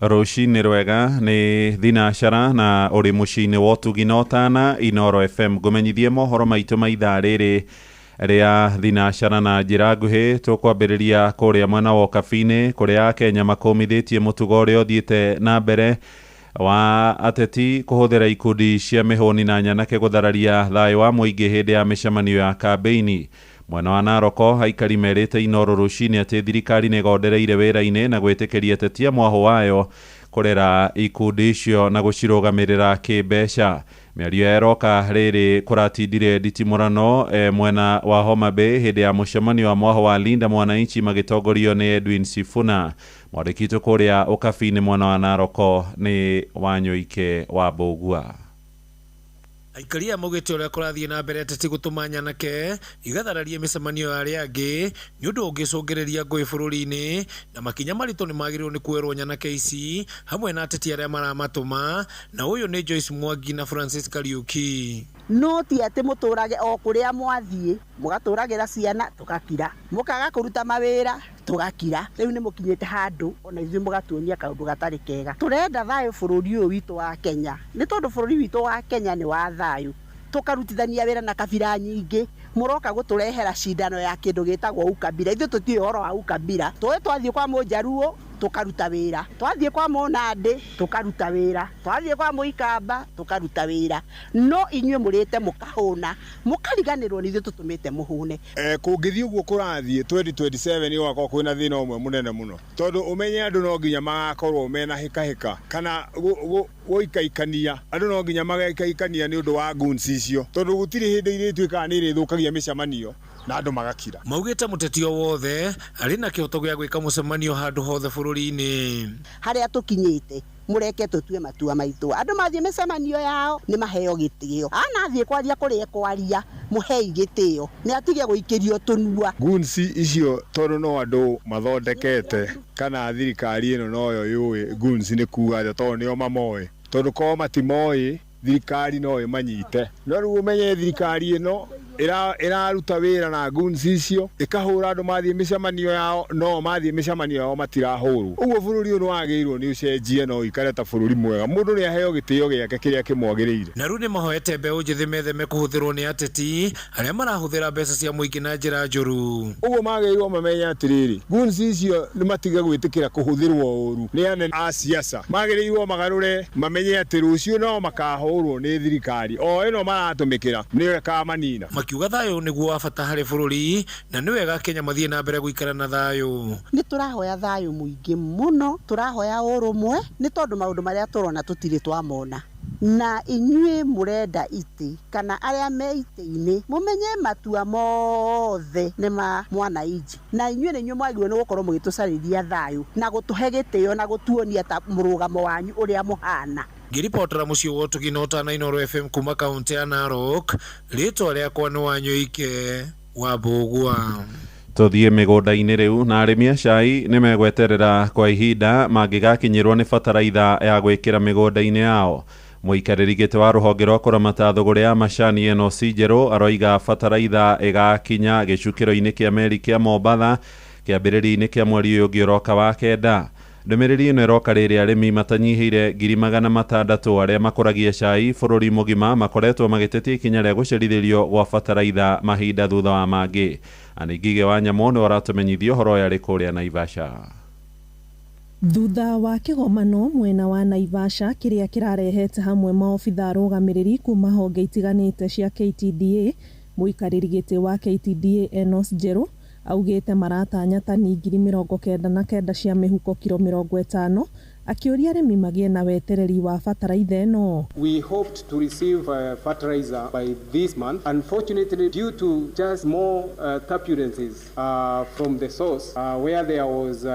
Rũcinĩ rwega, nĩ thinacara na ũrĩ mũciĩ-inĩ wa ũtugi na ũtana Inoro FM. Ngũmenyithie mohoro maitũ ma ithaa rĩrĩ rĩa thinacara na njĩra nguhĩ. Tũkwambĩrĩria kũrĩa mwena wa Ũkabi-inĩ, kũrĩa Akenya makũmithĩtie mũtugo ũrĩa ũthiĩte na mbere wa ateti kũhũthĩra ikundi cia mĩhũni na nyanake gũthararia thayũ wa mũingĩ hĩndĩ ya mĩcemanio ya kambĩini. Mwena wa Naroko, aikari merĩte Inoro Rũcinĩ atĩ thirikari nĩ ĩgondereire wĩra-inĩ na gwĩtĩkĩria ateti a mwahũ wayo kũrera ikundi icio na gũcirũgamĩrĩra kĩmbeca. Mĩario ĩroka rĩrĩ kũratindire nditimũrano mwena wa Homa Bay hĩndĩ ya mũcemanio wa mwahũ wa Linda Mwananchi magĩtongorio nĩ Edwin Sifuna. Mwandĩki witũ kũrĩa Ũkabi-inĩ mwena wa Naroko nĩ Wanyũike wa Mbũgua. Aikari aya maugĩte ũrĩa kũrathiĩ na mbere ateti gũtũma nyanake igathararie mĩcemanio ya arĩa angĩ nĩ ũndũ ũngĩcũngĩrĩria ngũĩ bũrũri-inĩ, na makinya maritũ nĩ magĩrĩirwo nĩ kuoerwo nyanake ici hamwe na ateti arĩa maramatũma, na ũyũ nĩ Joyce Mwangi na Francis Kariuki. No ti atĩ mũtũrage o kũrĩa mwathiĩ, mũgatũragĩra ciana tũgakira, mũkaga kũruta mawĩra tũgakira. Rĩu nĩ mũkinyĩte handũ ona ithuĩ mũgatuonia kaũndũ gatarĩ kega. Tũrenda thayũ bũrũri ũyũ witũ wa Kenya, nĩ tondũ bũrũri witũ wa Kenya nĩ wa thayũ. Tũkarutithania wĩra na kabira nyingĩ, mũroka gũtũrehera cindano ya kĩndũ gĩtagwo ukabira. Ithuĩ tũtiũĩ ũhoro wa ukabira. Tũĩ twathiĩ kwa Mũnjaruo tũkaruta wĩra, twathiĩ kwa Mũnandĩ tũkaruta wĩra, twathiĩ kwa Mũikamba tũkaruta wĩra, no inyuĩ mũrĩte mũkahũna, mũkariganĩrwo nĩ ithuĩ tũtũmĩte mũhũne. Kũngĩthiĩ ũguo kũrathiĩ, 2027 gũgakorwo kwĩna thĩna ũmwe mũnene mũno, tondũ ũmenye andũ no nginya magakorwo mena hĩkahĩka kana gũikaikania. Andũ no nginya magaikaikania nĩ ũndũ wa goons icio, tondũ gũtirĩ hĩndĩ irĩtuĩkaga nĩ irĩthũkagia mĩcemanio na andũ magakira. Maugĩte mũteti o wothe arĩ na kĩhoto gĩa gwĩka mũcemanio handũ hothe bũrũri-inĩ. Harĩa tũkinyĩte, mũreke tũtue matua maitũ. Andũ mathiĩ mĩcemanio yao nĩ maheo gĩtĩo, anathiĩ kwaria kũrĩa ekwaria, mũhei gĩtĩo, nĩ atige gũikĩrio tũnua. Goons icio, tondũ no andũ mathondekete, kana thirikari ĩno noyo yũĩ goons nĩ kuga atĩa, tondũ nĩo mamoĩ, tondũ korwo matimoĩ, thirikari no ĩmanyite. No rĩu ũmenye thirikari ĩno ĩraruta wĩra na goons icio, ĩkahũra andũ mathiĩ mĩcemanio yao, no mathiĩ mĩcemanio yao matirahũrwo. Ũguo bũrũri ũyũ nĩ wagĩrĩirwo nĩ ũcenjie na ũikare ta bũrũri mwega, mũndũ nĩ aheo gĩtĩo gĩake kĩrĩa kĩmwagĩrĩire. Na rĩu nĩ mahoete mbeũ njĩthĩ metheme kũhũthĩrwo nĩ ateti arĩa marahũthĩra mbeca cia mũingĩ na njĩra njũru. Ũguo magĩrĩirwo mamenye atĩrĩrĩ, goons icio nĩ matige gwĩtĩkĩra kũhũthĩrwo ũru nĩ anene a siasa. Magĩrĩirwo magarũre, mamenye atĩ rũciũ nao makahũrwo nĩ thirikari o ĩno maratũmĩkĩra, nĩyo ĩkamanina. Makiuga thayũ nĩguo wa bata harĩ bũrũri na nĩ wega Kenya mathiĩ na mbere gũikara na thayũ. Nĩ tũrahoya thayũ mũingĩ mũno, tũrahoya ũrũmwe, nĩ tondũ maũndũ marĩa tũrona tũtirĩ twamona. Na inyuĩ mũrenda itĩ kana arĩa me itĩ-inĩ, mũmenye matua mothe nĩ ma mwananchi, na inyuĩ nĩ inyuĩ mwagĩrĩirwo nĩ gũkorwo mũgĩtũcarĩria thayũ na gũtũhe gĩtĩo na gũtuonia ta mũrũgamo wanyu ũrĩa mũhana. Ngĩribotera mũciĩ wa ũtugi na ũtana Inoro FM kuma kaũntĩ ya Narok, rĩtwa rĩakwa nĩ Wanyũike wa Mbũgua. Tũthiĩ mĩgũnda-inĩ rĩu, na arĩmi a cai nĩ megweterera kwa ihinda mangĩgakinyĩrwo nĩ bataraitha ya gwĩkĩra mĩgũnda-inĩ yao. Mũikarĩri gĩtĩ wa rũhonge rwa kũramata thũgũrĩ ya macani Enos Njerũ aroiga bataraitha ĩgakinya gĩcukĩro-inĩ kĩa meri kĩa Mombatha kĩambĩrĩria-inĩ kĩa mweri ũyũ ũngĩ ũroka wa kenda. Ndũmĩrĩri ĩno ĩroka rĩrĩa arĩmi matanyihĩire 600,000 arĩa makũragia cai bũrũri mũgima makoretwo magĩtetia ikinya rĩa gũcerithĩrio gwa bataraitha mahinda thutha wa mangĩ. Anĩ wa Nyamũ nĩwe ũratũmenyithia ũhoro ũyũ arĩ kũrĩa Naivasha. Thutha wa kĩgomano mwena wa Naivasha kĩrĩa kĩrarehete hamwe maobitha arũgamĩrĩri kuma honge itiganĩte cia KTDA, mũikarĩri gĩtĩ wa KTDA Enos Njerũ augĩte maratanya tani 99,000 cia mĩhuko kiro 50, akĩũria arĩmi magĩe na wetereri wa bataraitha ĩno. We hoped to receive fertilizer by this month. Unfortunately, due to just more turbulences from the source, where there was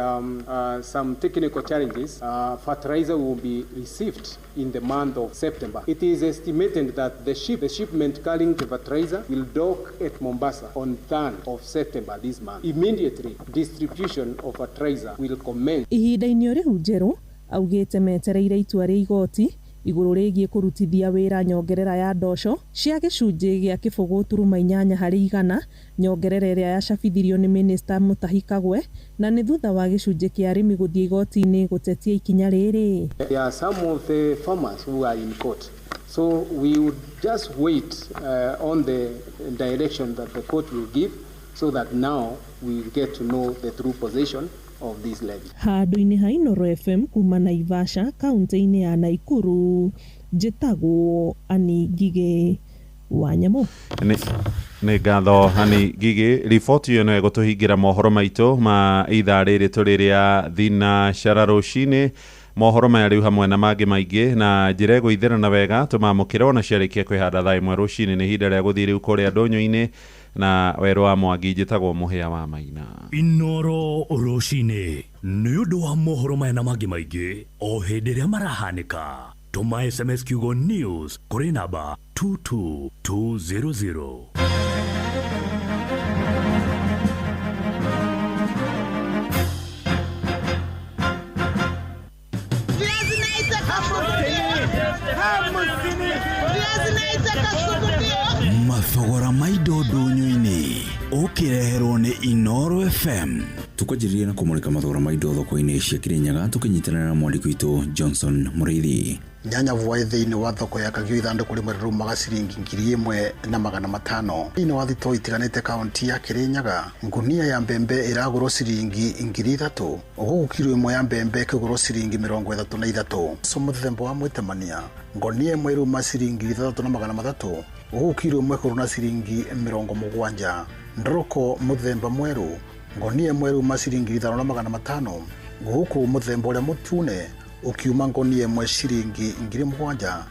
some technical challenges, fertilizer will be received in the month of September. It is estimated that the shipment carrying the fertilizer will dock at Mombasa on 3rd of September this month. Immediately, distribution of fertilizer will commence. Ihinda-inĩ o rĩu, Njerũ augĩte metereire itua rĩa igoti. Igũrũ rĩgiĩ kũrutithia wĩra nyongerera ya ndoco cia gĩcunjĩ gĩa kĩbũgũ turuma inyanya harĩ igana, nyongerera ĩrĩa yacabithirio nĩ mĩnĩsta Mutahi Kagwe na nĩ thutha wa gĩcunjĩ kĩa arĩmi gũthiĩ igoti-inĩ gũtetia ikinya rĩrĩ. There are some of the farmers who are in court. So we would just wait on the direction that the court will give so that now we get to know the true position of this levy. Handũ-inĩ ha Inooro FM kuma Naivasha kaunti-inĩ ya Naikuru, njĩtagwo Annie Ngigĩ wa Nyamũ. Nĩ ngatho Annie Ngigĩ. Riboti ĩyo no ĩgũtũhingĩra mohoro maitũ ma ithaa rĩrĩ tũrĩ rĩa thinacara rũcinĩ. Mohoro maya rĩu hamwe na mangĩ maingĩ na njĩra ĩgũithĩrana wega tũmamũkĩre ona ciarĩkia kwĩhanda thaa 1 rũcinĩ. Nĩ ihinda rĩa gũthiĩ rĩu kũrĩa ndũnyũ-inĩ na werũ wa Mwangi. Njĩtagwo Mũhĩa wa Maina. Inooro rũcinĩ nĩ ũndũ wa mohoro maya na mangĩ maingĩ o hĩndĩ ĩrĩa marahanĩka. Tũma SMS kiugo news kũrĩ namba 22200. Mathogora ma indo ndũnyũ-inĩ ũkĩreherwo nĩ Inooro FM. Tukwanjĩrĩria na kũmũrĩka mathogora ma indo thoko-inĩ cia Kirinyaga tũkĩnyitanĩra na mwandĩki witũ Johnson Mũrĩithi. Nyanya vuai thĩinĩ wa thoko ya Kagio ithandũkũ rĩmwe rĩrumaga ciringi 1500. Thĩinĩ wa thitoo itiganĩte kaunti ya Kirinyaga, ngunia ya mbembe ĩragũrwo ciringi 3000, gũkũ kiro ĩmwe ya mbembe ĩkĩgũrwo ciringi 33. So mũthemba wa mwĩtemania, ngonia ĩmwe ĩruma ciringi 6300, gũkũ kiro ĩmwe ĩkĩgũrwo na ciringi 70. Ndoroko mũthemba mwerũ, ngonia ĩmwe ĩruma ciringi 5500, gũkũ mũthemba ũrĩa mũtune ukiuma ngonia ĩmwe ciringi 7000,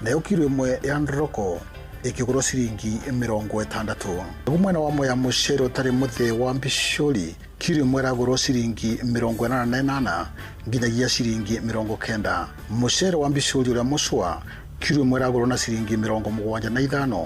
nayo kiro ĩmwe ya ndoroko ĩkĩgũrwo ciringi 60. Naguo mwena wa Mwea mũcere ũtarĩ mũthĩ wa mbicũri kiro ĩmwe ĩragũrwo ciringi 88 nginyagia ciringi 90. Mũcere wa mbicũri ũrĩa mũcũa kiro ĩmwe ĩragũrwo na ciringi 75,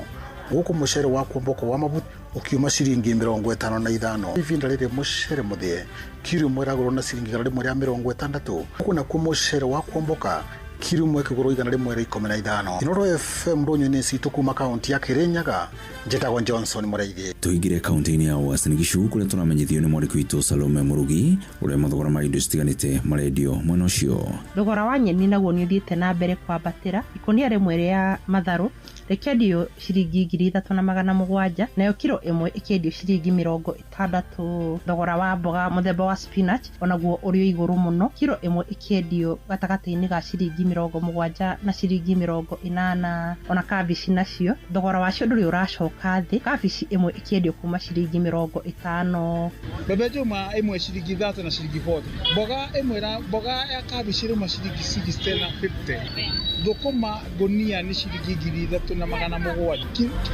gũkũ mũcere wa kuomboko wa mabuti ukiuma ciringi 55. Ivinda rĩrĩ mũcere mũthĩe kiro ĩmwe ĩragũrwo na ciringi 160, gũkũ nakuo mũcere wa kuomboka kiro ĩmwe ĩkĩgũrwo 115. Inooro FM ndũnyũ-inĩ citũ kuma kaunti ya Kirinyaga, njĩtagwo Johnson Mũrĩithi. Tũingĩre kaunti-inĩ ya Uasin Gishu kũrĩa tũramenyithio nĩ mwandĩki witũ Salome Mũrugi ũrĩa mathogora ma indo citiganĩte marendio mwena ũcio. Thogora wa nyeni naguo nĩ ũthiĩte na mbere kwambatĩra. Ikũnia rĩmwe rĩa matharũ rĩkĩendio ciringi 3700, nayo kiro ĩmwe ĩkĩendio ciringi 60. Thogora wa mboga mũthemba wa spinach onaguo ũrĩ igũrũ mũno, kiro ĩmwe ĩkĩendio gatagatĩ-inĩ ga ciringi 70 na ciringi 80. Ona kabici nacio thogora wacio ndũrĩ ũracoka thĩ, kabici ĩmwe ĩkĩendio kuma ciringi 50. Mbembe njũma ĩmwe ciringi 30 na ciringi 40. Mboga ĩmwe mboga ya kabici ĩrũma ciringi 60 na 50. Thũkũma ngũnia nĩ ciringi 3700.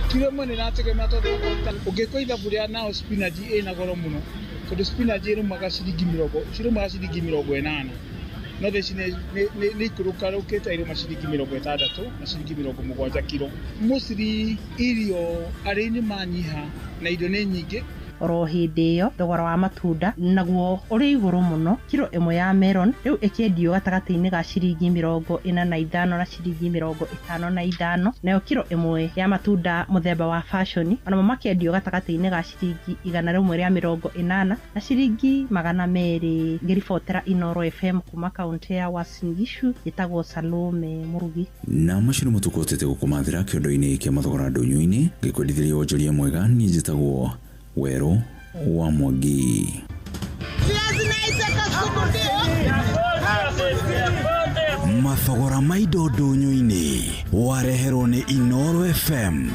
Kiro ĩmwe nĩ ĩrategemea tondũ ũngĩkua ithabu rĩa nao spinach ĩna goro mũno, tondũ spinach ĩrũmaga ciringi 80, no thaa ici nĩ ikũrũkarũkĩte ĩrũma ciringi 60 na ciringi 70 kiro. Mostly irio arĩmi manyiha na indo nĩ nyingĩ. Oro hĩndĩ ĩyo thogora wa matunda naguo ũrĩ igũrũ mũno, kiro ĩmwe ya melon rĩu ĩkĩendio gatagatĩ-inĩ ga ciringi 45 na ciringi 55, nayo kiro ĩmwe ya matunda mũthemba wa fashion onamo makĩendio gatagatĩ-inĩ ga ciringi 180 na ciringi 200. Ngĩribotera Inooro FM kuma kaunti ya Uasin Gishu, njĩtagwo Salome Mũrugi. Na macio nĩmo tũkũhotete gũkũmathĩra kĩondo-inĩ kĩa mathogora ndũnyũ-inĩ. Ngĩkwendithĩria wonjoria mwega, niĩ njĩtagwo Werũ wa Mwangi. Mathogora ma indo ndũnyũ-inĩ wareherwo nĩ Inooro FM.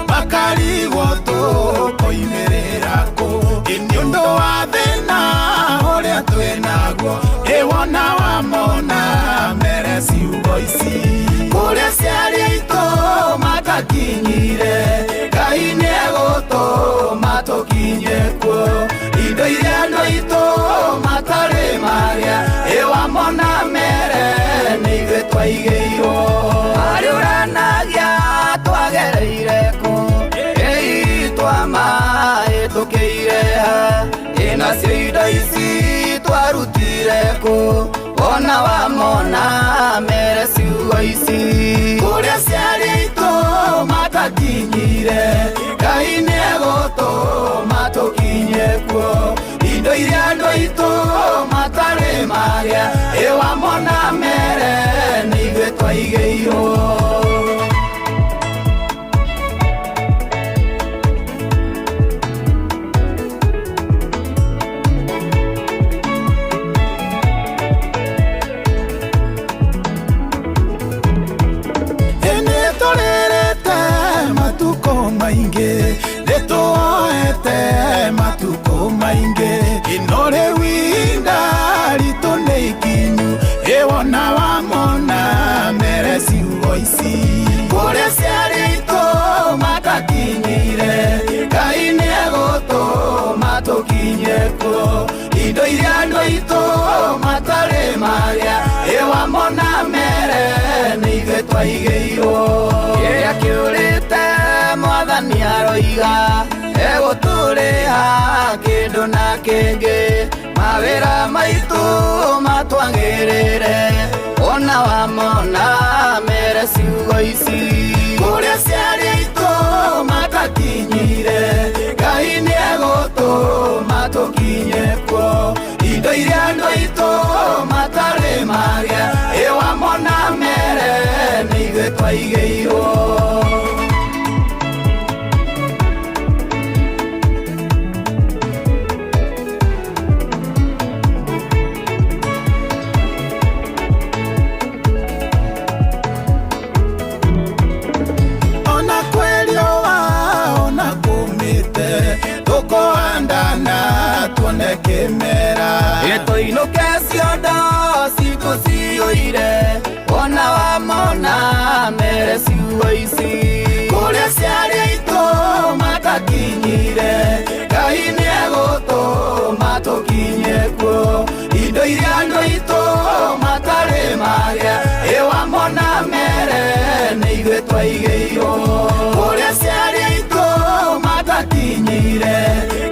Makarigwo tũkoimĩrĩra kũ, nĩ ũndũ twaigĩirwo. Harĩ ũranagia twagereire kũ, ĩi twamahĩtũkĩire ha, ĩnacio indo ici twarutire kũ, ona wamona mere ciugo ici. Kũrĩa ciarĩ aitũ matakinyire, Ngai nĩegũtũma tũkinye kuo. Indo iria andũ aitũ matarĩ magĩa, ĩ wamona mere nĩ ithuĩ twaigĩirwo. Maingĩ nĩtuoete matukũ maingĩ, ĩno rĩu ihinda ritũ nĩ ikinyu, ĩwona wamona mere ciugo ici. Kũrĩa ciarĩ aitũ matakinyire, Ngai nĩegũtũma tũkinye kuo. Indo iria andũ aitũ matarĩ magĩa, ĩ wamona mere nĩ ithuĩ twaigĩirwo. Kĩrĩa kĩũrĩte Mwathani aroiga egũtũrĩha kĩndũ na kĩngĩ, mawĩra maitũ matwagĩrĩre, ona wamona mere ciugo ici. Kũrĩa ciarĩ aitũ matakinyire, Ngai nĩegũtũma tũkinye kuo. Indo iria andũ aitũ matarĩ magĩa, ĩ wamona mere nĩ ithuĩ twaigĩirwo. Tuone kĩmera ĩtũinũke ciondo citũ ciyũire, ona wamona mere ciugo ici. Kũrĩa ciarĩ aitũ matakinyire, Ngai nĩegũtũma tũkinye kuo. Indo iria andũ aitũ matarĩ magĩa, ĩ wamona mere nĩ ithuĩ twaigĩirwo. Kũrĩa ciarĩ aitũ matakinyire,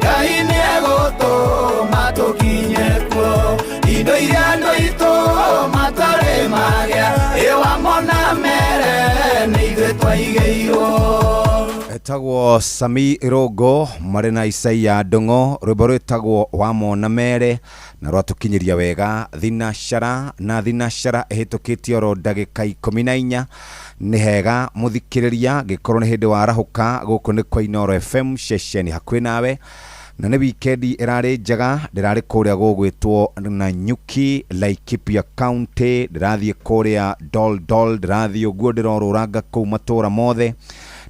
Ngai nĩegũtũma tũkinye kuo. Indo iria andũ aitũ matarĩ magĩa, ĩ wamona mere nĩ ithuĩ twaigĩirwo. Etagwo Sami Rongo marĩ na Isaia Ndung'o, rwĩmbo rwĩtagwo Wamona Mere, na rwatũkinyĩria wega thinacara na thinacara ĩhĩtũkĩtie oro ndagĩka 14. Nĩ hega mũthikĩrĩria, ngĩkorwo nĩ hĩndĩ warahũka, gũkũ nĩ kwa Inooro FM ceceni hakuhĩ nawe, na nĩ wikendi ĩrarĩ njega. Ndĩrarĩ kũrĩa gũgwĩtwo Nanyuki, Laikipia County, ndĩrathiĩ kũrĩa Doldol, ndĩrathiĩ ũguo ndĩrorũranga kũu matũra mothe,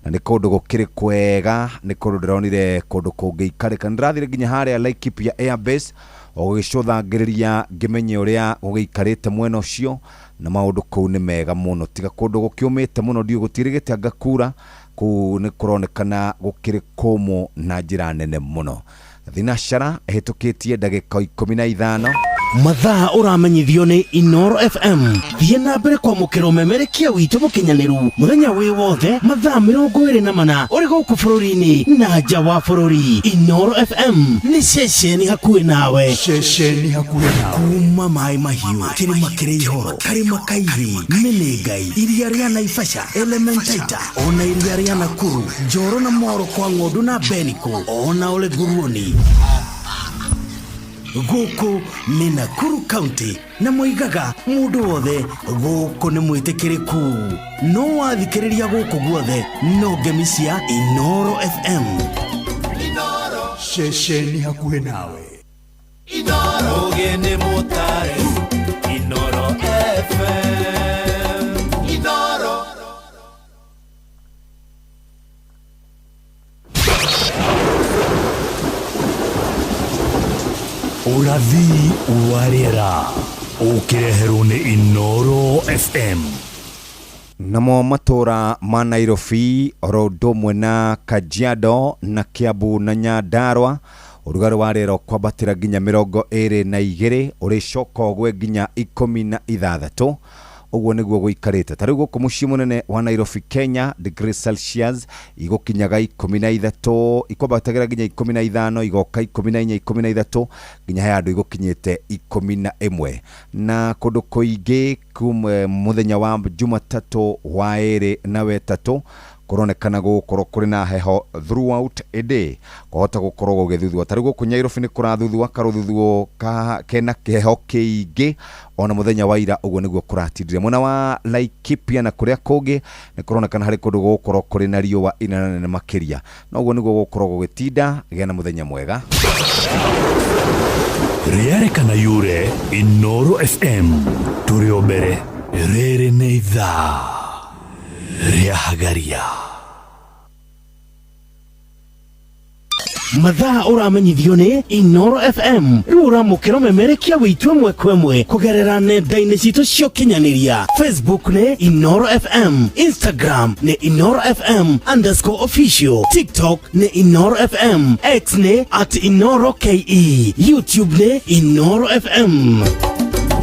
na nĩ kũndũ gũkĩrĩ kwega, nĩ kũndũ ndĩronire kũndũ kũngĩikarĩka. Nĩndĩrathire nginya harĩa Laikipia Airbase o gũgĩcũthangĩrĩria ngĩmenye ũrĩa gũgĩikarĩte mwena ũcio, na maũndũ kũu nĩ mega mũno, tiga kũndũ gũkĩũmĩte mũno, ndiũ gũtirĩgĩte anga kura, kũu nĩ kũronekana gũkĩrĩ kũmũ na njĩra nene mũno. Thinacara ĩhĩtũkĩtie ndagĩka 15. Mathaa ũramenyithio nĩ Inooro FM. Thiĩ na mbere kwamũkĩra ũmemerekia witũ mũkinyanĩru mũthenya wĩ wothe mathaa 24 ũrĩ gũkũ bũrũri-inĩ na nja wa bũrũri. Inooro FM nĩ ceceni hakuhĩ nawe. Ceceni hakuhĩ nawe. Kuma maĩ mahiũ, kĩrĩma kĩrĩ ihoro, karĩma kairĩ, Menengai, iria rĩa Naivasha, Elementaita, ona iria rĩa Nakuru, Njoro na Moro kwa ng'ondu na Beniko, ona Ole Nguruoni. Gũkũ nĩ Nakuru County, na moigaga mũndũ wothe gũkũ nĩ mwĩtĩkĩrĩku. No wathikĩrĩria gũkũ guothe no ngemi cia Inooro FM. Ceceni hakuhĩ nawe. Ũgĩ nĩ mũtare, Inooro FM. Inooro. Ũrathi wa rĩera ũkĩreherwo nĩ Inooro FM. Namo matũra ma Nairobi oro ũndũ ũmwe na Kajiado na Kiambu na Nyandarua, ũrugarĩ wa rĩera ũkwambatĩra nginya 22, ũrĩcoka ũgwe nginya 16. Ũguo nĩguo gũikarĩte. Ta rĩu gũkũ mũciĩ mũnene wa Nairobi, Kenya, degrees Celsius igũkinyaga 13, ikwambatagĩra nginya 15, igoka 14, 13, nginya he handũ igũkinyĩte 11. Na kũndũ kũingĩ kuma mũthenya wa Jumatatũ, wa ĩrĩ na wetatũ kũronekana gũgũkorwo kũrĩ na heho throughout a day, kwahota gũkorwo gũgĩthuthua. Ta rĩu gũkũ Nyairobi nĩ kũrathuthua karũthuthuo ka kena kĩheho kĩingĩ ona mũthenya wa ira ũguo nĩguo kũratindire. Mwena wa Laikipia na kũrĩa kũngĩ nĩ kũronekana harĩ kũndũ gũgũkorwo kũrĩ na riũa inene makĩria, na ũguo nĩguo gũgũkorwo gũgĩtinda. Gĩa na mũthenya mwega. Rĩarĩkana yure Inoro FM tũrĩ o mbere. Rĩrĩ nĩ ithaa rĩa Hagaria. Mathaa ũramenyithio nĩ Inoro FM. Rĩu ũramũkĩra ũmemerekia witũ ĩmwe kwa ĩmwe kũgerera nenda-inĩ citũ cia ũkinyanĩria. Facebook nĩ Inoro FM, Instagram nĩ Inoro FM underscore official, TikTok nĩ Inoro FM, X nĩ at Inoro KE, YouTube nĩ Inoro FM.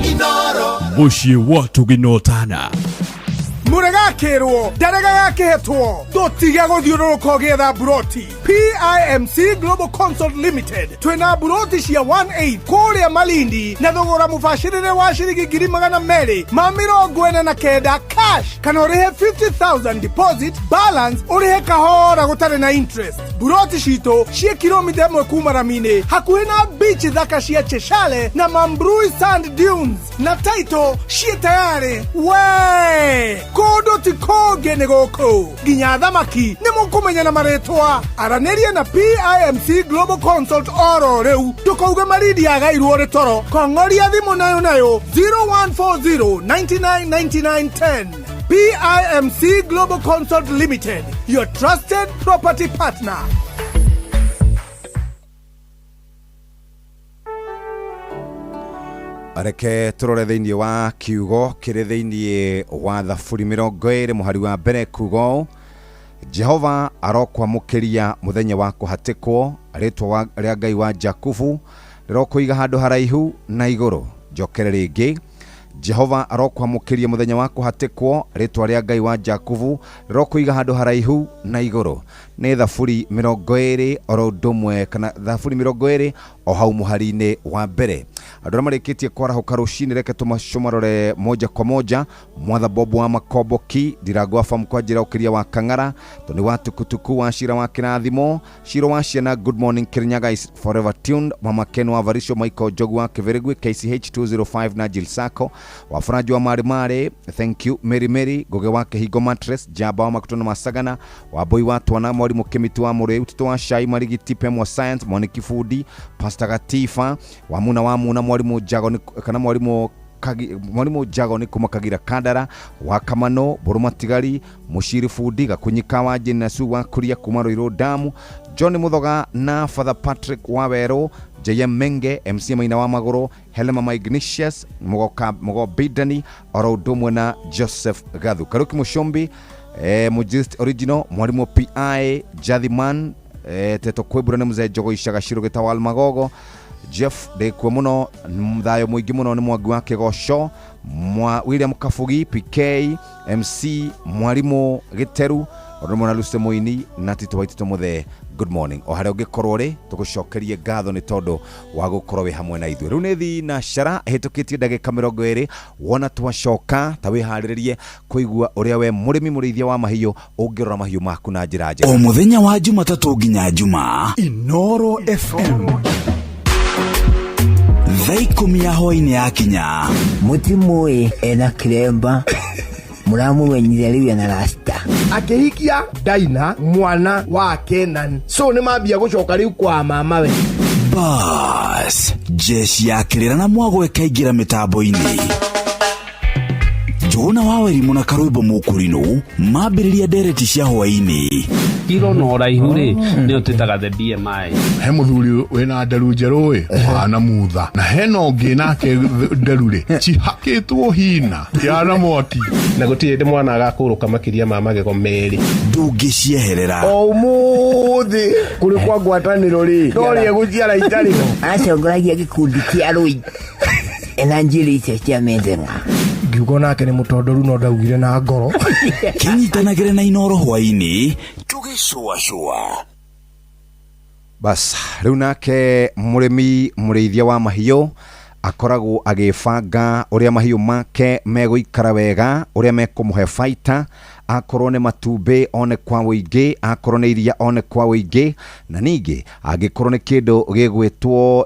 Inoro. Mũciĩ wa Tũginotana. Mũregakĩrwo ndarega gakĩhetwo, ndũtige gũthiũrũrũka ũgĩetha mburoti. PIMC Global Consult Limited twĩna mburoti cia 18 kũrĩa Malindi na thogora mũbacĩrĩre wa ciringi 249,000 cash, kana ũrĩhe 50,000 deposit, balance ũrĩhe kahora gũtarĩ na interest. Mburoti citũ ciĩ kilomita 1 kuma rami-inĩ, hakuhĩ na beach thaka cia Cheshale na Mambrui Sand Dunes, na title ciĩ tayarĩ. We kũndũ ti kũngĩ nĩ gũkũ, nginya thamaki nĩ mũkũmenya na marĩtwa. Aranĩria na PIMC Global Consult oro rĩu, ndũkauge Malindi yagairwo rĩ toro. Kong'oria thimũ nayo nayo 0140 99 99 10. PIMC Global Consult Limited, your trusted property partner. Reke tũrore thĩinĩ wa kiugo kĩrĩ thĩinĩ wa Thaburi 20 mũhari wa mbere, kuga ũũ: Jehova arokwamũkĩria mũthenya wa kũhatĩkwo, rĩtwa rĩa Ngai wa Jakubu rĩrokũiga handũ haraihu na igũrũ. Njokere rĩngĩ, Jehova arokwamũkĩria mũthenya wa kũhatĩkwo, rĩtwa rĩa Ngai wa Jakubu rĩrokũiga handũ haraihu na igũrũ. Nĩ Thaburi 20 oro ũndũ ũmwe, kana Thaburi 20 o hau mũhari-inĩ wa mbere. Andũ arĩa marĩkĩtie kwarahũka rũcinĩ, reke tũmacomarore moja kwa moja. Mwatha Bobo wa Makomboki, Ndirango wa famu kwa njĩra ũkĩria wa Kang'ara, Tony wa Tukutuku wa Cira wa Kĩrathimo, Ciro wa Ciana, good morning Kirinyaga is forever tuned, Mama Ken wa Varisho, Michael Njogu wa Kĩbĩrĩgwi, KCH 205 na Jill Sacco wa Franjo wa Marĩ Marĩ, thank you Mary Mary Ngugi wa Kĩhingo Mattress, Jamba wa Makutono Masagana wa Mbui wa Twana, Mwarimũ Kĩmiti wa Mũrĩu, Tito wa Shai Marigiti, Pemwa Science, Mwaniki Fundi, Pastor Gatifa wa Muna wa Muna, Mwarimũ Jago kana Mwarimũ Mwarimu Jago nĩ kuma Kagira Kandara wa Kamano, Mbũrũ Matigari, Mũciri Bundi, Gakunyika wa Jenasu wa Kuria kuma Ruiru Damu, John Muthoga na Father Patrick wa Werũ, JM Menge, MC Maina wa Magũrũ, Helena Mama Ignatius, Mugoka Mugo Bidani, oro ũndũ ũmwe na Joseph Gathu, Karuki Mushumbi, Mujist Original, Mwarimu PI, Jathiman, Teto Kwĩmbura nĩ Mzee Njogo Icaga Ciro Gĩtawal Magogo, Jeff ndĩkue mũno, thayũ mũingĩ mũno nĩ Mwangi wa Kĩgoco, William Kabugi, PK, MC Mwarimũ Gĩteru, ũndũ ũmwe na Lucy Mũini na Tito wa Itito Mũthee. Good morning o harĩa ũngĩkorwo rĩ, tũgũcokerie ngatho nĩ tondũ wa gũkorwo wĩ hamwe na ithuĩ. Rĩu nĩ thinacara ĩhĩtũkĩtie ndagĩka 20, wona twacoka ta wĩharĩrĩrie kũigua ũrĩa we mũrĩmi mũrĩithia wa mahiũ ũngĩrora mahiũ maku na njĩra njega. O mũthenya wa Jumatatũ nginya Jumaa, Inoro FM thaa 10 ya hwaĩ-inĩ yakinya, Mũtimũĩ ena kĩremba, mũramũmenyire rĩu ena rasta. Akĩhikia Daina mwana wa Kenan, so nĩ mambia gũcoka rĩu kwa mamawe. Bas jeshi ya kĩrĩra na mwago ĩkaingĩra mĩtambo-inĩ. Njũgũna wa Wairimu na Karwĩmbo Mũkũrinũ mambĩrĩria ndereti cia hwaĩ-inĩ. Kiro na ũraihu rĩ, nĩyo twĩtaga the BMI. He mũthuri wĩna nderu njerũ ĩ ũhana mutha, na hena ũngĩ nake nderu rĩ cihakĩtwo hina ihana mwaki. Na gũtirĩ hĩndĩ mwana agakũrũka makĩria ma magego 2. Ndũngĩcieherera. O ũmũthĩ kũrĩ kwa ngwatanĩro rĩ, no rĩe gũciara itarĩ ho. Acongoragia gĩkundi kĩa rũi ena njuĩrĩ icio cia metheng'a. Ngiuga onake nĩ mũtondoru no ndaugire na ngoro. Kĩnyitanagĩre na Inoro hwaĩ-inĩ tũgĩcũacũa. Bas rĩu nake mũrĩmi mũrĩithia wa mahiũ akoragwo agĩbanga ũrĩa mahiũ make megũikara wega, ũrĩa mekũmũhe baita, akorwo nĩ matumbĩ one kwa ũingĩ, akorwo nĩ iria one kwa ũingĩ, na ningĩ angĩkorwo nĩ kĩndũ gĩgwĩtwo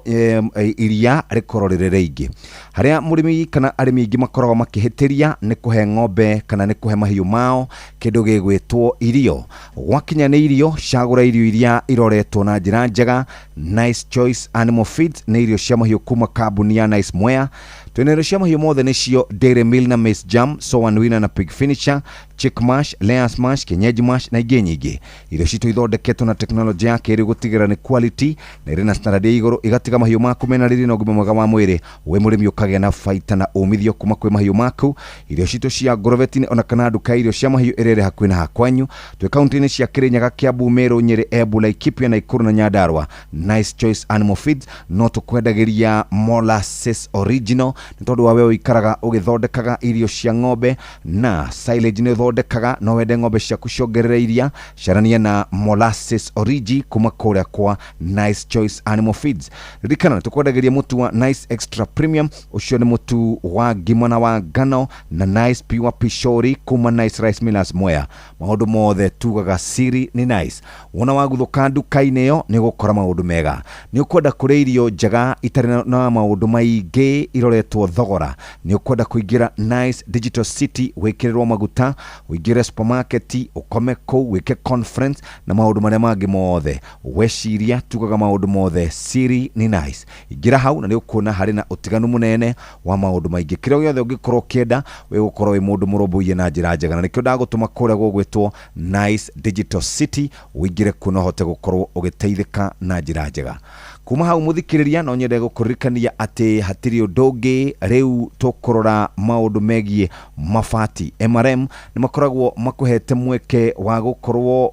iria rĩkorwo rĩrĩ rĩingĩ. Harĩa mũrĩmi kana arĩmi aingĩ makoragwo makĩhĩtĩria nĩ kũhe ng'ombe kana nĩ kũhe mahiũ mao kĩndũ gĩgwĩtwo irio. Gwakinya nĩ irio, cagũra irio iria iroretwo na njĩra njega. Nice Choice Animal Feeds nĩ irio cia mahiũ kuma kambuni ya Nice Mwea. Twĩna irio cia mahiũ mothe nĩcio Dairy Meal na Maize Jam, Soan Winner na Pig Finisher, Chick Mash, Layers Mash, Kienyeji Mash na ingĩ nyingĩ. Irio citũ ithondeketwo na teknolojĩ ya kĩrĩu gũtigĩrĩra nĩ quality na irĩ na standard ya igũrũ, igatiga mahiũ maku mena riri na ũgima mwega wa mwĩrĩ. Wĩ mũrĩmi ũkagĩa na baita na umithio kuma kwĩ mahiũ maku. Irio citũ cia ngorobeti ona kana nduka ya irio cia mahiũ ĩrĩa ĩrĩ hakuhĩ na hakwanyu. Twĩ kaunti-inĩ cia Kirinyaga, Kiambu, Meru, Nyeri, Embu, Laikipia, Nakuru na Nyandarua. Nice Choice Animal Feeds no tũkwendagĩria molasses original nĩ tondũ wa we ũikaraga ũgĩthondekaga irio cia ng'ombe na silage nĩ ũthondekaga, no wende ng'ombe ciaku ciongerere iria, carania na molasses origi kuma kũrĩa kwa Nice Choice Animal Feeds. Ririkana nĩ tũkwendagĩria mũtu wa Nice Extra Premium, ũcio nĩ mũtu wa ngima na wa ngano, na Nice Pure Pishori kuma Nice Rice Millers Mwea. Maũndũ mothe tugaga siri nĩ nice. Wona waguthũka nduka-inĩ ĩyo nĩ ũgũkora maũndũ mega. Nĩ ũkwenda kũrĩa irio njega itarĩ na maũndũ maingĩ iroretwo thogora. Nĩ ũkwenda kũingĩra Nice Digital City wĩkĩrĩrwo maguta, ũingĩre supermarket, ũkome kũu, wĩke conference na maũndũ marĩa mangĩ mothe. Weciria tugaga maũndũ mothe siri nĩ nice. Ingĩra hau na nĩ ũkuona harĩ na ũtiganu mũnene wa maũndũ maingĩ. Kĩrĩa gĩothe ũngĩkorwo ũkĩenda wĩgũkorwo wĩ mũndũ mũrũmbũiye na njĩra njega, na nĩkĩo ndagũtũma kũrĩa gũgwĩtwo Nice Digital City ũingĩre kuo na ũhote gũkorwo ũgĩteithĩka na njĩra njega. Kuma hau mũthikĩrĩria, no nyende gũkũririkania atĩ hatirĩ ũndũ ũngĩ rĩu tũkũrora maũndũ megiĩ mabati. MRM nĩ makoragwo makũhete mweke wa gũkorwo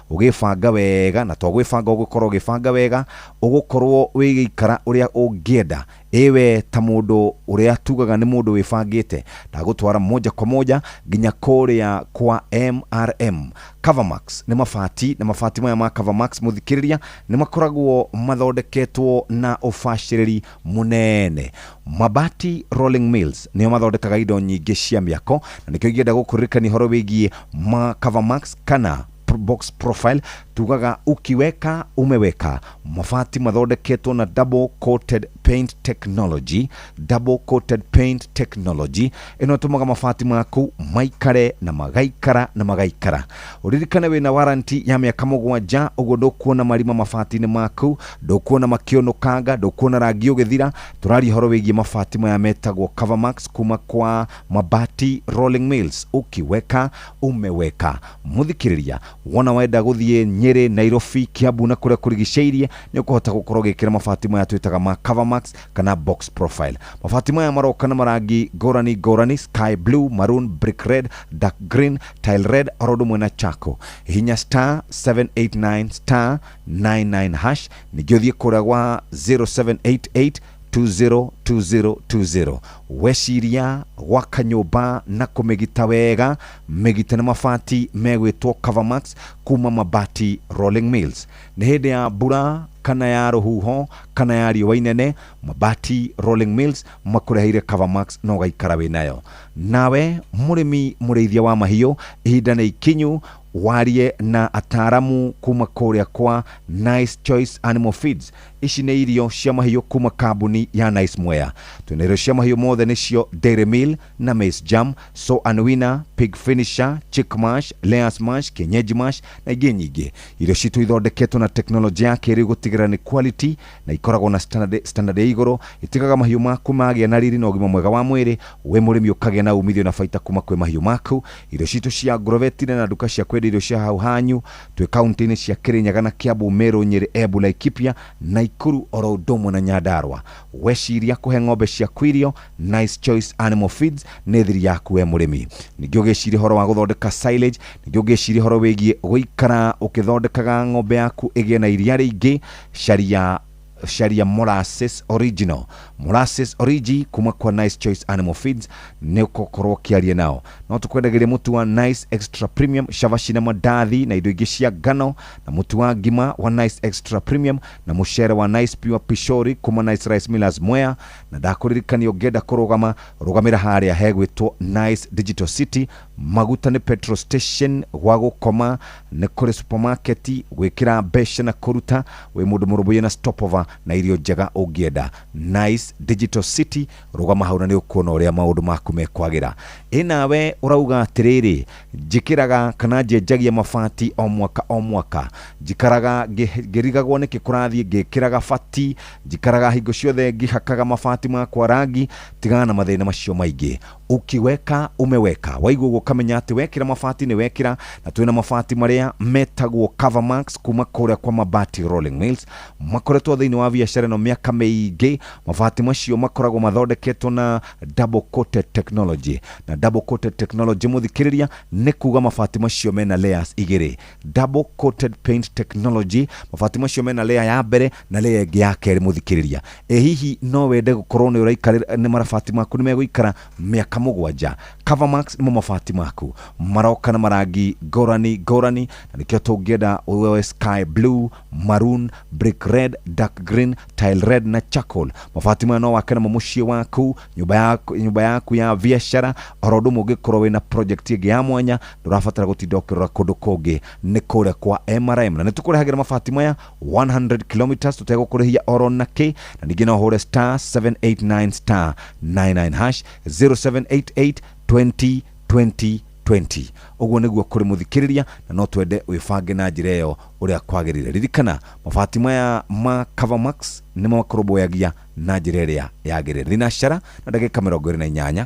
ũgĩbanga wega, na to gwĩbanga ũgũkorwo ũgĩbanga wega, ũgũkorwo wĩgĩikara ũrĩa ũngĩenda. Ĩwe ta mũndũ ũrĩa tugaga nĩ mũndũ wĩbangĩte, ndagũtwara moja kwa moja nginya kũrĩa kwa MRM. Covermax nĩ mabati, na mabati maya ma Covermax mũthikĩrĩria nĩ makoragwo mathondeketwo na ũbacĩrĩri mũnene. Mabati Rolling Mills nĩo mathondekaga indo nyingĩ cia mĩako, na nĩkĩo ingĩenda gũkũririkania ũhoro wĩgiĩ ma Covermax kana box profile. Tugaga ukiweka umeweka. Mabati mathondeketwo na double coated paint technology. Double coated paint technology ĩno ĩtũmaga mabati maku maikare na magaikara na magaikara. Ũririkane wĩna warranty ya mĩaka 7, ũguo ndũkuona marima mabati-inĩ maku, ndũkuona makĩũnũkanga, ndũkuona rangi ũgĩthira. Tũraria ũhoro wĩgiĩ mabati maya metagwo Covermax kuma kwa Mabati Rolling Mills. Ukiweka umeweka. Mũthikĩrĩria, wona wenda gũthiĩ Nyeri, Nairobi, Kiambu na kũrĩa kũrigicĩirie, nĩ ũkũhota gũkorwo ũgĩkĩra mabati maya twĩtaga ma Covermax kana box profile. Mabati maya maroka na marangi ngũrani ngũrani, sky blue, maroon, brick red, dark green, tile red, oro ũndũ ũmwe na charcoal. Hihinya star 789 star 99 hash, ningĩ ũthiĩ kũrĩa gwa 0788 202020. Weciria gwaka nyũmba na kũmĩgita wega, mĩgite na mabati megwĩtwo Covermax kuma Mabati Rolling Mills. Nĩ hĩndĩ ya mbura kana ya rũhuho kana ya riũa inene, Mabati Rolling Mills makũreheire Covermax na ũgaikara wĩnayo. Nawe mũrĩmi mũrĩithia wa mahiũ, ihinda nĩ ikinyu warie na ataramu kuma kũrĩa kwa Nice Choice Animal Feeds. Ici nĩ irio cia mahiũ kuma kambuni ya Nice Mwea. Twĩna irio cia mahiũ mothe nĩcio Dairy Meal na Maize Jam, So and Winner, Pig Finisher, Chick Mash, Layers Mash, Kienyeji Mash na ingĩ nyingĩ. Irio citũ ithondeketwo na teknolojĩ ya kĩrĩu gũtigĩrĩra nĩ quality na ikoragwo na standard ya igũrũ, itigaga mahiũ maku magĩa na riri na ũgima mwega wa mwĩrĩ. Wĩ mũrĩmi ũkagĩa na umithio na baita kuma kwĩ mahiũ maku. Irio citũ cia ngorovetire na nduka cia kwendia irio cia hau hanyu twĩ kaunti-inĩ cia Kirinyaga na Kiambu, Meru, Nyeri, Embu, Laikipia, Nakuru oro ũndũ ũmwe na Nyandarua. Weciria kũhe ng'ombe ciaku irio, Nice Choice Animal Feeds nĩ thiri yaku we mũrĩmi. Ningĩ ũgĩciria ũhoro wa gũthondeka silage, ningĩ ũgĩciria ũhoro wĩgiĩ gũikara ũkĩthondekaga ng'ombe yaku ĩgĩe na iria rĩingĩ, caria Caria molasses original, molasses origi kuma kwa Nice Choice Animal Feeds, nĩ ũgũkorwo ũkĩaria nao. No tũkwendagĩria mũtu wa Nice Extra Premium, cabaci na mandathi na indo ingĩ cia ngano, na mũtu wa ngima wa Nice Extra Premium, na mũcere wa Nice Pure Pishori kuma Nice Rice Millers Mwea. Na ndakũririkania, ũngĩenda kũrũgama, rũgamĩra harĩa hegwĩtwo Nice Digital City. Maguta nĩ petrol station, gwa gũkoma nĩ kũrĩ supermarket, gwĩkĩra mbeca na kũruta wĩ mũndũ mũrũmbũiye, na stopover na irio njega. Ũngĩenda Nice Digital City, rũgama hau na nĩ ũkuona ũrĩa maũndũ maku mekwagĩra. Ĩ nawe ũrauga atĩrĩrĩ, njĩkĩraga kana njenjagia mabati o mwaka o mwaka, njikaraga ngĩrigagwo nĩkĩ kũrathiĩ ngĩkĩraga bati, njikaraga hingo ciothe ngĩhakaga mabati makwa rangi. Tigana na mathĩna macio maingĩ, ukiweka umeweka. Waigua ũguo ũkamenya atĩ wekĩra mabati nĩ wekĩra. Na twĩna mabati marĩa metagwo Cover Max kuma kũrĩa kwa Mabati Rolling Mills, makoretwo thĩinĩ wa biacara ĩno mĩaka mĩingĩ. Mabati macio makoragwo mathondeketwo na double coated technology, na double coated technology, mũthikĩrĩria, nĩ kuga mabati macio mena layers igĩrĩ. Double coated paint technology, mabati macio mena layer ya mbere na layer ĩngĩ ya kerĩ. Mũthikĩrĩria, ĩ hihi no wende gũkorwo nĩ ũraikarĩra nĩ mabati maku nĩ megũikara mĩaka 7? Covermax nĩmo mabati maku, maroka na marangi ngũrani ngũrani, na nĩkĩo tũngĩenda ũwe sky blue, maroon, brick red, dark green, tile red na charcoal. Mabati maya no wake namo mũciĩ waku, nyũmba yaku ya biacara, oro ũndũ ũmwe ũngĩkorwo wĩna project ĩngĩ ya mwanya, ndũrabatara gũtinda ũkĩrora kũndũ kũngĩ, nĩ kũrĩa kwa MRM. Na nĩ tũkũrehagĩra mabati maya 100 kilometers tũtegũkũrĩhia oro na kĩ. Na ningĩ no ũhũre *789*99# 0788 20 20 20. Ũguo nĩguo kũrĩ, mũthikĩrĩria, na no twende wĩbange na njĩra ĩyo ũrĩa kwagĩrĩire. Ririkana, mabati maya ma Covermax nĩ makũrũmbũyagia na njĩra ĩrĩa yagĩrĩire. Thinacara na ndagĩka 28.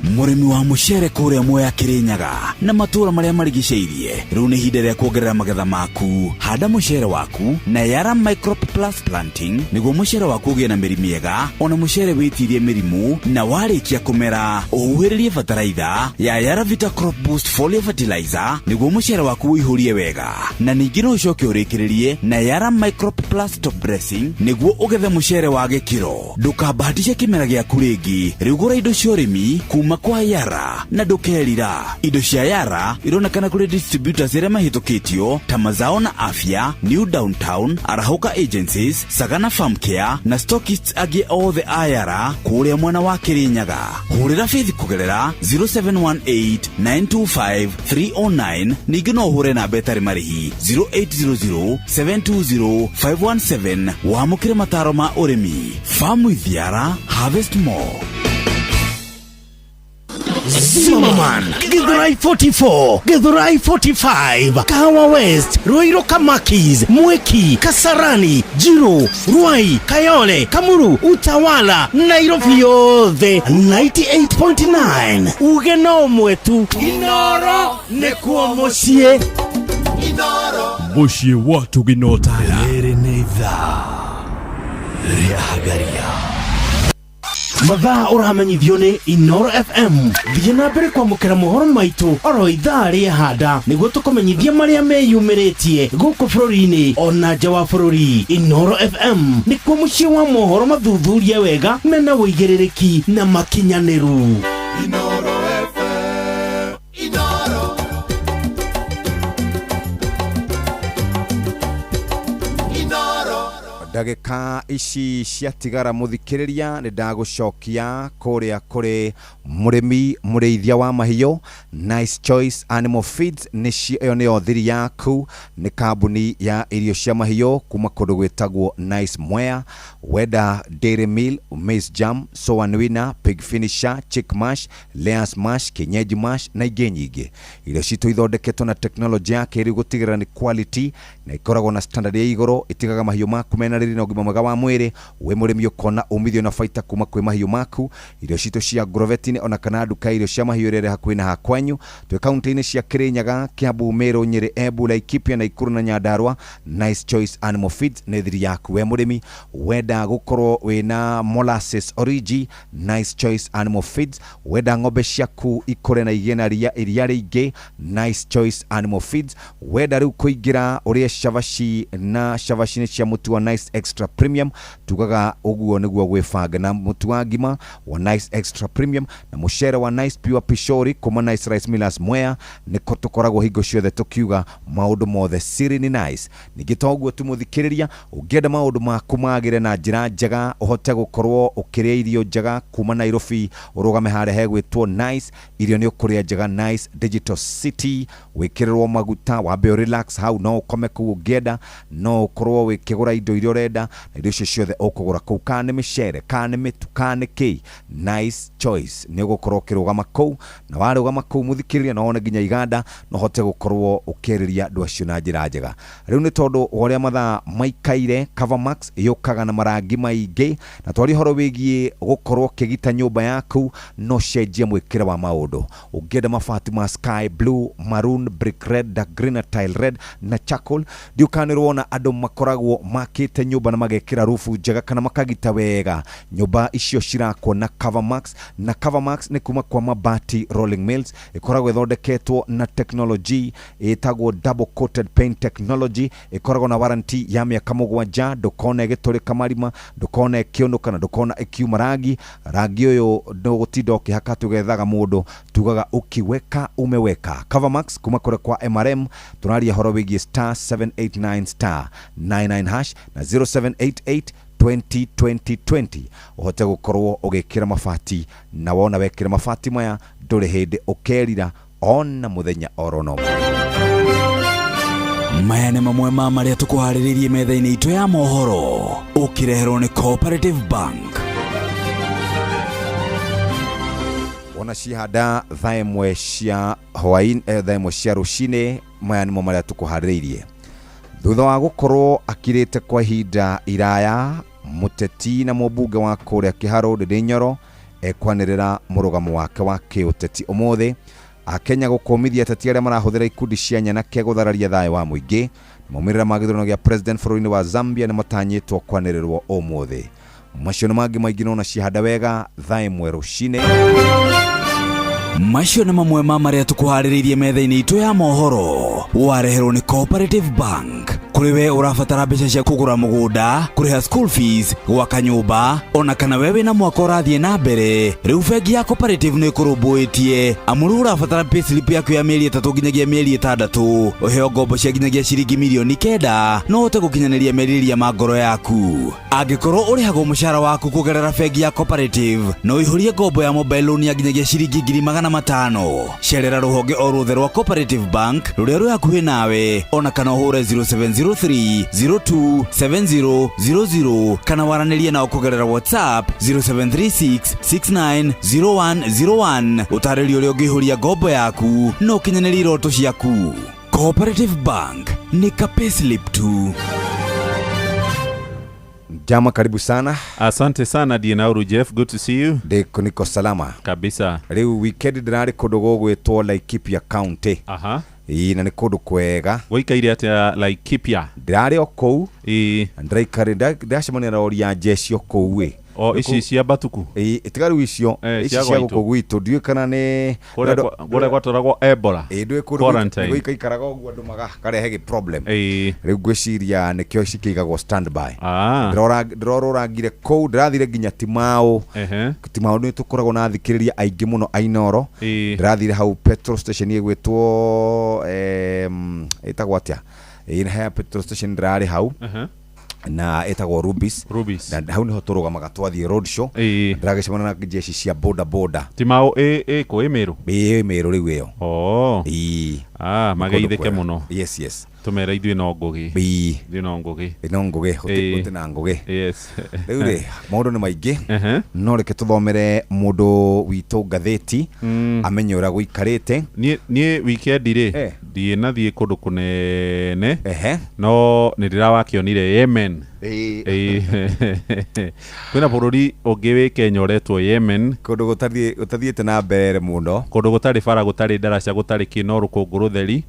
Mũrĩmi wa mũcere kũrĩa Mwea, Kĩrĩnyaga na matũũra marĩa marigicĩirie, rĩu nĩ ihinda rĩa kuongerera magetha maku. Handa mũcere waku na Yara Microp Plus Planting nĩguo mũcere waku ũgĩe na mĩri mĩega, ona mũcere wĩtirie mĩrimũ. Na warĩkia kũmera, ũhuhĩrĩrie bataraitha ya Yara Vita Crop Boost Foliar Fertilizer nĩguo mũcere waku ũihũrie wega. Na ningĩ no ũcoke ũrĩkĩrĩrie na Yara Microp Plus Top Dressing nĩguo ũgethe mũcere wa gĩkĩro. Ndũkambahatishe kĩmera gĩaku rĩngĩ. Rĩu gũra indo cia ũrĩmi kuma kwa Yara na ndũkerira. Indo cia Yara ironekana kũrĩ distributors arĩa mahĩtũkĩtio ta Mazao na Afya, New Downtown, Arahũka Agencies, Sagana Farm Care na stockists angĩ othe a Yara kũrĩa mwena wa Kĩrĩnyaga. Hũrĩra Faith kũgerera 0718 925 309. Ningĩ no ũhũre namba ĩtarĩ marĩhi 0800 720 517 wamũkĩre mataro ma ũrĩmi. Farm with Yara, harvest more. Zimmerman, Githurai 44, Githurai 45, Kahawa West, Ruiru Kamakis, Mwiki, Kasarani, Jiro, Ruai, Kayole, Kamuru, Utawala, Nairobi yothe 98.9. Uge no mwetu Inoro nĩkuo mũciĩ. Mũciĩ wa Tuginotaya. Rĩrĩ nĩ ithaa rĩa Hagaria. Mathaa ũramenyithio nĩ Inoro FM. Thiĩ na mbere kwamũkĩra mohoro maitũ oro ithaa rĩa handa nĩguo tũkũmenyithia marĩa meyumĩrĩtie gũkũ bũrũri-inĩ ona nja wa bũrũri. Inoro FM nĩkuo mũciĩ wa mohoro mathuthurie wega, mena ũigĩrĩrĩki na makinyanĩru. Inoro FM. Inoro. Inoro. Ndagĩka ici ciatigara, mũthikĩrĩria, nĩ ndagũcokia kũrĩa kũrĩ mũrĩmi mũrĩithia wa mahiũ. Nice Choice Animal Feeds nĩcio, ĩyo nĩyo thiri yaku, nĩ kambuni ya irio cia mahiũ kuma kũndũ gwĩtagwo Nice Mwea. Wenda dairy meal, maize jam, soan winner, pig finisher, chick mash, layers mash, kienyeji mash na ingĩ nyingĩ. Irio citũ ithondeketwo na tekinoronjĩ ya kĩrĩu gũtigĩrĩra nĩ quality na ikoragwo na standard ya igũrũ. Itigaga mahiũ maku mena riri na ũgima mwega wa mwĩrĩ. Wĩ mũrĩmi ũkona umithio na baita kuma kwĩ mahiũ maku. Irio citũ cia Agrovet-inĩ ona kana nduka ya irio cia mahiũ ĩrĩa ĩrĩ hakuhĩ na hakwanyu. Twĩ kaunti-inĩ cia Kĩrĩnyaga, Kiambu, Meru, Nyĩrĩ, Embu, Laikipia, Nakuru na Nyandarua. Nice Choice Animal Feeds nĩ thiri yaku we mũrĩmi. Wenda gũkorwo wĩna molasses origi, Nice Choice Animal Feeds. Wenda ng'ombe ciaku ikũre na igĩe na ria iria rĩingĩ, Nice Choice Animal Feeds. Wenda rĩu kũingĩra ũrĩe cabaci na cabaci nĩ cia mũtu wa Nice. Extra Premium. Tugaga ũguo nĩguo gwĩbanga na mũtu wa ngima wa Nice Extra Premium na mũcere wa Nice Pure Pishori kuma Nice Rice Millers Mwea, nĩko tũkoragwo hingo ciothe tũkiuga maũndũ mothe siri ni Nice. Ningĩ to ũguo tu mũthikĩrĩria, ũngĩenda maũndũ maku magĩre na njĩra njega, ũhote gũkorwo ũkĩrĩa irio njega kuma Nairobi, ũrũgame harĩa hegwĩtwo Nice, irio nĩ ũkũrĩa njega Nice Digital City, wĩkĩrĩrwo maguta wambe ũ relax hau, no ũkome kũu ũngĩenda, no ũkorwo wĩkĩgũra indo iria ũrenda, na irio icio ciothe ũkũgũra kũu, kana nĩ mĩcere, kana nĩ mĩtu, kana nĩ kĩ, Nice Choice nĩ ũgũkorwo ũkĩrũgama kũu, na warũgama kũu mũthikĩrĩria, no wone nginya iganda, no ũhote gũkorwo ũkĩarĩria andũ acio na njĩra njega. Rĩu nĩ tondũ wa ũrĩa mathaa maikaire, Covermax yũkaga na marangi maingĩ, na twaria ũhoro wĩgiĩ gũkorwo ũkĩgita nyũmba yaku, no cenjie mwĩkĩre wa maũndũ. Ũngĩenda mabati ma sky blue, maroon, brick red, dark green na tile red na charcoal, ndiũkanĩrwo na andũ makoragwo makĩte nyũmba na magekĩra rufu njega kana makagita wega. Nyũmba icio cirakwo na Covermax, na Covermax nĩ kuma kwa Mabati Rolling Mills, ĩkoragwo ĩthondeketwo na technology ĩtagwo double coated paint technology, ĩkoragwo na warranty ya mĩaka 7, ndũkona ĩgĩtũrĩka marima, ndũkona ĩkĩũnũka na ndũkona ĩkiuma rangi. Rangi ũyũ ndũgũtinda ũkĩhaka tũgethaga mũndũ, tugaga ukiweka umeweka. Covermax kuma kũrĩa kwa MRM, tũraria ũhoro wĩgiĩ star 789 star 99 hash na 0788 20 20 20, ũhote gũkorwo ũgĩkĩra mabati, na wona wekĩra mabati maya ndũrĩ hĩndĩ ũkerira ona mũthenya oro no. Maya nĩ mamwe ma marĩa tũkũharĩrĩirie metha-inĩ itũ ya mohoro, ũkĩreherwo nĩ Cooperative Bank. Wona cihanda 1:00 cia hwaĩ, 1:00 cia rũcinĩ, maya nĩmo marĩa tũkũharĩrĩirie. Thutha wa gũkorwo akirĩte kwa ihinda iraya, mũteti na mũmbunge wa kũrĩa Kĩharũ Ndĩndĩ Nyoro ekwanĩrĩra mũrũgamo wake wa kĩũteti ũmũthĩ. Akenya gũkũmithia ateti arĩa marahũthĩra ikundi cia nyanake gũthararia thayũ wa mũingĩ. Maumĩrĩra ma gĩthurano gĩa president bũrũri-inĩ wa Zambia nĩ matanyĩtwo kwanĩrĩrwo ũmũthĩ. Macio nĩ mangĩ maingĩ nona cihanda wega 1:00 rũcinĩ. Macio nĩ mamwe ma marĩa tũkũharĩrĩirie metha-inĩ itũ ya mohoro, wareherwo nĩ Cooperative Bank. Kũrĩ we ũrabatara mbeca cia kũgũra mũgũnda, kũrĩha school fees, gwaka nyũmba, ona kana we wĩna mwaka ũrathiĩ na mbere, rĩu bengi ya Cooperative nĩ ĩkũrũmbũĩtie, amu rĩu ũrabatara payslip yaku ya mĩeri 3 nginyagia mĩeri 6, ũheo ngombo cia nginyagia ciringi mirioni 9, no ũhote gũkinyanĩria merirĩria ma ngoro yaku. Angĩkorwo ũrĩhagwo mũcara waku kũgerera bengi ya Cooperative, no ũihũrie ngombo ya mobile loan ya nginyagia ciringi 500,000. Cerera rũhonge o ruothe rwa Cooperative Bank rũrĩa rwĩ hakuhĩ nawe, ona kana ũhũre 0703 02 70 00, kana waranĩrie nao kũgerera WhatsApp 0736 69 0101, ũtarĩrio ũrĩa ũngĩihũria ngombo yaku na ũkinyanĩrie iroto ciaku. Cooperative Bank nĩ ka payslip tu. Jama, karibu sana. Asante sana Dienauru Jeff, good to see you. Ndiko niko salama kabisa. Rĩu weekend ndĩrarĩ kũndũ gũgwĩtwo Laikipia County. Ĩĩ, na nĩ kũndũ kwega. Gũikaire atĩa Laikipia? Ndĩrarĩ o kũu. Ĩĩ. Na ndĩraikare ndĩracemania na rori ya jeshi o kũu ĩ. O ici cia Batuku? Ĩĩ, tiga rĩu icio, ici cia cia gwitũ. gũkũ gwitũ, ndiũĩ kana nĩ Kũrĩa gwatwaragwo Ebola. Ĩĩ, ndũĩ kũndũ Quarantine. gũikaikaraga ũguo andũ makarehe gĩ problem. Ĩĩ. Rĩu ngwĩciria nĩkĩo cikĩigagwo standby. Ndĩrorũrangire kũu, ndĩrathire nginya Timau. Timau nĩ tũkoragwo na athikĩrĩria aingĩ mũno a Inooro. Ndĩrathire hau petrol station ĩgwĩtwo ĩtagwo atĩa? Ĩĩ, he petrol station ndĩrarĩ hau. Na ĩtagwo Rubis. Rubis. Na hau niho tũrũgamaga twathiĩ road show. Ndĩragĩcemania na jeshi cia boda boda. Timau ĩ kũ, ĩ Mĩrũ? Ĩ Mĩrũ rĩu ĩyo. Ĩĩ. Mageithĩke mũno. Yes, yes. Tũmere ithuĩ no ngũgĩ. Ĩĩ. Ithuĩ no ngũgĩ. Ĩ no ngũgĩ, gũtĩ na ngũgĩ. Yes. Rĩu rĩ, maũndũ nĩ maingĩ. No reke tũthomere mũndũ witũ ngathĩti, amenye ũrĩa gũikarĩte. Niĩ weekend rĩ, ndinathiĩ kũndũ kũnene, no nĩ ndĩrawakĩonire Yemen. Kwĩna bũrũri ũngĩ wĩ Kenya ũretwo Yemen, kũndũ gũtathiĩte na mbere mũno, kũndũ gũtarĩ bara, gũtarĩ ndaraca, gũtarĩ kĩ, no rũkũngũ rũtheri. ũtheri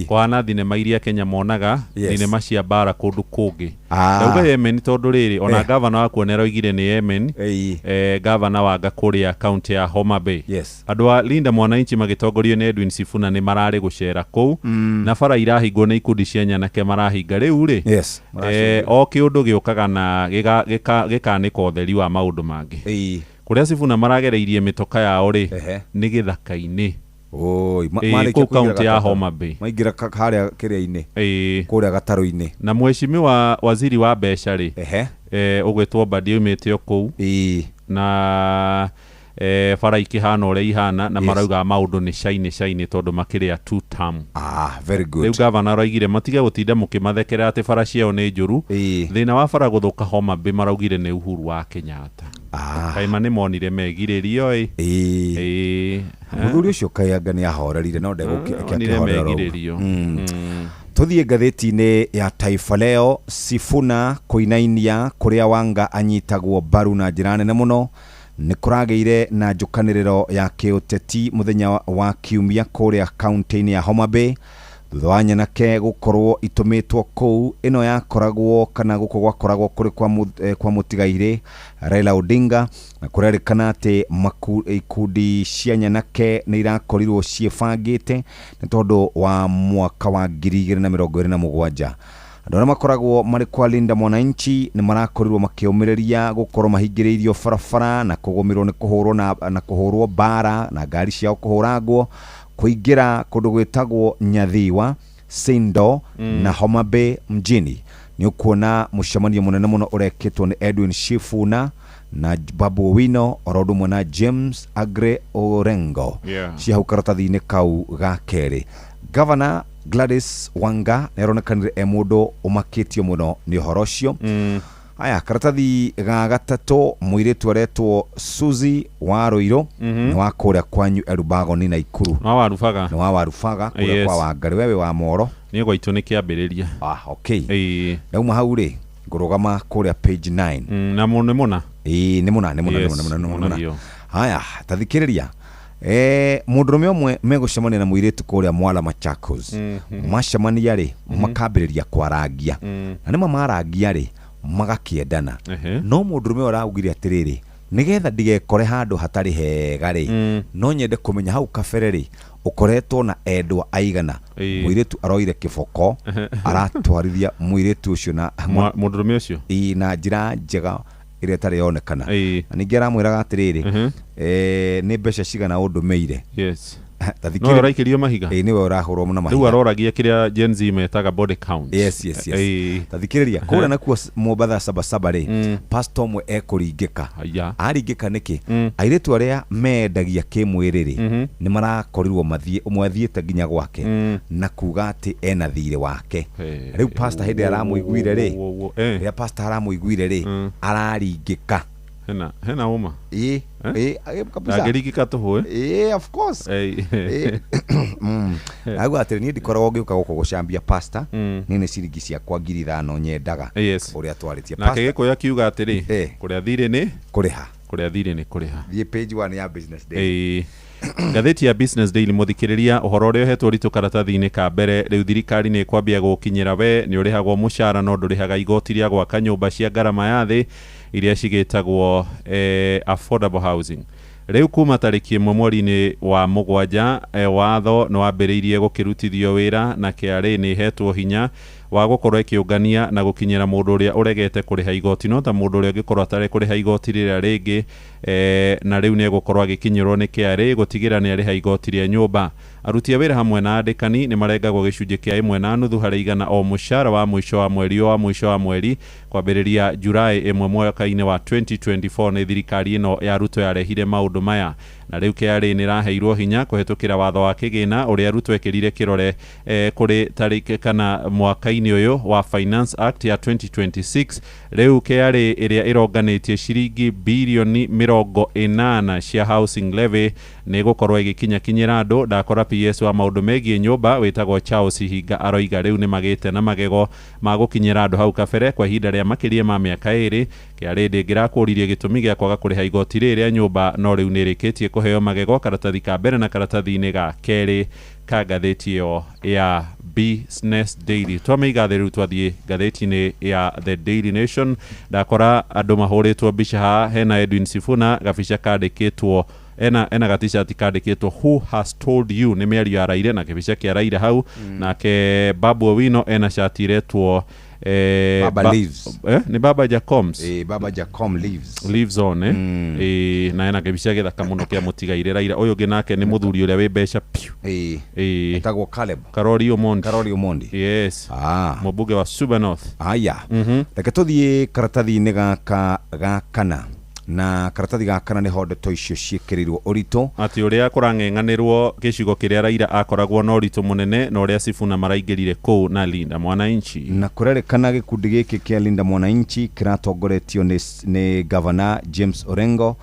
kũhana thinema iria Kenya monaga thinema cia mbara kũndũ kũngĩ. Ah. Ndauga Yemen tondũ rĩrĩ ona gavana wakuo nĩaroigire nĩ Yemen, gavana wanga kũrĩa kaunti ya Homa Bay. Andũ a Linda Mwananchi magĩtongorio nĩ Edwin Sifuna nĩ mararĩ gũcera kũu na bara irahingwo nĩ ikundi cia nyanake marahinga rĩu rĩ. O kĩũndũ gĩũkaga na gĩkanĩka ũtheri wa maũndũ mangĩ. Kũrĩa Sifuna maragereirie mĩtoka yao rĩ nĩ gĩthaka-inĩ. Marĩkia kũu kũingĩra kaunti ya gatarũ. Homa Bay. Maingĩra harĩa kĩrĩa-inĩ, kũrĩa gatarũ-inĩ. Na mheshimiwa waziri wa mbeca rĩ, ũgwĩtwo Mbadi aumĩte o kũu na bara ikĩhana ũrĩa ihana na marauga maũndũ nĩ cainĩ cainĩ tondũ makĩrĩa two term. Very good. Rĩu gavana aroigire matige gũtinda mũkĩmathekera atĩ bara ciao nĩ njũru. Thĩna wa bara gũthũka Homa Bay maraugire nĩ Uhuru wa Kenyatta. Kaima nĩ monire megirĩrio ĩ. Mũthuri ũcio kaianga nĩ ahorerire no Onire ndegũkĩhorera. megirĩrio. Tuthiĩ ngathĩti-inĩ ya Taifa Leo. Sifuna kũinainia kũrĩa Wanga anyitagwo mbaru na njĩra nene mũno. Nĩ kũragĩire na njũkanĩrĩro ya kĩũteti mũthenya wa kiumia kũrĩa kaunti-inĩ ya Homa Bay thutha wa nyanake gũkorwo itũmĩtwo kũu. Ĩno yakoragwo kana gũkũ gwakoragwo kũrĩ kwa mũtigairĩ Raila Odinga, na kũrerĩkana atĩ ikundi cia nyanake nĩ irakorirwo ciĩbangĩte nĩ tondũ wa mwaka wa 2027. Andũ arĩa makoragwo marĩ kwa Linda Mwananchi nĩ marakorirwo makĩũmĩrĩria gũkorwo mahingĩrĩirio barabara na kũgũmĩrwo nĩ kũhũrwo na kũhũrwo mbara na ngari ciao kũhũrangwo kũingĩra kũndũ gwĩtagwo Nyathiwa, Sindo na Homa Bay mjini. Nĩ ũkuona mũcemanio mũnene mũno ũrekĩtwo nĩ Edwin Sifuna na Babu Owino oro ũndũ ũmwe na James Agre Orengo cia hau karatathi-inĩ kau ga kerĩ. Governor Gladys Wanga nĩ aronekanire e mũndũ ũmakĩtio mũno nĩ ũhoro ũcio. Aya karatathi ga gatatũ, mũirĩtu aretwo Suzy wa Rũirũ nĩ wa kũrĩa kwanyu Elubagoni na Ikuru. Nĩ wa Warubaga. Nĩ wa Warubaga kũrĩa kwa Wangarĩ, wewe wa Moro. Niĩ gwaitũ nĩ kĩambĩrĩria. Okay. Ndauma hau rĩ ngũrũgama kũrĩa page 9. Na nĩ mũna. Ĩĩ nĩ mũna nĩ mũna nĩ mũna nĩ mũna nĩ mũna. Haya tathikĩrĩria. Mũndũrũme ũmwe megũcemania na mũirĩtu kũrĩa Mwala Machakos. Macemania rĩ makambĩrĩria kwarangia na nĩma marangia rĩ magakĩendana. No mũndũrũme ũyũ araugire atĩrĩrĩ, nĩgetha ndigekore handũ hatarĩ hega rĩ no nyende kũmenya hau kabere rĩ ũkoretwo na endwa aigana. Mũirĩtu aroire kĩboko aratwarithia mũirĩtu ũcio na mũndũrũme ũcio na njĩra njega ĩrĩa ĩtarĩ yonekana. Na ningĩ aramwĩraga atĩrĩrĩ, nĩ mbeca cigana ũndũmĩire. No ũraikĩrio mahiga. Nĩwe ũrahũrwo na mahiga. Rĩu aroragia kĩrĩa Gen Z metaga body count. Yes. Tathikĩrĩria kũrĩa nakuo Mombatha Sabasaba rĩ, pastor ũmwe ekũringĩka. Aringĩka nĩkĩ? Airĩtu arĩa mendagia kĩmwĩrĩ rĩ nĩ marakorirwo mathiĩ ũmwe athiĩte nginya gwake na kuga atĩ ena thirĩ wake. Rĩu pastor hĩndĩ aramũiguire rĩ, rĩrĩa pastor aramũiguire rĩ araringĩka. Hena uma. Kabisa. Ndangĩringĩka tũhũ. Of course. Auga atĩrĩ, niĩ ndikoragwo ngĩũka gũkũ gũcambia pastor, niĩ nĩ ciringi ciakwa 5,000 nyendaga. Ũrĩa twarĩtie. Nake Gĩkũyũ akiuga atĩrĩ, kũrĩa thirĩ nĩ kũrĩha. Kũrĩa thirĩ nĩ kũrĩha. Thiĩ page 1 ya Business Daily. Ngathĩti ya Business Daily mũthikĩrĩria ũhoro ũrĩa ũhetwo ũritũ karatathi-inĩ ka mbere. Rĩu thirikari nĩ ĩkwambia gũkinyĩra we nĩ ũrĩhagwo mũcara no ndũrĩhaga igoti rĩa gwaka nyũmba cia ngarama ya thĩ iria cigĩtagwo affordable housing. Rĩu kuma tarĩki 1 mweri-inĩ wa 7 watho nĩ wambĩrĩirie gũkĩrutithio wĩra na KRA nĩ ĩhetwo hinya wa gũkorwo ĩkĩũngania na gũkinyĩra mũndũ ũrĩa ũregete kũrĩha igoti no ta mũndũ ũrĩa ũngĩkorwo atarĩ kũrĩha igoti rĩrĩa rĩngĩ na rĩu nĩ egũkorwo agĩkinyĩrwo nĩ KRA gũtigĩra nĩ arĩha igoti rĩa nyũmba. Aruti a wĩra hamwe na andĩkani nĩ marengagwo gĩcunjĩ kĩa 1.5 harĩ igana o mũcara wa mũico wa mweri wa mũico wa mweri kwambĩrĩria Julai 1 mwaka-inĩ wa 2024. Nĩ thirikari ĩno ya Ruto yarehire maũndũ maya na rĩu KRA nĩ ĩraheirwo hinya kũhetũkĩra watho wa kĩgĩna ũrĩa Ruto ekĩrire kĩrore kũrĩ tarĩki kana mwaka-inĩ ũyũ wa Finance Act ya 2026. Rĩu KRA ĩrĩa ĩronganĩtie ciringi birioni 80 cia housing levy nĩ ĩgũkorwo ĩgĩkinyakinyĩra andũ. Ndakora PS wa maũndũ megiĩ nyũmba wĩtagwo Charles Hinga aroiga rĩu nĩ magĩte na magego ma gũkinyĩra andũ hau kabere kwa ihinda rĩa makĩria ma mĩaka 2. KRA ndĩngĩrakũririe gĩtũmi gĩa kwaga kũrĩha igoti rĩrĩ rĩa nyũmba no rĩu nĩ ĩrĩkĩtie kũheo magego karatathi ka mbere na karatathi-inĩ ga kerĩ ka ngathĩti ĩyo ya Business Daily. Twamĩiga thĩ rĩu twathiĩ ngathĩti-inĩ ya The Daily Nation. Ndakora andũ mahũrĩtwo mbica haha, hena Edwin Sifuna gabica kandĩkĩtwo ena gatishati kandĩkĩtwo who has told you, nĩ mĩario ya Raila na kĩbica kĩa Raila hau. Nake Babu Owino ena shati iretwo Baba lives. Nĩ Baba Jacoms. Baba Jacom lives. Lives on. Na ena kĩbica gĩthaka mũno kĩa mũtigaire Raila. Ũyũ ũngĩ nake nĩ mũthuri ũrĩa wĩ mbeca piũ. Etagwo Caleb. Karori Omondi. Karori Omondi. Yes. Mũmbunge wa Suba North. Aya. Reke tũthiĩ karatathi-inĩ gaka ga kana. Na karatathi ga kana nĩho ndeto icio ciĩkĩrĩirwo ũritũ. Atĩ ũrĩa kũrang'eng'anĩrwo gĩcigo kĩrĩa Raila akoragwo na ũritũ mũnene na ũrĩa Sifuna maraingĩrire kũu na Linda Mwananchi. Na kũrerĩkana gĩkundi gĩkĩ kĩa Linda Mwananchi kĩratongoretio nĩ Governor James Orengo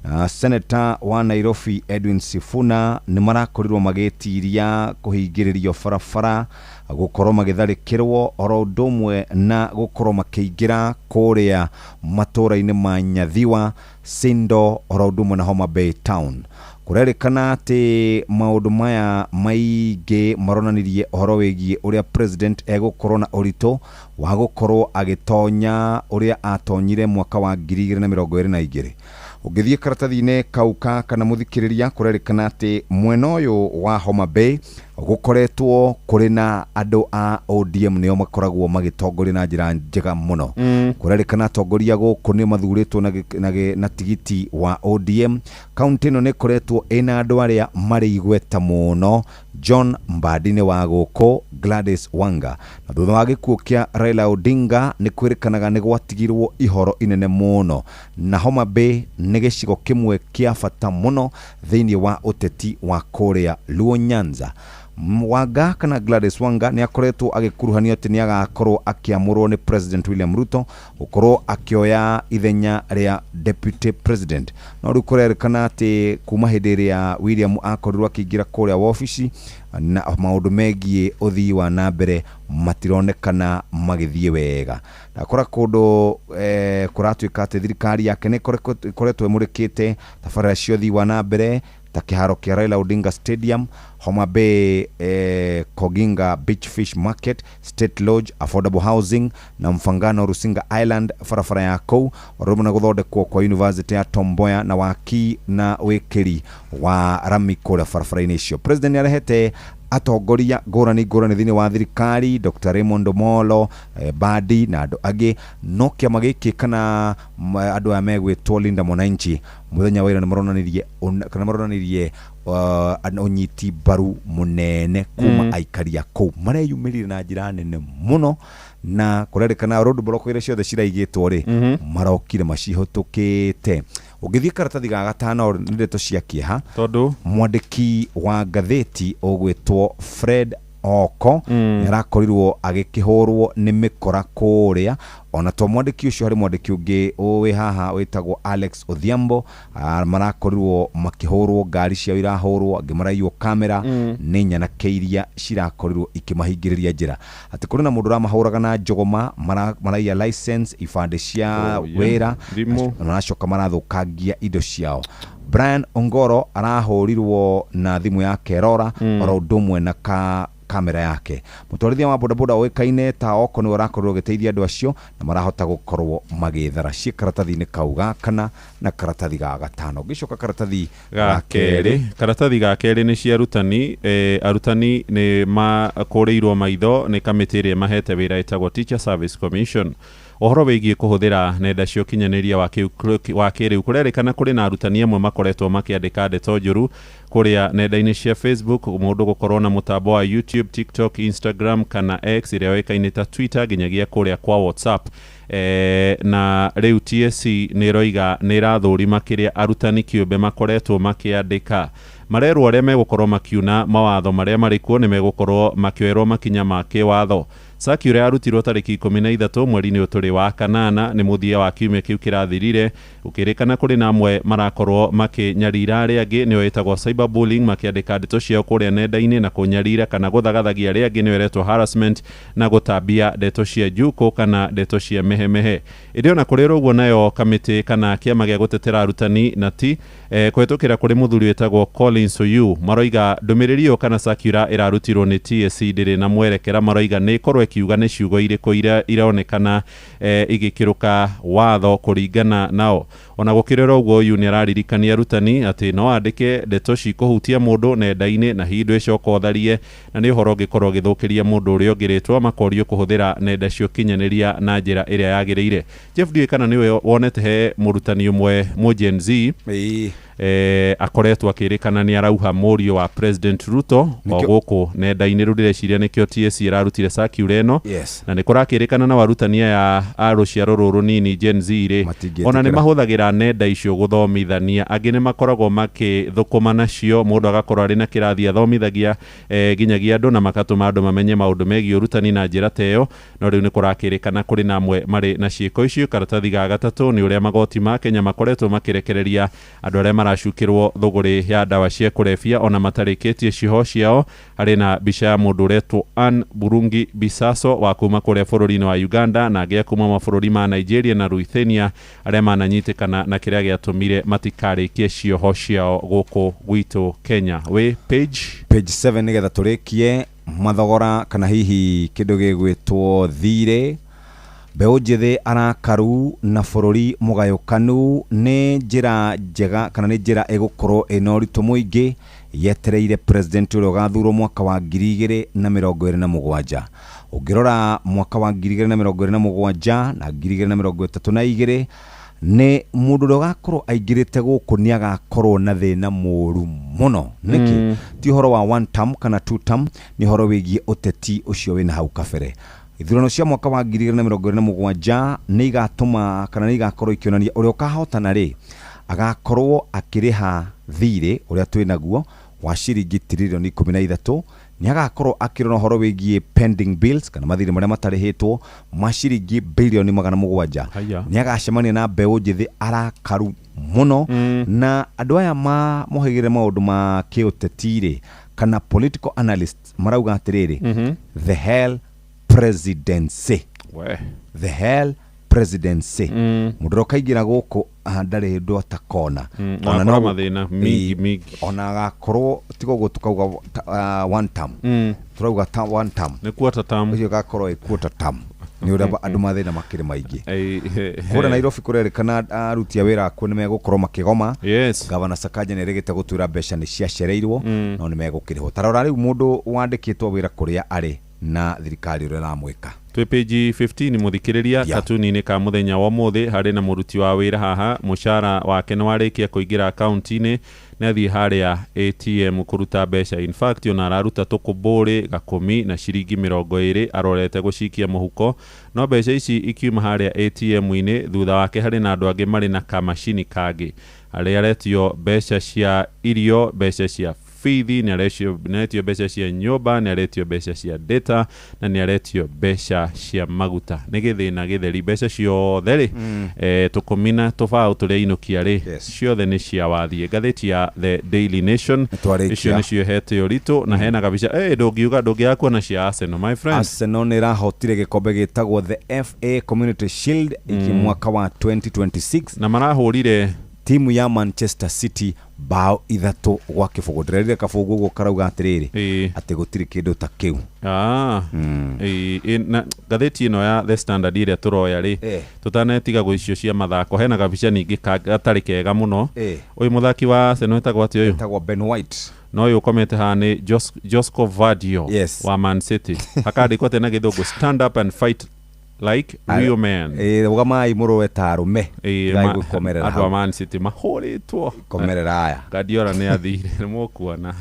na Senator wa Nairobi Edwin Sifuna. Nĩ marakorirwo magĩtiria kũhingĩrĩrio barabara, gũkorwo magĩtharĩkĩrwo oro ũndũ ũmwe na gũkorwo makĩingĩra kũrĩa matũũra-inĩ ma Nyathiwa, Sindo oro ũndũ ũmwe na Homa Bay Town. Kũrerĩkana atĩ maũndũ maya maingĩ maronanirie ũhoro wĩgiĩ ũrĩa president egũkorwo na ũritũ wa gũkorwo agĩtonya ũrĩa atonyire mwaka wa 2022. Ũngĩthiĩ karatathi-inĩ kau ka kana mũthikĩrĩria, kũrerĩkana atĩ mwena ũyũ wa Homa Bay gũkoretwo kũrĩ na andũ a ODM nĩo makoragwo magĩtongoria na njĩra njega mũno. Kũrerĩkana atongoria gũkũ nĩ mathurĩtwo na tigiti wa ODM. Kaunti ĩno nĩ ĩkoretwo ĩna andũ arĩa marĩ igweta mũno. John Mbadi nĩ wa gũkũ, Gladys Wanga. Na thutha wa gĩkuũ kĩa Raila Odinga nĩ kwĩrĩkanaga nĩ gwatigirwo ihoro inene mũno. Na Homa Bay nĩ gĩcigo kĩmwe kĩa bata mũno thĩinĩ wa ũteti wa kũrĩa Luo Nyanza. Wanga kana Gladys Wanga nĩ akoretwo agĩkuruhanio atĩ nĩ agakorwo akĩamũrwo nĩ President William Ruto gũkorwo akĩoya ithenya rĩa Deputy President. No rĩu kũrerĩkana atĩ kuma hĩndĩ ĩrĩa William akorirwo akĩingĩra kũrĩa wabici na maũndũ megiĩ ũthii wa na mbere matironekana magĩthiĩ wega. Ndakora kũndũ kũratuĩka atĩ thirikari yake nĩ ĩkoretwo ĩmũrĩkĩte tabarĩra cia ũthii wa na mbere ta kĩharo kĩa Raila Odinga Stadium, Homa Bay, Koginga Beach Fish Market, State Lodge, Affordable Housing na Mfangano Rusinga Island barabara ya kũu, oro rĩmwe na gũthondekwo kwa University ya Tom Mboya na waki na wĩkĩri wa rami kũrĩa barabara-inĩ icio. President nĩarehete atongoria ngũrani ngũrani thĩinĩ wa thirikari, Dr. Raymond Omolo, Badi na andũ angĩ. No kĩama gĩkĩ kana andũ aya megwĩtwo Linda Mwananchi mũthenya wa ira nĩ maronanirie kana maronanirie ũnyiti mbaru mũnene kuma aikari a kũu mareyumĩrire na njĩra nene mũno. Na kũrerĩkana road block iria ciothe ciraigĩtwo rĩ, marokire macihũtũkĩte. Ũngĩthiĩ karatathi ga gatano nĩ ndeto cia kĩeha, tondũ mwandĩki wa ngathĩti ũgwĩtwo Fred Oko nĩ arakorirwo agĩkĩhũrwo nĩ mĩkora kũrĩa. Ona to mwandĩki ũcio, harĩ mwandĩki ũngĩ wĩ haha wĩtagwo Alex Odhiambo, marakorirwo makĩhũrwo, ngari ciao irahũrwo, angĩ maraiywo kamera nĩ nyanake iria cirakorirwo ikĩmahingĩrĩria njĩra. Atĩ kũrĩ na mũndũ ũramahũraga na njũgũma, maraiya license, ibandĩ cia wĩra, na maracoka marathũkangia indo ciao. Brian Ongoro arahũrirwo na thimũ yake Rora oro ũndũ ũmwe na kamera yake. Mũtwarithia wa bodaboda ũĩkaine ta Oko nĩwe ũrakorirwo ũgĩteithia andũ acio na marahota gũkorwo magĩthara. Ciĩ karatathi-inĩ kau ga kana na karatathi ga gatano. Ngĩcoka karatathi ga kerĩ, karatathi ga kerĩ nĩ cia arutani. Arutani nĩ makũrĩirwo maitho nĩ kamĩtĩ ĩrĩa mahete wĩra ĩtagwo Teacher Service Commission. Ũhoro wĩgiĩ kũhũthĩra nenda cia ũkinyanĩria wa kĩrĩu, kũrerĩkana kũrĩ na arutani amwe makoretwo makĩandĩka ndeto njũru kũrĩa nenda-inĩ cia Facebook, mũndũ gũkorwo na mũtambo wa YouTube, TikTok, Instagram kana X ĩrĩa yoĩkaine ta Twitter, nginyagia kũrĩa kwa WhatsApp. Na rĩu TSC nĩ ĩroiga nĩ ĩrathũrima kĩrĩa arutani kĩũmbe makoretwo makĩandĩka. Marerwo arĩa megũkorwo makiuna mawatho marĩa marĩ kuo nĩ megũkorwo makĩoerwo makinya ma kĩwatho. Circular yarutirwo tarĩki 13 mweri-inĩ ũyũ tũrĩ wa kanana nĩ mũthia wa kiumia kĩu kĩrathirire, gũkĩrĩkana kũrĩ na amwe marakorwo makĩnyarira arĩa angĩ, nĩyo ĩtagwo cyberbullying, makĩandĩka ndeto ciao kũrĩa nenda-inĩ na kũnyarira kana gũthagathagia arĩa angĩ, nĩyo ĩretwo harassment, na gũtambia ndeto cia njukũ kana ndeto cia mehemehe. Ĩndĩ ona kũrĩ ũguo, nayo kamĩtĩ kana kĩama gĩa gũtetera arutani na ti kũhetũkĩra kũrĩ mũthuri wĩtagwo Collins Oyu, maroiga ndũmĩrĩri ĩyo kana circular ĩrarutirwo nĩ TSC ndĩrĩ na mwerekera. Maroiga nĩ ĩkorwo ĩkiuga nĩ ciugo irĩkũ ironekana igĩkĩrũka watho kũringana nao. Ona gũkĩrĩ ũguo, Oyu nĩ araririkania arutani atĩ no andĩke ndeto cikũhutia mũndũ nenda-inĩ na hihi ndwĩcoka ũtharie, na nĩ ũhoro ũngĩkorwo ũgĩthũkĩria mũndũ ũrĩa ũngĩ rĩtwa, makorio kũhũthĩra nenda cia ũkinyanĩria na njĩra ĩrĩa yagĩrĩire. Jeff, ndiũĩ kana nĩwe wonete he mũrutani ũmwe mũ Gen Z akoretwo akĩrĩkana nĩ arauha mũriũ wa President Ruto o gũkũ nenda-inĩ. Rĩu ndĩreciria nĩkĩo TSC ĩrarutire circular ĩno. Na nĩ kũrakĩrĩkana na arutani aya a rũciaro rũrũ nini, Gen Z rĩ, ona nĩ mahũthagĩra nenda icio gũthomithania. Angĩ nĩ makoragwo makĩthũkũma nacio, mũndũ agakorwo arĩ na kĩrathi athomithagia nginyagia andũ na makatũma andũ mamenye maũndũ megiĩ ũrutani na njĩra ta ĩyo. No rĩu nĩ kũrakĩrĩkana kũrĩ na amwe marĩ na ciĩko icio. Karatathi ga gatatũ nĩ ũrĩa magoti ma Kenya makoretwo makĩrekereria andũ arĩa maracukĩrwo thũgũrĩ ya ndawa cia kũrebia ona matarĩkĩtie cioho ciao. Harĩ na mbica ya mũndũ ũretwo Ann Burungi Bisaso wa kuma kũrĩa bũrũri-inĩ wa Uganda, na angĩ a kuma mabũrũri ma Nigeria na Ruthenia arĩa mananyitĩkana na kĩrĩa gĩatũmire matikarĩkie cioho ciao gũkũ gwitũ Kenya. Wĩ page Page 7, nĩgetha tũrĩkie mathogora kana hihi kĩndũ gĩgwĩtwo thirĩ. Mbeũ njĩthĩ arakaru na bũrũri mũgayũkanu nĩ njĩra njega kana nĩ njĩra ĩgũkorwo ĩna ũritũ mũingĩ yetereire president ũrĩa ũgathurwo mwaka wa 2027. Ũngĩrora mwaka wa 2027 na 2032, nĩ mũndũ ũrĩa ũgakorwo aingĩrĩte gũkũ nĩ agakorwo na thĩna mũru mũno. Nĩkĩ? Ti ũhoro wa one term kana two term, nĩ ũhoro wĩgiĩ ũteti ũcio wĩna hau kabere. Ithurano cia mwaka wa 2027 nĩ igatũma kana nĩ igakorwo ikĩonania ũrĩa ũkahotana rĩ agakorwo akĩrĩha thirĩ ũrĩa twĩ naguo wa ciringi tiririoni 13. Nĩ agakorwo akĩrora ũhoro wĩgiĩ pending bills kana mathirĩ marĩa matarĩhĩtwo ma ciringi birioni 700. Haya. Nĩ agacemania na mbeũ njĩthĩ arakaru mũno, na andũ aya mohĩgĩre maũndũ ma kĩũteti rĩ kana political analysts marauga atĩrĩrĩ, the hell presidency. We. The hell presidency. Mũndũ ũrĩa ũkaingĩra gũkũ, ndarĩ ũndũ atakona. Ona Agakorwo mathĩna mingi mingi. Ona agakorwo tiga ũguo tukauga one term, turauga ta one term. Nĩ quarter term. Ũcio ũgakorwo ĩ quarter term nĩ ũrĩa andũ mathĩna makĩrĩ maingĩ. Kũrĩa Nairobi kũrerĩkana aruti a wĩra akuo nĩ megũkorwo makĩgoma. Gavana Sakaja nĩ erĩgĩte gũtwĩra mbeca nĩ ciacereirwo, no nĩ megũkĩrĩhwo. Tarora rĩu mũndũ wandĩkĩtwo wĩra kũrĩa arĩ na thirikari ũrĩa ĩramwĩka. Twĩ page 15, mũthikĩrĩria. Katuni-inĩ ka mũthenya wa ũmũthĩ harĩ na mũruti wa wĩra haha, mũcara wake nĩ warĩkia kũingĩra akaunti-inĩ, nĩ athiĩ harĩa ATM kũruta mbeca. In fact, ona araruta tũkũmbũrĩ gakũmi na ciringi 20 arorete gũcikia mũhuko, no mbeca ici ikiuma harĩa ATM-inĩ, thutha wake harĩ na andũ angĩ marĩ na kamacini kangĩ arĩa aretio mbeca cia irio, mbeca cia bithi, nĩ aretio mbeca cia nyũmba, nĩ aretio mbeca cia data na nĩ aretio mbeca cia maguta. Nĩ gĩthĩna gĩtheri. Mbeca ciothe rĩ, tũkũmi na tũbaũ tũrĩa inũkia rĩ, ciothe nĩ cia wathiĩ. Ngathĩti ya The Daily Nation. Nĩtwarĩkia. Icio nĩcio hete ũritũ na hena kabica ndũngiuga ndũngĩaga kuona cia Arsenal, my friend. Arsenal nĩ ĩrahotire gĩkombe gĩtagwo the FA Community Shield iki mwaka wa 2026. Na marahũrire timu ya Manchester City bao 3-0. Ndĩrerire kabũngũ ũguo karauga atĩrĩrĩ, atĩ gũtirĩ kĩndũ ta kĩu. Na ngathĩti ĩno ya The Standard ĩrĩa tũroya rĩ, tũtanetiga gũicio cia mathako, hena kabica ningĩ gatarĩ kega mũno. Ũyũ mũthaki wa Arsenal etagwo atĩa ũyũ? Etagwo Ben White. Na ũyũ ũkomete haha nĩ Josko Gvardiol wa Man City. Hakandĩkwo atĩa na gĩthũngũ? "Stand up and fight Like real men. Rũgamai mũrũe ta arũme. Ĩĩ, Tigai gũkomerera andũ a hau. Man City mahũrĩtwo. Komerera aya. Guardiola nĩ athire, nĩ mũkuona.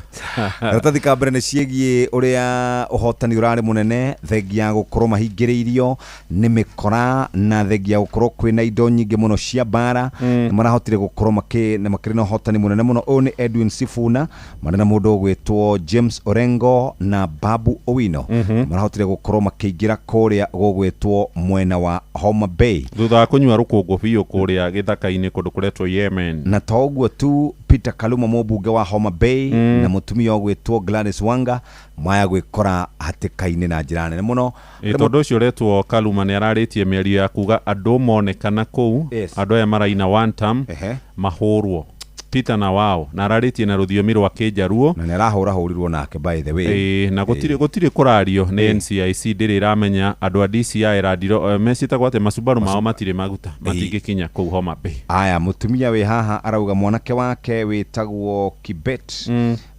Karatathi ka mbere nĩ ciĩgiĩ ũrĩa ũhotani ũrarĩ mũnene thengia ya gũkorwo mahingĩrĩirio nĩ mĩkora na thengia ya gũkorwo kwĩna indo nyingĩ mũno cia mbara. Nĩ marahotire gũkorwo na makĩrĩ na ũhotani mũnene mũno. Ũyũ nĩ Edwin Sifuna marĩ na mũndũ ũgwĩtwo James Orengo na Babu Owino. Marahotire gũkorwo makĩingĩra kũrĩa gũgwĩtwo mwena wa Homa Bay thutha wa kũnyua rũkũngũ biũ kũrĩa gĩthaka-inĩ kũndũ kũretwo Yemen. Na to ũguo tu, Peter Kaluma mũmbunge wa Homa Bay na mũtumia ũgwĩtwo Gladys Wanga maya gwĩkora hatĩka-inĩ na njĩra nene mũno. Ĩ, tondũ ũcio ũretwo Kaluma nĩ ararĩtie mĩario ya kuga andũ monekana kũu, andũ aya maraina one term mahũrwo Peter na wao, na ararĩtie na rũthiomi rwa Kĩnjaruo na nĩ arahũrahũrirwo nake, by the way. Ĩĩ, na gũtirĩ kũrario nĩ NCIC ndĩrĩ ĩramenya andũ a DCI Landiro meciĩtagwo atĩ macubaru mao matirĩ maguta, matingĩkinya kũu Homa Bay. Aya, mũtumia wĩ haha arauga mwanake wake wĩtagwo Kibet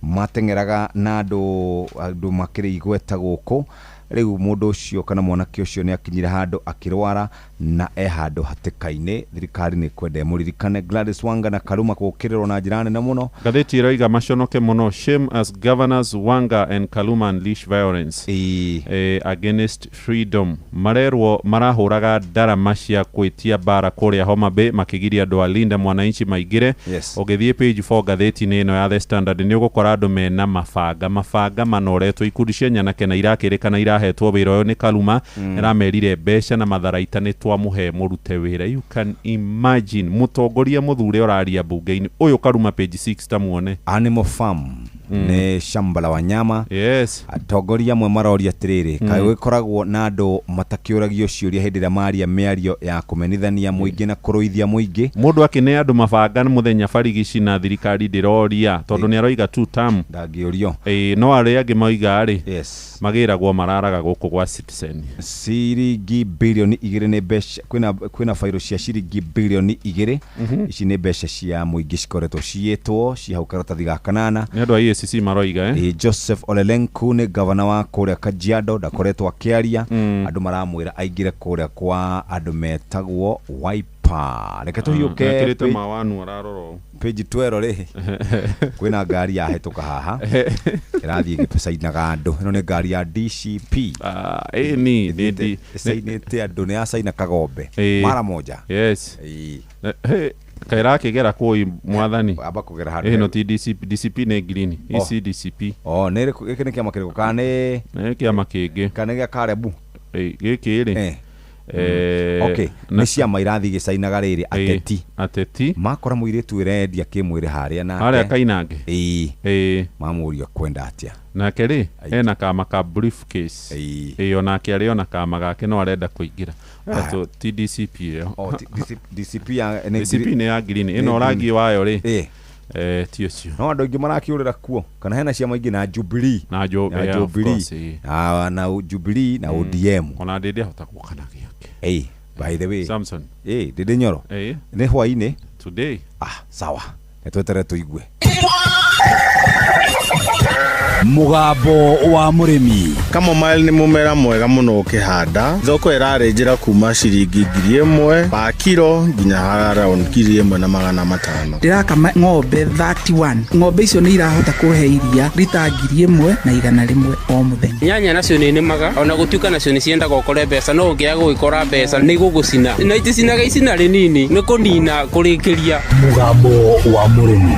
mateng'eraga na andũ makĩrĩ igweta gũkũ. Rĩu mũndũ ũcio kana mwanake ũcio nĩ akinyire handũ akĩrwara na e handũ hatĩka-inĩ. Thirikari nĩ kwenda ĩmũririkane. Gladys Wanga na Karuma gũkĩrĩrwo na njĩra nene mũno. Ngathĩti ĩroiga maconoke mũno, shame as governors Wanga and Kaluma unleash violence against freedom. Marerwo marahũraga ndarama cia gwĩtia mbara kũrĩa Homa Bay makĩgiria andũ a Linda Mwananchi maingĩre. Ũgĩthiĩ page 4 ngathĩti-inĩ ĩno ya The Standard nĩ ũgũkora andũ mena mabanga manoretwo ikundi cia nyanake na irakĩrĩkana irahetwo wĩra ũyũ nĩ Kaluma. Ĩramerire mbeca na matharaita nĩ twamũhe mũrute wĩra. You can imagine mũtongoria mũthure ũraria mbunge-inĩ ũyũ Karuma, page 6 tamuone. Animal Farm nĩ shamba la wanyama. Atongoria amwe maroria atĩrĩrĩ, kaĩ gũgĩkoragwo na andũ matakĩũragio ciũria hĩndĩ ĩrĩa maria mĩario ya kũmenithania mũingĩ na kũrũithia mũingĩ? Mũndũ akĩne andũ mabanga mũthenya barigici na thirikari ndĩroria tondũ nĩ aroiga two term. Ndangĩũrio. Ĩĩ, no arĩa angĩ moiga rĩ, magĩragwo mararaga gũkũ gwa Citizen. Ciringi birioni 2 nĩ mbeca, kwĩna bairo cia ciringi birioni 2. Ici nĩ mbeca cia mũingĩ cikoretwo ciĩtwo ci hau karatathi ga kanana. Nĩ andũ a EACC maroiga, eh? Ĩ, Joseph Olelenku nĩ gavana wa kũrĩa Kajiado ndakoretwo akĩaria. Andũ maramwĩra aingĩre kũrĩa kwa andũ metagwo Wiper. Reke tũhiũke Mekĩrĩte mawanu ararora ũũ. Page 12 rĩ, kwĩna ngari yahĩtũka haha ĩrathiĩ ĩgĩcainaga andũ. Ĩno nĩ ngari ya DCP. Ĩni, nĩ ĩcainĩte andũ, nĩ yacaina Kagombe mara moja. Yes. Kaĩrakĩgera kũi mwathani. Amba kũgera handũ. Ĩno ti DCP, DCP nĩ green. Oh. Ici DCP. Oh, nĩ ĩrĩkũ? Gĩkĩ nĩ kĩama kĩrĩkũ? Kana nĩ Nĩ kĩama kĩngĩ. Kana nĩ gĩa Karebu? Gĩkĩ rĩ. Okay, nĩ ciama irathiĩ igĩcainaga rĩrĩ ateti. Ateti. Makora mũirĩtu ũrendia kĩmwĩrĩ harĩa nake. Harĩa Kainange. Ĩĩ. Mamũria kwenda atĩa. Nake rĩ, ena kama ka briefcase. Ĩĩ, onake arĩ ona kama gake no arenda kũingĩra. Eto ti DCP ĩyo. Oh, DCP ya nĩ DCP nĩ ya green. Nĩ Ĩno rangi green. wayo rĩ. Ti ũcio. No andũ aingĩ marakĩũrĩra kuo. Kana hena ciama ingĩ na Jubilee. Na Na yeah, of Jubilee. course, ĩĩ. Na Jubilee na ODM. Ona ndĩndĩ ahota gũka na gĩake. Ĩĩ, by the way. Samson. Ĩĩ, Ndĩndĩ Nyoro. Ĩĩ. Nĩ hwainĩ. Today. Ah, sawa. Nĩ tweterere tũigue. Mũgambo wa mũrĩmi. Chamomile nĩ mũmera mwega mũno ũkĩhanda. Thoko ĩrarĩ njĩra kuma ciringi 1,000 pa kiro nginya around 1,500. Ndĩrakama ng'ombe 31. Ng'ombe icio nĩ irahota kũhe iria rita 1,100 o mũthenya. Nyanya nacio nĩ nĩmaga ona gũtuĩka nacio nĩ ciendaga ũkore mbeca, no ũngĩaga gũgĩkora mbeca nĩ igũgũcina na iticinaga icina rĩnini nĩ kũnina kũrĩkĩria. Mũgambo wa mũrĩmi.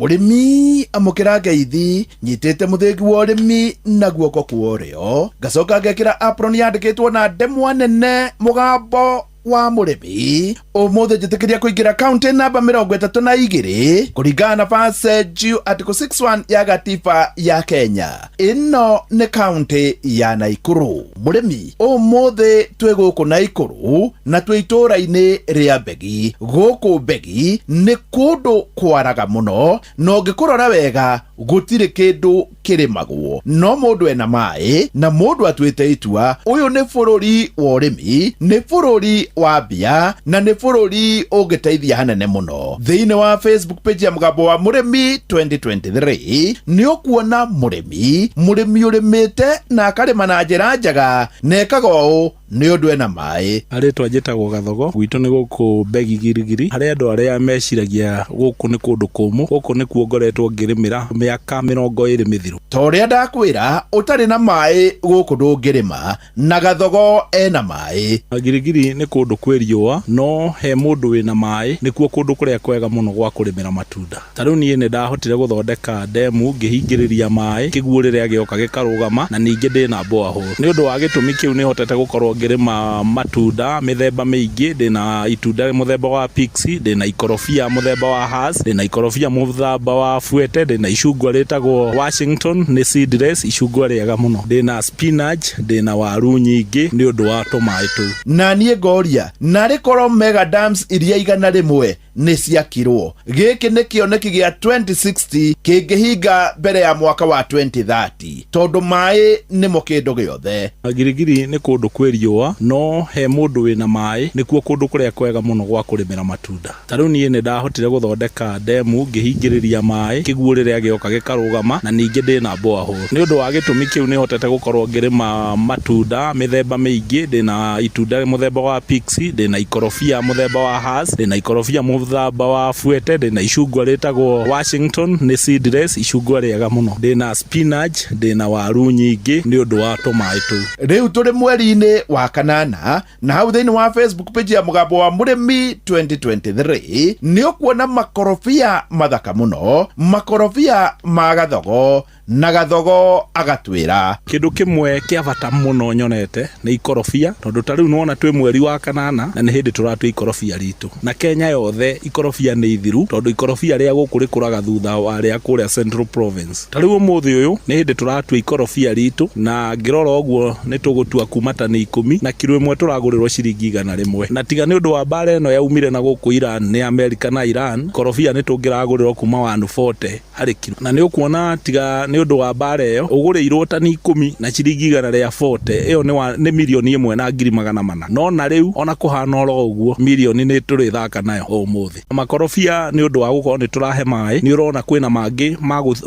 Mũrĩmi amũkĩra ngeithi nyitĩte mũthĩgi wa ũrĩmi na guoko kwa ũrĩo, ngacoka ngekĩra apron yandĩkĩtwo na ndemwa nene mũgambo wa mũrĩmi. Ũmũthĩ njĩtĩkĩria kũingĩra kaunti namba 32 kũringana na verse G article 61 ya gatiba ya Kenya. Ĩno nĩ kaunti ya Naikuru. Mũrĩmi, ũmũthĩ twĩ gũkũ Naikuru na twĩ itũũra-inĩ rĩa Mbegi. Gũkũ Mbegi nĩ kũndũ kwaraga mũno na ũngĩkũrora wega gũtirĩ kĩndũ kĩrĩmagwo, no mũndũ ena maĩ na mũndũ atuĩte itua. Ũyũ nĩ bũrũri wa ũrĩmi, nĩ bũrũri wa mbia na nĩ bũrũri ũngĩteithia hanene mũno. Thĩinĩ wa Facebook page ya Mũgambo wa Mũrĩmi 2023 nĩ ũkuona mũrĩmi ũrĩmĩte na akarĩma na njĩra njega na ekaga ũũ Nĩ ũndũ ena maĩ. Rĩtwa njĩtagwo Gathogo, gwitũ nĩ gũkũ Mbegi Girigiri. Harĩ andũ arĩa meciragia gũkũ nĩ kũndũ kũmũ, gũkũ nĩkuo ngoretwo ngĩrĩmĩra mĩaka 20 mĩthiru. Ta ũrĩa ndakwĩra, ũtarĩ na maĩ gũkũ ndũngĩrĩma, na Gathogo ena maĩ. Girigiri nĩ kũndũ kwĩ riũa, no he mũndũ wĩna maĩ, nĩkuo kũndũ kũrĩa kwega mũno gwa kũrĩmĩra matunda. Ta rĩu niĩ nĩ ndahotire gũthondeka ndemu ngĩhingĩrĩria maĩ, kĩguũ rĩrĩa gĩoka gĩkarũgama, na ningĩ ndĩna borehole. Nĩ ũndũ wa gĩtũmi kĩu nĩ hotete gũkorwo ngĩrĩma matunda mĩthemba mĩingĩ, ndĩna itunda mũthemba wa pixie, ndĩna ikorobia mũthemba wa Hass, ndĩna ikorobia mũthemba wa Fuete, ndĩna icungwa rĩtagwo Washington, nĩ seedless, icungwa rĩega mũno, ndĩna spinach, ndĩna waru nyingĩ nĩ ũndũ wa tũmaĩ tũu. Na niĩ ngoria, narĩ korwo mega dams iria 100 nĩ ciakirwo? Gĩkĩ nĩ kĩoneki gĩa 2060 kĩngĩhinga mbere ya mwaka wa 2030, tondũ maĩ nĩmo kĩndũ gĩothe. Girigiri nĩ kũndũ kwĩ riũa, no he mũndũ wĩna maĩ, nĩkuo kũndũ kũrĩa kwega mũno gwa kũrĩmĩra matunda. Ta rĩu niĩ nĩ ndahotire gũthondeka ndemu ngĩhingĩrĩria maĩ, kĩguũ rĩrĩa gĩoka gĩkarũgama, na ningĩ ndĩna borehole. Nĩ ũndũ wa gĩtũmi kĩu nĩ hotete gũkorwo ngĩrĩma matunda mĩthemba mĩingĩ, ndĩna itunda mũthemba wa pixie, ndĩna ikorobia mũthemba wa Hass, ndĩna ikorobia mũthemba wa Fuete, ndĩna icungwa rĩtagwo Washington, nĩ seedless, icungwa rĩega mũno, ndĩna spinach, ndĩna waru nyingĩ nĩ ũndũ wa tũmaĩ tũu. Rĩu tũrĩ mweri-inĩ wa kanana, na hau thĩinĩ wa Facebook page ya Mũgambo wa Mũrĩmi 2023 nĩ ũkuona makorobia mathaka mũno, makorobia ma Gathogo, na Gathogo agatwĩra. Kĩndũ kĩmwe kĩa bata mũno nyonete nĩ ikorobia, tondũ ta rĩu nĩwona twĩ mweri wa kanana na nĩ hĩndĩ tũratua ikorobia ritũ, na Kenya yothe ikorobia nĩ ithiru, tondũ ikorobia rĩa gũkũ rĩkũraga thutha wa rĩa kũrĩa Central Province. Ta rĩu ũmũthĩ ũyũ nĩ hĩndĩ tũratua ikorobia ritũ, na ngĩrora ũguo nĩ tũgũtua kuma tani 10, na kiro ĩmwe tũragũrĩrwo ciringi 100. Na tiga nĩ ũndũ wa mbara ĩno yaumire na gũkũ Iran, nĩ Amerika na Iran, ikorobia nĩ tũngĩragũrĩrwo kuma 140 harĩ kiro. Na nĩ ũkuona tiga nĩ ũndũ wa mbara ĩyo, ũgũrĩirwo tani 10 na ciringi 140, ĩyo nĩ 1,400,000. No na rĩu ona kũhana oro ũguo, mirioni nĩ tũrĩthaka nayo ũmũthĩ. Makorobia nĩ ũndũ wa gũkorwo nĩ tũrahe maĩ, nĩ ũrona kwĩna mangĩ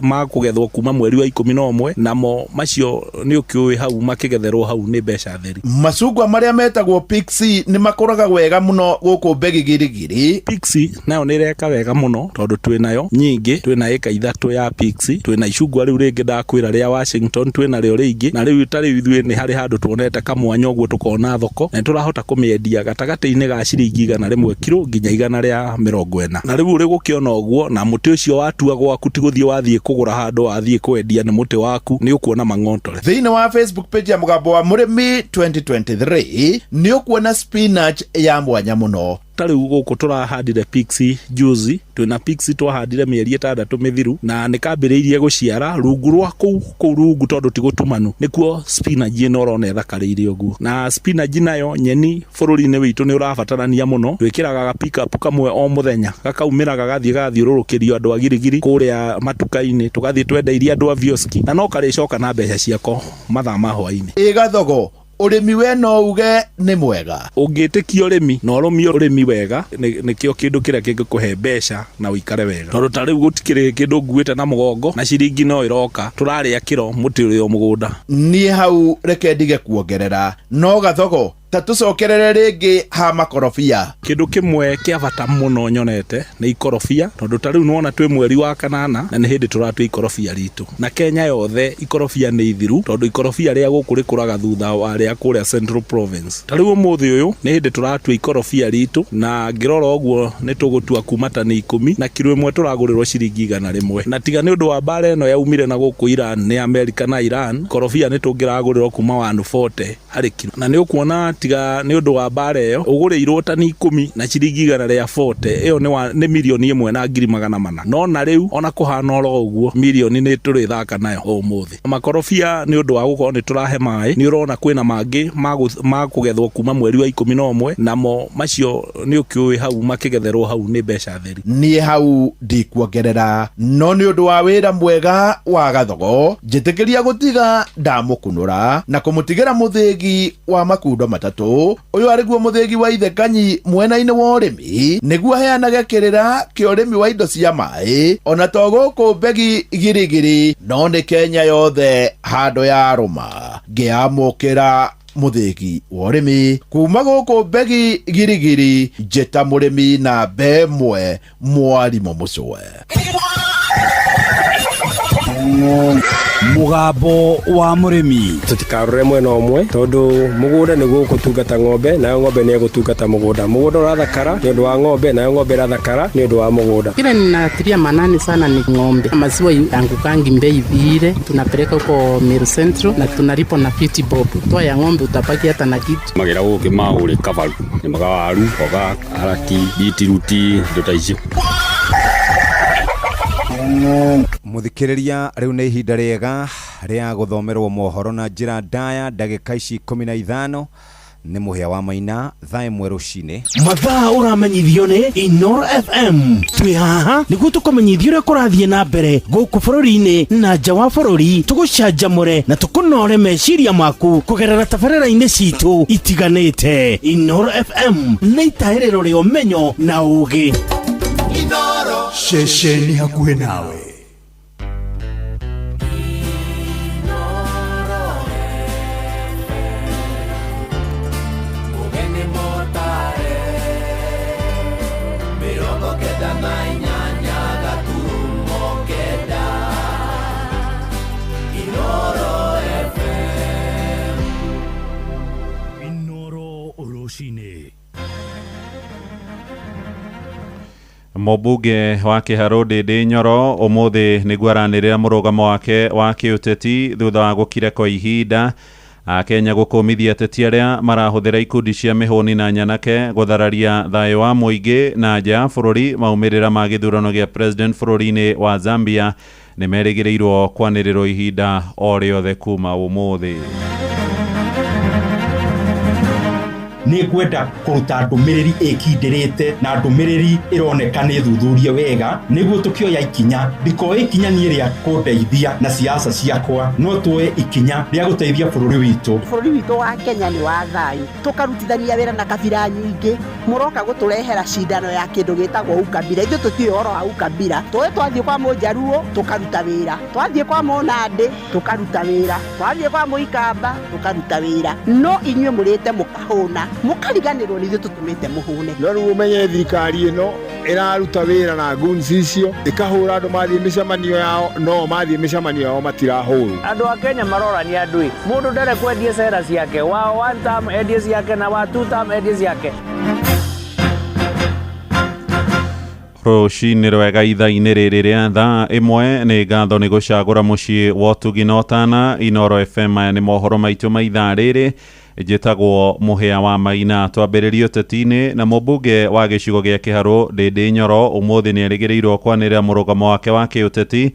ma kũgethwo kuma mweri wa 11, namo macio nĩ ũkĩũĩ hau makĩgetherwo hau nĩ mbeca theri. Macungwa marĩa metagwo pixie nĩ makũraga wega mũno gũkũ Mbegi Girigiri. Pixie nayo nĩ ĩreka wega mũno tondũ twĩnayo nyingĩ, twĩna ĩka 3 ya pixie, twĩna icungwa rĩu rĩngĩ ndakwĩra rĩa Washington, twĩna rĩo rĩingĩ, na rĩu ta rĩu ithuĩ nĩ harĩ handũ tuonete kamwanya ũguo tũkona thoko, na nĩ tũrahota kũmĩendia gatagatĩ-inĩ ga ciringi 100 kiro nginya 140. Na rĩu ũrĩ gũkĩona ũguo, na mũtĩ ũcio watua gwaku ti gũthiĩ wathiĩ kũgũra handũ wathiĩ kwendia, nĩ mũtĩ waku, nĩ ũkuona mang'otore. Thĩinĩ wa Facebook page ya Mũgambo wa Mũrĩmi 2023 nĩ ũkuona spinach ya mwanya mũno. Ta rĩu gũkũ tũrahandire pixie juzi, twĩna pixie twahandire mĩeri 6 mĩthiru, na nĩ kambĩrĩirie gũciara rungu rwa kũu rungu, tondũ ti gũtumanu, nĩkuo spinach ĩno ũrona ĩthakarĩire ũguo. Na spinach nayo nyeni bũrũri-inĩ witũ nĩ ũrabatarania mũno, twĩkĩraga ga pick up kamwe o mũthenya, gakaumĩra gagathiĩ gagathiũrũrũkĩrio andũ a Girigiri kũrĩa matuka-inĩ, tũgathiĩ twendeirie andũ a vioski, na no karĩcoka na mbeca ciako mathaa ma hwaĩ-inĩ. Ĩ Gathogo, ũrĩmi we no uge nĩ mwega. Ũngĩtĩkia ũrĩmi na ũrũmie ũrĩmi wega, nĩkĩo kĩndũ kĩrĩa kĩngĩkũhe mbeca na ũikare wega. Tondũ ta rĩu gũtikĩrĩ kĩndũ nguĩte na mũgongo, na ciringi no ĩroka, tũrarĩa kĩro mũtĩ ũrĩ o mũgũnda. Niĩ hau reke ndige kuongerera, no Gathogo, ta tũcokerere rĩngĩ ha makorobia. Kĩndũ kĩmwe kĩa bata mũno nyonete nĩ ikorobia, tondũ ta rĩu nĩwona twĩ mweri wa kanana na nĩ hĩndĩ tũratua ikorobia ritũ, na Kenya yothe ikorobia nĩ ithiru, tondũ ikorobia rĩa gũkũ rĩkũraga thutha wa rĩa kũrĩa Central Province. Ta rĩu ũmũthĩ ũyũ nĩ hĩndĩ tũratua ikorobia ritũ, na ngĩrora ũguo nĩ tũgũtua kuma tani 10, na kiro ĩmwe tũragũrĩrwo ciringi 100. Na tiga nĩ ũndũ wa mbara ĩno yaumire na gũkũ Iran, nĩ Amerika na Iran, ikorobia nĩ tũngĩragũrĩrwo kuma 140 harĩ kiro. Na nĩ ũkuona tiga nĩ ũndũ wa mbara ĩyo, ũgũrĩirwo tani 10 na ciringi 140, ĩyo nĩ 1,400,000. No na rĩu ona kũhana oro ũguo, mirioni nĩ tũrĩthaka nayo ũmũthĩ. Makorobia nĩ ũndũ wa gũkorwo nĩ tũrahe maĩ, nĩ ũrona kwĩna mangĩ ma kũgethwo kuma mweri wa 11, namo macio nĩ ũkĩũĩ hau makĩgetherwo hau nĩ mbeca theri. Niĩ hau ndikuongerera, no nĩ ũndũ wa wĩra mwega wa Gathogo, njĩtĩkĩria gũtiga ndamũkunũra na kũmũtigĩra mũthĩgi wa makundo 3. Ũyũ arĩguo mũthĩgi wa ithe Kanyi mwena-inĩ wa ũrĩmi, nĩguo aheanage kĩrĩra kĩa ũrĩmi wa indo cia maĩ, ona to gũkũ Mbegi Girigiri, no nĩ Kenya yothe handũ ya rũma. Ngĩamũkĩra Mũthĩgi wa ũrĩmi kuma gũkũ Mbegi Girigiri, njĩta mũrĩmi na mbemwe mwarimũ mũcwe. Mũgambo wa mũrĩmi. Tũtikarore mwena ũmwe tondũ mũgũnda nĩguo ũgũtungata ng'ombe, nayo ng'ombe nĩ ĩgũtungata mũgũnda. Mũgũnda ũrathakara nĩ ũndũ wa ng'ombe, nayo ng'ombe ĩrathakara nĩ ũndũ wa mũgũnda. Kile ninatilia manani sana ni ng'ombe. Maziwa yangukangi bei vile, tunapeleka huko Meru Central na tunalipa na 50 bob. Toa ya ng'ombe utabaki hata na kitu. Magĩra gũkĩ maũrĩ kabaru, nĩmaga waru, mboga, karati, bitiruti, indo ta icio. Muthikiriria, riu nĩ ihinda rĩega rĩa gũthomerwo mohoro na njĩra ndaya ndagĩka ici 15 nĩ Mũhĩa wa Maina thaa 1 rũcinĩ. Mathaa ũramenyithio nĩ Inoro FM. Twĩ haha nĩguo tũkũmenyithia ũrĩa kũrathiĩ na mbere gũkũ bũrũri-inĩ na nja wa bũrũri, tũgũcanjamũre na tũkũnore meciria maku kũgerera tabarĩra-inĩ citũ itiganĩte. Inoro FM nĩ itahĩrĩro rĩa ũmenyo na ũgĩ. Inoro. Ceceni hakuhĩ nawe. Rũcinĩ. Mũmbunge wa Kĩharũ Ndĩndĩ Nyoro ũmũthĩ nĩguo aranĩrĩra mũrũgamo wake wa kĩũteti thutha wa gũkira kwa ihinda. Akenya gũkũmithia ateti arĩa marahũthĩra ikundi cia mĩhũni na nyanake gũthararia thayũ wa mũingĩ na nja ya bũrũri. Maumĩrĩra ma gĩthurano gĩa president bũrũri-inĩ wa Zambia nĩ merĩgĩrĩirwo kwanĩrĩrwo ihinda o rĩothe kuma ũmũthĩ. Nĩ ngwenda kũruta ndũmĩrĩri ĩkindĩrĩte na ndũmĩrĩri ĩroneka nĩ thuthurie wega nĩguo tũkĩoya ikinya ndikoe ikinya niĩ rĩa kũndeithia na siasa ciakwa, no tuoe ikinya rĩa gũteithia bũrũri witũ. Bũrũri witũ wa Kenya nĩ wa thayũ, tũkarutithania wĩra na kabira nyingĩ. Mũroka gũtũrehera cindano ya kĩndũ gĩtagwo ukabira, ithuĩ tũtiũĩ ũhoro wa ukabira. Tũĩ twathiĩ kwa Mũnjaruo tũkaruta wĩra, twathiĩ kwa Mũnandĩ tũkaruta wĩra, twathiĩ kwa Mũikamba tũkaruta wĩra, no inyuĩ mũrĩte mũkahũna mũkariganĩrwo nĩ ithuĩ tũtũmĩte mũhũne. No rĩu ũmenye thirikari ĩno ĩraruta wĩra na guns icio ĩkahũra andũ mathiĩ mĩcemanio yao, no mathiĩ mĩcemanio yao matirahũrwo. Andũ a Kenya marorania andũ ĩ, mũndũ ndare kwendia cera ciake, wa one term endie ciake na wa two term endie ciake. Rũcinĩ rwega ithaa-inĩ rĩrĩ rĩa thaa 1 nĩ ngatho nĩ gũcagũra mũciĩ wa ũtugi na ũtana. Inoro FM, maya nĩ mohoro maitũ ma ithaa rĩrĩ. Njĩtagwo Mũhĩa wa Maina. Twambĩrĩrie ũteti-inĩ na mũmbunge wa gĩcigo gĩa Kĩharũ Ndĩndĩ Nyoro ũmũthĩ nĩ erĩgĩrĩirwo kwanĩrĩra mũrũgamo wake wa kĩũteti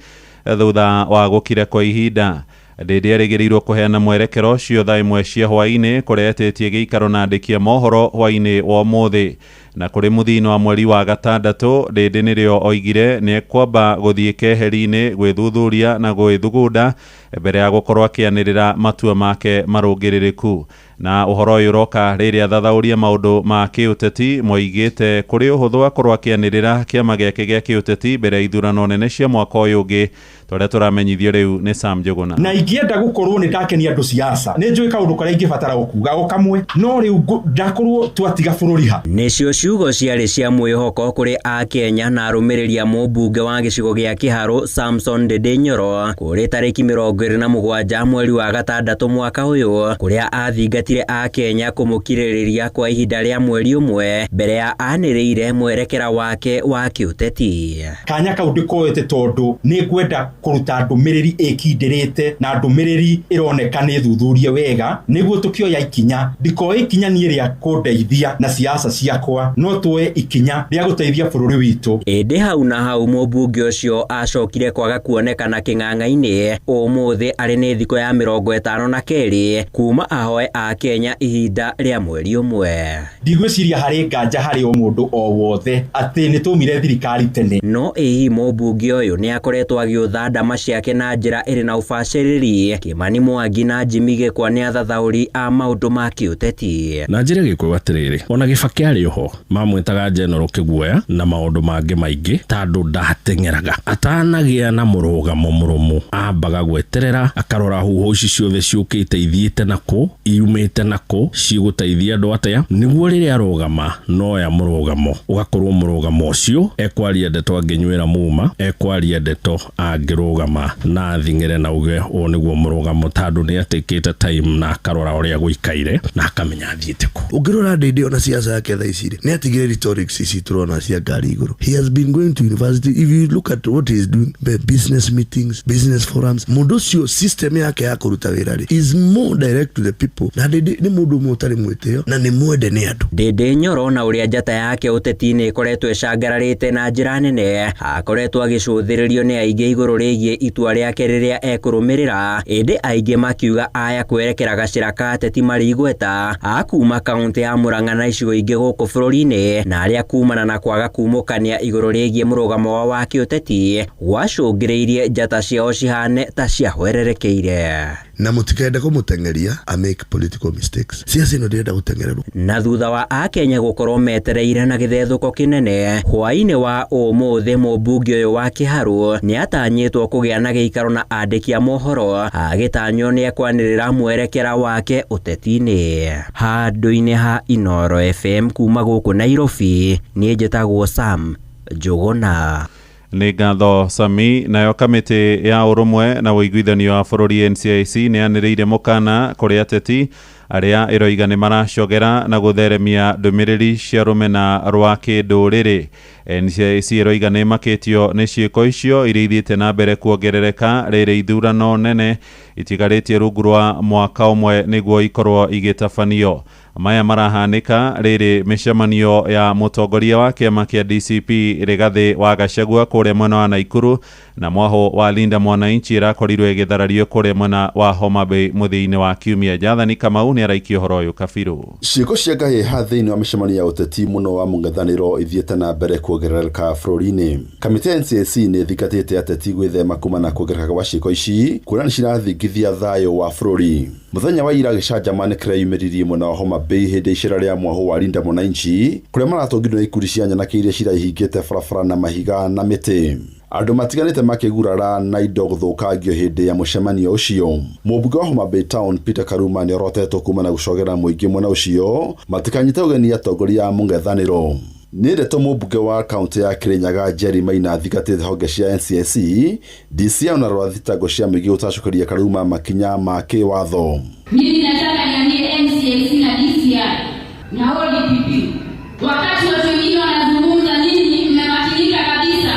thutha wa gũkira kwa ihinda. Ndĩndĩ erĩgĩrĩirwo kũheana mwerekero ũcio thaa 1 cia hwaĩ-inĩ kũrĩa etĩtie gĩikaro na andĩki a mohoro hwaĩ-inĩ wa ũmũthĩ. Na kũrĩ mũthia-inĩ wa mweri wa gatandatũ, Ndĩndĩ nĩrĩo oigire nĩ ekwamba gũthiĩ keheri-inĩ gwĩthuthuria na gwĩthugunda mbere ya gũkorwo akĩanĩrĩra matua make marũngĩrĩrĩku. Na ũhoro ũyũ ũroka rĩrĩa athathaũria maũndũ ma kĩũteti moigĩte kũrĩ ũhũthũ akorwo akĩanĩrĩra kĩama gĩake gĩa kĩũteti mbere ya ithurano nene cia mwaka ũyũ ũngĩ. Tũrĩa tũramenyithio rĩu nĩ Sam Njũgũna. Na ingĩenda gũkorwo nĩ ndakenia andũ siasa, nĩ njũĩ kaũndũ karĩa ingĩbatara gũkuga o kamwe, no rĩu ndakorwo twatiga bũrũri ha. Nĩcio ciugo ciarĩ cia mwĩhoko kũrĩ Akenya na arũmĩrĩri a mũmbunge wa gĩcigo gĩa Kĩharũ Samson Ndĩndĩ Nyoro kũrĩ tarĩki 27 mweri wa gatandatũ mwaka ũyũ, kũrĩa athingatire Akenya kũmũkirĩrĩria kwa ihinda rĩa mweri ũmwe mbere ya anĩrĩire mwerekera wake wa kĩũteti. Kanya kau ndĩkoete tondũ nĩ ngwenda kũruta ndũmĩrĩri ĩkindĩrĩte na ndũmĩrĩri ĩroneka nĩ thuthurie wega nĩguo tũkĩoya ikinya ndikoe ikinya niĩ rĩa kũndeithia na siasa ciakwa, no tuoe ikinya rĩa gũteithia bũrũri witũ. Ĩndĩ hau na hau mũmbunge ũcio acokire kwaga kuonekana kĩng'ang'a-inĩ ũmũthĩ arĩ nĩ thikũ ya 52 kuma ahoe Akenya ihinda rĩa mweri ũmwe. Ndigwĩciria harĩ nganja harĩ o mũndũ o wothe atĩ nĩ tũmire thirikari tene. No ĩhihi mũmbunge ũyũ nĩ akoretwo agĩũtha ndama ciake na njĩra ĩrĩ na ũbacĩrĩri. Kĩmani Mwangi na Jimmy Gĩkwa nĩ athathaũri a maũndũ ma kĩũteti. Na njĩre Gĩkũyũ atĩrĩrĩ, ona Gĩbakĩ arĩ oho mamwĩtaga General Kĩguoya na maũndũ mangĩ maingĩ tondũ ndateng'eraga. Atanagĩa na mũrũgamo mũrũmu ambaga gweterera akarora huho ici ciothe ciũkĩte ithiĩte nakũ, iumĩte Ciumĩte nakũ, cigũteithia andũ atĩa, nĩguo rĩrĩa arũgama noya mũrũgamo ũgakorwo mũrũgamo ũcio ekwaria ndeto angĩnywĩra muma, ekwaria ndeto angĩrũgama na athing'ĩre na uge ũũ nĩguo mũrũgamo, tondũ nĩ atĩkĩte time na akarora ũrĩa gũikaire na akamenya athiĩte kũ. Ũngĩrora Ndindi ona siasa yake thaa ici rĩ, nĩ atigire rhetorics ici tũrona cia ngari igũrũ. He has been going to university. If you look at what he is doing, the business meetings, business forums, mũndũ ũcio system yake ya kũruta wĩra rĩ is more direct to the people, na Ndindi nĩ mũndũ ũmwe ũtarĩ mwĩtĩo na nĩ mwende nĩ andũ. Ndindi Nyoro na ũrĩa njata yake ũteti-inĩ ĩkoretwo ĩcangararĩte na njĩra nene, akoretwo agĩcũthĩrĩrio nĩ aingĩ igũrũ rĩgiĩ itua rĩake rĩrĩa ekũrũmĩrĩra, ĩndĩ aingĩ makiuga aya kwerekera gacĩra ka ateti marĩ igweta a kuma kaũntĩ ya Murang'a na icigo ingĩ gũkũ bũrũri-inĩ, na arĩa kumana na kwaga kumũkania igũrũ rĩgiĩ mũrũgamo wao wa kĩũteti gwacũngĩrĩirie njata ciao cihane ta ciahwererekeire. Na mũtikende kũmũteng'eria a make political mistakes. Siasa ĩno ndĩrenda gũteng'ererwo. Na thutha wa akenya gũkorwo metereire na gĩthethũko kĩnene, hwaĩ-inĩ wa ũmũthĩ mũmbunge ũyũ wa Kĩharũ nĩatanyĩtwo kũgĩa na gĩikaro na andĩki a mohoro, agĩtanywo nĩekwanĩrĩra mwerekera wake ũteti-inĩ. Handũ-inĩ ha Inooro FM kuma gũkũ Nairobi, niĩ njĩtagwo Sam Njũgũna. Nĩ ngatho Sami. Nayo kamĩtĩ ya ũrũmwe na ũiguithanio wa bũrũri NCIC nĩ yanĩrĩire mũkana kũrĩ ateti arĩa ĩroiga nĩ maracogera na gũtheremia ndũmĩrĩri cia rũmena rwa kĩndũrĩrĩ. NCIC ĩroiga nĩ ĩmakĩtio nĩ ciĩko icio iria ithiĩte na mbere kuongerereka rĩrĩ ithurano nene itigarĩtie rungu rwa mwaka ũmwe nĩguo ikorwo igĩtabanio. Maya marahanĩka rĩrĩ mĩcemanio ya mũtongoria wa kĩama kĩa DCP Rigathĩ wa Gachagua kũrĩa mwena wa Naikuru na mwahũ wa Linda Mwananchi ĩrakorirwo ĩgĩtharario kũrĩa mwena wa Homa Bay mũthia-inĩ wa kiumia. Jathani Kamau nĩ araikia ũhoro ũyũ kabirũ. Ciĩko cia ngahĩha thĩinĩ wa mĩcemanio ya ũteti mũno wa mũng'ethanĩro ithiĩte na mbere kuongerereka bũrũri-inĩ. Kamĩtĩ ya NCIC nĩ ĩthingatĩte ateti gwĩthema kumana na kuongerereka gwa ciĩko ici kuona nĩ cirathingithia thayũ wa bũrũri. Mũthenya wa ira gĩcanjama nĩ kĩreyumĩririe mwena wa Homa Bay hĩndĩ ya icera rĩa mwahũ wa Linda Mwananchi kũrĩa maratũngirwo nĩ ikundi cia nyanake iria ciraihingĩte barabara na mahiga na mĩtĩ. Andũ matiganĩte makĩgurara na indo gũthũkangio hĩndĩ ya mũcemanio ũcio. Mũmbunge wa Homa Bay Town Peter Karuma nĩ orotetwo kuma na gũcogera mũingĩ mwena ũcio matikanyite ũgeni atongoria a mũng'ethanĩro. Nĩ ndeto mũmbunge wa kaũntĩ ya Kirinyaga Jerry Maina athingatĩte honge cia NCIC, DCI na rora thitango cia mũingĩ gũtacũkĩria Karuma makinya ma kĩwatho. Mimi nataka niambie NCIC na DCI na ODPP, wakati watu wengine wanazungumza, nyinyi mmemakinika kabisa,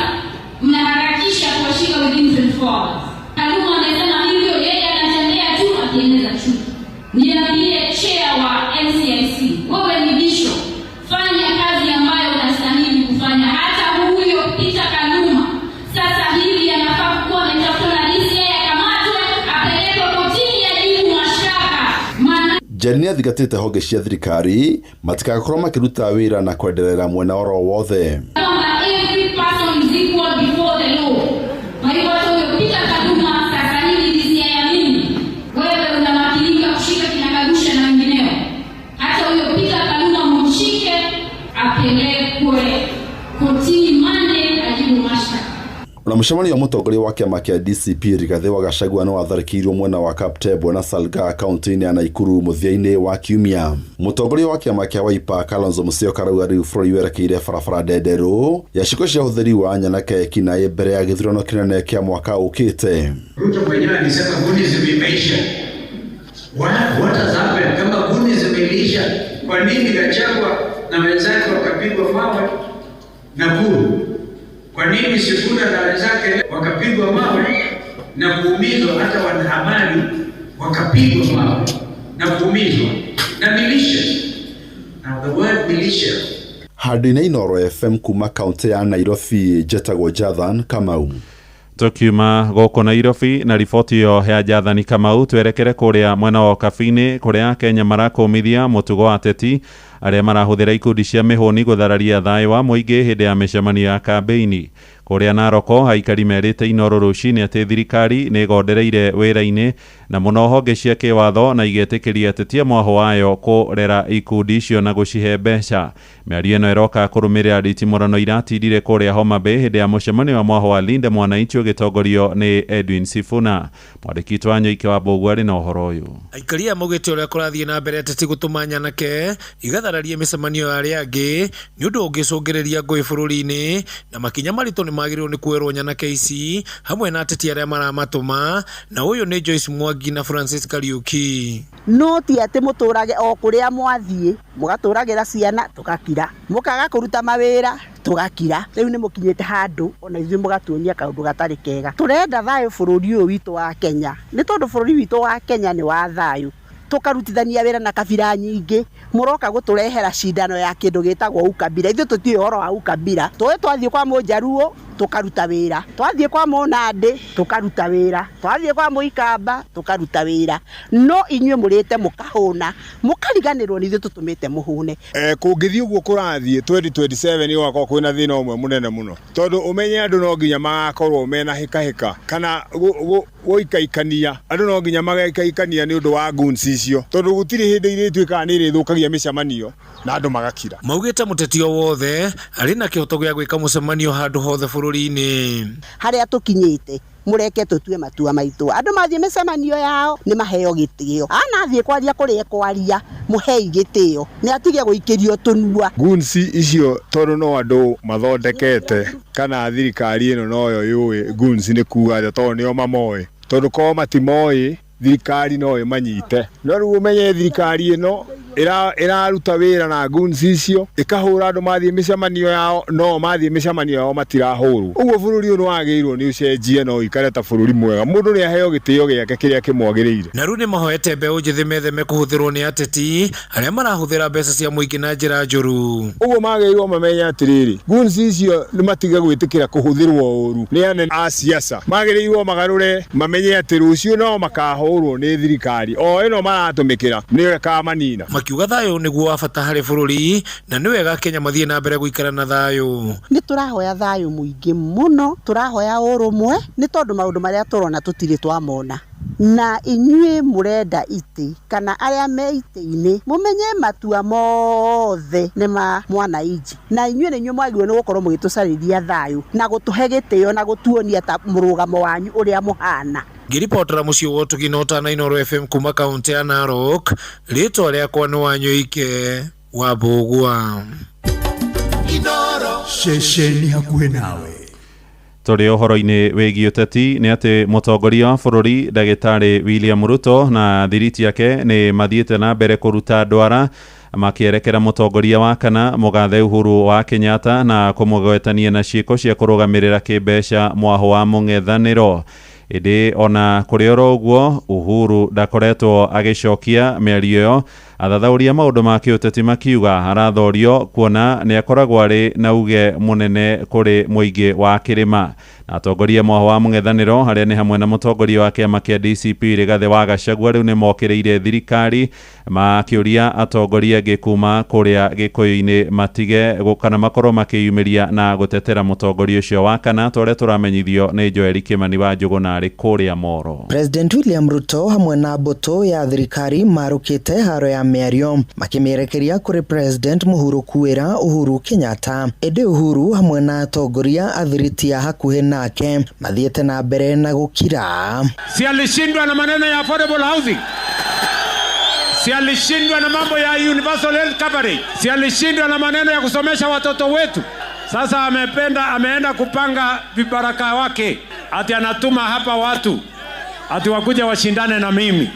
mnaharakisha kuwashika within 24 hours. Kaluma amesema hivyo, yeye anatembea tu akieneza chuki. Niambie chair wa NCIC, wewe ni bisho, fanya kazi ambayo unastahili kufanya. Hata huyo Peter Kaluma sasa hivi anafaa kuwa ametafutwa na DCI, akamatwe, apelekwe kotini, ajibu mashtaka. Maana Jerry nĩ athingatĩte honge cia thirikari matikakorwo makĩruta wĩra na kwenderera mwena oro wothe. kwamba every person is equal before the law. Kwa hivyo hata huyo Peter Kaluma sasa hivi DCI ya mimi, wewe unamakinika kushika kina Kagusha na wengineo. Hata huyo Peter Kaluma mumshike, apelekwe kotini Monday ajibu mashtaka. Ona mũcemanio wa mũtongoria wa kĩama kĩa DCP Rigathĩ wa Gachagua nĩ watharĩkĩirwo mwena wa Kaptebwo na Salgaa kaũntĩ-inĩ ya Naikuru mũthia-inĩ wa kiumia. Mũtongoria wa kĩama kĩa Wiper Kalonzo Musyoka arauga rĩu bũrũri werekeire barabara ndenderũ ya ciĩko cia ũhũthĩri wa nyanake ekinaĩ mbere ya gĩthurano kĩnene kĩa mwaka ũkĩte. Ruto mwenyewe alisema goons zimeisha. What has happened? Kama goons zimeisha, kwa nini Gachagua na wenzake wakapigwa mawe Nakuru? Kwa nini Sifuna na wenzake wakapigwa mawe na kuumizwa? Hata wanahabari wakapigwa mawe na kuumizwa na militia. Now the word militia Handũ-inĩ Inooro FM kuma kaũntĩ ya Nairobi njetagwo Jathan Kamau. Tukiuma gũkũ Nairobi na riboti ĩyo ya Jathani Kamau, twerekere kũrĩa mwena wa Ũkabi-inĩ kũrĩa Akenya marakũmithia mũtugo wa ateti arĩa marahũthĩra ikundi cia mĩhũni gũthararia thayũ wa mũingĩ hĩndĩ ya mĩcemanio ya kambĩini. Kũrĩa Naroko aikari merĩte Inoro rũcinĩ atĩ thirikari nĩ ĩgondereire wĩra-inĩ na mũno honge cia kĩwatho na igetĩkĩria atetia mwahũ wayo kũrera ikundi icio na gũcihe mbeca. Mĩario ĩno ĩroka kũrũmĩrĩra nditimũrano iratindire kũrĩa Homa Bay hĩndĩ ya mũcemanio wa mwahũ wa Linda Mwananchi ũgĩtongorio nĩ Edwin Sifuna. Mwandĩki witũ wa Nyoike wa Mbũgua arĩ na ũhoro ũyũ. Aikari aya maugĩte ũrĩa kũrathiĩ na mbere ateti gũtũma nyanake igathararie mĩcemanio ya arĩa angĩ nĩ ũndũ ũngĩcũngĩrĩria ngũĩ bũrũri-inĩ, na makinya maritũ nĩ magĩrĩirwo nĩ kuoerwo nyanake ici hamwe na ateti arĩa maramatũma, na ũyũ nĩ Joyce Mwangi na Francis Kariuki. No ti atĩ mũtũrage o kũrĩa mwathiĩ, mũgatũragĩra ciana tũgakira, mũkaga kũruta mawĩra tũgakira. Rĩu nĩ mũkinyĩte handũ ona ithuĩ mũgatuonia kaũndũ gatarĩ kega. Tũrenda thayũ bũrũri ũyũ witũ wa Kenya, nĩ tondũ bũrũri witũ wa Kenya nĩ wa thayũ. Tũkarutithania wĩra na kabira nyingĩ, mũroka gũtũrehera cindano ya kĩndũ gĩtagwo ukabira. Ithuĩ tũtiũĩ ũhoro wa ukabira. Tũĩ twathiĩ kwa Mũnjaruo tũkaruta wĩra, twathiĩ kwa Mũnandĩ tũkaruta wĩra, twathiĩ kwa Mũikamba tũkaruta wĩra. No inyuĩ mũrĩte mũkahũna, mũkariganĩrwo nĩ ithuĩ tũtũmĩte mũhũne. Kũngĩthiĩ ũguo kũrathiĩ 2027 gũgakorwo kwĩna thĩna ũmwe mũnene mũno, tondũ ũmenye andũ no nginya magakorwo mena hĩkahĩka kana gũikaikania. Andũ no nginya magaikaikania nĩ ũndũ wa goons icio, tondũ gũtirĩ hĩndĩ irĩtuĩkaga nĩ ĩrĩthũkagia mĩcemanio na andũ magakira. Maugĩte mũteti o wothe arĩ na kĩhoto gĩa gwĩka mũcemanio handũ hothe bũrũri-inĩ. Harĩa tũkinyĩte mũreke tũtue matua maitũ. Andũ mathiĩ mĩcemanio yao nĩ maheo gĩtĩo, ana athiĩ kwaria kũrĩa ekwaria mũhei gĩtĩo, nĩ atige gũikĩrio tũnua. Goons icio tondũ no andũ mathondekete kana thirikari ĩno noyo yũĩ goons nĩ kuga atĩa, tondũ nĩo mamoĩ, tondũ korwo matimoĩ thirikari no ĩmanyite. No rĩu ũmenye thirikari ĩno ĩraruta wĩra na goons icio, ĩkahũra andũ mathiĩ mĩcemanio yao, no mathiĩ mĩcemanio yao matirahũrwo. Ũguo bũrũri ũyũ nĩwagĩrĩirwo nĩ ũcenjie na ũikare ta bũrũri mwega. Mũndũ nĩ aheo gĩtĩo gĩake kĩrĩa kĩmwagĩrĩire. Na rĩu nĩ mahoete mbeũ njĩthĩ metheme kũhũthĩrwo nĩ ateti arĩa marahũthĩra mbeca cia mũingĩ na njĩra njũru. Ũguo magĩrĩirwo mamenye atĩrĩrĩ, goons icio nĩ matige gwĩtĩkĩra kũhũthĩrwo ũru nĩ anene a siasa. Magĩrĩirwo magarũre mamenye atĩ rũciũ no makahũrwo nĩ thirikari o ĩno maratũmĩkĩra nĩyo ĩkamanina. Makiuga thayũ nĩguo wa bata harĩ bũrũri na nĩ wega Kenya mathiĩ na mbere gũikara na thayũ. Nĩ tũrahoya thayũ mũingĩ mũno, tũrahoya ũrũmwe, nĩ tondũ maũndũ marĩa tũrona tũtirĩ twamona. Na inyuĩ mũrenda itĩ kana arĩa me itĩ-inĩ mũmenye matua mothe nĩ ma mwananchi, na inyuĩ nĩ inyuĩ mwagĩrĩirwo nĩ gũkorwo mũgĩtũcarĩria thayũ na gũtũhe gĩtĩo na gũtuonia ta mũrũgamo wanyu ũrĩa mũhana. Ngĩribotera mũciĩ wa ũtugi na ũtana Inoro FM kuma kaũntĩ ya Narok, rĩtwa rĩakwa nĩ Wanyoike wa Mbũgua. Inoro ceceni hakuhĩ nawe. Tũrĩ ũhoro-inĩ wĩgiĩ ũteti nĩ atĩ mũtongoria wa bũrũri ndagĩtarĩ William Ruto na thiriti yake nĩ mathiĩte na mbere kũruta ndwara makĩerekera mũtongoria wa kana mũgathe Uhuru wa Kenyatta na kũmũgwetania na ciĩko cia kũrũgamĩrĩra kĩmbeca mwahũ wa mũng'ethanĩro. Ĩndĩ ona kũrĩ oro ũguo Uhuru ndakoretwo agĩcokia mĩario ĩyo. Athathaũri a maũndũ ma kĩũteti makiuga arathorio kuona nĩ akoragwo arĩ na uge mũnene kũrĩ mũingĩ wa kĩrĩma. Na atongoria mwahũ wa mũng'ethanĩro arĩa nĩ hamwe na mũtongoria wa kĩama kĩa DCP Rigathĩ wa Gachagua rĩu nĩ mokĩrĩire thirikari makĩũria atongoria angĩ kuma kũrĩa Gĩkũyũ-inĩ matige kana makorwo makĩyumĩria na gũtetera mũtongoria ũcio wa kana, ta ũrĩa tũramenyithio nĩ Joel Kĩmani wa Njũgũna arĩ kũrĩa Moro. President William Ruto hamwe na mbũtũ ya thirikari marũkĩte haro ya mĩario makĩmĩerekeria kũrĩ President mũhurũku wĩra Uhuru Kenyatta. Ĩndĩ Uhuru hamwe na atongoria athiriti a hakuhĩ nake mathiĩte na mbere na gũkira. Si alishindwa na maneno ya affordable housing? Si alishindwa na mambo ya universal health coverage? Si alishindwa na maneno ya kusomesha watoto wetu? Sasa ameenda kupanga vibaraka wake, ati anatuma hapa watu ati wakuja washindane na mimi.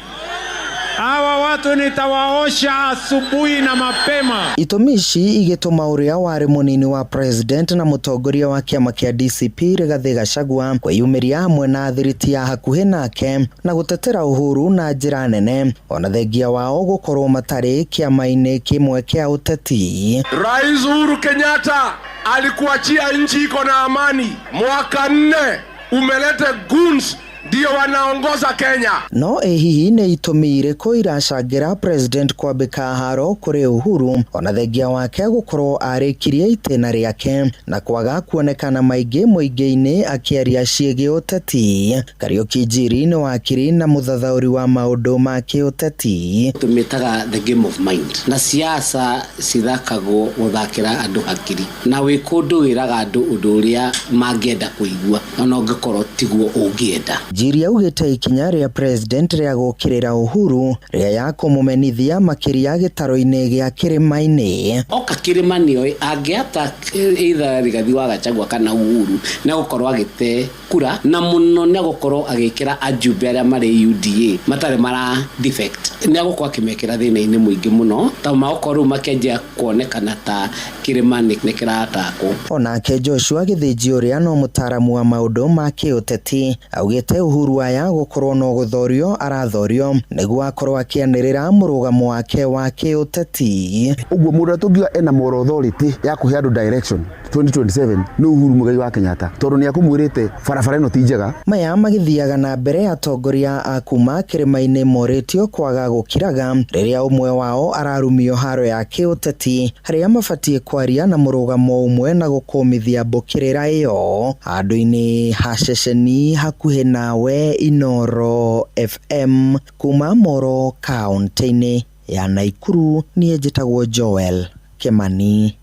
Hawa watu nitawaosha asubuhi na mapema. Itũmi ici igĩtũma ũrĩa warĩ mũnini wa president na mũtongoria wa kĩama kĩa DCP Rigathĩ Gachagua kwĩyumĩria hamwe na athiriti ya hakuhĩ nake na gũtetera Uhuru na njĩra nene, ona thengia wao gũkorwo matarĩ kĩama-inĩ kĩmwe kĩa ũteti. Rais Uhuru Kenyatta alikuachia nchi iko na amani. Mwaka 4 umeleta goons Ndio wanaongoza Kenya. No ĩ hihi nĩ itũmi irĩkũ iracangĩra president kwambĩka haro kũrĩ Uhuru ona thengia wake gũkorwo arĩkirie itĩna rĩake na kwaga kuonekana maingĩ mũingĩ-inĩ akĩaria ciĩgiĩ ũteti? Kariũki Njiri nĩ wakiri na mũthathaũri wa maũndũ ma kĩũteti. Tũmĩtaga the game of mind, na siasa cithakagwo gũthakĩra andũ hakiri, na wĩ kũndũ wĩraga andũ ũndũ ũrĩa mangĩenda kũigua ona ũngĩkorwo tiguo ũngĩenda. Njiri augĩte ikinya rĩa president rĩa gũkĩrĩra Uhuru rĩa ya kũmũmenithia makĩria gĩtaro-inĩ gĩa kĩrĩma-inĩ. Oka kĩrĩma nĩoĩ angĩata either Rigathi wa Gachagua kana Uhuru nĩegũkorwo agĩte kura, na mũno nĩegũkorwo agĩkĩra ajumbe arĩa marĩ UDA matarĩ mara defect, nĩegũkorwo akĩmekĩra thĩna-inĩ mũingĩ mũno, ta magũkorwo rĩu makĩanjia kuonekana ta kĩrĩma nĩ kĩratakwo. Onake Joshua Gĩthĩnji ũrĩa no mũtaaramu wa maũndũ ma kĩũteti augĩte Uhuru aya gũkorwo no gũthorio arathorio nĩguo akorwo akĩanĩrĩra mũrũgamo wake wa kĩũteti. Ũguo mũndũ ũrĩa tũngiuga ena moral authority ya kũhe andũ direction 2027 nĩ Uhuru Muigai wa Kenyatta, tondũ nĩ akũmwĩrĩte barabara ĩno ti njega. Maya magĩthiaga na mbere atongoria a kuma kĩrĩma-inĩ morĩtio kwaga gũkiraga rĩrĩa ũmwe wao ararumio haro ya kĩũteti harĩa mabatiĩ kwaria na mũrũgamo ũmwe na gũkũmithia mbũkĩrĩra ĩyo. Handũ-inĩ ha ceceni hakuhĩ nawe Inoro FM kuma Moro kaũntĩ-inĩ ya Naikuru, niĩ njĩtagwo Joel Kimani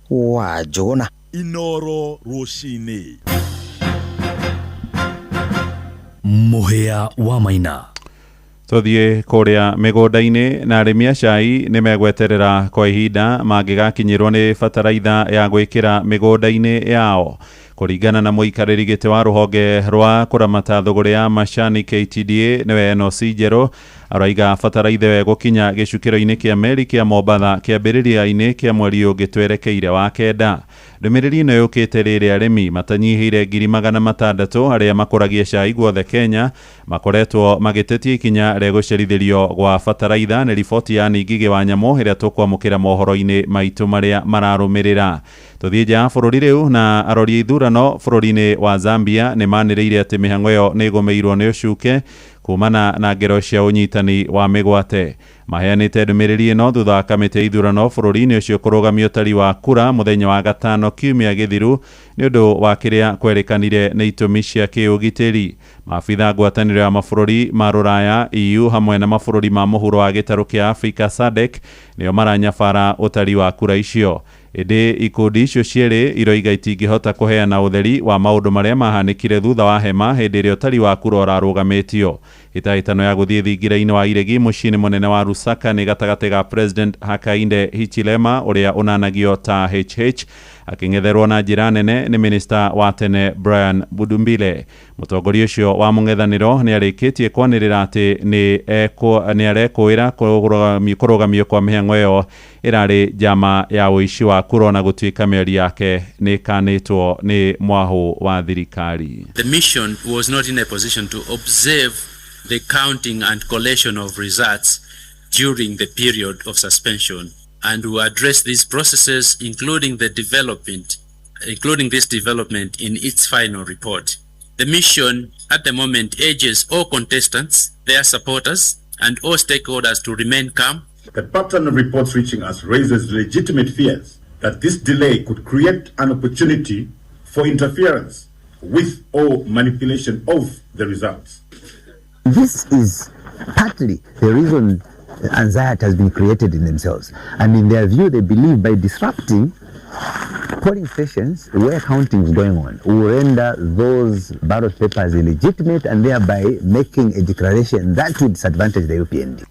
wa Njũgũna. Inoro rũcinĩ. Mũhĩa wa Maina. Tũthiĩ kũrĩa mĩgũnda-inĩ na arĩmi a cai nĩ megweterera kwa ihinda mangĩgakinyĩrwo nĩ bataraitha ya gwĩkĩra mĩgũnda-inĩ yao. Kũringana na mũikarĩri gĩtĩ wa rũhonge rwa kũramata thũgũrĩ ya macani KTDA nĩwe NOC Njerũ araiga bataraitha ĩyo ĩgũkinya gĩcukĩro-inĩ kĩa meri kĩa Mombatha kĩambĩrĩria-inĩ kĩa mweri ũngĩ twerekeire wa kenda. Ndũmĩrĩri ĩno yũkĩte rĩrĩa arĩmi matanyihĩire 600,000 arĩa makũragia cai guothe Kenya makoretwo magĩtetia ikinya rĩa gũcerithĩrio gwa bataraitha. Nĩ riboti ya Ningigi wa Nyamũ ĩrĩa tũkwamũkĩra mohoro-inĩ maitũ marĩa mararũmĩrĩra. Tũthiĩ nja ya bũrũri rĩu na arori a ithurano bũrũri-inĩ wa Zambia nĩ manĩrĩire atĩ mĩhang'o ĩyo nĩ ĩgũmĩirwo nĩ ũcuke kumana na ngero cia ũnyitani wa mĩgwate. Maheanĩte ndũmĩrĩri ĩno thutha wa kamĩtĩ ya ithurano bũrũri-inĩ ũcio kũrũgamia ũtari wa kura mũthenya wa gatano kiumia gĩthiru nĩ ũndũ wa kĩrĩa kwerĩkanire nĩ itũmi cia kĩũgitĩri. Maabitha ngwatanĩro ya mabũrũri ma Rũraya EU hamwe na mabũrũri ma mũhuro wa gĩtarũ kĩa Afrika SADC nĩo maranyabara ũtari wa kura icio. Ĩndĩ ikundi icio cierĩ iroiga itingĩhota kũheana ũtheri wa maũndũ marĩa mahanĩkire thutha wa hema hĩndĩ ĩrĩa ũtari wa kura ũrarũgamĩtio. Hĩtahĩtano ya gũthiĩ thingira-inĩ wa iregi mũciĩ-inĩ mũnene wa Lusaka nĩ gatagatĩ ga President Hakainde Hichilema ũrĩa ũnanagio ta HH akĩng'etherwo na njĩra nene nĩ minista wa tene Brian Budumbile. Mũtongoria ũcio wa mũng'ethanĩro nĩ arĩkĩtie kwanĩrĩra atĩ nĩ arekũĩra kũrũgamio kwa mĩhang'o ĩyo ĩrarĩ njama ya ũici wa kura ona gũtuĩka mĩario yake nĩ ĩkanĩtwo nĩ mwahũ wa thirikari. The mission was not in a position to observe the counting and collation of results during the period of suspension, and will address these processes, including this development in its final report. The mission at the moment urges all contestants, their supporters, and all stakeholders to remain calm. The pattern of reports reaching us raises legitimate fears that this delay could create an opportunity for interference with or manipulation of the results. This is partly the reason anxiety has been created in themselves. And in their view, they believe by disrupting polling stations where counting is going on, will render those ballot papers illegitimate and thereby making a declaration that would disadvantage the UPND.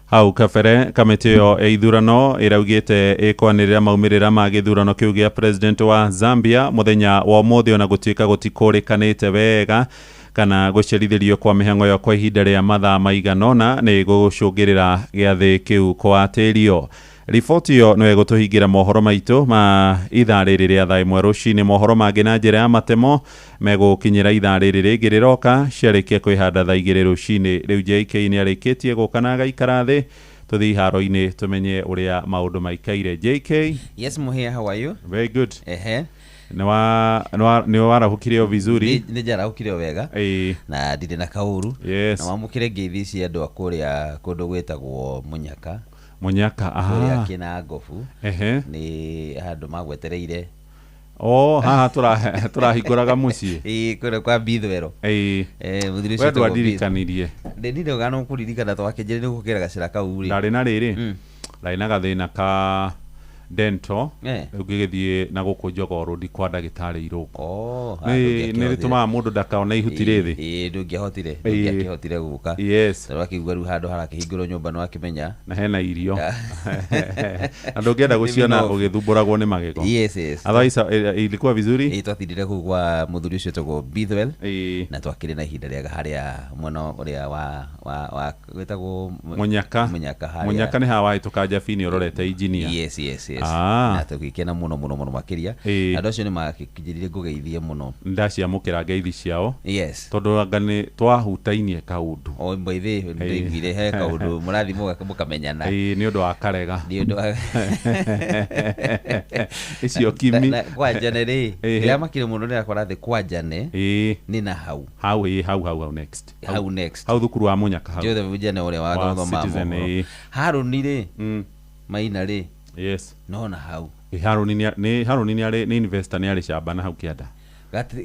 Hau kabere kamĩtĩ ĩyo ya ithurano ĩraugĩte ĩkwanĩrĩra maumĩrĩra ma gĩthurano kĩu gĩa president wa Zambia mũthenya wa ũmũthĩ ona gũtuĩka gũtikũrĩkanĩte wega kana gũcerithĩrio kwa mĩhang'o ĩyo kwa ihinda rĩa mathaa maigana ũna nĩ gũcũngĩrĩra gĩathĩ kĩu kũatĩrio. Riboti ĩyo no ĩgũtũhingĩra mohoro maitũ ma ithaa rĩrĩ rĩa thaa ĩmwe rũcinĩ. Mohoro mangĩ na njĩra ya matemo megũkinyĩra ithaa rĩrĩ rĩngĩ rĩroka ciarĩkia kwĩhanda thaa 2 rũcinĩ. Rĩu JK nĩ arĩkĩtie gũka na agaikara thĩ tũthiĩ iharo-inĩ tũmenye ũrĩa maũndũ maikaire. JK. Yes, Muhia, how are you? Very good. Ehe. Nĩ warahũkire o vizuri. Nĩ njarahũkire o wega. Ĩĩ. Na ndirĩ na kaũru. Yes. Na wamũkĩre ngeithi cia andũ a kũrĩa kũndũ gwĩtagwo Mũnyaka. Mũnyaka, aha. Kũrĩa Kĩnangobu. Ehe. Nĩ handũ magwetereire. Oh, haha tũrahingũraga mũciĩ. Ĩĩ, kũrĩa kwa Bithwero. Ĩĩ. Mũthuri ũcio We wĩtagwo ndwandirikanirie. Ndĩ ndirĩ ũgana kũririkana twakĩnjĩrĩ nĩ gũkĩra gacĩra kau rĩ. Ndarĩ na rĩrĩ. Ndarĩ na gathĩna ka dental. Eh. Rĩu ngĩgĩthiĩ na gũkũ Jogoo Road kwa ndagĩtarĩ Irũngũ. Oh, Nĩ rĩtũmaga mũndũ ndakaone ihuti rĩthĩ. Ĩĩ, ndũngĩahotire. Ĩĩ. Ndũngĩakĩhotire gũka. Yes. Tondũ akĩigua rĩu handũ harakĩhingũrwo nyũmba nĩ wakĩmenya. Na hena irio. Na ndũngĩenda gũciona ũgĩthumbũragwo nĩ magego. Yes, yes. Otherwise, ilikuwa vizuri. Ĩĩ, twatindire kũu kwa mũthuri ũcio wĩtagwo Bithwell. Na twakĩrĩ na ihinda rĩega harĩa mwena ũrĩa wa wĩtagwo Mũnyaka. Mũnyaka harĩa. Mũnyaka nĩ haha wahĩtũka Njabini ũrorete engineer. Yes, yes, yes. Ah. Na tũgĩkena mũno mũno mũno makĩria. Ĩĩ. Andũ acio nĩ makĩnjĩrire ngũgeithie mũno. Ndaciamũkĩra ngeithi ciao. Yes. Tondũ anga nĩ twahutainie kaũndũ. O by the way, ndĩiguire he kaũndũ mũrathiĩ mũkamenyana. Ĩĩ, nĩ ũndũ wa karega. Nĩ ũndũ wa Icio kimi. Na kwa Njane rĩ, Ĩĩ. ndĩramakire mũno ndĩrakora thĩ kwa Njane. Ĩĩ. Nĩ na hau. Hau, ĩĩ, hau hau hau next. Hau next. Hau thukuru wa Mũnyaka hau. Joseph Njane ũrĩa wa Wa gũthoma Citizen, mohoro. ĩĩ. Harũni rĩ, Maina rĩ, Yes. no na hau. Ĩ, Harũni nĩ Harũni nĩ arĩ nĩ investor nĩ arĩ camba na hau kĩanda.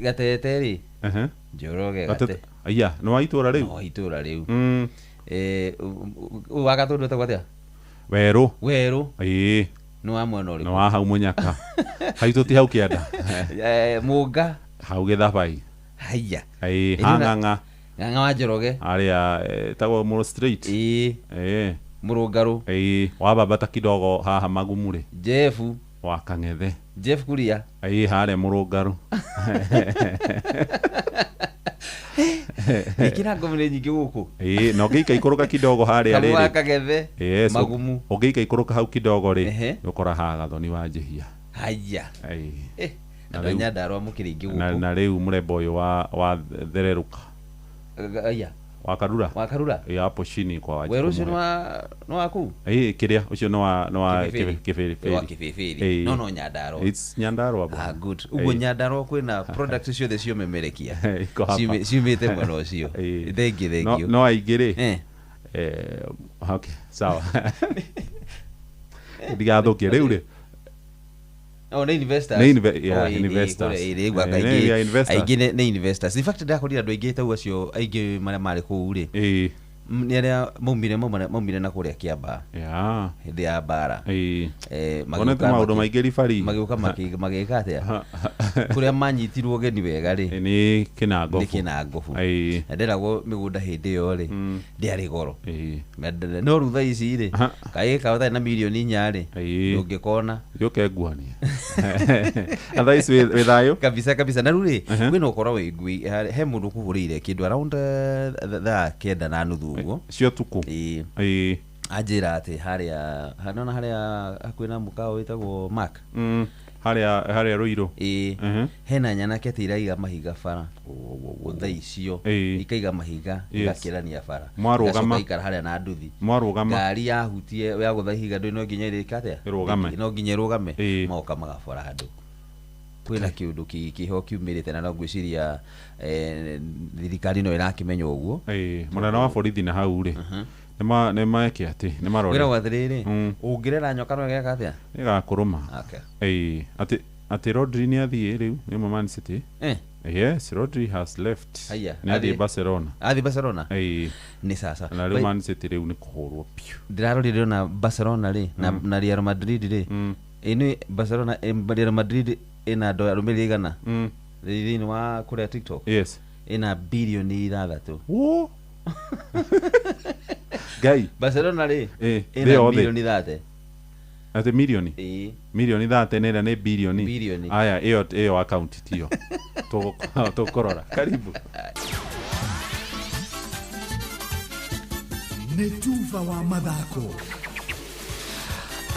Gatete rĩ, Ehe. Njoroge Gatete. Gate. Aya, nĩ wa itũra rĩu? Nĩ wa itũra rĩu. Wa Gatũndũ etagwo atĩa? Werũ. Werũ. Ĩĩ. Nĩ wa mwena ũrĩkũ? Nĩ wa hau Mũnyaka. Haitũ ti hau kĩanda. Mũnga. Hau Gĩthabai. Haiya. Ĩĩ, Ĩĩ, na- hang'ang'a. Ng'ang'a wa Njoroge. Harĩa ĩtagwo Molo Street. Ĩĩ. Ĩĩ. Mũrũngarũ. Ĩĩ, wabambata kidogo haha Magumurĩ. Jeff. Wa Kang'ethe. Jeff Kuria. Ĩĩ, harĩa Mũrũngarũ. Ĩkĩra ngombe nĩ nyingĩ gũkũ. Ĩĩ, na ũngĩika ikũrũka kidogo harĩa Kamũ wa rĩrĩ. Kang'ethe. Yes, Magumu. Ũngĩika ikũrũka hau kidogo rĩ, Ehe. ũkora haha Gathoni wa Njĩhia. Haiya. Ĩĩ. Na Andũ a rĩu- Nyandarũa mũkĩrĩ aingĩ na gũkũ. na rĩu mũrembo ũyũ wa thererũka. Aya. Wa Karura. Wa Karura. Ĩĩ, hapo chini kwa Wanjikũ Werũ ũcio Mũhe. nĩ wa kũu? Ĩĩ, kĩrĩa ũcio nĩ wa Kĩbĩbĩri. Kĩbĩbĩri. Wa Kĩbĩbĩri. Ĩĩ. No, no Nyandarũa. It's Nyandarũa bwana. Ah, good. Ũguo Ĩĩ. Nyandarũa kwĩna product ciothe ciomemerekia. Iko hapa. Ciumĩte mwena ũcio. Ĩĩ. Thengiũ, thengiũ. No aingĩ rĩ. Eh. Okay, sawa. Ndigathũkie rĩu rĩ. Oh, nĩ investors. Nĩ yeah, Oh, ĩĩ, investors. ĩĩ, kũrĩa, ĩĩ, gwaka Ĩĩ, aingĩ- nĩ investors. aingĩ nĩ investors. In fact, ndakorire andũ aingĩ tau acio aingĩ marĩa marĩ kũu rĩ. Ĩĩ. Nĩ arĩa maumire na kũrĩa Kĩambaa. Yeah. Hĩndĩ ya mbara. Ĩĩ. Magĩũka Wonete maũndũ maingĩ ribari. Magĩũka magĩka atĩa? Kũrĩa manyitirwo ũgeni wega rĩ. Nĩ Kĩnangobu. Nĩ Kĩnangobu. Ĩĩ. Na nderagwo mĩgũnda hĩndĩ ĩyo rĩ, ndĩarĩ goro. Ĩĩ. No rĩu thaa ici rĩ, kaĩ kaĩ ũtarĩ na mirioni 4 rĩ, Ĩĩ. ndũngĩkona. Yũke nguonie. Na thaa ici wĩ thayũ? Kabisa, kabisa. Na rĩu rĩ, kwĩna ũkora wĩ ngui, he mũndũ ũkũhũrĩire kĩndũ around thaa 9:30 ũguo. Cia ũtukũ. Ĩĩ. Ĩĩ. Anjĩra atĩ harĩa, nona harĩa hakuhĩ na mũkawa wĩtagwo Mark. Harĩa Ruiru. Ĩĩ. Hena nyanake atĩ iraiga mahiga bara. Thaa icio. Ĩĩ. Ikaiga mahiga, Yes. igakĩrania bara. Mwarũgama. Igacoka ikara harĩa na nduthi. Mwarũgama. Ngari yahutie yagũtha ihiga ndũĩ no nginya ĩrĩke atĩa? Ĩrũgame. No nginya ĩrũgame. Ĩĩ. Magoka magabora andũ. Kwĩna kĩũndũ kĩho kiumĩrĩte na no ngwĩciria thirikari no ĩrakĩmenya ũguo. Ĩĩ, mũnene wa borithi na hau rĩ. Nĩ meke atĩ, nĩ marore. Wĩragwo atĩrĩrĩ, ũngĩrera nyoka no ĩgeka atĩa? Ĩgakũrũma. Okay. Ĩĩ, atĩ Rodri nĩ athiĩ rĩu, nĩ ũmwe Man City. Eh. Yes, Rodri has left. Haiya, Nĩ athiĩ athiĩ. Barcelona. Athiĩ Barcelona? Ĩĩ. Nĩ sasa. Na rĩu Man City rĩu nĩ kũhũrwo biũ. Ndĩrarorire ona Barcelona rĩ, na Real Madrid rĩ. Ĩ nĩ Barcelona, Real Madrid ĩna andũ arũmĩrĩri aigana? Thĩinĩ wa kũrĩa TikTok? Yes. Ĩna birioni 6. Wo. Ngai. Barcelona rĩ, Ĩ, ĩna thĩ yothe. birioni 30. Atĩ mirioni? Ĩĩ. Mirioni 30 nĩ ĩrĩa nĩ birioni. Birioni. Aya, ĩyo account tiyo. Tũkũrora. Karibu. Nĩ tuba wa mathako.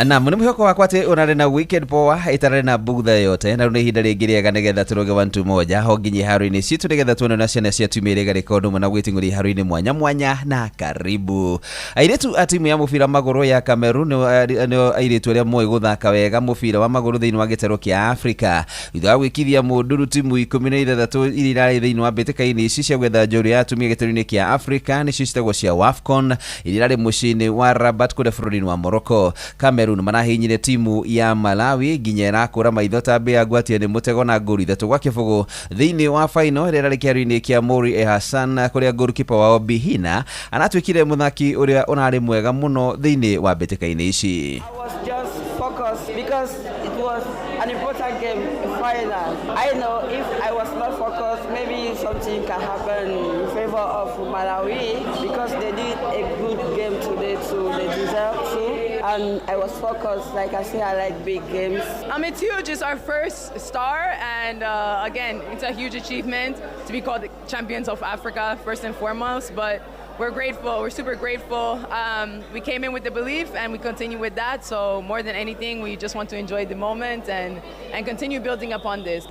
Na nĩ mwĩhoko wakwa atĩ ũrarĩ na weekend poa ĩtararĩ na bugtha yote, na rĩu nĩ ihinda rĩngĩ rĩega nĩgetha tũrũge 1 2 moja ho nginya iharo-inĩ citũ, nĩgetha tuone na ciana cia timu ĩrĩa ĩgarĩka ũndũ ũmwe na gwĩting'ũria iharo-inĩ mwanya mwanya. Na karibu airĩtu a timu ya mũbira magũrũ ya Cameroon, nĩo airĩtu arĩa moĩ gũthaka wega mũbira wa magũrũ thĩinĩ wa gĩtarũ kĩa Afrika, thutha wa gwĩkithia mũnduru timu 16 iria irarĩ thĩinĩ wa mbĩtĩka-inĩ ici cia gwetha njorua ya atumia gĩtarũ-inĩ kĩa Afrika, nĩcio citagwo cia WAFCON, iria irarĩ mũciĩ-inĩ wa Rabat kũrĩa bũrũri-inĩ wa Morocco. Cameroon marahinyire timu ya Malawi nginya ĩrakũra maitho ta mbĩa ngwatie nĩ mũtego na ngolu 3-0 thĩinĩ wa final ĩrĩa ĩrarĩ kĩharo-inĩ kĩa Moulay El Hassan, kũrĩa goalkeeper wao Bihina aratuĩkire mũthaki ũrĩa ũrarĩ mwega mũno thĩinĩ wa mbĩtĩka-inĩ ici. I was just focused because it was an important game, a final. I know if I was not focused, maybe something can happen in favor of Malawi because they did a good game today too. They deserve to. And I was focused. Like I say, I like big games. It's huge. It's our first star, and again, it's a huge achievement to be called the champions of Africa first and foremost. But we're grateful. We're super grateful. We came in with the belief, and we continue with that. So more than anything, we just want to enjoy the moment and continue building upon this.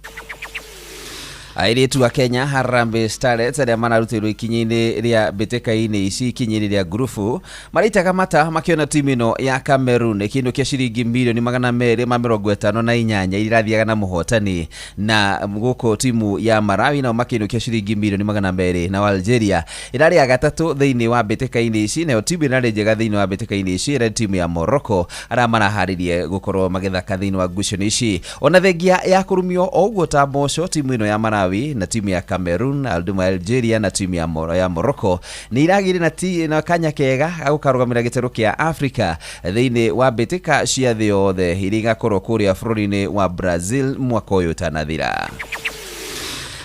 Airĩtu a Kenya Harambee Starlets arĩa mararutĩirwo ikinya-inĩ rĩa mbĩtĩka-inĩ ici, ikinya-inĩ rĩa ngurubu, marĩitaga mata makĩona timu ĩno ya Cameroon ĩkĩinũkia ciringi milioni 258 iria irathiaga na mũhotani, na gũkũ timu ya Malawi nao makĩinũkia ciringi milioni 200. Nao Algeria ĩrarĩ ya gatatũ thĩinĩ wa mbĩtĩka-inĩ ici, nayo timu ĩrarĩ njega thĩinĩ wa mbĩtĩka-inĩ ici ĩrarĩ timu ya Morocco, arĩa maraharĩrie gũkorwo magĩthaka thĩinĩ wa ngucanio ici. Ona thengia ya kũrumio o ũguo ta mboco, timu ĩno ya Malawi na timu ya Cameroon, Alduma Algeria na timu ya Morocco nĩ iragĩire na kanya kega ga gũkarũgamĩra gĩtarũ kĩa Africa thĩinĩ wa mbĩtĩka cia thĩ yothe iria igakorwo kũrĩa bũrũri-inĩ wa Brazil mwaka ũyũ ũtanathira.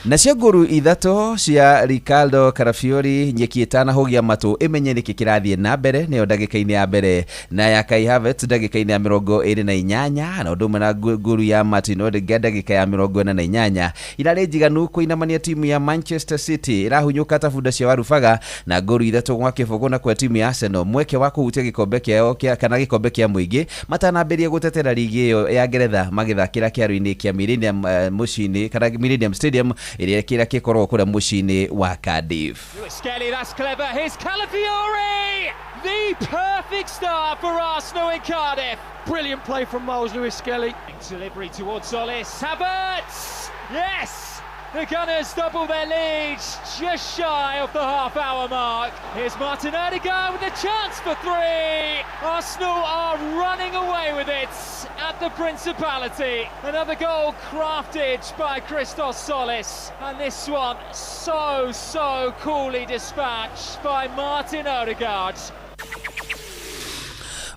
Nacio nguru 3 cia Ricardo Calafiori nyeki ĩtanahũgia matũ ĩmenye nĩkĩ kĩrathiĩ na mbere, nĩyo ndagĩka-inĩ ya mbere, na ya Kai Havertz ndagĩka-inĩ ya 28, na ũndũ ũmwe na nguru ya Martin Odegaard ndagĩka ya 48, irarĩ njiganu kũinamania timu ya Manchester City ĩrahunyũka ta bunda cia warubaga na nguru 3-0, na kwa timu ya Arsenal mweke wa kũhutia gĩkombe kĩao kĩa kana gĩkombe kĩa mũingĩ matanambĩrĩria gũtetera ligi ĩyo ya Ngeretha magĩthakĩra kĩharo-inĩ kĩa Millennium mũciĩ-inĩ kana Millennium Stadium ĩrĩa kĩrĩa gĩkoragwo kũrĩa mũciĩ-inĩ wa Cardiff. Skelly, that's clever. Here's Calafiori! The perfect start for Arsenal in Cardiff. Brilliant play from Miles Lewis-Skelly. Delivery towards Solis. Havertz! Yes! The Gunners double their lead just shy of the half-hour mark. Here's Martin Odegaard with a chance for three. Arsenal are running away with it at the Principality. Another goal crafted by Christos Solis. And this one so, so coolly dispatched by Martin Odegaard.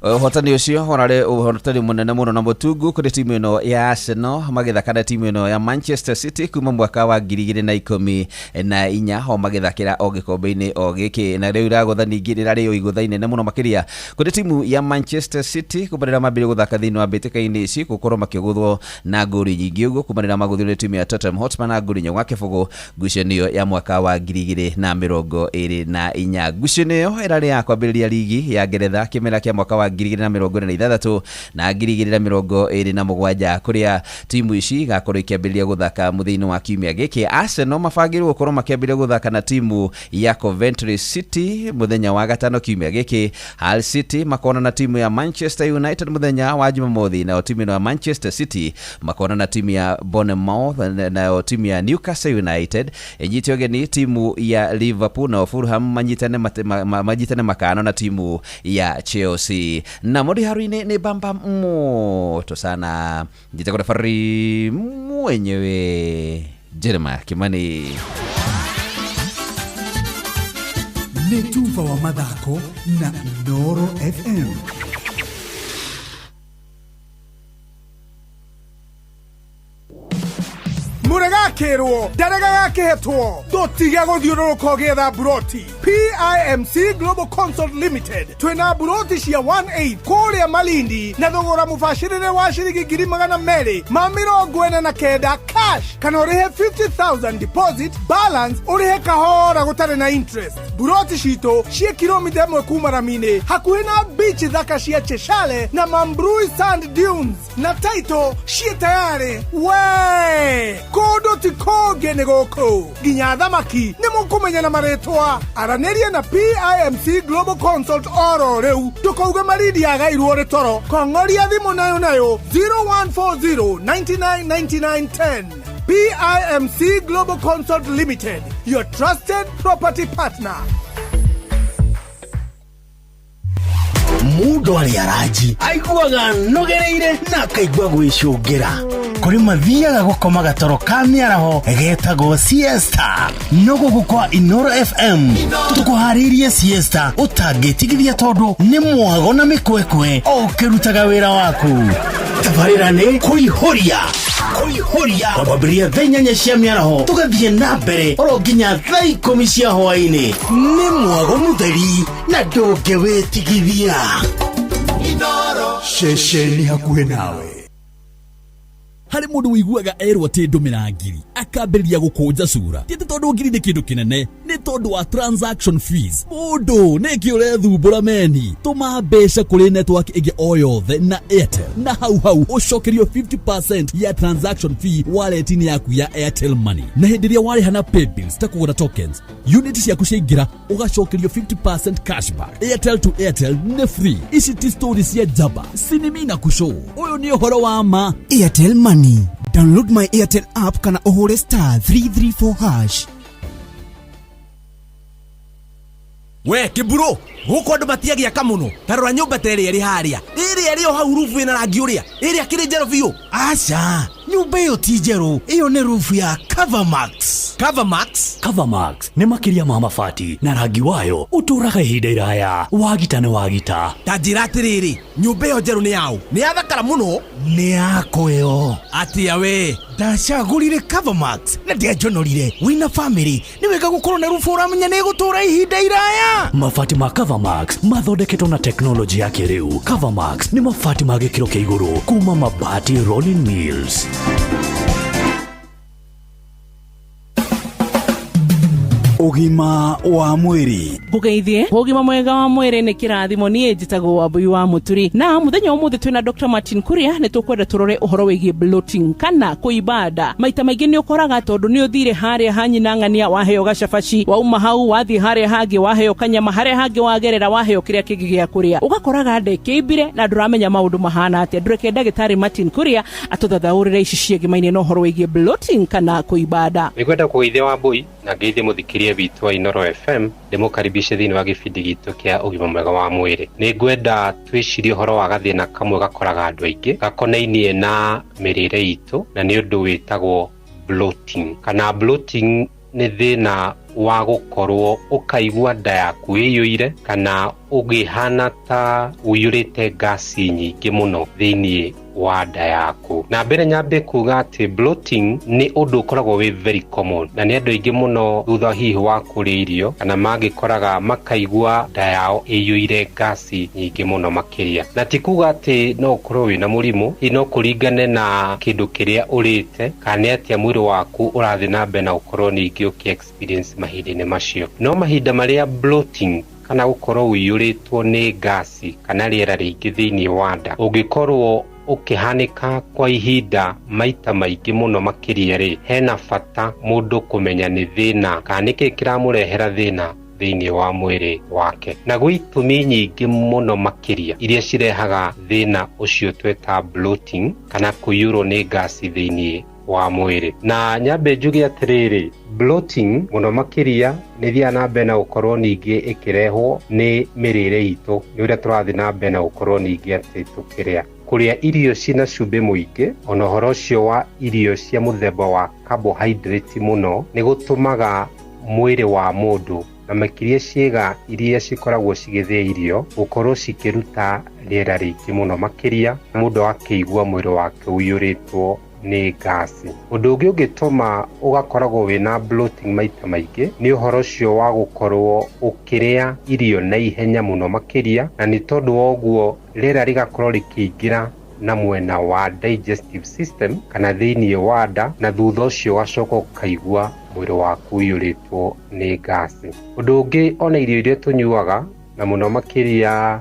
Ũhotani ũcio ũrarĩ ũhotani mũnene mũno na mũtungu kũrĩ timu ĩno ya Arsenal magĩthaka na timu ĩno ya Manchester City kuma mwaka wa 2014, ho magĩthakĩra o gĩkombe-inĩ o gĩkĩ, na rĩu iragũtha ningĩ rĩrarĩ o igũtha inene mũno makĩria kũrĩ timu ya Manchester City kuma rĩrĩa mambĩrĩria gũthaka thĩinĩ wa mbĩtĩka-inĩ ici, gũkorwo makĩgũthwo na ngũri nyingĩ ũguo kuma rĩrĩa magũthirwo nĩ timu ya Tottenham Hotspur na ngũri 4-0 ngucanio ya mwaka wa 2024. Ngucanio ĩyo ĩrarĩ ya kwambĩrĩria ligi ya Ngeretha kĩmera kĩa mwaka wa 2026 na 2027, kũrĩa timu ici igakorwo ikĩambĩrĩria gũthaka mũthia-inĩ wa kiumia gĩkĩ. Arsenal mabangĩirwo gũkorwo makĩambĩrĩria gũthaka na timu ya Coventry City mũthenya wa gatano kiumia gĩkĩ. Hull City makona na timu ya Manchester United mũthenya wa Jumamothi, nayo timu ĩno ya Manchester City makona na timu ya Bournemouth, nayo timu ya Newcastle United ĩnyite ũgeni timu ya Liverpool, nao Fulham manyitane makano na timu ya Chelsea. Na mũndũ haru-inĩ nĩ bamba moto sana, njĩtagwo referee mwenyewe Jeremiah Kimani. Nĩ tuba wa mathako na Inooro FM. Murega Akĩrwo ndaregaga akĩhetwo. Tũtige gũthiũrũrũka ũgĩetha mburoti. PIMC Global Consult Limited twĩna mburoti cia 18 kũrĩa Malindi na thogora mũbacĩrĩre wa ciringi 249,000 cash, kana ũrĩhe 50,000 deposit, balance ũrĩhe kahora gũtarĩ na interest. Mburoti citũ ciĩ kilomita 1 kuma rami-inĩ, hakuhĩ na beach thaka cia Cheshale na Mambrui Sand Dunes, na title ciĩ tayarĩ. We kũndũ ti kũngĩ nĩ gũkũ, nginya thamaki nĩ mũkũmenya na marĩtwa. Aranĩria na PIMC Global Consult oro rĩu, ndũkauge Malindi yagairwo rĩ toro. Kong'oria thimũ nayo nayo 0140 99 99 10. PIMC Global Consult Limited, your trusted property partner. Mundu arĩ aranji aiguaga nogereire na akaigua gwĩcũngĩra. Kũrĩ mathiaga gũkoma gatoro ka mĩaraho getagwo siesta. No gũkũ kwa Inoro FM tũkũharĩirie siesta ũtangĩtigithia, tondũ nĩ mwago na mĩkwekwe o ũkĩrutaga wĩra waku. Tabarĩra nĩ kũihũria kũihũria kwambĩrĩria thaa 8 cia mĩaraho tũgathiĩ na mbere oro nginya thaa 10 cia hwaĩ-inĩ. Nĩ mwago mũtheri na ndũngĩwĩtigithia. Ceceni hakuhĩ nawe. Harĩ mũndũ ũiguaga erwo atĩ ndũmĩra ngiri akambĩrĩria gũkũnja cura. Ti atĩ tondũ ngiri nĩ kĩndũ kĩnene, nĩ tondũ wa transaction fees. Mũndũ nĩkĩ ũrethumbũra meni? Tũma mbeca kũrĩ network ĩngĩ o yothe na Airtel, na hau hau ũcokerio 50% ya transaction fee wallet-inĩ yaku ya Airtel Money. Na hĩndĩ ĩrĩa warĩha na paybills ta kũgũra tokens, unit ciaku ciaingĩra ũgacokerio 50% cashback. Airtel to Airtel nĩ free. Ici ti story cia njamba, sinimi na kushow. Ũyũ nĩ ũhoro wa ma. Airtel Money. Download my Airtel app kana ũhũre star 334 hash. We kĩmburu, gũkũ andũ matiagĩaka mũno. Ta rora nyũmba ta ĩrĩa ĩrĩ harĩa, ĩrĩa ĩrĩ o hau rubu ĩna rangi ũrĩa, ĩrĩa kĩrĩ njerũ biũ. Aca, nyũmba ĩyo ti njerũ, ĩyo nĩ rubu ya Covermax. Covermax? Covermax nĩ makĩria ma mabati, na rangi wayo ũtũũraga ihinda iraya. Wagita nĩ wagita. Ta njĩra atĩrĩrĩ, nyũmba ĩyo njerũ nĩ yaũ? Nĩ yathakara mũno. Nĩ yakwa ĩyo. Atĩa we? Ndacagũrire Covermax na ndianjonorire. Wĩna family nĩ wega gũkorwo na rubu ũramenya nĩ ĩgũtũũra ihinda iraya. Mabati ma Covermax mathondeketwo na teknolojĩ ya kĩrĩu. Covermax nĩ mabati ma gĩkĩro kĩa igũrũ kuma Mabati Rolling Mills. Ũgima wa mwĩrĩ. Ngũgeithie. Ũgima mwega wa mwĩrĩ nĩ kĩrathimo. Niĩ njĩtagwo Wambui wa Mũturi, na mũthenya wa ũmũthĩ twĩna Dr. Martin Kuria. Nĩ tũkwenda tũrore ũhoro wĩgiĩ bloating kana kũimba nda. Maita maingĩ nĩ ũkoraga tondũ nĩ ũthire harĩa ha nyina ng'ania waheo gacabaci, wauma hau wathiĩ harĩa hangĩ waheo kanyama, harĩa hangĩ wagerera waheo kĩrĩa kĩngĩ gĩa kũrĩa, ũgakoraga nda ĩkĩimbire na ndũramenya maũndũ mahana atĩa. Ndũreke ndagĩtarĩ Martin Kuria atũthathaũrĩre ici ciĩgĩmainie na ũhoro wĩgiĩ bloating kana kũimba nda. Nĩngwenda kũgeithia Wambui na ngeithie mũthikĩria witũ wa Inoro FM, ndĩmũkaribishe thĩinĩ wa gĩbindi gitũ kĩa ũgima mwega wa mwĩrĩ. Nĩngwenda twĩcirie ũhoro wa gathĩna kamwe gakoraga andũ aingĩ gakonainie na mĩrĩre itũ, na nĩ ũndũ wĩtagwo bloating. Kana bloating nĩ thĩna wa gũkorwo ũkaigua nda yaku ĩiyũire kana ũgĩhana ta ũiyũrĩte ngasi nyingĩ mũno thĩinĩ wa nda yaku. Na mbere nyambe kuga atĩ bloating nĩ ũndũ ũkoragwo wĩ very common, na nĩ andũ aingĩ mũno thutha hihi wa kũrĩa irio kana mangĩkoraga makaigua nda yao ĩiyũire ngasi nyingĩ mũno makĩria. Na ti kuga atĩ no ũkorwo wĩna mũrimũ, hihi no kũringane na kĩndũ kĩrĩa ũrĩte kana nĩ atĩa mwĩrĩ waku ũrathiĩ na mbere na gũkorwo ningĩ ũkĩ experience mahinda-inĩ macio. No mahinda marĩa bloating kana gũkorwo ũiyũrĩtwo nĩ ngasi kana rĩera rĩingĩ thĩinĩ wa nda ũngĩkorwo ũkĩhanĩka kwa ihinda maita maingĩ mũno makĩria rĩ, hena bata mũndũ kũmenya nĩ thĩna kana nĩkĩ kĩramũrehera thĩna thĩinĩ wa mwĩrĩ wake. Na gwĩ itũmi nyingĩ mũno makĩria iria cirehaga thĩna ũcio tweta bloating kana kũiyũrwo nĩ ngasi thĩinĩ wa mwĩrĩ. Na nyambe njuge atĩrĩrĩ, bloating mũno makĩria nĩ ĩthiaga na mbere na gũkorwo ningĩ ĩkĩrehwo nĩ mĩrĩre itũ, nĩ ũrĩa tũrathiĩ na mbere na gũkorwo ningĩ atĩ tũkĩrĩa. Kũrĩa irio cina cumbĩ mũingĩ, ona ũhoro ũcio wa irio cia mũthemba wa carbohydrate mũno nĩ gũtũmaga mwĩrĩ wa mũndũ na makĩria ciĩga iria cikoragwo cigĩthĩa irio gũkorwo cikĩruta rĩera rĩingĩ mũno makĩria, mũndũ akĩigua mwĩrĩ wake ũiyũrĩtwo Nĩ ngasi. Ũndũ ũngĩ ũngĩtũma ũgakoragwo wĩna bloating maita maingĩ nĩ ũhoro ũcio wa gũkorwo ũkĩrĩa irio na ihenya mũno makĩria, na nĩ tondũ wa ũguo rĩera rĩgakorwo rĩkĩingĩra na mwena wa digestive system kana thĩiniĩ wa nda, na thutha ũcio ũgacoka ũkaigua mwĩrĩ waku ũiyũrĩtwo nĩ ngasi. Ũndũ ũngĩ, ona irio iria tũnyuaga, na mũno makĩria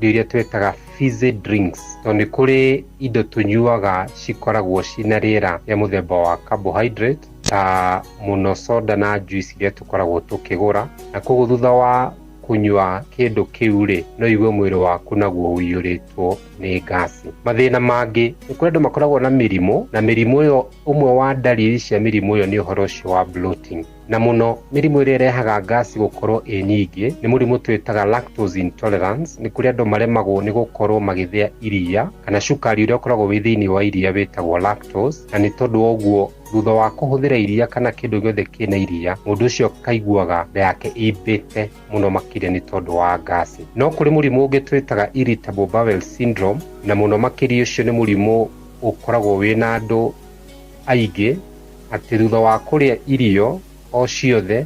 irio iria twĩtaga fizzy drinks, tondũ nĩ kũrĩ indo tũnyuaga cikoragwo cina rĩera rĩa mũthemba wa carbohydrate, ta mũno soda na juice iria tũkoragwo tũkĩgũra, na koguo thutha wa kũnyua kĩndũ kĩu rĩ, no igue mwĩrĩ waku naguo ũiyũrĩtwo nĩ ngasi. Mathĩna mangĩ nĩ kũrĩ andũ makoragwo na mĩrimũ, na mĩrimũ ĩyo, ũmwe wa ndariri cia mĩrimũ ĩyo nĩ ũhoro ũcio wa bloating. Na mũno mĩrimũ ĩrĩa ĩrehaga ngasi gũkorwo ĩ nyingĩ nĩ mũrimũ twĩtaga lactose intolerance. Nĩ kũrĩ andũ maremagwo nĩ gũkorwo magĩthĩa iria kana cukari ũrĩa ũkoragwo wĩ thĩinĩ wa iria wĩtagwo lactose, na nĩ tondũ wa ũguo thutha wa kũhũthĩra iria kana kĩndũ gĩothe kĩna iria, mũndũ ũcio kaiguaga nda yake ĩimbĩte mũno makĩria nĩ tondũ wa ngasi. No kũrĩ mũrimũ ũngĩ twĩtaga irritable bowel syndrome, na mũno makĩria ũcio nĩ mũrimũ ũkoragwo wĩna andũ aingĩ, atĩ thutha wa kũrĩa irio o ciothe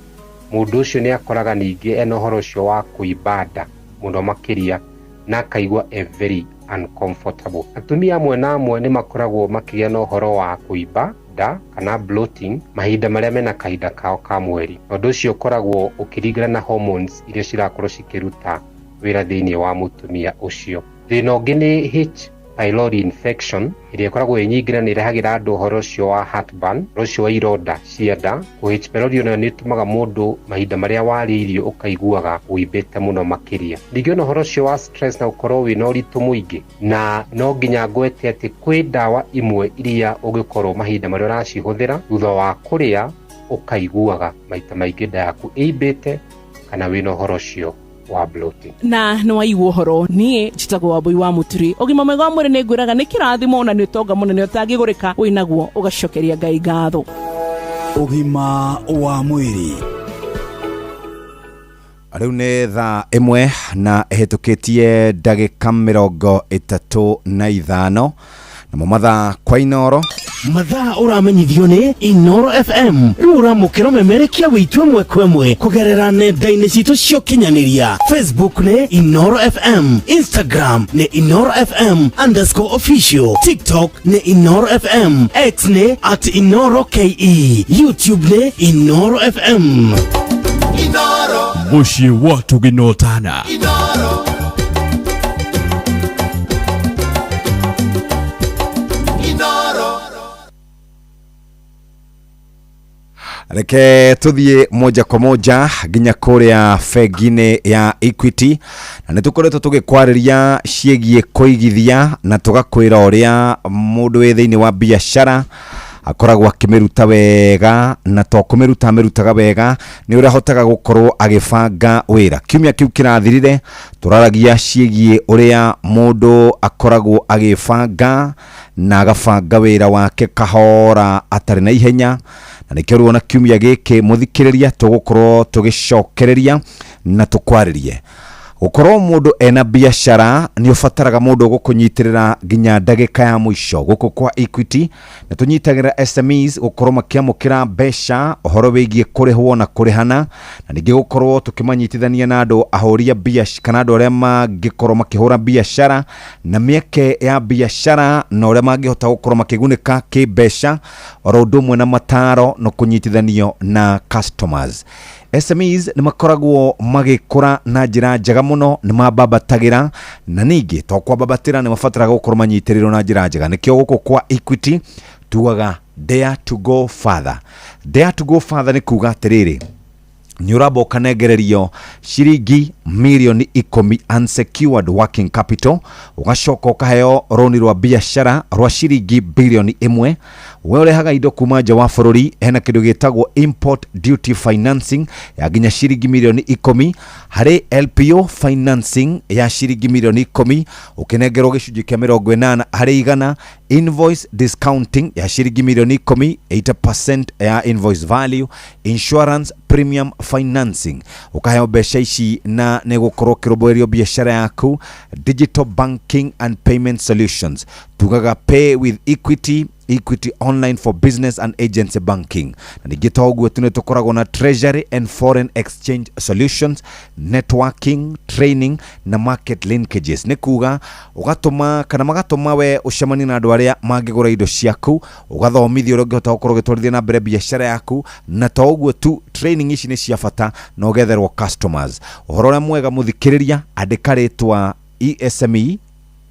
mũndũ ũcio nĩ akoraga ningĩ ena ũhoro ũcio wa kũimba nda mũno makĩria na akaigua e very uncomfortable. Atumia amwe na amwe nĩ makoragwo makĩgĩa na ũhoro wa kũimba nda kana bloating mahinda marĩa mena kahinda kao ka mweri. Ũndũ ũcio ũkoragwo ũkĩringana na hormones iria cirakorwo cikĩruta wĩra thĩinĩ wa mũtumia ũcio. Thĩna ũngĩ nĩ H pylori infection ĩrĩa ĩkoragwo ĩ nyingĩ na nĩ ĩrehagĩra andũ ũhoro ũcio wa heartburn, ũhoro ũcio wa ironda cia nda. H pylori onayo nĩ ĩtũmaga mũndũ mahinda marĩa warĩa irio ũkaiguaga ũimbĩte mũno makĩria. Ningĩ ona ũhoro ũcio wa stress na gũkorwo wĩna ũritũ mũingĩ, na no nginya ngwete atĩ kwĩ ndawa imwe iria ũngĩkorwo mahinda marĩa ũracihũthĩra thutha wa kũrĩa ũkaiguaga maita maingĩ nda yaku ĩimbĩte kana wĩna ũhoro ũcio wa bloating. Na nĩ waigua ũhoro, niĩ njĩtagwo Wambui wa Mũturi. Ũgima mwega wa mwĩrĩ nĩ ngwĩraga nĩ kĩrathimo na nĩ ũtonga mũnene ũtangĩgũrĩka, wĩnaguo ũgacokeria Ngai ngatho. Ũgima wa mwĩrĩ. Rĩu nĩ thaa 1 na ĩhĩtũkĩtie ndagĩka 35, namo mathaa kwa Inoro. Mathaa ũramenyithio nĩ Inoro FM. Rĩu ũramũkĩra ũmemerekia witũ ĩmwe kwa ĩmwe kũgerera nenda-inĩ citũ cia ũkinyanĩria. Facebook nĩ Inoro FM, Instagram nĩ Inoro FM underscore official, TikTok nĩ Inoro FM, X nĩ at Inoro KE, YouTube nĩ Inoro FM. Inoro. Mũciĩ wa Tũginotana. Inoro. Inoro. Reke tuthiĩ moja kwa moja nginya kũrĩa bengi-inĩ ya Equity, na nĩ tũkoretwo tũgĩkwarĩria ciĩgiĩ kũigithia na tũgakwĩra ũrĩa mũndũ wĩ thĩinĩ wa biacara akoragwo akĩmĩruta wega, na to kũmĩruta amĩrutaga wega, nĩ ũrĩa ahotaga gũkorwo agĩbanga wĩra. Kiumia kĩu kĩrathirire tũraragia ciĩgiĩ ũrĩa mũndũ akoragwo agĩbanga na agabanga wĩra wake kahora atarĩ na ihenya, na nĩkĩo rĩu ona kiumia gĩkĩ mũthikĩrĩria tũgũkorwo tũgĩcokereria na tũkwarĩrie. Gũkorwo mũndũ ena biacara nĩ ũbataraga mũndũ ũgũkũnyitĩrĩra nginya ndagĩka ya mũico. Gũkũ kwa Equity nĩ tũnyitagĩrĩra SMEs gũkorwo makĩamũkĩra mbeca ũhoro wĩgiĩ kũrĩhwo na kũrĩhana, na ningĩ gũkorwo tũkĩmanyitithania na andũ ahũri a biacara kana andũ arĩa mangĩkorwo makĩhũra biacara na mĩeke ya biacara na ũrĩa mangĩhota gũkorwo makĩgunĩka kĩmbeca, oro ũndũ ũmwe na mataro na kũnyitithanio na customers. SMEs nĩ makoragwo magĩkũra na njĩra njega mũno, nĩ mambambatagĩra, na ningĩ to kwambambatĩra nĩ mabataraga gũkorwo manyitĩrĩirwo na njĩra njega. Nĩkĩo gũkũ kwa Equity tugaga dare to go further. Dare to go further nĩ kuga atĩrĩrĩ, nĩ ũramba ũkanengererio ciringi mirioni 10 unsecured working capital, ũgacoka ũkaheo rũni rwa biacara rwa ciringi birioni 1. We ũrehaga indo kuma nja wa bũrũri, hena kĩndũ gĩtagwo import duty financing ya nginya ciringi mirioni 10, harĩ LPO financing ya ciringi mirioni 10 ũkĩnengerwo gĩcunjĩ kĩa 80%, invoice discounting ya ciringi mirioni 10, 80% ya invoice value, insurance premium financing ũkaheo mbeca ici na nĩ gũkorwo ũkĩrũmbũĩrio biacara yaku, digital banking and payment solutions, tugaga pay with Equity. Equity Online for Business and Agency Banking. Na ningĩ to ũguo tu, nĩ tũkoragwo na Treasury and Foreign Exchange Solutions, Networking, Training na Market Linkages. Nĩ kuga ũgatũma kana magatũma we ũcemanie na andũ arĩa mangĩgũra indo ciaku, ũgathomithio ũrĩa ũngĩhota gũkorwo ũgĩtwarithia na mbere biacara yaku. Na to ũguo tu, training ici nĩ cia bata na ũgetherwo customers. Ũhoro ũrĩa mwega mũthikĩrĩria, andĩka rĩtwa ESME,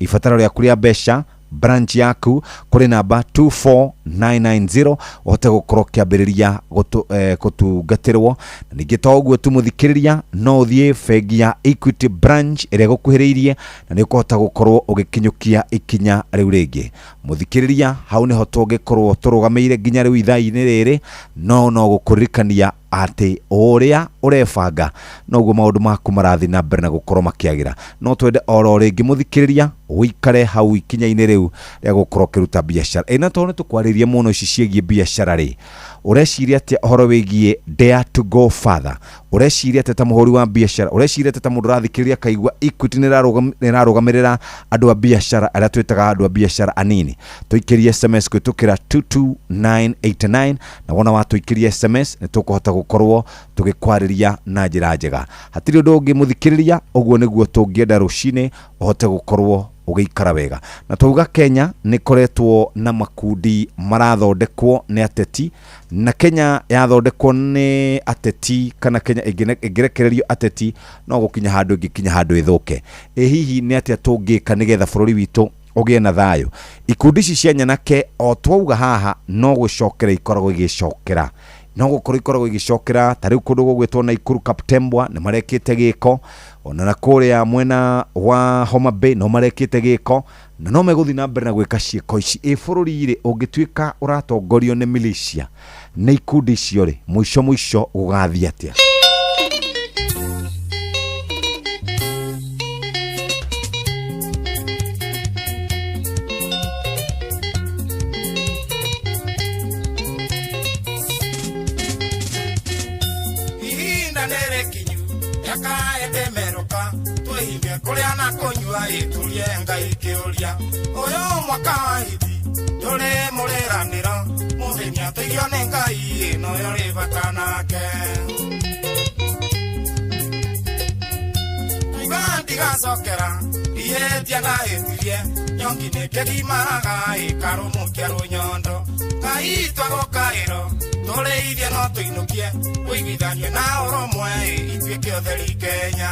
ibataro rĩaku rĩa mbeca, branch yaku kũrĩ namba 24990, ũhote gũkorwo ũkĩambĩrĩria gũtungatĩrwo. Na ningĩ to ũguo tu mũthikĩrĩria, no ũthiĩ bengi ya Equity branch ĩrĩa ĩgũkuhĩrĩirie na nĩ ũkũhota gũkorwo ũgĩkinyũkia ikinya rĩu rĩngĩ. Mũthikĩrĩria, hau nĩho tũngĩkorwo tũrũgamĩire nginya rĩu ithaa-inĩ rĩrĩ, no no gũkũririkania atĩ o ũrĩa ũrebanga noguo maũndũ maku marathiĩ na mbere na gũkorwo makĩagĩra. No twende oro rĩngĩ mũthikĩrĩria ũikare hau ikinya-inĩ rĩu rĩa gũkorwo ũkĩruta biacara. Ĩ na tondũ nĩ tũkwarĩria mũno ici ciĩgiĩ biacara rĩ, ũreciria atĩa ũhoro wĩgiĩ dare to go further? Ũreciria atĩa ta mũhũri wa biacara? Ũreciria atĩa ta mũndũ ũrathikĩrĩria akaigua Equity nĩ ĩrarũgamĩrĩra andũ a biacara arĩa twĩtaga andũ a biacara anini? Tũikĩrie SMS kũhĩtũkĩra 22989, na wona watũikĩria SMS nĩ tũkũhota gũkorwo tũgĩkwarĩria na njĩra njega. Hatirĩ ũndũ ũngĩ mũthikĩrĩria, ũguo nĩguo tũngĩenda rũcinĩ ũhote gũkorwo ũgĩikara wega. Na twauga Kenya nĩ ĩkoretwo na makundi marathondekwo nĩ ateti, na Kenya yathondekwo nĩ ateti kana Kenya ĩngĩrekererio ateti no gũkinya handũ ĩngĩkinya handũ ĩthũke. Ĩ hihi nĩ atĩa tũngĩka nĩgetha bũrũri witũ ũgĩe na thayũ? Ikundi ici cia nyanake o twauga haha no gũcokera ikoragwo igĩcokera, no gũkorwo ikoragwo igĩcokera. Ta rĩu kũndũ gũgwĩtwo Naikuru Kaptembwa nĩ marekĩte gĩko, ona na kũrĩa mwena wa Homa Bay no marekĩte gĩko, na no megũthiĩ na mbere na gwĩka ciĩko ici. Ĩ bũrũri rĩ ũngĩtuĩka ũratongorio nĩ militia, nĩ ikundi icio rĩ, mũico mũico gũgathiĩ atĩa? Ihinda nĩ rĩkinyu rĩakae ndĩmerũka, twĩhinge kũrĩa na kũnyua, ĩtũrie Ngai kĩũria. Ũyũ mwaka wa hiti ndũrĩ mũrĩranĩro, mũthenya tũirio nĩ Ngai ĩno yo rĩ bata nake. Tuiga ndigacokera ihĩtia ndahĩtirie, nyongi nĩ kĩgimaraga ĩkarũmũkia rũnyondo. Ngai twagũkaĩro tũrĩithie no tũinũkie, ũiguithanie na ũrũmwe ituĩke ũtheri Kenya.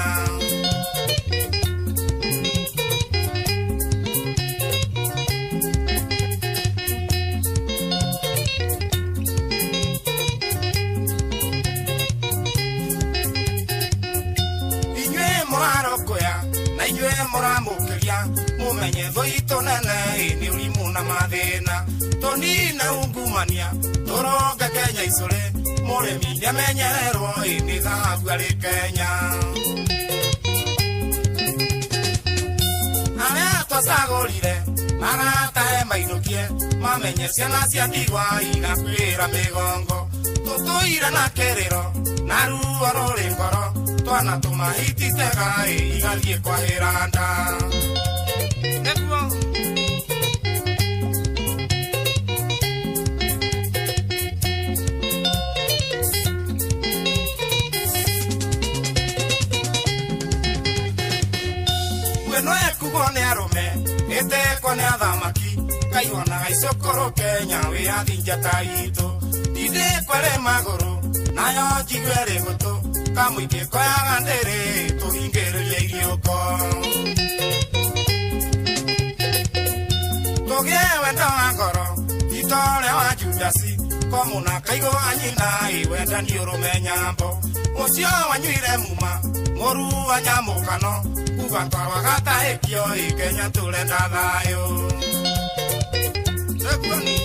Inyuĩ mũrarũkũya na inyuĩ mũramũkĩria, mũmenye thũ itũ nene nĩ ũrimũ na mathĩna. Tũnine ungumania tũronge Kenya icũrĩ, mũrĩmi nĩamenyererwo nĩ thahabu arĩ Kenya. Arĩa twacagũrire maratahe mainũkie, mamenye ciana cia ndigwa igakuĩra mĩgongo. Tũtũire na kĩrĩro na ruo rũrĩ ngoro, twana tũmahititega igathiĩ kwahĩra nda. Nĩguo ĩno ĩkugwo nĩ arũme ĩtekwo nĩ athamaki, kaiwonaga icũkũrũ Kenya wĩyathi njata itũ. Ndindĩkwo ĩrĩ magũrũ nayo njigue ĩrĩ gũtũ, kamũingĩ koyaga ndĩrĩ tũhingĩrĩrie iriũko. Tũgĩe wendo wa ngoro ti ta ũrĩa wa Judasi, komũna kaigũa nyina ĩ wendani ũrũme nyambo. Ũcio wanyuire muma mũru wa nyamũkano, kuga twarwaga tahĩkio ĩ Kenya tũrenda thayũ. Nĩguo ni.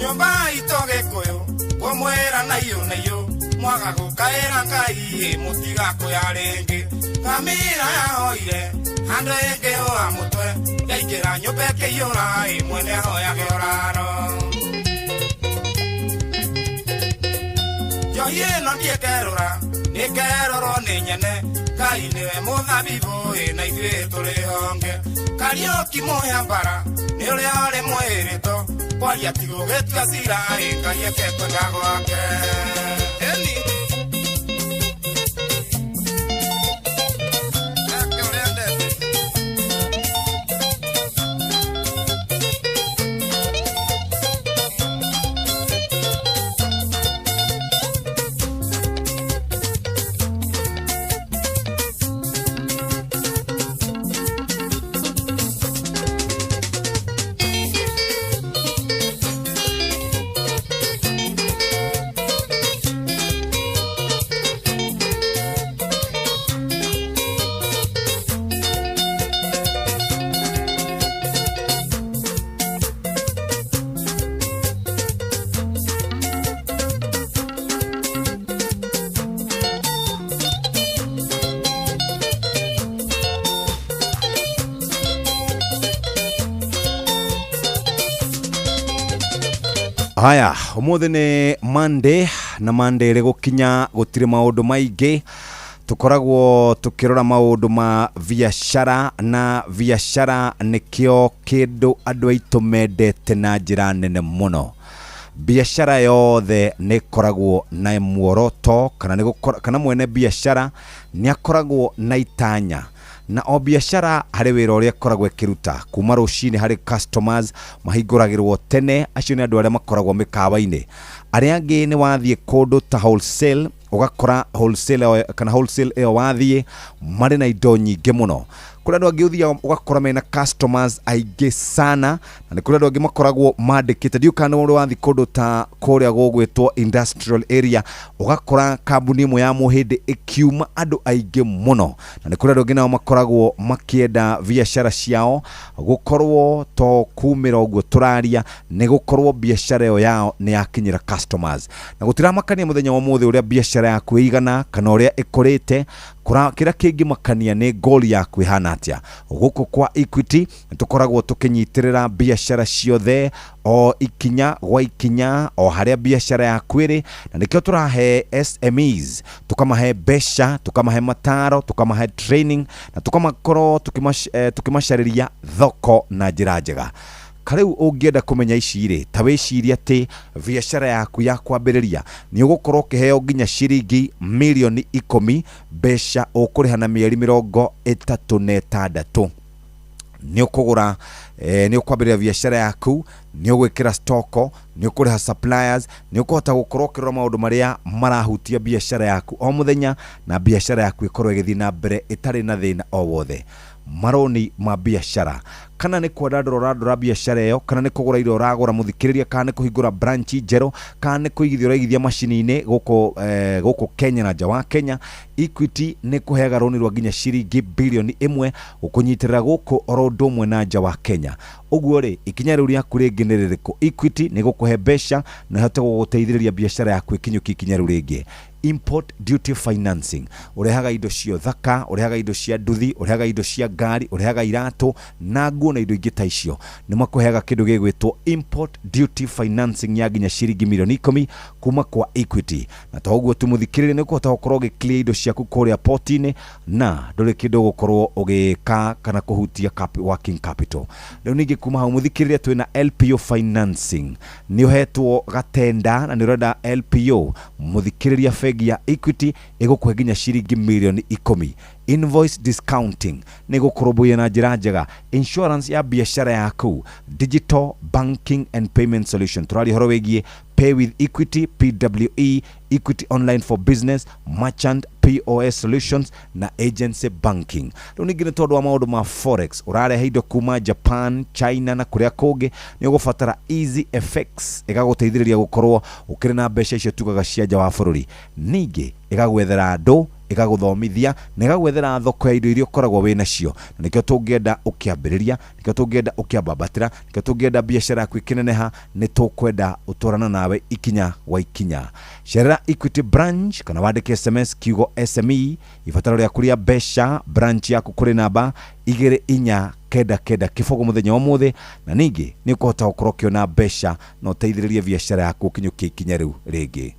Nyũmba itũ Gĩkũyũ kũmwĩra na iyũ na iyũ, mwaga gũkaĩra Ngai ĩ mũtigakũya rĩngĩ. Ngamĩra yahoire handũ ĩngĩhũa mũtwe, yaingĩra nyũmba ĩkĩiyũra ĩ mwene ahoyage ũraro. Njohi ĩno ndiĩkerũra nĩkerũrwo nĩ nyene Ngai nĩwe mũthabibũ ĩ na ithuĩ tũrĩ honge Kariũki mũhĩa mbara nĩ ũrĩa ũrĩ mwĩrĩto kwaria ti gũgĩtua cira ĩ Ngai eke kwenda gwake. Ĩni eke ũrĩa endete. Haya, umuthi ni Monday na Monday ĩrĩ gũkinya gũtirĩ maũndũ maingĩ tũkoragwo tũkĩrora maũndũ ma biacara na biacara nĩkĩo kĩndũ andũ aitũ mendete na njĩra nene mũno. Biacara yothe nĩ ĩkoragwo na muoroto kana nĩ kana mwene biacara nĩ akoragwo na itanya na o biacara harĩ wĩra ũrĩa ĩkoragwo ĩkĩruta kuma rũcinĩ harĩ customers mahingũragĩrwo tene acio nĩ andũ arĩa makoragwo mĩkawa-inĩ arĩa angĩ nĩ wathiĩ kũndũ ta wholesale ũgakora wholesale kana wholesale ĩyo wathiĩ marĩ na indo nyingĩ mũno kũrĩ andũ angĩ ũthiaga ũgakora mena customers aingĩ sana na nĩ kũrĩ andũ angĩ makoragwo mandĩkĩte ndiũ kana ũrĩ wathiĩ kũndũ ta kũrĩa gũgwĩtwo industrial area ũgakora kambuni ĩmwe ya mũhĩndĩ ĩkiuma andũ aingĩ mũno na nĩ kũrĩ andũ angĩ nao makoragwo makĩenda biacara ciao gũkorwo to kumĩra ũguo tũraria nĩ gũkorwo biacara ĩyo yao nĩ yakinyĩra customers na gũtiramakania mũthenya wa ũmũthĩ ũrĩa biacara yaku ĩigana kana ũrĩa ĩkũrĩte kĩrĩa kĩngĩmakania nĩ goal yaku ĩhana atĩa. Gũkũ kwa Equity tũkoragwo tũkĩnyitĩrĩra biacara ciothe o ikinya gwa ikinya o harĩa biacara yaku ĩrĩ na nĩkĩo tũrahe SMEs tũkamahe mbeca tũkamahe mataro tũkamahe training na tũkamakorwo tũkĩmacarĩria thoko na njĩra njega. Karĩu ũngĩenda kũmenya ici rĩ ta wĩcirie atĩ biacara yaku ya kwambĩrĩria nĩ ũgũkorwo ũkĩheo nginya ciringi mirioni 10 mbeca ũkũrĩha na mĩeri 36 nĩ ũkũgũra nĩ ũkwambĩrĩria biacara yaku nĩ ũgwĩkĩra stoko nĩ ũkũrĩha suppliers nĩ ũkũhota gũkorwo ũkĩrora maũndũ marĩa marahutia biacara yaku o mũthenya na biacara yaku ĩkorwo ĩgĩthiĩ na mbere ĩtarĩ na thĩna o wothe. Maroni ma biacara kana nĩ kwandandũra ũrandũra biacara ĩyo kana nĩ kũgũra indo ũragũra mũthikĩrĩria kana nĩ kũhingũra branch njerũ kana nĩ kũigithia ũraigithia macini-inĩ gũkũ Kenya na nja wa Kenya. Equity nĩ kũheaga rũni rwa nginya ciringi bilioni 1 gũkũnyitĩrĩra gũkũ oro ũndũ ũmwe na nja wa Kenya. Ũguo rĩ ikinya rĩu rĩaku rĩngĩ nĩ rĩrĩkũ? Equity nĩ gũkũhe mbeca na ĩhote gũgũteithĩrĩria biacara yaku ĩkinyũkie ikinya rĩu rĩngĩ. Import duty financing ũrehaga indo cia thaka ũrehaga indo cia nduthi ũrehaga indo cia ngari ũrehaga iratũ na nguo na indo ingĩ ta icio nĩ makũheaga kĩndũ gĩgwĩtwo import duty financing ya nginya ciringi milioni 10 kuma kwa Equity na to ũguo tu mũthikĩrĩria nĩ ũkũhota gũkorwo ũgĩclear indo ciaku kũrĩa port-inĩ na ndũrĩ kĩndũ ũgũkorwo ũgĩka kana kũhutia working capital. Rĩu ningĩ kuma hau mũthikĩrĩria twĩna LPO financing nĩ ũhetwo gatenda na nĩ ũrenda LPO mũthikĩrĩria bengi ya Equity ĩgũkũhe nginya ciringi milioni 10. Invoice discounting nĩ gũkũrũmbũiya na njĩra njega. Insurance ya biacara yaku, digital banking and payment solution tũraria ũhoro wĩgiĩ Pay with Equity PWE, Equity Online for Business, Merchant POS Solutions na Agency Banking. Rĩu ningĩ nĩ tondũ wa maũndũ ma forex ũrarehe indo kuma Japan, China na kũrĩa kũngĩ nĩ ũgũbatara Easy FX ĩgagũteithĩrĩria gũkorwo ũkĩrĩ na mbeca icio tugaga cia nja wa bũrũri. Ningĩ ĩgagwethera andũ ĩgagũthomithia na ĩgagwethera thoko ya indo iria ũkoragwo wĩ nacio na nĩkĩo tũngĩenda ũkĩambĩrĩria nĩkĩo tũngĩenda ũkĩambambatĩra nĩkĩo tũngĩenda biacara yaku ĩkĩneneha nĩ tũkwenda ũtwarana nawe ikinya gwa ikinya. Cerera Equity branch kana wandĩke SMS kiugo SME ibataro rĩaku rĩa mbeca branch yaku kũrĩ namba 2 4 9 9 0 mũthenya wa ũmũthĩ na ningĩ nĩ ũkũhota gũkorwo ũkĩona mbeca na ũteithĩrĩrie biacara yaku ũkinyũkie ikinya rĩu rĩngĩ.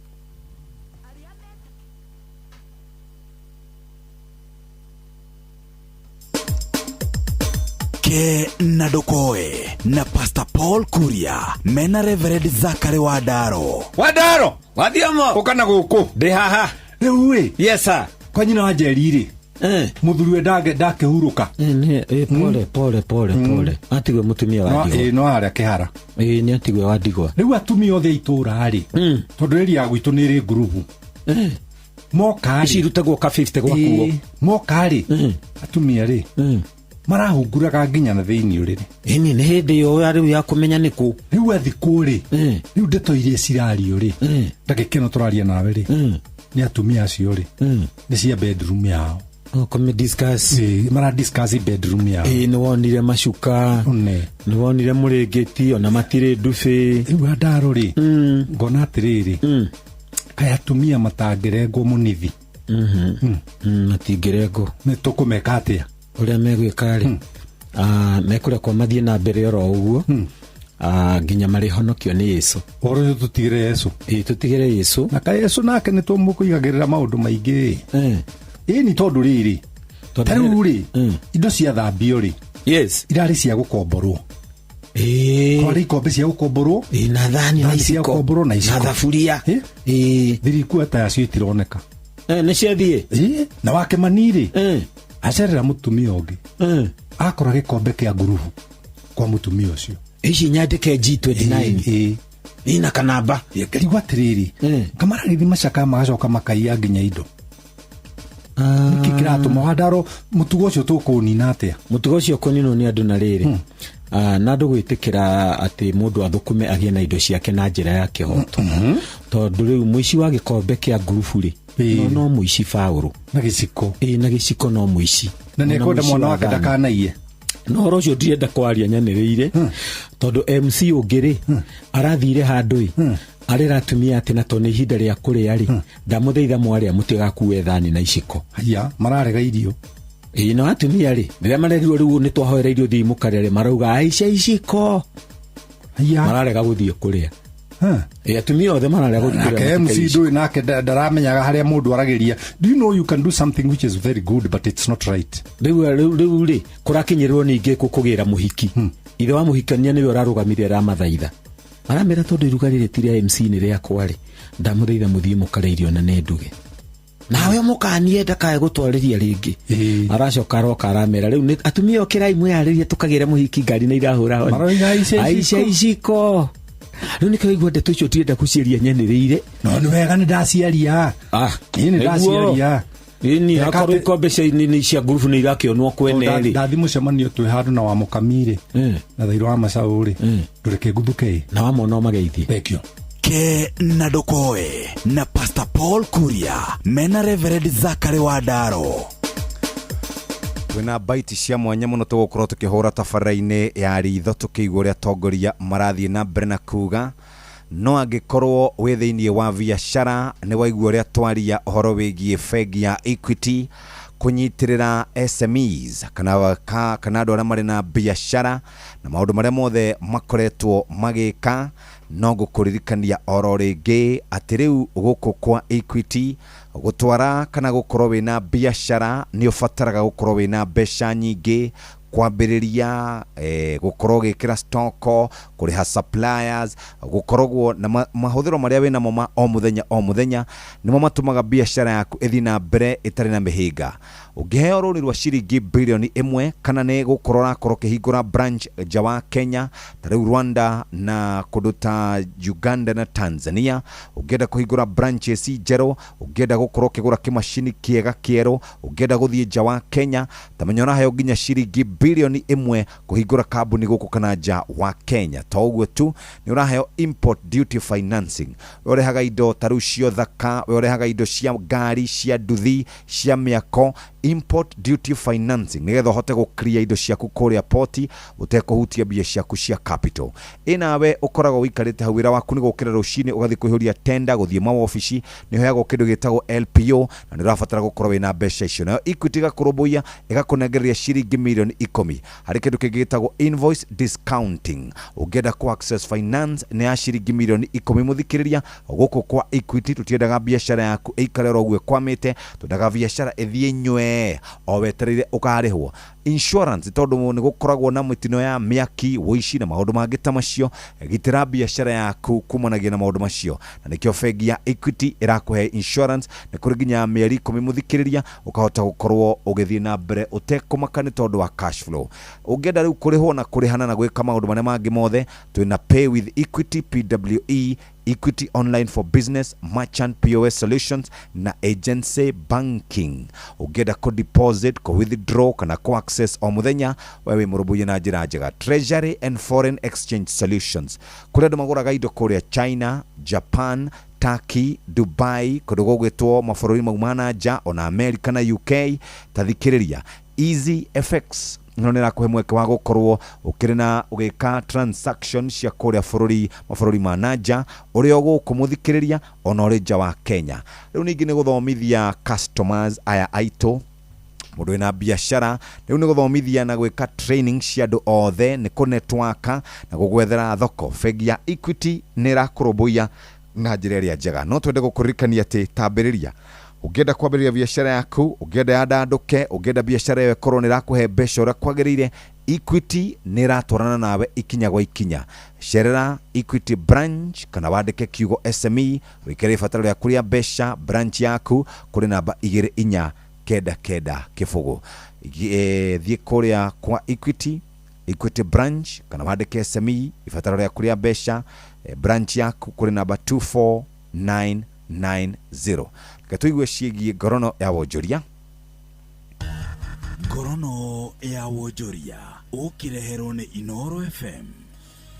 Ke na Ndũkoe na Pastor Paul Kuria mena Reverend Zachary Wandaro. Wandaro wathiomo ũka na gũkũ ndĩ haha rĩu ĩ. Yes sir. Kwa nyina wa Njeri rĩ, mũthuri we ndakĩhurũka. Pole pole pole pole, atigwe mũtumia wa ndigwa. No harĩa kĩhara. Ĩĩ, nĩ atigwe wa ndigwa. Rĩu atumia othe a itũũra rĩ, tondũ ĩria ya gwitũ nĩ ĩrĩ ngurubu moka. Ici irutagwo ka 50 gwakuo. Moka rĩ, atumia rĩ marahunguraga nginya na thĩinĩ ũrĩrĩ. Ĩni nĩ hĩndĩ ĩyo rĩu ya kũmenya nĩ kũ. Rĩu athikũ rĩ, rĩu ndeto iria cirario rĩ, ndagĩka ĩno tũraria nawe rĩ, nĩ atumia acio rĩ, nĩ cia bedroom yao. Discuss. Mara discuss bedroom yao. Ĩĩ, nĩ wonire macuka, nĩ wonire mũrĩngĩti, ona matirĩ ndubi. Rĩu andaro rĩ, ngona atĩrĩrĩ, kaĩ atumia matangĩrengwo mũnithi? Matingĩrengwo. Nĩ tũkũmeka atĩa? Ũrĩa megwĩka rĩ, mekũrekwo mathiĩ na mbere oro ũguo nginya marĩhonokio nĩ Yesu. Ũhoro ũcio tũtigĩre Yesu. Ĩĩ, tũtigĩre Yesu. Na kaĩ Yesu nake nĩ tũmũkũigagĩrĩra maũndũ maingĩ. Ĩĩ, nĩ tondũ rĩrĩ, ta rĩu rĩ, indo ciathambio rĩ, yes, irarĩ cia gũkomborwo. Kwarĩ ikombe cia gũkomborwo na thani na cia iciko gũkomborwo na iciko na thaburia. Thirikua ta yacio itironeka. Nĩ ciathiĩ. Na wakĩmani rĩ, acerera mũtumia ũngĩ, akora gĩkombe kĩa ngurubu kwa mũtumia ũcio. Ici nyandĩke G29 ina kanamba. Ngarigwo atĩrĩrĩ, kamaragĩthiĩ macakaya magacoka makaiya nginya indo. Nĩkĩ kĩratũma Wandaro mũtugo ũcio tũkũũnina atĩa? Mũtugo ũcio kũninwo nĩ andũ na rĩrĩ, na andũ gwĩtĩkĩra atĩ mũndũ athũkũme agĩe na indo ciake na njĩra ya kĩhoto. Tondũ rĩu mũici wa gĩkombe kĩa ngurubu rĩ, no mũici Paũlũ. Na gĩciko. Ĩĩ, na gĩciko no mũici. Na nĩ ekwenda mwana wake ndakanaiye. No ũhoro ũcio ndirenda kwaria nyanĩrĩire, tondũ MC ũngĩ rĩ, arathire handũ ĩ, arera atumia atĩ na tondũ nĩ ihinda rĩa kũrĩa rĩ, ndamũthaitha mwarĩa mũtigakue thani na iciko. Haya, mararega irio. Ĩĩ, no atumia rĩ, rĩrĩa marerirwo rĩu nĩ twahoera irio thiĩ mũkarĩa rĩ, marauga aica iciko. Haya. Mararega gũthiĩ kũrĩa. Ĩĩ, atumia othe mararega gũthiĩ kũrĩa. Nake MC ndũĩ nake ndaramenyaga harĩa mũndũ aragĩria. Do you know you can do something which is very good but it's not right? Rĩu rĩ, kũrakinyĩrĩrwo ningĩ kũgĩra mũhiki. Ithe wa mũhikania nĩwe ũrarũgamire aramathaitha. Aramera tondũ iruga rĩrĩ ti rĩa MC nĩ rĩakwa rĩ, ndamũthaitha mũthiĩ mũkarĩe irio na nĩ nduge. Nawe mũkanie ndakae gũtwarĩria rĩngĩ. Aracoka aroka aramera rĩu atumia ũkĩrai mwĩyarĩrie tũkagĩre mũhiki ngari na irahũra honi. Maroiga aica iciko. Rĩu nĩkĩo waigua ndeto icio ndirenda gũciaria nyanĩrĩire. No nĩ wega nĩ ndaciaria. Ĩĩ, nĩ ndaciaria. Ĩni akorwo ikombe cia ngurubu nĩ irakĩonwo kwene rĩ. Ndathi mũcemanio twĩ handũ na wa mũkami rĩ, na thairũ wa macaũ rĩ, ndũreke nguthuke. Na wamona ũmageithie. Thengio. Ke na Ndũkoe na Pastor Paul Kuria mena Reverend Zachary Wandaro. Twĩna baiti cia mwanya mũno tũgũkorwo tũkĩhũra tabarĩra-inĩ ya ritho tũkĩigua ũrĩa atongoria marathiĩ na mbere na kuga. No angĩkorwo wĩ thĩinĩ wa biacara nĩ waigua ũrĩa twaria ũhoro wĩgiĩ bengi ya Equity kũnyitĩrĩra SMEs kana andũ arĩa marĩ na biacara na maũndũ marĩa mothe makoretwo magĩka, no ngũkũririkania oro rĩngĩ atĩ rĩu gũkũ kwa Equity gũtwara kana gũkorwo wĩna biacara nĩ ũbataraga gũkorwo wĩna mbeca nyingĩ kwambĩrĩria, gũkorwo ũgĩkĩra stoko, kũrĩha suppliers, gũkoragwo na mahũthĩro marĩa wĩnamo ma o mũthenya o mũthenya nĩmo matũmaga biacara yaku ĩthiĩ na mbere ĩtarĩ na mĩhĩnga. Ũngĩheo rũni rwa ciringi bilioni 1 kana nĩ gũkorwo ũrakorwo ũkĩhingũra branch nja wa Kenya ta rĩu Rwanda na kũndũ ta Uganda na Tanzania, ũngĩenda kũhingũra branches njerũ, ũngĩenda gũkorwo ũkĩgũra kĩmacini kĩega kĩerũ, ũngĩenda gũthiĩ nja wa Kenya, ta menya ũraheo nginya ciringi bilioni 1 kũhingũra kambuni gũkũ kana nja wa Kenya. To ũguo tu, nĩ ũraheo import duty financing. We ũrehaga indo ta rĩu cia ũthaka, we ũrehaga indo cia ngari, cia nduthi, cia mĩako, import duty financing nĩgetha ũhote gũkria indo ciaku kũrĩa poti ũtekũhutia mbia ciaku cia capital. Ĩnawe ũkoragwo ũikarĩte hau, wĩra waku nĩ gũkĩra rũcinĩ ũgathiĩ kũihũria tenda, gũthiĩ mawobici, nĩ ũheagwo kĩndũ gĩtagwo LPO na nĩ ũrabatara gũkorwo wĩna mbeca icio. Nayo Equity ĩgakũrũmbũiya ĩgakũnengereria ciringi milioni 10 harĩ kĩndũ kĩngĩ gĩtagwo invoice discounting. Ũngĩenda kũ access finance nĩ ya ciringi milioni 10 mũthikĩrĩria. Gũkũ kwa Equity tũtiendaga biacara yaku ĩikare oro ũguo ĩkwamĩte, twendaga biacara ĩthiĩ nywe o wetereire ũkarĩhwo. Insurance tondũ nĩ gũkoragwo na mĩtino ya mĩaki, ũici na maũndũ mangĩ ta macio. Gitĩra biacara yaku kumanagia na maũndũ macio, na nĩkĩo bengi ya Equity ĩrakũhe insurance. Nĩ kũrĩ nginya mĩeri 10 mũthikĩrĩria, ũkahota gũkorwo ũgĩthiĩ na mbere ũtekũmaka nĩ tondũ wa cash flow. Ũngĩenda rĩu kũrĩhwo na kũrĩhana na gwĩka maũndũ marĩa mangĩ mothe, twĩna Pay with Equity, PWE, Equity Online for Business, Merchant POS Solutions na Agency Banking. Ũngĩenda kũ deposit, kũ withdraw kana kũ access o mũthenya, we wĩ mũrũmbũiye na njĩra njega. Treasury and Foreign Exchange Solutions, kũrĩa andũ magũraga indo kũrĩa China, Japan, Turkey, Dubai, kũndũ gũgwĩtwo mabũrũri mau ma na nja, ona America na UK. Ta thikĩrĩria, Easy FX ĩno nĩ ĩrakũhe mweke wa gũkorwo ũkĩrĩ na ũgĩka transaction cia kũrĩa bũrũri mabũrũri ma na nja, ũrĩ o gũkũ mũthikĩrĩria, ona ũrĩ nja wa Kenya. Rĩu ningĩ nĩ gũthomithia customers aya aitũ, mũndũ wĩna biacara rĩu nĩ gũthomithia na gwĩka training cia andũ othe, nĩ kũ network na gũgwethera thoko. Bengi ya Equity nĩ ĩrakũrũmbũiya na njĩra ĩrĩa njega. No twende gũkũririkania atĩ tambĩrĩria, ũngĩenda kwambĩrĩria biacara yaku, ũngĩenda yandandũke, ũngĩenda biacara ĩyo ĩkorwo nĩ ĩrakũhe mbeca ũrĩa kwagĩrĩire, Equity nĩ ĩratwarana nawe ikinya gwa ikinya. Cerera Equity branch kana wandĩke kiugo SME, wĩkĩre ibataro rĩaku rĩa mbeca branch yaku kũrĩ namba 24990. Thiĩ kũrĩa kwa Equity, Equity branch, kana wandĩke SME, ibataro rĩaku rĩa mbeca, branch yaku kũrĩ namba 24990. Reke tũigue ciĩgiĩ ngorono ya wonjoria. Ngorono ya wonjoria ũkĩreherwo nĩ Inoro FM.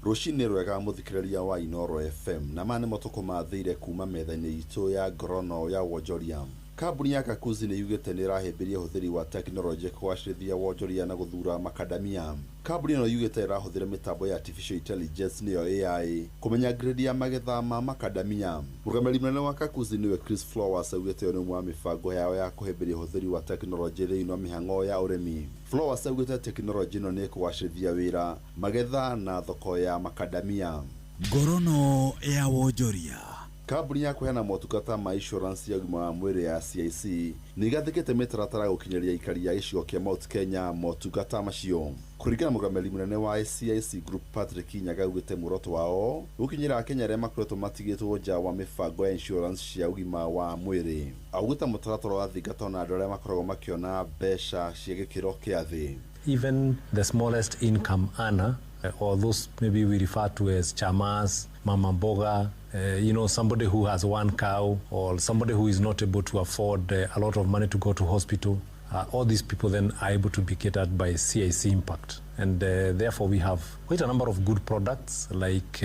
Rũcinĩ rwega mũthikĩrĩria wa Inoro FM, na maya nĩmo tũkũmathĩire kuma metha-inĩ itũ ya ngorono ya wonjoria. Kambuni ya Kakuzi nĩ yugĩte nĩ ĩrahĩmbĩria ũhũthĩri wa tekinoronjĩ kũgacĩrithia wonjoria na gũthura makadamia. Kambuni ĩno yugĩte ĩrahũthĩra mĩtambo ya artificial intelligence, nĩyo AI, kũmenya grade ya magetha ma makadamia. Mũrũgamĩrĩri mũnene wa Kakuzi, nĩwe Chris Flowers, augĩte ĩyo nĩ ũmwe wa mĩbango yao ya kũhĩmbĩria ũhũthĩri wa tekinoronjĩ thĩinĩ wa mĩhang'o ya ũrĩmi. Flowers augĩte tekinoronjĩ ĩno nĩ ĩkũgacĩrithia wĩra, magetha na thoko ya makadamia. Ngorono ya wonjoria. Kambuni ya kũheana motungata ma insurance ya ũgima wa mwĩrĩ ya CIC nĩ ĩgathĩkĩte mĩtaratara ya gũkinyĩria aikari a gĩcigo kĩa Mount Kenya motungata macio. Kũringana na mũrũgamĩrĩri mũnene wa CIC Group Patrick Nyaga, augĩte muoroto wao gũkinyĩra Akenya arĩa makoretwo matigĩtwo nja wa mĩbango ya insurance cia ũgima wa mwĩrĩ. Augĩte mũtaratara ũrathingata ona andũ arĩa makoragwo makĩona mbeca cia gĩkĩro kĩa thĩ. Even the smallest income earner, or those maybe we refer to as chamas, mama mboga, somebody who has one cow, or somebody who is not able to afford a lot of money to go to hospital, all these people then are able to be catered by CIC Impact. And therefore we have quite a number of good products like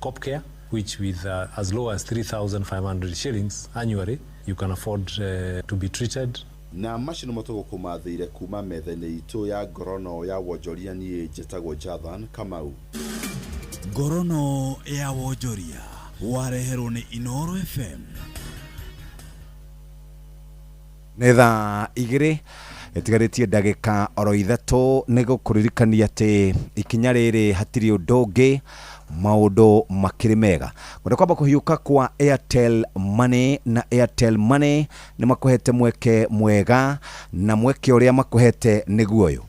CopCare, which with as low as 3,500 shillings annually, you can afford to be treated. Na macio nĩmo tũgũkũmathĩire kuma metha-inĩ itũ ya ngorono ya wonjoria. Niĩ njĩtagwo Jathan Kamau. Ngorono ya wonjoria wareherwo nĩ Inoro FM. Nĩ thaa 2 ĩtigarĩtie ndagĩka oro 3. Nĩ gũkũririkania atĩ ikinya rĩrĩ hatirĩ ũndũ ũngĩ, maũndũ makĩrĩ mega. Kwenda kwamba kũhiũka kwa Airtel Money, na Airtel Money nĩ makũhete mweke mwega, na mweke ũrĩa makũhete nĩguo ũyũ.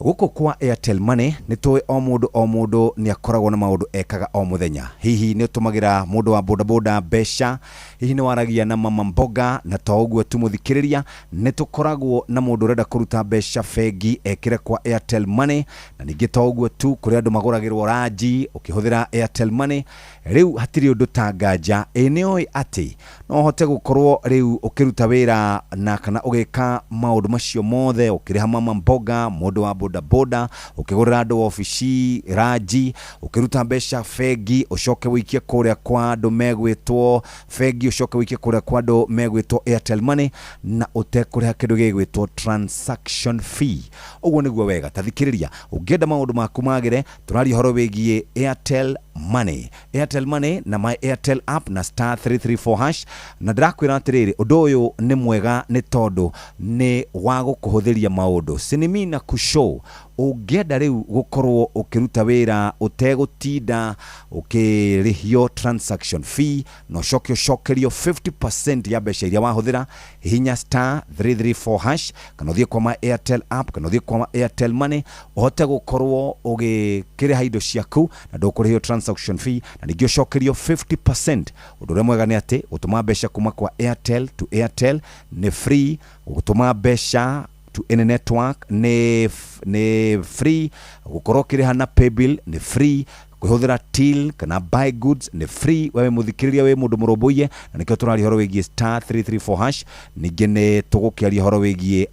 Gũkũ kwa Airtel Money nĩ tũĩ o mũndũ o mũndũ nĩ akoragwo na maũndũ ekaga o mũthenya. Hihi nĩ ũtũmagĩra mũndũ wa bodaboda mbeca, hihi nĩ waragia na mama mboga, na to ũguo tu mũthikĩrĩria, nĩ tũkoragwo na mũndũ ũrenda kũruta mbeca bengi ekĩre kwa Airtel Money, na ningĩ to ũguo tu, kũrĩ andũ magũragĩrwo ranji ũkĩhũthĩra Airtel Money. Rĩu hatirĩ ũndũ ta nganja ĩ nĩ ũĩ atĩ no ũhote gũkorwo rĩu ũkĩruta wĩra na kana ũgĩka maũndũ macio mothe, ũkĩrĩha mama mboga, mũndũ wa bodaboda, ũkĩgũrĩra andũ obici ranji, ũkĩruta mbeca bengi ũcoke ũikie kũrĩa kwa andũ megwĩtwo bengi, ũcoke ũikie kũrĩa kwa andũ megwĩtwo Airtel Money, na ũtekũrĩha kĩndũ gĩgwĩtwo transaction fee. Ũguo nĩguo wega. Ta thikĩrĩria, ũngĩenda maũndũ maku magĩre, tũraria ũhoro wĩgiĩ Airtel Money, Airtel Money na My Airtel app na *334#. Na ndĩrakwĩra atĩrĩrĩ, ũndũ ũyũ nĩ mwega nĩ tondũ nĩ wa gũkũhũthĩria maũndũ. Sinimi na kushow Ũngĩenda rĩu gũkorwo ũkĩruta wĩra ũtegũtinda ũkĩrĩhio transaction fee na ũcoke ũcokerio 50% ya mbeca iria wahũthĩra, hihinya star 334 hash kana ũthiĩ kwa my Airtel app kana ũthiĩ kwa Airtel Money ũhote gũkorwo ũgĩkĩrĩha indo ciaku na ndũkũrĩhio transaction fee na ningĩ ũcokerio 50%. Ũndũ ũrĩa mwega nĩ atĩ gũtũma mbeca kuma kwa Airtel to Airtel nĩ free, gũtũma mbeca to any network nĩ free, gũkorwo ũkĩrĩha na paybill nĩ free, kwĩhũthĩra till kana buy goods nĩ free. Wewe mũthikĩrĩria wĩ mũndũ mũrũmbũiye, na nĩkĩo tũraria ũhoro wĩgiĩ star 334 hash. Ningĩ nĩ tũgũkĩaria ũhoro wĩgiĩ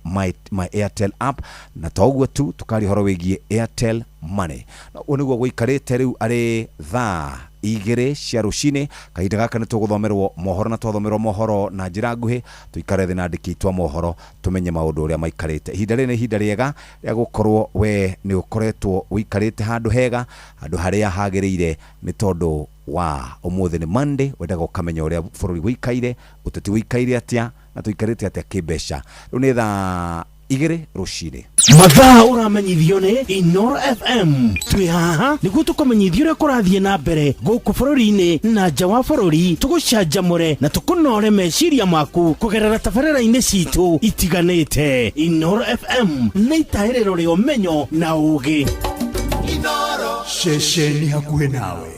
my Airtel app, na to ũguo tu, tũkaria ũhoro wĩgiĩ Airtel Money. Na ũguo nĩguo gũikarĩte rĩu arĩ thaa 2 cia rũcinĩ. Kahinda gaka nĩ tũgũthomerwo mohoro, na twathomerwo mohoro na njĩra nguhĩ tũikare thĩ na andĩki aitũ a mohoro tũmenye maũndũ ũrĩa maikarĩte. Ihinda rĩrĩ nĩ ihinda rĩega rĩa gũkorwo we nĩ ũkoretwo ũikarĩte handũ hega, handũ harĩa hagĩrĩire, nĩ tondũ wa ũmũthĩ nĩ Monday, wendaga ũkamenya ũrĩa bũrũri wĩikaire, ũteti wĩikaire atĩa, na tũikarĩte atĩa kĩmbeca. Rĩu nĩ thaa 2 rũcinĩ. Mathaa ũramenyithio nĩ Inoro FM. Twĩ haha nĩguo tũkũmenyithia ũrĩa kũrathiĩ na mbere gũkũ bũrũri-inĩ na nja wa bũrũri, tũgũcanjamũre na tũkũnore meciria maku kũgerera tabarĩra-inĩ citũ itiganĩte. Inoro FM nĩ itahĩrĩro rĩa ũmenyo na ũũgĩ. Inoro ceceni hakuhĩ nawe.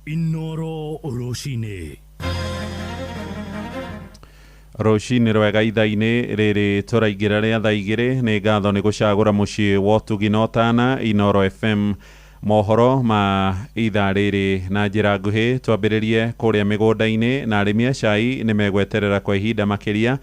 Inoro rũcinĩ. Rũcinĩ rwega ithaa-inĩ rĩrĩ tũraingĩra rĩa thaa 2. Nĩ ngatho nĩ gũcagũra mũciĩ wa ũtugi na ũtana Inoro FM. Mohoro ma ithaa rĩrĩ na njĩra nguhĩ twambĩrĩrie kũrĩa mĩgũnda-inĩ, na arĩmi a cai nĩ megweterera kwa ihinda makĩria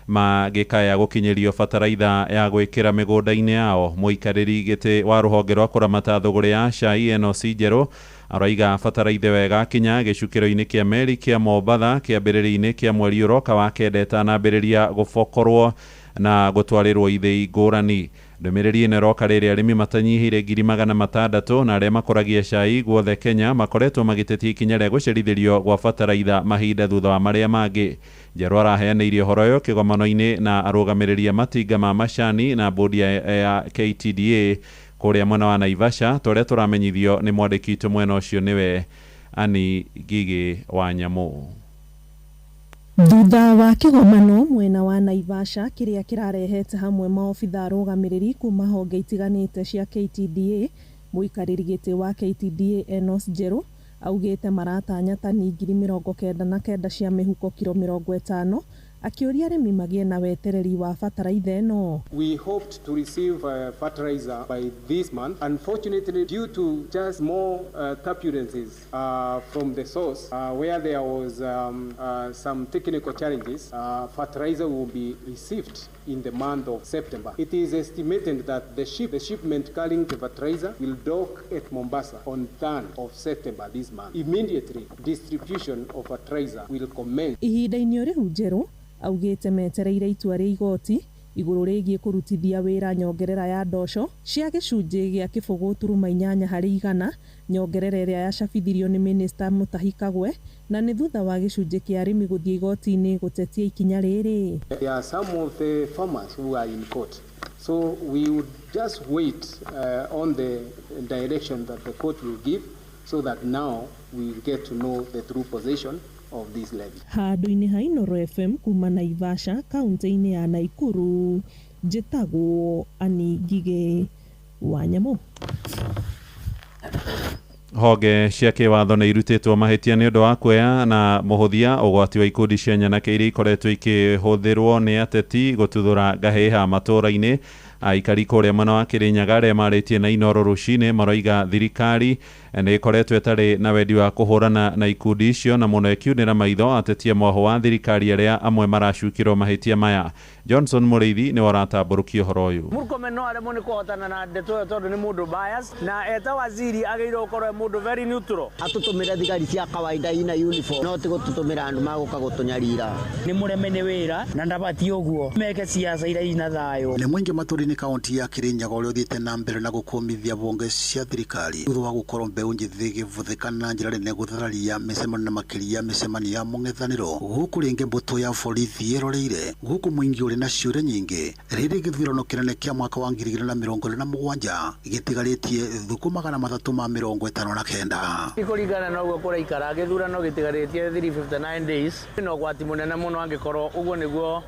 magĩkaya gũkinyĩrio bataraitha ya gwĩkĩra mĩgũnda-inĩ yao. Mũikarĩri gĩtĩ wa rũhonge rwa kũramata thũgũrĩ ya cai NOC Njerũ araiga bataraitha wega kinya gĩcukĩro-inĩ kĩa meri kĩa Mombatha kĩambĩrĩria-inĩ kĩa mweri ũroka wa kenda ĩtanambĩrĩria gũbokorwo na gũtwarĩrwo ithĩi ngũrani. Ndũmĩrĩri ĩno ĩroka rĩrĩa arĩmi matanyihĩire 600,000 na arĩa makũragia cai guothe Kenya makoretwo magĩtetia ikinya rĩa gũcerithĩrio gwa bataraitha mahinda thutha wa marĩa mangĩ. Njerũ araheanĩire ũhoro ũyũ kĩgomano-inĩ na arũgamĩrĩri a matinga ma macani na bodi ya KTDA kũrĩa mwena wa Naivasha, ta ũrĩa tũramenyithio nĩ mwandĩki witũ mwena ũcio nĩwe Ani Ngigĩ wa Nyamũ. Thutha wa kĩgomano mwena wa Naivasha kĩrĩa kĩrarehete hamwe maobitha arũgamĩrĩri kuma honge itiganĩte cia KTDA, mũikarĩri gĩtĩ wa KTDA Enos Njerũ augĩte maratanya tani 99,000 cia mĩhuko kiro 50, akĩũria arĩmi magĩe na wetereri wa bataraitha ĩno. We hoped to receive fertilizer by this month. Unfortunately, due to just more turbulences from the source where there was some technical challenges, fertilizer will be received in the month of September. It is estimated that the shipment carrying the fertilizer will dock at Mombasa on 3rd of September this month. Immediately, distribution of fertilizer will commence. Ihinda-inĩ rĩu Njerũ augĩte metereire itua rĩa igoti igũrũ rĩgiĩ kũrutithia wĩra nyongerera ya ndoco cia gĩcunjĩ gĩa 0.8 harĩ igana, nyongerera ĩrĩa yacabithirio nĩ minista Mutahi Kagwe, na nĩ thutha wa gĩcunjĩ kĩa arĩmi gũthiĩ igoti-inĩ gũtetia ikinya rĩrĩ. There are some of the farmers who are in court, so we would just wait on the direction that the court will give so that now we get to know the true position of this levy. Handũ-inĩ ha Inoro FM kuma Naivasha kaunti-inĩ ya Naikuru, njĩtagwo Ani Ngigĩ wa Nyamũ. Honge cia kĩwatho nĩ irutĩtwo mahĩtia nĩ ũndũ wa kuoya na mũhũthia ũgwati wa ikundi cia nyanake iria ikoretwo ikĩhũthĩrwo nĩ ateti gũtuthũra ngahĩha matũũra-inĩ. Aikari kũrĩa mwena wa Kĩrĩnyaga arĩa marĩtie na Inoro rũcinĩ maroiga thirikari nĩ ĩkoretwo ĩtarĩ na wendi wa kũhũrana na ikundi icio, na mũno ĩkiunĩra maitho atetia mwahũ wa thirikari arĩa amwe maracukĩrwo mahĩtia maya. Johnson Mũrĩithi nĩwe ũratambũrũkia ũhoro ũyũ. Murkomen no aremwo nĩ kũhotana na ndeto ĩyo tondũ nĩ mũndũ bias na eta waziri agĩrĩirwo gũkorwo e mũndũ very neutral. Atũtũmĩre thigari cia kawaida ina uniform no ti gũtũtũmĩra andũ magũka gũtũnyarira. Nĩ mũreme nĩ wĩra na ndabatiĩ ũguo meke siasa iria ina thayũ. Nĩ mũingĩ matũri-inĩ kaunti ya Kirinyaga ũrĩa ũthiĩte na mbere na gũkũmithia mbunge cia thirikari thutha wa gũkorwo mbeũ njĩthĩ ĩgĩbũthĩka na njĩra nene gũthararia mĩcemanio na makĩria mĩcemanio ya mũng'ethanĩro gũkũ rĩngĩ mbũtũ ya borithi ĩroreire gũkũ mũingĩ ũrĩ na ciũria nyingĩ rĩrĩ gĩthurano kĩnene kĩa mwaka wa 2027 gĩtigarĩtie thukũ 359. Kũringana na ũguo kũraikara gĩthurano gĩtigarĩtie 359 days na ũgwati mũnene mũno angĩkorwo ũguo nĩguo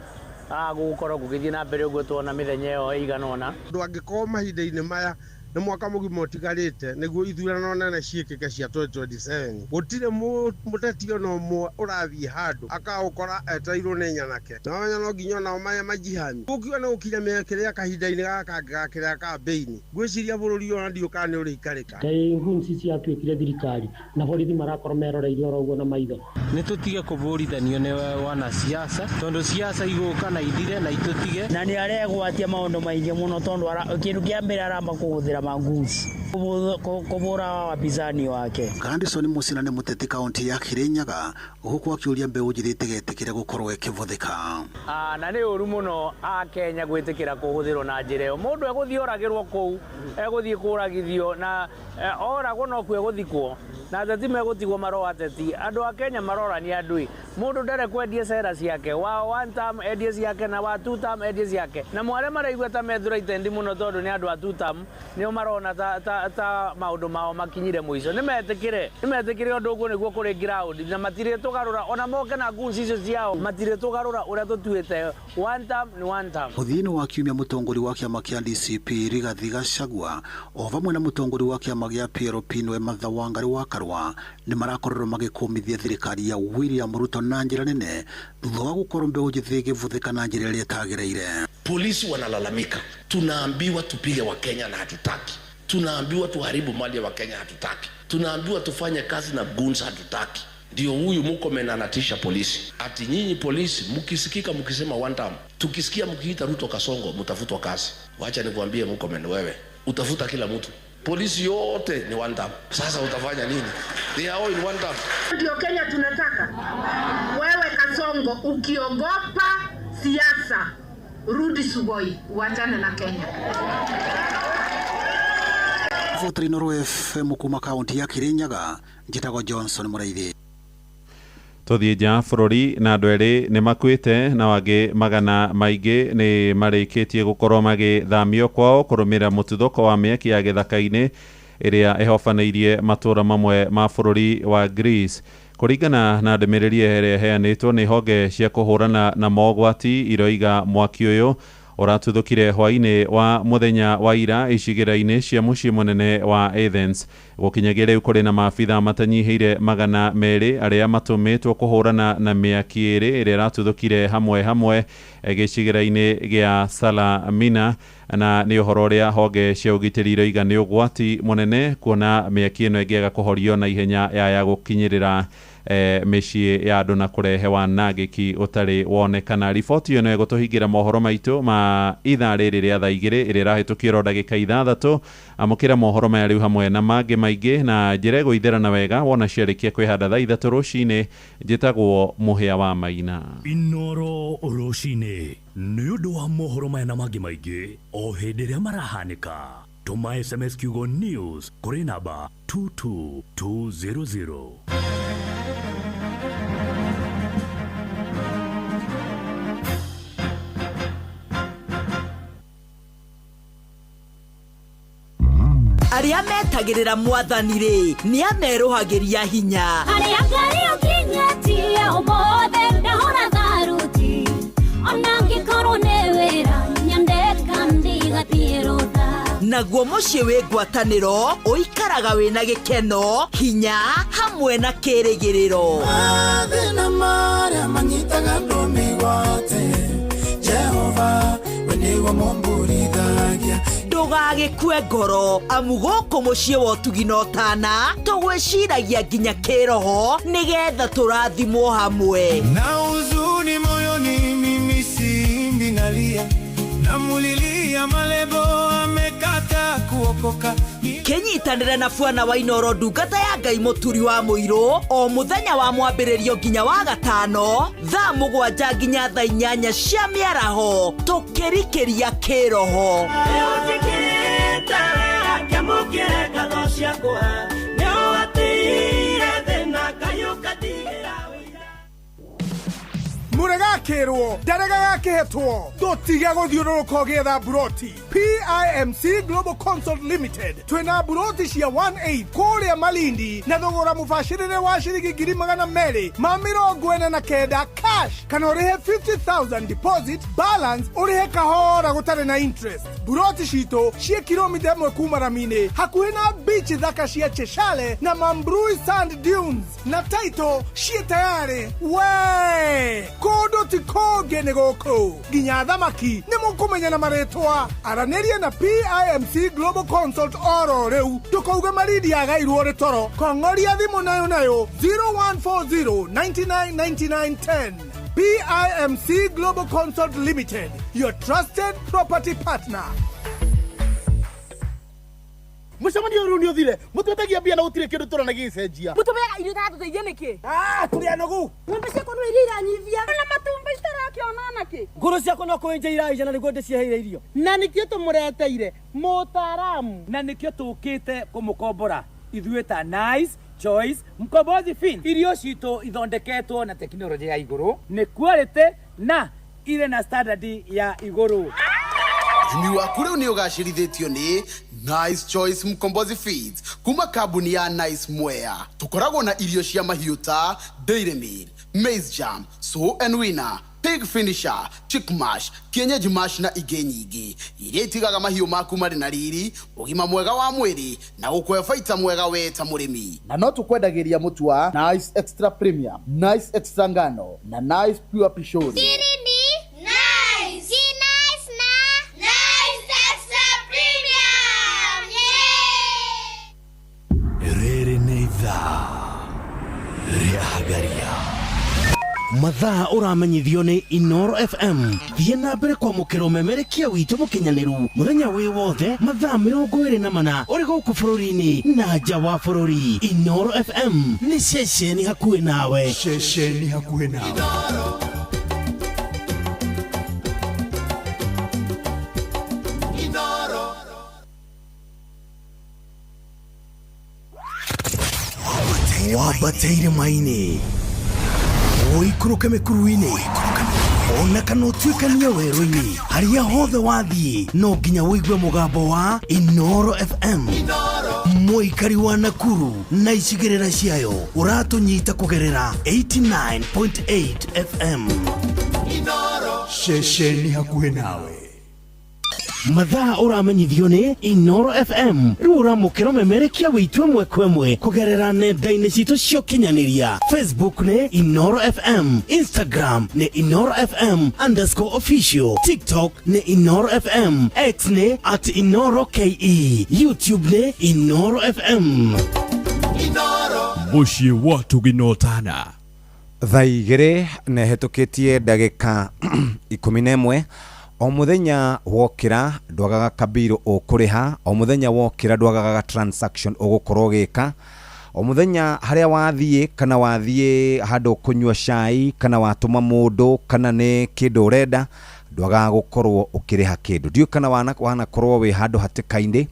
gũgũkorwo gũgĩthiĩ na mbere ũguo tuona mĩthenya ĩyo ĩigana ũna. Andũ angĩkorwo mahinda-inĩ maya nĩ mwaka mũgima ũtigarĩte nĩguo ithurano nene ciĩkĩke cia 2027 gũtirĩ mũteti ona ũmwe ũrathiĩ handũ akaũkora etereirwo nĩ nyanake na wamenya no nginya onao maya majihami gũkiuga nĩ gũkinya mĩaka kahinda-inĩ gaka kangĩ ga kĩrĩa kambĩini ngwĩciria bũrũri ũyũ ona ndiũĩ kana nĩ ũrĩikarĩka. Kaĩ ngunci ciatuĩkire thirikari na borithi marakorwo meroreire oro ũguo na maitho. Nĩ tũtige kũbũrithanio nĩ wanasiasa tondũ siasa igũka na ithire na itũtige. Na nĩ aregwatia maũndũ maingĩ mũno tondũ kĩndũ kĩa mbere aramba kũhũthĩra manguzi kũbũra wapinzani wake. Grandison Musina nĩ mũteti kaunti ya Kirinyaga gũkũ akĩũria mbeũ njĩthĩ ĩtigetĩkĩre gũkorwo ĩkĩbũthĩka. Na nĩ ũru mũno Akenya gwĩtĩkĩra kũhũthĩrwo na njĩra ĩyo. Mũndũ egũthiĩ oragĩrwo kũu, egũthiĩ kũragithio na oragwo no kuo egũthikwo na ateti megũtigwo maro ateti. Andũ a Kenya marorania andũ mũndũ ndare kwendia cera ciake wa one term endie ciake na wa two term endie ciake na mware maraigua ta methuraitendi mũno tondũ nĩ andũ a two term nĩo marona ta maũndũ mao makinyire mũico. Nĩmetĩkĩre ũndũ ũguo nĩguo kũrĩ ground na matirĩ tũgarũra ona moke na guns icio ciao matirĩ tũgarũra ũrĩa tũtuĩte one term ni one term. Mũthia-inĩ wa kiumia mũtongoria wa kĩama kĩa DCP Rigathi Gachagua o vamwe na mũtongoria wa kĩama gĩa PLP nĩwe Martha Wangari wa Karua nĩ marakorirwo magĩkũmithia thirikari ya William Ruto na njĩra nene thutha wa gũkorwo mbeũ njĩthĩ ĩgĩbũthĩka na njĩra ĩrĩa ĩtagĩrĩire. Polisi wanalalamika, tunaambiwa tupige Wakenya na hatutaki, tunaambiwa tuharibu mali ya Wakenya hatutaki, tunaambiwa tufanye kazi na guns hatutaki. Ndio huyu Murkomen anatisha polisi ati nyinyi polisi mkisikika mkisema one term, tukisikia mkiita Ruto Kasongo mtafutwa kazi. Wacha nikuambie Murkomen, wewe utafuta kila mtu, polisi yote ni one term. Sasa utafanya nini? They are all in one term. Ndio Kenya tunataka. Wewe Kasongo ukiogopa siasa rudi Sugoi, uachane na Kenya. Inooro FM kuma kaunti ya Kirinyaga, njitagwo Johnson Mũraithi. Tũthiĩ nja bũrũri na andũ erĩ nĩ makuĩte na wangĩ magana maingĩ nĩ marĩkĩtie gũkorwo magĩthamio kwao kũrũmĩrĩra mũtuthũko wa mĩaki ya gĩthaka-inĩ ĩrĩa ĩhobanĩirie matũũra mamwe ma bũrũri wa Greece. Kũringana na ndũmĩrĩri ĩrĩa ĩheanĩtwo nĩ honge cia kũhũrana na mogwati iroiga mwaki ũyũ ũratuthũkire hwaĩ-inĩ wa mũthenya wa ira icigĩrĩra-inĩ cia mũciĩ mũnene wa Athens. Gũkinyagia rĩu kũrĩ na maabitha matanyihĩire 200 arĩa matũmĩtwo kũhũrana na mĩaki ĩrĩ ĩrĩa ĩratuthũkire hamwe hamwe gĩcigĩrĩra-inĩ gĩa Salamina, na nĩ ũhoro ũrĩa honge cia ũgitĩri iroiga nĩ ũgwati mũnene kuona mĩaki ĩno ĩngĩaga kũhorio na ihenya yaya gũkinyĩrĩra mĩciĩ ya andũ na kũrehe wanangĩki ũtarĩ wonekana. Riboti ĩno ĩgũtũhingĩra mohoro maitũ ma ithaa rĩrĩ rĩa thaa 2 ĩrĩa ĩrahĩtũkio ndagĩka 6. Amũkĩra mohoro maya rĩu hamwe na mangĩ maingĩ na njĩra ĩgũithĩrana wega wona ciarĩkia kwĩhanda thaa 3 rũcinĩ. Njĩtagwo Mũhĩa wa Maina. Inooro rũcinĩ nĩ ũndũ wa mohoro maya na mangĩ maingĩ o hĩndĩ ĩrĩa marahanĩka. Tũma SMS kiugo news kũrĩ namba 22200. Arĩa metagĩrĩra mwathani rĩ nĩ amerũhagĩria hinya. Arĩa Ngai ũkinyĩtie ũmũthĩ ndahũra tharuti ona ngĩkorwo nĩ wĩra nyandeka ndigathiĩ rũtha. Naguo mũciĩ wĩ ngwatanĩro ũikaraga wĩna gĩkeno hinya hamwe na kĩrĩgĩrĩro. Mathĩna marĩa manyitaga andũ mĩgwate, Jehova we nĩwe mũmburithagia. Ndũgagĩkue ngoro amu gũkũ mũciĩ wa ũtugi na ũtana tũgwĩciragia nginya kĩroho nĩgetha tũrathimwo hamwe. Na huzuni moyoni mimi simbi nalia. Namulilia Malebo amekata kuokoka. Kĩnyitanĩre na bwana wa Inoro ndungata ya Ngai mũturi wa mũirũ o mũthenya wa mwambĩrĩrio nginya wa gatano thaa 7 nginya thaa 8 cia mĩaraho tũkĩrikĩria kĩroho. Mũregakĩrwo ndarega gakĩhetwo ndũtige gũthiũrũrũka ũgĩetha mburoti. PIMC Global Consult Limited twĩna mburoti cia 18 kũrĩa Malindi na thogora mũbacĩrĩre wa ciringi 249,000 cash kana ũrĩhe 50,000 deposit balance ũrĩhe kahora gũtarĩ na interest. Mburoti citũ ciĩ kilomita 1 kuma rami-inĩ hakuhĩ na beach thaka cia Cheshale na Mambrui Sand Dunes na title ciĩ tayarĩ. We kũndũ ti kũngĩ nĩ gũkũ nginya thamaki nĩ mũkũmenya na marĩtwa. Aranĩria na PIMC Global Consult oro rĩu ndũkauge Malindi yagairwo nĩ toro. Kong'oria thimũ nayo nayo 0140 99 99 10. PIMC Global Consult Limited, your trusted property partner. Mũcemanio rĩu nĩ ũthire mũtwetagia mbia na gũtirĩ kĩndũ tũrona gĩgĩcenjia. Mũtũmĩaga irio itatũteithia nĩkĩ? Tũrĩ anogu. Ng'ombe ciakwa no iria iranyivia na matumbĩ citarakĩona nakĩ. Ngũrũ ciakwa no kũenja iraija na nĩguo ndĩciheire irio. Na nĩkĩo tũmũreteire mũtaaramu. Na nĩkĩo tũkĩte kũmũkombora ithuĩ ta Nice Choice Mkombozi Fin. Irio citũ ithondeketwo na tekinoronjĩ ya igũrũ, nĩ quality na irĩ na standard ya igũrũ. Ũrĩmi waku rĩu nĩ ũgacĩrithĩtio nĩ Nice Choice Mkombozi Feeds kuma kambuni ya Nice Mwea. Tũkoragwo na irio cia mahiũ ta Dairy Meal, Maize Jam, Sow and Winner, Pig Finisher, Chick Mash, Kienyeji Mash na ingĩ nyingĩ iria itigaga mahiũ maku marĩ na riri, ũgima mwega wa mwĩrĩ na gũkũhe baita mwega we ta mũrĩmi. Na no tũkwendagĩria mũtu wa Nice Extra Premium, Nice Extra Ngano na Nice Pure Pishori. Siri ni Nice. Si Nice na Nice Extra Premium. Yeah! Rĩrĩ nĩ ithaa rĩa Hagaria. Mathaa ũramenyithio nĩ Inoro FM. Thiĩ na mbere kwamũkĩra ũmemerekia witũ mũkinyanĩru mũthenya wĩ wothe mathaa 24 ũrĩ gũkũ bũrũri-inĩ na nja wa bũrũri. Inoro FM nĩ ceceni hakuhĩ nawe. Ceceni hakuhĩ nawe. Wambateire maini ũikũrũke mĩkuru-inĩ ona kana ũtuĩkanie werũ-inĩ harĩa hothe wathiĩ no nginya ũigue mũgambo wa Inoro FM. Mũikari wa Nakuru na icigĩrĩra ciayo ũratũnyita kũgerera 89.8 FM. Ceceni hakuhĩ nawe. Mathaa ũramenyithio nĩ Inoro FM. Rĩu ũramũkĩra ũmemerekia witũ ĩmwe kwa ĩmwe kũgerera nenda-inĩ citũ cia ũkinyanĩria. Facebook nĩ Inoro FM, Instagram nĩ Inoro FM _official, TikTok nĩ Inoro FM, X nĩ @InoroKE, YouTube nĩ Inoro FM. Mũciĩ wa Tũginotana. Thaa 2 na ĩhetũkĩtie ndagĩka 11. O mũthenya wokĩra ndwagaga kabirũ ũkũrĩha, o mũthenya wokĩra ndwagaga transaction ũgũkorwo ũgĩka, o mũthenya harĩa wathiĩ kana wathiĩ handũ kũnyua cai kana watũma mũndũ kana nĩ kĩndũ ũrenda ndwagaga gũkorwo ũkĩrĩha kĩndũ. Ndiũĩ kana wanakorwo wĩ handũ hatĩka-inĩ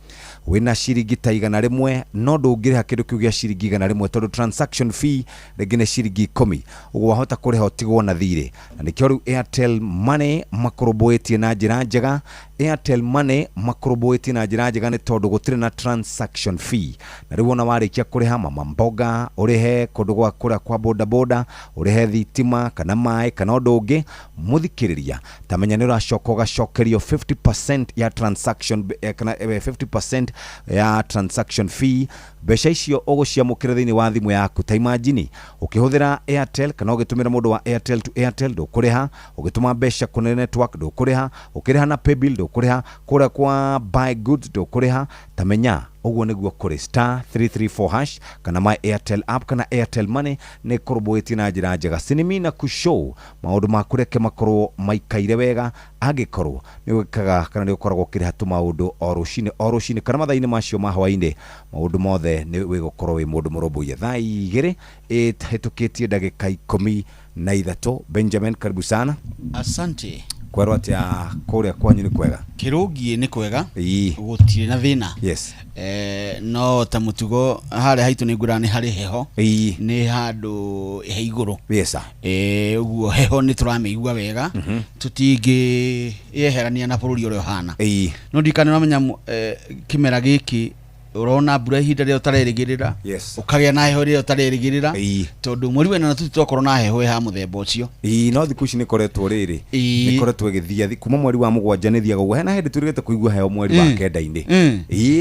wĩna ciringi ta 100 no ndũngĩrĩha kĩndũ kĩu gĩa ciringi 100 tondũ transaction fee rĩngĩ nĩ ciringi 10, ũguo wahota kũrĩha ũtigwo na thirĩ. Na nĩkĩo rĩu Airtel Money makũrũmbũĩtie na njĩra njega. Airtel Money makũrũmbũĩtie na njĩra njega nĩ tondũ gũtirĩ na transaction fee. Na rĩu ona warĩkia kũrĩha mama mboga, ũrĩhe kũndũ gwa kũrĩa kwa bodaboda, ũrĩhe thitima kana maĩ kana ũndũ ũngĩ, mũthikĩrĩria ta menya nĩ ũracoka ũgacokerio 50% ya transaction kana 50% ya transaction fee. Mbeca icio ũgũciamũkĩra thĩinĩ wa thimũ yaku. Ta imagine ũkĩhũthĩra Airtel kana ũgĩtũmĩra mũndũ wa Airtel to Airtel ndũkũrĩha, ũgĩtũma mbeca kũnene network ndũkũrĩha, ũkĩrĩha na paybill ndũkũrĩha kũrĩa kwa buy goods ndũkũrĩha. Tamenya ũguo nĩguo kũrĩ *334 hash kana my Airtel app kana Airtel Money nĩ kũrũmbũĩtie na njĩra njega. Sinimi na kushow maũndũ maku reke makorwo maikaire wega angĩkorwo nĩ wĩkaga kana nĩ ũkoragwo ũkĩrĩha tũmaũndũ o rũcinĩ kana mathaa-inĩ macio ma hwaĩ-inĩ, maũndũ mothe nĩ wĩgũkorwo wĩ mũndũ mũrũmbũiye. Thaa 2 ĩhĩtũkĩtie ndagĩka 13. Benjamin, karibu sana. Asante. Kwerwo atĩa kũrĩa kwanyu nĩ kwega? Kĩrũngiĩ nĩ kwega, gũtirĩ na thĩna. Yes. No ta mũtugo harĩa haitũ nĩ ngwĩra nĩ harĩ heho, nĩ handũ he igũrũ. Yes sir. Ũguo heho nĩ tũramĩigua wega, tũtingĩyeherania na bũrũri ũrĩa ũhana. No ndikane ũramenya kĩmera gĩkĩ ũrona mbura ihinda rĩrĩa ũtarerĩgĩrĩra, ũkagĩa na heho rĩrĩa ũtarerĩgĩrĩra, tondũ mweri wa ĩnana tũtitwakorwo na heho ya mũthemba ũcio. No thikũ ici nĩ koretwo rĩrĩ, nĩ koretwo ĩgĩthia kuma mweri wa 7 nĩ thiaga ũguo. Hena hĩndĩ twĩrĩgĩte kũigua heho mweri wa 9-inĩ.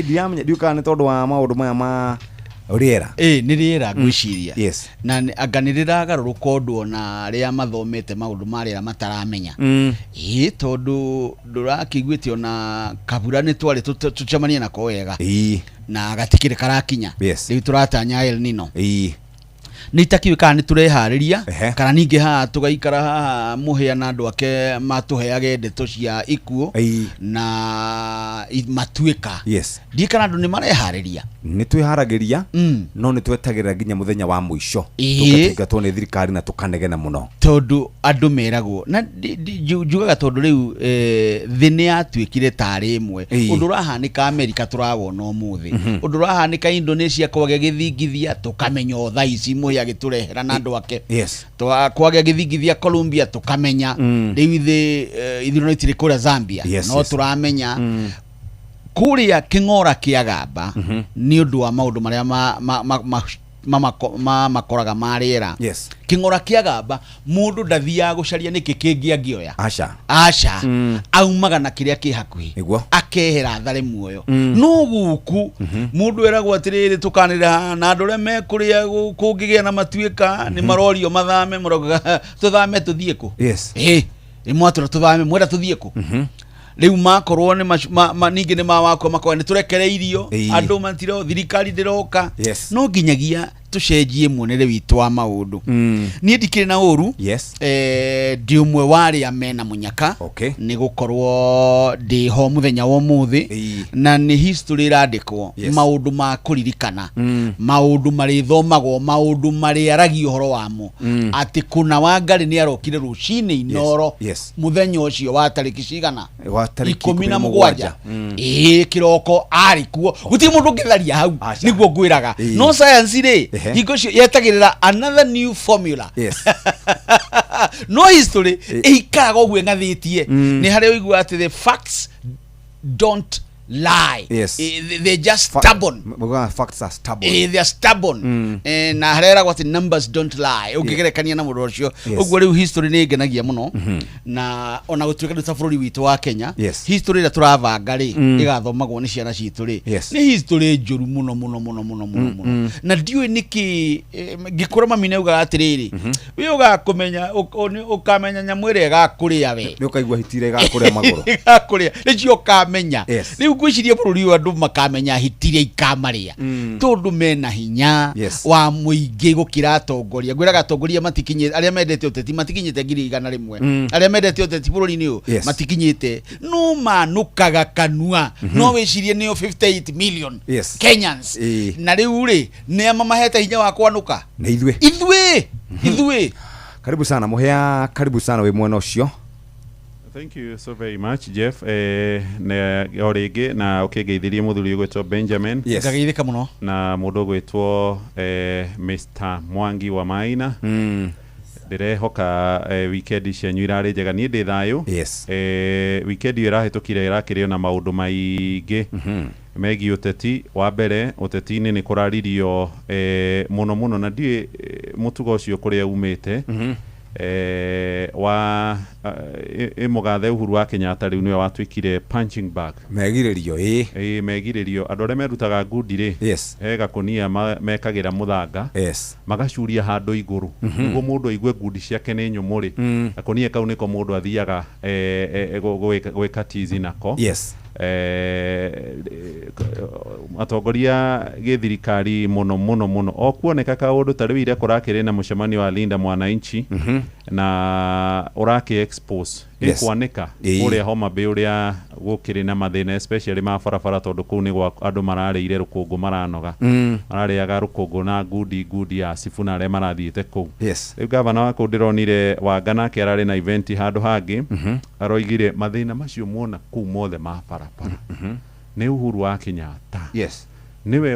Ndiramenya ndiũĩ kana nĩ tondũ wa maũndũ maya ma rĩera. Nĩ rĩera ngwĩciria. Yes. Na anga nĩ rĩragarũrũka ũndũ ona arĩa mathomete maũndũ ma rĩera mataramenya. Tondũ ndũrakĩiguĩte ona kabura nĩ twarĩ tũcemanie nako wega. Na gatikĩrĩ karakinya. Rĩu tũratanya El Nino. Nĩ itakiũĩ kana nĩ tũreharĩria kana ningĩ haha tũgaikara haha Mũhĩa na andũ ake matũheage ndeto cia ikuũ na matuĩka. Yes. Ndiũĩ kana andũ nĩ mareharĩria. Nĩ twĩharagĩria, no nĩ twetagĩrĩra nginya mũthenya wa mũico tũgatũingatwo nĩ thirikari na tũkanegena mũno, tondũ andũ meragwo na njugaga tondũ rĩu thĩ nĩ yatuĩkire tarĩ ĩmwe. Ũndũ ũrahanĩka Amerika tũrawona ũmũthĩ, ũndũ ũrahanĩka Indonesia kwagĩa gĩthingithia tũkamenya o thaa ici Mũhĩa agĩtũrehera na andũ ake. Yes. Kwagĩa gĩthingithia Colombia tũkamenya. Rĩu ithe ithurano itirĩ kũrĩa Zambia, no tũramenya kũrĩa kĩng'ora kĩa gamba nĩ ũndũ wa maũndũ marĩa makoraga ma rĩera. Yes. Kĩng'ora kĩa gamba mũndũ ndathiaga gũcaria nĩkĩ kĩngĩ angĩoya. Aca. Aumaga na kĩrĩa kĩ hakuhĩ akehera thare muoyo. No gũkũ mũndũ eragwo atĩrĩrĩ tũkanĩrĩra na andũ arĩa mekũrĩa kũngĩgĩa na matuĩka nĩ marorio mathame, maroga tũthame tũthiĩ kũ? Yes. Nĩ mwatũra tũthame mwenda tũthiĩ kũ? Rĩu makorwo nĩ ningĩ nĩ mawakwa makorwo nĩ tũrekereirio andũ matiro thirikari ndĩroka. Yes. No nginyagia tũcenjie muonere witũ wa maũndũ. Niĩ ndikĩrĩ na ũru. Yes. Ndĩ ũmwe wa arĩa mena mũnyaka. Nĩ gũkorwo ndĩ ho mũthenya wa ũmũthĩ na nĩ history ĩrandĩkwo. Yes. Maũndũ ma kũririkana, maũndũ marĩthomagwo, maũndũ marĩaragio ũhoro wamo. Atĩ kũna Wangari nĩ arokire rũcinĩ Inooro. Yes. Mũthenya ũcio wa tarĩki cigana? Wa tarĩki 17. Kĩroko arĩ kuo. Gũtirĩ mũndũ ũngĩtharia hau. Nĩguo ngwĩraga. No science rĩ, hingo icio yetagĩrĩra another new formula. Yes. No history ĩikaraga ũguo ĩng'athĩtie. Nĩ harĩa ũiguaga atĩ the facts don't lie. Yes. They're just stubborn. Facts are stubborn. They are stubborn. Na harĩa eragwo atĩ numbers don't lie. Ũngĩgerekania na mũndũ ũcio. Yes. Ũguo rĩu history nĩ ĩngenagia mũno. Na ona gũtuĩka nĩ ta bũrũri witũ wa Kenya, Yes. history ĩrĩa tũrabanga rĩ, ĩgathomagwo nĩ ciana citũ rĩ, Yes. nĩ history njũru mũno mũno mũno mũno mũno mũno. Na ndiũĩ nĩkĩ ngĩkũra mami nĩ augaga atĩrĩrĩ, we ũgakũmenya, ũkamenya nyamũ ĩrĩa ĩgakũrĩa we. Nĩ ũkaigua hiti ĩrĩa ĩgakũrĩa magũrũ. Ĩgakũrĩa, nĩcio ũkamenya. Yes. Rĩu ngwĩciria bũrũri ũyũ andũ makamenya hiti iria ikamarĩa. Tondũ mena hinya Yes. wa mũingĩ gũkĩra atongoria. Ngwĩraga atongoria matikinyĩte, arĩa mendete ũteti matikinyĩte 100,000. Arĩa mendete ũteti bũrũri-inĩ ũyũ Yes. matikinyĩte. No manũkaga kanua. No wĩcirie nĩo 58 million Yes. Kenyans. Na rĩu rĩ, nĩ a mamahete hinya wa kwanũka? Nĩ ithuĩ. Ithuĩ. Ithuĩ. Karibu sana Mũhĩa, karibu sana wĩ mwena ũcio. Thank you so very much Jeff. Na o rĩngĩ na ũkĩngeithĩrie mũthuri ũgwĩtwo Benjamin. Yes. Ngageithĩka mũno. Na mũndũ ũgwĩtwo Mr Mwangi wa Maina. Ndĩrehoka weekend cianyu irarĩ njega. Niĩ ndĩ thayũ. Yes. Weekend ĩyo ĩrahĩtũkire ĩrakĩrĩ na maũndũ maingĩ megiĩ ũteti. Wa mbere ũteti-inĩ nĩ kũraririo mũno mũno na ndiũĩ mũtugo ũcio kũrĩa umĩte. Wa mũgathe Uhuru wa Kenyatta rĩu nĩwe watuĩkire punching bag. Megirĩrio ĩ. Megirĩrio andũ arĩa merutaga ngundi rĩ, yes, he gakũnia mekagĩra mũthanga, yes, magacuria handũ igũrũ nĩguo mũndũ aigue ngundi ciake nĩ nyũmũ rĩ, gakũnia kau nĩko mũndũ athiaga gwĩka tizi nako. Yes. Atongoria gĩthirikari mũno mũno mũno o kuoneka kaũndũ ta rĩu iria kũrakĩrĩ na mũcemanio wa Linda Mwananchi na ũrakĩ expose ĩkwanĩka kũrĩa Homa Bay ũrĩa gũkĩrĩ na mathĩna especially ma barabara tondũ kũu nĩ gwa andũ mararĩire rũkũngũ maranoga, mararĩaga rũkũngũ na ngundi ya cibu na arĩa marathiĩte kũu. Rĩu gavana wa kũu ndĩronire Wanga nake ararĩ na event handũ hangĩ, aroigire mathĩna macio muona kũu mothe ma barabara nĩ Uhuru wa Kenyatta. Yes. Niwe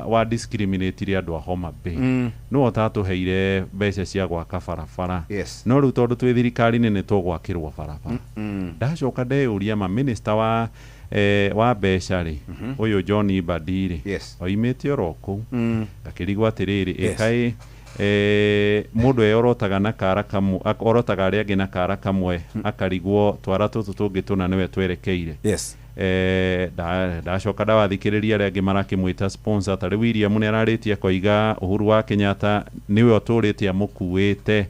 wa discriminate andũ a Homa Bay. Nĩwe ũtatũheire mbeca cia gwaka barabara. Yes. No rĩu tondũ twĩ thirikari-inĩ nĩ tũgwakĩrwo barabara. Ndacoka ndeyũria ma minister wa mbeca rĩ, ũyũ John Mbadi rĩ, yes, oimĩte oro kũu. Ngakĩrigwo atĩrĩrĩ, ĩkaĩ mũndũ eyorotaga na kara kamwe, orotaga arĩa angĩ na kara kamwe, akarigwo twara tũtũ tũngĩ tũna nĩwe twerekeire. Yes. Ndacoka ndawathikĩrĩria arĩa angĩ marakĩmwĩta sponsor ta rĩu William nĩ ararĩtie akoiga Uhuru wa Kenyatta nĩwe ũtũrĩte amũkuĩte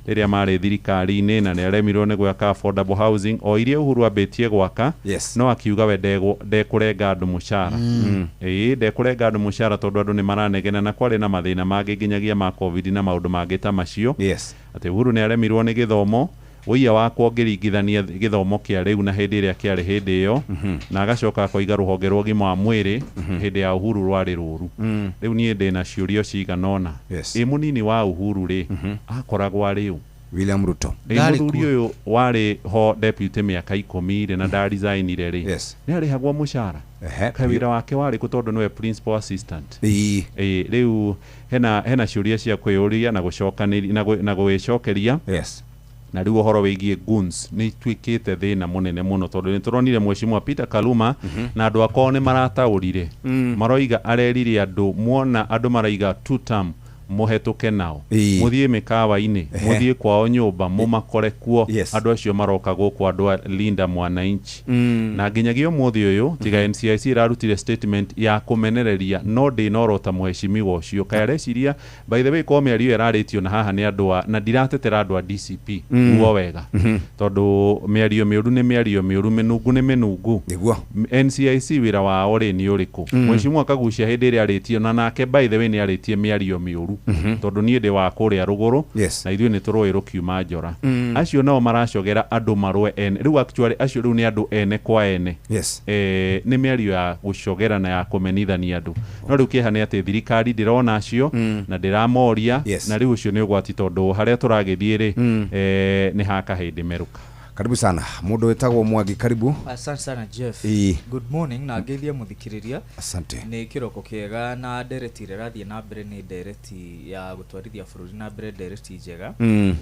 rĩrĩa marĩ thirikari-inĩ na nĩ aremirwo nĩ gwaka affordable housing o iria Uhuru ambĩtie gwaka. Yes. No akiuga we ndekũrenga andũ mũcara. Ĩĩ ndekũrenga andũ mũcara tondũ andũ nĩ maranegena na kwarĩ na mathĩna mangĩ nginyagia ma COVID na maũndũ mangĩ ta macio. Yes. Atĩ Uhuru nĩ aremirwo nĩ gĩthomo ũiya wakwa ũngĩringithania gĩthomo kĩa rĩu na hĩndĩ ĩrĩa kĩarĩ hĩndĩ ĩyo, na agacoka akoiga rũhonge rwa ũgima wa mwĩrĩ hĩndĩ ya Uhuru rwarĩ rũru. Rĩu niĩ ndĩna ciũria cigana ũna. Yes. Ĩ mũnini wa Uhuru rĩ, akoragwo arĩ ũ? William Ruto. Ĩ mũthuri ũyũ warĩ ho deputy mĩaka 10 rĩ na ndaresignire rĩ, yes, nĩ arĩhagwo mũcara? Kaĩ wĩra wake warĩ kũ tondũ nĩwe principal assistant? Ĩĩ. Rĩu hena ciũria cia kwĩyũria na gũcokanĩria na gwĩcokeria. Yes. Na rĩu ũhoro wĩgiĩ goons nĩ ituĩkĩte thĩna mũnene mũno tondũ nĩ tũronire mheshimiwa Peter Kaluma na andũ akao nĩ marataũrire, maroiga arerire andũ muona andũ maraiga two term mũhetũke nao, mũthiĩ mĩkawa-inĩ, mũthiĩ kwao nyũmba mũmakore kuo. Andũ acio maroka gũkũ andũ a Linda Mwananchi. Na nginyagia ũmũthĩ ũyũ tiga NCIC ĩrarutire statement ya kũmenereria no ndĩnorota mheshimiwa ũcio kaĩ areciria. By the way, ko mĩario ĩrarĩtio na haha nĩ andũ a na ndiratetera andũ a DCP guo wega, tondũ mĩario mĩũru nĩ mĩario mĩũru, mĩnungu nĩ mĩnungu. Nĩguo. NCIC wĩra wao rĩ nĩ ũrĩkũ? Mheshimiwa Kagucia hĩndĩ ĩrĩa arĩtie na nake by the way nĩ arĩtie mĩario mĩũru, tondũ niĩ ndĩ wa kũrĩa rũgũrũ Yes. na ithuĩ nĩ tũrũĩ rũkiuma njora. Acio nao maracogera andũ marũe ene rĩu actually acio rĩu nĩ andũ ene kwa ene. Yes. Nĩ mĩario ya gũcogera na ya kũmenithania andũ, no rĩu kĩeha nĩ atĩ thirikari ndĩrona acio na ndĩramoria. Yes. Na rĩu ũcio nĩ ũgwati tondũ harĩa tũragĩthiĩ rĩ, nĩ hakahĩndĩ merũka. Karibu sana mũndũ wĩtagwo Mwangi, karibu. Asante sana Jeff. Ĩĩ. Good morning na ngeithie mũthikĩrĩria. Asante. Nĩ kĩroko kĩega na ndereti ĩrĩa ĩrathiĩ na mbere nĩ ndereti ya gũtwarithia bũrũri na mbere, ndereti njega.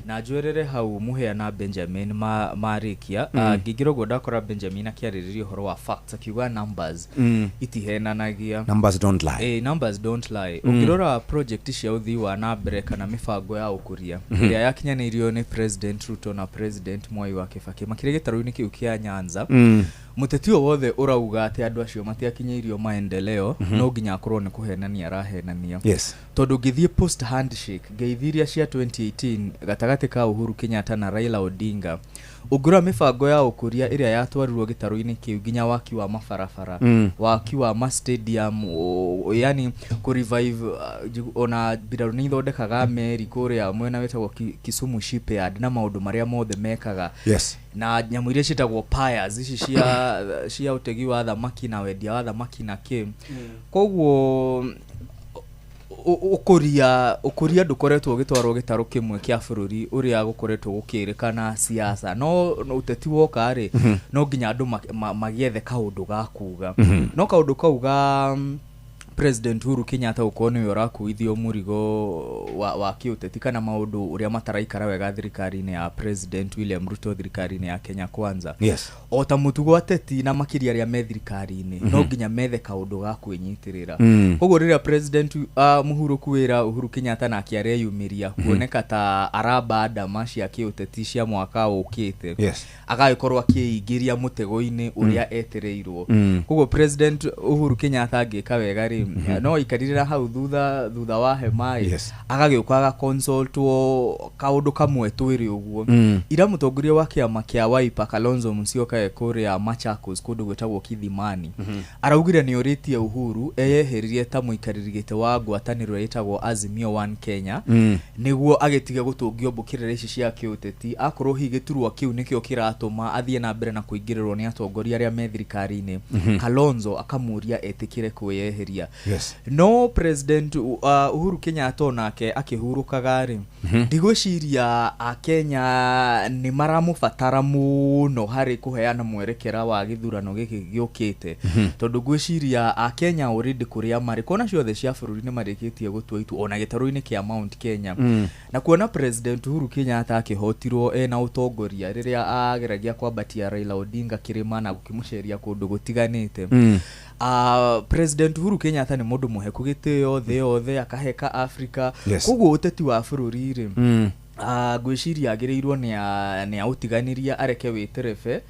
Na njwerere hau Mũhĩa na Benjamin marĩkia. Ngĩingĩra ũguo ndakora Benjamin akĩarĩrĩria ũhoro wa facts akiuga numbers itihenanagia. Numbers don't lie. Numbers don't lie. Ũngĩrora project cia ũthii wa na mbere kana mĩbango ya ũkũria ĩrĩa yakinyanĩirio nĩ President Ruto na President Mwai wa Kibaki makĩrĩ gĩtarũ-inĩ kĩu kĩa Nyanza, mũteti o wothe ũrauga atĩ andũ acio matiakinyĩirio maendeleo, no nginya akorwo nĩ kũhenania arahenania. Yes. Tondũ ngĩthiĩ post handshake ngeithi iria cia 2018 gatagatĩ ka Uhuru Kenyatta na Raila Odinga, ũngĩrora mĩbango ya ũkũria ĩrĩa yatwarirwo gĩtarũ-inĩ kĩu nginya waki wa mabarabara, waki wa ma stadium, yani kũ revive, ona mbirarũ nĩ ithondekaga meri kũrĩa mwena wĩtagwo Kisumu Shipyard na maũndũ marĩa mothe mekaga. Yes. Na nyamũ iria ciĩtagwo piers ici cia ũtegi wa thamaki na wendia wa thamaki na kĩ. Koguo ũkũria ndũkoretwo ũgĩtwarwo gĩtarũ kĩmwe kĩa bũrũri ũrĩa gũkoretwo gũkĩrĩkana siasa, no ũteti woka rĩ, no nginya andũ magĩethe kaũndũ ga kuga. No kaũndũ kau ga President Uhuru Kenyatta gũkorwo nĩwe ũrakuithio mũrigo wa kĩũteti kana maũndũ ũrĩa mataraikara wega thirikari-inĩ ya President William Ruto, thirikari-inĩ ya Kenya Kwanza. O ta mũtugo ateti na makĩria arĩa me thirikari-inĩ, no nginya methe kaũndũ ga kwĩnyitĩrĩra. Koguo rĩrĩa President mũhurũku wĩra Uhuru Kenyatta nake areyumĩria kuoneka ta aramba ndama cia kĩũteti cia mwaka ũkĩte, agagĩkorwo akĩingĩria mũtego-inĩ ũrĩa etereirwo. Koguo President Uhuru Kenyatta angĩka wega rĩ, no aikarire hau thutha wa hema ĩ, agagĩũka agaconsultwo kaũndũ kamwe twĩrĩ ũguo. Ira mũtongoria wa kĩama kĩa Wiper Kalonzo Musyoka e kũrĩa Machakos kũndũ gwĩtagwo Kithimani, araugire nĩ orĩtie Uhuru eyeheririe ta mũikarĩri gĩtĩ wa ngwatanĩro ĩtagwo Azimio One Kenya, nĩguo agĩtige gũtũngio mbũkĩrĩra ici cia kĩũteti, akorwo hihi gĩturwa kĩu nĩkĩo kĩratũma athiĩ na mbere na kũingĩrĩrwo nĩ atongoria arĩa me thirikari-inĩ. Kalonzo akamũria etĩkĩre kwĩyeheria. No President Uhuru Kenyatta onake akĩhurũkaga rĩ, ndigwĩciria akenya nĩ maramũbatara mũno harĩ kũheana mwerekera wa gĩthurano gĩkĩ gĩũkĩte, tondũ ngwĩciria akenya already kũrĩa marĩ kona ciothe cia bũrũri nĩ marĩkĩtie gũtua itua, ona gĩtarũ-inĩ kĩa Mount Kenya. Na kuona President Uhuru Kenyatta akĩhotirwo ena ũtongoria rĩrĩa ageragia kwambatia Raila Odinga kĩrĩma na gũkĩmũceria kũndũ gũtiganĩte. President Uhuru Kenyatta nĩ mũndũ mũheku gĩtĩo thĩ yothe, akaheka Africa. Koguo ũteti wa bũrũri rĩ, ngwĩciria agĩrĩirwo nĩ aũtiganĩria areke wĩterebe.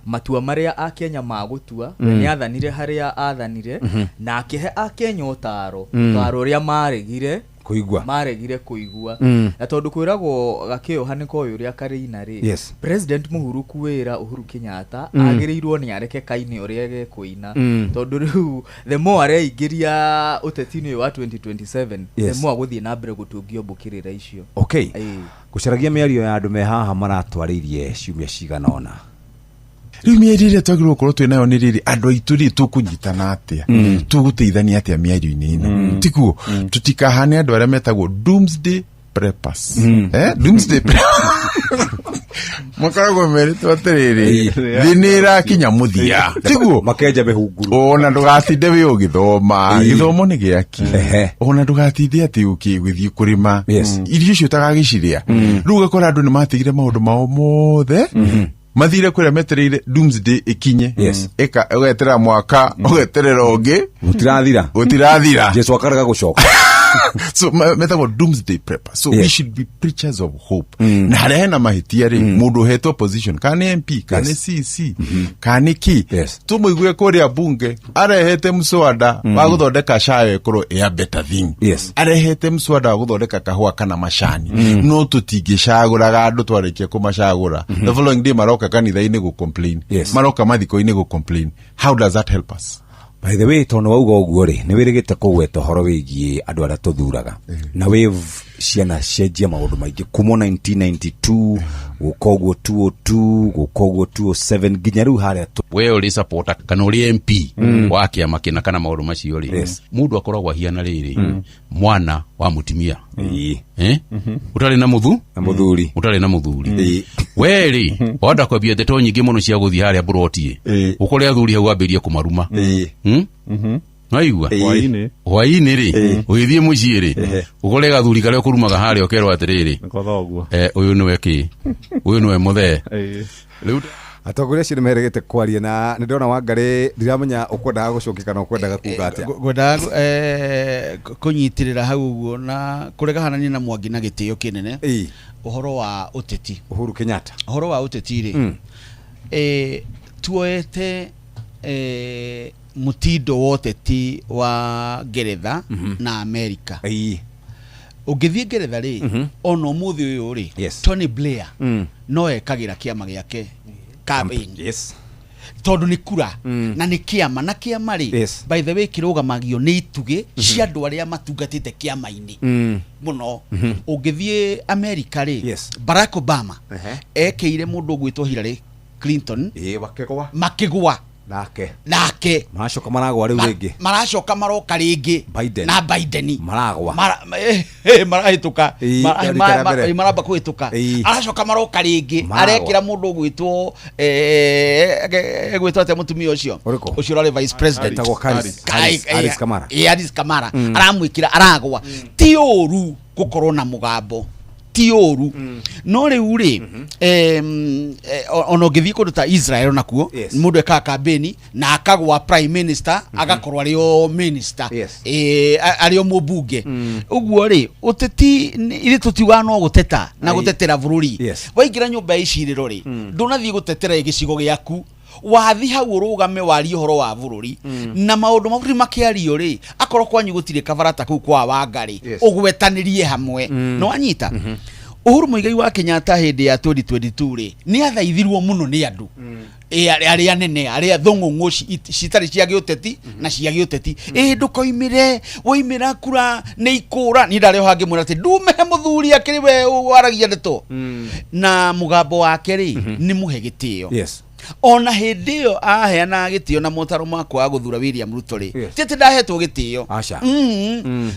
Matua marĩa akenya magũtua, we nĩ athanire harĩa athanire, na akĩhe akenya ũtaro, ũtaro ũrĩa maregire kũigua, maregire kũigua. Na tondũ kwĩragwo gakĩoha nĩ koĩ ũrĩa karĩina rĩ, President mũhuruku wĩra Uhuru Kenyatta agĩrĩirwo nĩ areke kaine ũrĩa gekũina, tondũ rĩu the more areingĩria ũteti-inĩ ũyũ wa 2027, the more agũthiĩ na mbere gũtungio mbũkĩrĩra icio. Okay. Gũcaragia mĩario ya andũ me haha maratwarĩirie ciumia cigana ũna. Rĩu mĩario ĩrĩa twagĩrĩirwo gũkorwo twĩ nayo nĩ rĩrĩ, andũ aitũ rĩ, tũkũnyitana atĩa, tũgũteithania atĩa mĩario-inĩ ĩno, tiguo tũtikahane andũ arĩa metagwo doomsday preppers. Doomsday preppers makoragwo merĩtwo atĩrĩrĩ, thĩ nĩ ĩrakinya mũthia, tiguo makenja mĩhunguru, ona ndũgatinde wĩ ũgĩthoma, gĩthomo nĩ gĩaki, ona ndũgatinde atĩ ũgĩthiĩ kũrĩma irio icio ũtagagĩcirĩa. Rĩu ũgakora andũ nĩ matigire maũndũ mao mothe, mathire kũrĩa metereire doomsday ĩkinye. Ĩka ũgeterera mwaka, ũgeterera ũngĩ, gũtirathira, gũtirathira, Jesu akarega gũcoka. So metagwo doomsday prepper. So we should be preachers of hope. Na harĩa hena mahĩtia rĩ, mũndũ ũhetwo position, kana nĩ MP, kana nĩ CC, kana nĩ kĩ, tũmũigue kũrĩa bunge arehete mswada wa gũthondeka shayo ĩkorwo ĩ a better thing, arehete mswada wa gũthondeka kahũa kana macani. No tũtingĩcagũraga andũ, twarĩkia kũmacagũra, the following day maroka kanitha-inĩ gũ complain, maroka mathiko-inĩ gũ complain. How does that help us? By the way, tondũ wauga ũguo rĩ, nĩ wĩrĩgĩte kũgweta ũhoro wĩgiĩ andũ arĩa tũthuraga na wave ciana cenjia maũndũ maingĩ kuma 1992 gũka ũguo 202 gũka ũguo 207 nginya rĩu harĩa tũ. We ũrĩ supporter kana ũrĩ MP wa kĩama kĩna kana maũndũ macio rĩ, mũndũ akoragwo ahiana rĩrĩ, mwana wa mũtumia, eh? Ũtarĩ na mũthu na mũthuri, ũtarĩ na mũthuri. We rĩ, wanda kwambia ndeto nyingĩ mũno cia gũthiĩ harĩa mburoti, ũkore athuri hau wambĩrĩrie kũmaruma. Waigua? Hwaĩ-inĩ. Hwaĩ-inĩ rĩ, ũgĩthiĩ mũciĩ rĩ, ũkore gathuri karĩa ũkũrumaga harĩa ũkerwo atĩrĩrĩ, Nĩko thoguo. Ũyũ nĩwe kĩ, ũyũ nĩwe mũthee rĩu. Atongoria acio nĩ merĩgĩte kwaria na nĩ ndona Wangarĩ, ndiramenya ũkwendaga gũcokia kana ũkwendaga kuga atĩa. Ngwendaga kũnyitĩrĩra hau ũguo na kũrega hanania na Mwangi na gĩtĩo kĩnene ũhoro wa ũteti. Uhuru Kenyatta. Ũhoro wa ũteti rĩ, tuoete mũtindo wa ũteti wa Ngeretha na Amerika. Ũngĩthiĩ Ngeretha rĩ, ona ũmũthĩ ũyũ rĩ, Tony Blair no ekagĩra kĩama gĩake campaign, tondũ nĩ kura na nĩ kĩama, na kĩama rĩ, by the way, kĩrũgamagio nĩ itugĩ cia andũ arĩa matungatĩte kĩama-inĩ mũno. Ũngĩthiĩ Amerika rĩ, Barack Obama ekĩire mũndũ ũgwĩtwo Hillary Clinton makĩgwa makĩgwa. Nake Nake maracoka maragwa rĩu rĩngĩ. Maracoka maroka rĩngĩ. Biden. Na Biden. Maragwa. Marahĩtũka. Ĩĩ, rita rĩa mbere. Maramba kũhĩtũka. Aracoka maroka rĩngĩ. Maragwa. Arekĩra mũndũ ũgwĩtwo egwĩtwo atĩa mũtumia ũcio? Ũrĩkũ? Ũcio ũrarĩ vice president. Etagwo Harris. Harris, Harris Kamara. Harris Kamara. Aramwĩkĩra aragwa. Ti ũru gũkorwo na mũgambo, ti ũru, no rĩu rĩ, ona ũngĩthiĩ kũndũ ta Israel onakuo mũndũ ekaga kambĩni na akagwa prime minister, agakorwo arĩ o minister, arĩ o mũmbunge. Ũguo rĩ, ũteti ithuĩ tũtiugaga no gũteta na gũtetera bũrũri. Waingĩra nyũmba ya icirĩro rĩ, ndũnathiĩ gũtetera gĩcigo gĩaku, wathi hau ũrũgame warie ũhoro wa bũrũri na maũndũ ma bũrũri makĩario rĩ, akorwo kwanyu gũtirĩ kabarata kũu kwa Wanga rĩ, ũgwetanĩrie hamwe. Nĩ wanyita? Uhuru Muigai wa Kenyatta hĩndĩ ya 2022 rĩ, nĩ athaithirwo mũno nĩ andũ arĩa anene, arĩa thũng'ũng'ũ citarĩ cia gĩũteti na cia gĩũteti, ĩ ndũkoimĩre, woimĩra kura nĩ ikũra. Niĩ ndarĩ o hangĩ mwĩra atĩ ndume mũthuri akĩrĩ we waragia ndeto na mũgambo wake rĩ, nĩ mũhe gĩtĩo. Ona hĩndĩ ĩyo aheanaga gĩtĩo na motaro makwa wa gũthura William Ruto rĩ, ti atĩ ndahetwo gĩtĩo. Aca.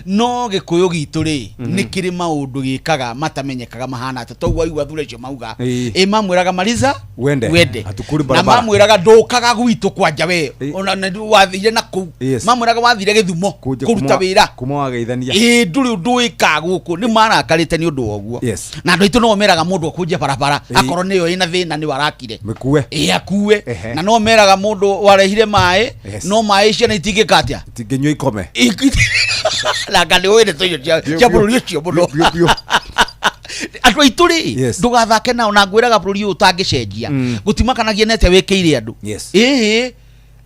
No gĩkũyũ gitũ rĩ, nĩ kĩrĩ maũndũ gĩkaga matamenyekaga mahana atĩa. Toguo waigua athuri acio mauga, ĩ mamwĩraga mariza Wende. Wende. Hatukuri Na barabara. mamwĩraga ndũkaga gwitũ kwanja we, ona nĩ wathire na kũu. Mamwĩraga wathire Gĩthumo Kũnja kũruta wĩra. Kuma wageithania. Ĩ ndũrĩ ũndũ wĩkaga gũkũ, nĩ marakarĩte nĩ ũndũ wa ũguo. Na andũ aitũ no meraga mũndũ akũnje barabara, akorwo nĩyo ĩna thĩna nĩwe arakire. Mĩkue. Ĩ akue. Na no meraga mũndũ warehire maĩ, no maĩ ciana itingĩka atĩa? Itingĩnyua ikome. Na nga nĩ ũĩ ndeto icio cia bũrũri ũcio mũno. Andũ aitũ rĩ, ndũgathake nao, na ngwĩraga bũrũri ũyũ ũtangĩcenjia gũtimakanagia nĩ atĩa wĩkĩire andũ. Ĩhĩ,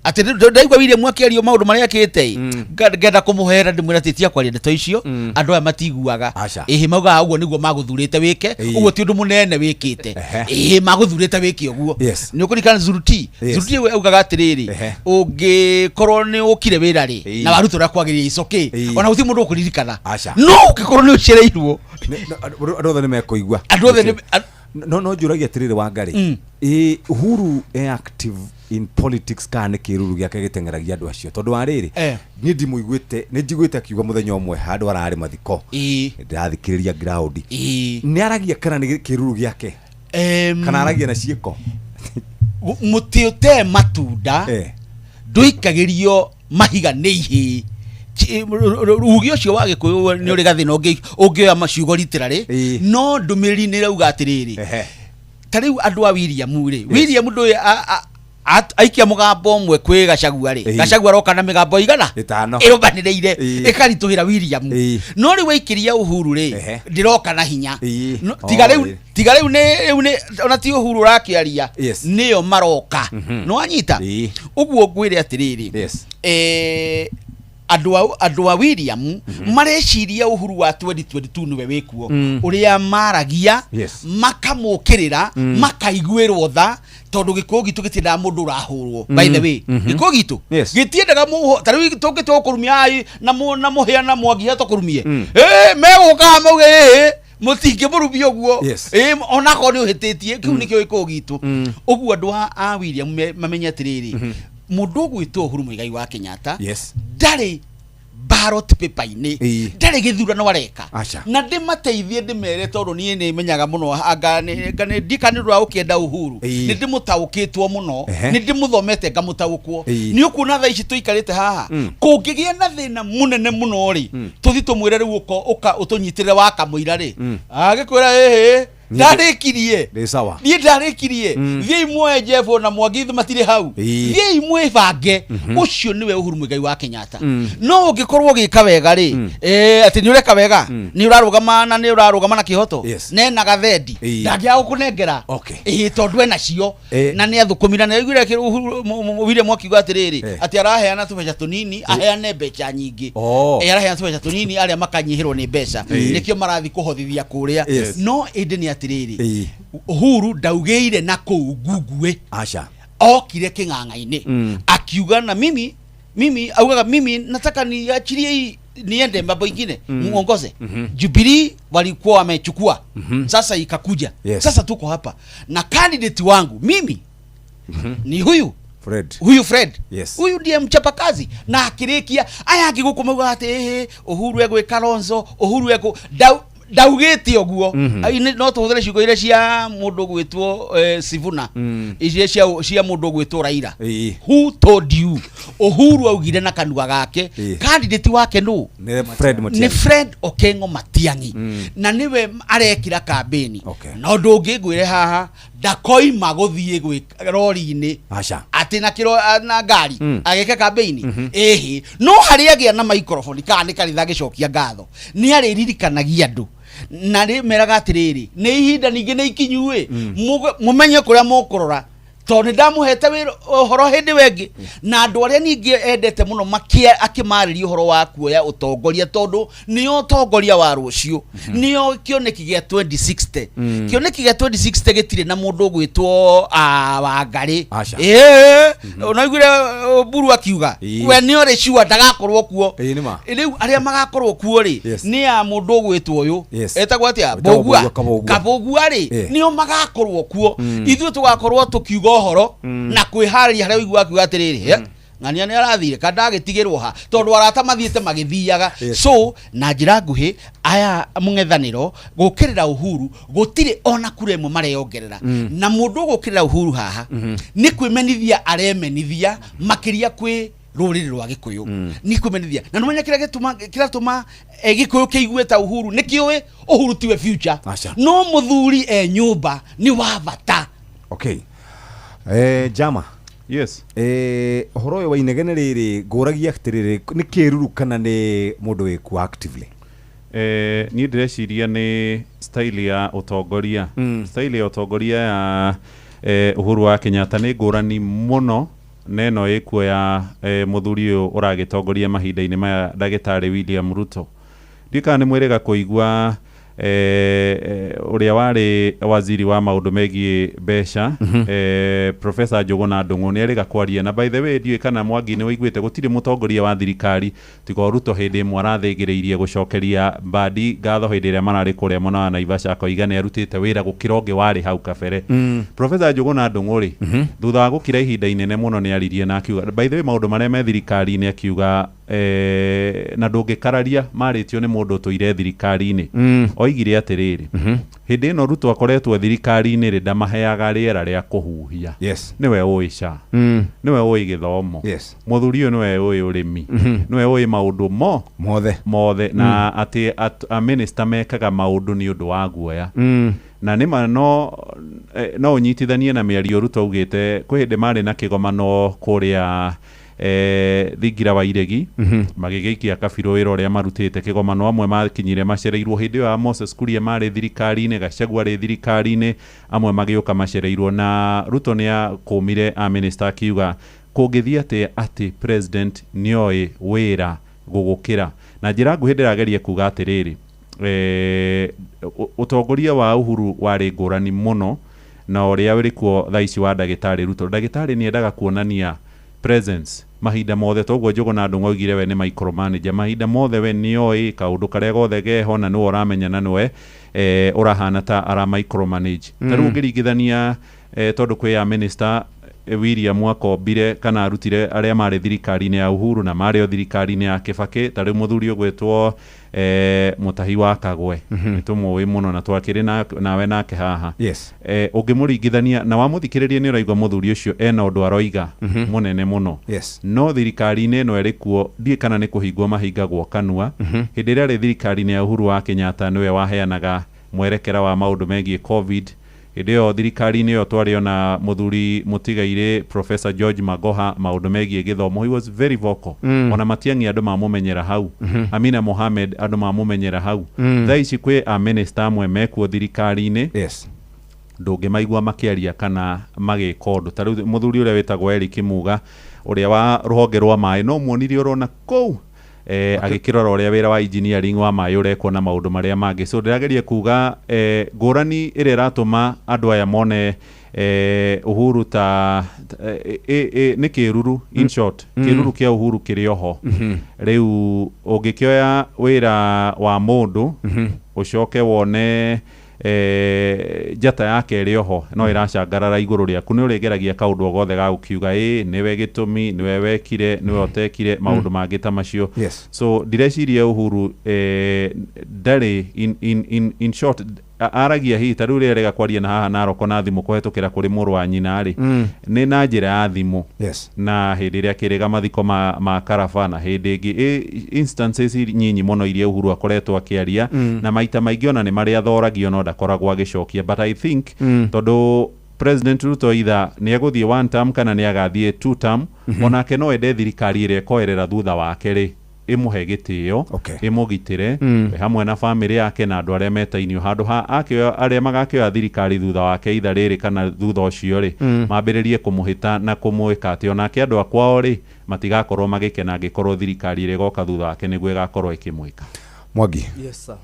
atĩ ndaigua William akĩario maũndũ marĩa akĩte ĩ, ngenda kũmũhera ndĩmwĩra atĩ tia kwaria ndeto icio, andũ aya matiguaga. Ĩhĩ, maugaga ũguo nĩguo magũthurĩte wĩke, ũguo ti ũndũ mũnene wĩkĩte. Ĩhĩ, magũthurĩte wĩke ũguo. Nĩ ũkũririkana Zuruti? Zuruti we augaga atĩrĩrĩ, ũngĩkorwo nĩ ũkire wĩra rĩ, na waruta ũrĩa kwagĩrĩire, it's okay. Ona gũtirĩ mũndũ ũkũririkana. No ũngĩkorwo nĩ ũcereirwo, Andũ othe nĩ mekũigua. Andũ othe nĩ No njũragia atĩrĩrĩ, Wangari, ĩ Uhuru e active in politics kana nĩ kĩruru gĩake gĩteng'eragia andũ acio? Tondũ wa rĩrĩ, niĩ ndimũiguĩte, nĩ njiguĩte akiuga mũthenya ũmwe handũ ararĩ mathiko, ndĩrathikĩrĩria ground, nĩ aragia kana nĩ kĩruru gĩake, kana aragia na ciĩko? Mũtĩ ũte matunda ndũikagĩrio mahiga nĩ ihĩĩ. Uge ũcio wa gĩkũyũ nĩ ũrĩ gathĩna ũngĩoya maciugo literally, no ndũmĩrĩri nĩ ĩrauga atĩrĩrĩ, ta rĩu andũ a William rĩ, William ndũĩ aikia mũgambo ũmwe kwĩ Gachagua rĩ, Gachagua aroka na mĩgambo igana Ĩtano. Ĩrũmanĩrĩire, ĩkaritũhĩra William. No rĩu aikĩria Uhuru rĩ, ndĩroka na hinya. No, tiga rĩu, tiga rĩu nĩ rĩu nĩ ona ti Uhuru ũrakĩaria, nĩyo maroka. Nĩ wanyita? Ũguo ngwĩre atĩrĩrĩ, andũ a William mareciria Uhuru wa 2022 nĩwe wĩkuo, ũrĩa maragia, makamũkĩrĩra, makaiguĩrwo tha, tondũ gĩkũyũ gitũ gĩtiendaga mũndũ ũrahũrwo. By the way, gĩkũyũ gitũ gĩtiendaga mũho. Ta rĩu tũngĩtua gũkũrumia haha na mũhĩa na mwangi tũkũrumie, megũka mauge ĩĩ mũtingĩmũrumia ũguo. Onakorwo nĩ ũhĩtĩtie, kĩu nĩkĩo gĩkũyũ gitũ. Ũguo andũ a William mamenye atĩrĩrĩ, mũndũ ũgwĩtwo Uhuru Muigai wa Kenyatta ndarĩ ballot paper-inĩ, ndarĩ gĩthurano areka. Na ndĩmateithie ndĩmere, tondũ niĩ nĩ menyaga mũno, anga ndika nĩ ũndũ wa gũkĩenda Uhuru, nĩ ndĩmũtaũkĩtwo mũno, nĩ ndĩmũthomete ngamũtaũkwo. Nĩ ũkuona thaa ici tũikarĩte haha, kũngĩgĩa na thĩna mũnene mũno rĩ, tũthi tũmwĩre rĩu ũka ũtũnyitĩrĩre wa kamũira rĩ, agĩkwĩra ĩhĩ, ndarĩkirie. Ndĩ sawa. Niĩ ndarĩkirie. Thiĩi muoe Jeff na Mwangi matirĩ hau, thiĩi mwĩbange. Ũcio nĩwe Uhuru Muigai wa Kenyatta. No ũngĩkorwo ũgĩka wega rĩ, atĩ nĩ ũreka wega, nĩ ũrarũgama na nĩ ũrarũgama na kĩhoto, nena gathendi, ndangĩaga gũkũnengera. Ĩĩ, tondũ ena cio. Na nĩ athũkũmira na aiguire William akiuga atĩrĩrĩ, atĩ araheana tũbeca tũnini, aheane mbeca nyingĩ. Araheana tũbeca tũnini, arĩa makanyihĩrwo nĩ mbeca, nĩkĩo marathiĩ kũhothithia kũrĩa. No ĩndĩ nĩ atĩrĩrĩ, Uhuru ndaugĩire na kũu ngunguĩ. Aca. Okire kĩng'ang'a-inĩ, akiuga na mimi augaga mimi nataka niachilie hii niende mambo ingine, muongoze. Jubilee walikuwa wamechukua, sasa ikakuja. Sasa tuko hapa na candidate wangu mimi ni huyu. Fred. Huyu Fred. Yes. Huyu ndiye mchapakazi na akĩrĩkia aya angĩ gũkũ maugaga atĩ ĩhĩ Uhuru egwĩ Kalonzo, Uhuru egũ ndaugĩte ũguo. No tũhũthĩre ciugo iria cia mũndũ gwĩtwo Sivuna, iria cia mũndũ gwĩtwo Raila. Who told you? Uhuru augire na kanua gake candidate wake nũ? Nĩ Fred Matiang'i. Nĩ Fred Okengo Matiang'i. Na nĩwe arekĩra kambĩni. Na ũndũ ũngĩ ngwĩre haha, ndakoima gũthiĩ gwĩ rori-inĩ atĩ na kĩro na ngari agĩka kambĩini. Ĩhĩ no harĩa agĩa na microphone kana nĩ kanitha agĩcokia ngatho, nĩ arĩririkanagia andũ na rĩ meraga atĩrĩrĩ, nĩ ihinda ningĩ nĩ ikinyu ĩ, mũmenye kũrĩa mũkũrora tondũ nĩ ndamũhete wĩra ũhoro hĩndĩ wengĩ na andũ arĩa ningĩ endete mũno akĩmarĩria ũhoro wa kuoya ũtongoria tondũ nĩo ũtongoria wa rũciũ, nĩo kĩoneki gĩa 2060. Kĩoneki gĩa 2060 gĩtirĩ na mũndũ ũgwĩtwo Wangarĩ. Ĩĩ, ũnaiguire Mburu akiuga we nĩ ũrĩ sure ndagakorwo kuo. Rĩu arĩa magakorwo kuo rĩ nĩ a mũndũ ũgwĩtwo ũyũ etagwo atĩa, Mbũgua Kabũgua rĩ, nĩo magakorwo kuo. Ithuĩ tũgakorwo tũkiuga ũhoro na kwĩharĩria harĩa ũiguaga akiuga atĩrĩrĩ, ng'ania nĩ arathire kana ndagĩtigĩrwo ha tondũ arata mathiĩte magĩthiaga. So na njĩra nguhĩ aya mũng'ethanĩro gũkĩrĩra Uhuru gũtirĩ ona kura ĩmwe mareyongerera. Na mũndũ ũgũkĩrĩra Uhuru haha nĩ kwĩmenithia aremenithia makĩria kwĩ rũrĩrĩ rwa Gĩkũyũ, nĩ kwĩmenithia. Na nĩmenya kĩrĩa kĩratũma Gĩkũyũ kĩigue ta Uhuru nĩ kĩũĩ Uhuru tiwe future, no mũthuri e nyũmba nĩ wa bata. Okay. Jama. Yes. Ũhoro ũyũ wa inegene rĩrĩ ngũragia atĩrĩrĩ, nĩ kĩruru kana nĩ mũndũ wĩkuo actively? Niĩ ndĩreciria nĩ style ya ũtongoria. Style ya ũtongoria ya Uhuru wa Kenyatta nĩ ngũrani mũno na ĩno ĩkuo ya mũthuri ũyũ ũragĩtongoria mahinda-inĩ maya, ndagĩtarĩ William Ruto. Ndiũĩ kana nĩ mwĩrĩga kũigua ũrĩa warĩ waziri wa maũndũ megiĩ mbeca, Professor Njũgũna Ndung'u nĩ erĩga kwaria. Na by the way, ndiũĩ kana Mwangi nĩ ũiguĩte gũtirĩ mũtongoria wa thirikari tiga o Ruto hĩndĩ ĩmwe arathĩngĩrĩirie gũcokeria Mbadi ngatho hĩndĩ ĩrĩa mararĩ kũrĩa mwena wa Naivasha, akoiga nĩ arutĩte wĩra gũkĩra ũngĩ warĩ hau kabere. Professor Njũgũna Ndung'u rĩ, thutha wa gũkira ihinda inene mũno nĩ aririe na akiuga, by the way, maũndũ marĩa me thirikari-inĩ akiuga na ndũngĩkararia marĩtio nĩ mũndũ ũtũire thirikari-inĩ. Oigire atĩrĩrĩ, hĩndĩ ĩno Ruto akoretwo thirikari-inĩ rĩ, ndamaheaga rĩera rĩa kũhuhia. Nĩwe ũĩ SHA, nĩwe ũĩ gĩthomo, mũthuri ũyũ nĩwe ũĩ ũrĩmi, nĩwe ũĩ maũndũ mothe na atĩ a minister mekaga maũndũ nĩ ũndũ wa guoya. Na nĩma no ũnyitithanie na mĩario Ruto augĩte kwĩ hĩndĩ marĩ na kĩgomano kũrĩa thingira wa Iregi, magĩgĩikia kabirũ wĩra ũrĩa marutĩte kĩgomano, amwe makinyire macereirwo hĩndĩ ĩyo ya Moses Kuria marĩ thirikari-inĩ, Gachagua arĩ thirikari-inĩ, amwe magĩũka macereirwo. Na Ruto nĩ akũmire a minister akiuga kũngĩthiĩ atĩ atĩ president nĩoĩ wĩra gũgũkĩra. Na njĩra nguhĩ ndĩrageria kuga atĩrĩrĩ, ũtongoria wa Uhuru warĩ ngũrani mũno na ũrĩa ũrĩ kuo thaa ici wa ndagĩtarĩ Ruto. Ndagĩtarĩ nĩ endaga kuonania presence mahinda mothe, toguo Njũgũna Ndung'u oigire we nĩ micromanager, mahinda mothe we nĩoĩ kaũndũ karĩa gothe geho na nĩwe ũramenya na nĩwe ũrahana ta ara micromanage. Ta rĩu ũngĩringithania tondũ kwĩ ya minister William akombire kana arutire arĩa marĩ thirikari-inĩ ya Uhuru na marĩ o thirikari-inĩ ya Kibaki, ta rĩu mũthuri ũgwĩtwo Mũtahi wa Kagwe, nĩ tũmũĩ mũno na twakĩrĩ nawe nake haha. Ũngĩmũringithania na wamũthikĩrĩria nĩ ũraigua mũthuri ũcio ena ũndũ aroiga mũnene mũno. No thirikari-inĩ ĩno ĩrĩ kuo ndiũĩ kana nĩ kũhingwo mahingagwo kanua. Hĩndĩ ĩrĩa arĩ thirikari-inĩ ya Uhuru wa Kenyatta nĩwe waheanaga mwerekera wa maũndũ megiĩ COVID. Hĩndĩ ĩyo thirikari-inĩ ĩyo twarĩ ona mũthuri mũtigairĩ Professor George Magoha maũndũ megiĩ gĩthomo, he was very vocal. Ona Matiang'i andũ mamũmenyera hau, Amina Mohamed andũ mamũmenyera hau. Thaa ici kwĩ a minister amwe mekuo thirikari-inĩ, ndũngĩmaigua makĩaria kana magĩka ũndũ. Ta rĩu mũthuri ũrĩa wĩtagwo Eric Muga ũrĩa wa rũhonge rwa maĩ, no muonire ũrona kũu agĩkĩrora ũrĩa wĩra wa engineering wa maĩ ũrekwo na maũndũ marĩa mangĩ. So ndĩrageria kuga ngũrani ĩrĩa ĩratũma andũ aya mone Uhuru ta nĩ kĩruru, in short, kĩruru kĩa Uhuru kĩrĩ oho. Rĩu ũngĩkĩoya wĩra wa mũndũ ũcoke wone Njata yake ĩrĩ oho no ĩracangarara igũrũ rĩaku, nĩ ũrĩgeragia kaũndũ o gothe ga gũkiuga ĩ nĩwe gĩtũmi, nĩwe wekire, nĩwe ũtekire, maũndũ mangĩ ta macio. So ndireciria Uhuru ndarĩ in short aragia hihi ta rĩu rĩrĩa rega kwaria na haha Naroko na thimũ kũhetũkĩra kũrĩ mũrũ wa nyina rĩ, nĩ na njĩra ya thimũ. Na hĩndĩ ĩrĩa akĩrĩga mathiko ma Karaba na hĩndĩ ĩngĩ instances nyinyi mũno iria Uhuru akoretwo akĩaria, na maita maingĩ ona nĩ marĩa athoragio no ndakoragwo agĩcokia. But I think tondũ President Ruto either nĩ egũthiĩ one term kana nĩ agathiĩ two term, onake no ende thirikari ĩrĩa ĩkoerera thutha wake rĩ ĩmũhe gĩtĩo, ĩmũgitĩre we hamwe na bamĩrĩ yake na andũ arĩa metainio, handũ ha akĩoya arĩa magakĩoya thirikari thutha wake either rĩrĩ kana thutha ũcio rĩ, mambĩrĩrie kũmũhĩta na kũmwĩka atĩ onake andũ a kwao rĩ matigakorwo magĩkena angĩkorwo thirikari ĩrĩa ĩgoka thutha wake nĩguo ĩgakorwo ĩkĩmwĩka. Mwangi. Yes sir.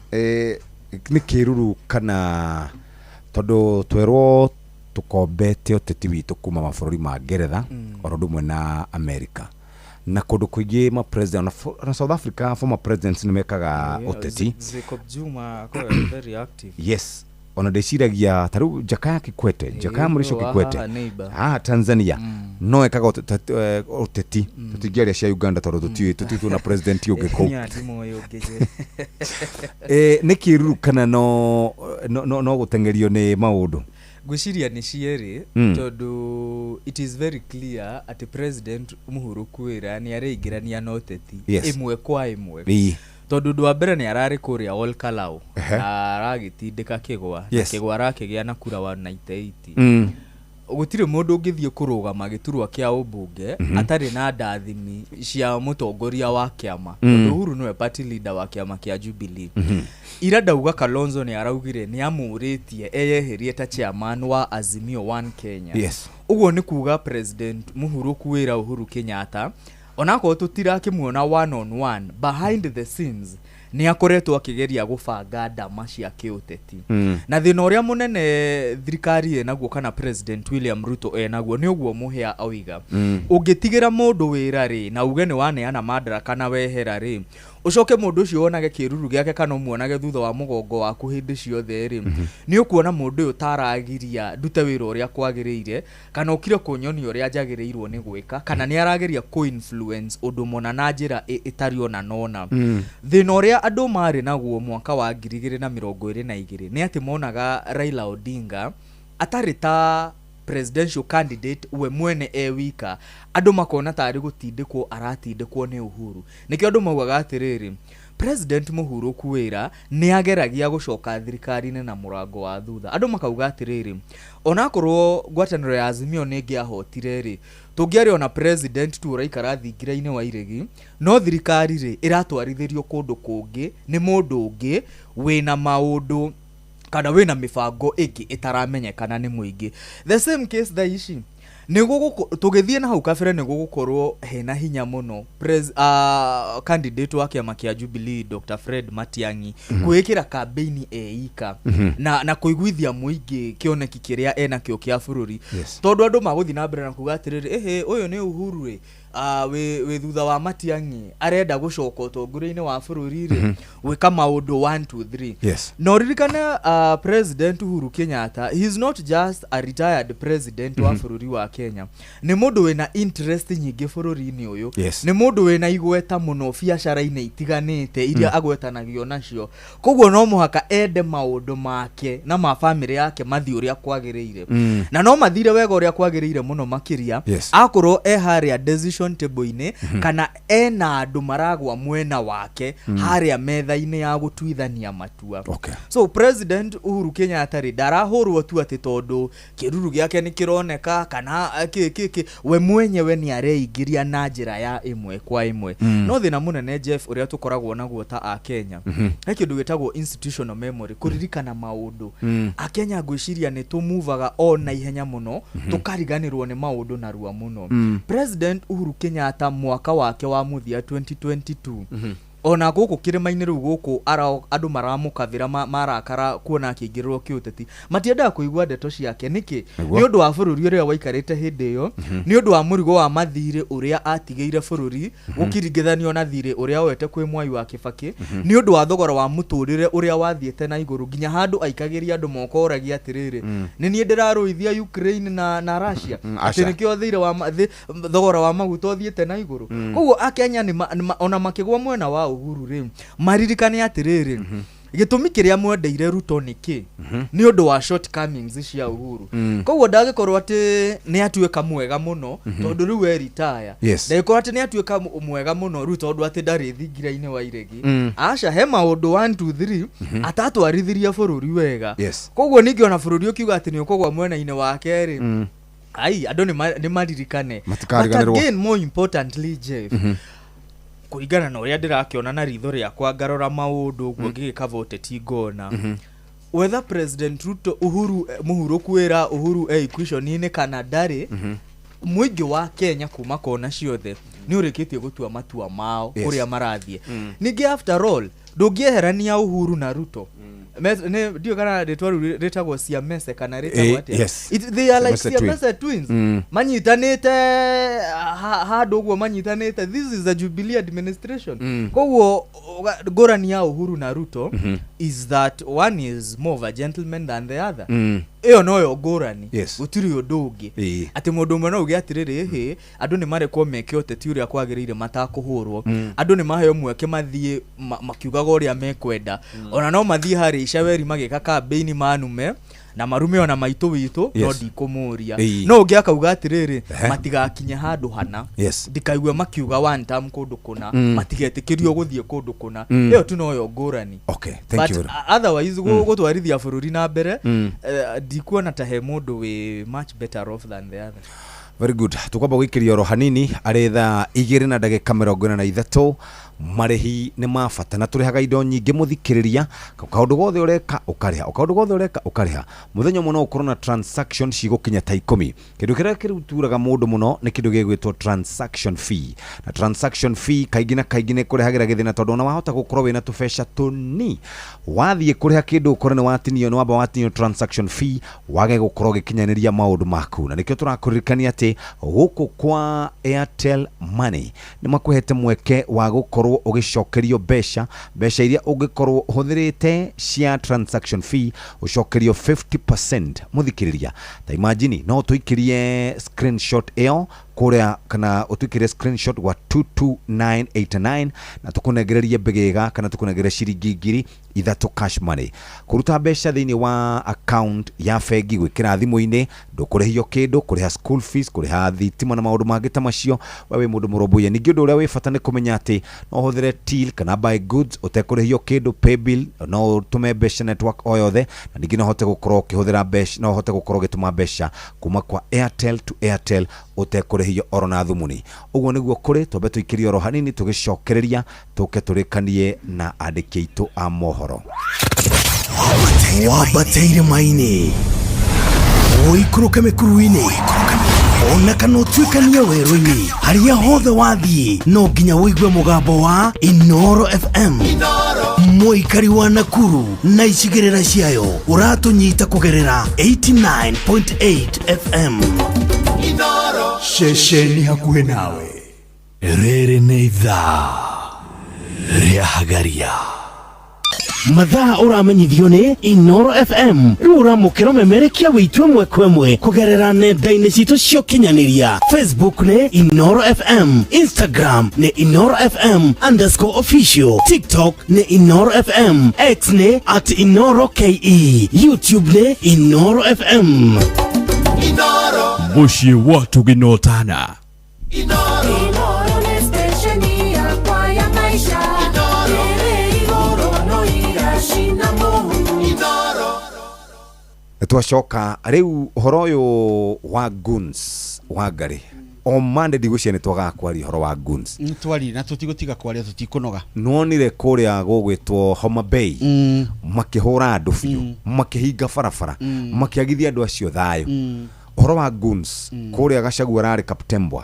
Nĩ kĩruru kana tondũ twerwo tũkombete ũteti witũ kuma mabũrũri ma Ngeretha oro ũndũ ũmwe na America na kũndũ kũingĩ ma president ona South Africa former presidents nĩ mekaga ũteti. Jacob Zuma akoragwo very active. Yes, ona ndĩciragia ta rĩu Jakaya Kikwete, Jakaya Mrisho wa Kikwete haha neighbor. Haha Tanzania no ekaga ũteti. Tũtingĩaria cia Uganda tondũ tũtiũĩ, tũtiũĩ tuona president ũngĩ kũu. Niĩ ndimũĩ ũngĩ je. Nĩ kĩruru kana no gũteng'erio nĩ maũndũ? Ngwĩciria nĩ cierĩ, tondũ it is very clear atĩ President Mũhuru Kwĩra nĩ areingĩrania na ũteti ĩmwe kwa ĩmwe. Tondũ ũndũ wa mbere nĩ ararĩ kũrĩa Ol Kalou na aragĩtindĩka kĩgwa, na kĩgwa arakĩgĩa na kura 198. Gũtirĩ mũndũ ũngĩthiĩ kũrũgama gĩturwa kĩa ũmbunge atarĩ na ndathimi cia mũtongoria wa kĩama, tondũ Uhuru nĩwe party leader wa kĩama kĩa Jubilee. Ira ndauga Kalonzo nĩ araugire nĩ amũrĩtie eyeherie ta chairman wa Azimio One Kenya. Ũguo nĩ kuga President Mũhuru Kwĩra Uhuru Kenyatta onakorwo tũtirakĩmuona one on one, behind the scenes nĩ akoretwo akĩgeria gũbanga ndama cia kĩũteti. Na thĩna ũrĩa mũnene thirikari ĩnaguo kana President William Ruto enaguo nĩ ũguo Mũhĩa oiga. Ũngĩtigĩra mũndũ wĩra rĩ na uge nĩ waneana madaraka na wehera rĩ, ũcoke mũndũ ũcio wonage kĩruru gĩake kana ũmuonage thutha wa mũgongo waku hĩndĩ ciothe rĩ, nĩ ũkuona mũndũ ũyũ taragiria ndute wĩra ũrĩa kwagĩrĩire, kana ũkire kũnyonia ũrĩa njagĩrĩirwo nĩ gwĩka, kana nĩ arageria kũ-influence ũndũ mũna na njĩra ĩtarĩ ona nona. Thĩna ũrĩa andũ marĩ naguo mwaka wa 2022 nĩ atĩ monaga Raila Odinga atarĩ ta presidential candidate we mwene e wika, andũ makona tarĩ gũtindĩkwo aratindĩkwo nĩ Uhuru. Nĩkĩo andũ maugaga atĩrĩrĩ, President Mũhuru Kwĩra nĩ ageragia gũcoka thirikari-inĩ na mũrango wa thutha. Andũ makauga atĩrĩrĩ, onakorwo ngwatanĩro ya Azimio nĩ ĩngĩahotire rĩ, tũngĩarĩ ona president tu ũraikara thingira-inĩ wa iregi, no thirikari rĩ ĩratwarithĩrio kũndũ kũngĩ nĩ mũndũ ũngĩ wĩna maũndũ kana wĩna mĩbango ĩngĩ ĩtaramenyekana nĩ mũingĩ. The same case thaa ici tũgĩthiĩ na hau kabere nĩ gũgũkorwo hena hinya mũno candidate wa kĩama kĩa Jubilee Dr. Fred Matiang'i kwĩĩkĩra campaign eika na kũiguithia mũingĩ kĩoneki kĩrĩa enakĩo kĩa bũrũri. Tondũ andũ magũthiĩ na mbere na kuga atĩrĩrĩ, ĩhĩ ũyũ nĩ Uhuru rĩ, wĩ thutha wa Matiang'i arenda gũcoka ũtongoria-inĩ wa bũrũri rĩ, gwĩka maũndũ 1 2 3. Na ũririkane President Uhuru Kenyatta, he is not just a retired president wa bũrũri wa Kenya, nĩ mũndũ wĩna interest nyingĩ bũrũri-inĩ ũyũ. Nĩ mũndũ wĩna igweta mũno biacara-inĩ itiganĩte iria agwetanagio nacio, koguo no mũhaka ende maũndũ make na ma bamĩrĩ yake mathiĩ ũrĩa kwagĩrĩire. Na no mathire wega ũrĩa kwagĩrĩire mũno makĩria akorwo e harĩa decision table-inĩ, kana ena andũ maragwa mwena wake harĩa metha-inĩ ya gũtuithania matua. So President Uhuru Kenyatta rĩ ndarahũrwo tu atĩ tondũ kĩruru gĩake nĩ kĩroneka kana kĩ we mwenyewe nĩ areingĩria na njĩra ya ĩmwe kwa ĩmwe. No thĩna mũnene Jeff ũrĩa tũkoragwo naguo ta Akenya, he kĩndũ gĩtagwo institutional memory, kũririkana maũndũ. Akenya ngwĩciria nĩ tũmuvaga o na ihenya mũno, tũkariganĩrwo nĩ maũndũ narua mũno. President Uhuru Kenyatta mwaka wake wa mũthia 2022 Ona gũkũ kĩrĩma-inĩ rĩu gũkũ andũ maramũkathĩra marakara kuona akĩingĩrĩrwo kĩũteti, matiendaga kũigua ndeto ciake. Nĩkĩ? Nĩ ũndũ wa bũrũri ũrĩa waikarĩte hĩndĩ ĩyo, nĩ ũndũ wa mũrigo wa mathirĩ ũrĩa atigĩire bũrũri gũkĩringithanio na thirĩ ũrĩa oete kwĩ Mwai wa Kĩbakĩ, nĩ ũndũ wa thogora wa mũtũrĩre ũrĩa wathiĩte na igũrũ nginya handũ aikagĩria andũ moko oragia atĩrĩrĩ, nĩ niĩ ndĩrarũithia Ukraine na Russia, atĩ nĩkĩo thirĩ wa thogora wa maguta ũthiĩte na igũrũ. Koguo Akenya ona makĩgwa mwena wa Uhuru rĩ, maririkane atĩrĩrĩ, gĩtũmi kĩrĩa mwendeire Ruto nĩ kĩ? Nĩ ũndũ wa shortcomings cia Uhuru. Koguo ndagĩkorwo atĩ nĩ atuĩka mwega mũno tondũ rĩu e retire, ndagĩkorwo atĩ nĩ atuĩka mwega mũno rĩu tondũ atĩ ndarĩ thingira-inĩ wa iregi. Aca, he maũndũ 1 2 3 atatwarithirie bũrũri wega. Koguo ningĩ ona bũrũri ũkiuga atĩ nĩ ũkũgwa mwena-inĩ wake rĩ, ai, andũ nĩ maririkane. Matikariganĩrwo. But again, more importantly, Jeff, kũringana na ũrĩa ndĩrakĩona na ritho rĩakwa ngarora maũndũ ũguo, ngĩgĩka ũteti ngona whether President Ruto, Uhuru mũhuro kwĩra Uhuru e equation-inĩ kana ndarĩ, mũingĩ wa Kenya kuma kona ciothe nĩ ũrĩkĩtie gũtua matua mao kũrĩa marathiĩ. Ningĩ after all, ndũngĩeherania Uhuru na Ruto. Ndiũĩ kana rĩtwa rĩu rĩtagwo Siamese kana rĩtagwo atĩa. They are like Siamese twin. Siamese twins. Manyitanĩte handũ ũguo manyitanĩte. This is a Jubilee administration. Koguo ngũrani ya Uhuru na Ruto is that one is more of a gentleman than the other. Ĩyo noyo ngũrani. Gũtirĩ ũndũ ũngĩ. Atĩ mũndũ ũmwe no uge atĩrĩrĩ, hĩ, andũ nĩ marekwo meke ũteti ũrĩa kwagĩrĩire matakũhũrwo, andũ nĩ maheo mweke mathiĩ makiugaga ũrĩa mekwenda, ona no mathiĩ harĩa icaweri magĩka campaign manume na marume ona maitũ witũ, no ndikũmũria. No ũngĩ akauga atĩrĩrĩ, matigakinye handũ hana, ndikaigue makiuga one term kũndũ kũna, matigetĩkĩrio gũthiĩ kũndũ kũna. Ĩyo tu noyo ngũrani. Okay, thank But you very otherwise, gũtwarithia bũrũri na mbere, ndikuona ta he mũndũ wĩ much better off than the other. Very good. Tukwamba gwĩkĩria oro hanini arĩ thaa 2:43. Marĩhi nĩ ma bata na tũrĩhaga indo nyingĩ mũthikĩrĩria. Kaũndũ gothe ũreka ũkarĩha, o kaũndũ gothe ũreka ũkarĩha. Mũthenya ũmwe no ũkorwo na transaction cigũkinya ta 10. Kĩndũ kĩrĩa kĩruturaga mũndũ mũno nĩ kĩndũ gĩgwĩtwo transaction fee, na transaction fee kaingĩ na kaingĩ nĩ kũrehagĩra gĩthĩna, tondũ ona wahota gũkorwo wĩna tũbeca tũni, wathiĩ kũrĩha kĩndũ ũkore nĩ watinio, nĩ wamba watinio transaction fee, wage gũkorwo ũgĩkinyanĩria maũndũ maku. Na nĩkĩo tũrakũririkania atĩ gũkũ kwa Airtel Money nĩ makũhete mweke wa gũkorwo ũgĩcokerio mbeca, mbeca iria ũngĩkorwo ũhũthĩrĩte cia transaction fee ũcokerio 50%. Mũthikĩrĩria, ta imagine no ũtũikĩrie screenshot ĩyo kũrĩa, kana ũtũikĩrie screenshot wa 22989 na tũkũnengererie mbĩgĩga kana tũkũnengererie ciringi 3,000 cash money. Kũruta mbeca thĩinĩ wa account ya bengi gwĩkĩra thimũ-inĩ, ndũkũrĩhio kĩndũ, kũrĩha school fees, kũrĩha thitima na maũndũ mangĩ ta macio, we wĩ mũndũ mũrũmbũiye. Ningĩ ũndũ ũrĩa wĩ bata nĩ kũmenya atĩ no ũhũthĩre till kana buy goods ũtekũrĩhio kĩndũ, paybill, no ũtũme mbeca network o yothe, na ningĩ no ũhote gũkorwo ũkĩhũthĩra mbeca, no ũhote gũkorwo ũgĩtũma mbeca kuma kwa Airtel to Airtel ũtekũrĩhio oro na thumuni. Ũguo nĩguo kũrĩ. Twambe tũikĩrie oro hanini, tũgĩcokereria tũke tũrĩkanie na andĩki aitũ a mohoro. Wambate irĩma-inĩ, ũikũrũke mĩkuru-inĩ, ona kana ũtuĩkanie werũ-inĩ, harĩa hothe wathiĩ no nginya ũigue mũgambo wa Inoro FM. Mũikari wa Nakuru na icigĩrĩra ciayo, ũratũnyita kũgerera 89.8 FM. Ceceni hakuhĩ nawe. Rĩrĩ nĩ ithaa rĩa Hagaria. Mathaa ũramenyithio nĩ Inoro FM. Rĩu ũramũkĩra ũmemerekia wĩitũ ĩmwe kwa ĩmwe kũgerera nenda-inĩ citũ cia ũkinyanĩria. Facebook nĩ Inoro FM, Instagram nĩ Inoro FM underscore official, TikTok nĩ Inoro FM, X nĩ at Inoro KE, YouTube nĩ Inoro FM. Mũciĩ wa Tũginotana. Inoro nĩ station yakwa ya maisha. Ĩrĩ igũrũ no iracina mũhu. Nĩ twacoka rĩu ũhoro ũyũ wa goons wa ngarĩ o mande, ndigwĩciria nĩ twagaga kwaria ũhoro wa goons. Nĩ twaririe na tũtigũtiga kwaria, tũtikũnoga. Nĩwonire kũrĩa gũgwĩtwo Homa Bay makĩhũra andũ biũ, makĩhinga barabara, makĩagithia andũ acio thayũ. Ũhoro wa goons kũrĩa Gachagua ararĩ Kaptembwa,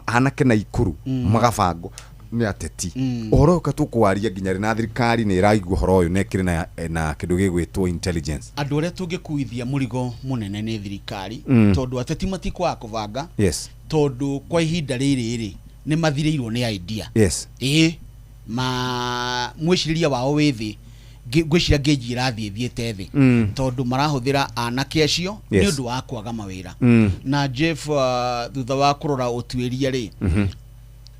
anake na Ikuru magabangwo. Nĩ ateti ũhoro ũyũ katũkwaria nginya rĩ na thirikari nĩ ĩraigua ũhoro ũyũ na ĩkĩrĩ na kĩndũ gĩgwĩtwo intelligence. Andũ arĩa tũngĩkuithia mũrigo mũnene nĩ thirikari, tondũ ateti matikwaga kũbanga, tondũ kwa ihinda rĩrĩ rĩ nĩ mathirĩirwo nĩ idea. Ĩĩ, ma mwĩcirĩria wao wĩ thĩ, ngwĩciria ngĩnji ĩrathiĩ thiĩte thĩ, tondũ marahũthĩra anake acio nĩ ũndũ wa kwaga mawĩra. Na Jeff, thutha wa kũrora ũtuĩria rĩ,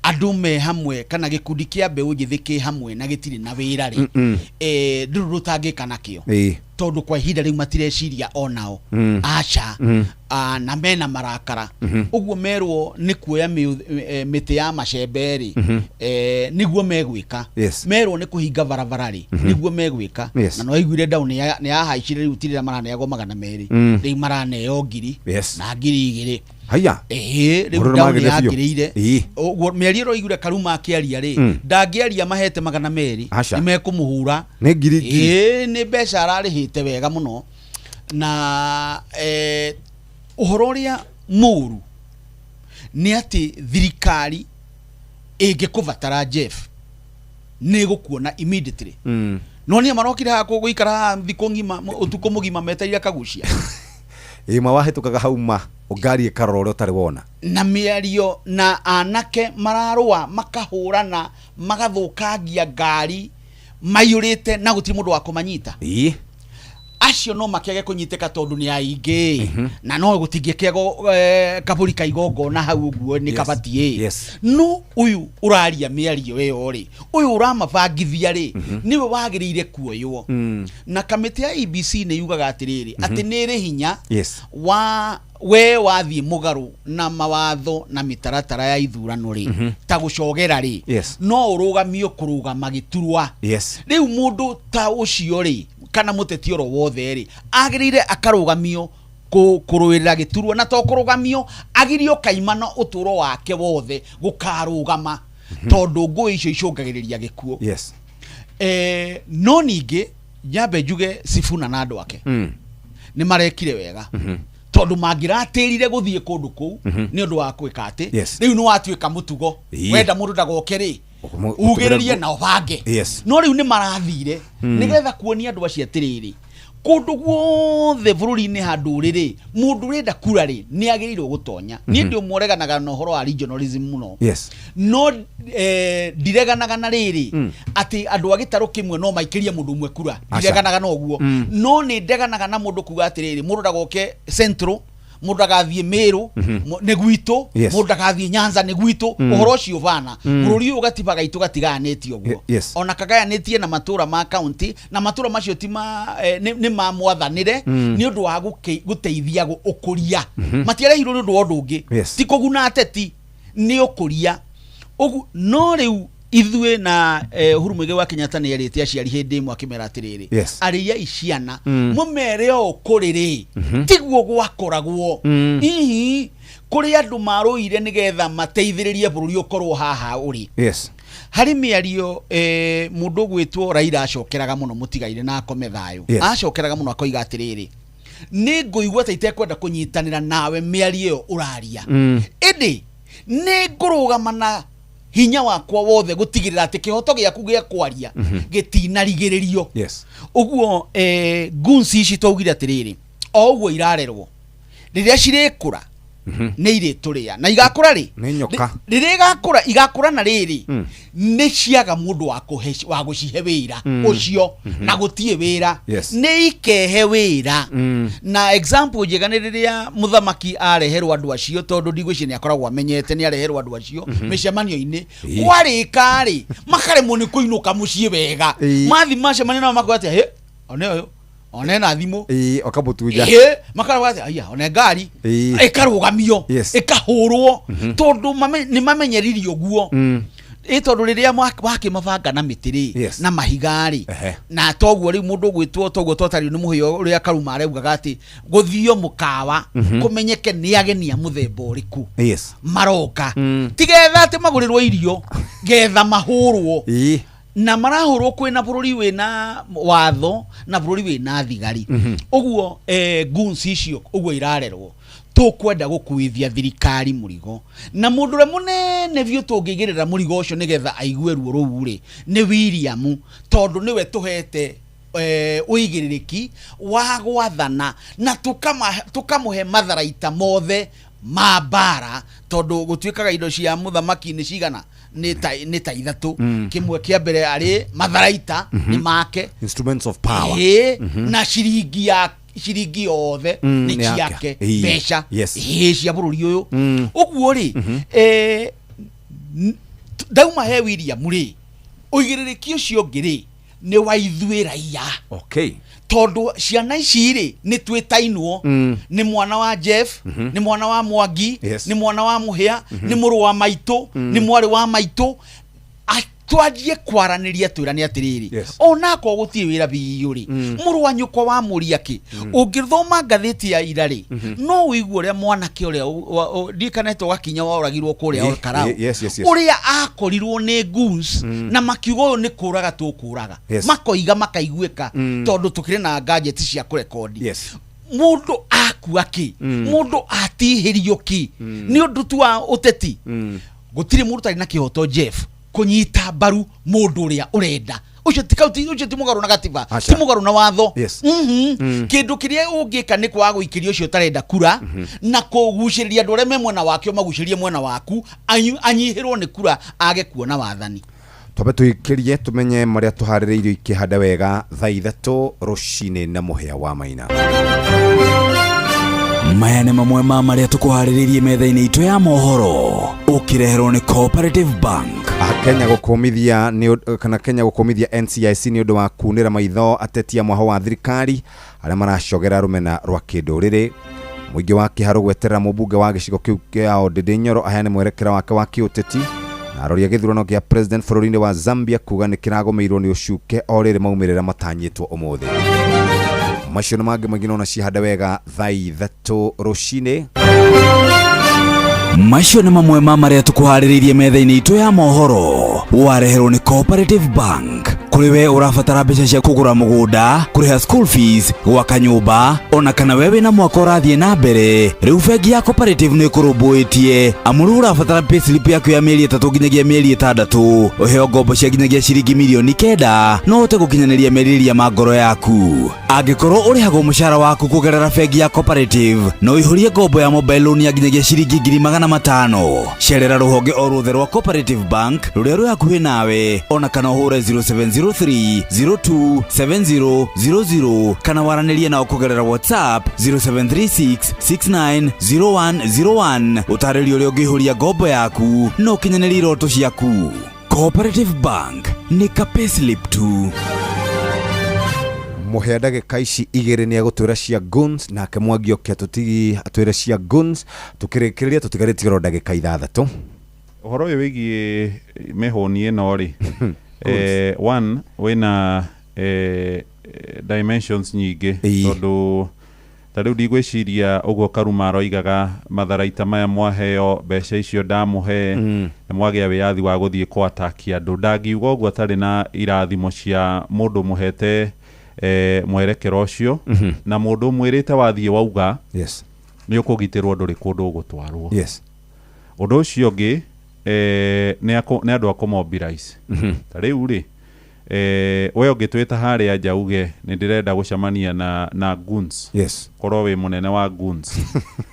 andũ me hamwe kana gĩkundi kĩa mbeũ njĩthĩ kĩ hamwe na gĩtirĩ na wĩra rĩ, ndũrũ rũtangĩka nakĩo, tondũ kwa ihinda rĩu matireciria onao, aca, na mena marakara. Ũguo merwo nĩ kuoya mĩtĩ ya macembe rĩ, nĩguo megwĩka. Merwo nĩ kũhinga barabara rĩ, nĩguo megwĩka. Na no aiguire down nĩ yahaicire, rĩu tirĩra maraneagwo 200, rĩu maraneo 1000 na 2000. Haya. Ĩĩ, rĩu Ũhoro down nĩmagĩrĩire biũ. yagĩrĩire. Ũguo mĩario ĩroigire Karuma akĩaria rĩ, ndangĩaria mahete 200, Aca. nĩ mekũmũhura. Nĩ ngiri ngiri. Ĩĩ, nĩ mbeca ararĩhĩte wega mũno. Na ũhoro ũrĩa mũru nĩ atĩ thirikari ĩngĩkũbatara, Jeff, nĩ ĩgũkuona immediately. No nĩ marokire haha gũikara haha thikũ ng'ima, ũtukũ mũgima metereire kagucia. Ĩĩ, ma wahĩtũkaga hau ma ngari ĩkarora ũrĩa ũtarĩ wona. Na mĩario na anake mararũa, makahũrana, magathũkangia ngari maiyũrĩte na gũtirĩ mũndũ wa kũmanyita. Acio no makĩage kũnyitĩka tondũ nĩ aingĩ, na no gũtingĩkĩagwo kabũri ka igongona hau ũguo nĩ kabatiĩ. No ũyũ ũraria mĩario ĩyo rĩ, ũyũ ũramabangithia rĩ, nĩwe wagĩrĩire kuoywo. Na kamĩtĩ ya EBC nĩ yugaga atĩrĩrĩ, atĩ nĩ ĩrĩ hinya wa we wathiĩ mũgarũ na mawatho na mĩtaratara ya ithurano rĩ, ta gũcogera rĩ, no ũrũgamio kũrũgama gĩturwa. Rĩu mũndũ ta ũcio rĩ, kana mũteti oro wothe rĩ, agĩrĩire akarũgamio kũrũĩrĩra gĩturwa, na to kũrũgamio, agirio kaimana ũtũro wake wothe gũkarũgama, tondũ ngũĩ icio icũngagĩrĩria gĩkuũ. No ningĩ nyambe njuge Sifuna na andũ ake nĩ marekire wega, tondũ mangĩratĩrire gũthiĩ kũndũ kũu nĩ ũndũ wa gwĩka atĩ rĩu nĩ watuĩka mũtugo, wenda mũndũ ndagoke rĩ, ugĩrĩrie na ũbange. No rĩu nĩ marathire nĩgetha kuonia andũ acio atĩrĩrĩ, kũndũ guothe bũrũri-inĩ handũ ũrĩ rĩ, mũndũ ũrenda kura rĩ, nĩ agĩrĩirwo gũtonya. Niĩ ndĩ ũmwe ũreganaga na ũhoro wa regionalism mũno, no ndireganaga na rĩrĩ atĩ andũ a gĩtarũ kĩmwe no maikĩrie mũndũ ũmwe kura. Ndireganaga na ũguo. No nĩ ndeganaga na mũndũ kuga atĩrĩrĩ, mũndũ ndagoke Central, mũndũ ndagathiĩ Meru, nĩ gwitũ, mũndũ ndagathiĩ Nyanza nĩ gwitũ. Ũhoro ũcio bana, bũrũri ũyũ gatiba gaitũ gatigayanĩtie ũguo. Ona kagayanĩtie na matũra ma county, na matũra macio ti ma nĩ ma mwathanĩre, nĩ ũndũ wa gũteithia ũkũria. Matiarehirwo nĩ ũndũ wa ũndũ ũngĩ, ti kũguna ateti, nĩ ũkũria ũgu. No rĩu ithuĩ na Uhuru Muigai wa Kenyatta nĩ erĩte aciari hĩndĩ ĩmwe akĩmera atĩrĩrĩ, arĩiai ciana, mũmere ũũ kũrĩ rĩ, tiguo gwakoragwo. Hihi kũrĩ andũ marũire nĩgetha mateithĩrĩrie bũrũri ũkorwo haha ũrĩ. Harĩ mĩario mũndũ ũgwĩtwo Raila acokeraga mũno, mũtigaire na akome thayũ. Acokeraga mũno akoiga atĩrĩrĩ, nĩ ngũigua ta itekwenda kũnyitanĩra nawe mĩario ĩyo ũraria, ĩndĩ nĩ ngũrũgama na hinya wakwa wothe gũtigĩrĩra atĩ kĩhoto gĩaku gĩa kwaria gĩtinarigĩrĩrio. Ũguo guns ici twaugire atĩrĩrĩ, o ũguo irarerwo, rĩrĩa cirĩkũra nĩ irĩtũrĩa na igakũra rĩ, Nĩ nyoka. Rĩrĩa igakũra, igakũra na rĩrĩ nĩ ciaga mũndũ wa kũhe, wa gũcihe wĩra ũcio, na gũtirĩ wĩra, nĩ ikehe wĩra. Na example njega nĩ rĩrĩa mũthamaki areherwo andũ acio, tondũ ndigwĩciria nĩ akoragwo amenyete nĩ areherwo andũ acio mĩcemanio-inĩ, kwarĩka rĩ, makaremwo nĩ kũinũka mũciĩ wega. Mathi macemania nao makoiga atĩ, "Hĩ, one ũyũ one na thimũ." Ĩĩ, ũkamũtunja. Ĩĩ, makarauga atĩ aya one ngari ĩkarũgamio, ĩkahũrwo, tondũ nĩ mamenyeririo guo. Ĩ tondũ rĩrĩa wakĩmabanga na mĩtĩ rĩ, na mahiga rĩ, na toguo rĩu mũndũ ũgwĩtwo toguo twatario nĩ mũhĩo ũrĩa Karuma araugaga atĩ gũthio mũkawa kũmenyeke nĩ ageni a mũthemba ũrĩkũ maroka, ti getha atĩ magũrĩrwo irio, getha mahũrwo. Na marahũrwo kwĩna bũrũri wĩna watho na bũrũri wĩna thigari. Ũguo guns icio ũguo irarerwo. Tũkwenda gũkuithia thirikari mũrigo, na mũndũ ũrĩa mũnene biũ tũngĩigĩrĩra mũrigo ũcio nĩgetha aigue ruo rũu rĩ, nĩ William, tondũ nĩwe tũhete ũigĩrĩrĩki wa gwathana na tũkamũhe matharaita mothe ma mbara, tondũ gũtuĩkaga indo cia mũthamaki nĩ cigana, nĩ ta ithatũ. Kĩmwe kĩa mbere arĩ matharaita nĩ make, instruments of power. Na ciringi ya ciringi yothe nĩ nĩ yake. Ciake mbeca cia bũrũri ũyũ. Ũguo rĩ, ndauma he William rĩ, ũigĩrĩrĩki ũcio ũngĩ rĩ nĩ wa ithuĩ raia. Tondũ ciana ici rĩ nĩ twĩtainwo, nĩ mwana wa Jeff, nĩ mwana wa Mwangi, nĩ mwana wa Mũhĩa, nĩ mũrũ wa maitũ, nĩ mwarĩ wa maitũ. Twanjie kwaranĩria twĩrane atĩrĩrĩ, onakorwo gũtirĩ wĩra biũ rĩ, mũrũ wa nyũkwa wa mũria kĩ, ũngĩthoma ngathĩti ya ira rĩ, no ũigue ũrĩa mwanake ũrĩa ndikanetwo gakinya woragirwo kũrĩa Olkarau, yes, yes, yes. ũrĩa akorirwo nĩ goons na makiuga ũyũ nĩ kũraga tũkũraga, makoiga makaiguĩka, tondũ tũkĩrĩ na gadget cia kũrekondi. Mũndũ akua kĩ, mũndũ atihĩrio kĩ, nĩ ũndũ tu wa ũteti. Gũtirĩ mũndũ ũtarĩ na kĩhoto, Jeff, kũnyita mbaru mũndũ ũrĩa ũrenda. Ũcio ti kauti, ũcio ti mũgarũ na gatiba, ti mũgarũ na watho. Kĩndũ kĩrĩa ũngĩka nĩ kwaga gũikĩria ũcio ũtarenda kura, na kũgucĩrĩria andũ arĩa me mwena wake ũmagucĩrĩrie mwena waku, anyihĩrwo nĩ kura age kuona wathani. Twambe tũikĩrie tũmenye marĩa tũharĩrĩirio ikĩhanda wega thaa 3 rũcinĩ na Mũhĩa wa Maina. Maya nĩ mamwe ma marĩa tũkũharĩrĩirie metha-inĩ itũ ya mohoro, ũkĩreherwo nĩ Cooperative Bank. Kenya gũkũmithia nĩ kana Kenya gũkũmithia NCIC nĩ ũndũ wa kunĩra maitho ateti a mwaho wa thirikari arĩa maracogera rũmena rwa kĩndũrĩrĩ. Mũingĩ wa Kĩharũ gweterera mũmbunge wa gĩcigo kĩu kĩa Ndindi Nyoro aheane mwerekera wake wa kĩũteti. Na arori a gĩthurano kĩa president bũrũri-inĩ wa Zambia kuga nĩ kĩragũmĩirwo nĩ ũcuke o rĩrĩ maumĩrĩra matanyĩtwo ũmũthĩ. Macio na mangĩ maingĩ nona cihande wega thaa 3 rũcinĩ. Macio nĩ mamwe ma marĩa tũkũharĩrĩirie metha-inĩ itũ ya mohoro, wareherwo nĩ Cooperative Bank. Kũrĩ we ũrabatara mbeca cia kũgũra mũgũnda, kũrĩha school fees, gwaka nyũmba, ona kana we wĩna mwaka ũrathiĩ na mbere, rĩu bengi ya Cooperative nĩ ĩkũrũmbũĩtie. Amu rĩu ũrabatara payslip yaku ya mĩeri 3 nginyagia mĩeri 6, ũheo ngombo cia nginyagia ciringi mirioni 9, no ũhote gũkinyanĩria merirĩria ma ngoro yaku. Angĩkorwo ũrĩhagwo mũcara waku kũgerera bengi ya Cooperative, no ũihũrie ngombo ya mobile loan ya nginyagia ciringi 500,000. Cerera rũhonge o ruothe rwa Cooperative Bank rũrĩa rwĩ hakuhĩ nawe, ona kana ũhũre 0703 02 7000, kana waranĩrie nao kũgerera WhatsApp 0736 690101. Ũtarĩrio ũrĩa ũngĩihũria ngombo yaku na ũkinyanĩrie iroto ciaku. Cooperative Bank nĩ ka payslip tu. Mũhĩa ndagĩka ici 2 nĩ egũtwĩra cia goons, nake Mwangi oke atũtigi atwĩre cia goons. Tũkĩrĩkĩrĩria tũtigarĩtie oro ndagĩka 6. Ũhoro ũyũ wĩgiĩ mĩhũni ĩno rĩ, one wĩna dimensions nyingĩ, tondũ ta rĩu ndigwĩciria ũguo Karuma aroigaga matharaita maya mwaheo mbeca icio ndamũhe, nĩ mwagĩa wĩyathi wa gũthiĩ kũataki andũ. Ndangiuga ũguo atarĩ na irathimo cia mũndũ mũhete mwerekero ũcio, na mũndũ mwĩrĩte wathiĩ wauga nĩ ũkũgitĩrwo, ndũrĩ kũndũ ũgũtwarwo. Ũndũ ũcio ũngĩ, nĩ andũ a kũmobilize. Ta rĩu rĩ, we ũngĩtwĩta harĩa nja uge nĩ ndĩrenda gũcemania na goons, korwo wĩ mũnene wa goons,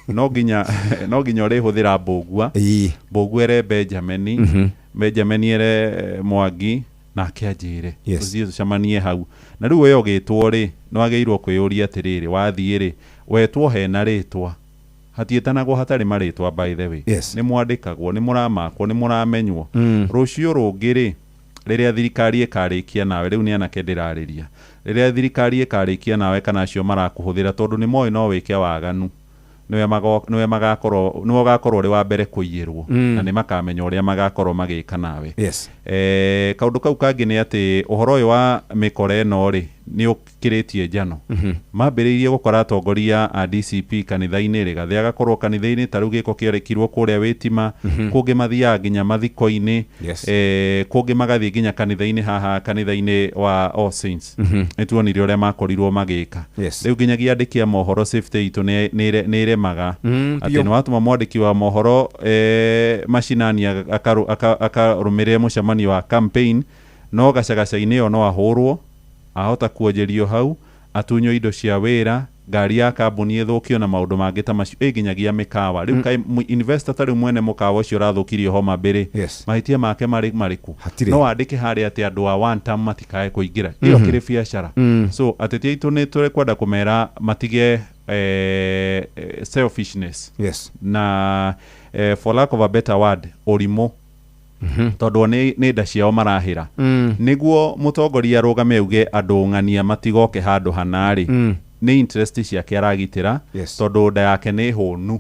no nginya ũrĩhũthĩra mbũgua, mbũgua ere Benjamin, Benjamin ere Mwangi, nake anjĩre tũthiĩ tũcemanie hau. Na rĩu we ũgĩtwo rĩ, nĩ wagĩrĩirwo kwĩyũria atĩrĩrĩ, wathiĩ rĩ, wetwo hena rĩtwa, hatiĩtanagwo hatarĩ marĩtwa, by the way. Nĩ mwandĩkagwo, nĩ mũramakwo, nĩ mũramenywo. Rũciũ rũngĩ rĩ, rĩrĩa thirikari ĩkarĩkia nawe, rĩu nĩ anake ndĩrarĩria, rĩrĩa thirikari ĩkarĩkia nawe kana acio marakũhũthĩra, tondũ nĩ moĩ no wĩke waganu, nĩwe ũgakorwo ũrĩ wa mbere kũiyĩrwo, na nĩ makamenya ũrĩa magakorwo magĩka nawe. Kaũndũ kau kangĩ nĩ atĩ ũhoro ũyũ wa mĩkora ĩno rĩ, Nĩ ũkĩrĩtie njano. Mambĩrĩirie gũkora atongoria a DCP kanitha-inĩ, Rigathĩ agakorwo kanitha-inĩ, ta rĩu gĩko kĩarekirwo kũrĩa Wĩtima. Kũngĩ mathiaga nginya mathiko-inĩ. Kũngĩ magathiĩ nginya kanitha-inĩ haha, kanitha-inĩ wa All Saints. Nĩ tuonire ũrĩa makorirwo magĩka. Rĩu nginyagia andĩki a mohoro, safety itũ nĩ ĩremaga atĩ nĩ watũma mwandĩki wa mohoro macinani akarũmĩrĩre mũcemanio wa campaign, no gacagaca-inĩ ĩyo no ahũrwo, ahota kuonjerio hau, atunywo indo cia wĩra, ngari ya kambuni ĩthũkio na maũndũ mangĩ ta macio, ĩ nginyagia mĩkawa rĩu. Kaĩ investor ta rĩu mwene mũkawa ũcio ũrathũkirio Homa Bay rĩ, mahĩtia make marĩ marĩkũ? Hatirĩ. No wandĩke harĩa atĩ andũ a one term matikae kũingĩra, ĩyo kĩrĩ biacara. So ateti aitũ nĩ tũrĩ kũmera matige selfishness na for lack of a better word, ũrimũ, tondũ o nĩ nda ciao marahĩra. Nĩguo mũtongoria arũgame auge andũ ng'ania matigoke handũ hanarĩ, nĩ interest ciake aragitĩra, tondũ nda yake nĩ hũnu.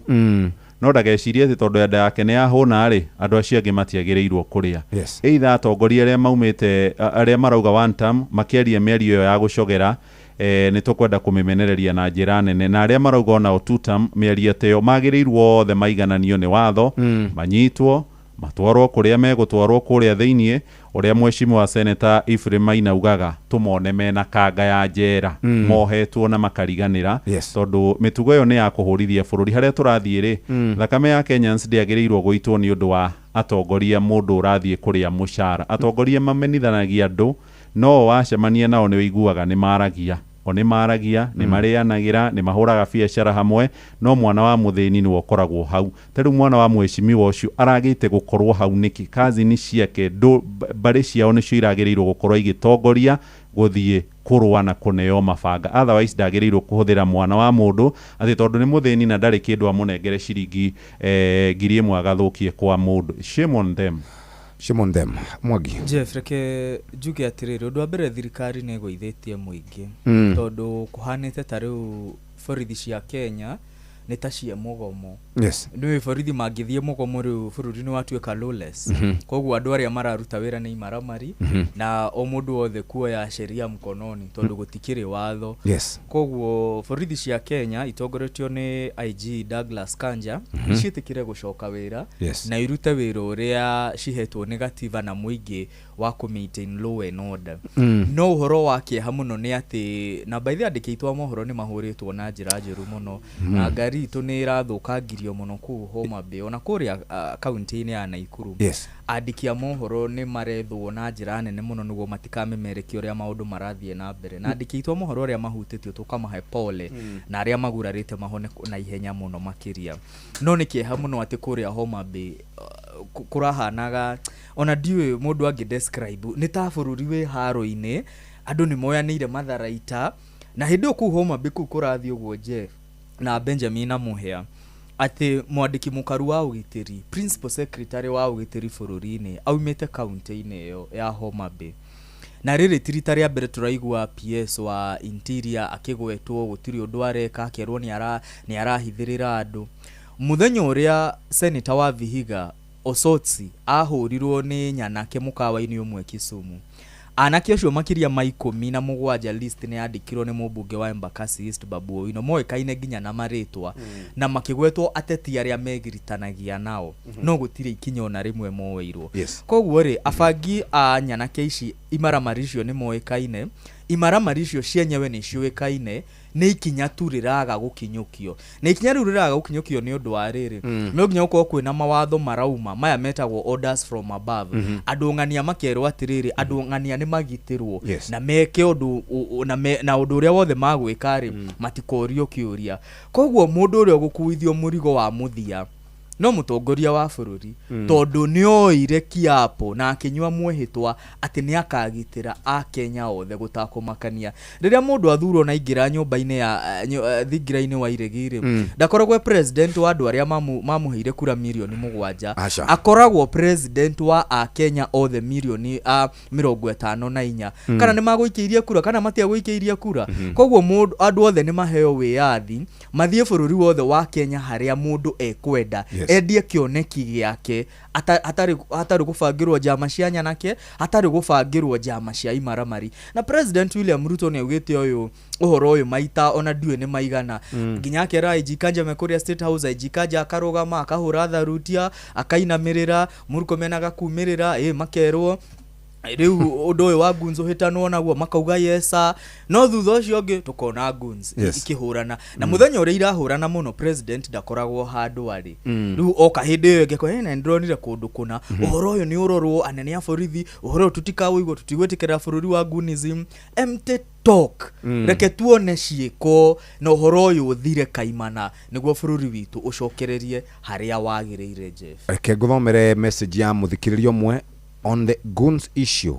No ndagecirie atĩ tondũ nda yake nĩ yahũna rĩ, andũ acio angĩ matiagĩrĩirwo kũrĩa. Either atongoria arĩa maumĩte arĩa marauga one term makĩaria mĩario ĩyo ya gũcogera, nĩ tũkwenda kũmĩmenereria na njĩra nene, na arĩa marauga onao two term mĩario ta ĩyo, magĩrĩirwo othe maigananio nĩ watho, manyitwo, matwarwo kũrĩa megũtwarwo kũrĩa thĩiniĩ, ũrĩa mheshimiwa Senator Ephraim Maina augaga tũmone mena kanga ya njera, mohetwo na makariganĩra, tondũ mĩtugo ĩyo nĩ ya kũhũrithia bũrũri harĩa tũrathiĩ rĩ. Thakame ya Kenyans ndĩagĩrĩirwo gũitwo nĩ ũndũ wa atongoria, mũndũ ũrathiĩ kũrĩa mũcara. Atongoria mamenithanagia andũ, no wacemania nao nĩ ũiguaga nĩ maragia, o nĩ maragia, nĩ marĩanagĩra, nĩ mahũraga biacara hamwe, no mwana wa mũthĩni nĩwe ũkoragwo hau. Ta rĩu mwana wa mheshimiwa ũcio aragĩte gũkorwo hau nĩkĩ? Kazini ciake, mbarĩ ciao nĩcio iragĩrĩirwo gũkorwo igĩtongoria gũthiĩ kũrũa na kũneo mabanga. Otherwise ndagĩrĩirwo kũhũthĩra mwana wa mũndũ atĩ tondũ nĩ mũthĩni na ndarĩ kĩndũ, amũnengere ciringi 1,000 agathũkie kwa mũndũ. Shame on them. Shame on them. Mwangi. Jeff, reke njuge atĩrĩrĩ, ũndũ wa mbere thirikari nĩ ĩgũithĩtie mũingĩ, tondũ kũhanĩte ta rĩu borithi cia Kenya nĩ ta cia mũgomo. Nĩũĩ borithi mangĩthiĩ mũgomo rĩu bũrũri nĩ watuĩka lawless. Koguo andũ arĩa mararuta wĩra nĩ imaramari, na o mũndũ wothe kuoya sheria mkononi, tondũ gũtikĩrĩ watho. Koguo borithi cia Kenya itongoretio nĩ IG Douglas Kanja ciĩtĩkĩre gũcoka wĩra na irute wĩra ũrĩa cihetwo nĩ gatiba na mũingĩ wa kũ maintain law and order. No ũhoro wa kĩeha mũno nĩ atĩ na by the andĩki aitũ a mohoro nĩ mahũrĩtwo na njĩra njũru mũno, na ngari itũ nĩ ĩrathũkangirio mũno kũu Homa Bay, ona kũrĩa kaunti-inĩ ya Naikuru. Andĩki a mohoro nĩ marethwo na njĩra nene mũno nĩguo matikamemerekie ũrĩa maũndũ marathiĩ na mbere, na andĩki aitũ a mohoro arĩa mahutĩtio tũkamahe pole, na arĩa magurarĩte mahone na ihenya mũno makĩria. No nĩ kĩeha mũno atĩ kũrĩa Homa Bay kũrahanaga ona ndiũĩ mũndũ angĩ describe, nĩ ta bũrũri wĩ haro-inĩ, andũ nĩ moyanĩire matharaita, na hĩndĩ ĩyo kũu Homa Bay kũu kũrathiĩ ũguo, Jeff na Benjamin na Mũhĩa, atĩ mwandĩki mũkaru wa ũgitĩri, principal secretary wa ũgitĩri bũrũri-inĩ, aumĩte kaunti-inĩ ĩyo ya Homa Bay. Na rĩrĩ ti rita rĩa mbere tũraigua PS wa interior akĩgwetwo gũtirĩ ũndũ areka, akerwo nĩ arahithĩrĩra andũ. Mũthenya ũrĩa senator wa Vihiga Osotsi ahũrirwo nĩ nyanake mũkawa-inĩ ũmwe Kisumu, anake acio makĩria ma 17, list nĩ yandĩkirwo nĩ mũmbunge wa Embakasi East Babu Owino, moĩkaine nginya na marĩtwa, na makĩgwetwo ateti arĩa megiritanagia nao, no gũtirĩ ikinya ona rĩmwe moeirwo. Koguo rĩ, abangi a nyanake ici imaramari icio nĩ moĩkaine, imaramari icio cienyewe nĩ ciũĩkaine, nĩ ikinya tu rĩraga gũkinyũkio, na ikinya rĩu rĩraga gũkinyũkio nĩ ũndũ wa rĩrĩ, no nginya gũkorwo kwĩna mawatho marauma maya metagwo orders from above. Andũ ng'ania makerwo atĩrĩrĩ, andũ ng'ania nĩ magitĩrwo na meke ũndũ na ũndũ ũrĩa wothe magwĩka rĩ, matikorio kĩũria. Koguo mũndũ ũrĩa ũgũkuithio mũrigo wa mũthia no mũtongoria wa bũrũri, tondũ nĩ oire kiapo na akĩnyua mwĩhĩtwa atĩ nĩ akagitĩra akenya othe gũtakũmakania. Rĩrĩa mũndũ athurwo na aingĩra nyũmba-inĩ ya thingira-inĩ wa iregi rĩ, ndakoragwo e president wa andũ arĩa mamũheire kura mirioni 7. Aca. Akoragwo president wa akenya othe mirioni 54, kana nĩ magũikĩirie kura kana matiagũikĩirie kura. Koguo andũ othe nĩ maheo wĩyathi mathiĩ bũrũri wothe wa Kenya harĩa mũndũ ekwenda. Endie kĩoneki gĩake hatarĩ gũbangĩrwo njama cia nyanake, hatarĩ gũbangĩrwo njama cia imaramari. Na President William Ruto nĩ augĩte ũyũ ũhoro ũyũ maita ona ndiũĩ nĩ maigana. Nginya akera IG Kanja me kũrĩa State House, IG Kanja akarũgama akahũra tharutia akainamĩrĩra, Murkomen agakumĩrĩra, makerwo rĩu ũndũ ũyũ wa guns ũhĩtanwo naguo, makauga yesa, no thutha ũcio ũngĩ tũkona guns ikĩhũrana na mũthenya ũrĩa irahũrana mũno president ndakoragwo handũ arĩ. Rĩu oka hĩndĩ ĩyo ĩngĩ akauga, "Na nĩndĩronire kũndũ kũna ũhoro ũyũ nĩ ũrorwo, anene a borithi, ũhoro ũyũ tũtikaũigua, tũtigwĩtĩkĩra bũrũri wa gunism, empty talk." Reke tuone ciĩko na ũhoro ũyũ ũthire kaimana nĩguo bũrũri witũ ũcokererie harĩa wagĩrĩire, Jeff. Reke ngũthomere message ya mũthikĩrĩria ũmwe. "On the goons issue,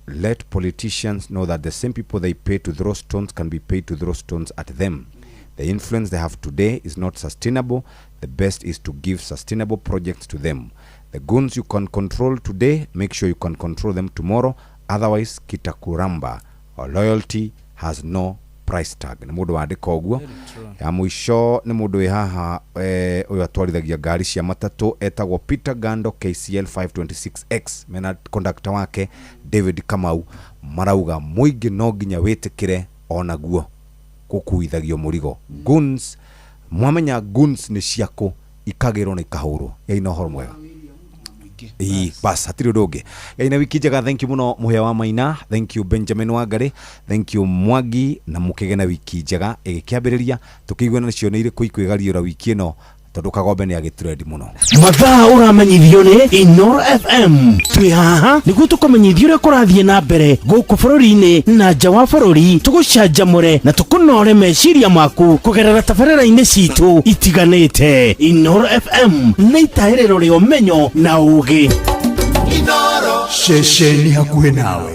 let politicians know that the same people they pay to throw stones can be paid to throw stones at them. The influence they have today is not sustainable. The best is to give sustainable projects to them. The goons you can control today, make sure you can control them tomorrow, otherwise kitakuramba. Our loyalty has no price tag." Nĩ mũndũ wandĩka ũguo. Ya mũico nĩ mũndũ wĩ haha, ũyũ atwarithagia ngari cia matatũ, etagwo Peter Gando, KCL 526X, mena conductor wake David Kamau, marauga mũingĩ no nginya wĩtĩkĩre onaguo gũkuithagio mũrigo. Guns, mwamenya guns nĩ ciakũ, ikagĩrwo na ikahũrwo. Yaina ũhoro mwega. Ĩĩ, bas, hatirĩ ũndũ ũngĩ. Yaina wiki njega. Thank you mũno Mũhĩa wa Maina, thank you Benjamin Wangari, thank you Mwangi, na mũkĩgĩe na wiki njega ĩgĩkĩambĩrĩria. Tũkĩigue nacio nĩ irĩkũ ikwĩgariũra wiki ĩno, tondũ Kagombe nĩ agĩtrend mũno. Mathaa ũramenyithio nĩ Inoro FM. Twĩ haha nĩguo tũkũmenyithia ũrĩa kũrathiĩ na mbere gũkũ bũrũri-inĩ na nja wa bũrũri, tũgũcanjamũre na tũkũnore meciria maku kũgerera tabarĩra-inĩ citũ itiganĩte. Inoro FM nĩ itahĩrĩro rĩa ũmenyo na ũgĩ. Ceceni hakuhĩ nawe.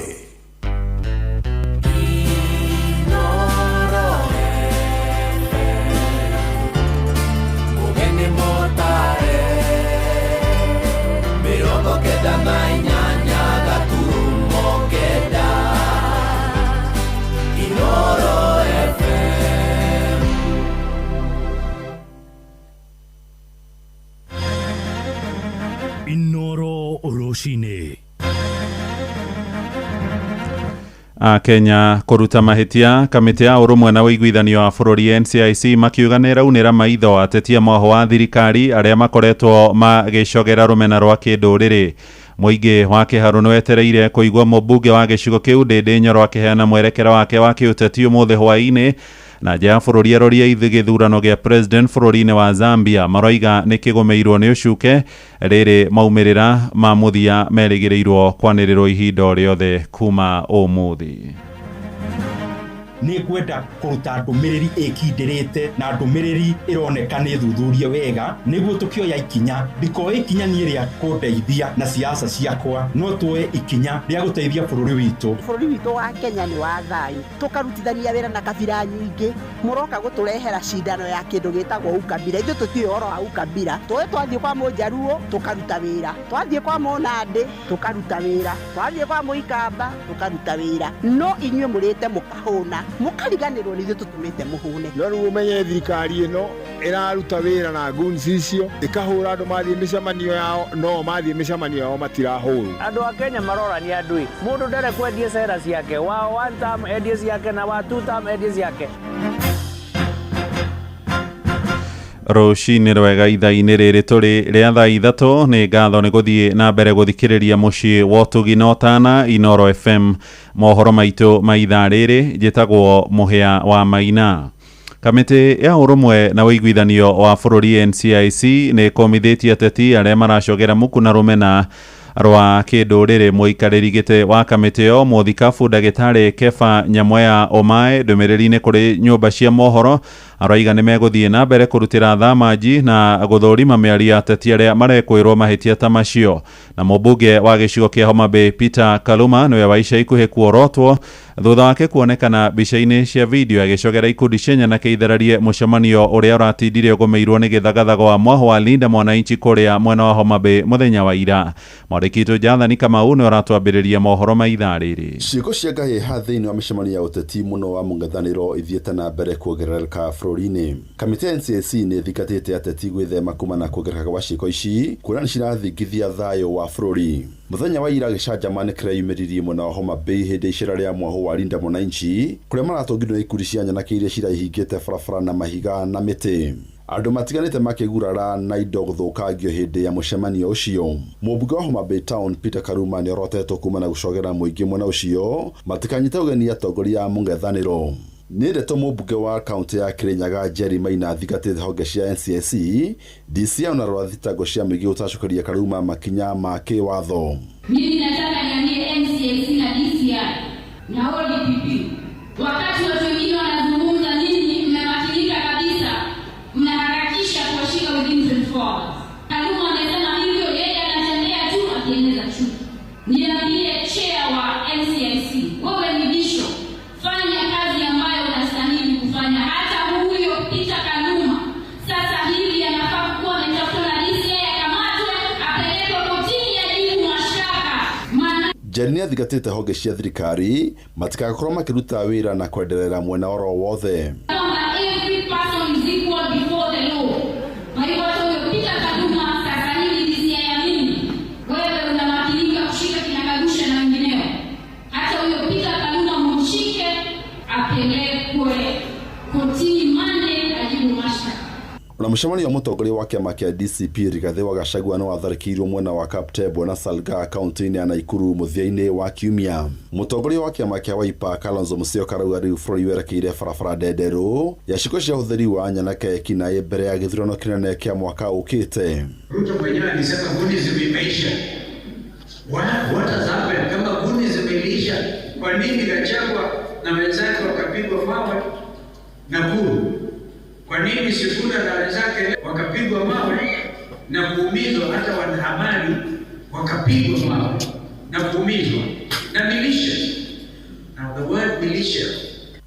Mũgeni mũtare 98.9 Inoro FM. Inoro rũcinĩ. Akenya kũruta mahĩtia kamĩtĩ ya ũrũmwe na ũiguithanio wa bũrũri NCIC, makiuga nĩ ĩraunĩra maitho ateti a mwaho wa thirikari arĩa makoretwo magĩcogera rũmena rwa kĩndũrĩrĩ. Mũingĩ wa Kĩharũ nĩ wetereire kũigua mũmbunge wa gĩcigo kĩu Ndĩndĩ Nyoro akĩheana mwerekera wake wa kĩũteti ũmũthĩ hwaĩ-inĩ. Na nja ya bũrũri, arori a gĩthurano gĩa president bũrũri-inĩ wa Zambia maroiga nĩ kĩgũmĩirwo nĩ ũcuke, rĩrĩ maumĩrĩra ma mũthia merĩgĩrĩirwo kwanĩrĩrwo ihinda o rĩothe kuma ũmũthĩ. Nĩ ngwenda kũruta ndũmĩrĩri ĩkindĩrĩte na ndũmĩrĩri ĩroneka nĩ thuthurie wega nĩguo tũkĩoya ikinya ndikoe ikinya niĩ rĩa kũndeithia na siasa ciakwa, no tuoe ikinya rĩa gũteithia bũrũri witũ. Bũrũri witũ wa Kenya nĩ wa thayũ, tũkarutithania wĩra na kabira nyingĩ. Mũroka gũtũrehera cindano ya kĩndũ gĩtagwo ukabira, ithuĩ tũtiũĩ ũhoro wa ukabira. Tũĩ twathiĩ kwa mũnjaruo tũkaruta wĩra, twathiĩ kwa mũnandĩ tũkaruta wĩra, twathiĩ kwa mũikamba tũkaruta wĩra, no inyuĩ mũrĩte mũkahũna, mũkariganĩrwo nĩ ithuĩ tũtũmĩte mũhũne. No rĩu ũmenye thirikari ĩno ĩraruta wĩra na guns icio, ĩkahũra andũ mathiĩ mĩcemanio yao, no mathiĩ mĩcemanio yao matirahũrwo. Andũ a Kenya marorania andũ ĩ mũndũ ndare kwendie cera ciake wa one term endie ciake na wa two term endie ciake. Rũcinĩ rwega. Ithaa-inĩ rĩrĩ tũrĩ rĩa thaa 3, nĩ ngatho nĩ gũthiĩ na mbere gũthikĩrĩria mũciĩ wa ũtugi na ũtana Inoro FM. Mohoro maitũ ma ithaa rĩrĩ, njĩtagwo Mũhĩa wa Maina. Kamĩtĩ ya ũrũmwe na ũiguithanio wa bũrũri NCIC nĩ ĩkũmithĩtie ateti arĩa maracogera muku na rũmena rwa kĩndũrĩrĩ. Mũikarĩri gĩtĩ wa kamĩtĩ ĩyo, mũthikabu ndagĩtarĩ Kefa Nyamweya Omae, ndũmĩrĩri-inĩ kũrĩ nyũmba cia mohoro, aroiga nĩ megũthiĩ na mbere kũrutĩra thamanji na gũthũrima mĩario ya ateti arĩa marekwĩrwo mahĩtia ta macio. Na mũmbunge wa gĩcigo kĩa Homa Bay Peter Kaluma nĩwe wa ica ikuhĩ kuorotwo thutha wake kuonekana mbica-inĩ cia video agĩcogera ikundi cia nyanake ithararie mũcemanio ũrĩa ũratindire ũgũmĩirwo nĩ gĩthagathago wa mwahũ wa Linda Mwananchi kũrĩa mwena wa Homa Bay mũthenya wa ira. Mwandĩki witũ Jathani Kamau nĩwe ũratwambĩrĩria mohoro ma ithaa rĩrĩ. Ciĩko cia ngahĩha thĩinĩ wa mĩcemanio ya ũteti mũno wa mũng'ethanĩro ithiĩte na mbere kuongerereka bũrũri-inĩ. Kamĩtĩ ya NCIC nĩ ĩthingatĩte ateti gwĩthema kumana na kuongerereka gwa ciĩko ici kuona nĩ cirathingithia thayũ wa bũrũri. Mũthenya wa ira gĩcanjama nĩ kĩreyumĩririe mwena wa Homa Bay hĩndĩ ya icera rĩa mwahũ wa Linda Mwananchi kũrĩa maratũngirwo nĩ ikundi cia nyanake iria ciraihingĩte barabara na mahiga na mĩtĩ. Andũ matiganĩte makĩgurara na indo gũthũkangio hĩndĩ ya mũcemanio ũcio. Mũmbunge wa Homa Bay Town Peter Karuma nĩorotetwo kuma na gũcogera mũingĩ mwena ũcio matikanyite ũgeni atongoria a mũng'ethanĩro. Nĩ ndeto mũmbunge wa kaunti ya Kirinyaga Jerry Maina athingatĩte honge cia NCIC, DCI na rora thitango cia mũingĩ gũtacũkĩria Karuma makinya ma kĩwatho. Mimi nataka niambie NCIC na DCI na ODPP, wakati watu wengine wanazungumza, nyinyi mmemakinika kabisa, mnaharakisha kuwashika within 24 hours. Kaluma amesema hivyo, yeye anatembea tu akieneza chuki. Niambie chair wa NCIC, wewe ni bisho, fanya kazi ambayo unastahili kufanya. Hata huyo Peter Kaluma sasa hivi anafaa kuwa ametafutwa na DCI, akamatwe, apelekwe kotini, ajibu mashtaka. Maana Jerry nĩathingatĩte honge cia thirikari matikakorwo makĩruta wĩra na kwenderera mwena oro wothe. kwamba every person is equal before the law. Kwa hivyo hata huyo Peter Kaluma sasa hivi DCI ya mimi, wewe unamakinika kushika kina Kagusha na wengineo. Hata huyo Peter Kaluma mumshike, apelekwe kotini Monday ajibu mashtaka. Ona mũcemanio wa mũtongoria wa kĩama kĩa DCP Rigathĩ wa Gachagua nĩ watharĩkĩirwo mwena wa Kaptebwo na Salgaa kaunti-inĩ ya Nakuru mũthia-inĩ wa kiumia. Mũtongoria wa kĩama kĩa Wiper Kalonzo Musyoka arauga rĩu bũrũri werekeire barabara ndenderũ ya ciĩko cia ũhũthĩri wa nyanake ekinaĩ mbere ya gĩthurano kĩnene kĩa mwaka ũkĩte. Ruto mwenyewe alisema guni zimeisha. What has happened? Kama guni zimeisha, kwa nini Gachagua na wenzake wakapigwa mawe Nakuru? Kwa nini Sifuna na wenzake wakapigwa mawe na kuumizwa? Hata wanahabari wakapigwa mawe na kuumizwa na militia. Now the word militia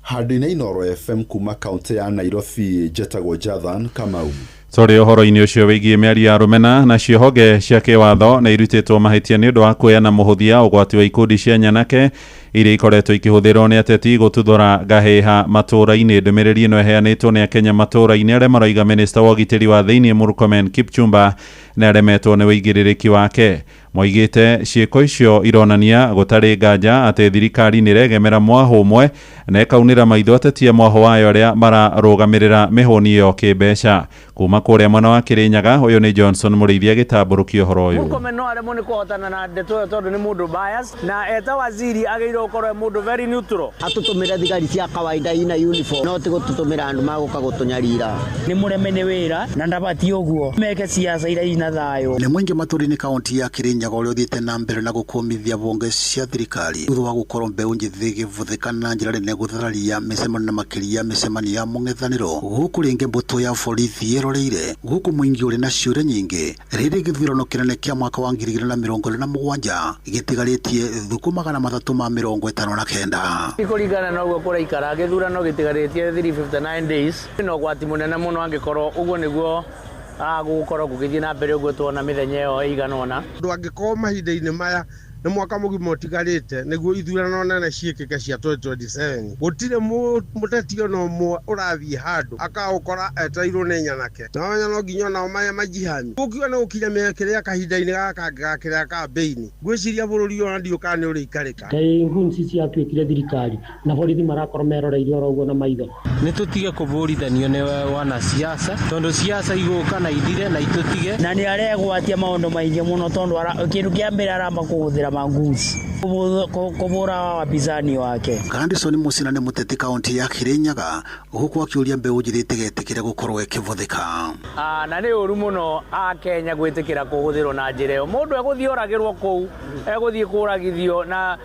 Handũ-inĩ Inooro FM kuma kaunti ya Nairobi njetagwo Jathan Kamau. Tũrĩ ũhoro-inĩ ũcio wĩgiĩ mĩario ya rũmena nacio honge cia kĩwatho nĩ irutĩtwo mahĩtia nĩ ũndũ wa kuoya na mũhũthia ũgwati wa ikundi cia nyanake iria ikoretwo ikĩhũthĩrwo nĩ ateti gũtuthũra ngahĩha matũũra-inĩ. Ndũmĩrĩri ĩno ĩheanĩtwo nĩ akenya matũũra-inĩ arĩa maroiga minista wa ũgitĩri wa thĩinĩ Murkomen Kipchumba nĩ aremetwo nĩ wĩigĩrĩrĩki wake. Moigĩte ciĩko icio ironania gũtarĩ nganja atĩ thirikari nĩ ĩregemera mwahũ ũmwe na ĩkaunĩra maitho ateti a mwahũ wayo arĩa mararũgamĩrĩra mĩhũni ĩyo kĩmbeca. Kuma kũrĩa mwena wa Kĩrĩnyaga, ũyũ nĩ Johnson Mũrĩithi agĩtambũrũkia ũhoro ũyũ. Murkomen no aremwo nĩ kũhotana na ndeto ĩyo tondũ nĩ mũndũ bias na eta waziri agĩrĩirwo gũkorwo e mũndũ very neutral. Atũtũmĩre thigari cia kawaida ina uniform no ti gũtũtũmĩra andũ magũka gũtũnyarira. Nĩ mũreme nĩ wĩra na ndabatiĩ ũguo meke siasa iria ina thayũ. Nĩ mũingĩ matũũra-inĩ kaunti ya Kĩrĩnyaga ũrĩa ũthiĩte na mbere na gũkũmithia mbunge cia thirikari thutha wa gũkorwo mbeũ njĩthĩ ĩgĩbũthĩka na njĩra nene gũthararia mĩcemanio na makĩria mĩcemanio ya mũng'ethanĩro gũkũ rĩngĩ mbũtũ ya borithi ĩroreire gũkũ mũingĩ ũrĩ na ciũria nyingĩ rĩrĩ gĩthurano kĩnene kĩa mwaka wa 2027 gĩtigarĩtie thukũ 359. Kũringana na ũguo kũraikara gĩthurano gĩtigarĩtie 359 days na ũgwati mũnene mũno angĩkorwo ũguo nĩguo gũgũkorwo gũgĩthiĩ na mbere ũguo tuona mĩthenya ĩyo ĩigana ũna. Andũ angĩkorwo mahinda-inĩ maya nĩ mwaka mũgima ũtigarĩte nĩguo ithurano nene ciĩkĩke cia 2027 gũtirĩ mũteti ona ũmwe ũrathiĩ handũ akaũkora etereirwo nĩ nyanake na wamenya no nginya onao maya majihami gũkiuga nĩ gũkinya mĩaka kahinda-inĩ gaka kangĩ ga kĩrĩa kambĩini ngwĩciria bũrũri ũyũ ona ndiũĩ kana nĩ ũrĩikarĩka. Kaĩ ngunci ciatuĩkire thirikari na borithi marakorwo meroreire oro ũguo na maitho. Nĩ tũtige kũbũrithanio nĩ wanasiasa tondũ siasa igũka na ithire na itũtige na nĩ aregwatia maũndũ maingĩ mũno tondũ kĩndũ kĩa mbere aramba kũhũthĩra manguzi kũbũra wapinzani wake. Grandison Musina nĩ mũteti kaunti ya Kirinyaga gũkũ akĩũria mbeũ njĩthĩ ĩtigetĩkĩre gũkorwo ĩkĩbũthĩka. Na nĩ ũru mũno Akenya gwĩtĩkĩra kũhũthĩrwo na njĩra ĩyo. Mũndũ egũthiĩ oragĩrwo kũu, egũthiĩ kũragithio na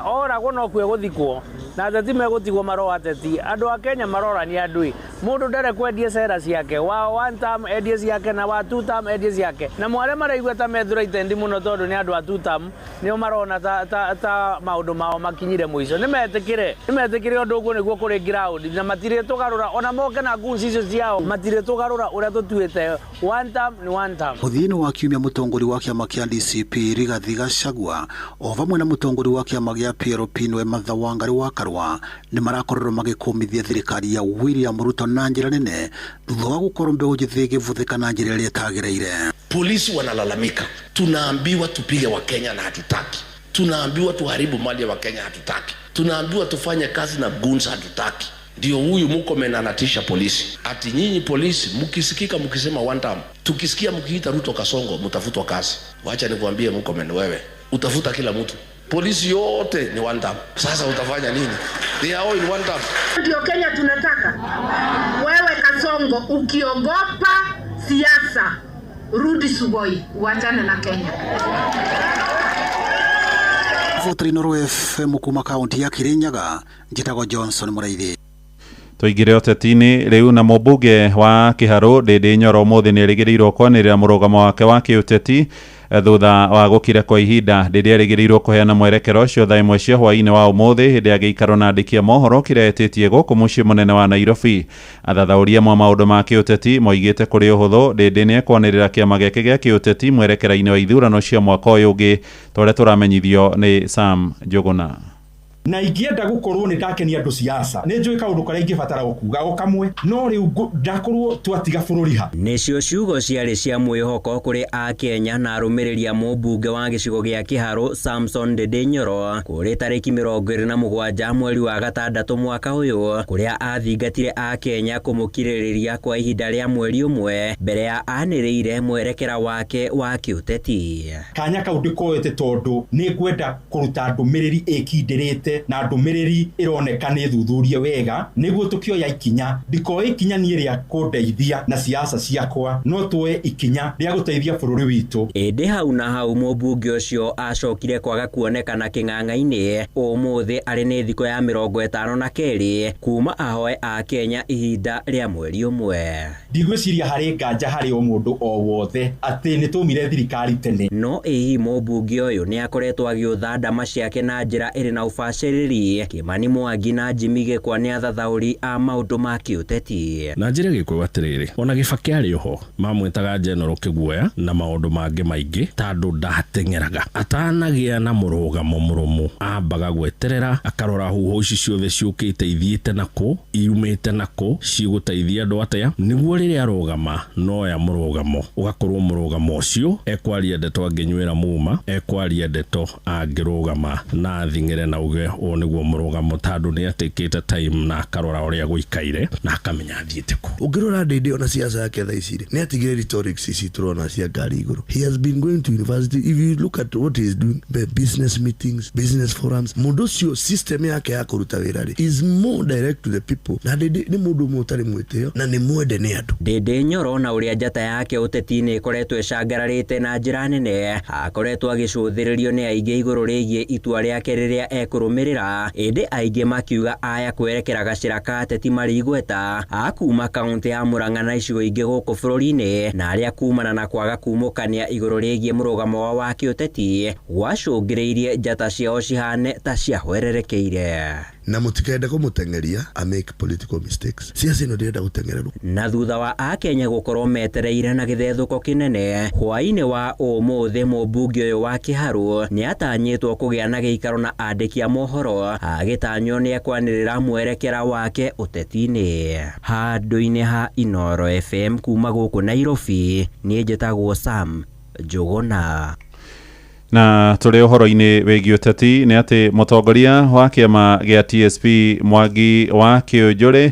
oragwo no kuo egũthikwo. Na ateti megũtigwo maroa ateti. Andũ a Kenya marorania andũ ĩ. Mũndũ ndare kwendie cera ciake. Wa one term endie ciake na wa two term endie ciake. Na mwarĩa maraigua ta me threatened mũno tondũ nĩ andũ a two term nĩo marona ta, ta, ta maũndũ mao makinyire mũico. Nĩ metĩkĩre. Nĩ metĩkĩre ũndũ ũguo nĩguo kũrĩ ground na matirĩ tũgarũra ona moke na goons icio ciao matirĩ tũgarũra ũrĩa tũtuĩte one term ni one term. Mũthia-inĩ wa kiumia mũtongoria wa kĩama kĩa DCP Rigathi Gachagua o vamwe na mũtongoria wa kĩama gĩa PLP nĩwe Martha Wangari wa Karua nĩ marakorirwo magĩkũmithia thirikari ya William Ruto na njĩra nene thutha wa gũkorwo mbeũ njĩthĩ ĩgĩbũthĩka na njĩra ĩrĩa ĩtagĩrĩire. Polisi wanalalamika, tunaambiwa tupige Wakenya na hatutaki, tunaambiwa tuharibu mali ya Wakenya hatutaki, tunaambiwa tufanye kazi na goons hatutaki. Ndio huyu Murkomen anatisha polisi ati nyinyi polisi mkisikika mkisema one term, tukisikia mkiita Ruto Kasongo mtafutwa kazi. Wacha nikuambie Murkomen, wewe utafuta kila mtu, polisi yote ni one term. Sasa utafanya nini? They are all in one term. Ndio Kenya tunataka. Wewe Kasongo, ukiogopa siasa, rudi Sugoi, uachane na Kenya. Votri Inooro FM kuma kaunti ya Kirinyaga, njĩtagwo Johnson Mũraithi. Tũingĩre ũteti-inĩ rĩu na mũmbunge wa Kĩharũ Ndĩndĩ Nyoro ũmũthĩ nĩ erĩgĩrĩirwo kwanĩrĩra mũrũgamo wake wa kĩũteti thutha wa gũkira kwa ihinda. Ndĩndĩ erĩgĩrĩirwo kũheana mwerekero ũcio thaa ĩmwe cia hwaĩ-inĩ wa ũmũthĩ hĩndĩ ya gĩikaro na andĩki a mohoro kĩrĩa etĩtie gũkũ mũciĩ mũnene wa Nairobi. Athathaũri amwe a maũndũ ma kĩũteti moigĩte kũrĩ ũhũthũ Ndĩndĩ nĩ ekwanĩrĩra kĩama gĩake gĩa kĩũteti mwerekera-inĩ wa ithurano cia mwaka ũyũ ũngĩ ta ũrĩa tũramenyithio nĩ Sam Njũgũna. Na ingĩenda gũkorwo nĩ ndakenia andũ siasa nĩ njũĩ kaũndũ karĩa ingĩbatara gũkuga o kamwe no rĩu ndakorwo twatiga bũrũri ha. Nĩcio ciugo ciarĩ cia mwĩhoko kũrĩ akenya na arũmĩrĩri a mũmbunge wa gĩcigo gĩa Kĩharũ Samson Ndĩndĩ Nyoro kũrĩ tarĩki 27 mweri wa gatandatũ mwaka ũyũ kũrĩa athingatire akenya kũmũkirĩrĩria kwa ihinda rĩa mweri ũmwe mbere ya anĩrĩire mwerekera wake wa kĩũteti. Kanya kau ndĩkoete tondũ nĩ ngwenda kũruta ndũmĩrĩri ĩkindĩrĩte na ndũmĩrĩri ĩroneka nĩ thuthurie wega nĩguo tũkĩoya ikinya ndikoe ikinya niĩ rĩa kũndeithia na siasa ciakwa no tuoe ikinya rĩa gũteithia bũrũri witũ. Ĩndĩ hau na hau mũmbunge ũcio acokire kwaga kuonekana kĩng'ang'a-inĩ ũmũthĩ arĩ nĩ thikũ ya 52 kuma ahoe a Kenya ihinda rĩa mweri ũmwe. Ndigwĩciria harĩ nganja harĩ o mũndũ o wothe atĩ nĩ twaumire thirikari tene. No ĩhihi mũmbunge ũyũ nĩ akoretwo agĩũtha ndama ciake na njĩra ĩrĩ na ũbacĩrĩri. Kimani Mwangi na Jimmy Gĩkwa nĩ athathaũri a maũndũ ma kĩũteti. Na njĩra Gĩkũyũ atĩrĩrĩ, ona Gĩbakĩ arĩ oho mamwĩtaga General Kĩguoya na maũndũ mangĩ maingĩ tondũ ndateng'eraga. Atanagĩa na mũrũgamo mũrũmu ambaga gweterera akarora huho ici ciothe ciũkĩte ithiĩte nakũ iumĩte nakũ cigũteithia andũ atĩa nĩguo rĩrĩa arũgama noya mũrũgamo ũgakorwo mũrũgamo ũcio ekwaria ndeto angĩnywĩra muma ekwaria ndeto angĩrũgama na athing'ĩre na uge ũũ nĩguo mũrũgamo tondũ nĩ atĩkĩte time na akarora ũrĩa gũikaire na akamenya athiĩte kũ. Ũngĩrora Ndĩndĩ ona siasa yake thaa ici rĩ nĩ atigire rhetorics ici tũrona cia ngari igũrũ. He has been going to university. If you look at what he is doing, the business meetings, business forums, mũndũ ũcio system yake ya kũruta wĩra rĩ is more direct to the people. Na Ndĩndĩ nĩ mũndũ ũmwe ũtarĩ mwĩtĩo na nĩ mwende nĩ andũ. Ndĩndĩ Nyoro na ũrĩa njata yake ũteti-inĩ ĩkoretwo ĩcangararĩte na njĩra nene akoretwo agĩcũthĩrĩrio nĩ aingĩ igũrũ rĩgiĩ itua rĩake rĩrĩa ekũrũmĩrĩra ĩndĩ aingĩ makiuga aya kwerekera gacĩra ka ateti marĩ igweta a kuma kaũntĩ ya Murang'a na icigo ingĩ gũkũ bũrũri-inĩ na arĩa kumana na kwaga kumũkania igũrũ rĩgiĩ mũrũgamo wao wa kĩũteti gwacũngĩrĩirie njata ciao cihane ta ciahwererekeire. Na mũtikende kũmũteng'eria a make political mistakes. Siasa ĩno ndĩrenda gũteng'ererwo. Na thutha wa akenya gũkorwo metereire na gĩthethũko kĩnene hwaĩ-inĩ wa ũmũthĩ mũmbunge ũyũ wa Kĩharũ nĩ atanyĩtwo kũgĩa na gĩikaro na andĩki a mohoro agĩtanywo nĩ ekwanĩrĩra mwerekera wake ũteti-inĩ. Handũ-inĩ ha Inooro FM kuma gũkũ Nairobi niĩ njĩtagwo Sam Njũgũna. Na tũrĩ ũhoro-inĩ wĩgiĩ ũteti nĩ atĩ mũtongoria wa kĩama gĩa TSP Mwangi wa Kĩũnjũrĩ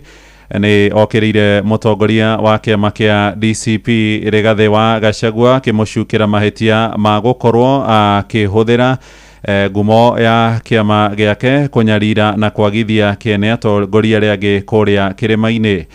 nĩ okĩrĩire mũtongoria wa kĩama kĩa DCP Rigathĩ wa Gachagua akĩmũcukĩra mahĩtia ma gũkorwo akĩhũthĩra ngumo ya kĩama gĩake kũnyarira na kwagithia kĩene atongoria arĩa angĩ kũrĩa kĩrĩma-inĩ.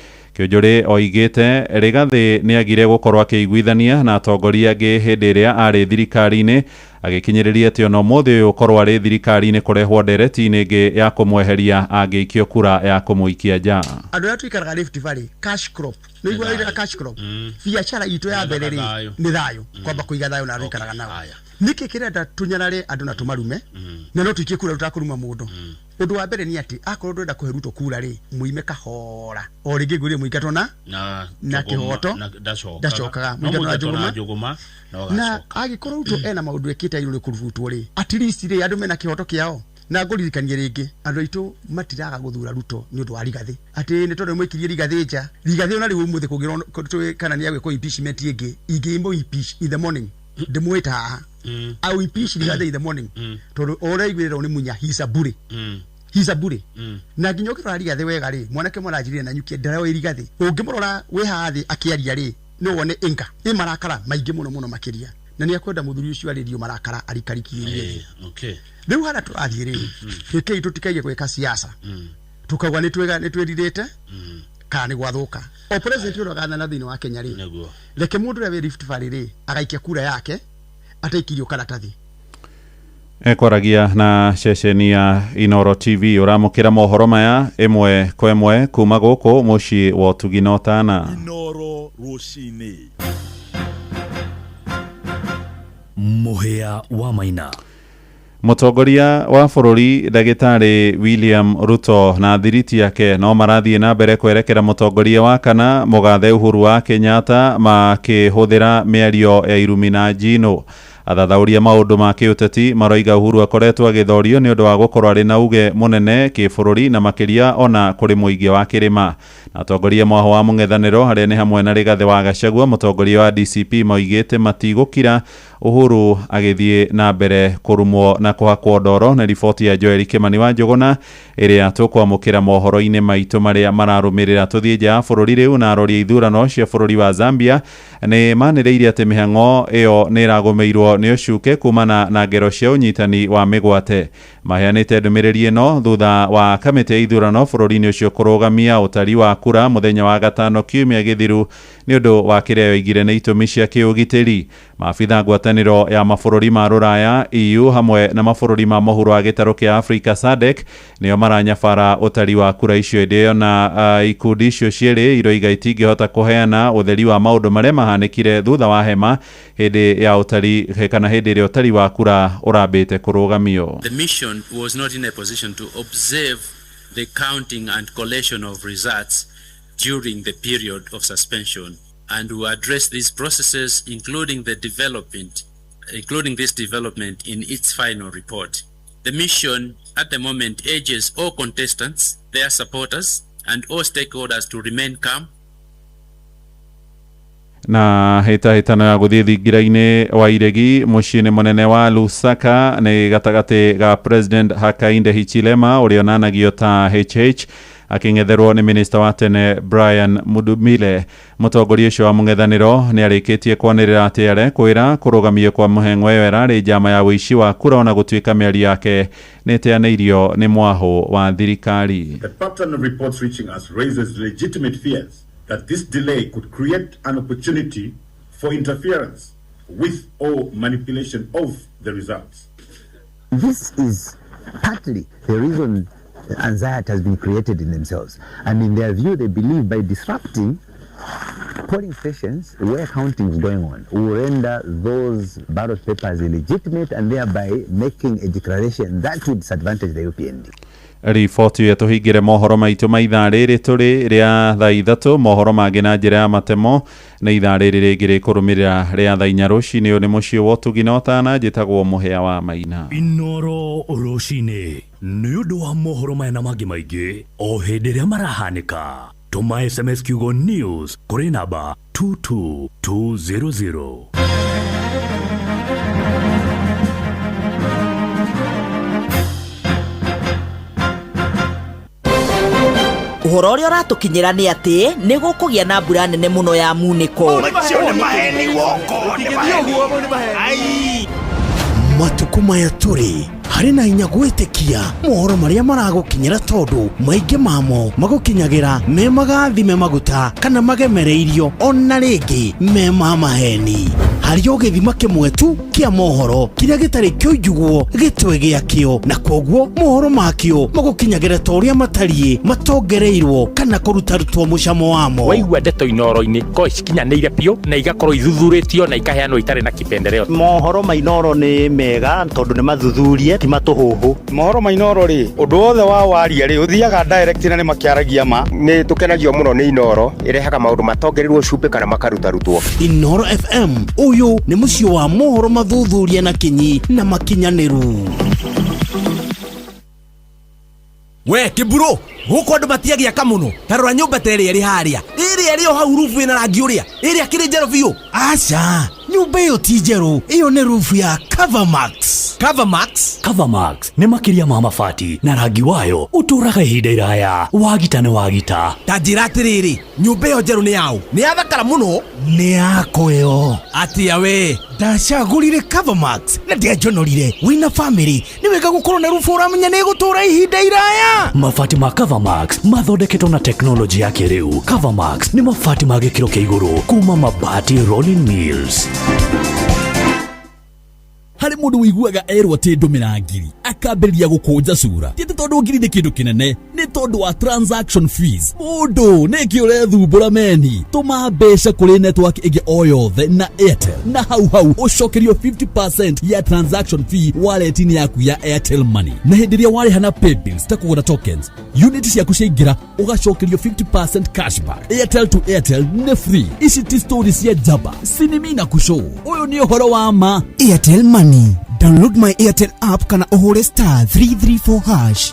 Kiunjuri oigĩte Rigathĩ nĩagire gũkorwo akĩiguithania na atongoria angĩ hĩndĩ ĩrĩa arĩ thirikari-inĩ, agĩkinyĩrĩria atĩ ona ũmũthĩ ũyũ ũkorwo arĩ thirikari-inĩ kũrehwo ndereti-inĩ ĩngĩ ya kũmweheria angĩikio kura ya kũmũikia nja. Andũ arĩa tũikaraga Rift Valley, cash crop nĩ iguaga cash crop, biacara itũ ya mbere rĩ nĩ thayũ, kwamba kũiga thayũ na andũ ikaraga nao. Nĩkĩ kĩrenda tũnyarare andũ na tũmarume na no tũikie kura tũtakũruma mũndũ? Ũndũ wa mbere nĩ atĩ akorwo ndũrenda kũhe Ruto kura rĩ, mũime kahora o rĩngĩ ngwĩrire mũingatwo na na kĩhoto ndacokaga, mũingatwo na njũgũma na angĩkorwo Ruto ena maũndũ ekĩte agĩrĩirwo nĩ kũrutwo rĩ, at least rĩ andũ mena kĩhoto kĩao. Na ngũririkanie rĩngĩ, andũ aitũ matiraga gũthura Ruto nĩ ũndũ wa Rigathĩ, atĩ nĩ tondũ nĩmũikirie Rigathĩ nja. Rigathĩ ona rĩu ũmũthĩ kũngĩrwo kana nĩ agwĩkwo impeachment ĩngĩ, ingĩmũ impeach in the morning, ndĩmwĩta haha, I will impeach Rigathĩ in the morning, tondũ o ũrĩa aiguĩrĩrwo nĩ Munya, he is a bully, he is a bully. Na nginya ũkĩrora Rigathĩ wega rĩ, mwanake mũranjirire na nyukie ndaroĩ Rigathĩ, ũngĩmũrora wĩ haha thĩ akĩaria rĩ, no wone inga ĩ marakara maingĩ mũno mũno makĩria, na nĩ akwenda mũthuri ũcio arĩrio marakara arikarikiririe. Rĩu harĩa tũrathiĩ rĩ, rekei tũtikaige gwĩka siasa tukauga nĩ twĩga nĩ twĩrirĩte kana nĩ gwathũka. O president ũrĩa ũgathana thĩinĩ wa Kenya rĩ, reke mũndũ ũrĩa wĩ Rift Valley rĩ agaikia kura yake ataikirio karatathi. Ekwaragia na ceceni ya Inoro TV. Ũramũkĩra mohoro maya ĩmwe kwa ĩmwe kuma gũkũ mũciĩ wa ũtugi na ũtana. Inoro Rũcinĩ. Mũhĩa wa Maina. Mũtongoria wa bũrũri ndagĩtarĩ William Ruto na thiriti yake no marathiĩ na mbere kwerekera mũtongoria wa kana mũgathe Uhuru wa Kenyatta makĩhũthĩra mĩario ya irumi na njino. Athathaũria maũndũ ma kĩũteti maroiga Uhuru akoretwo agĩthorio nĩ ũndũ wa gũkorwo arĩ na uge mũnene kĩbũrũri na makĩria ona kũrĩ mũingĩ wa kĩrĩma. Na atongoria mwaho wa mũng'ethanĩro arĩa nĩ hamwe na Rigathĩ wa Gachagua, mũtongoria wa DCP, moigĩte matigũkira Uhuru agĩthiĩ na mbere kũrumwo na kũhakwo ndoro. Na riboti ya Joel Kimani wa Njũgũna ĩrĩa tũkwamũkĩra mohoro-inĩ maitũ marĩa mararũmĩrĩra. Tũthiĩ nja ya bũrũri rĩu, na arori a ithurano cia bũrũri wa Zambia nĩ manĩrĩirie atĩ mĩhang'o ĩyo nĩ ĩragũmĩirwo nĩ ũcuke kumana na ngero cia ũnyitani wa mĩgwate. Maheanĩte ndũmĩrĩri ĩno thutha wa kamĩtĩ ya ithurano bũrũri-inĩ ũcio kũrũgamia ũtari wa kura mũthenya wa gatano kiumia gĩthiru nĩ ũndũ wa kĩrĩa yoigire nĩ itũmi cia kĩũgitĩri. Maabitha ngwatanĩro ya mabũrũri ma rũraya EU hamwe na mabũrũri ma mũhuro wa gĩtarũ kĩa Afrika SADC nĩo maranyabara ũtari wa kura icio. Ĩndĩ ĩyo na ikundi icio cierĩ iroiga itingĩhota kũheana ũtheri wa maũndũ marĩa mahanĩkire thutha wa hema hĩndĩ ya ũtari kana hĩndĩ ĩrĩa ũtari wa kura ũrambĩte kũrũgamio. The mission was not in a position to observe the counting and collation of results during the period of suspension, and will address these processes, including this development in its final report. The mission at the moment urges all contestants, their supporters, and all stakeholders to remain calm. Na hĩtahĩtano ya gũthiĩ thingira-inĩ wa iregi mũciĩ-inĩ mũnene wa Lusaka nĩ gatagatĩ ga President Hakainde Hichilema ũrĩa onanagio ta HH akĩng'etherwo nĩ minista wa tene Brian Mudumile. Mũtongoria ũcio wa mũng'ethanĩro nĩ arĩkĩtie kwanĩrĩra atĩ arekwĩra kũrũgamio kwa mũheng'o ĩyo ĩrarĩ njama ya ũici wa kura ona gũtuĩka mĩario yake nĩ ĩteanĩirio nĩ mwahũ wa thirikari. The pattern of reports reaching us raises legitimate fears that this delay could create an opportunity for interference with or manipulation of the results. This is partly the reason anxiety has been created in themselves. And in their view, they believe by disrupting polling stations where counting is going on, will render those ballot papers illegitimate and thereby making a declaration that would disadvantage the UPND. Riboti ĩyo tũhingĩre mohoro maitũ ma ithaa rĩrĩ tũrĩ rĩa thaa ithatũ. Mohoro mangĩ na njĩra ya matemo nĩ ithaa rĩrĩ rĩngĩ rĩkũrũmĩrĩra rĩa thaa inya rũcinĩ. Ũyũ nĩ mũciĩ wa ũtugi na ũtana, njĩtagwo Mũhĩa wa Maina. Inoro Rũcinĩ nĩ ũndũ wa mohoro maya na mangĩ maingĩ o hĩndĩ ĩrĩa marahanĩka. Tũma SMS kiugo news kũrĩ namba 22200. Ũhoro ũrĩa ũratũkinyĩra nĩ atĩ nĩ gũkũgĩa na mbura nene mũno ya munĩko. Matukũ maya tũrĩ Harĩ na hinya gwĩtĩkia mohoro marĩa maragũkinyĩra tondũ maingĩ mamo magũkinyagĩra me magathime maguta kana magemereirio ona rĩngĩ me ma maheni. Harĩ o gĩthima kĩmwe tu kĩa mohoro kĩrĩa gĩtarĩ kĩoinjugwo gĩtwe gĩakĩo, na kwoguo mohoro makĩo magũkinyagĩra ta ũrĩa matariĩ matongereirwo kana kũrutarutwo mũcamo wamo. Waigua ndeto Inooro-inĩ ko cikinyanĩire biũ na igakorwo ithuthurĩtio na ikaheanwo itarĩ na kipendeleo. Mohoro ma Inooro nĩ mega tondũ nĩ mathuthurie ti matũhũhũ. Mohoro ma Inooro rĩ, ũndũ wothe wa waria rĩ ũthiaga direct na nĩ makĩaragia ma. Nĩ tũkenagio mũno nĩ Inooro, ĩrehaga maũndũ matongereirwo cumbĩ kana makarutarutuo. Inooro FM, ũyũ nĩ mũciĩ wa mohoro mathuthurie na kinyi na makinyanĩru. We kiburo guku andu matiagiaka muno ta rora nyumba ta ĩrĩa ĩrĩ harĩa ĩrĩa ĩrĩ o hau rubu ĩna rangi ũrĩa ĩrĩa kĩrĩ njerũ biũ. Aca, nyumba ĩyo ti njerũ, ĩyo nĩ rubu ya Covermax. Covermax? Covermax nĩ makĩria ma mabati na rangi wayo ũtũũraga ihinda iraya. Wagita nĩ wagita. Ta njĩra atĩrĩrĩ, nyũmba ĩyo njerũ nĩ yaũ? Nĩ yathakara mũno. Nĩ yakwa ĩyo. Atĩa we? Ndacagũrire Covermax na ndianjonorire. Wĩna famĩlĩ nĩ wega gũkorwo na rubu ũramenya nĩ ĩgũtũũra ihinda iraya. Mabati ma Covermax mathondeketwo na teknolojĩ ya kĩrĩu. Covermax nĩ mabati ma gĩkĩro kĩa igũrũ kuma Mabati Rolling Mills. Harĩ mũndũ ũiguaga erwo atĩ ndũmĩra ngiri akambĩrĩria gũkũnja cura. Ti atĩ tondũ ngiri nĩ kĩndũ kĩnene, nĩ tondũ wa transaction fees. Mũndũ nĩkĩ ũrethumbũra meni? Tũma mbeca kũrĩ network ĩngĩ o yothe na Airtel, na hau hau ũcokerio 50% ya transaction fee wallet-inĩ yaku ya Airtel Money. Na hĩndĩ ĩrĩa warĩha na paybills ta kũgũra tokens, unit ciaku ciaingĩra ũgacokerio 50% cashback. Airtel to Airtel nĩ free. Ici ti story cia njamba, sinimi na kushow. Ũyũ nĩ ũhoro wa ma. Airtel Money. Download my Airtel app kana ũhũre star 334 hash.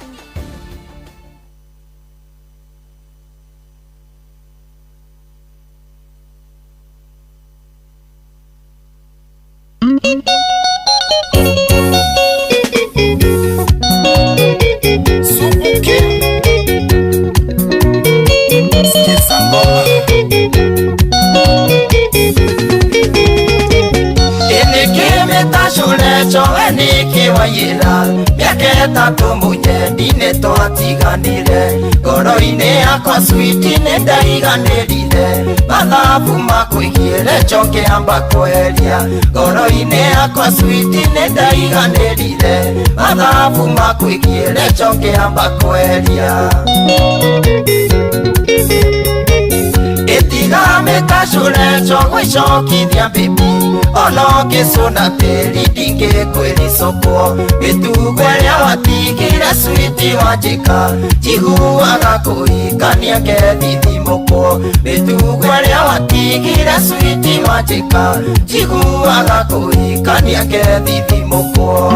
Miaka munyendi twatiganire ngoro-inĩ yakwa switi nĩ ndaiganĩrire mathabu makwĩgiĩre njokĩamba kweheria ngoro-inĩ yakwa switi nĩ ndaiganĩrire mathabu makwĩgiĩre njokĩamba kweheria ĩtigamĩtacũre gwĩcokithia bibi ona ũngĩcũna tĩri ndingĩkwĩricũkwo mĩtugo ĩrĩa watigire switi wanjĩka njiguaga kũhikania ngethithimũkwo mĩtugo ĩrĩa watigire switi wanjĩka njiguaga kũhikania ngethithimũkwo.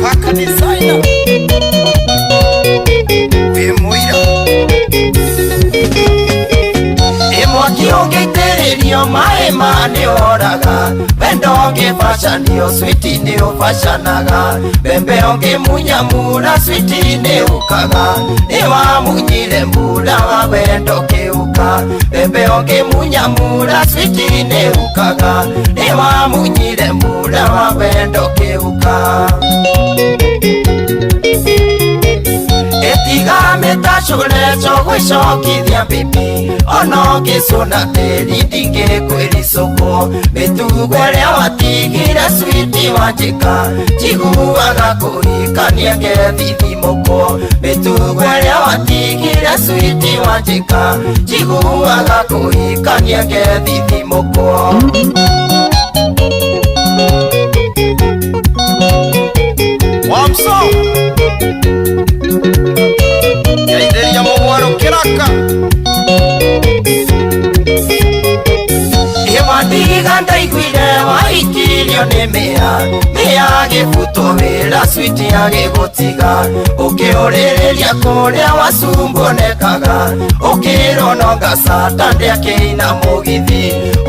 Kaka designer we muira Mwaki ũngĩitĩrĩrio maĩ ma nĩũhoraga wendo ũngĩbacanio switi nĩũbacanaga mbembe ũngĩmunya mura switi nĩũkaga nĩwamunyire mura wa wendo kĩũka mbembe ũngĩmunya mura switi nĩũkaga nĩwamunyire mura wa wendo kĩũka. Ĩtigamĩtacũre gwĩcokithia bibi ona ũngĩcũna tĩri ndingĩkwĩricũkwo mĩtugo ĩrĩa watigire switi wanjĩka njiguaga kũhikania ngethithimũkwo mĩtugo ĩrĩa watigire switi wanjĩka njiguaga kũhikania ngethithimũkwo. Wamso Yaithiria mũgwaro kĩraka Ĩwandiga ndaiguire waikirio nĩ mĩa mĩa gĩbutwo wĩra switi agĩgũtiga ũkĩũrĩrĩria kũrĩa wacumbonekaga ũkĩrwo no ngacata ndĩakĩina mũgithi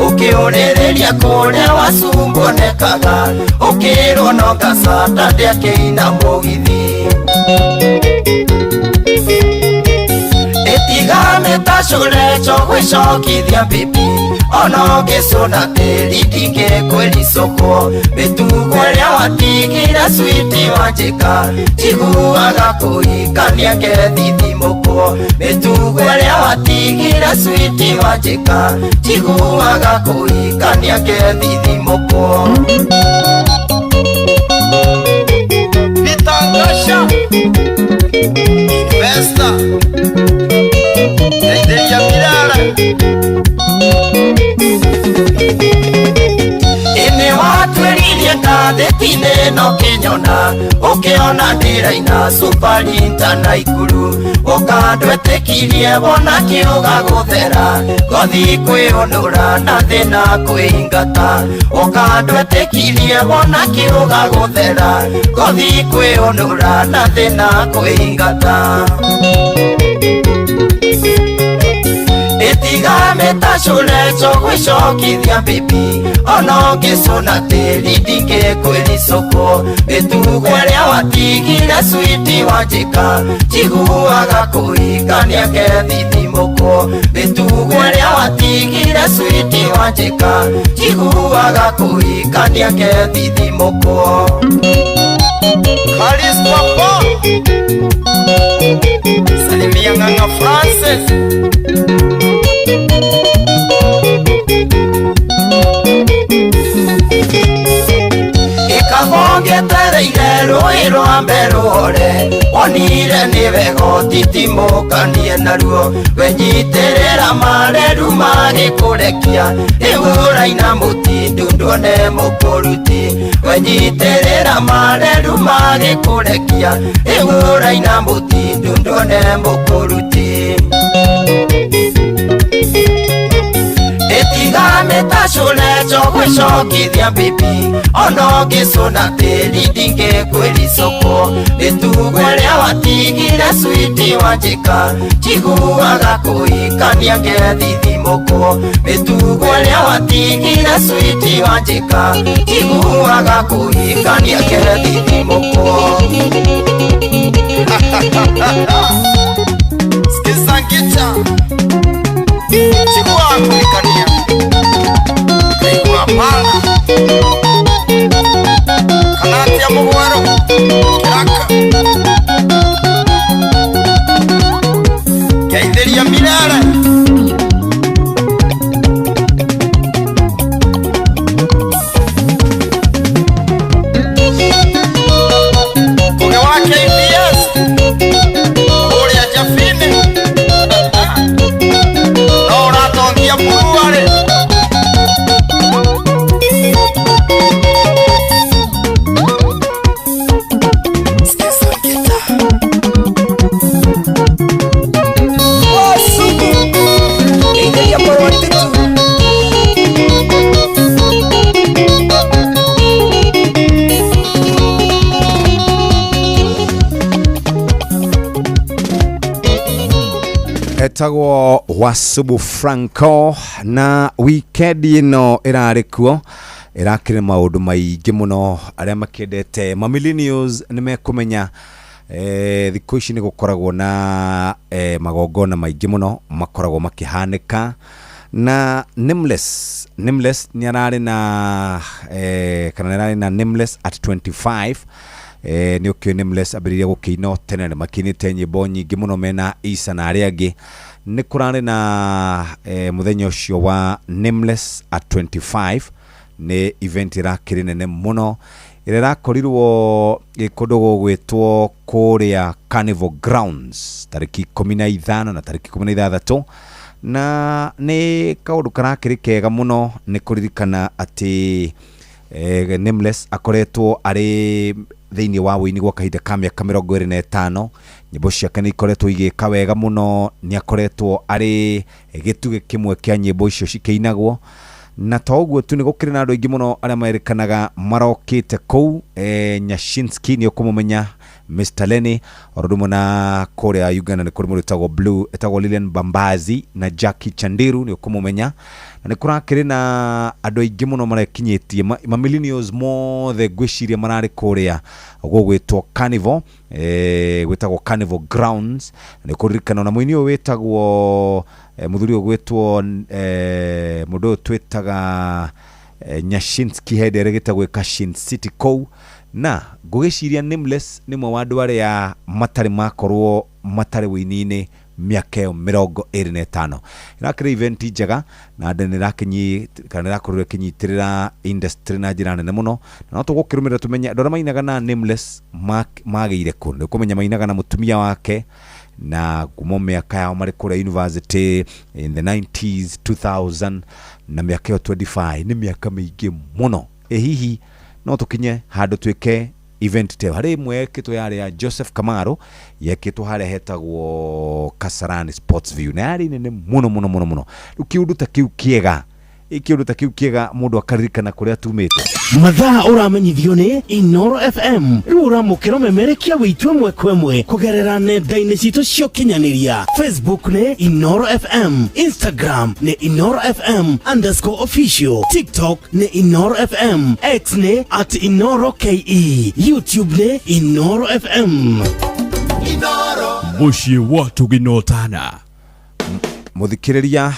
ũkĩũrĩrĩria kũrĩa wacumbonekaga ũkĩrwo no ngacata ndĩakĩina mũgithi. Ĩtigamĩtacũreco gwĩcokithia mbibi ona ũngĩcũna tĩri ndingĩkwĩricũkwo mĩtugo ĩrĩa watigire switi wanjĩka njiguaga kũhikania ngethithimũkwo mĩtugo ĩrĩa watigire switi wanjĩka njiguaga kũhikania ngethithimũkwo. Peter Ngasha Investor Ndeithĩria Mirara Ĩnĩ watwĩririe ngathĩti-inĩ ĩno kĩnyona ũkĩona ndĩraina Suparinta na Ikuru ũkandwĩtĩkirie wona kĩũga gũthera ngothi kwĩũnũra na thĩna kwĩingata ũkandwĩtĩkirie wona kĩũga gũthera ngothi kwĩũnũra na thĩna kwĩingata. Ĩtigamĩtacũreco gwĩcokithia mbibi ona ũngĩcũna tĩri ndingĩkwĩricũkwo mĩtugo ĩrĩa watigire switi wanjĩka njiguaga kũhikania ngethithimũkwo mĩtugo ĩrĩa watigire switi wanjĩka njiguaga kũhikania ngethithimũkwo. Karis Papa Salimia Ng'ang'a Francis Ĩkabongetereire rũĩ rwa mberũre wonire nĩ wega ũtitimũkanie naruo wenyitĩrĩra mareru magĩkũrekia rĩu ũraina mũtindu nduone mũkũruti wenyitĩrĩra mareru magĩkũrekia rĩu ũraina mũtindu nduone mũkũruti. Ĩtigamĩtacũreco gwĩcokithia mbibi ona ũngĩcũna tĩri ndingĩkwĩricũkwo mĩtugo ĩrĩa watigire switi wanjĩka njiguaga kũhikania ngethithimũkwo mĩtugo ĩrĩa watigire switi wanjĩka njiguaga kũhikania ngethithimũkwo. Sikiza ngicha Chigua kuhikania Kaigua pala Kanati ya mugwaro Kiraka Ngeithĩria Mirara Kũgĩ wa KBS Kũrĩa Jabini No ũratongia buruarĩ. Etagwo Wasubu Franco na wikendi ĩno ĩrarĩ kuo ĩrakĩrĩ maũndũ maingĩ mũno arĩa makĩendete ma millennials nĩ mekũmenya thikũ ici nĩ gũkoragwo na magongona maingĩ mũno makoragwo makĩhanĩka na Nameless nĩ ararĩ na kana nĩ ararĩ na Nameless at 25 nĩ ũkĩũĩ Nameless ambĩrĩria gũkĩina tene nĩ makinĩte nyĩmbo nyingĩ mũno mena Isa na arĩa angĩ nĩ kũrarĩ na mũthenya ũcio wa Nameless at 25 nĩ event ĩrakĩrĩ nene mũno ĩrĩa ĩrakorirwo kũndũ gũgwĩtwo kũrĩa Carnival Grounds tarĩki 15 na tarĩki 16 na nĩ kaũndũ karakĩrĩ kega mũno nĩ kũririkana atĩ Nameless akoretwo arĩ thĩinĩ wa wũini gwa kahinda ka mĩaka 25 nyĩmbo ciake nĩ ikoretwo igĩka wega mũno nĩ akoretwo arĩ gĩtugĩ kĩmwe kĩa nyĩmbo icio cikĩinagwo na to ũguo tu nĩ gũkĩrĩ na andũ aingĩ mũno arĩa merĩkanaga marokĩte kũu Nyashinski nĩ ũkũmũmenya Mr Lenny oro ũndũ ũmwe na kũrĩa Uganda nĩ kũrĩ mũndũ wĩtagwo Blue etagwo Lilian Bambazi na Jackie Chandiru nĩ ũkũmũmenya na nĩ kũrakĩrĩ na andũ aingĩ mũno marekinyĩtie ma millennials mothe ngwĩciria mararĩ kũrĩa gũgwĩtwo Carnival, gwĩtagwo Carnival Grounds. Nĩ kũririkana ona mũini ũyũ wĩtagwo mũthuri ũyũ gwĩtwo mũndũ ũyũ twĩtaga Nyashinski hĩndĩ ĩrĩa gwĩka Shin City kũu, na ngũgĩciria Nameless nĩ ũmwe wa andũ arĩa matarĩ makorwo matarĩ wũini-inĩ mĩaka ĩyo 25. Ĩrakĩrĩ event njega na andũ nĩ kana nĩrakorirwo ĩkĩnyitĩrĩra industry na njĩra nene mũno, na no tũgũkĩrũmĩrĩra tũmenye andũ arĩa mainaga na Nameless magĩire kũ. Nĩ ũkũmenya mainaga na mũtumia wake na kuma mĩaka yao marĩ kũrĩa university in the 90s 2000 na mĩaka ĩyo 25 nĩ mĩaka mĩingĩ mũno. Ĩ hihi no tũkinye handũ twĩke event teo harĩ ĩmwe yekĩtwo yarĩ ya Joseph Kamaro yekĩtwo harĩa hetagwo Kasarani Sports View na yarĩ nene mũno mũno mũno mũno. Rĩu kĩũndũ ta kĩu kĩega, kĩũndũ ta kĩu kĩega mũndũ akaririkana kũrĩa tumĩte. Mathaa ũramenyithio nĩ Inoro FM. Rĩu ũramũkĩra ũmemerekia wĩitũ ĩmwe kwa ĩmwe kũgerera nenda-inĩ citũ cia ũkinyanĩria. Facebook nĩ Inoro FM, Instagram nĩ Inoro FM underscore official, TikTok nĩ Inoro FM, X nĩ at Inoro KE, YouTube nĩ Inoro FM. Mũciĩ wa Tũginotana. Mũthikĩrĩria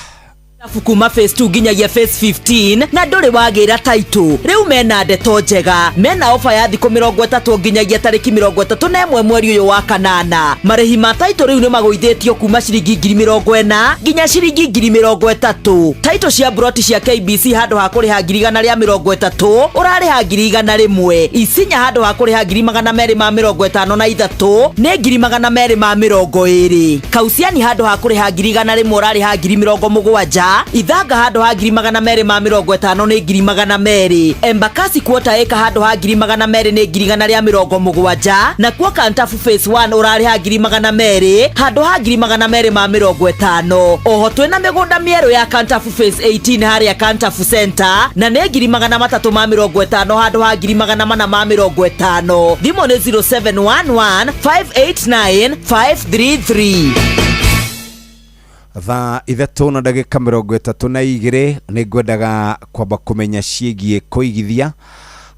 kuma phase 2 nginyagia phase 15 na ndũrĩ wagĩra title. Rĩu mena ndeto njega, mena ofa ya thikũ 30 nginyagia tarĩki 31 mweri ũyũ wa kanana. Marĩhi ma title rĩu nĩ magũithĩtio kuma ciringi 40,000 nginya ciringi 30,000. Title cia broti cia KBC handũ ha kũrĩha 130,000 ũrarĩha 101,000. Isinya handũ ha kũrĩha 253 nĩ 220. Kausiani handũ ha kũrĩha 100,000 ũrarĩha 70,000. Ithanga handũ ha 250 nĩ 200. Embakasi quarter acre handũ ha 200 nĩ 170. Na kuo Kantafu phase 1 ũrarĩha 200 handũ ha 250. Oho twĩna mĩgũnda mĩerũ ya Kantafu phase 18 harĩa Kantafu Center na nĩ 350 handũ ha 450. Thimũ nĩ 0711 589 533. Thaa 3 na ndagĩka 32 nĩ ngwendaga kwamba kũmenya ciĩgiĩ kũigithia.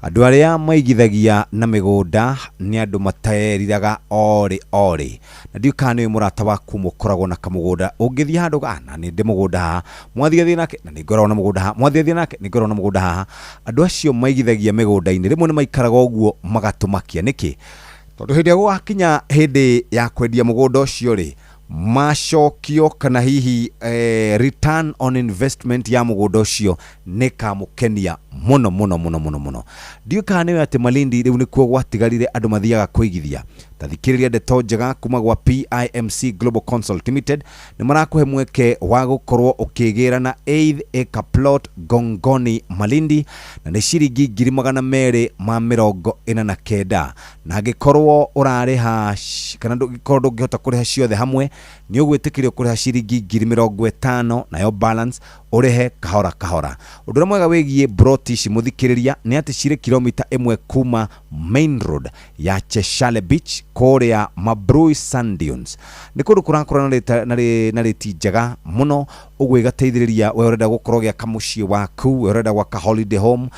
Andũ arĩa maigithagia na mĩgũnda nĩ andũ materiraga orĩ orĩ, na ndiũĩ kana nĩ mũrata waku mũkoragwo na kamũgũnda ũngĩthiĩ handũ na nĩ ndĩ mũgũnda haha, mwathiĩ nake na nĩ ngoragwo na mũgũnda haha, mwathiĩ nake nĩ ngoragwo na mũgũnda haha. Andũ acio maigithagia mĩgũnda-inĩ rĩmwe nĩ maikaraga ũguo magatũmakia. Nĩkĩ? Tondũ hĩndĩ ĩrĩa gũgakinya hĩndĩ ya kwendia mũgũnda ũcio rĩ, macokio kana hihi return on investment ya mũgũnda ũcio nĩ kamũkenia mũno mũno mũno mũno mũno. Ndiũĩ kana nĩwe atĩ Malindi rĩu nĩkuo gwatigarire andũ mathiaga kũigithia. Ta thikĩrĩria ndeto njega kuma gwa PIMC Global Consult Limited nĩ marakũhe mweke wa gũkorwo ũkĩgĩra na 8 acre plot Gongoni Malindi na nĩ ciringi 249,000, na angĩkorwo ũrarĩha kana ndũngĩkorwo ndũngĩhota kũrĩha ciothe hamwe nĩ ũgwĩtĩkĩrio kũrĩha ciringi 50,000 nayo balance ũrĩhe kahora kahora. Ũndũ ũrĩa mwega wĩgiĩ broti ici mũthikĩrĩria nĩ atĩ cirĩ kilomita 1 kuma main road ya Cheshale Beach kũrĩa Mabrui Sand Dunes. Nĩ kũndũ kũrakũra na rĩti njega mũno, ũguo ĩgateithĩrĩria we ũrenda gũkorwo gĩaka mũciĩ waku, we ũrenda gwaka holiday home,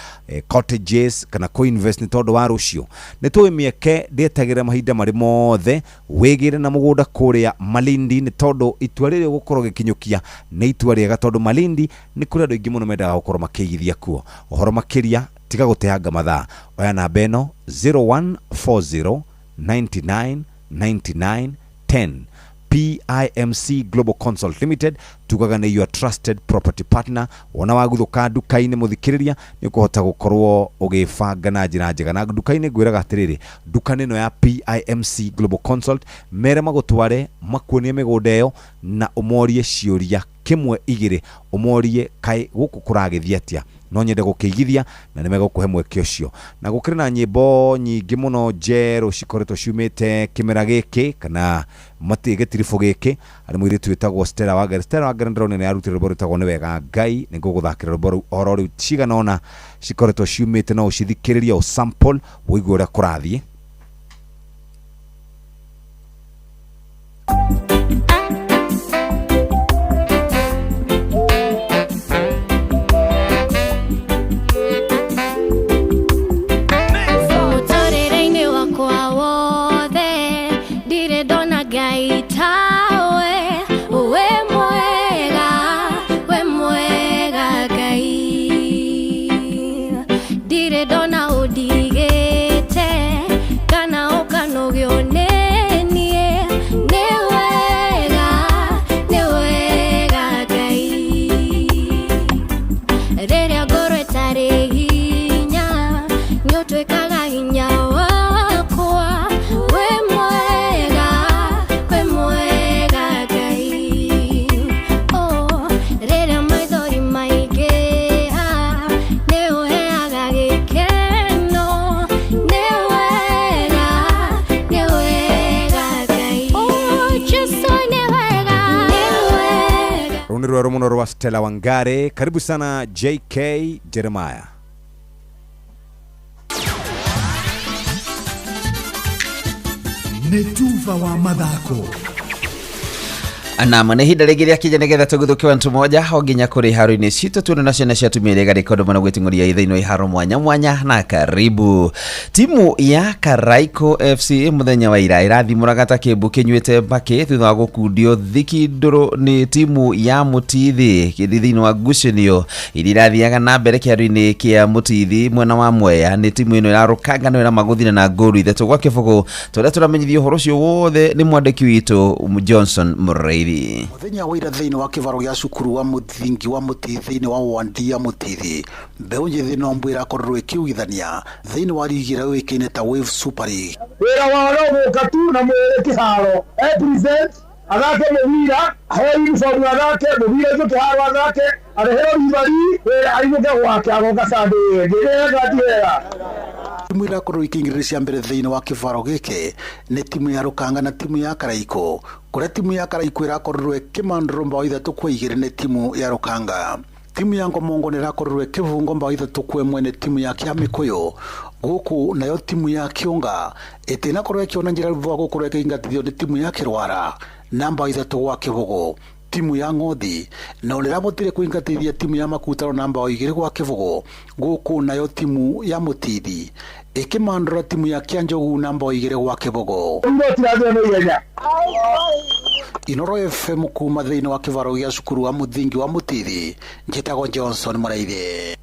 cottages kana kũ-invest nĩ tondũ wa rũciũ. Nĩ tũĩ mĩeke ndĩetagĩrĩra mahinda marĩ mothe wĩgĩre na mũgũnda kũrĩa Malindi, nĩ tondũ itua rĩrĩ ũgũkorwo gĩkinyũkia nĩ itua rĩega, tondũ Malindi nĩ kũrĩ andũ aingĩ mũno mendaga gũkorwo makĩigithia kuo. Ũhoro makĩria tiga gũteanga mathaa, oya namba ĩno 0140 99 99 10. PIMC Global Consult Limited tugaga nĩ your trusted property partner. Wona waguthũka nduka-inĩ mũthikĩrĩria nĩ ũkũhota gũkorwo ũgĩbanga na njĩra njega. Na nduka-inĩ ngwĩraga atĩrĩrĩ, nduka ĩno ya PIMC Global Consult mere magũtware makuonie mĩgũnda ĩyo na ũmorie ciũria kĩmwe igĩrĩ, ũmorie kaĩ gũkũ kũragĩthiĩ atĩa, no nyende gũkĩigithia, na nĩ megũkũhe mweke ũcio. Na gũkĩrĩ na nyĩmbo nyingĩ mũno njerũ cikoretwo ciumĩte kĩmera gĩkĩ kana gĩtiribũ gĩkĩ. Harĩ mũirĩtu wĩtagwo Stella Wangari. Stella Wangari ndĩrona nĩ arutire rwĩmbo rwĩtagwo Nĩ Wega Ngai, nĩ ngũgũthakĩra rwĩmbo rũu oro rĩu. Cigana ũna cikoretwo ciumĩte, no ũcithikĩrĩrie o sample ũigue ũrĩa kũrathiĩ. Ndirĩ ndona ũndigĩte kana ũkanogio nĩ niĩ. Nĩ wega, nĩ wega Ngai. Rĩrĩa ngoro ĩtarĩ hinya, nĩũtuĩkaga hinya wakwa. Wĩ mwega, wĩ mwega Ngai. Oh, rĩrĩa maithori maingĩha, nĩ ũheaga gĩkeno. Nĩ wega, nĩ wega Ngai. Oh, Jesũ nĩ wega, nĩ wega. Rũu nĩ rwerũ mũno rwa Stella Wangari. Karibu sana JK Jeremiah. Nĩ tuba wa mathako. Nam nä ihinda rĩngĩ rĩakinya nĩgetha tũgũthũke wantu moja o nginya kũrĩ iharo-inĩ citũ tuone na ciana cia atumia iria igarĩka ũndũ mũno gwĩting'ũria ithainĩ wa iharo mwanya mwanya. Na karibu timu ya Karaiko FC mũthenya wa ira ĩrathimũraga ta kĩmbu kĩnyuĩte mbakĩ thutha wa gũkundio thiki ndũrũ nĩ timu ya Mũtithi thĩinĩ wa ngucanio iria irathiaga na mbere kĩharo-inĩ kĩa Mũtithi mwena wa Mwea. Nĩ timu ĩno ĩrarũkanga no ĩramagũthire na ngũru 3-0. Tũrĩa tũramenyithio ũhoro ũcio wothe nĩ mwandĩki witũ Johnson Mũrĩithi. Muthenya wa ira thĩinĩ wa kĩvaro gĩa cukuru wa mũthingi wa Mũtithi thĩinĩ wa wandi ya Mũtithi, mbeũ njĩthĩ no mbũ ĩrakorirwo ĩkiugithania thĩinĩ wa rigi ĩrĩa yũĩkaine ta Wave Super League. Wĩra wao no gũka tu na mwĩrĩ kĩharo e present athake mũbira, aheo uniform athake mũbira ũcio kĩharo, athake arehero ribari wĩra, ainũke gwake, agoka Sunday ĩyo ĩngĩ. Nĩ wega ti wega? Timu irakorwo ikĩingĩrĩra cia mbere thĩinĩ wa kĩvaro gĩkĩ nĩ timu ya Rũkanga na timu ya Karaiko, kũrĩa timu ya Karaiko ĩrakorirwo ĩkĩmandũrwo mbao 3-2 nĩ timu ya Rũkanga. Timu ya Ngomongo nĩ ĩrakorirwo ĩkĩbungwo mbao 3-1 nĩ timu ya Kĩamĩkũyũ, gũkũ nayo timu ya Kĩũnga ĩtĩnakorwo ĩkĩona njĩra thutha wa gũkorwo ĩkĩingatithio nĩ timu ya Kĩrwara na mbao 3-0. Timu ya Ng'othi na nĩrabotire kũingatithia timu ya Makutano na mbao 2-0, gũkũ nayo timu ya Mũtithi ĩkĩmandũra timu ya Kĩanjogu na mbao 2-0. Inoro FM kuma thĩinĩ wa kĩvaro gĩa cukuru wa mũthingi wa Mũtithi, njĩtagwo Johnson Mũraithi.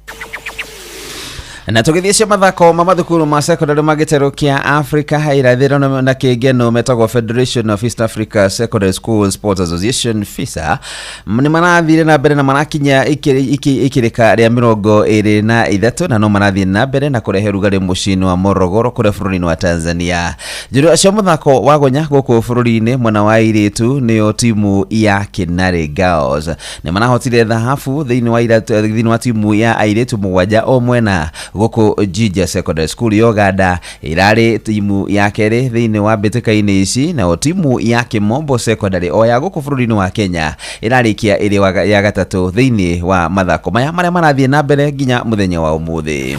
Na tũgĩthiĩ cia mathako ma mathukuru ma secondary ma gĩtarũ kĩa Africa irathĩro na kĩngeno metagwo Federation of East Africa Secondary School Sports Association, FISA, nĩ marathire na mbere na marakinya ikĩrĩka rĩa 23, na no marathiĩ na mbere na kũrehe rugarĩ mũciĩ-inĩ wa Morogoro kũrĩa bũrũri-inĩ wa Tanzania. Njũrua cia mũthako wa gonya gũkũ bũrũri-inĩ mwena wa airĩtu nĩyo timu ya Kinari Girls nĩ marahotire thahabu thĩinĩ wa timu ya airĩtu 7 o mwena gũkũ Jinja Secondary School ya Uganda ĩrarĩ timu ya kerĩ thĩinĩ wa mbĩtĩka-inĩ ici, nayo timu ya Kimombo Secondary o ya gũkũ bũrũri-inĩ wa Kenya ĩrarĩkia ĩrĩ ya gatatũ thĩinĩ wa mathako maya marĩa marathiĩ na mbere nginya mũthenya wa ũmũthĩ.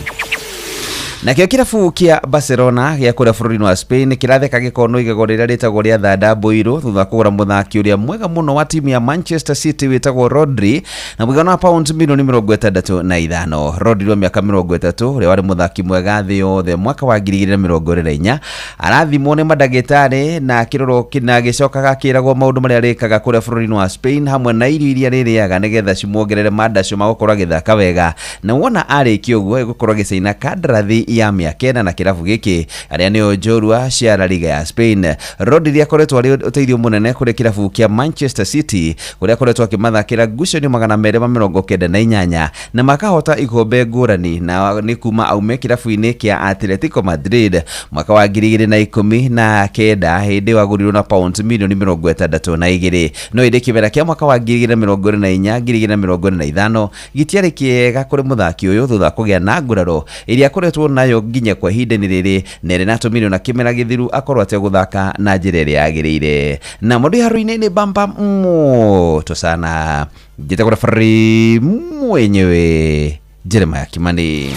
Nakĩo kĩrabu kĩa Barcelona gĩa kũrĩa bũrũri-inĩ wa Spain kĩratheka gĩkono igego rĩrĩa rĩtagwo rĩa thanda mbũirũ thutha wa kũgũra mũthaki ũrĩa mwega mũno wa timu ya Manchester City wĩtagwo Rodri na mũigana wa pounds milioni 65. Rodri wa mĩaka 30 ũrĩa warĩ mũthaki mwega thĩ yothe mwaka wa 2024 arathimwo nĩ mandagĩtarĩ na akĩrorwo na agĩcokaga akĩragwo maũndũ marĩa arĩkaga kũrĩa bũrũri-inĩ wa Spain hamwe na irio iria arĩrĩaga nĩgetha cimuongerere mandacio ma gũkorwo agĩthaka wega, na wona arĩkia ũguo egũkorwo agĩcaina kandarathi ya mĩaka 4 na kĩrabu gĩkĩ arĩa nĩo njorua cia La Liga ya Spain. Rodri akoretwo arĩ ũteithio mũnene kũrĩ kĩrabu kĩa Manchester City kũrĩa akoretwo akĩmathakĩra ngucanio 298 na makahota ikombe ngũrani, na nĩ kuma aume kĩrabu-inĩ kĩa Atletico Madrid mwaka wa 2019 hĩndĩ ĩyo agũrirwo na pounds milioni 62. No ĩndĩ kĩmera kĩa mwaka wa 2024 2025 gĩtiarĩ kĩega kũrĩ mũthaki ũyũ thutha wa kũgĩa na nguraro ĩrĩa akoretwo nayo nginya kwa ihinda-inĩ rĩrĩ na ĩrĩa natũmire na kĩmera gĩthiru akorwo ategũthaka na njĩra ĩrĩa yagĩrĩire. Na mũndũ iharo-inĩ nĩ bamba moto sana, njĩtagwo referee mwenyewe Jeremiah Kimani.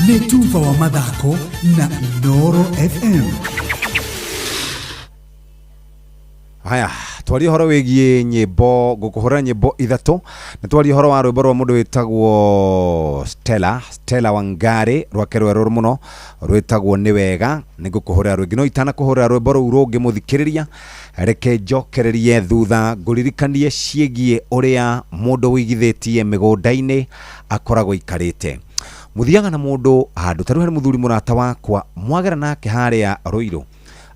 Nĩ tuba wa mathako na Inooro FM. Haya, twarie ũhoro wĩgiĩ nyĩmbo, ngũkũhũrĩra nyĩmbo ithatũ, na twarie ũhoro wa rwĩmbo rwa mũndũ wĩtagwo Stella, Stella Wangari, rwake rwerũ mũno rwĩtagwo nĩ wega, nĩ ngũkũhũrĩra rwĩngĩ, no itanakũhũrĩra rwĩmbo rũu rũngĩ mũthikĩrĩria, reke njokererie thutha ngũririkanie ciĩgiĩ ũrĩa mũndũ wĩigithĩtie mĩgũnda-inĩ akoragwo aikarĩte. Mũthiaga na mũndũ handũ ta rĩu harĩ mũthuri mũrata wakwa mwagera nake harĩa Ruiru,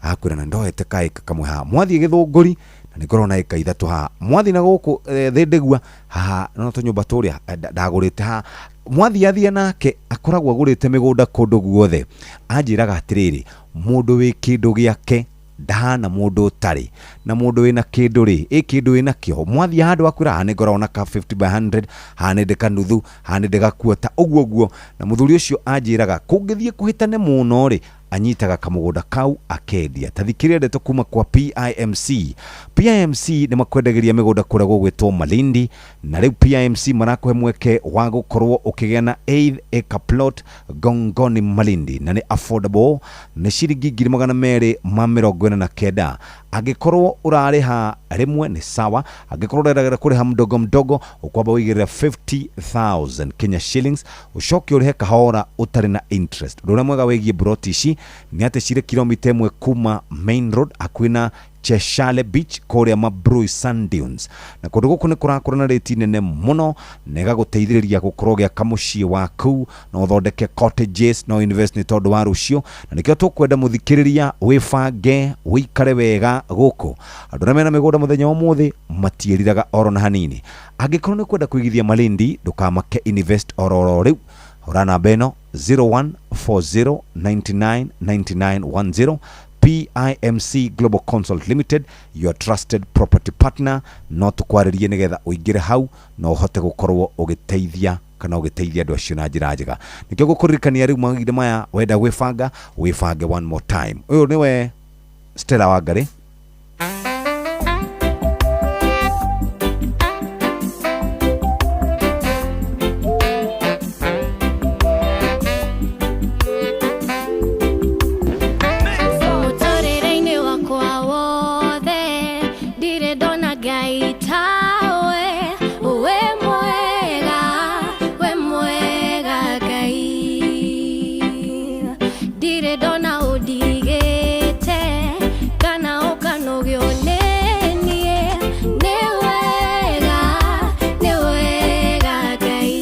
akwĩra na ndoete kaĩka kamwe haha, mwathiĩ Gĩthũngũri na nĩ ngorwo na ĩka ithatũ haha, mwathiĩ na gũkũ Thĩndĩgua haha no tũnyũmba tũrĩa ndagũrĩte haha, mwathiĩ athiĩ nake akoragwo agũrĩte mĩgũnda kũndũ guothe. Anjĩraga atĩrĩrĩ, mũndũ wĩ kĩndũ gĩake ndahana mũndũ ũtarĩ, na mũndũ wĩna kĩndũ rĩ, ĩ kĩndũ wĩna kĩo, mwathiĩ handũ akwĩra haha nĩ ngoragwo na ka 50 by 100, haha nĩ ndĩ kanuthu, haha nĩ ndĩ gakuota, ũguo ũguo. Na mũthuri ũcio anjĩraga kũngĩthiĩ kũhĩtane mũno rĩ, anyitaga kamũgũnda kau akendia. Ta thikĩrĩria ndeto kuma kwa PIMC. PIMC nĩ makwendagĩria mĩgũnda kũrĩa gũgwĩtwo Malindi, na rĩu PIMC marakũhe mweke wa gũkorwo ũkĩgĩa na 8 acre plot Gongoni Malindi, na nĩ affordable, nĩ ciringi 249,000. Angĩkorwo ũrarĩha rĩmwe nĩ sawa, angĩkorwo ũreragĩra kũrĩha mdogo mdogo, ũkwamba ũigĩrĩre 50,000 Kenya shillings, ũcoke ũrĩhe kahora ũtarĩ na interest. Ũndũ ũrĩa mwega wĩgiĩ broti ici nĩ atĩ cirĩ kilomita 1 kuma main road hakuhĩ na Cheshale Beach kũrĩa Mabrui Sand Dunes, na kũndũ gũkũ nĩ kũrakũra na rĩti nene mũno na ĩgagũteithĩrĩria gũkorwo ũgĩaka mũciĩ waku, no ũthondeke cottages, no invest nĩ tondũ wa rũciũ, na nĩkĩo tũkwenda mũthikĩrĩria wĩbange wĩikare wega gũkũ. Andũ arĩa mena mĩgũnda mũthenya wa ũmũthĩ matiĩriraga oro na hanini. Angĩkorwo nĩ ũkwenda kũigithia Malindi, ndũkamake, invest oro rĩu. Hũra namba ĩno 0140999910. PIMC Global Consult Limited, your trusted property partner. No tũkwarĩrie nĩgetha ũingĩre hau na ũhote gũkorwo ũgĩteithia kana ũgĩteithia andũ acio na njĩra njega. Nĩkĩo ngũkũririkania rĩu mahinda maya wenda gwĩbanga, wĩbange one more time. Ũyũ nĩwe Stella Wangari. Mũtũrĩre-inĩ wakwa wothe ndirĩ ndona Ngai tawe, wĩ mwega, wĩ mwega Ngai. Ndirĩ ndona ũndigĩte kana ũkanogio nĩ niĩ, nĩ wega, nĩ wega Ngai.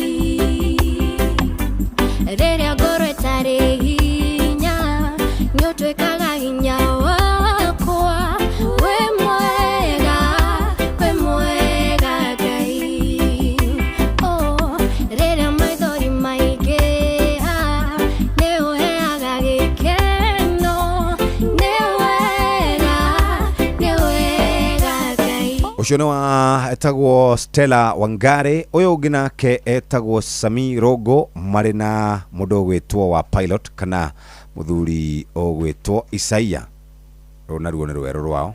Rĩrĩa ngoro ĩtarĩ hinya nĩ ũtuĩkaga hinya wakwa, wĩ mwega, wĩ mwega Ngai. Oh, rĩrĩa maithori maingĩha nĩ ũheaga gĩkeno, nĩ wega, nĩ wega Ngai. Ũcio nĩ wa etagwo Stella Wangari. Ũyũ ũngĩ nake etagwo Sami Rogo, marĩ na mũndũ ũgwĩtwo wa pilot kana mũthuri ũgwĩtwo Isaia. Rũu naruo nĩ rwerũ rwao.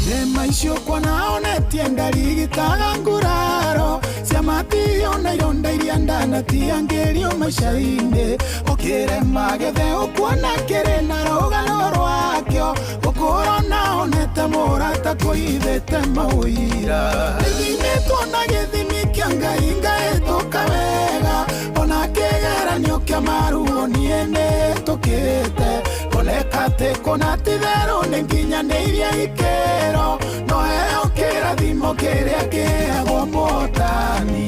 Irema icio kuona onetie ndarigitaga nguraro ciamatio na ironda iria ndanatiangĩrio maica-inĩ. Ũkĩrema gĩthe ũkuona kĩrĩ na rũgano rwakĩo, ũkũrona onete mũrata kũithĩte maũira. Gĩthimĩtwo na gĩthimi kĩa Ngai ngaĩtũka wega, ona kĩgeranio kĩa maruo niĩ nĩtũkĩte. Koneka atĩ kũna ti therũ nĩ nginyanĩirie ikĩro, no heo kĩrathimo kĩrĩa kĩheagwo mũhotani.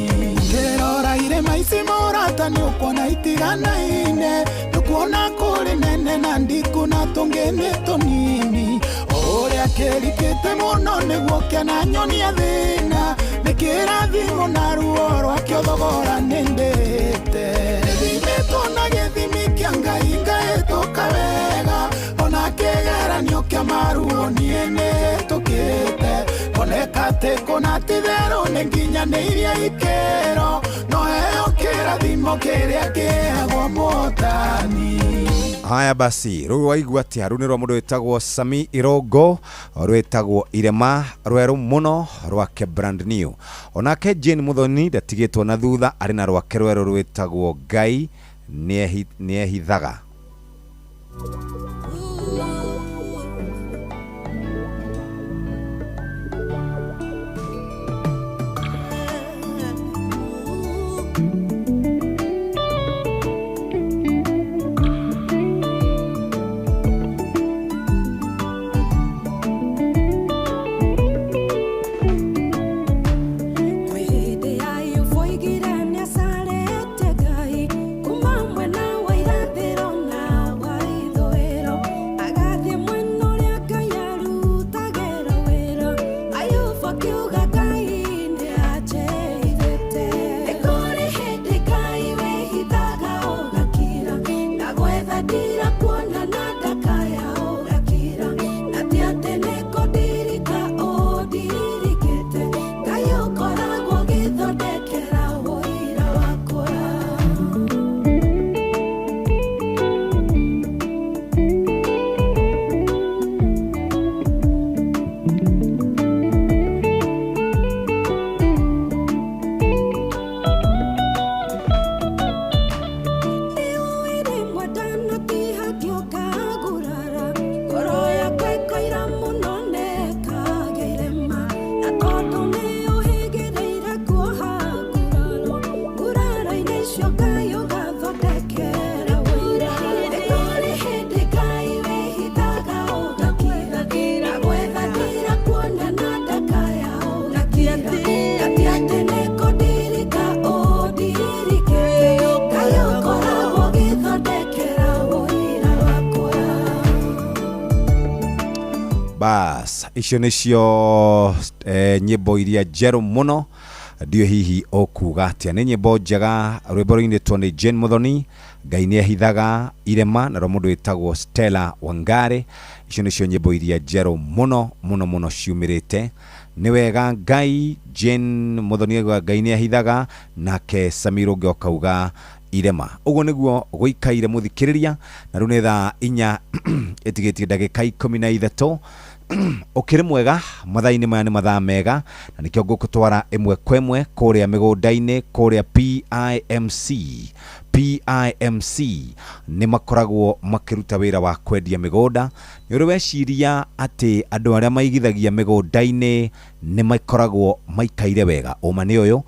Ngĩrora irĩma ici mũrata nĩ ũkuona itiganaine, nĩ ũkuona kũrĩ nene na ndiku na tũngĩ nĩ tũnini. O ũrĩa kĩrikĩte mũno nĩguo kĩananyonia thĩna, nĩ kĩrathimo na ruo rwakĩo thogora nĩ ndĩte. Gĩthimĩtwo na gĩthimi kĩa Ngai ngaĩtũka wega, ona kĩgeranio kĩa maruo niĩ nĩtũkĩte. Koneka atĩ kũna ti therũ nĩ nginyanĩirie ikĩro, no heo kĩrathimo kĩrĩa kĩheagwo mũhotani. Haya basi, rũu waigua atĩa? Rũu nĩ rwa mũndũ wĩtagwo Sami Irongo, rwĩtagwo Irema, rwerũ mũno rwake brand new. Onake Jane Muthoni ndatigĩtwo na thutha, arĩ na rwake rwerũ rwĩtagwo Ngai nĩehithaga. Kwĩ hĩndĩ Ayubu oigire nĩacarĩte Ngai kuma mwena wa irathĩro na wa ithũĩro, agathiĩ mwena ũrĩa Ngai arutagĩra wĩra. Ayubu akiuga Ngai nĩanjĩhithĩte. Nĩ kũrĩ hĩndĩ Ngai wĩhithaga ũgakira, ndagwetha ndirakuona na ndakaya ũgakira, na ti atĩ nĩkũndirika ũndirikĩte, Ngai ũkoragwo ũgĩthondekera ũira wakwa. Bas, icio nĩcio nyĩmbo iria njerũ mũno. Ndiũ hihi ũkuga atĩa? Nĩ nyĩmbo njega, rwĩmbo rũinĩtwo nĩ Jane Muthoni, Ngai nĩehithaga, Irema, na rwa mũndũ wĩtagwo Stella Wangari. Icio nĩcio nyĩmbo iria njerũ mũno mũno mũno ciumĩrĩte. Nĩ wega Ngai, Jane Muthoni auga Ngai nĩehithaga, nake Samir ũngĩ akauga Irema. Ũguo nĩguo gũikaire mũthikĩrĩria, na rĩu nĩ thaa 4 ĩtigĩtie ndagĩka 13. Ũkĩrĩ mwega mathaa-inĩ maya nĩ mathaa mega, na nĩkĩo ngũkũtwara ĩmwe kwa ĩmwe kũrĩa mĩgũnda-inĩ, kũrĩa PIMC. PIMC nĩ makoragwo makĩruta wĩra wa kwendia mĩgũnda. Nĩ ũrĩ weciria atĩ andũ arĩa maigithagia mĩgũnda-inĩ nĩ makoragwo maikaire wega? Ũma nĩ ũyũ,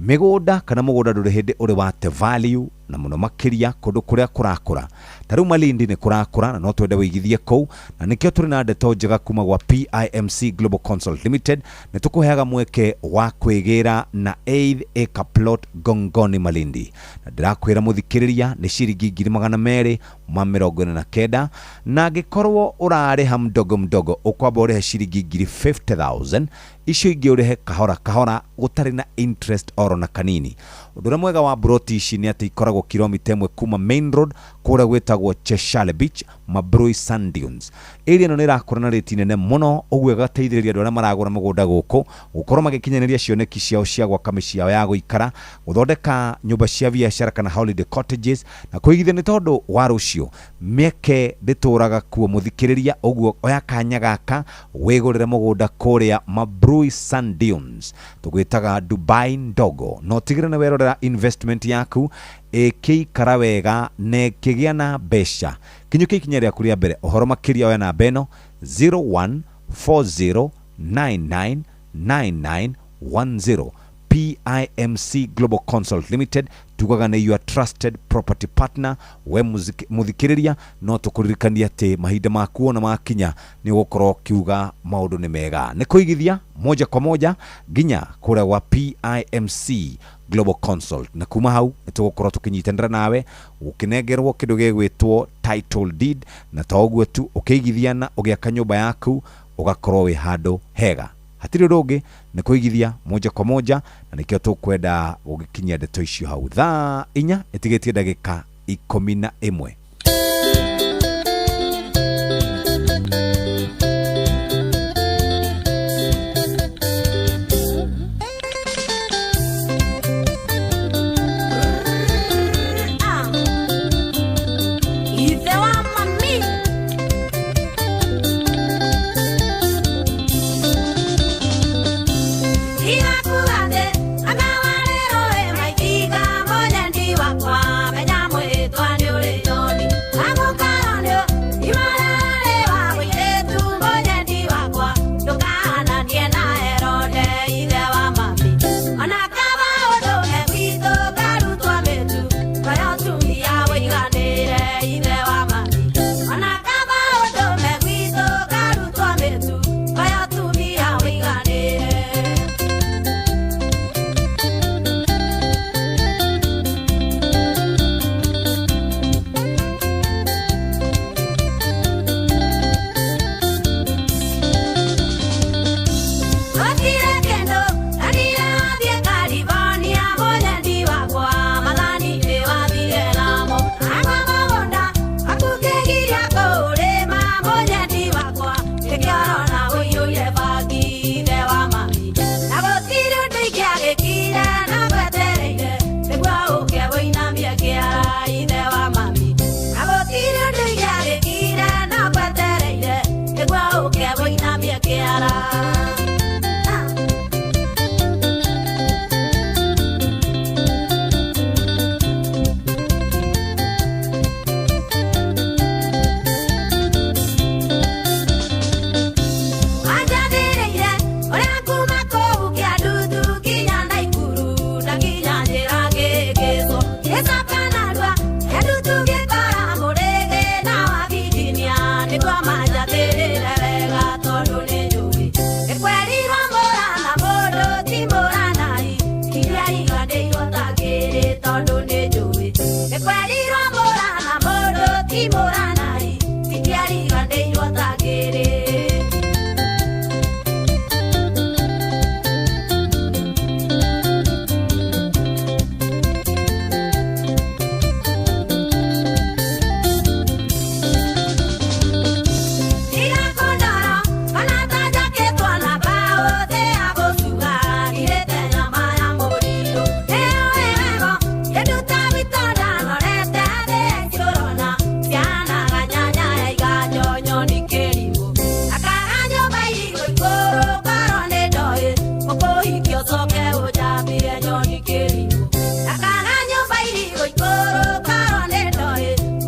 mĩgũnda kana mũgũnda ndũrĩ hĩndĩ ũrĩ wate value, na mũno makĩria kũndũ kũrĩa kũrakũra. Ta rĩu Malindi nĩ kũrakũra, na no twende wĩigithie kũu, na nĩkĩo tũrĩ na ndeto njega kuma gwa PIMC Global Consult Limited. Nĩ tũkũheaga mweke wa kwĩgĩra na 8 acre plot Gongoni Malindi, na ndĩrakwĩra mũthikĩrĩria nĩ ciringi 249,000, na angĩkorwo ũrarĩha mdogo mdogo ũkwamba ũrĩhe ciringi 50,000, icio ingĩ ũrĩhe kahora kahora gũtarĩ na interest oro na kanini. Ũndũ ũrĩa mwega wa broti ici nĩ atĩ ikoragwo kilomita 1 kuma main road kũrĩa gwĩtagwo Cheshale Beach, Mabrui Sand Dunes. Area ĩno nĩ ĩrakũra na rĩti nene mũno, ũguo ĩgateithĩrĩria andũ arĩa maragũra mũgũnda gũkũ gũkorwo magĩkinyanĩria cioneki ciao cia gwaka mĩciĩ yao ya gũikara, gũthondeka nyũmba cia biacara kana holiday cottages, na kũigithia nĩ tondũ wa rũciũ. Mĩeke ndĩtũraga kuo mũthikĩrĩria, ũguo oya kanya gaka wĩgũrĩre mũgũnda kũrĩa Mabrui Sand Dunes, tũgwĩtaga Dubai ndogo. No tigĩrĩre nĩ werorera investment yaku ĩkĩikara wega na ĩkĩgĩa na mbeca. Kinyũkia ikinya rĩaku rĩa mbere. Ũhoro makĩria oya namba ĩno 0140999910. PIMC Global Consult Limited, tugaga nĩ your trusted property partner. We mũthikĩrĩria, no tũkũririkania atĩ mahinda maku ona makinya nĩ ũgũkorwo ũkiuga maũndũ nĩ mega. Nĩ kũigithia moja kwa moja nginya kũrĩa gwa PIMC Global Consult, na kuma hau nĩ tũgũkorwo tũkĩnyitanĩra nawe ũkĩnengerwo kĩndũ gĩgwĩtwo title deed, na to ũguo tu, ũkĩigithia na ũgĩaka nyũmba yaku ũgakorwo wĩ handũ hega. Hatirĩ ũndũ ũngĩ, nĩ kũigithia moja kwa moja, na nĩkĩo tũkwenda gũgĩkinyia ndeto icio hau thaa 4 ĩtigĩtie ndagĩka 11. Ithe wa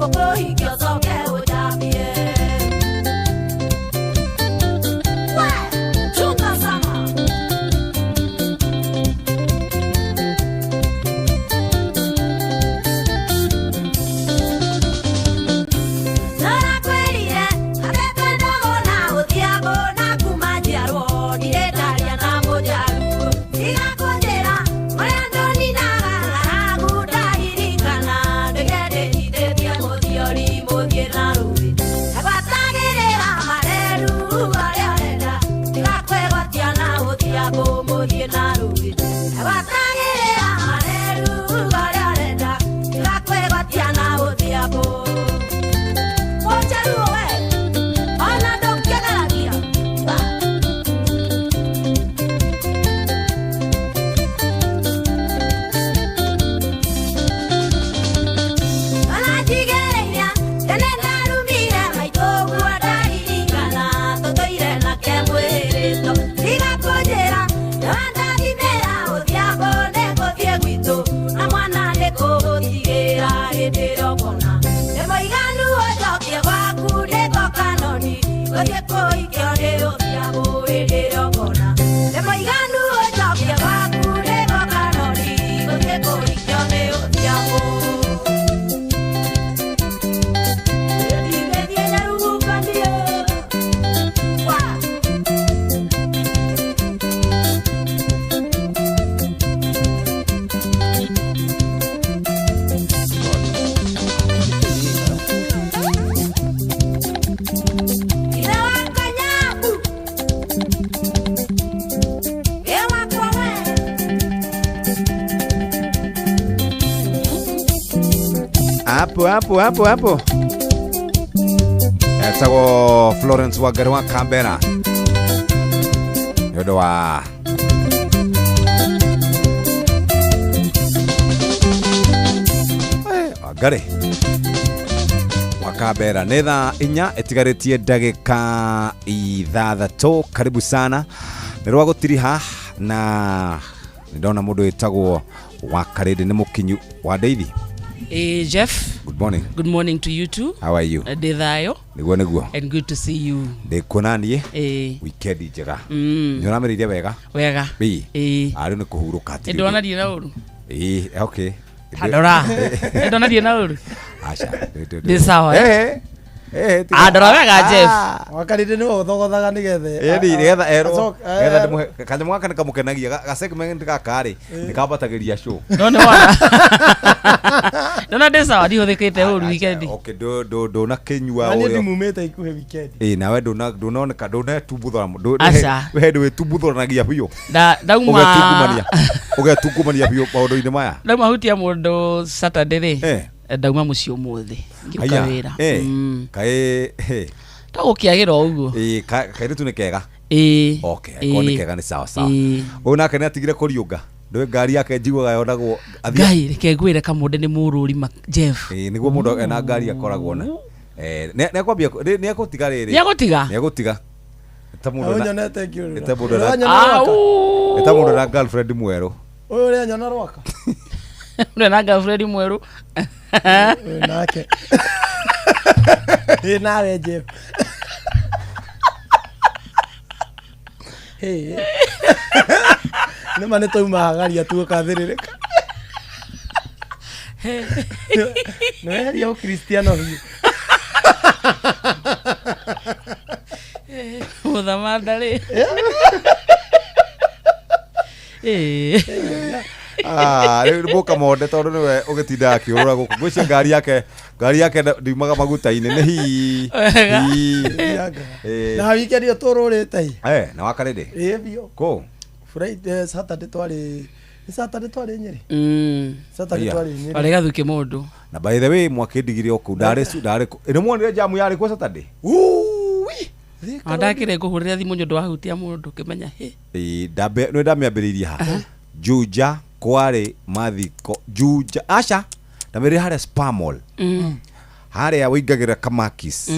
Ũkũhingio ũcoke ũnjambie. We, chunga sana. Narakwĩrire atete ndogo na ũthiago na kuma njiarwo ndirĩ ndaria na mũjaruo. Tiga kũnjĩra ũrĩa ndoninaga ng'aragu ndaririkana ndĩge ndĩnyitĩtie mũthiori mũthiĩ na rũĩ. Ngwatagĩrĩra mareru ũrĩa ũrenda tiga kwĩgwatia na ũthiago mũthiĩ na rũĩ. Ngwatagĩrĩra mareru ũrĩa ũrenda tiga kwĩgwatia na ũthiago. Mũjaruo we, ona ndũngĩgeragia. Aranjigĩrĩria tene ndarumire maitũ guo ndaririkana tũtũire nake mwĩrĩto. Tiga kũnjĩra nĩwandathimĩra ũthiago nĩngũthiĩ gwitũ na mwana nĩngũgũtigĩra hĩndĩ ĩrĩa ũkona. Nĩ mũiganu ũnjokie gwaku nĩngoka noni gũthiĩ kũhikio nĩ ũthiago hĩndĩ ĩrĩa ũkona. Nĩ mũiganu ũnjokie gwaku nĩngoka noni gũthiĩ kũhikio nĩ ũthiago. Hapo hapo hapo hapo etagwo Florence Wangari wa Kambera nĩ ũndũ wa Wangari wa Kambera. Nĩ thaa 4 ĩtigarĩtie ndagĩka 6. Karibu sana nĩ rwa gũtiriha na nĩ ndona mũndũ wĩtagwo Wakarĩndĩ nĩ mũkinyu wa Ndeithi. Jeff. Good morning. Good morning to you too. How are you? Ndĩ thayũ. Nĩguo nĩguo. And good to see you. Ndĩkuona niĩ. Weekend njega. Nĩ ũramĩrĩire wega? Wega. Ĩĩ. Rĩu nĩ kũhurũka Nĩ ndonathiĩ na ũru. Ĩĩ, okay. Ta ndora. Nĩ ndonathiĩ na ũru. Aca. Ndĩ sawa. Eh. Ndora wega Jeff. Wakarĩndĩ nĩwe ũthogothaga nĩgetha Ĩni nĩgetha erwo nĩgetha ndĩmũhe kanyamũ gaka nĩkamũkenagia ga segment gaka rĩ nĩkambatagĩria show. No nĩ wona. Ndona ndĩ sawa ndihũthĩkĩte ũru weekend. Okay, ndũnakĩnyua Na niĩ ũrĩa. ndimumĩte ikuhĩ weekend. Ĩĩ nawe ndũnoneka ndũnetumbuthũra Aca. we hĩndĩ wĩtumbuthũranagia biũ. Ndauma Ũgetungumania. Ũgetungumania biũ maũndũ-inĩ maya. Ndauma hutia mũndũ Saturday rĩ. Ndauma mũciĩ ũmũthĩ. Ngĩũka wĩra. Kaĩ To gũkĩagĩra o ũguo. Ĩĩ kairĩtu nĩ kega. Ĩĩ. Okay, akorwo nĩ kega nĩ sawa sawa. Ũyũ nake nĩ atigire kũriũnga. Ndũĩ ngari yake njiguaga yonagwo Ngai reke ngwĩre kamũndĩ nĩ mũrũri Jeff. Ĩĩ nĩguo mũndũ ena ngari akoragwo na. Nĩakwambia nĩegũtiga rĩrĩ. Nĩegũtiga? Nĩegũtiga. Ta mũndũ na Ũnyonete ngĩũrũra. ta mũndũ na ta mũndũ na girlfriend mwerũ. Ũyũ ũrĩa nyona rwaka. Ũrĩa na girlfriend mwerũ. Ũyũ nake. Ĩ nawe Jeff. Hey. Nĩma nĩ twauma hagaria tuũkathĩrĩrĩka. Nĩweheria ũkristiano biũ. Mũthamanda rĩ. Rĩu nĩ mũkamonde tondũ nĩwe ũgĩtindaga akĩũrũra gũkũ. Ngwĩciria ngari yake ndiumaga maguta-inĩ nĩ hii. Na weekend ĩyo tũrũrĩte ĩ. Na Wakarĩndĩ? Ĩ biũ. Kũ? Friday, Saturday twarĩ nĩ Saturday twarĩ Nyĩrĩ. Saturday twarĩ Nyĩrĩ. Warĩ gathuke mũndũ. Na by the way mwakĩndigire o kũu ndarĩ ndarĩ nĩ muonire jamu yarĩ kuo Saturday? Uwi. Ndakĩrĩ ngũhũrĩra thimũ nĩ ũndũ wa hutia mũndũ ngĩmenya hĩ. Ĩĩ nĩ ndamĩambĩrĩirie haha. Juja kwarĩ mathiko Juja aca ndamĩrĩire harĩa Spar Mall. Harĩa wĩingagĩra Kamakis.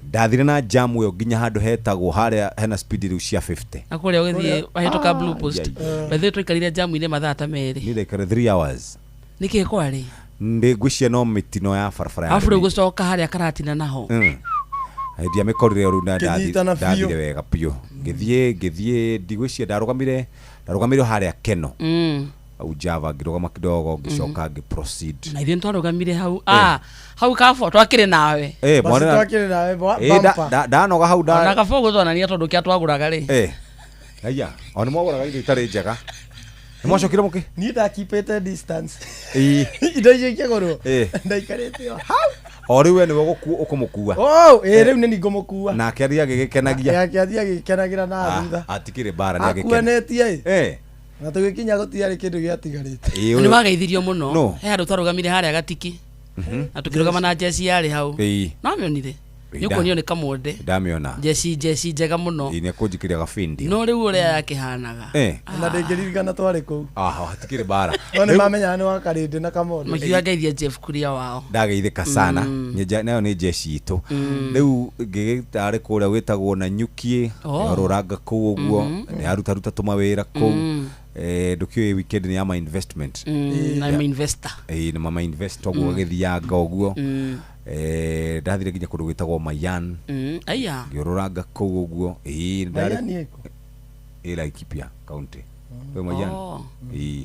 Ndathire na jamu ĩyo nginya handũ hetagwo harĩa hena speed rĩu cia 50. Na kũrĩa ũgĩthiĩ wahĩtũka Blue Post. By the way twaikarire jamu-inĩ mathaa ta merĩ. Niĩ ndaikarire 3 hours. Nĩkĩ kwarĩ? Ndĩ ngwĩciria no mĩtino ya barabara Arabu rĩu gũcoka harĩa karatina naho. Ndiamĩkorire rĩu na Kĩnyitana biũ. ndathire wega biũ. Ngĩthiĩ ndigwĩciria ndarũgamire harĩa Keno. Au Java ngĩrũgama kidogo ngĩcoka ngĩ proceed. Na ithuĩ nĩtwarũgamire hau. Hau kabo twakĩrĩ nawe. Eh, Basi mwana twakĩrĩ nawe Eh, bumper. ndanoga hau Ona kabo gũtwanania tondũ kĩa twagũraga rĩ. Eh. Aya, ona mwagũraga indo itarĩ njega. Nĩ mwacokire mũkĩ? Niĩ ndakipĩte distance. Ĩĩ. Indo icio ikĩgũrwo. Eh. Ndaikarĩte o hau. O rĩu we nĩwe ũkũmũkua. Oh, ĩĩ rĩu nĩ niĩ ngũmũkua. Nake athiĩ agĩgĩkenagia. Nake athiĩ agĩkenagĩra na thutha. Atikĩrĩ mbara nĩ agĩkena. Akuanĩtie ĩ. Eh. Na tũgĩkinya gũtiarĩ kĩndũ gĩatigarĩte. Ĩĩ, Nĩ wageithirio mũno. No. He handũ twarũgamire harĩa gatiki. Na tũkĩrũgama na jeci yarĩ hau. Ĩĩ. No amĩonire. Ĩĩ, Nĩ ũkuonio nĩ kamwonde. Ndamĩona. Jeci njega mũno. Ĩĩ, nĩekũnjikĩria gabindi. No rĩu ũrĩa yakĩhanaga. Eh. Na ndĩngĩririkana twarĩ kũu. Ah, hatikĩrĩ mbara. No nĩ mamenyaga nĩ wa Karĩndĩ na Kamondo. Makiuga ngeithie Jeff Kuria wao. Ndageithĩka sana. Nayo nĩ jeci itũ. Rĩu ngĩgĩtarĩ kũrĩa gwĩtagwo na Nyuki, Oh. rũranga kũu ũguo, nĩ arutaruta tũmawĩra kũu. Ndũkĩũĩ weekend nĩ ya ma investment. Na ma investor. Ĩĩ, nĩ ma invest ũguo gĩthianga ũguo. Ndathire nginya kũndũ gwĩtagwo Mayan. Aya. Ngĩũrũranga kũu ũguo. Ĩĩ, ndarĩ Mayan ĩkũ? Ĩ Laikipia county. Kwĩ Mayan. Oh. Ĩĩ.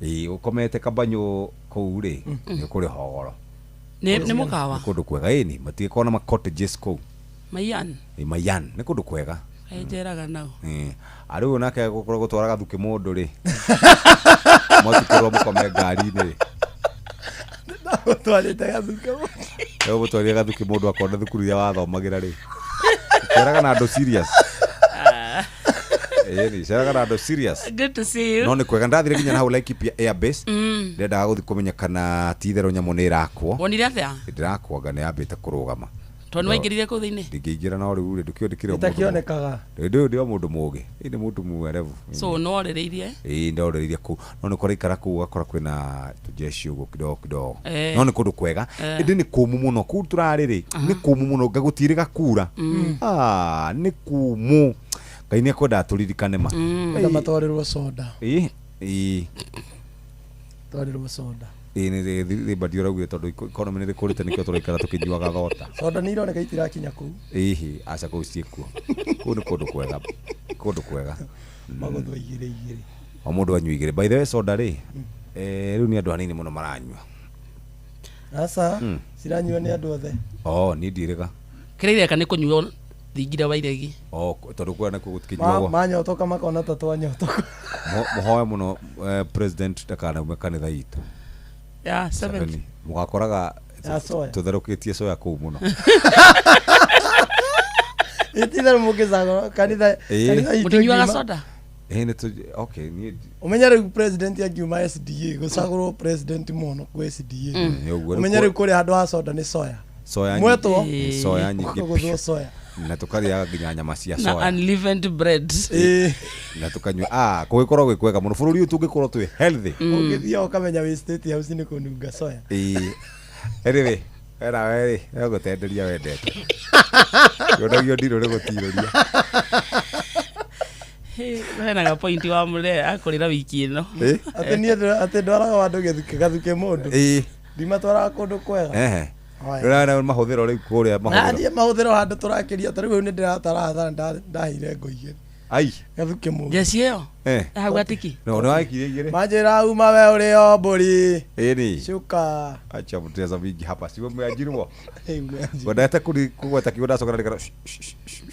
Ĩĩ, ũkomete Kabanyũ kũu rĩ, nĩ kũrĩ hogoro. Nĩ mũkawa. Nĩ kũndũ kwega ĩni, matigĩkorwo na ma cottages kũu. Mayan. Ĩ Mayan, nĩ kũndũ kwega. Njeraga nao. Ĩĩ. Arĩu nake gũkorwo gũtwara gathukĩ mũndũ rĩ. Mwatukĩrwo mũkome ngari-inĩ rĩ. Ndagũtwarĩte gathukĩ mũndũ. Rĩu mũtwarire gathukĩ mũndũ akona thukuru iria wathomagĩra rĩ. Ceraga na andũ serious. Ĩni, ceraga na andũ serious. Good to see you. No nĩ kwega ndathire nginya na hau Laikipia Airbase. Ndendaga gũthiĩ kũmenya kana ti itherũ nyamũ nĩ ĩrakwo. Wonire atĩa? Ndĩrakwo anga nĩ yambĩte kũrũgama. Tondũ nĩ waingĩrire kũu thĩinĩ? Ndingĩingĩra no rĩu rĩ ndũkĩũĩ ndĩkĩrĩ o mũndũ. Ĩtakĩonekaga. Ndĩ ndĩ o mũndũ mũgĩ. Ĩ nĩ mũndũ mwerevu. So no orĩrĩirie? Ĩĩ ndorĩrĩirie kũu. No nĩ kũraikara kũu ũgakora kwĩna tũjeshi ũguo kidogo kidogo. Eh. No nĩ kũndũ kwega. Eh. Ĩndĩ nĩ kũmũ mũno. Kũu tũrarĩ rĩ, nĩ kũmũ mũno nga gũtirĩ gakura. Ah, nĩ kũmũ. Ngai nĩ ekwendaga tũririkane ma. Enda matwarĩrwo soda. Ĩĩ, ĩĩ. Twarĩrwo soda. Ĩĩ nĩ thimba ũraugire tondũ economy nĩ rĩkũrĩte nĩkĩo tũraikara tũkĩnyuaga thota. Soda nĩ ironeka itirakinya kũu. Ĩhĩ, aca kũu ciĩkuo. Kũu nĩ kũndũ kwega. Kũndũ kwega. Magũthwo igĩrĩ igĩrĩ. O mũndũ anyua igĩrĩ. By the way soda rĩ, rĩu nĩ andũ anini mũno maranyua. Aca, ciranyua nĩ andũ othe. Oh, niĩ ndirĩga. Kĩrĩa ireka nĩ kũnyuo thingira wa iregi. Oh, tondũ kũrĩa nakuo gũtikĩnyuagwo. Manyotoka makona ta twanyotoka. Mũhoe mũno president ndakanaume kanitha itũ. Ya, 70. Mũgakoraga Ya soya. tũtherũkĩtie soya kũu mũno. Ititherũ mũngĩcagũra kanitha Ĩĩ. kanitha itũ Mũtinyuaga ĩngiuma- soda? Ĩĩ nĩ tũ okay, niĩ Ũmenye rĩu president angiuma SDA gũcagũrwo president mũno kwĩ SDA. Nĩ ũguo. Ũmenye rĩu kũrĩa handũ ha soda nĩ soya. Soya Mwetwo? nyingĩ. Soya nyingĩ. Ũkũgũthwo soya. Na tũkarĩaga nginya nyama cia Na soya. unleavened bread. Na tũkanyua. Ah, kũgĩkorwo gwĩ kwega mũno. Bũrũri ũyũ tũngĩkorwo twĩ healthy. Ũngĩthiĩ ũkamenya wĩ state house nĩ kũnunga soya. Ĩĩ. Anyway, we nawe rĩ, we gũtenderia wendete. Kĩonagio ndirũ nĩ gũtirũria. Hena ga point wa mũree akũrĩra wiki ĩno. Ĩ? Atĩ niĩ atĩ ndwaraga andũ gĩthukĩ gathukĩ mũndũ. Ĩĩ. Ndimatwaraga kũndũ kwega. Ehe. Oya. Ndũrona mahũthĩro rĩu kũrĩa mahũthĩro. Nathiĩ mahũthĩro handũ tũrakĩria ta rĩu nĩ ndĩratara hathara ndaheire ngo igĩrĩ. Ai. Gathukĩ mũndũ. Jeci ĩyo? Eh. Hau gatiki? No, nĩ wakirie igĩrĩ. Manjĩra uma we ũrĩ o mbũri. Ĩni. Cuka. Acha mteza mingi hapa. Siwe mmeajiriwa. Ĩ, umeajiriwa. Wendete kũgweta kiugo ndacoka ndarikana.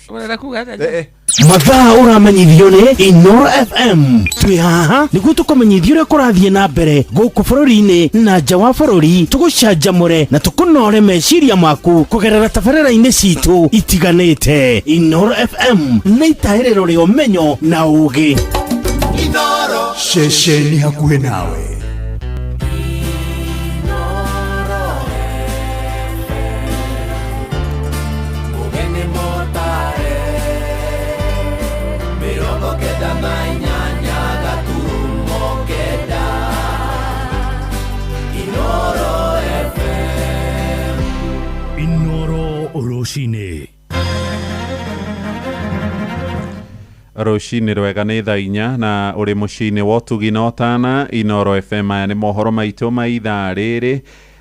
Ũrenda kuga atĩa? Eh, eh. Mathaa ũramenyithio nĩ Inoro FM. Twĩ haha nĩguo tũkũmenyithia ũrĩa kũrathiĩ na mbere gũkũ bũrũri-inĩ na nja wa bũrũri, tũgũcanjamũre na tũkũnore meciria maku kũgerera tabarĩra-inĩ citũ itiganĩte. Inoro FM nĩ itahĩrĩro rĩa ũmenyo na ũũgĩ. Inoro. Ceceni hakuhĩ nawe. Mugeni motare 98 gaturumo 9 Inoro FM. Inoro rũcinĩ. Rũcinĩ rwega nĩ thaa 4 na ũrĩ mũciĩ-inĩ wa ũtugi na ũtana Inoro FM. Aya nĩ mohoro maitũ ma ithaa rĩrĩ.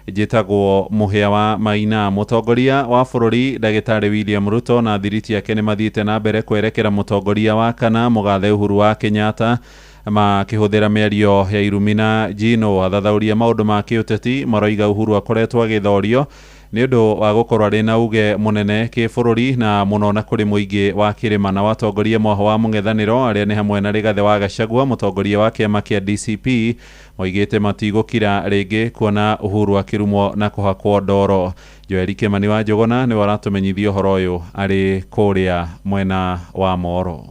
Njĩtagwo Mũhĩa wa Maina. Mũtongoria wa bũrũri Ndagĩtarĩ William Ruto na thiriti yake nĩ mathiĩte na mbere kwerekera mũtongoria wa kana mũgathe Uhuru wa Kenyatta makĩhũthĩra mĩario ya irumi na njino. Athathaũri a maũndũ ma kĩũteti maroiga Uhuru akoretwo agĩthorio nĩ ũndũ wa gũkorwo arĩ na uge mũnene kĩbũrũri na mũno na kũrĩ mũingĩ wa kĩrĩma. Na watongoria mwaho wa mũng'ethanĩro arĩa nĩ hamwe na Rigathĩ wa Gachagua mũtongoria wa kĩama kĩa DCP moigĩte matigũkira rĩngĩ kuona Uhuru akĩrumwo na kũhakwo ndoro. Joeli Kĩmani wa Njũgũna nĩwe ũratũmenyithia ũhoro ũyũ arĩ kũrĩa mwena wa Moro.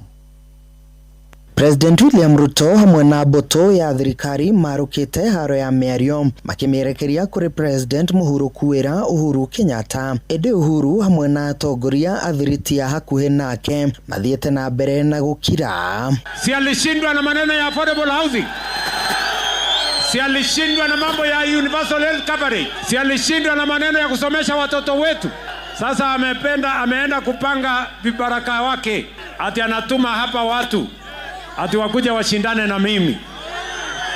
President William Ruto hamwe na mbũtũ ya thirikari marũkĩte haro ya mĩario makĩmĩerekeria kũrĩ President mũhurũku wĩra Uhuru Kenyatta. Ĩndĩ Uhuru hamwe na atongoria athiriti a hakuhĩ nake mathiĩte na mbere na gũkira. Si alishindwa na maneno ya affordable housing? Si alishindwa na mambo ya universal health coverage? Si alishindwa na maneno ya kusomesha watoto wetu? Sasa ameenda kupanga vibaraka wake, ati anatuma hapa watu ati wakuja washindane na mimi.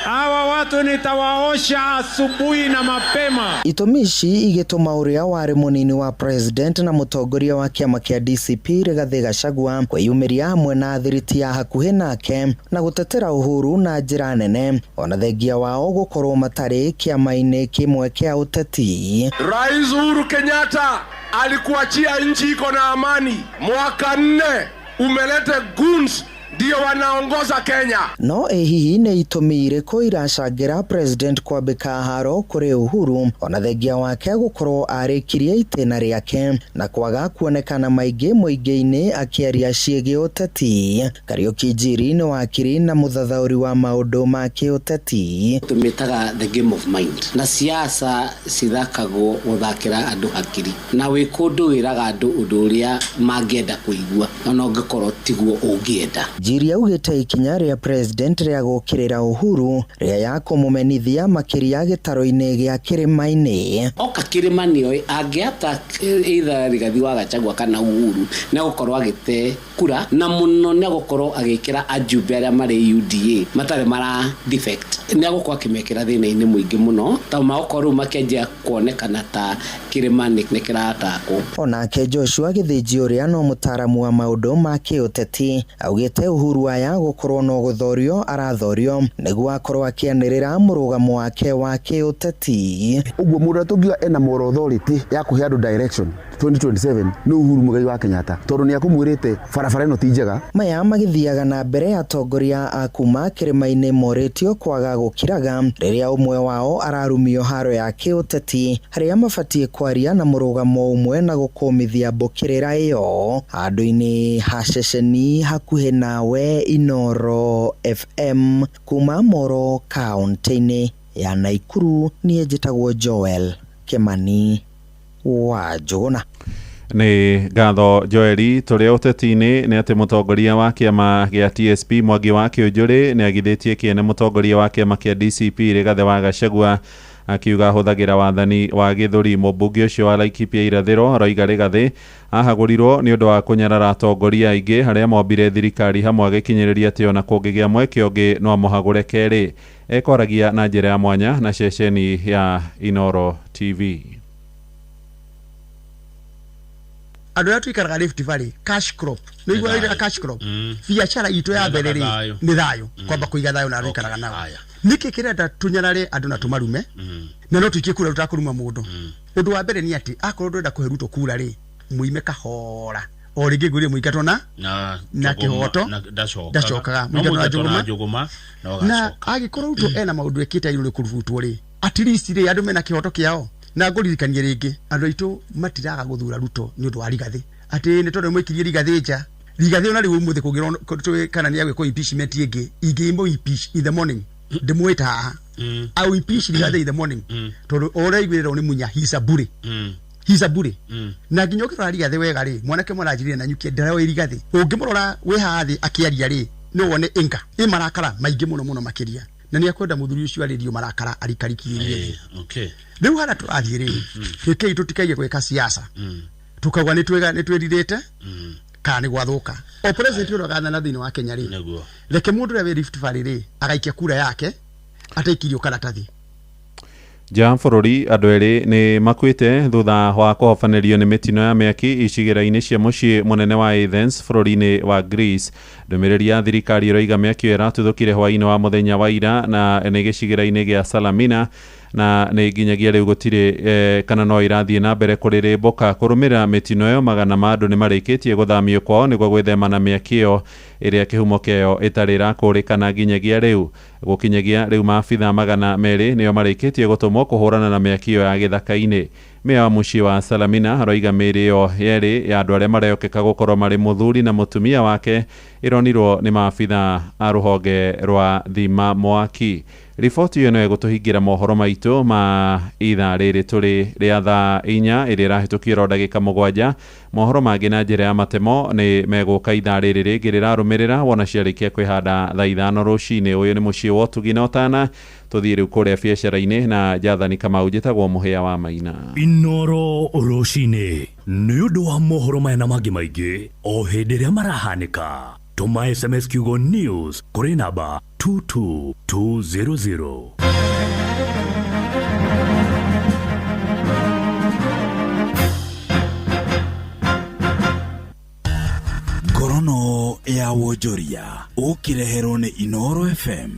Hawa watu nitawaosha asubuhi na mapema. Itũmi ici igĩtũma ũrĩa warĩ mũnini wa president na mũtongoria wa kĩama kĩa DCP Rigathĩ Gachagua kwĩyumĩria hamwe na athiriti ya hakuhĩ nake na gũtetera Uhuru na njĩra nene, ona thengia wao gũkorwo matarĩ kĩama-inĩ kĩmwe kĩa ũteti. Rais Uhuru Kenyatta alikuachia nchi iko na amani. Mwaka 4 umelete goons ndio wanaongoza Kenya. No ĩ hihi nĩ itũmi irĩkũ iracangĩra president kwambĩka haro kũrĩ Uhuru ona thengia wake gũkorwo arĩkirie itĩna rĩake na kwaga kuonekana maingĩ mũingĩ-inĩ akĩaria ciĩgiĩ ũteti? Kariũki Njiri nĩ wakiri na mũthathaũri wa maũndũ ma kĩũteti. Tũmĩtaga the game of mind, na siasa cithakagwo gũthakĩra andũ hakiri, na wĩ kũndũ wĩraga andũ ũndũ ũrĩa mangĩenda kũigua ona ũngĩkorwo tiguo ũngĩenda. Njiri augĩte ikinya rĩa president rĩa gũkĩrĩra Uhuru rĩa ya kũmũmenithia makĩria gĩtaro-inĩ gĩa kĩrĩma-inĩ. Oka kĩrĩma nĩoĩ angĩata either Rigathĩ wa Gachagua kana Uhuru nĩegũkorwo agĩte kura, na mũno nĩegũkorwo agĩkĩra ajumbe arĩa marĩ UDA matarĩ mara defect, nĩegũkorwo akĩmekĩra thĩna-inĩ mũingĩ mũno, ta magũkorwo rĩu makĩanjia kuonekana ta kĩrĩma nĩ kĩratakwo. Onake Joshua Gĩthĩnji ũrĩa no mũtaaramu wa maũndũ ma kĩũteti augĩte Uhuru aya gũkorwo no gũthorio arathorio nĩguo akorwo akĩanĩrĩra mũrũgamo wake wa kĩũteti. Ũguo mũndũ ũrĩa tũngiuga ena moral authority ya kũhe andũ direction 2027 nĩ Uhuru Muigai wa Kenyatta, tondũ nĩ akũmwĩrĩte barabara ĩno ti njega. Maya magĩthiaga na mbere atongoria a kuma kĩrĩma-inĩ morĩtio kwaga gũkiraga rĩrĩa ũmwe wao ararumio haro ya kĩũteti harĩa mabatiĩ kwaria na mũrũgamo ũmwe na gũkũmithia mbũkĩrĩra ĩyo. Handũ-inĩ ha ceceni hakuhĩ nawe Inoro FM kuma Moro kaunti-inĩ ya Naikuru, niĩ njĩtagwo Joel Kĩmani wa Njũgũna. Nĩ ngatho Joeli. Tũrĩ ũteti-inĩ nĩ atĩ mũtongoria wa kĩama gĩa TSP Mwangi wa Kĩũnjũrĩ nĩ agithĩtie kĩene mũtongoria wa kĩama kĩa DCP Rigathĩ wa Gachagua akiuga ahũthagĩra wathani wa gĩthũri. Mũmbunge ũcio wa Laikipia irathĩro aroiga Rigathĩ ahagũrirwo nĩ ũndũ wa kũnyarara atongoria aingĩ harĩa mombire thirikari hamwe, agĩkinyĩrĩria atĩ ona kũngĩgĩa mweke ũngĩ no amũhagũre kerĩ. Ekoragia na njĩra ya mwanya na ceceni ya Inoro TV. Andũ arĩa tũikaraga Rift Valley, cash crop nĩ igua cash crop, biacara itũ ya mbere rĩ nĩ thayũ, kwamba kũiga thayũ na arĩa nao. Nĩkĩ kĩrenda tũnyarare andũ na tũmarume na no tũikie kura tũtakũruma mũndũ? Ũndũ wa mbere nĩ atĩ akorwo ndũrenda kũhe Ruto kura rĩ, mũime kahora o rĩngĩ ngũrie mũingatwo na kĩhoto ndacokaga mũingatwo na Njũgũma, na angĩkorwo Ruto ena maũndũ ekĩte igũrũ kũrutwo rĩ, at least rĩ andũ mena kĩhoto kĩao. Na ngũririkanie rĩngĩ andũ aitũ matiraga gũthura Ruto nĩ ũndũ wa Rigathĩ, atĩ nĩ tondũ mwĩkirie Rigathĩ nja. Rigathĩ ona rĩu ũmũthĩ kũngĩrwo kana nĩ agwĩkwo impeachment ĩngĩ, ingĩimwo impeach in the morning ndĩmwĩta haha, I will impeach Rigathĩ in the morning, tondũ ũrĩa aiguĩrĩrwo nĩ Munya, he is a bully. He is a bully. Na nginya ũkĩrora Rigathĩ wega rĩ, mwanake mũranjirire na nyuki ndaroĩ Rigathĩ, ũngĩmũrora wĩ haha thĩ akĩaria rĩ, no wone inga ĩ marakara maingĩ mũno mũno makĩria, na nĩ akwenda mũthuri ũcio arĩrio marakara arikarikiririe thĩ. Okay. Rĩu harĩa tũrathiĩ rĩ, rekei tũtikaige gwĩka siasa tukauga nĩ twĩrirĩte, Kana nĩ gwathũka o president ũrĩa ũgathana thĩinĩ wa Kenya rĩ, reke mũndũ ũrĩa wĩ Rift Valley rĩ agaikia kura yake ataikirio karatathi. Nja bũrũri, andũ erĩ nĩ makuĩte thutha wa kũhobanĩrio nĩ mĩtino ya mĩaki icigĩrĩra-inĩ cia mũciĩ mũnene wa Athens bũrũri-inĩ wa Greece. Ndũmĩrĩri ya thirikari ĩroiga mĩaki ĩyo ĩratuthũkire hwaĩ-inĩ wa mũthenya wa ira na nĩ gĩcigĩrĩra-inĩ gĩa Salamina, na nĩ nginyagia rĩu gũtirĩ kana no irathiĩ na mbere kũrĩrĩmbũka. Kũrũmĩrĩra mĩtino ĩyo, magana ma andũ nĩ marĩkĩtie gũthamio kwao nĩguo gwĩthema na mĩaki ĩyo ĩrĩa kĩhumo kĩayo ĩtarĩ ĩrakũrĩkana nginyagia rĩu. Gũkinyagia rĩu maabitha 200 nĩo marĩkĩtie gũtũmwo kũhũrana na mĩaki ĩyo ya gĩthaka-inĩ. Meya wa mũciĩ wa Salamina aroiga mĩĩrĩ ĩyo yerĩ ya andũ arĩa marehokeka gũkorwo marĩ mũthuri na mũtumia wake ĩronirwo nĩ maabitha a rũhonge rwa thima mwaki. Riboti ĩyo no ĩgũtũhingĩra mohoro maitũ ma ithaa rĩrĩ tũrĩ rĩa thaa 4 ĩrĩa ĩrahĩtũkio ro ndagĩka 7. Mohoro mangĩ na njĩra ya matemo nĩ megũka ithaa rĩrĩ rĩngĩ rĩrarũmĩrĩra wona ciarĩkia kwĩhanda thaa 5 rũcinĩ. Ũyũ nĩ mũciĩ wa ũtugi na ũtana. Tũthiĩ rĩu kũrĩa biacara-inĩ na Jathani Kamau. Njĩtagwo Mũhĩa wa Maina. Inoro rũcinĩ nĩ ũndũ wa mohoro maya na mangĩ maingĩ o hĩndĩ ĩrĩa marahanĩka, tũma SMS kiugo news kũrĩ namba 22200. Ngorono ya wonjoria ũkĩreherwo nĩ Inoro FM.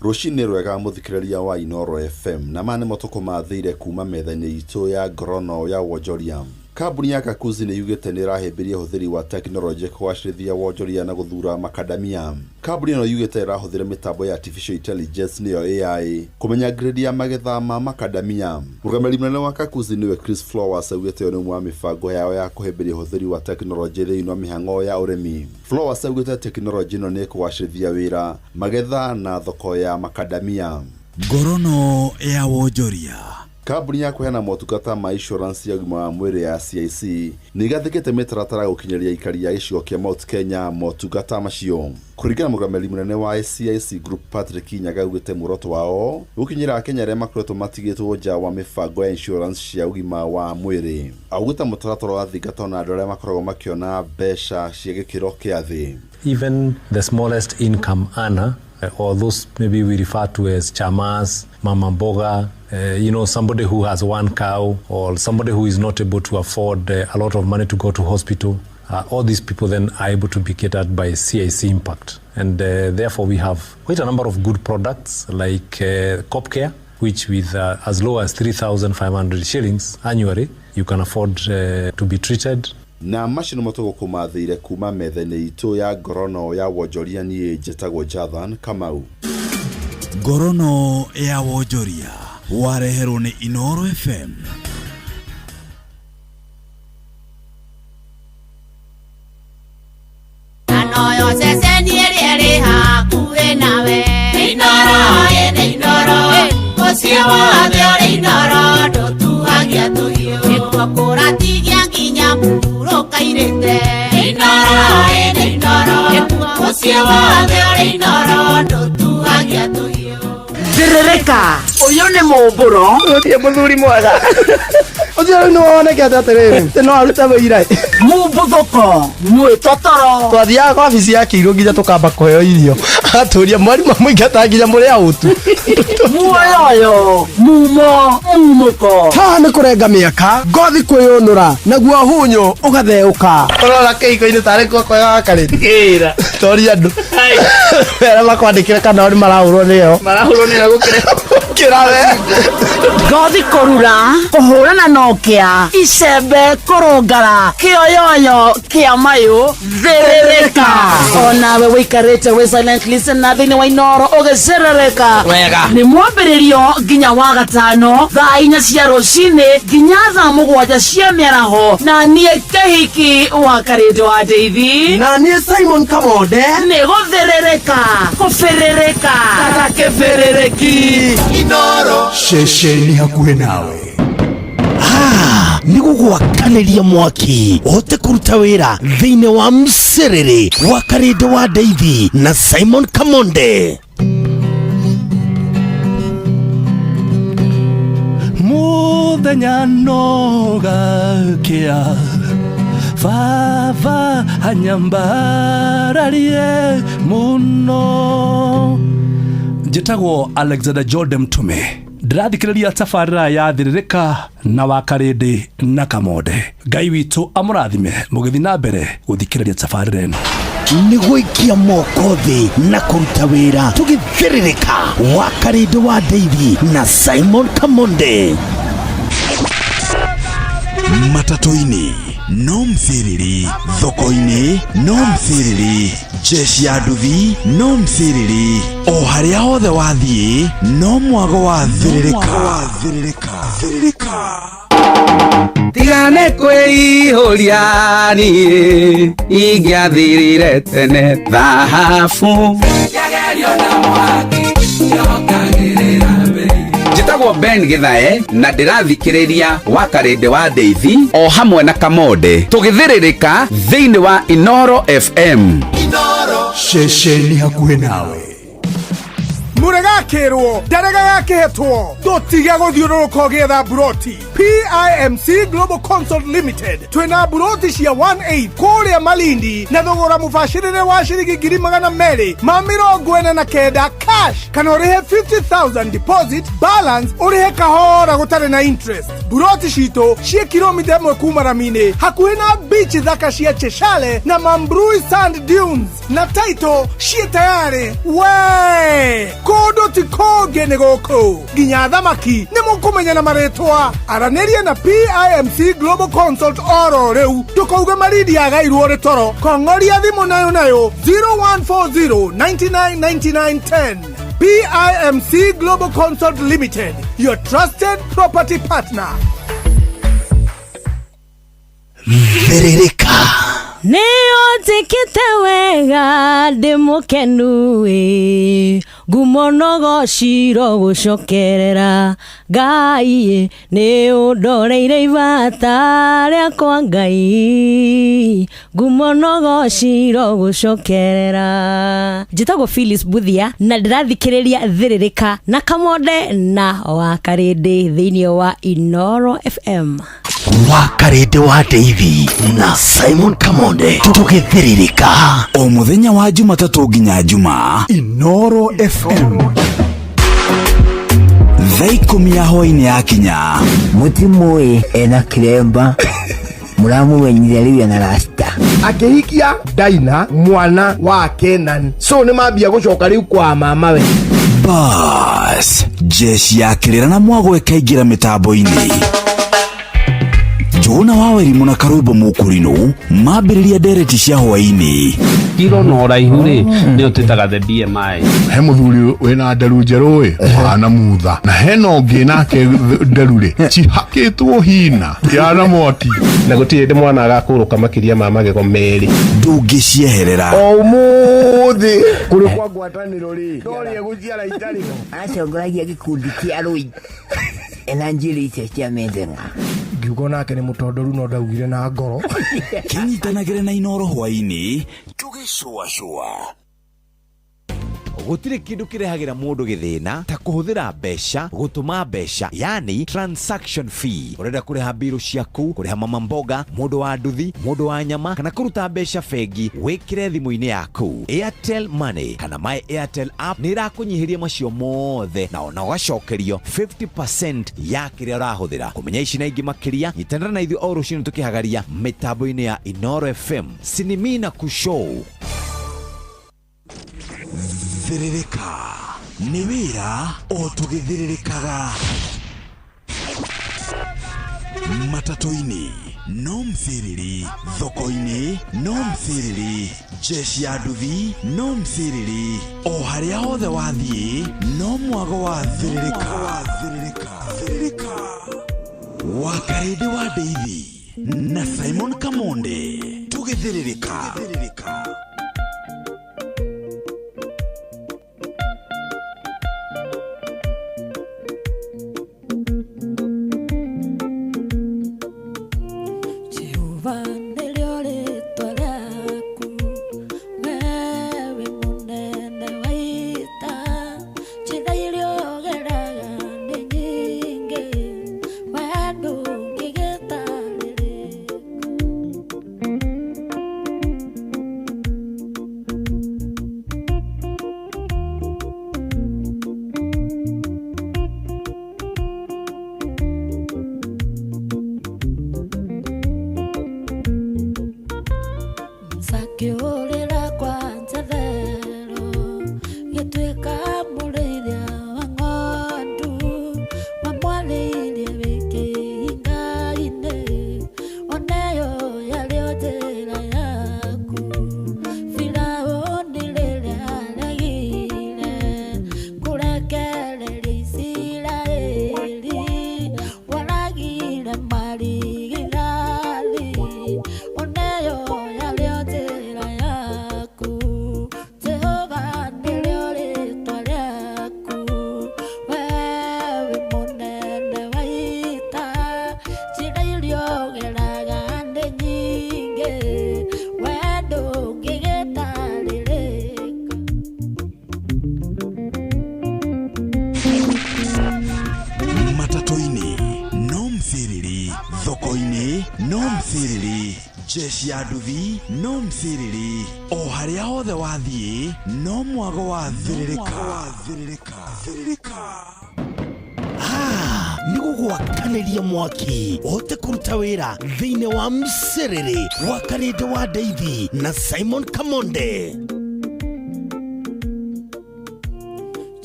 Rũcinĩ rwega mũthikĩrĩria wa Inoro FM, na ma nĩmo tũkũmathĩire kuma metha-inĩ itũ ya ngorono ya wonjoria. Kambuni ya Kakuzi nĩ yugĩte nĩ ĩrahĩmbĩria ũhũthĩri wa tekinoronjĩ kũgacĩrithia wonjoria na gũthura makadamia. Kambuni ĩno yugĩte ĩrahũthĩra mĩtambo ya artificial intelligence nĩyo AI kũmenya grade ya magetha ma makadamia. Mũrũgamĩrĩri mũnene wa Kakuzi nĩwe Chris Flowers augĩte ĩyo nĩ ũmwe wa mĩbango yao ya kũhĩmbĩria ũhũthĩri wa tekinoronjĩ thĩinĩ wa mĩhang'o ya ũrĩmi. Flowers augĩte tekinoronjĩ ĩno nĩ ĩkũgacĩrithia wĩra, magetha na thoko ya makadamia. Ngorono ya wonjoria. Kambuni ya kũheana motungata ma insurance ya ũgima wa mwĩrĩ ya CIC nĩ ĩgathĩkĩte mĩtaratara ya gũkinyĩria aikari a gĩcigo kĩa Mount Kenya motungata macio. Kũringana na mũrũgamĩrĩri mũnene wa CIC Group Patrick Nyaga augĩte muoroto wao gũkinyĩra Akenya arĩa makoretwo matigĩtwo nja wa mĩbango ya insurance cia ũgima wa mwĩrĩ. Augĩte mũtaratara ũrathingatwo na andũ arĩa makoragwo makĩona mbeca cia gĩkĩro kĩa thĩ. Even the smallest income earner, or those maybe we refer to as chamas, mama mboga, somebody who has one cow or somebody who is not able to afford a lot of money to go to hospital, all these people then are able to be catered by CIC Impact. And therefore we have quite a number of good products like CopCare, which with as low as 3,500 shillings annually, you can afford to be treated. Na macio nĩmo tũgũkũmathĩire kuma metha-inĩ itũ ya ngorono ya wonjoria. Niĩ njĩtagwo Jathan Kamau. Ngorono ya wonjoria wareherwo nĩ Inoro FM. Anoyo ceceni ĩrĩa ĩrĩ hakuhĩ nawe. Inoro, ĩnĩ Inoro, mũciĩ wothe ũrĩ Inoro, ndũtuhagia tũhiũ. Nĩkuo kũratigia nginya mũhurũka-irĩte. Inoro, ĩnĩ Inoro, mũciĩ wothe ũrĩ Inoro, ndũtuhagia tũhiũ. Thĩrĩrĩka, ũyũ nĩ mũmbũro. Gũtirĩ mũthuri mwega. Ũcio rĩu nĩ wonekete atĩrĩrĩ, no arute wĩira. Mũmbuthũko, mwĩtotoro. Twathiaga kwa wabici ya Kĩirũ nginya tũkamba kũheo irio. Agatũria mwarimũ amũingata nginya mũrĩ aũtu. Muoyoyo, mumo, mumũko. Haha nĩ kũrenga mĩaka, ngothi kwĩyũnũra, naguo hunyũ ũgatheũka. Ũrora kĩhiko-inĩ tarĩ kuo kwega gakarĩte. Ĩra. Toria andũ. Arĩa makwandĩkĩre kana o nĩ marahũrwo nĩyo. Marahũrwo nĩyo gũkĩra. Gũkĩra we. Ngothi kũrura, kũhũrana na ũkĩa, icembe kũrũngara, kĩoyoyo kĩa mayũ, thĩrĩrĩka. Onawe wĩikarĩte wĩ silent listener thĩinĩ wa Inoro ũgĩcerereka. Wega. Nĩ mwambĩrĩrio nginya wa gatano thaa 4 cia rũcinĩ nginya thaa 7 cia mĩaraho, na niĩ Kĩhiki wa Karĩndũ wa Ndeithi, na niĩ Simon Kamonde. Nĩ gũthĩrĩrĩka, kũbĩrĩrĩka, ta kĩbĩrĩrĩki. Inoro ceceni hakuhĩ nawe. Nĩ gũgwakanĩria mwaki ũhote kũruta wĩra thĩinĩ wa mcerere wa Karĩndũ wa Ndeithi na Simon Kamonde. Mũthenya no gakĩa, Baba anyambararie muno. Njĩtagwo Alexander Jordan Mtume, ndĩrathikĩrĩria tabarĩra ya Thĩrĩrĩka na Wakarĩndĩ na Kamonde. Ngai witũ amũrathime mũgĩthiĩ na mbere gũthikĩrĩria tabarĩra ĩno. Nĩ gũikia moko thĩ na kũruta wĩra tũgĩthĩrĩrĩka. Wakarĩndĩ wa Ndeithi na Simon Kamonde. Matatũ-inĩ no mthĩrĩri, thoko-inĩ no mthĩrĩri, jeshi ya nduthi no mthĩrĩri, o harĩa hothe wathiĩ no mwago wa thĩrĩrĩka. Thĩrĩrĩka. Tigane kwĩihũria niĩ ingĩathirire tene thahabu. Njĩtagwo Ben Githae na ndĩrathikĩrĩria Wakarĩndĩ wa Ndeithi o hamwe na Kamonde tũgĩthĩrĩrĩka thĩinĩ wa Inoro FM. Ceceni hakuhĩ nawe. Mũregakĩrwo ndarega gakĩhetwo, ndũtige gũthiũrũrũka ũgĩetha mburoti. PIMC Global Consult Limited twĩna mburoti cia 18 kũrĩa Malindi na thogora mũbacĩrĩre wa ciringi 249,000 cash, kana ũrĩhe 50,000 deposit, balance ũrĩhe kahora gũtarĩ na interest. Mburoti citũ ciĩ kilomita 1 kuma rami-inĩ, hakuhĩ na beach thaka cia Cheshale na Mambrui Sand Dunes, na title ciĩ tayarĩ. We kũndũ ti kũngĩ nĩ gũkũ, nginya thamaki nĩ mũkũmenya na marĩtwa. Aranĩria na PIMC Global Consult oro rĩu, ndũkauge Malindi yagairwo rĩ toro. Kong'oria thimũ nayo nayo 0140 99 99 10. PIMC Global Consult Limited, your trusted property partner. Thĩrĩrĩka. Nĩ ũnjĩkĩte wega, ndĩ mũkenu ĩ, ngumo nogociro gũcokerera Ngai, nĩ ũndoreire ibata rĩakwa Ngai, ngumo nogociro gũcokerera. Njĩtagwo Phyllis Buthia na ndĩrathikĩrĩria Thĩrĩrĩka na Kamonde na Wakarĩndĩ thĩinĩ wa Inoro FM. Wakarĩndĩ wa Ndeithi na Simon Kamonde tũgĩthĩrĩrĩka o mũthenya wa Jumatatũ nginya Jumaa. Inoro FM thaa 10 ya hwaĩ-inĩ yakinya. Mũtimũĩ ena kĩremba, mũramũmenyire rĩu ena rasta. Akĩhikia Daina mwana wa Kenan, so nĩ mambia gũcoka rĩu kwa mamawe. Bas, jeshi ya kĩrĩra na mwago ĩkaingĩra mĩtambo-inĩ. Njũgũna wa Wairimu na Karwĩmbo Mũkũrinũ mambĩrĩria ndereti cia hwaĩ-inĩ. Kiro na ũraihu rĩ nĩyo twĩtaga the BMI. He mũthuri wĩna nderu njerũ ĩ ũhana mutha, na hena ũngĩ nake nderu rĩ cihakĩtwo hina yana mwaki, na gũtirĩ hĩndĩ mwana agakũrũka makĩria ma magego 2. Ndũngĩcieherera. O ũmũthĩ kũrĩ kwa ngwatanĩro rĩ ndorĩa gũciara itarĩ ho. Acongoragia gĩkundi kĩa rũi ena njuĩrĩ icio cia mĩtheng'a. Ngiuga nake nĩ mũtondoru no ndaugire na ngoro. Kĩnyitanagĩre na Inoro hwaĩ-inĩ tũgĩcũacũa. Gũtirĩ kĩndũ kĩrehagĩra mũndũ gĩthĩna ta kũhũthĩra mbeca gũtũma mbeca, yani transaction fee. Ũrenda kũrĩha mbirũ ciaku, kũrĩha mama mboga, mũndũ wa nduthi, mũndũ wa nyama, kana kũruta mbeca bengi, wĩkĩre thimũ-inĩ yaku. Airtel Money kana My Airtel app nĩ ĩrakũnyihĩria macio mothe, na ona ũgacokerio 50% ya kĩrĩa ũrahũthĩra. Kũmenya ici na ingĩ makĩria, nyitanĩra na ithuĩ o rũcinĩ tũkĩhagaria mĩtambo-inĩ ya Inoro FM. Sinimina Kushow. Thĩrĩrĩka nĩ wĩra o tũgĩthĩrĩrĩkaga. Matatũ-inĩ no mthĩrĩri, thoko-inĩ no mthĩrĩri, jeshi ya nduthi no mthĩrĩri, o harĩa hothe wathiĩ no mwago wa thĩrĩrĩka. Thĩrĩrĩka. Wakarĩndĩ wa Ndeithi na Simon Kamonde tũgĩthĩrĩrĩka. Jehova nĩrĩo rĩtwa rĩaku, wee wĩ mũnene wa ita, njĩra iria ũgeraga nĩ nyingĩ, wee ndũngĩgĩtarĩrĩka. Njeci-inĩ no mcĩrĩrĩ, njeci ya nduthi no mcĩrĩrĩ, o harĩa hothe wathiĩ no mwago wa thĩrĩrĩka. Nĩ gũgwakanĩria mwaki ũhote kũruta wĩra thĩinĩ wa mcĩrĩrĩ wa Karĩndĩ wa Ndeithi na Simon Kamonde.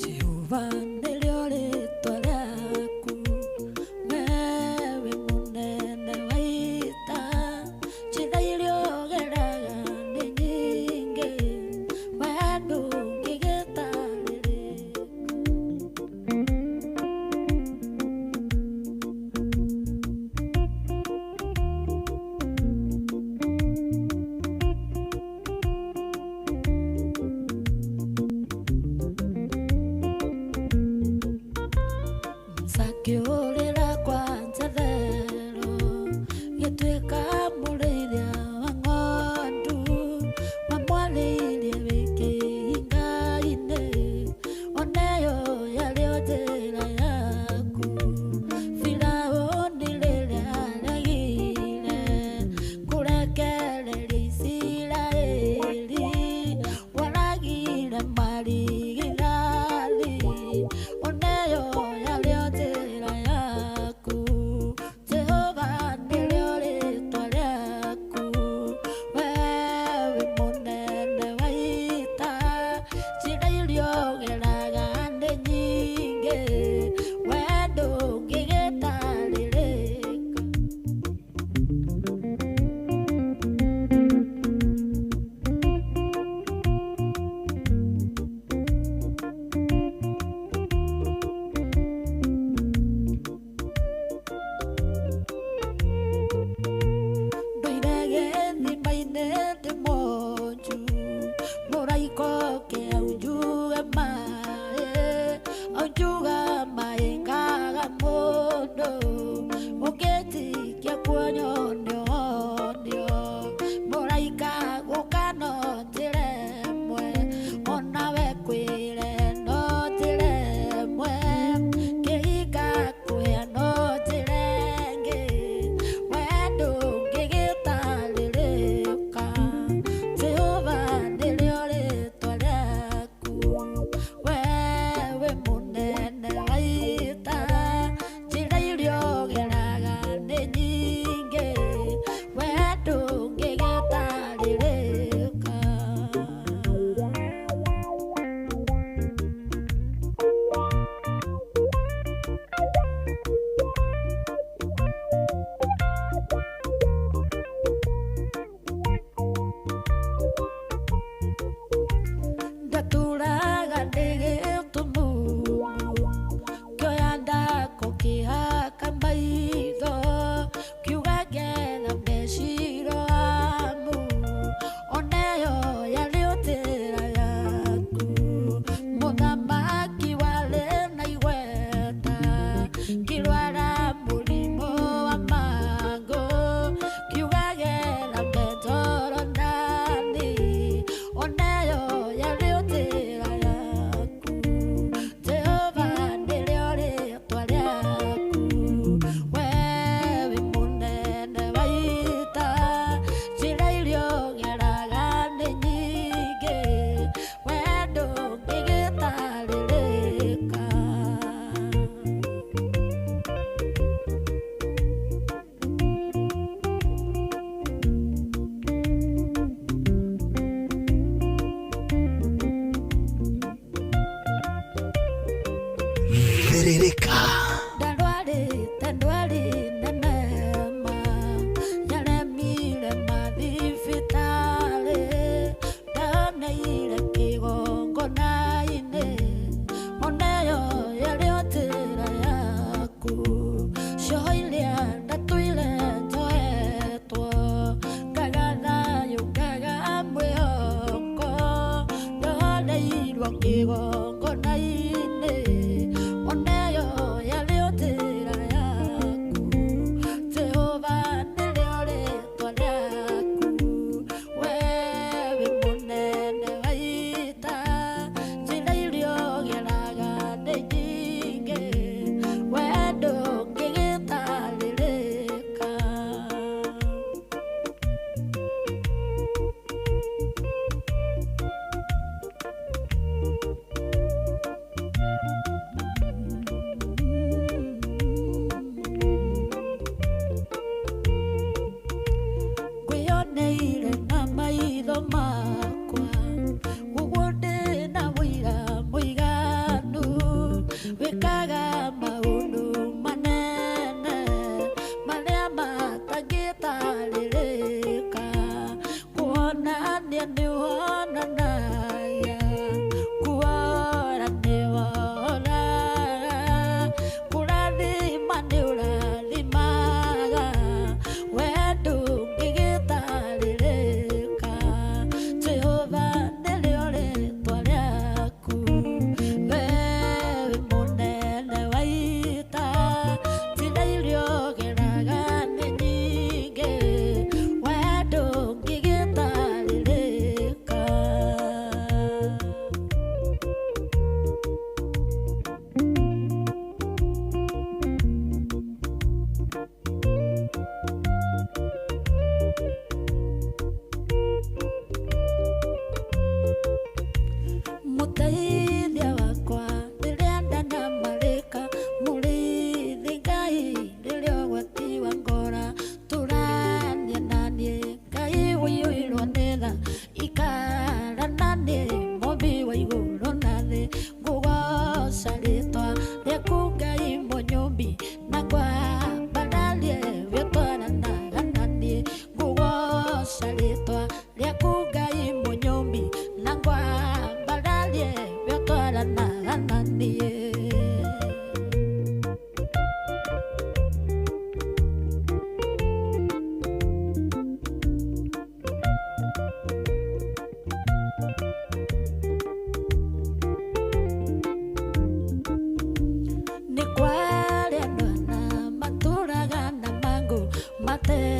Jehova nĩrĩo rĩĩtwa rĩaku, wewe mũnene wa ita, njĩra iria ũgeraga nĩ nyingĩ, we ndũngĩgĩtarĩrĩka. Mũcakĩũrĩra kwa njetherero, gĩtuĩka mũrĩithia wa ng'ondu, wamwarĩirie wĩ kĩhinga-inĩ, oneyo yarĩ o njĩra yaku. Firaũni rĩrĩa aregire kũrekereria Isiraeli, waragire marigithathi, oneyo yarĩ o njĩra yaku. Jehova nĩrĩo rĩĩtwa rĩaku, wewe mũnene wa ita, njĩra iria ũgeraga nĩ nyingĩ, we ndũngĩgĩtarĩrĩka. Ndoire gĩthima-inĩ ndĩ mwonju, mũraika oke aunjuge maĩ, aunjuga maĩ ngaga mũndũ, ũngĩtikia kuonyo nĩonio, mũraika gũka no njĩra ĩmwe, onawe kwĩre no njĩra ĩmwe, kĩhinga kũhĩa no njĩra ĩngĩ, we ndũngĩgĩtarĩrĩka. Jehova nĩrĩo rĩĩtwa rĩaku, wewe mũnene wa ita, njĩra iria ũgeraga nĩ nyingĩ,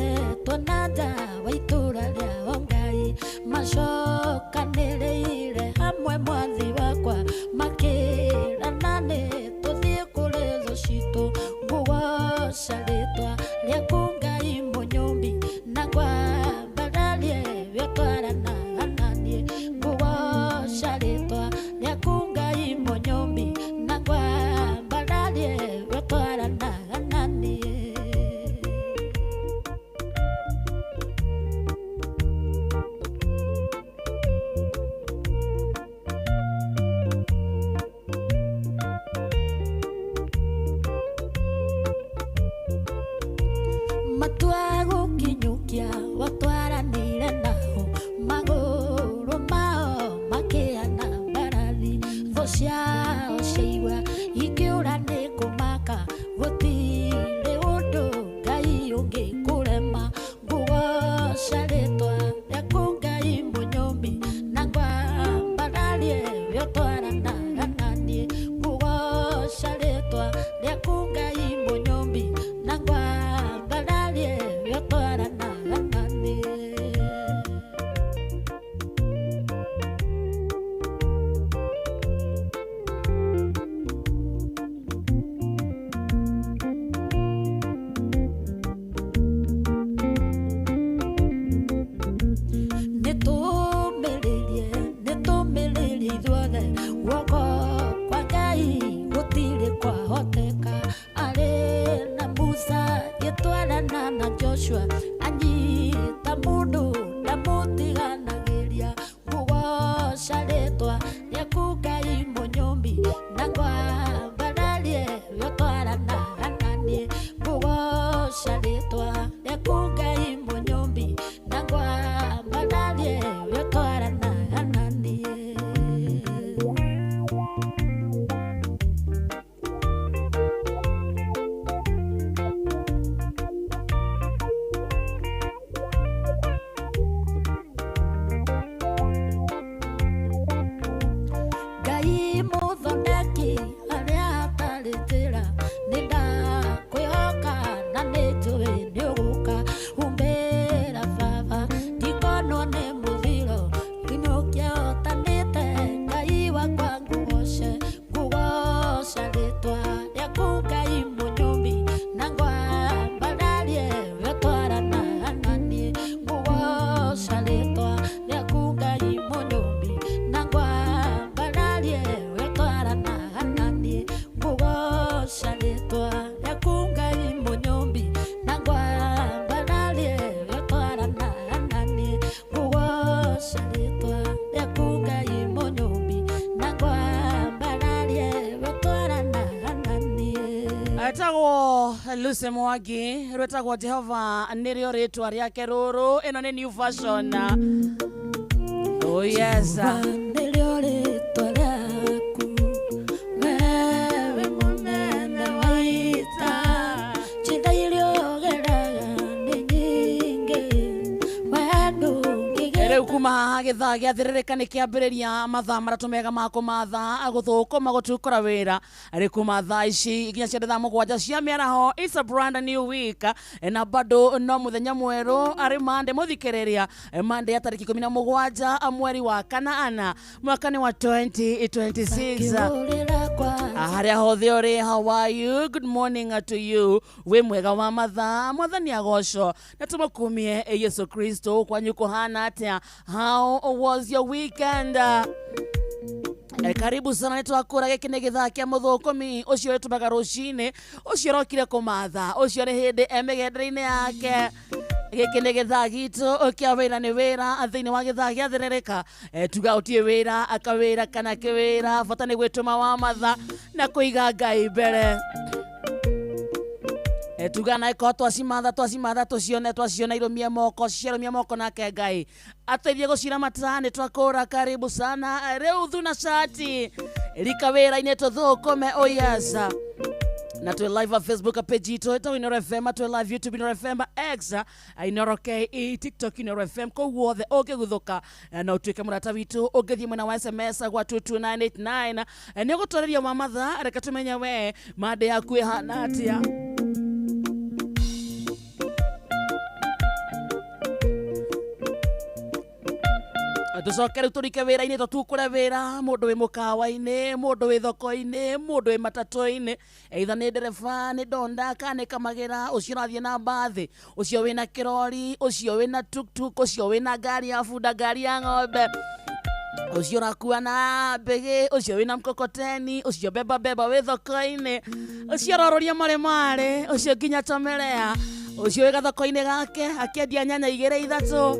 Makoretwo na nja wa itũra rĩao Ngai macokanĩrĩire hamwe mwathi wakwa makĩrana nĩ tũthiĩ kũrĩ thũ citũ ngũgoca rĩtwa rĩaku Ngai mũnyũmbi na ngwambararie we ũtwaranaga na niĩ ngũgoca rĩtwa rĩaku Ngai mũnyũmbi na ngwambararie we ũtwaranaga na niĩ. Matua gũkinyũkia watwaranire nao magũrũ mao makĩhana mbarathi thũ ciao ciaigua ikĩũra nĩ kũmaka gũtirĩ ũndũ Ngai ũngĩkũrema ngũgoca rĩtwa rĩaku Ngai mũnyũmbi na ngwambararie we ũtwaranaga na niĩ ngũgoca rĩtwa rĩaku Ngai mũnyũmbi na ngwambararie we ũtwaranaga na niĩ. Nĩtũmĩrĩrie ithuothe guoko kwa Ngai gũtirĩ kwahoteka arĩ na Musa gĩtwarana na Joshua anyita mũndũ ndamũtiganagĩria ngũgoca rĩtwa rĩaku Ngai mũnyũmbi na ngwambararie we ũtwaranaga na niĩ ngũgoca rĩtwa rĩaku Ngai mũnyũmbi na ngwambararie we ũtwaranaga na niĩ. Ngai mũthondeki harĩa hatarĩ njĩra nĩ ndakwĩhoka na nĩ njũĩ nĩ ũgũka humbĩra baba ndikonwo nĩ mũthiro kinyũkia ũtanĩte Ngai wakwa ngũgoce ngũgoca rĩtwa rĩaku Ngai mũnyũmbi na ngwambararie we ũtwaranaga na niĩ ngũgoca rĩtwa rĩaku Ngai mũnyũmbi na ngwambararie we ũtwaranaga na niĩ ngũgoca rĩtwa rĩaku Ngai mũnyũmbi na ngwambararie we ũtwaranaga na niĩ ngũgoca rĩtwa rĩaku Ngai mũnyũmbi na ngwambararie we ũtwaranaga na niĩ. Etagwo Lucy Mwangi rwetagwo Jehova nĩrĩo rĩtwa rĩake rũrũ ĩno nĩ new version. Oh yes. Nĩrĩo rĩtwa rĩaku wewe mũnene wa ita njĩra iria ũgeraga nĩ nyingĩ we ndũngĩgera Rĩu kuma haha gĩthaa gĩathĩrĩrĩka nĩ kĩambĩrĩria mathaa matatũ mega ma kũmatha gũthũkũma gũtukũra wĩra rĩ kuma thaa ici nginya cia thaa mũgwanja cia mĩaraho. It's a brand new week na bado no mũthenya mwerũ arĩ mande mũthikĩrĩria mande ya tarĩki 17 mweri wa kanana mwaka nĩ wa 2026. Kĩhũrĩra kwa Harĩa hothe ũrĩ, how are you? Good morning to you. Wĩ mwega wa mathaa mwathani agocwo na tũmũkumie Yesu Kristo. Kwanyu kũhana atĩa? How was your weekend? Karibu sana nĩtwakũra gĩkĩ nĩ gĩthaa kĩa mũthũkũmi ũcio wĩtũmaga rũcinĩ ũcio ũrokire kũmatha ũcio nĩ hĩndĩ e mĩgendere-inĩ yake. Gĩkĩ nĩ gĩthaa gitũ kĩa wĩra nĩ wĩra thĩinĩ wa gĩthaa gĩathĩrĩrĩka. Tuga ũtiĩ wĩra akawĩra kana kĩwĩra bata nĩ gwĩtũma wa matha na kũiga Ngai mbere. Tuga na iko twacimatha twacimatha tũcione twaciona irũmie moko ciarũmia moko nake Ngai ateithie gũciramata. Nĩ twakũra karibu sana rĩu thuna shati rika wĩra-inĩ tũthũkũme. Oh yes. Na twĩ live Facebook page itũ ĩtagwo Inooro FM, twĩ live YouTube Inooro FM, X Inooro KE, TikTok Inooro FM. Kũu guothe ũngĩguthũka na ũtuĩke mũrata witũ ũngĩthiĩ mwena wa SMS gwa 22989 nĩ ũgũtwarĩria wa mathaa. Reke tũmenye we mande yaku ĩhana atĩa. Tũcoke rĩu tũrike wĩra-inĩ tũtukũre wĩra, mũndũ wĩ mũkawa-inĩ, mũndũ wĩ thoko-inĩ, mũndũ wĩ matatũ-inĩ, either nĩ ndereba, nĩ ndonda kana nĩ kamagĩra, ũcio ũrathiĩ na mbathi, ũcio wĩna kĩrori, ũcio wĩna tuktuk, ũcio wĩna ngari ya bunda, ngari ya ng'ombe, ũcio ũrakua na mbĩgĩ, ũcio wĩna mkokoteni, ũcio beba beba wĩ thoko-inĩ, ũcio ũrorũria marĩ marĩ, ũcio nginya chomelea, ũcio wĩ gathoko-inĩ gake akĩendia nyanya igĩrĩ ithatũ.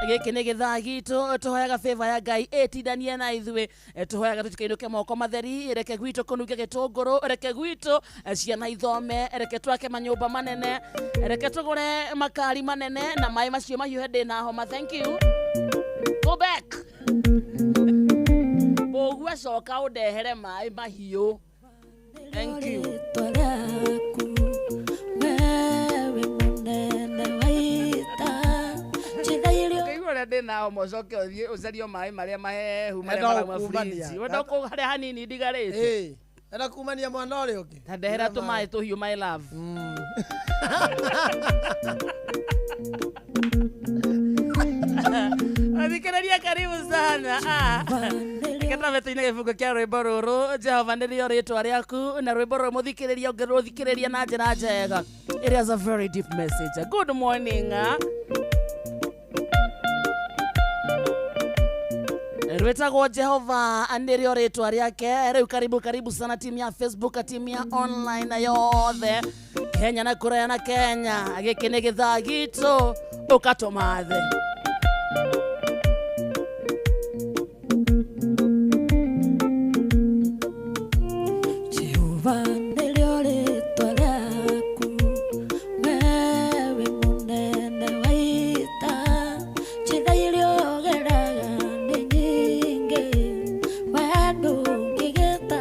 Gĩkĩ nĩ gĩthaa gitũ, tũhoyaga favor ya Ngai ĩtindanie na ithuĩ, tũhoyaga tũtikainũke moko matheri, reke gwitũ kũnunge gĩtũngũrũ, reke gwitũ ciana ithome, reke twake manyũmba manene, reke tũgũre makari manene na maĩ macio mahiũhe ndĩna homa. Thank you. Go back. Ũguo coka ũndehere maĩ mahiũ. Thank you. Ũkĩigua ũrĩa ndĩna homa ũcoke ũthiĩ ũcarie maĩ marĩa mahehu marĩa Enda marauma gũkumania. fridge. Wenda harĩa hanini ndigarĩte. Enda kumania mwana ũrĩa ũngĩ. Ta ndehera tũmaĩ tũhiũ my love. Athikĩrĩria karibu sana. Reke twambe tũine gĩbungo kĩa rwĩmbo rũrũ, Jehova nĩrĩo rĩtwa rĩaku, na rwĩmbo rũrũ mũthikĩrĩria ũngĩrũthikĩrĩria na njĩra njega. It has a very deep message. Good morning. Rwĩtagwo Jehova nĩrĩo rĩtwa rĩake. Rĩu karibu karibu sana timu ya Facebook, timu ya online yothe Kenya na kũraya na Kenya. Gĩkĩ nĩ gĩthaa gitũ, ũkatũmathe. Jehova nĩrĩo rĩtwa rĩaku, wewe mũnene wa ita, njĩra iria ũgeraga nĩ nyingĩ, we ndũngĩgĩtarĩrĩka.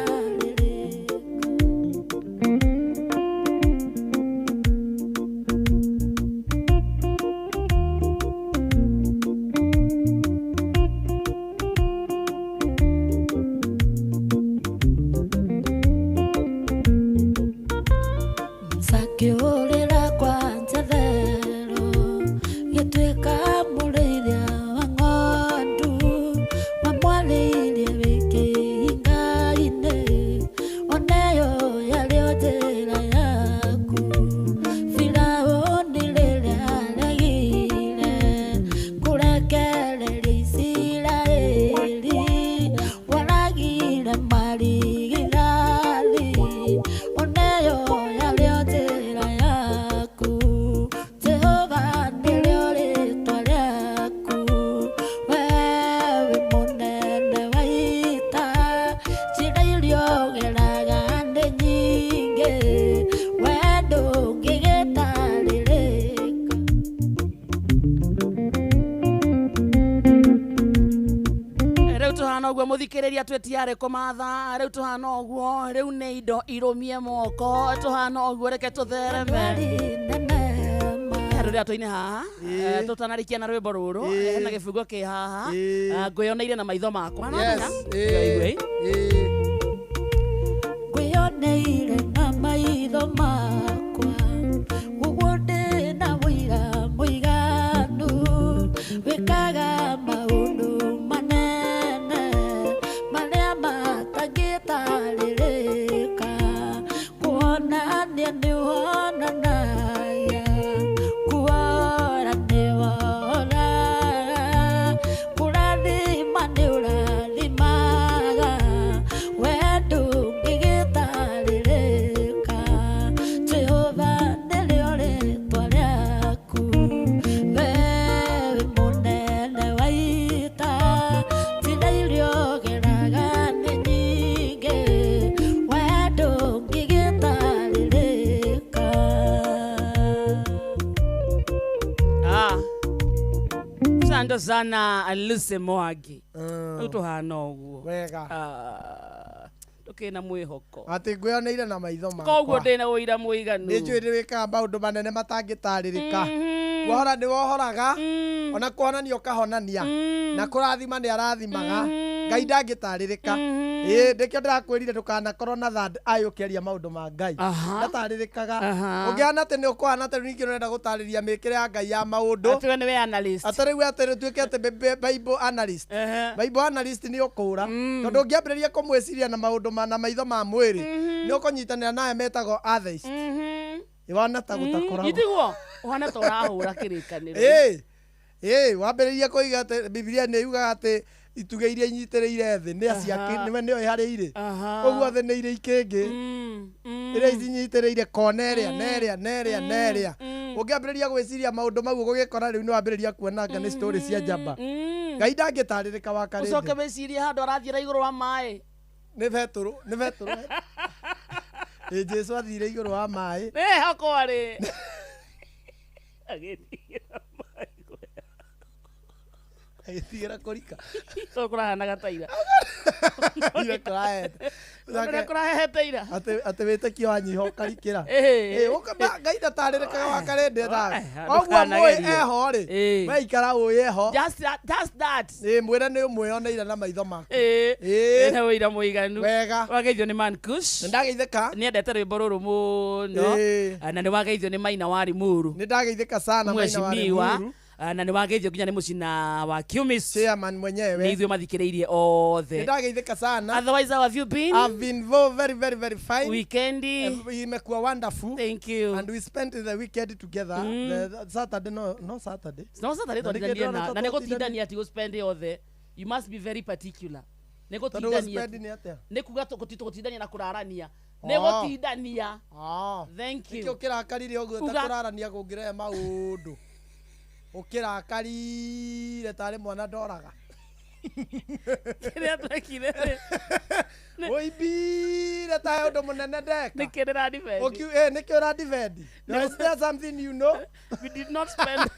Mũcakĩũrĩra kwa njetherũ, gĩtuĩka mũrĩithia wa ng'ondu, wamwarĩirie wĩ kĩhinga-inĩ, oneyo yarĩ o njĩra yaku. Firaũni rĩrĩa aregire kũrekereria Isiraeli, waragire marigithathi, oneyo yarĩ o njĩra yaku. Jehova nĩrĩo rĩtwa rĩaku, wewe mũnene wa ita, njĩra iria ũgeraga nĩ nyingĩ, we ndũngĩgĩtarĩrĩka. Rĩu tũhana ũguo mũthikĩrĩria twĩtiarĩ kũmatha, rĩu tũhana ũguo, rĩu nĩ indo irũmie moko, tũhana ũguo reke tũthereme. Rĩrĩa tũine haha, tũtanarĩkia na rwĩmbo rũrũ, hena gĩbungo kĩ haha, ngwĩyoneire na maitho makwa. No Yes. nginya? Igue. Ngwĩyoneire na maitho makwa, ũguo ndĩna ũira mũiganu, wĩkaga maũndũ manene marĩa matangĩtarĩrĩka, kuonania nĩwonanagia, kuora nĩworaga, kũrathima nĩũrathimaga, we ndũngĩgĩtarĩrĩka. Jehova nĩrĩo rĩtwa rĩaku, wewe mũnene wa ita, njĩra iria ũgeraga nĩ nyingĩ, we ndũngĩgĩtarĩrĩka. Asante sana Lucy Mwagi. Rĩu tũhana ũguo. Wega. Ndũkĩna mwĩhoko. Atĩ ngwĩyoneire na maitho makwa. Koguo ndĩna ũira mũiganu. Nĩ njũĩ nĩ wĩkaga maũndũ manene matangĩtarĩrĩka. Kuohora nĩ wohoraga, ona kũhonania ũkahonania, na kũrathima nĩ arathimaga. Ngai ndangĩtarĩrĩka. Ĩĩ, nĩkĩo ndĩrakwĩrire ndũkanakorwo na third eye ũkĩaria maũndũ ma Ngai. Ndatarĩrĩkaga. Ũngĩhana atĩ nĩ ũkũhana atĩ rĩu ningĩ ũrenda gũtarĩria mĩkĩre ya Ngai ya maũndũ. Atĩ we nĩwe analyst. Atĩ rĩu atĩ ũtuĩke atĩ Bible analyst. Bible analyst nĩ ũkũra. Tondũ ũngĩambĩrĩria kũmwĩciria na maũndũ ma na maitho ma mwĩrĩ, nĩ ũkũnyitanĩra nawe metagwo atheist. Wana ta gũtakoragwo. Itiguo ũhana ta ũrahũra kĩrĩkanĩro. Ĩĩ. Ĩĩ, wambĩrĩria kũiga atĩ Bibilia nĩ yugaga atĩ itugĩ iria inyitĩrĩire thĩ nĩ aciake nĩwe nĩoĩ harĩa irĩ. Ũguo thĩ nĩ irĩ ikĩngĩ iria cinyitĩrĩire kona ĩrĩa na ĩrĩa na ĩrĩa na ĩrĩa. Ũngĩambĩrĩria gwĩciria maũndũ mau ũgũgĩkora rĩu nĩ wambĩrĩria kuona anga nĩ story cia njamba. Ngai ndangĩtarĩrĩka wa Ũcoke karĩndĩ. wĩcirie handũ arathiĩra igũrũ wa maĩ. Nĩ Betũrũ, nĩ Betũrũ. Ĩ Jesu athire igũrũ wa maĩ. Nĩ hakwa rĩ. Agĩtigĩra maĩ. Agĩtigĩra kũrika. Tondũ kũrahanaga ta ira. Ira kũrahete. Ũrĩa kũrahehete ira. Atĩ wĩtĩkio wanyiha ũkarikĩra. Ĩĩ. Ĩĩ, Ngai ndatarĩrĩkaga wa karĩndĩ endaga. Ĩĩ, Koguo mũĩ ndũkanagerie. eho rĩ, Ĩĩ. we ikara ũĩ eho. Just that, just that. Ĩĩ, mwĩre nĩ ũmwĩoneire na maitho maku. Ĩĩ. Ĩĩ. Ĩna ũira mũiganu. Wega. Wageithio nĩ Man Kush. Nĩndageithĩka. Nĩendete rwĩmbo rũrũ mũno. Ĩĩ. Na nĩ wageithio nĩ Maina wa Limuru. Nĩndageithĩka sana Maina wa Mheshimiwa. Limuru. Na nĩ wageithio nginya nĩ mũcina wa Cumis. Chairman mwenyewe. Nĩ ithuĩ mathikĩrĩirie othe. Nĩndageithĩka sana. Otherwise, how have you been? I've been very, very, very fine. Weekend. Imekuwa wonderful. Thank you. And we spent the weekend together. The Saturday, no Saturday. No Saturday Na nĩkĩo twatindania ndĩrona na nĩ twatindania. gũtindania ti gũspend othe. You must be very particular. Nĩ Tondũ gũtindania. gũspend nĩ atĩa? Nĩ kuga tũgũtindania na kũrarania. Nĩ Oh. gũtindania. Thank you. Nĩkĩo ũkĩrakarire ũguo ta Uga- kũrarania kũngĩrehe maũndũ. Ũkĩrakarire tarĩ mwana ndoraga. Kĩrĩa twekire rĩ. Ũimbire ta he ũndũ mũnene ndeka. Nĩkĩ ndĩra-defend? Nĩkĩ ũra-defend? Is there something you know? We did not spend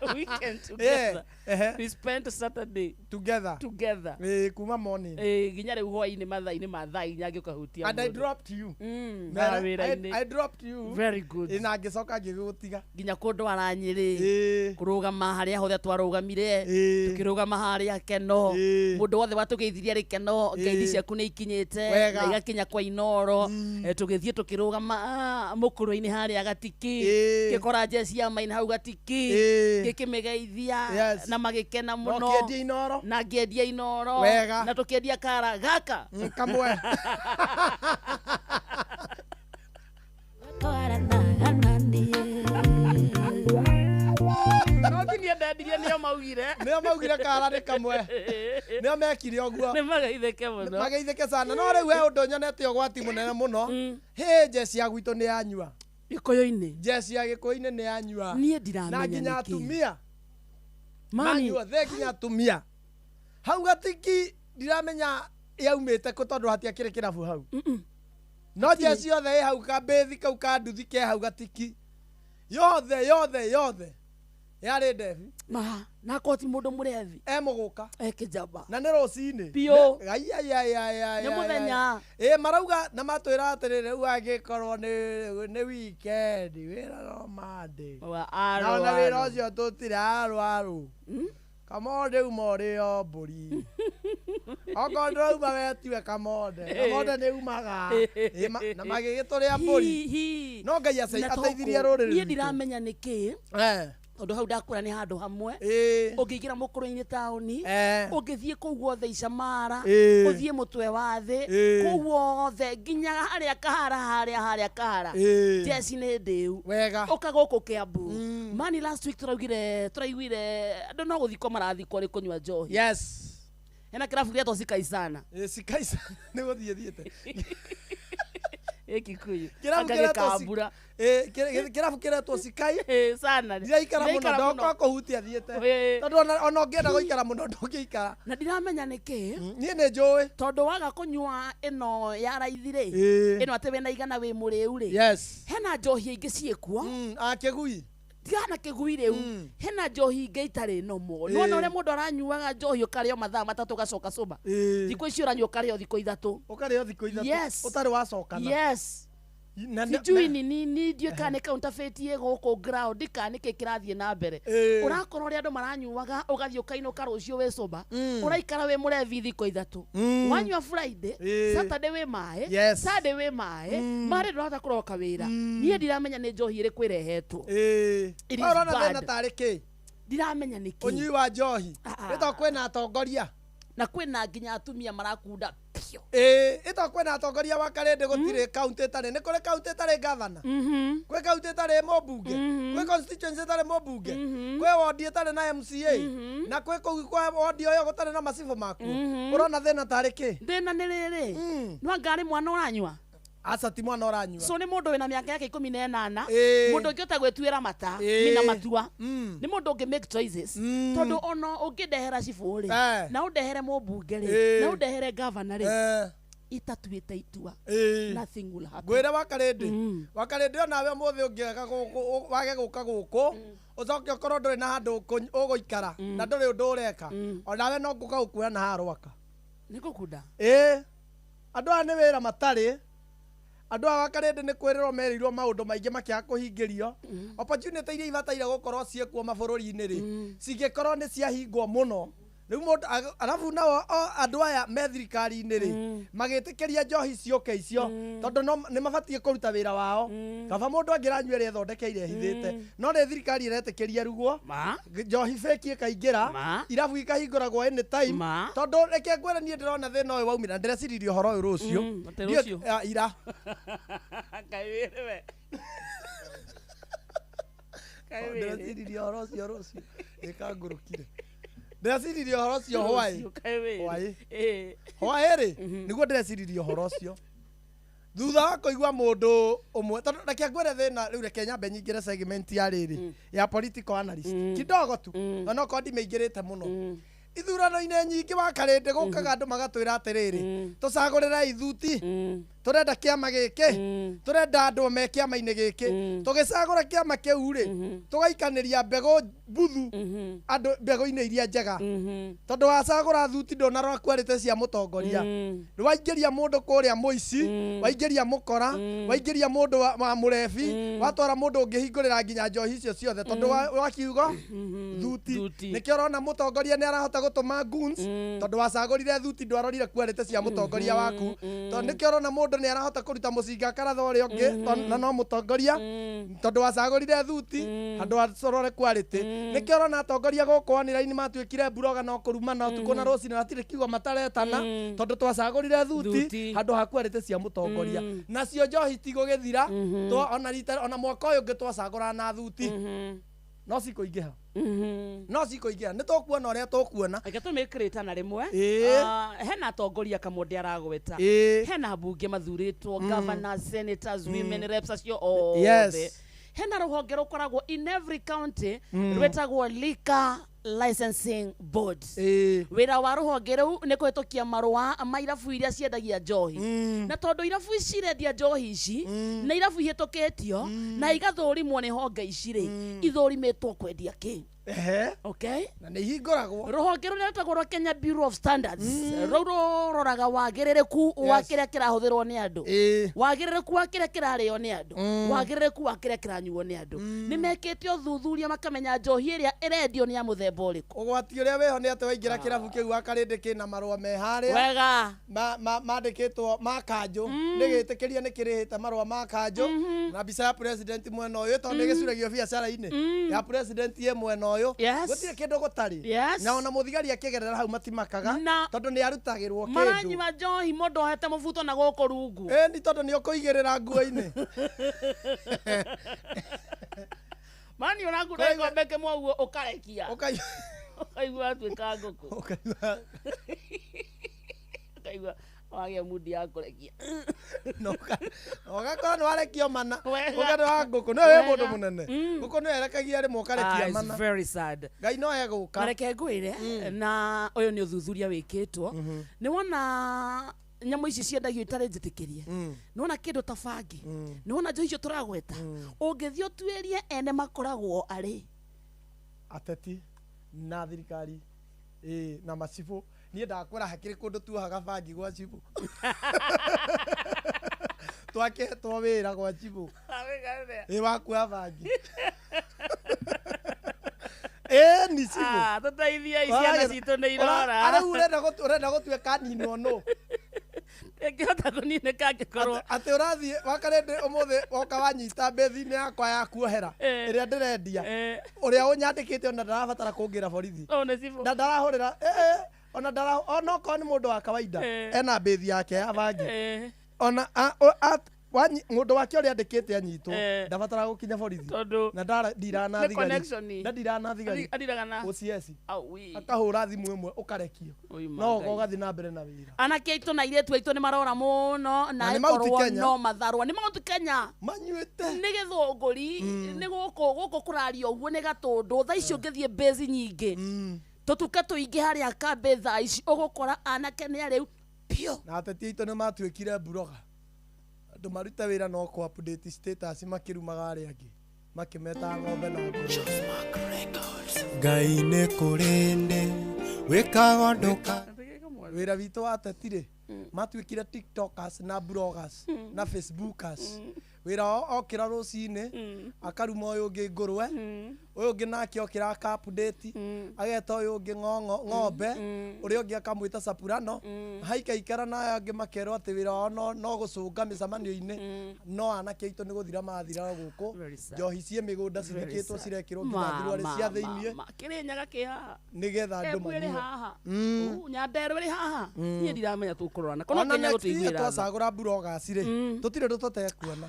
the weekend together. Yeah, We spent Saturday together. Together. Kuma morning. Nginya rĩu hwaĩ-inĩ mathaa-inĩ ma thaa inya ngĩũkahutia And I mũndũ. dropped you. Haha wĩra-inĩ. I dropped you. Very good. Na ngĩcoka ngĩgũtiga. Nginya kũndwara Nyĩrĩ, kũrũgama harĩa hothe twarũgamire, tũkĩrũgama harĩa Keno, mũndũ wothe watũgeithirie arĩ Keno, ngeithi ciaku nĩ ikinyĩte Wega. na igakinya kwa Inoro. Tũgĩthiĩ tũkĩrũgama mũkũrũ-inĩ harĩa Gatiki, ngĩkora njeci ya Maina hau Gatiki, ngĩkĩmĩgeithia Yes. na magĩkena Na mũno. ũkĩendia Inoro. Na ngĩendia Inoro. Wega. Na tũkĩendia kara gaka kamwe. No nginya ndendirie nĩo maugire. Nĩo maugire kara nĩ kamwe. Nĩo mekire ũguo. Nĩ mageithĩke mũno. Mageithĩke sana. No rĩu he ũndũ nyonete ũgwati mũnene mũno. Hĩ njeci ya gwitũ nĩ yanyua. Gĩkũyũ-inĩ. Njeci ya gĩkũyũ-inĩ nĩ yanyua. Niĩ ndiramenya Na nginya nĩkĩ. atumia. Mami. Manyua thĩ nginya atumia. Hau Gatiki ndiramenya yaumĩte kũ tondũ hatiakĩrĩ kĩrabu hau. No njeci yothe ĩ hau kambĩthi kau ka nduthi ke hau Gatiki. Yothe yothe yothe. Yarĩ ndebi. Ma, na koti mũndũ mũrethi. E mũgũka. E kĩnjamba. Na nĩ rũcinĩ. Biũ. Ai ai ai ai ai. Nĩ mũthenya. Ĩ marauga na matwĩra atĩrĩrĩ rĩu angĩkorwo nĩ weekend wĩra no Monday. Aro, Na ona wĩra aro. ũcio tũtirĩ arwaru. Kamonde uma ũrĩo mbũri. Okorwo ndũrauma we tiwe Kamonde. Kamonde nĩ umaga. Ĩ, na magĩgĩtũrĩa mbũri. No Ngai ateithirie rũrĩrĩ Niĩ rwitũ. ndiramenya nĩkĩ. Tondũ hau ndakũra nĩ handũ hamwe. Ũngĩingĩra mũkũrũ-inĩ taũni, ũngĩthiĩ kũu guothe Icamara, ũthiĩ mũtwe wa thĩ, kũu guothe nginya harĩa Kahara, harĩa harĩa Kahara. Njeci nĩ ndĩu. Wega. Ũka gũkũ Kiambu. Mani last week tũraiguire andũ no gũthikwo marathikwo nĩ kũnyua njohi. Yes. Hena kĩrabu gĩetwo Sikaisana. Sikaisana nĩ gũthiĩ thiĩte. Ĩ Kikuyu. Kĩrabu Anga kĩretwo gĩkambura. Kĩrabu kĩretwo Sikai. Sana. Ndiraikara mũno Ndiraikara mũno. ndoka kũhutia thiĩte. Tondũ ona ũngĩenda gũikara mũno ndũngĩikara. Na ndiramenya nĩkĩ. Niĩ nĩ njũĩ. Tondũ waga kũnyua ĩno ya raithi rĩ. Ĩno atĩ wĩna igana wĩ mũrĩu rĩ. Yes. Hena njohi ingĩ ciĩkuo. Kĩgui. Tigana kĩgui rĩu. Hena njohi ingĩ itarĩ nomo. Nĩwona ũrĩa mũndũ aranyuaga njohi ũkarĩo mathaa matatũ ũgacoka cũma. Thikũ ici ũranyua ũkarĩo thikũ ithatũ. Ũkarĩo thikũ ithatũ. Yes. Ũtarĩ wacokana. Yes. Sijui ni nini, ndiũĩ kana nĩ counterfeit ĩ gũkũ ground kana nĩkĩ kĩrathiĩ na mbere. Ũrakora ũrĩa andũ maranyuaga, ũgathiĩ ũkainũka rũciũ wĩ sober, ũraikara wĩ mũrebi thikũ 3. Wanyua Friday, Saturday wĩ maĩ, Sunday wĩ maĩ, marĩ ndũrahota kũroka wĩra. Niĩ ndiramenya nĩ njohi ĩrĩkũ ĩrehetwo. It is Ũrona bad. thĩna tarĩ kĩ? Ndiramenya nĩ kĩ. Ũnyui wa njohi. Nĩ to kwĩna atongoria. Na kwĩna nginya atumia marakunda biũ. Ĩĩ, ĩto kwĩna atongoria wa Karĩndĩ, gũtirĩ kaunti ĩtarĩ, nĩ kũrĩ kaunti ĩtarĩ gavana, kwĩ kaunti ĩtarĩ mũmbunge, kwĩ constituency ĩtarĩ mũmbunge, kwĩ wondi ĩtarĩ na MCA, na kwĩ kũu kwa wondi ĩyo gũtarĩ na macibũ makuo. Ũrona thĩna tarĩ kĩ? Thĩna nĩ rĩrĩ, no anga arĩ mwana ũranyua? Aca, ti mwana ũranyua. So nĩ mũndũ wĩna mĩaka yake 18, Ĩĩ. mũndũ ũngĩhota gwĩtuĩra mata mina matua, nĩ mũndũ ũngĩ make choices, tondũ ona ũngĩndehera cibũ rĩ, na ũndehere mũmbunge rĩ, na ũndehere gavana rĩ, itatuĩte itua, nothing will happen. Ngwĩre Wakarĩndĩ, Wakarĩndĩ, onawe ũmũthĩ ũngĩaga gũkũ, wage gũka gũkũ, ũcoke ũkorwo ndũrĩ na handũ ũgũikara na ndũrĩ ũndũ ũreka, onawe no ngũka gũkuoya na haha Rwaka. Nĩ ngũkunda. Ĩĩ, andũ aya nĩ wĩra matarĩ. Andũ aya Wakarĩndĩ nĩ kwĩrĩrwo merĩirwo maũndũ maingĩ makĩaga kũhingĩrio. Opportunity iria ibataire gũkorwo ciĩkuo mabũrũri-inĩ rĩ, cingĩkorwo nĩ ciahingwo mũno rĩu mũndũ arabu nao andũ aya me thirikari-inĩ rĩ, magĩtĩkĩria njohi ciũke icio, tondũ no nĩ mabatiĩ kũruta wĩra wao. Kaba mũndũ angĩranyua ĩrĩa ĩthondekeire ĩhithĩte, no nĩ thirikari ĩretĩkĩria rugwo njohi fake ĩkaingĩra, irabu ikahingũragwo anytime. Tondũ reke ngwĩre, niĩ ndĩrona thĩna ũyũ waumĩra, ndĩreciririe ũhoro ũyũ rũciũ. Atĩ rũciũ? Ah, ira. Ngai wĩrĩ we. Ngai wĩrĩ. Ndĩreciririe ũhoro ũcio rũciũ, ĩkangũrũkire. Ndĩreciririe ũhoro ũcio hwaĩ. Rũciũ, Ngai wĩrĩ. Hwaĩ. Ĩĩ. Hwaĩ rĩ, nĩguo ndĩreciririe ũhoro ũcio thutha wa kũigua mũndũ ũmwe. Tondũ reke ngwĩre thĩna rĩu, reke nyambe nyingĩre segment ya rĩrĩ ya political analyst kidogo tu, na no korwo ndimĩingĩrĩte mũno. Ithurano-inĩ nyingĩ wa Karĩndĩ gũkaga andũ magatwĩra atĩrĩrĩ, tũcagũrĩre ithuti, tũrenda kĩama gĩkĩ, tũrenda andũ me kĩama-inĩ gĩkĩ. Tũgĩcagũra kĩama kĩu rĩ, tũgaikanĩria mbegũ mbuthu andũ mbegũ-inĩ iria njega, tondũ wacagũra thuti ndũnarora quality cia mũtongoria. Waingĩria mũndũ kũrĩa mũici, waingĩria mũkora, waingĩria mũndũ wa mũrebi, watwara mũndũ ũngĩhingũrĩra nginya njohi icio ciothe, tondũ wakiugo thuti. Nĩkĩo ũrona mũtongoria nĩ arahota gũtũma goons, tondũ wacagũrire thuti, ndwarorire quality cia mũtongoria waku. Tondũ nĩkĩo ũrona mũndũ nĩ arahota kũruta mũcinga akaratha ũrĩa ũngĩ, na no mũtongoria, tondũ wacagũrire thuti handũ acorore quality. Nĩkĩo ũrona atongoria gũkũ online matuĩkire mburoga, no kũrumana ũtukũ na rũcinĩ, na hatirĩ kiugo mataretana, tondũ twacagũrire thuti handũ ha quality cia mũtongoria. Nacio njohi tigũgĩthira. Ona rita ona mwaka ũyũ ũngĩ twacagũra na thuti, no cikũingĩha, no cikũingĩha, nĩ tũkuona ũrĩa tũkuona. Reke tũmĩkĩrĩte na rĩmwe. Ĩĩ. Ah, hena atongoria Kamonde aragweta, hena mbunge mathurĩtwo, governors, senators, women reps, acio othe. Hena rũhonge rũkoragwo in every county, rwĩtagwo Liquor Licensing Board. Wĩra wa rũhonge rũu nĩ kũhĩtũkia marũa ma irabu iria ciendagia njohi, na tondũ irabu ici irendia njohi ici na irabu ihĩtũkĩtio na igathũrimwo nĩ honge ici rĩ, ithũrimĩtwo kwendia kĩ. Okay, na nĩ ihingũragwo. Rũhonge rũrĩa rwĩtagwo rwa Kenya Bureau of Standards, rũu rũroraga wagĩrĩrĩku wa kĩrĩa kĩrahũthĩrwo nĩ andũ, wagĩrĩrĩku wa kĩrĩa kĩrarĩo nĩ andũ, wagĩrĩrĩku wa kĩrĩa kĩranyuo nĩ andũ. Nĩ mekĩte ũthuthuria makamenya njohi ĩrĩa ĩrendio nĩ ya mũthemba ũrĩkũ. Ũgwati ũrĩa wĩho nĩ atĩ waingĩra kĩrabu kĩu wa Karĩndĩ kĩna marũa me harĩa Wega. Mandĩkĩtwo ma kanjũ, nĩ gĩtĩkĩria nĩ kĩrĩhĩte marũa ma kanjũ na mbica ya president mwena ũyũ, tondũ nĩ gĩcuragio biacara-inĩ ya president ĩ mwena ũyũ. Gũtirĩ kĩndũ gũtarĩ. Na ona mũthigari akĩgerera hau matimakaga, tondũ nĩ arutagĩrwo kĩndũ. Maranyua njohi mũndũ ohete mũbuto na gũkũ rungu. Ĩni, tondũ nĩ ũkũigĩrĩra nguo-inĩ. Mani ũrakunda gĩkombe kĩmwe ũguo ũkarekia, ũkaigua watuĩka ngũkũ, ũkaigua wagĩa mundi ya kũrekia. Ũgakorwo nĩ warekio mana. Wega. Ũga wa ngũkũ no wĩ mũndũ Wega. mũnene, ngũkũ nĩ erekagia rĩmwe ũkarekia Ah, it's mana. very sad. Ngai no egũka. Na reke ngwĩre, na ũyũ nĩ ũthuthuria wĩkĩtwo, nĩ wona nyamũ ici ciendagio itarĩ njĩtĩkĩrie, nĩ wona kĩndũ ta bangi, nĩ wona njohi icio tũragweta, ũngĩthiĩ ũtuĩrie ene makoragwo arĩ ateti na thirikari, ĩĩ, na macibũ. Niĩ ndakwĩra hakĩrĩ kũndũ tuohaga bangi gwa cibũ. Twakĩhetwo wĩra gwa chibũ. Ĩ wakuoya bangi. Ĩ ni cibũ. Ah, tũteithiei ciana citũ nĩ irora. Rĩu ũrenda gũtuĩka ninwo nũ? Ĩngĩhota kũninĩka angĩkorwo Atĩ ũrathiĩ wakarĩndĩ ũmũthĩ woka wanyita mbĩthi-inĩ yakwa ya kuohera ĩrĩa ndĩrendia ũrĩa ũnyandĩkĩte ona ndarabatara kũngĩra borithi Ũũ nĩ cibũ. Na ndarahũrĩra ona ndara ona okorwo nĩ mũndũ wa kawaida ena mbĩthi yake ya bangi ona mũndũ wake ũrĩa andĩkĩte anyitwo ndabatara gũkinya borithi na ndiraga na Nĩ thigari connection. na ndiraga na thigari Andiraga na OCS Aui. akahũra thimũ ĩmwe ũkarekio Oi, ma no Ngai. ũgathiĩ na mbere na wĩra. Anake aitũ na airĩtu aitũ nĩ marora mũno na Na nĩ Mount ĩkorwo Kenya. no matharwa nĩ Mount Kenya manyuĩte nĩ gĩthũngũri nĩ gũkũ gũkũ kũrario ũguo nĩ gatũndũ thaa ici ũngĩthiĩ base nyingĩ tũtuka tũingĩ harĩa kambĩ thaa ici ũgũkora anake nĩ arĩu piũ. Na ateti aitũ nĩ matuĩkire mburoga andũ marute wĩra no kũ update status makĩrumaga arĩa angĩ makĩmetaga ng'ombe na ngũrwe. Ngai nĩ kũrĩ ndĩ wĩkaga ũndũ ka Wĩra witũ wa ateti rĩ matuĩkire tiktokers na bloggers na facebookers. Wĩra wao okĩra rũcinĩ akaruma ũyũ ũngĩ ngũrwe ũyũ ũngĩ nake okĩra aka update ageta ũyũ ũngĩ ng'ombe ũrĩa ũngĩ akamwĩta sapurano haikaikara na aya angĩ makerwo atĩ wĩra wao no gũcũnga mĩcemanio-inĩ no anake aitũ nĩ gũthira mathira gũkũ njohi ciĩ mĩgũnda cithikĩtwo cirekĩrwo nginya thuruarĩ cia thĩiniĩ Kĩrĩnyaga kĩ haha nĩgetha andũ Embu ĩrĩ manyue. haha Nyandarua ĩrĩ haha niĩ ndiramenya tũkũrorana kono Ona Kenya next year gũtũiguĩra tha. twacagũra bloggers rĩ tũtirĩ ũndũ tũtekuona.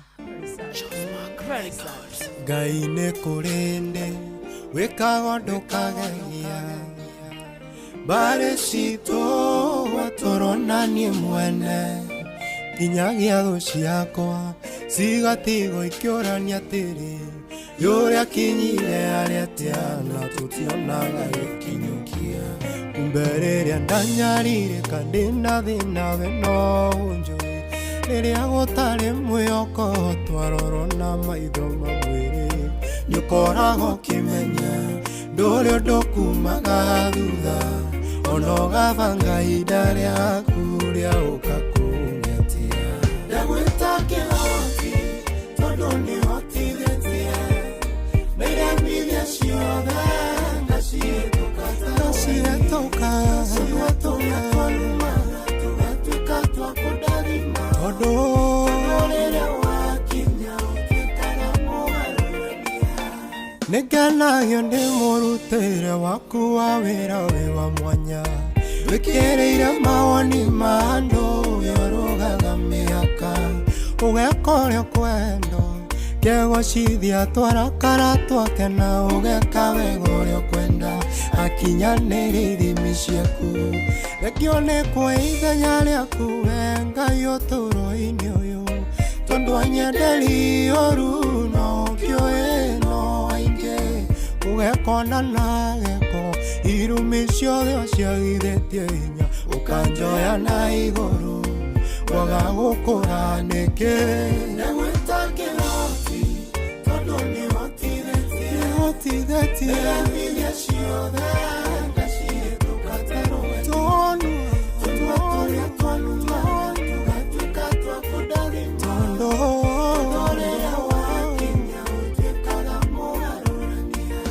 Very sad. Ngai nĩ kũrĩ ndĩ wĩkaga ũndũ kagegia mbarĩ citũ gwatũrona niĩ mwene nginyagia thũ ciakwa cigatigwo ikĩũrania atĩrĩ yũrĩa kinyire arĩa atĩa na tũtionaga gĩkinyũkia kumbe rĩrĩa ndanyarirĩka ndĩna thĩna we no ũnjũĩ rĩrĩa gũtarĩ mwĩhoko twarorwo na maitho ma mwĩrĩ nĩũkoragwo ũkĩmenya ndũrĩ ũndũ kumaga thutha ona ũgabanga ihinda rĩaku rĩa ũka kũng'etia ndagwĩta kĩhoti tondũ nĩhotithĩtie na iremithia ciothe ngacihĩtũka ngacihĩtũka tũrĩa twarumaga tũgatuĩka twa kũndathima tondũ rĩrĩa wakinya ũtuĩkaga mũgarũrania nĩngenagio nĩ mũrutĩre waku wa wĩra wĩ wa mwanya wĩkĩrĩire mawoni ma andũ ũrũgaga mĩhaka ũgeka ũrĩa ũkwenda kegocithia twarakara twakena ũgeka wega ũrĩa ũkwenda akinyanĩria ithimi ciaku rekio nĩ kwa ithenya rĩaku we Ngai ũtũũro-inĩ ũyũ tondũ anyenderi ũru no ũkĩũĩ no aingĩ ũgekona na gĩko irumi ciothe ũciagithĩtie hinya ũkanjoya na igũrũ kwaga gũkũra nĩkĩ ndagwĩta kĩhoti tondũ nĩhotithĩtie nĩhotithĩtie iremithia ciothe ngacihĩtũka ta rũĩ tondũ tũrĩa twarumaga tũgatuĩka twa kũndathima tondũ rĩrĩa wakinya ũtuĩkaga mũgarũrania.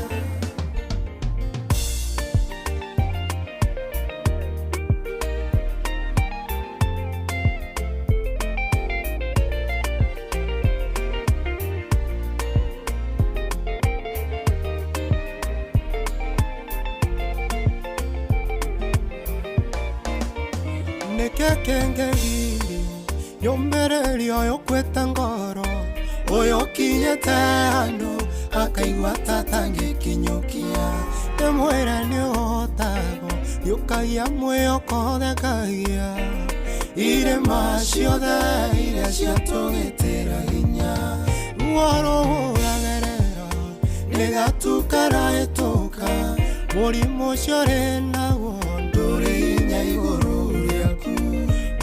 Nĩkĩ kĩngĩgiria yũmĩrĩrio ũyũ kwĩte ngoro ũyũ ũkinyĩte handũ akaigua ta atangĩkinyũkia ndĩmwĩre nĩũhotagwo nĩũkagia mwĩhoko thekagia irĩma ciothe iria ciatũgĩtĩra hinya ruo rũhũragĩrĩra nĩgatukarahĩtũka mũrimũ ũcio ũrĩ naguo ndũrĩ hinya igũrũ rĩaku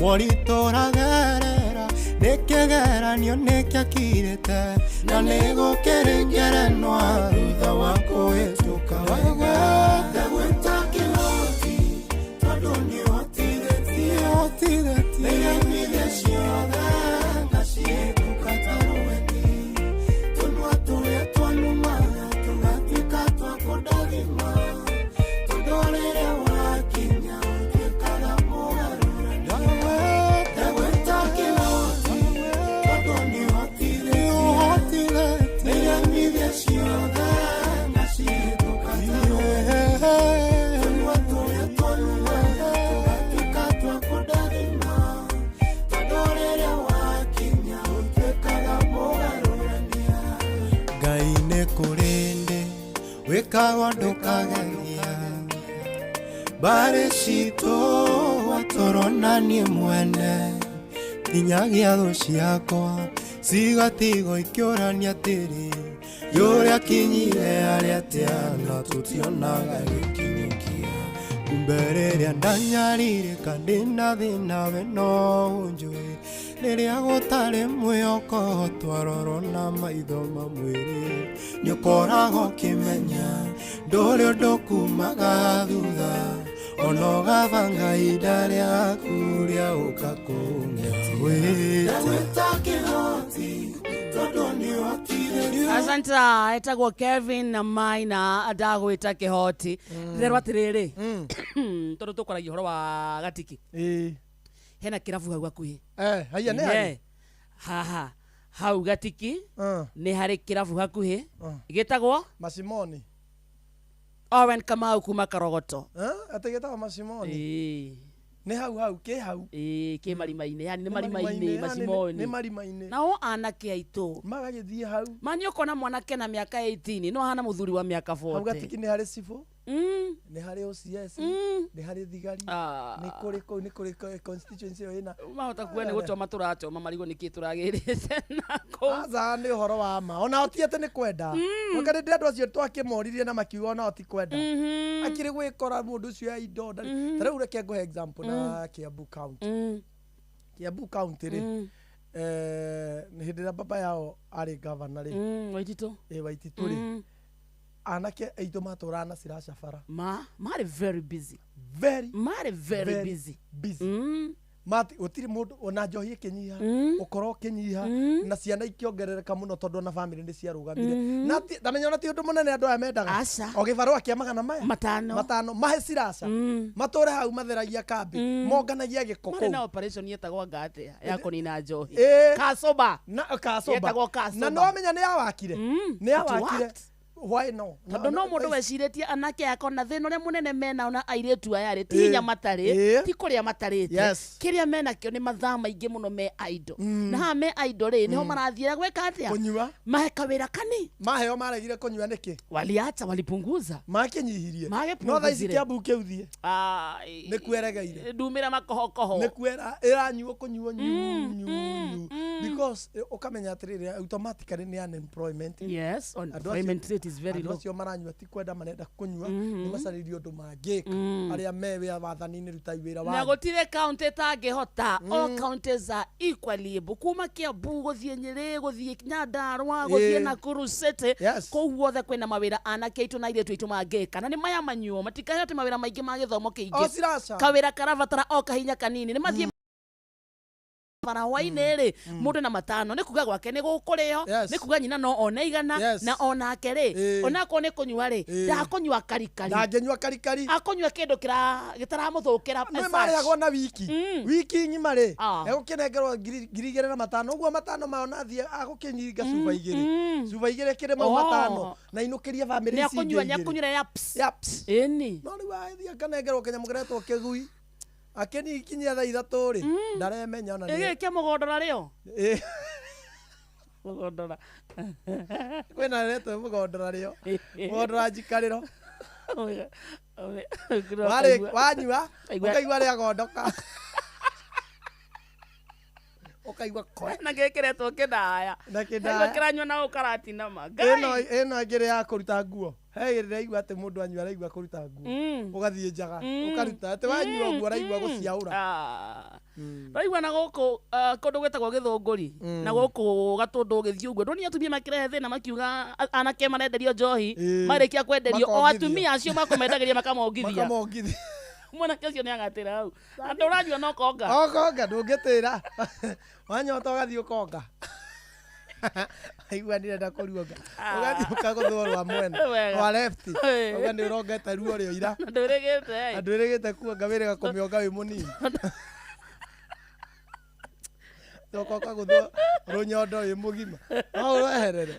moritũ ũragerera nĩ kĩgeranio nĩkĩakirĩte na nĩgũkĩrĩngerenwa thutha wa kũhĩtũka wega ndagwĩta kĩhoti tondũ nĩhotithĩtie nĩremithia ciothe ngacihĩtũka. Nĩ kũrĩ ndĩ wĩkaga ndũkageria mbarĩ citũ watũrona niĩ mwene nginyagia thũ ciakwa cigatigwo ikĩũrania atĩrĩ yũrĩa kinyire arĩa atĩa na tũtionaga gĩkinyũkia kumbe rĩrĩa ndanyarirĩka ndĩna thĩna we no ũnjũĩ rĩrĩa gũtarĩ mwĩhoko twarorwo na maitho ma mwĩrĩ nĩũkoragwo ũkĩmenya ndũrĩ ũndũ kumaga thutha ona ũgabanga ihinda rĩaku rĩa gũka kũng'etia kĩhoti tondũ nĩwakirĩrio Asante, etagwo Kevin na Maina ndagwĩta kĩhoti. Rĩrerwo atĩrĩrĩ, tondũ tũkwaragia ũhoro wa gatiki hena kĩrabu hau hakuhĩ. Haiya nĩ harĩ? Haha hau gatiki nĩ harĩ kĩrabu hakuhĩ gĩtagwo Masimoni. Owen Kamau kuma Karogoto. Atĩ gĩtagwo Masimoni. Nĩ hau hau kĩ hau. Ĩĩ kĩ marima-inĩ, yani nĩ marima-inĩ Masimoni. Nĩ marima-inĩ. Nao anake aitũ magagĩthiĩ hau. Mani ũkona mwanake na mĩaka 18 no ahana mũthuri wa mĩaka 40. Hau gatiki nĩ harĩ cibũ. Nĩ harĩ OCS, nĩ harĩ thigari, nĩ kũrĩ kũu, nĩ kũrĩ constituency ĩyo ĩna. Mahota kuga nĩ gũchoma tũrachoma marigũ nĩkĩ tũragĩrĩte na kũu. Aca nĩ ũhoro wa ma. Ona ti atĩ nĩ kwenda. Mũka nĩ andũ acio twakĩmoririe na makiuga onao ti kwenda. Akĩrĩ gwĩkora mũndũ ũcio ya indo ndarĩ. Ta rĩu reke ngũhe example na Kiambu County. Kiambu County rĩ, hĩndĩ ĩrĩa baba yao arĩ governor rĩ. Waititũ. Ĩ Waititũ rĩ. Anake aitũ matũraga na ciraca bara. Marĩ very busy. Very. Marĩ very busy. Busy. Mati gũtirĩ mũndũ ona njohi ĩkĩnyiha, ũkora ũkĩnyiha, na ciana ikĩongerereka mũno tondũ ona bamĩrĩ nĩ ciarũgamire. Na ndamenya ona ti ũndũ mũnene andũ aya mendaga. O gĩbarũa kĩa magana maya matano, matano mahe ciraca matũre hau matheragia kambĩ, monganagia gĩko Marĩ na kũu. operation yetagwo anga atĩa ya kũnina njohi. Ĩĩ. Kacoba. Na kacoba. Yetagwo kacoba. Na nĩwamenya nĩ yawakire. Nĩ It yawakire. worked. Why no? Tondũ no mũndũ wecirĩtie anake akona na thĩna ũrĩa mũnene menao na airĩtu aya rĩ ti hinya matarĩ ti kũrĩa matarĩte kĩrĩa menakĩo nĩ mathaa maingĩ mũno me idle na haha me idle rĩ nĩho marathiĩra gwĩka atĩa Kũnyua. Mahe kawĩra kani maheo maregire kũnyua nĩkĩ? Waliacha, walipunguza. Makĩnyihirie. No thaa ici Magĩpunguzire. Kiambu kĩu thiĩ nĩ kweregeire ndumĩra makohokoho nĩ kwera ĩranyuo kũnyuo nyu nyu nyu because ũkamenya atĩrĩrĩ automatically nĩ unemployment. Yes, unemployment rate is very Andũ low. acio maranyua ti kwenda marenda kũnyua, nĩ macarĩrie ũndũ mangĩka. Arĩa me wĩra wathani-inĩ rutai wĩra Na wanyu. gũtirĩ kaunti ĩtangĩhota. All counties are equally able kuma Kiambu gũthiĩ Nyĩrĩ gũthiĩ Nyandarua gũthiĩ Nakuru City kũu guothe kwĩna mawĩra anake aitũ na airĩtu aitũ mangĩka na nĩ maya manyuo matikaheo atĩ mawĩra maingĩ ma gĩthomo O kĩingĩ ciraca. kawĩra karabatara o kahinya kanini nĩ mathiĩ bara hwainĩ rĩ mũndũ na matano nĩ kuga gwake nĩ gũkũrĩo nĩ kuga nyina no one igana na onake rĩ onakorwo nĩ kũnyua rĩ ndakũnyua karikari ndangĩnyua karikari akũnyua kĩndũ gĩtaramũthũkĩra nĩ as such. marĩhagwo na wiki wiki ng'ima rĩ egũkĩnengerwo 2,500 ũguo matano mao nathiĩ agũkĩnyinga cuba igĩrĩ cuba igĩrĩ kĩrĩ mau matano na inũkĩrie bamĩrĩ ici ingĩ Nĩakũnyua igĩrĩ. nĩakũnyuĩra yaps. Yaps. Ĩni. No rĩu agĩthiĩ akanengerwo kĩnyamũ kĩretwo kĩgui akĩnikinyia thaa ithatũ rĩ ndaremenya ona nĩ- Ĩgĩkĩ kĩa mũgondora rĩo Ĩ. Mũgondora. Kwĩna rĩretwo mũgondora rĩo mũgondora njikarĩro Warĩ- wanyua ũkaigua rĩagondoka ũkaigua koe na gĩkĩretwo kĩndaya Na kĩndaya. Kaigua kĩranyua na ũkaratinama ĩno ĩno ĩngĩ ya kũruta nguo he ĩrĩa atĩ mũndũ anyua araigua kũruta nguo ũgathiĩ njaga ũkaruta atĩ wanyua ũguo araigua gũciaũra. Raigua na gũkũ kũndũ gwĩtagwo Gĩthũngũri na gũkũ Gatũndũ ũgĩthiĩ ũguo ndonire atumia makĩrehe thĩna makiuga anake marenderio njohi marĩkia kwenderio o Makongithio. atumia acio makũmendagĩria makamongithia makamongithia mwanake ũcio nĩ agatĩra hau na ndũranyua no konga okonga ndũngĩtĩra wanyota ũgathiĩ ũkonga aigua ndirenda kũruonga ũgathiĩ ũkagũthwo rwa mwena Wega. rwa left ũga nĩ ũrongete ruo rĩo ira Na ndwĩrĩgĩte na ndwĩrĩgĩte kuonga wĩrĩga kũmĩonga wĩ mũnini coka ũkagũthwo rũnyondo wĩ mũgima no ũreherere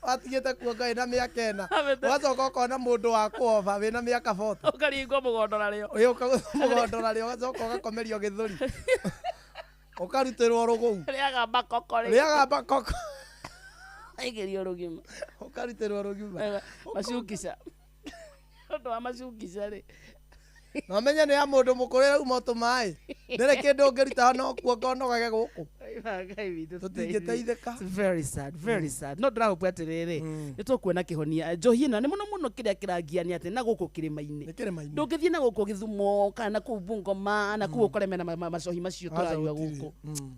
Watigĩte kuonga wĩna mĩaka ĩna ũgacoka ũkona mũndũ wa kũoba wĩna mĩaka 40 ũkaringwo mũgondora rĩo ĩ ũkagũthwo mũgondora rĩo ũgacoka ũgakomerio gĩthũri Ũkarutĩrwo rũgũu. Rĩaga bakoko rĩ. Rĩaga bakoko. Aigĩrio rũgima. Ũkarutĩrwo rũgima. Macukica. Ũndũ wa macukica rĩ. Na menye nĩ ya mũndũ mũkũrũ ĩrauma tũmaĩ. Ndĩrĩ kĩndũ ũngĩruta no kuonga ũnogage gũkũ. Tũtingĩteithĩka. It's very sad, very sad. No ndĩrahope atĩrĩrĩ, nĩ tũkuona kĩhonia. Njohi ĩno nĩ mũno mũno kĩrĩa kĩrangia nĩ atĩ na gũkũ kĩrĩma-inĩ. Ndũngĩthiĩ na gũkũ Gĩthumo kana na kũu Bungoma na kũu ũkore mena macohi macio Aca tũranyua gũtirĩ. gũkũ.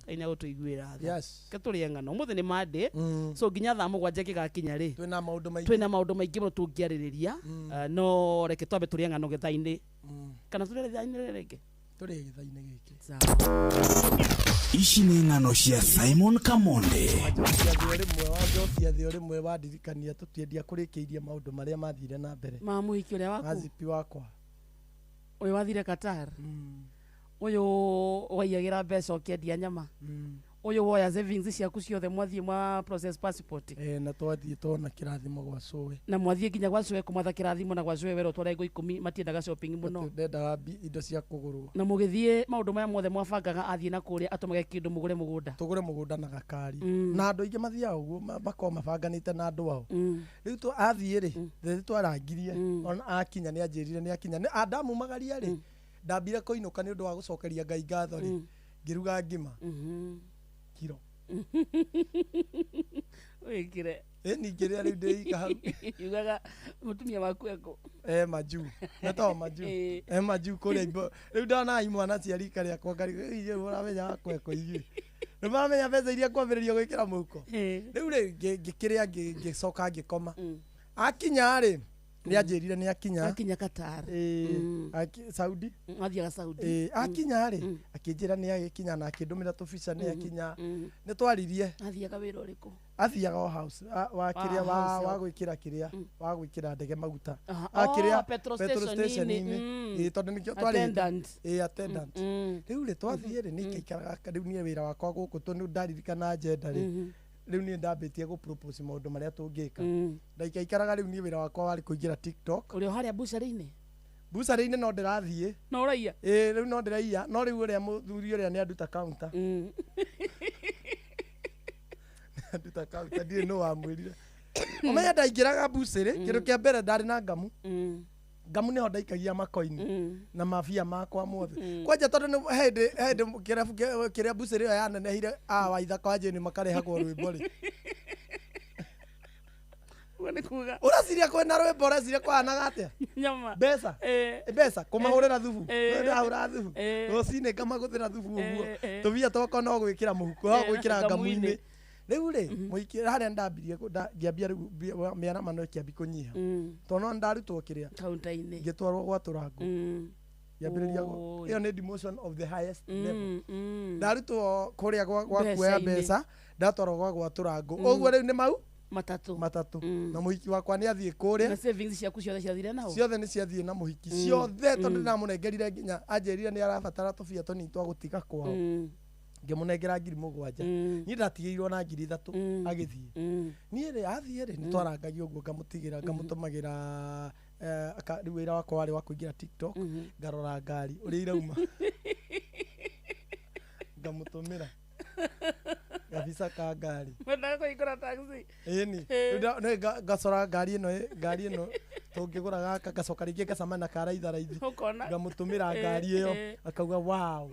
Ngai nĩ agũtũiguĩra tha. Yes. Reke tũrĩe ng'ano. Ũmũthĩ nĩ Monday. So nginya thaa 7 gĩgakinya rĩ. Twĩna maũndũ maingĩ. Twĩna maũndũ maingĩ mũno tũngĩarĩrĩria. No reke twambe tũrĩe ng'ano gĩthaa-inĩ. Kana tũrĩe gĩthaa-inĩ rĩngĩ. Tũrĩe gĩthaa-inĩ gĩkĩ. Ici nĩ ng'ano cia Simon Kamonde. Wanjokia thĩ o rĩmwe wandirikania tũtiendia kũrĩkĩirie maũndũ marĩa mathire na mbere. Ma mũhiki ũrĩa waku? Ma zipi wakwa. Ũyũ wathire Qatar. Ũyũ waiyagĩra mbeca ũkĩendia nyama. Ũyũ woya savings ciaku ciothe mwathiĩ mwa process passport. Na twathiĩ tuona kĩrathimo gwa cũwe. Na mwathiĩ nginya gwa cũwe kũmatha kĩrathimo na gwa cũwe werwo tware ngo 10 matiendaga shopping mũno. Ndendaga indo cia kũgũrwo. Na mũgĩthiĩ maũndũ maya mothe mwabangaga athiĩ na kũrĩa atũmage kĩndũ mũgũre mũgũnda. Tũgũre mũgũnda na gakari. Na andũ aingĩ mathiaga ũguo makoragwo mabanganĩte na andũ ao. Rĩu athiĩ rĩ, rĩrĩ twarangirie ona akinya nĩ anjĩrire nĩ akinya. Nĩ andamumagaria rĩ, ndambire kũinũka nĩ ũndũ wa gũcokeria Ngai ngatho rĩ, ngĩruga ngima. Kiro. Wĩkĩre. Ĩni ngĩrĩa rĩu ndĩika hau. Yugaga mũtumia waku ekũ. Majuu. Metagwo majuu. Majuu kũrĩa imbo. Rĩu ndona imwana cia rika rĩakwa ngarigwo, inyuĩ mũramenya wakwa ekũ inyuĩ. Rĩu mũramenya mbeca iria ngwambĩrĩria gwĩkĩra mũhuko. Rĩu rĩ ngĩkĩrĩa ngĩcoka ngĩkoma. Akinya rĩ, nĩ anjĩrire nĩ akinya. Akinya Qatar. Saudi. Athiaga Saudi. Akinya rĩ, akĩnjĩra nĩ agĩkinya na akĩndũmĩra tũbica nĩ akinya. Nĩ twaririe. Athiaga wĩra ũrĩkũ? Athiaga o house wa kĩrĩa wa gwĩkĩra kĩrĩa wa gwĩkĩra ndege maguta. Kĩrĩa petrol station-inĩ. Tondũ nĩkĩo twarĩ. Attendant. Attendant. Rĩu rĩ twathiĩ rĩ nĩ ngaikaraga rĩu niĩ wĩra wakwa gũkũ tondũ ndaririkana agenda rĩ. Rĩu niĩ ndambĩtie gũ propose maũndũ marĩa tũngĩka. Ndaikaikaraga rĩu niĩ wĩra wakwa warĩ kũingĩra TikTok. Ũrĩ o harĩa bucarĩ-inĩ? Bucarĩ-inĩ no ndĩrathiĩ. No ũraiya? Rĩu no ndĩraiya. No rĩu ũrĩa mũthuri ũrĩa nĩ anduta counter. Nĩ anduta counter, ndirĩ nũ wamwĩrire. Ũmenye ndaingĩraga bucarĩ, kĩndũ kĩa mbere ndarĩ na ngamu. Ngamu nĩho ndaikagia makoini na mabia makwa mothe. Kwanja tondũ nĩ hĩndĩ kĩrabu kĩrĩa bucarĩ ĩyo yanenehire a waithaka wa Jane makarehagwo rwĩmbo rĩ. Ũraciria kwĩna rwĩmbo ũraciria kwahanaga atĩa? Nyama. Mbeca. Mbeca kũmahũrĩra thubu. Ndahũra thubu. Rũcinĩ ngamagũthĩra thubu ũguo. Tũbia twakwa no gwĩkĩra mũhuko, no gwĩkĩra ngamu-inĩ. Rĩu rĩ, mũhiki harĩa ndambirie ngĩambia rĩu mĩaramano ĩkĩambia kũnyiha. Tondũ no ndarutwo kĩrĩa. Kaunta-inĩ. Ngĩtwarwo gwa Tũrangũ. Ngĩambĩrĩria ĩyo nĩ demotion of the highest level. Ndarutwo kũrĩa gwa kuoya mbeca, ndatwarwo gwa Tũrangũ. Ũguo rĩu nĩ mau matatũ. Na mũhiki wakwa nĩ athiĩ kũrĩa. Na savings ciaku ciothe ciathire nao? Ciothe nĩ ciathiĩ na mũhiki. Ciothe tondũ ndĩramũnengerire nginya anjĩrire nĩ arabatara tũbia tũnini twa gũtiga kwao. Ngĩmũnengera 7,000. Niĩ ndatigĩirwo na 3,000 agĩthiĩ. Niĩ rĩ athiĩ rĩ nĩ twarangagia ũguo ngamũtigĩra ngamũtũmagĩra rĩu wĩra wakwa warĩ wa kũingĩra TikTok ngarora ngari ũrĩa irauma. Ngamũtũmĩra gabica ka ngari. Wendaga kũhingũra taxi? Ĩni. Ngacora ngari ĩno tũngĩgũra gaka ngacoka rĩngĩ ngacemania na karaitharaithi. Ngamũtũmĩra ngari ĩyo akauga wow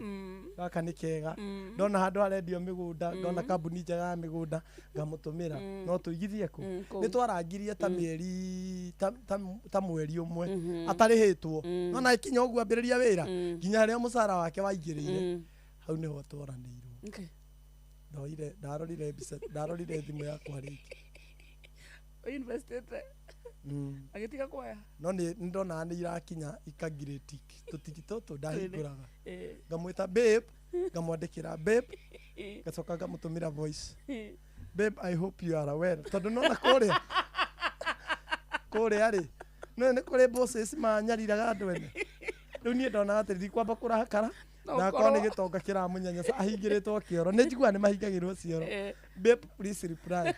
gaka nĩ kega. Ndona handũ harendio mĩgũnda ngona kambuni njega ya mĩgũnda ngamũtũmĩra no tũigithie kũ. Nĩ twarangirie ta mĩeri ta mweri ũmwe atarĩhĩtwo. No na ikinya ũguo ambĩrĩria wĩra nginya harĩa mũcara wake waingĩrĩire hau nĩho twaranĩirwo. Ndoire ndarorire mbica ndarorire thimũ yakwa rĩngĩ. Investete. Agĩtiga kuoya. No nĩ ndonaga nĩ irakinya ikangirĩti tũtigi tũtũ ndahingũraga. Ngamwĩta babe, ngamwandĩkĩra babe, ngacoka ngamũtũmĩra voice. Babe, I hope you are well. Tondũ nona kũrĩa. Kũrĩa rĩ. No nĩ kũrĩ bosses manyariraga andũ ene. Rĩu niĩ ndonaga atĩ ndikwamba kũrakara. Na akorwo nĩ gĩtonga kĩramũnyanyasa ahingĩrĩtwo kĩoro. Nĩ njiguaga nĩ mahingagĩrwo cioro. Babe, please reply.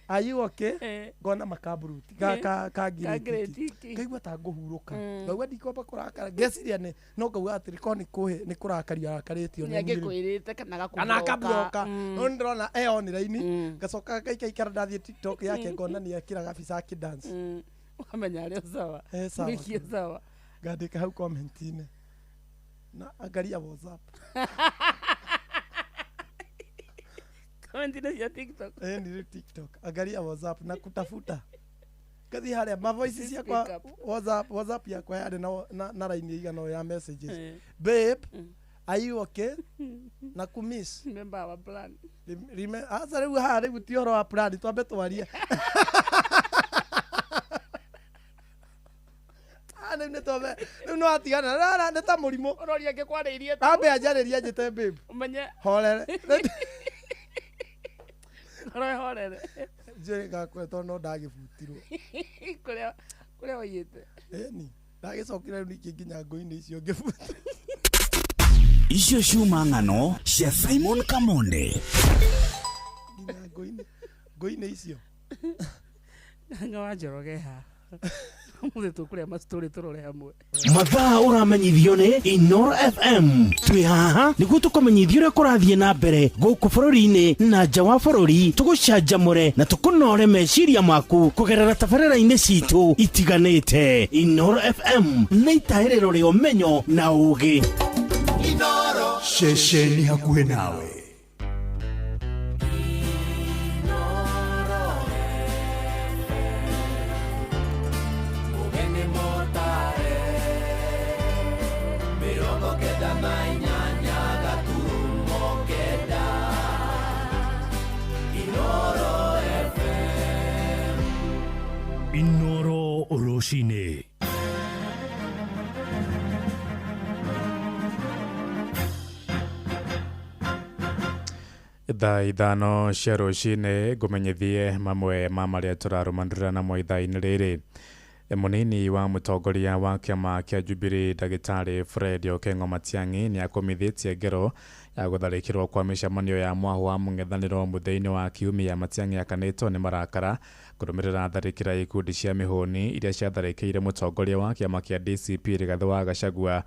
Are you okay? Eh. Ngona makamburuti ka Eh. ka ka Ka green green tick. tick. Ngaigua ta ngũhurũka. Mm. Ngaigua ndikwamba kũrakara. Ngeciria nĩ no ngauga atĩrĩ korwo nĩ kũhĩ nĩ kũrakario arakarĩtio Nĩ nĩ niĩ rĩ. angĩkwĩrĩte kana Kana agakũbloka. akambloka. No nĩ ndĩrona e online. Ngacoka ngaikaikara ndathiĩ TikTok yake ngona nĩ ekĩraga bica akĩdance. Wamenya arĩ o sawa. Eh, sawa. Wĩkie sawa. Ngandĩka hau comment-inĩ. Na angalia WhatsApp. Comment-inĩ cia TikTok. Eh, ni TikTok. Angalia WhatsApp na kutafuta. Ngathi harĩa ma voice ciakwa Pick up. WhatsApp yakwa yarĩ na line igana ũũ ya messages. Eh. Babe, are you okay? Na kumiss. Remember our plan. Rime aca rĩu haha rĩu ti ũhoro wa plan twambe twarie. Ah, rĩu nĩ twambe rĩu no atigana rara nĩ ta mũrimũ. Ũroria angĩkwarĩirie tu. Ambe anjarĩrie anjĩte babe. Ũmenye. Horere. Ũroe horere. Njũĩ ngakwe tondũ no ndagĩbutirwo. Kũrĩa kũrĩa waiyĩte. Ĩni ndagĩcokire rĩu ningĩ nginya ngũ-inĩ icio ngĩbuta. Icio ciuma ng'ano cia Simon Kamonde. Nginya ngũ-inĩ ngũ-inĩ icio. Ng'a wa Njoroge ha. Ũmũthĩ tũkũrĩa mastory tũrore hamwe. Mathaa ũramenyithio nĩ Inoro FM. Twĩ haha nĩguo tũkũmenyithia ũrĩa kũrathiĩ na mbere gũkũ bũrũri-inĩ na nja wa bũrũri, tũgũcanjamũre na tũkũnore meciria maku kũgerera tabarĩra-inĩ citũ itiganĩte. Inoro FM nĩ itahĩrĩro rĩa ũmenyo na ũũgĩ. Ceceni hakuhĩ nawe. Ũgeni mũtare 98 gaturumo 9 Inoro FM. Inoro rũcinĩ. Thaa 5 cia rũcinĩ ngũmenyithie mamwe ma marĩa tũrarũmanĩrĩra namo ithaa-inĩ rĩrĩ. Mũnini wa mũtongoria wa kĩama kĩa Jubilee ndagĩtarĩ Fred Okengo Matiang'i nĩ akũmithĩtie ngero ya gũtharĩkĩrwo kwa mĩcemanio ya mwahũ wa mũng'ethanĩro mũthia-inĩ wa kiumia. Matiang'i akanĩtwo nĩ marakara kũrũmĩrĩra tharĩkĩra ya ikundi cia mĩhũni iria ciatharĩkĩire mũtongoria wa kĩama kĩa DCP Rigathĩ wa Gachagua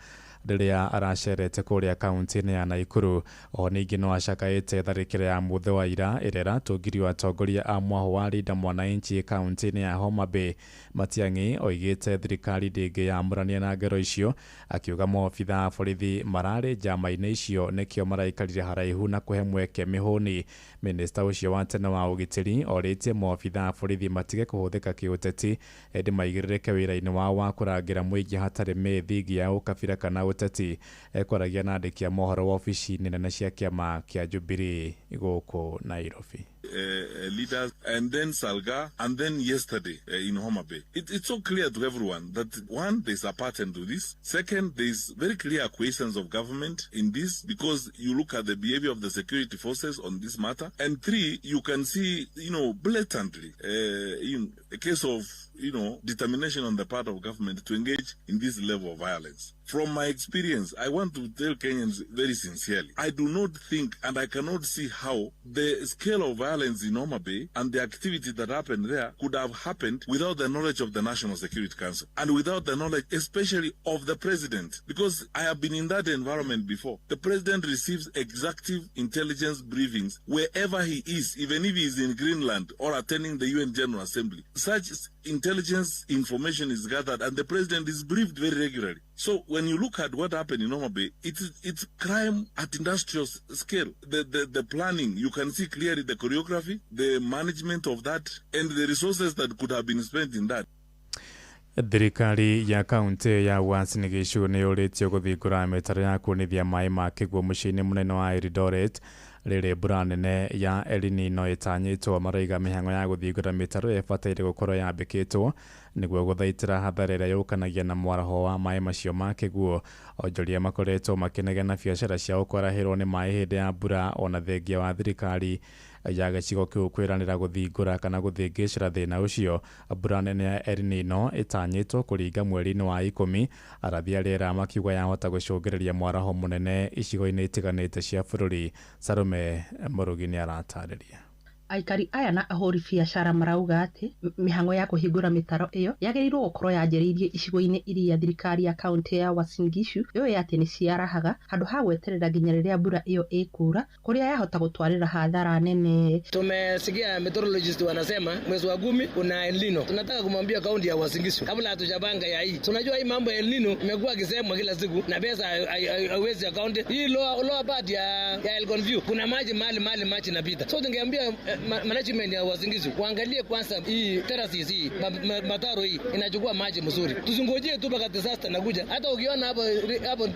rĩrĩa aracerete kũrĩa kaunti-inĩ ya Naikuru. Oho ningĩ no acakaĩte tharĩkĩra ya mũthĩ wa ira ĩrĩa ĩratũngirio atongoria a mwahũ wa Linda Mwananchi kaunti-inĩ ya Homa Bay. Matiang'i oigĩte thirikari ndĩngĩyamũrania na ngero icio, akiuga maobitha a borithi mararĩ njama-inĩ icio nĩkĩo maraikarire haraihu na kũhe mweke mĩhũni. Minista ũcio wa tene wa ũgitĩri orĩtie maobitha a borithi matige kũhũthĩka kĩũteti ĩndĩ maigĩrĩrĩke wĩra-inĩ wao wa kũrangĩra mũingĩ hatarĩ mĩthingi ya ũkabira kana ũteti. Ekwaragia na andĩki a mohoro wabici-inĩ nene cia kĩama kĩa Jubilee gũkũ Nairobi. Leaders, and then Salga, and then yesterday in Homa Bay. It's so clear to everyone that, one, there's a pattern to this. Second, there's very clear acquiescence of government in this, because you look at the behavior of the security forces on this matter. And three, you can see, blatantly, in a case of, determination on the part of government to engage in this level of violence. From my experience, I want to tell Kenyans very sincerely, I do not think and I cannot see how the scale of violence in Homa Bay and the activity that happened there could have happened without the knowledge of the National Security Council and without the knowledge especially of the president, because I have been in that environment before. The president receives executive intelligence briefings wherever he is, even if he is in Greenland or attending the UN General Assembly. Such intelligence information is gathered and the president is briefed very regularly. So when you look at what happened in Homa Bay, it's crime at industrial scale. The planning, you can see clearly the choreography, the management of that, and the resources that could have been spent in that. Thirikari ya kaunti ya Uasin Gishu nĩ yũrĩtio gũthingũra mĩtaro ya kuonithia maĩ ma kĩguũ mũciĩ-inĩ mũnene wa Eldoret rĩrĩ mbura nene ya El Nino ĩtanyĩtwo. Maraiga mĩhang'o ya gũthingũra mĩtaro ĩyo ĩbataire gũkorwo yambĩkĩtwo nĩguo gũthaitĩra hathara ĩrĩa yũkanagia na mwaraho wa maĩ macio ma kĩguũ. Onjoria makoretwo makĩnegena biacara ciao kwarahĩrwo nĩ maĩ hĩndĩ ya mbura ona thengia wa thirikari ya gĩcigo kĩu kwĩranĩra gũthingũra kana gũthĩngĩcĩra thĩna ũcio. Mbura nene ya El Nino ĩtanyĩtwo kũringa mweri-inĩ wa 10, arathi a rĩera makiuga yahota gũcũngĩrĩria mwaraho mũnene icigo-inĩ itiganĩte cia bũrũri. Salome Mũrugi nĩ aratarĩria. Aikari aya na ahũri biacara marauga atĩ mĩhang'o ya kũhingũra mĩtaro ĩyo yagĩrĩirwo gũkorwo yanjĩrĩirie icigo-inĩ iria thirikari ya kaunti ya Uasin Gishu yũĩ atĩ nĩ ciarahaga handũ ha gweterera nginya rĩrĩa mbura ĩyo ĩkura kũrĩa yahota gũtwarĩra hathara nene. Tumesikia meteorologist wanasema mwezi wa 10 kuna El Nino. Tunataka kumwambia kaunti ya Uasin Gishu kabla hatujapanga ya hii. Tunajua hii mambo ya El Nino imekuwa kisemwa kila siku na pesa haiwezi ya kaunti. Hii lower part ya Elgon View kuna maji mahali maji inapita. So tungeambia management ya Uasin Gishu waangalie kwanza hii terraces hii mataro hii inachukua maji mzuri. Tusingojee tu mpaka disaster nakuja. Hata ukiona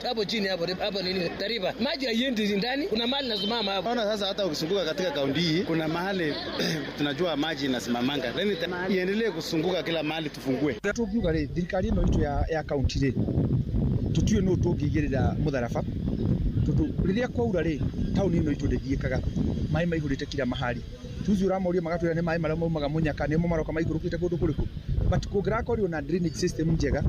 hapo chini hapo nini tarifa maji haiendi ndani, kuna mahali nasimama hapo. Naona sasa hata ukisunguka katika kaunti hii kuna mahali tunajua maji inasimamanga. Then iendelee kusunguka kila mahali tufungue. Tungiuga ri thirikari ino itu ya kaunti ri tutue no tungigirira mutharaba tondu riria kwaura ri tauni ino itu ndithiikaga mai maihurite kila mahali. Tuzi uramoria magatwira ni mai maria maumaga munyaka nimo maroka maigurukite kundu kuriku, but kungirakorio na drainage system njega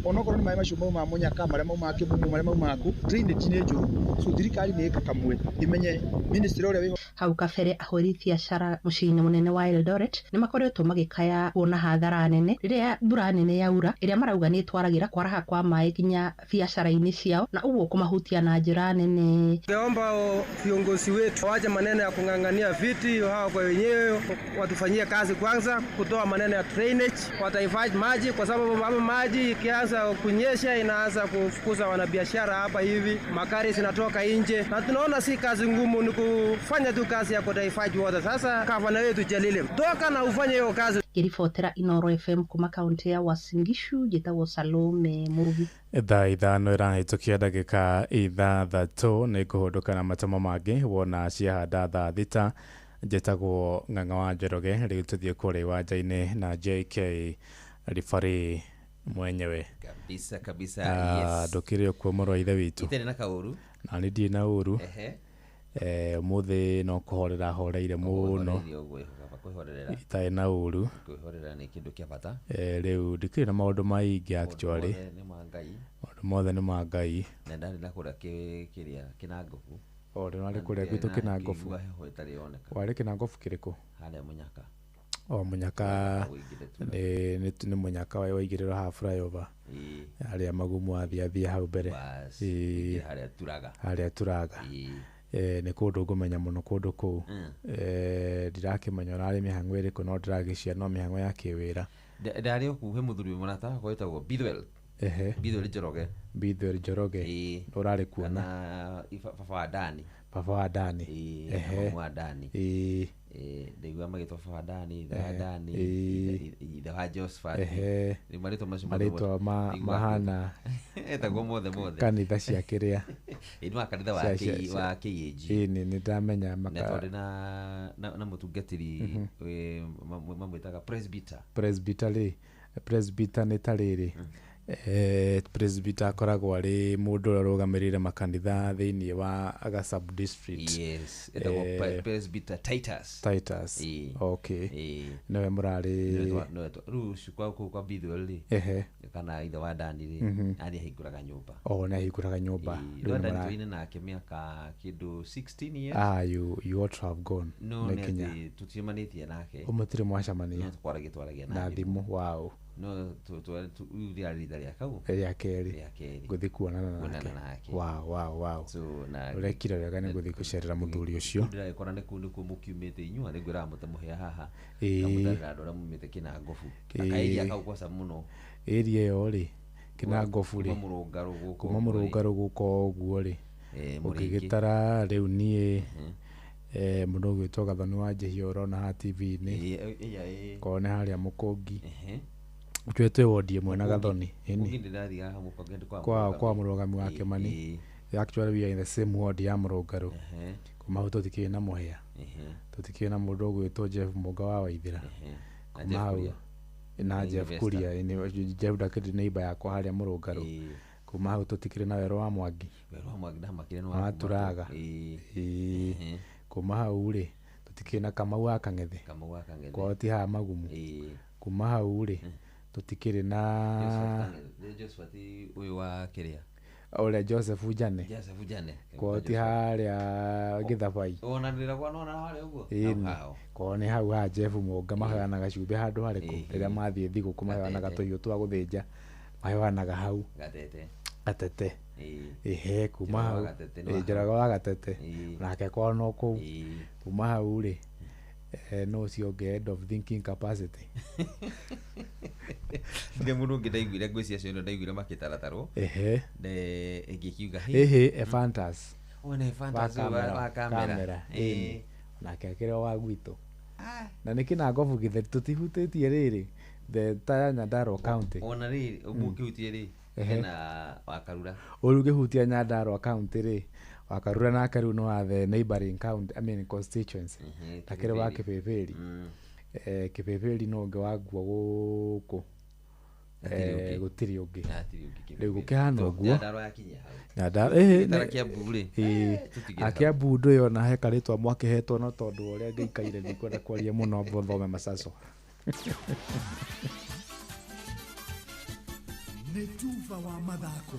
onokorwo ni mai macio maumaga munyaka maria maumaga kimumu maria maumaga ku drainage ni njuru, so thirikari ni ikakamwe imenye ministry uria wiho. Hau kabere ahũri biacara mũciĩ-inĩ mũnene wa Eldoret nĩ makoretwo magĩkaya kuona hathara nene rĩrĩa mbura nene yaura ĩrĩa marauga nĩ ĩtwaragĩra kwaraha kwa maĩ nginya biacara-inĩ ciao na ũguo kũmahutia na njĩra nene. Tungeomba viongozi wetu waje maneno ya kung'ang'ania viti hao kwa wenyewe, watufanyie kazi kwanza kutoa maneno ya drainage, watahifadhi maji kwa sababu maji ikianza kunyesha inaanza kufukuza wanabiashara hapa hivi, magari zinatoka nje na tunaona si kazi ngumu, ni kufanya tu kazi ya kudahifadhi water. Sasa gavana wetu Jalile, toka na ufanye hiyo kazi. Ngĩribotera Inoro FM kuma kaunti ya Uasin Gishu, njĩtagwo Salome Murugi. Thaa 5 ĩrahĩtũkia ndagĩka 6 nĩ ngũhũndũka na matemo mangĩ wona ciahanda thaa 6. Njĩtagwo Ng'ang'a wa Njoroge, rĩu tũthiĩ kũrĩa iwanja-inĩ na JK ribari mwenyewe kabisa kabisa. Yes, ndũkĩrĩ okuo mũrũ wa ithe witũ itarĩ na kaũru na nĩ ndirĩ na ũru. Ũmũthĩ no kũhorera horeire mũno, itarĩ na ũru. Kwĩhorera nĩ kĩndũ kĩa bata. Rĩu ndikĩrĩ na maũndũ maingĩ actually, maũndũ mothe nĩ ma Ngai. Na ndarĩ na kũrĩa kĩrĩa Kĩnangobu. O rĩ warĩ kũrĩa gwitũ Kĩnangobu? Warĩ Kĩnangobu kĩrĩkũ? Harĩa Mũnyaka. O Mũnyaka nĩ Mũnyaka waigĩrĩrwo haha flyover harĩa magumu wathiathia hau mbere, harĩa Turaga. Harĩa Turaga nĩ kũndũ ngũmenya mũno kũndũ kũu. Ndirakĩmenya ũrarĩ mĩhang'o ĩrĩkũ no ndĩragĩcia no mĩhang'o ya kĩwĩra. Ndarĩ o kũu he mũthuri wĩ mũrata wakwa wĩtagwo Bidwell. Bidwell Njoroge. Bidwell Njoroge ũrarĩ kuona na baba wa Dani. Baba wa Dani. Mamu wa Dani. Ndaigua magĩtwo baba wa Dani, ithe wa Dani, ithe wa Josephat. Rĩu marĩtwa macio marĩtwa mahana etagwo mothe mothe kanitha cia kĩrĩa nĩ wa kanitha wa KAG. Nĩ ndamenya na tondũ na mũtungatĩri mamwĩtaga presbyter. Presbyter rĩ, presbyter nĩ ta rĩrĩ, presbyter akoragwo arĩ mũndũ ũrĩa ũrũgamĩrĩire makanitha thĩinĩ wa aga sub district. Yes, etagwo presbyter Titus. Titus. Okay. Nĩwe mũrarĩ rĩu kwa kũu kwa Bidwell rĩ kana ithe wa Dani rĩ arĩ ahingũraga nyũmba. O nĩ ahingũraga nyũmba. Ithe wa Dani tũine nake mĩaka kĩndũ 16 years. You ought to have gone. No nĩ atĩ tũticemanĩtie nake. Mũtirĩ mwacemania? No twaragia na thimũ. Wow. No rĩu rĩarĩ rita rĩa kau rĩa kerĩ ngũthiĩ kuonana nake. Wow. Ũrekire wega nĩ gũthiĩ gũcerera mũthuri ũcio. Ndĩragĩkora nĩ kũu nĩkuo mũkiumĩte inyuĩ nĩ ngwĩraga mũtamũhĩa haha kamũtarĩra andũ arĩa mumĩte Kĩnangobu akaĩria kau kwaca mũno ĩria ĩyo rĩ Kĩnangobu rĩ kuma Mũrũngarũ gũka ũguo rĩ ũngĩgĩtara rĩu niĩ mũndũ ũgwĩtwo Gathoni wa Njihia ũrona haha TV-inĩ korwo nĩ harĩa Mũkũngi twe twĩ wondi ĩmwe na Gathoni kwa mũrũgami wa Kĩmani. Actually we are in the same ward ya Mũrũngarũ. Kuma hau tũtikĩrĩ na mũhĩa, tũtikĩrĩ na mũndũ ũgwĩtwo Jeff Mũnga wa Waithĩra kuma hau na Jeff Kuria. Jeff ndakĩrĩ neighbor yakwa harĩa Mũrũngarũ. Kuma hau tũtikĩrĩ na Werũ wa Mwangi wa Turaga. Kuma hau rĩ tũtikĩrĩ na Kamau wa Kang'ethe kwao ti haha Magumu. Kuma hau rĩ tũtikĩrĩ na Josephat ũyũ wa kĩrĩa Ũrĩa Joseph Njane. Joseph Njane. Kwao ti harĩa Gĩthabai? Ona ndĩra kwa nona harĩa ũguo. Ĩni. Hau hao. Kwao nĩ hau ha Jeff Mũnga maheanaga cumbĩ handũ harĩkũ rĩrĩa mathiĩ thigũkũ maheanaga Gatete. tũhiũ twa gũthĩnja maheanaga hau. Gatete. Gatete. Ĩĩ. Ĩhĩ, kuma Njoroge wa hau. Gatete nĩ Ĩĩ, wa Njoroge wa Gatete. Ĩĩ. Nake kwao no kũu. Ĩĩ. Kuma hau rĩ, no ũcio ũngĩ head of thinking capacity. Ndirĩ mũndũ ũngĩ ndaiguire ngwĩciria acio nĩo ndaiguire makĩtaratarwo. Ehe. Ĩngĩkiuga Ĩhĩ, Ephantus. Oh, nĩ Ephantus Wa ũyũ wa kamera. kamera. Ĩĩ. Ĩni. Nake akĩrĩ o wa gwitũ. Na nĩ kĩnangobu gĩtheri tũtihutĩtie rĩrĩ the entire Nyandarua County. Ona rĩrĩ, ũguo ũkĩhutie rĩ, Ehe. hena Wakarura. Ũrĩa ũngĩhutia Nyandarua County rĩ, Wakarura nake rĩu nĩ wa the neighboring county, I mean constituency. Ehe, Akĩrĩ wa Kĩbĩbĩri. Kĩbĩbĩri. Kĩbĩbĩri no ũngĩ waguo gũkũ. Hatirĩ ũngĩ. Gũtirĩ ũngĩ. Hatirĩ ũngĩ Rĩu Kĩbĩbĩri. gũkĩhana To, ũguo. Nyandarua yakinyia hau. Nyandarua, ĩhĩ, Gĩtara Kĩambu rĩ, ĩĩ. tũtigĩre A hau. Kĩambu ndũĩ ona he karĩtwa mwakĩhetwo no tondũ wa ũrĩa ngĩikaire ndikwenda kwaria mũno amba thome macaco. Nĩ tuba wa mathako.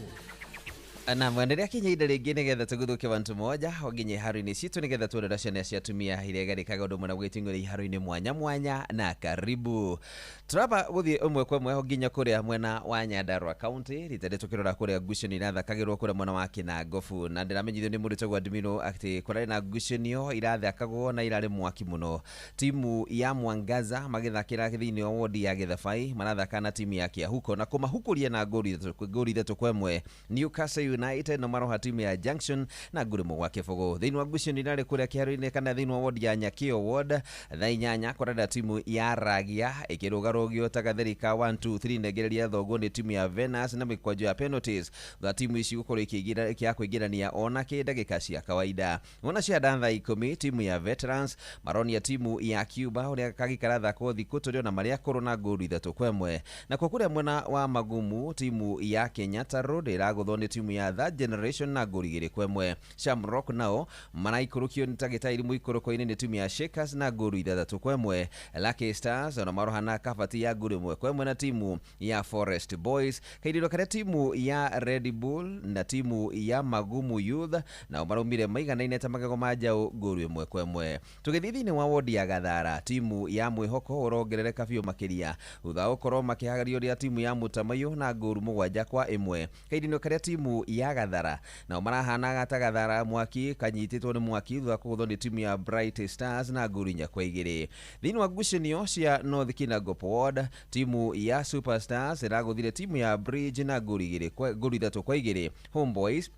Na mwenderea kinya ihinda rĩngĩ nĩgetha tũgũthũke wantu moja o nginya iharo-inĩ citũ nĩgetha tuone ũrĩa ciana cia atumia iria igarĩkaga ũndũ ũmwe na gũgĩting'ũria iharo-inĩ mwanya mwanya na karibu tũramba gũthiĩ ũmwe kwa ĩmwe o nginya kũrĩa mwena wa Nyandarua County rita rĩrĩ tũkĩrora kũrĩa ngucanio irathakagĩrwo kũrĩa mwena wa Kĩnangobu na ndĩramenyithio nĩ mũndũ wĩtagwo Admino atĩ kũrarĩ na ngucanio irathakagwo na irarĩ mwaki mũno timu ya Mwangaza magĩthakĩra thĩinĩ wa wodi ya Gĩthabai marathaka na timu ya Kĩahuko na kũmahukũria na ngũri ithatũ kwa ĩmwe. Newcastle United no maroha timu ya Junction na ngũri ĩmwe gwa kĩbũgũ. Thĩinĩ wa ngucanio irarĩ kũrĩa kĩharo-inĩ kana thĩinĩ wa wodi ya Nyakĩo ward thaa inyanya kũrarĩ timu ya Ragia ĩkĩrũgarũgio ta gatheri ka 1 2 3 nengereria thoguo nĩ timu ya Venus na mĩkwanjo ya penalties thutha timu ici gũkorwo ikĩaga kũingĩrania ona kĩ ndagĩka cia kawaida. Ona cia thaa ikũmi timu ya Veterans maronia timu ya Cuba ũrĩa kagikara thakwo thikũ tũrĩ ona marĩa akũrũ na ngũru ithatũ kwa ĩmwe. Nakuo kũrĩa mwena wa Magumu timu ya Kenyatta Road ĩragũthwo nĩ timu ya Third Generation na ngũru igĩrĩ kwa ĩmwe. Shamrock nao maraikũrũkio nĩ ta gĩtairi mũikũrũko-inĩ nĩ timu ya Shakers na ngũru ithathatũ kwa ĩmwe. Lucky Stars ona marohana kabati ya ngũru ĩmwe kwa ĩmwe na timu ya Forest Boys. Kairĩro karĩa timu ya Red Bull na timu ya Magumu Youth nao maraumire maiganaine ta magego ma njaũ ngũru ĩmwe kwa ĩmwe. Tũgĩthiĩ thĩinĩ wa wodi ya Gathara timu ya Mwĩhoko ũrongerereka biũ makĩria thutha wa gũkorwo makĩhagario rĩa timu ya Mũtamaiyũ na ngũru mũgwanja kwa ĩmwe. Kairĩro karĩa timu ya Gathara nao marahanaga ta Gathara mwaki kanyitĩtwo nĩ mwaki thutha wa kũgũthwo nĩ timu ya Bright Stars na ngũru inya kwa igĩrĩ. Thĩinĩ wa ngucanio cia North Kinangop Ward timu ya Superstars ĩragũthire timu ya Bridge na ngũru igĩrĩ kwa ngũru ithatũ kwa igĩrĩ. Homeboys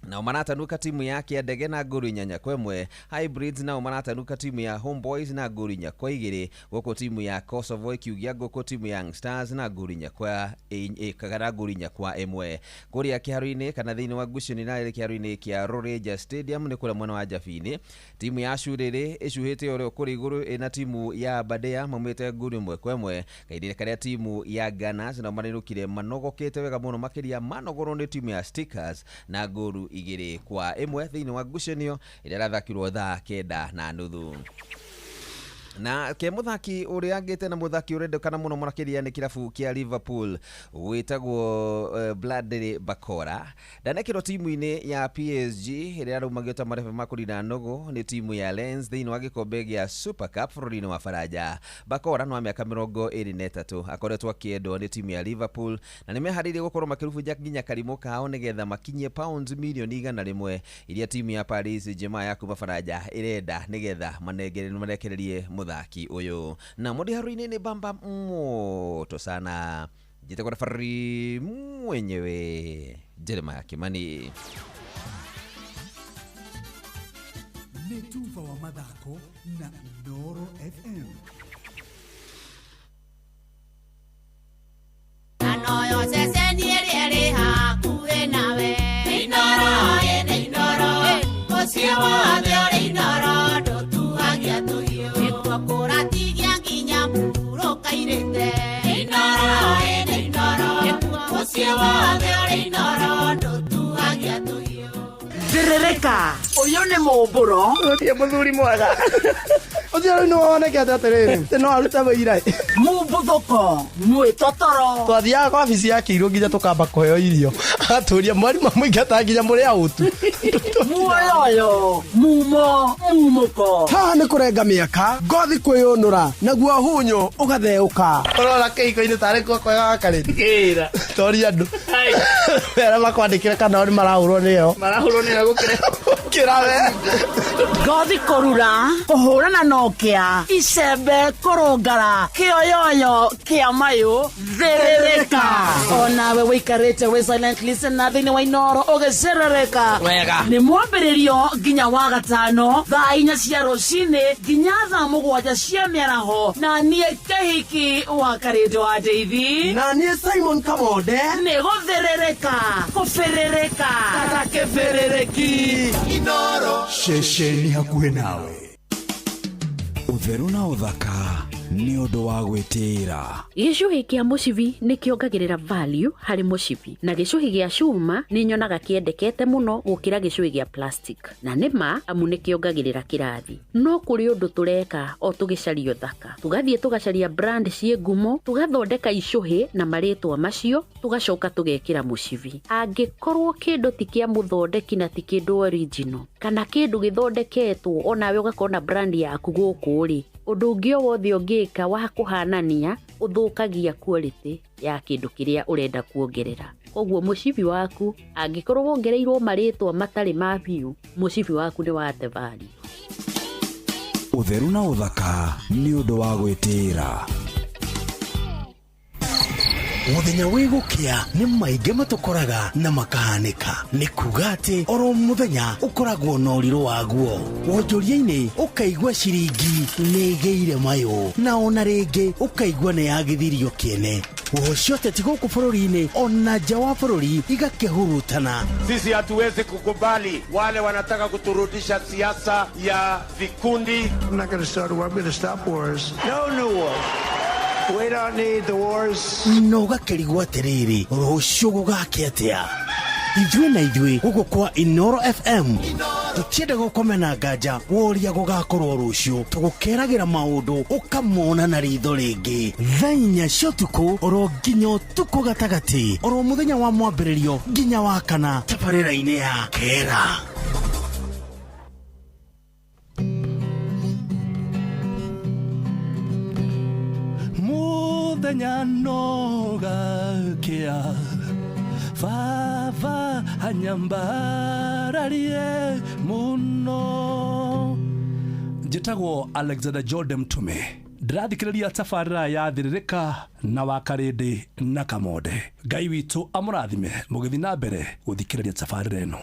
nao maratanuka timu ya Kĩandege na ngũru inyanya kwa ĩmwe. Hybrids nao maratanuka timu ya Homeboys na ngũru inya kwa igĩrĩ gũkũ timu ya Kosovo ĩkiugia ngũkũ timu ya Young Stars na ngũru inya kwa kana ngũru inya kwa ĩmwe. Kũrĩa kĩharo-inĩ kana thĩinĩ wa ngucanio irarĩ kĩharo-inĩ kĩa Rũrĩnja Stadium nĩ kũrĩa mwena wa Njabini timu ya Curĩrĩ ĩcuhĩte ũrĩa kũrĩ igũrũ ĩna timu ya Aberdare maumĩte ngũru ĩmwe kwa ĩmwe. Kahinda karĩa timu ya Gunners nao marainũkire manogokete wega mũno makĩria manogorwo nĩ timu ya Stickers na ngũru igĩrĩ kwa ĩmwe thĩinĩ wa ngucanio ĩrĩa ĩrathakirwo thaa kenda na nuthu. Na ke muthaki uria angite na muthaki urendekana muno makĩria nĩ kĩrabu kĩa Liverpool wĩtagwo Bradley Barcola ndanekĩrwo timu-inĩ ya PSG ĩrĩa ĩrarũmagio ta marebe ma kũrinda nũgũ nĩ timu ya Lens thĩinĩ wa gĩkombe gĩa Super Cup bũrũri-inĩ wa Faranja. Barcola nĩ wa mĩaka 23 akoretwo akĩendwo nĩ timu ya Liverpool na nĩ meharĩirie gũkorwo makĩrubunja nginya karimũ kao nĩgetha makinyie pounds mirioni 100 iria timu ya Paris Saint-Germain ya kuma Faranja ĩrenda nĩgetha marekererie mũthaki ũyũ. Na mũndĩ haru-inĩ nĩ bamba moto sana njĩtagwo referee mwenyewe Jeremiah Kimani. Nĩ tuba wa mathako na Inooro FM. Anoyo ceceni ĩrĩa ĩrĩ hakuhĩ nawe. Inooro, ĩ Inooro, mũciĩ wothe ũrĩ Inooro, ndũtuagia tũhiũ. Nĩkuo kũratigia nginya mũhurũka-irĩte. Inooro, ĩ Inooro, mũciĩ wothe ũrĩ Inooro, ndũtuagia tũhiũ. Thĩrĩrĩka, ũyũ nĩ mũmbũro. Ũyũ mũthuri mwega. Ũcio rĩu nĩwe wonekete atĩrĩrĩ atĩ no arute wĩira. Mumbuthũko mwĩtotoro. Twathiaga kwa wabici ya kĩirũ nginya tũkamba kũheo irio, agatũria mwarimũ amũingata nginya mũrĩ aũtu. Muoyoyo mumo mumũko. Haha nĩ kũrenga mĩaka, ngothi kwĩyũnũra, naguo hunyũ ũgatheũka. Ũrona kĩhiko-inĩ tarĩ kuo kwega gakarĩte toria andũ arĩa makwandĩkĩre kana o nĩ marahũrwo nĩyo. Marahũrwo nĩyo gũkĩra. Gũkĩra we. Ngothi kũrura, kũhũrana na ũkĩa, icembe kũrũngara, kĩoyoyo kĩa mayũ, thĩrĩrĩka. Onawe wĩikarĩte wĩ silent listener thĩinĩ wa Inoro ũgĩcerereka. Wega. Nĩ mwambĩrĩrio nginya wa gatano thaa 4 cia rũcinĩ nginya thaa 7 cia mĩaraho, na niĩ Kĩhiki wa Karĩndũ wa Ndeithi, na niĩ Simon Kamonde. Nĩ gũthĩrĩrĩka kũbĩrĩrĩka kata kĩbĩrĩrĩki. Inoro ceceni hakuhĩ nawe. Ũtheru na ũthaka nĩ ũndũ wa gwĩtĩĩra. Gĩcũhĩ kĩa mũcibi nĩ kĩongagĩrĩra value harĩ mũcibi, na gĩcũhĩ gĩa cuma nĩ nyonaga kĩendekete mũno gũkĩra gĩcũhĩ gĩa plastic. Na nĩ ma, amu nĩ kĩongagĩrĩra kĩrathi. No kũrĩ ũndũ tũreka o tũgĩcaria ũthaka. Tũgathiĩ tũgacaria brand ciĩ ngumo, tũgathondeka icũhĩ na marĩtwa macio, tũgacoka tũgekĩra mũcibi. Angĩkorwo kĩndũ ti kĩa mũthondeki na ti kĩndũ original, kana kĩndũ gĩthondeketwo onawe ũgakorwo na brand yaku gũkũ rĩ, ũndũ ũngĩ o wothe ũngĩka wa kũhanania ũthũkagia quality ya kĩndũ kĩrĩa ũrenda kuongerera. Koguo mũcibi waku angĩkorwo wongereirwo marĩtwa matarĩ ma biũ, mũcibi waku nĩ wate value. Ũtheru na ũthaka nĩ ũndũ wa gwĩtĩĩra. Mũthenya wĩ gũkĩa nĩ maingĩ matũkoraga na makahanĩka. Nĩ kuga atĩ oro mũthenya ũkoragwo na ũrirũ waguo. Wonjoria-inĩ ũkaigua ciringi nĩ ĩgĩire mayũ, na ona rĩngĩ ũkaigua nĩ yagithirio kĩene. Huho cia ũteti gũkũ bũrũri-inĩ ona nja wa bũrũri igakĩhurutana. Sisi hatuwezi kukubali wale wanataka kuturudisha siasa ya vikundi. I'm not going to start a war. I'm going to stop wars. No new wars. We don't need the wars. Na ũgakĩrigwo atĩrĩrĩ, rũciũ gũgakĩa atĩa? Ithuĩ na ithuĩ gũkũ kwa Inoro FM tũtienda gũkomena nganja woria gũgakorwo rũciũ, tũgũkeragĩra maũndũ ũkamona na ritho rĩngĩ. Thaa 4 cia ũtukũ oro nginya ũtukũ gatagatĩ, oro mũthenya wa mwambĩrĩrio nginya wa kana, tabarĩra-inĩ ya Kera. Mũthenya no gakĩa, baba anyambararie mũno. Njĩtagwo Alexander Jordan Mtume, ndĩrathikĩrĩria tabarĩra ya Thĩrĩrĩka na wa Karĩndĩ na Kamonde. Ngai witũ amũrathime mũgĩthiĩ na mbere gũthikĩrĩria tabarĩra ĩno.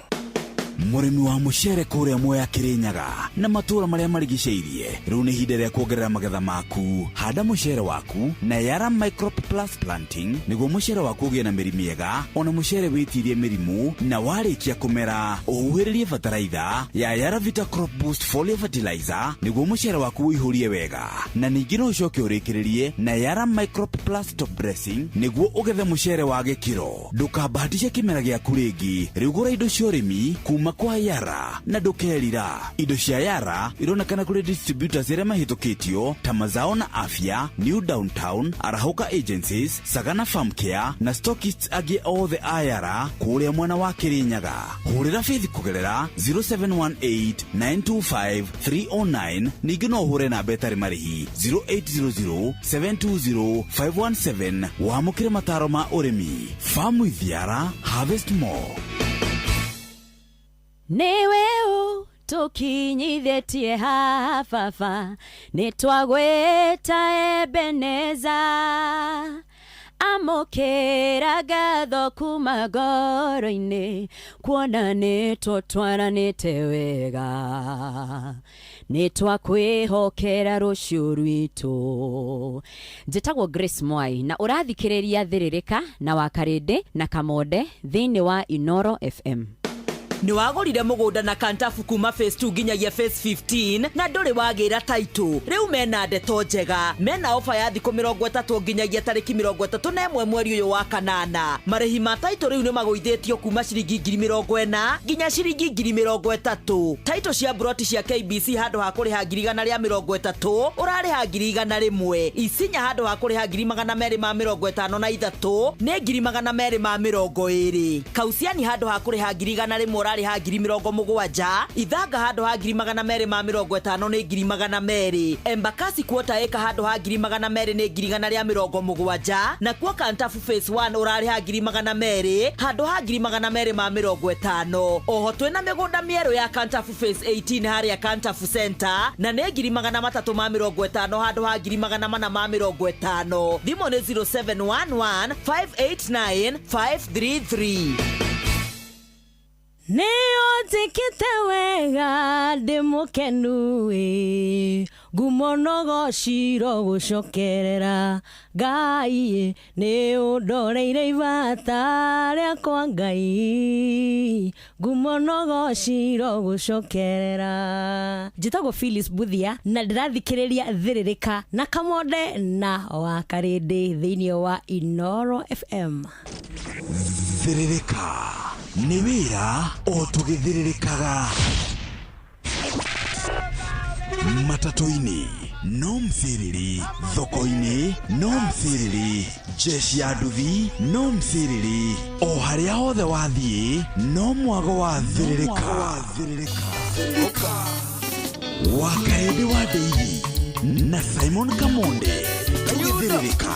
Mũrĩmi wa mũcere kũrĩa Mwea Kĩrĩnyaga na matũũra marĩa marigicĩirie, rĩu nĩ ihinda rĩa kuongerera magetha maku. Handa mũcere waku na Yara Microp Plus Planting nĩguo mũcere waku ũgĩe na mĩri mĩega, ona mũcere wĩtirie mĩrimũ, na warĩkia kũmera ũhuhĩrĩrie bataraitha ya Yara Vita Crop Boost Foliar Fertilizer nĩguo mũcere waku ũihũrie wega, na ningĩ no ũcoke ũrĩkĩrĩrie na Yara Microp Plus Top Dressing nĩguo ũgethe mũcere wa gĩkĩro. Ndũkambahatishe kĩmera gĩaku rĩngĩ, rĩu gũra indo cia ũrĩmi kuma kwa Yara na ndũkerira. Indo cia Yara ironekana kũrĩ distributors arĩa mahĩtũkĩtio ta Mazao na Afya, New Downtown, Arahũka Agencies, Sagana Farm Care na stockists angĩ othe a Yara kũrĩa mwena wa Kĩrĩnyaga. Hũrĩra Faith kũgerera 0718 925 309, ningĩ no ũhũre namba ĩtarĩ marĩhi 0800 720 517 wamũkĩre mataro ma ũrĩmi. Farm with Yara, harvest more. Nĩwe ũtũkinyithĩtie haha baba, nĩ twagwĩta Ebeneza. Amũkĩra ngatho kuma ngoro-inĩ, kuona nĩ tũtwaranĩte wega. Nĩ twakwĩhokera rũciũ rwitũ. Njĩtagwo Grace Mwai na ũrathikĩrĩria Thĩrĩrĩka na wa Karĩndĩ na Kamonde thĩinĩ wa Inoro FM. Nĩ wagũrire mũgũnda na Kantafu kuma phase 2 nginyagia phase 15 na ndũrĩ wagĩra title. Rĩu mena ndeto njega, mena ofa ya thikũ 30 nginyagia tarĩki 31 mweri ũyũ wa kanana. Marĩhi ma title rĩu nĩ magũithĩtio kuma ciringi 40,000 nginya ciringi 30,000. Title cia broti cia KBC handũ ha kũrĩha 130,000 ũrarĩha 100,000. Isinya handũ ha kũrĩha 253,000 nĩ 220,000. Kausiani handũ ha kũrĩha 100,000 ũrarĩha 70,000. Ithanga handũ ha 250,000 nĩ 200,000. Embakasi quarter acre handũ ha 200,000 nĩ 170,000. Nakuo Kantafu phase 1 ũrarĩha 200,000 handũ ha 250,000. Oho twĩna mĩgũnda mĩerũ ya Kantafu phase 18 harĩa Kantafu Center na nĩ 350,000 handũ ha 450,000. Thimũ nĩ 0711 589 533. Nĩ ũnjĩkĩte wega ndĩ mũkenu ĩ, ngumo no gociro gũcokerera Ngai, nĩ ũndoreire ibata rĩakwa Ngai, ngumo no gociro gũcokerera. Njĩtagwo Phyllis Buthia na ndĩrathikĩrĩria Thĩrĩrĩka na Kamonde na Wakarĩndĩ thĩinĩ wa Inoro FM. Thĩrĩrĩka nĩ wĩra o tũgĩthĩrĩrĩkaga. Matatũ-inĩ no mciriri, thoko-inĩ no mciriri, jeshi ya nduthi no mciriri, o harĩa hothe wathiĩ no mwago wa thĩrĩrĩka. Wakarĩndĩ wa Ndeithi na Simon Kamonde tũgĩthĩrĩrĩka.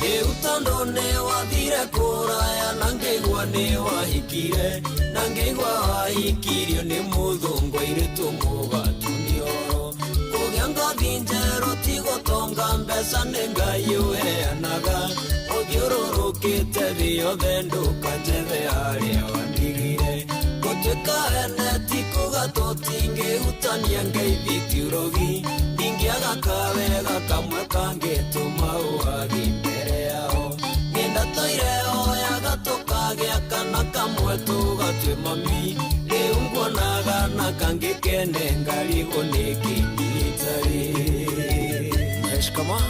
Rĩu tondũ nĩ wathire kũraya na ngĩigua nĩ wahikire, na ngĩigua wahikirio nĩ mũthũngũ airĩtu mũgatunĩoro. Kũgĩa ngothi njerũ ti gũtonga mbeca nĩ Ngai ũheanaga, ũthiũrũrũkĩte thĩ yothe ndũkanjethe harĩa wandigire. Gũtuĩka ene ti kuga tũtingĩhutania ngeithi ti ũrogi, ndingĩaga kawega kamwe kangĩtũma ũwagi mbere yao. Nĩndatũire oyaga tũkagĩa kana kamwe tũgatue mami, rĩu nguonaga na kangĩ kene ngarigwo nĩkĩ niĩ itarĩ. Shikamoo.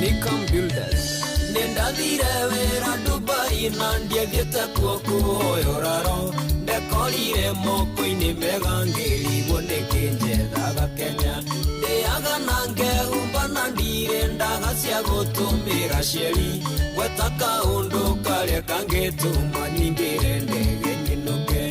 Nikam Builders. Nĩndathire wĩra Dubai na ndiathiĩte kuo kũhoya ũraro, ndekorire moko-inĩ mega ngĩrigwo nĩkĩ njethaga Kenya. Ndĩaga na ngehumba na ndirĩ ndaga cia gũtũmĩra cieri, gweta kaũndũ karĩa kangĩtũma nyingĩre ndege nyinũke.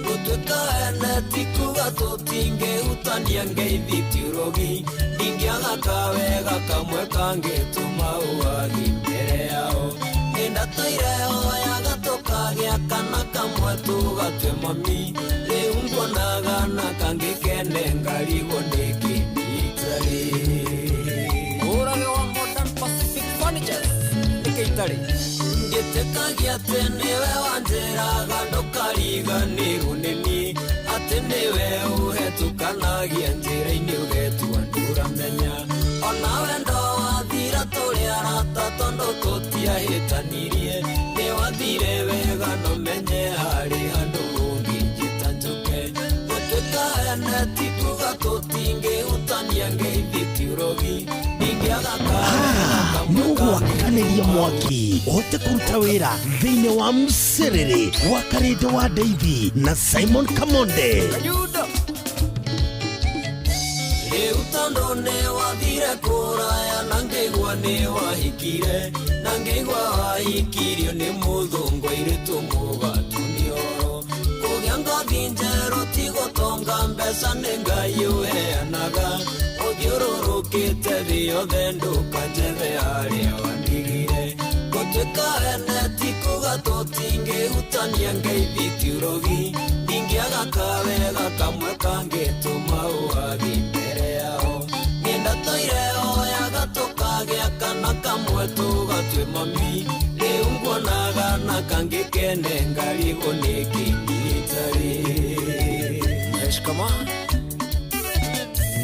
Gũtuĩka ene ti kuga tũtingĩhutania ngeithi ti ũrogi, ndingĩaga kawega kamwe kangĩtũma ũwagi mbere yao. Nĩndatũire oyaga tũkagĩa kana kamwe tũgatue mami, rĩu nguonaga na kangĩ kene ngarigwo nĩkĩ niĩ itarĩ. Ũrage wa Modern Pacific Furnitures nĩkĩ itarĩ? Ngĩtĩkagia atĩ nĩwe wanjĩraga ndũkariganĩrwo nĩ niĩ, atĩ nĩwe ũhetũkanagia njĩra-inĩ ũgetua ndũramenya. Ona wendo wathira tũrĩ arata tondũ tũtiahĩtanirie, nĩ wathire wega no menye harĩ handũ ũngĩnjĩta njũke. Gũtuĩka ene ti kuga tũtingĩhutania ngeithi ti ũrogi, ndingĩaga nĩ gũgwakanĩria mwaki ũhote kũruta wĩra thĩinĩ wa mcĩrĩrĩ wa Karĩndĩ wa Ndeithi na Simon Kamonde. Rĩu tondũ nĩ wathire kũraya na ngĩigua nĩ wahikire, na ngĩigua wahikirio nĩ mũthũngũ airĩtu mũgatunĩoro. Kũgĩa ngothi njerũ ti gũtonga mbeca nĩ Ngai ũheanaga, ũthiũrũrũkĩte thĩ yothe ndũkanjethe harĩa wandigire. Gũtuĩka ene ti kuga tũtingĩhutania ngeithi ti ũrogi, ndingĩaga kawega kamwe kangĩtũma ũwagi mbere yao. Nĩndatũire oyaga tũkagĩa kana kamwe tũgatue mami, rĩu nguonaga na kangĩ kene ngarigwo nĩkĩ niĩ itarĩ. Shikamoo.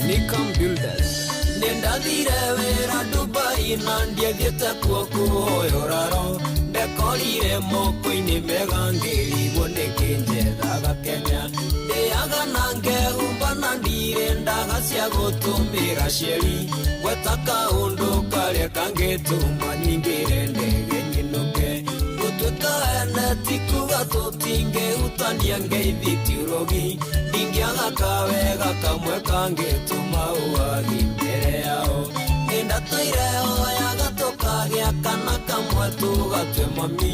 Nikam Builders. Nĩndathire wĩra Dubai na ndiathiĩte kuo kũhoya ũraro, Ndekorire moko-inĩ mega ngĩrigwo nĩkĩ njethaga Kenya. Ndĩaga na ngehumba na ndirĩ ndaga cia gũtũmĩra cieri. Gweta kaũndũ karĩa kangĩtũma nyingĩre ndege nyinũke. Gũtuĩka ene ti kuga tũtingĩhutania ngeithi ti ũrogi. Ndingĩaga kawega kamwe kangĩtũma ũwagi mbere yao. Nĩndatũire hoyaga tũkagĩa kana kamwe tũgatue mami.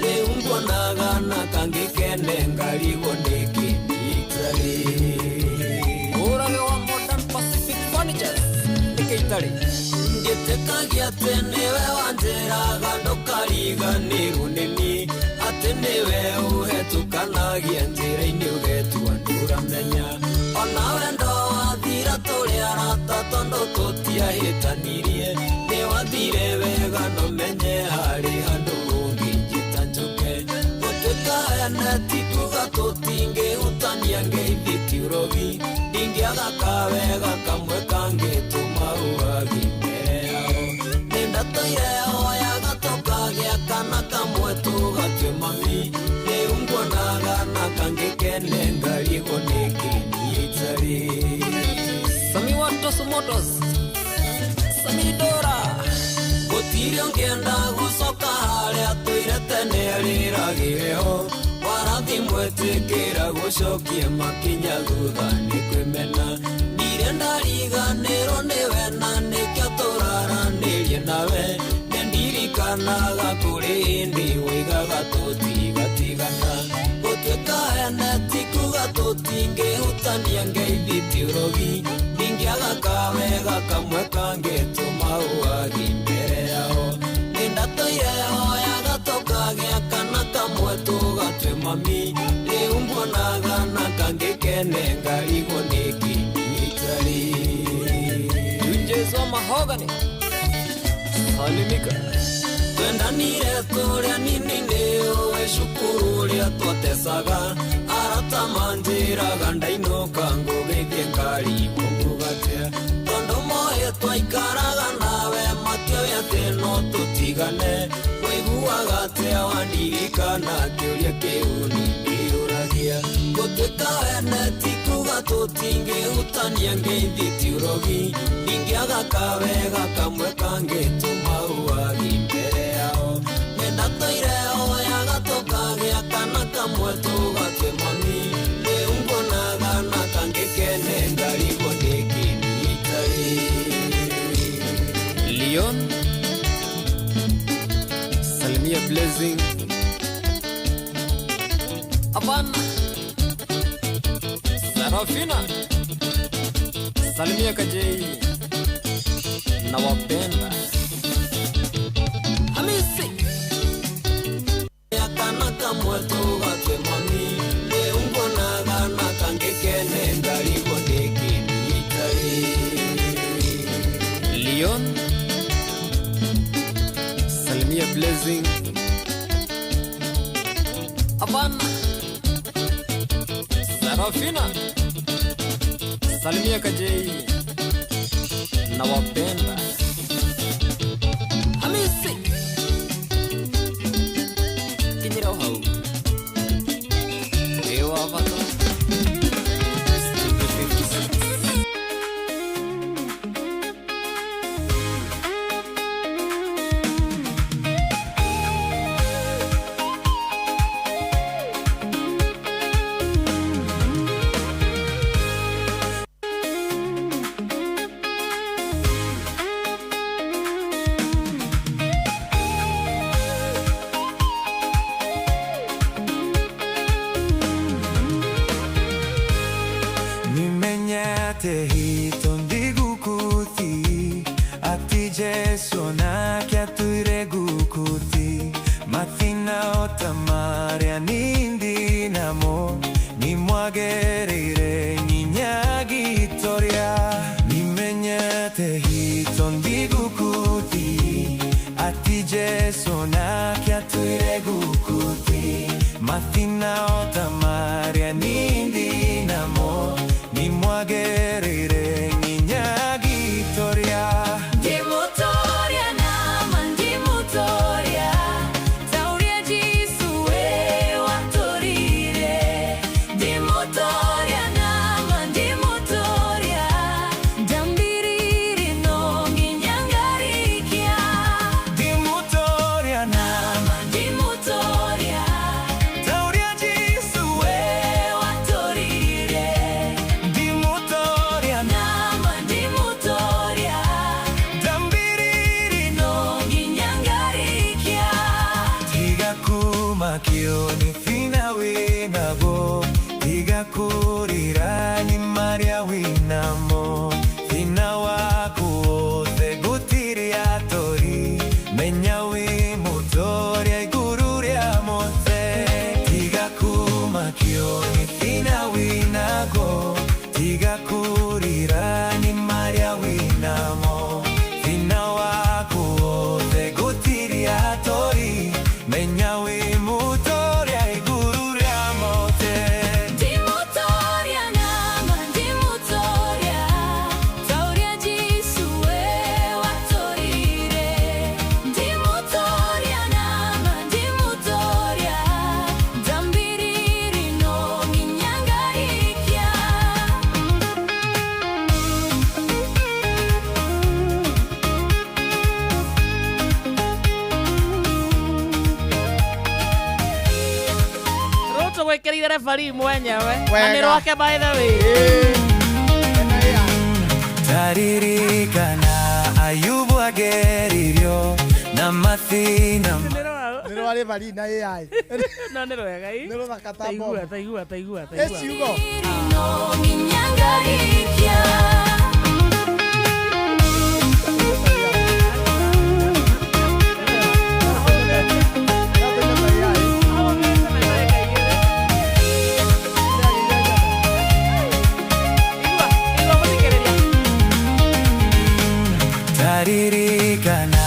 Rĩu nguonaga na kangĩkene ngarigwo nĩkĩ niĩ itarĩ. Ũrage wa Modern Pacific Furnitures nĩkĩ itarĩ? Ngĩtĩkagia atĩ nĩwe wanjĩraga ndũkariganĩrwo nĩ niĩ. Atĩ nĩwe ũhetũkanagia njĩra-inĩ ũgetua ndũramenya. Ona wendo wathira tũrĩ arata tondũ tũtiahĩtanirie. Nĩwathire wega no menye harĩ handũ ũngĩnjĩta njũke. Gũtuĩka ene ti kuga tũtingĩhutania ngeithi ti ũrogi. Ndingĩaga kawega kamwe kangĩtũma ũwagi mbere yao. Nĩndatũire hoyaga tũkagĩa kana kamwe tũgatue mami. Rĩu nguonaga na kangĩkene ngarigwo nĩkĩ niĩ itarĩ. Sami wa Tosu Motors, Sami Dora. Gũtirĩ ũngĩenda gũcoka harĩa tũire tene rĩragĩre ho. Warathi mwetĩkĩra gũcokia makinya thutha nĩ kwĩmena. Ndirĩ ndariganĩrwo nĩwe na nĩkĩo tũraranĩrie nawe. Nĩndirikanaga kũrĩ hĩndĩ woigaga tũtigatigana. Gũtuĩka ene ti kuga tũtingĩhutania ngeithi ti ũrogi. Ndingĩaga kawega kamwe kangĩtũma ũwagi mbere yao. Nĩndatũire hoyaga tũkagĩa kana kamwe tũgatue mami. Rĩu nguonaga na kangĩkene ngarigwo nĩkĩ niĩ itarĩ. Tunjes wa Mahogany, salimika. Twendanire tũrĩ anini nĩũĩ cukuru ũrĩa twatecaga. Arata manjĩraga ndainũka ngũgeithie ngarigwo nguga atĩa. Tondũ moĩ twaikaraga nawe matioĩ atĩ no tũtigane. Waiguaga atĩa wandirikana kĩũria kĩu niĩ ndĩyũragia. Gũtuĩka ene ti kuga tũtingĩhutania ngeithi ti ũrogi. Ndingĩaga kawega kamwe kangĩtũma ũwagi mbere yao. Nĩndatũire hoyaga tũkagĩa kana kamwe tũgatue mami. Rĩu nguonaga na kangĩkene ngarigwo nĩkĩ niĩ itarĩ. Leon, salimia Blessing. Hapana, Sarafina, salimia Kajei. Nawapenda. Hamisi kana kamwe tũgatue mami. Rĩu nguonaga na kangĩkene ngarigwo nĩkĩ niĩ itarĩ. Leon, salimia Blessing. Hapana, Sarafina, salimia Kajei. Nawapenda. Hamisi kinyira hau Ewa bata. Studio 56. Nimenyate hito ndigukuthi ati Jesu nake atwire gukuthi mathina ota maria nindi namo nimwagereire nyinya gitoria. Nimenyate hito ndigukuthi ati Jesu nake atwire gukuthi mathina ota maria nindi namo nimwagereire nyinya gitoria. Ndimutoria na Rũinĩrĩire referee mwenyewe na Wega. nĩ rwake by the way. Taririkana Ayubu ageririo na mathina Nĩ rwa referee na AI. No nĩ rwega ĩ. Nĩ rũthaka ta Taigua, bomu. taigua, taigua, Ĩ taigua. ciugo. Taririkana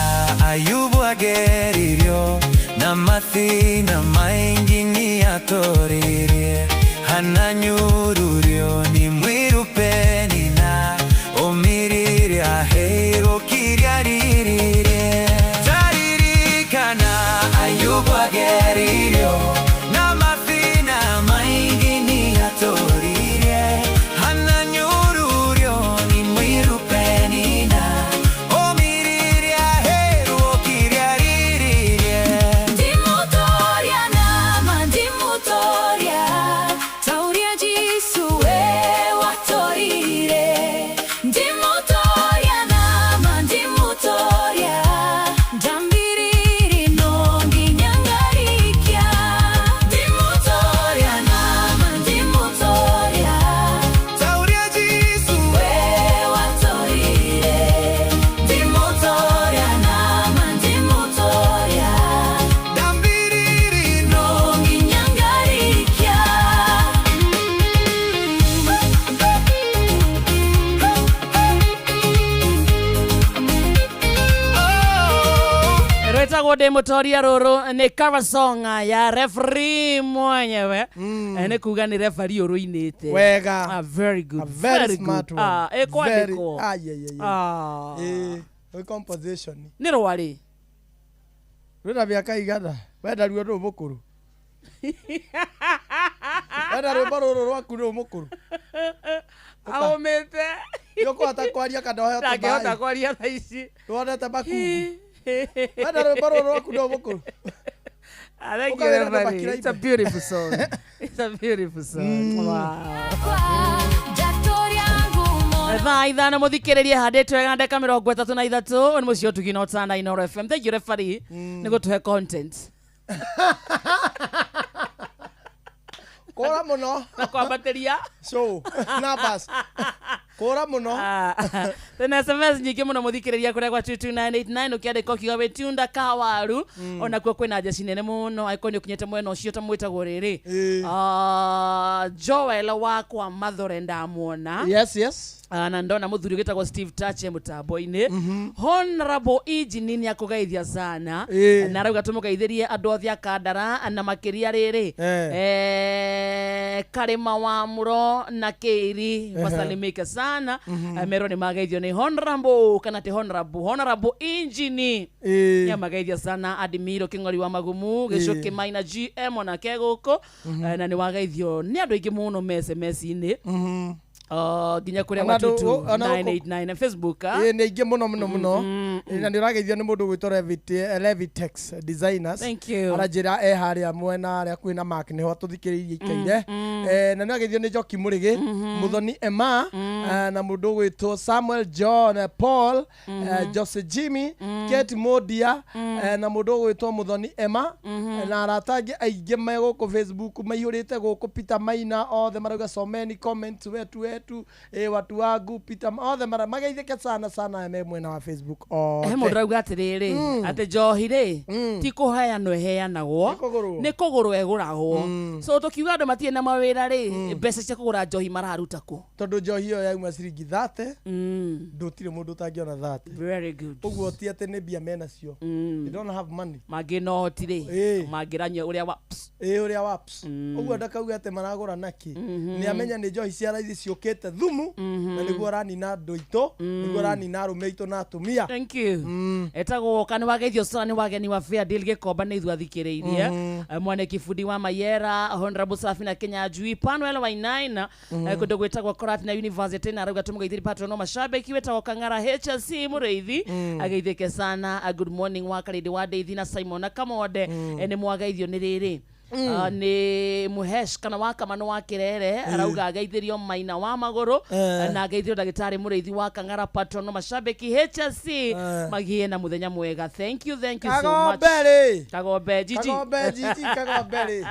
Ayubu ageririo na mathina maingi niatoririe hananyururio ni mwirupeni na omiririe aheirwo kiria riririe. Taririkana Ayubu ageririo na mathina maingi niatoririe hananyururio ni mwirupeni na omiririe aheirwo kiria riririe. Ndimutoria nama ndimutoria tauria Jisu we watorire. Ndimutoria nama ndimutoria ndambiriri no nginya ngarikia. Ndimutoria nama ndimutoria tauria Jisu we watorire. Ndimutoria nama ndimutoria ndambiriri no nginya ngarikia. Rwĩtagwo ndĩ mũtoria rũrũ nĩ cover song ya referee mwenyewe. Nĩ kuga nĩ referee ũrũinĩte. Wega. Ah, very good. A very Very smart good. one. Ah, ĩkwandĩkwo. Very- Ai, ai, ai, ai. Ah. Ĩ, nĩ composition. Nĩ rwarĩ. Rwĩna mĩaka igana. Wenda ruo nũ mũkũrũ. Wenda rwĩmbo rũrũ rwaku nũ mũkũrũ. Aũmĩte. Nĩũkũhota kwaria kana ũheo Ndangĩhota tũmaĩ. kwaria thaa ici. Nĩwonete makungu. Wenda rwĩmbo rũrũ rwaku nũ mũkũrũ. I thank you, Ũkawĩra andũ everybody. It's a makiraimbe. beautiful song. It's a beautiful song. Wow. Thaa 5 mũthikĩrĩrie handĩtwo wega ndagĩka 33 nĩ mũciĩ ũtugi na ũtana Inooro FM. Thank you referee nĩ gũtũhe content. Kũra mũno. Na kwambatĩria. Show. Numbers. Kũra mũno. Tena SMS nyingĩ mũno mũthikĩrĩria kũrĩa gwa 22989 ũkĩandĩka ũkiuga wĩtunda kawaru onakuo kwĩna njeci nene mũno angĩkorwo nĩ ũkinyĩte mwena ũcio ta mwĩtagwo rĩrĩ. Ah, Joel wakwa Mathore ndamuona. Yes, yes. Ah, na ndona muthuri wĩtagwo Steve Tache mũtambo-inĩ. Honorable Engineer nĩ akũgeithia sana Ĩ. na arauga tũmũgeithĩrie andũ othe a Kandara na makĩria rĩrĩ Karĩma wa Mũro na Kĩiri wasalimike sana. Merwo nĩ mageithio nĩ Honorable kana ti Honorable Honorable Engineer nĩ amageithia sana Admiro Kĩng'ori wa Magumu Gĩcũkĩ Maina GM onake gũkũ. Na nĩ wageithio nĩ andũ aingĩ mũno me SMS-inĩ nginya kũrĩa Ona gwa andũ- ona gũkũ- 22989 na Facebook ah. Ĩ, nĩ aingĩ mũno mũno mũno. Ĩ, na nĩ ũrageithio nĩ mũndũ ũgwĩtwo Levitex Designers. Thank you. Aranjĩra e harĩa mwena harĩa kwĩna Mark nĩho tũthikĩrĩirie ikaire. Na nĩ ageithio nĩ Njoki Mũrĩgĩ, Mũthoni Emma, na mũndũ ũgwĩtwo Samuel John Paul, Jose Jimmy, Kate Modia, na mũndũ ũgwĩtwo Mũthoni Emma, na arata angĩ aingĩ me gũkũ Facebook maihũrĩte gũkũ Peter Maina othe marauga someni comment wetu wetu watu wangu Peter othe mageithĩke sana sana me mwena wa Facebook He othe. mũndũ rauga atĩrĩrĩ atĩ njohi rĩ ti kũheanwo ĩheanagwo kũgũrwo. nĩ kũgũrwo ĩgũragwo so tũkiuga andũ matirĩ na mawĩra rĩ mbeca cia kũgũra njohi mararuta kũ tondũ njohi ĩyo yauma ciringi 30 ndũtirĩ mũndũ ũtangĩona 30. Very good. Ũguo ti atĩ nĩ mbia menacio. They don't have money. Mangĩ no hoti rĩ mangĩranyua ũrĩa wa Ĩ ũrĩa waps ũguo ndakauge atĩ maragũra nakĩ nĩ amenya nĩ njohi cia raithi ciũkĩte thumu na nĩguo ũranina andũ aitũ nĩguo ũranina arũme aitũ na atumia. Thank you. Etagwo kana wageithio sana nĩ wageni wa Fair Deal Gĩkomba nĩ ithuĩ athikĩrĩirie. Mwane Kibudi wa Mayera Honorable Safina Kinyanjui Panuel Wainaina kũndũ gwĩtagwo Koratina University na arauga tũmũgeithĩrie patron mashabiki wĩtagwo Kang'ara HLC Mũrĩithi ageithĩke sana. Good morning wa Karĩndĩ wa Ndeithi na Simon na Kamonde. Nĩ mwageithio nĩ rĩrĩ Nĩ Muhesh kana wa Kamano wa Kirere arauga ageithirio Maina wa Magũrũ na ageithirio ndagĩtarĩ Mũrĩithi wa Kang'ara patron no mashabiki HSC magie na muthenya mwega. Thank you, thank you so much. Kagombe rĩ. Kagombe Gigi. Kagombe Gigi, Kagombe rĩ.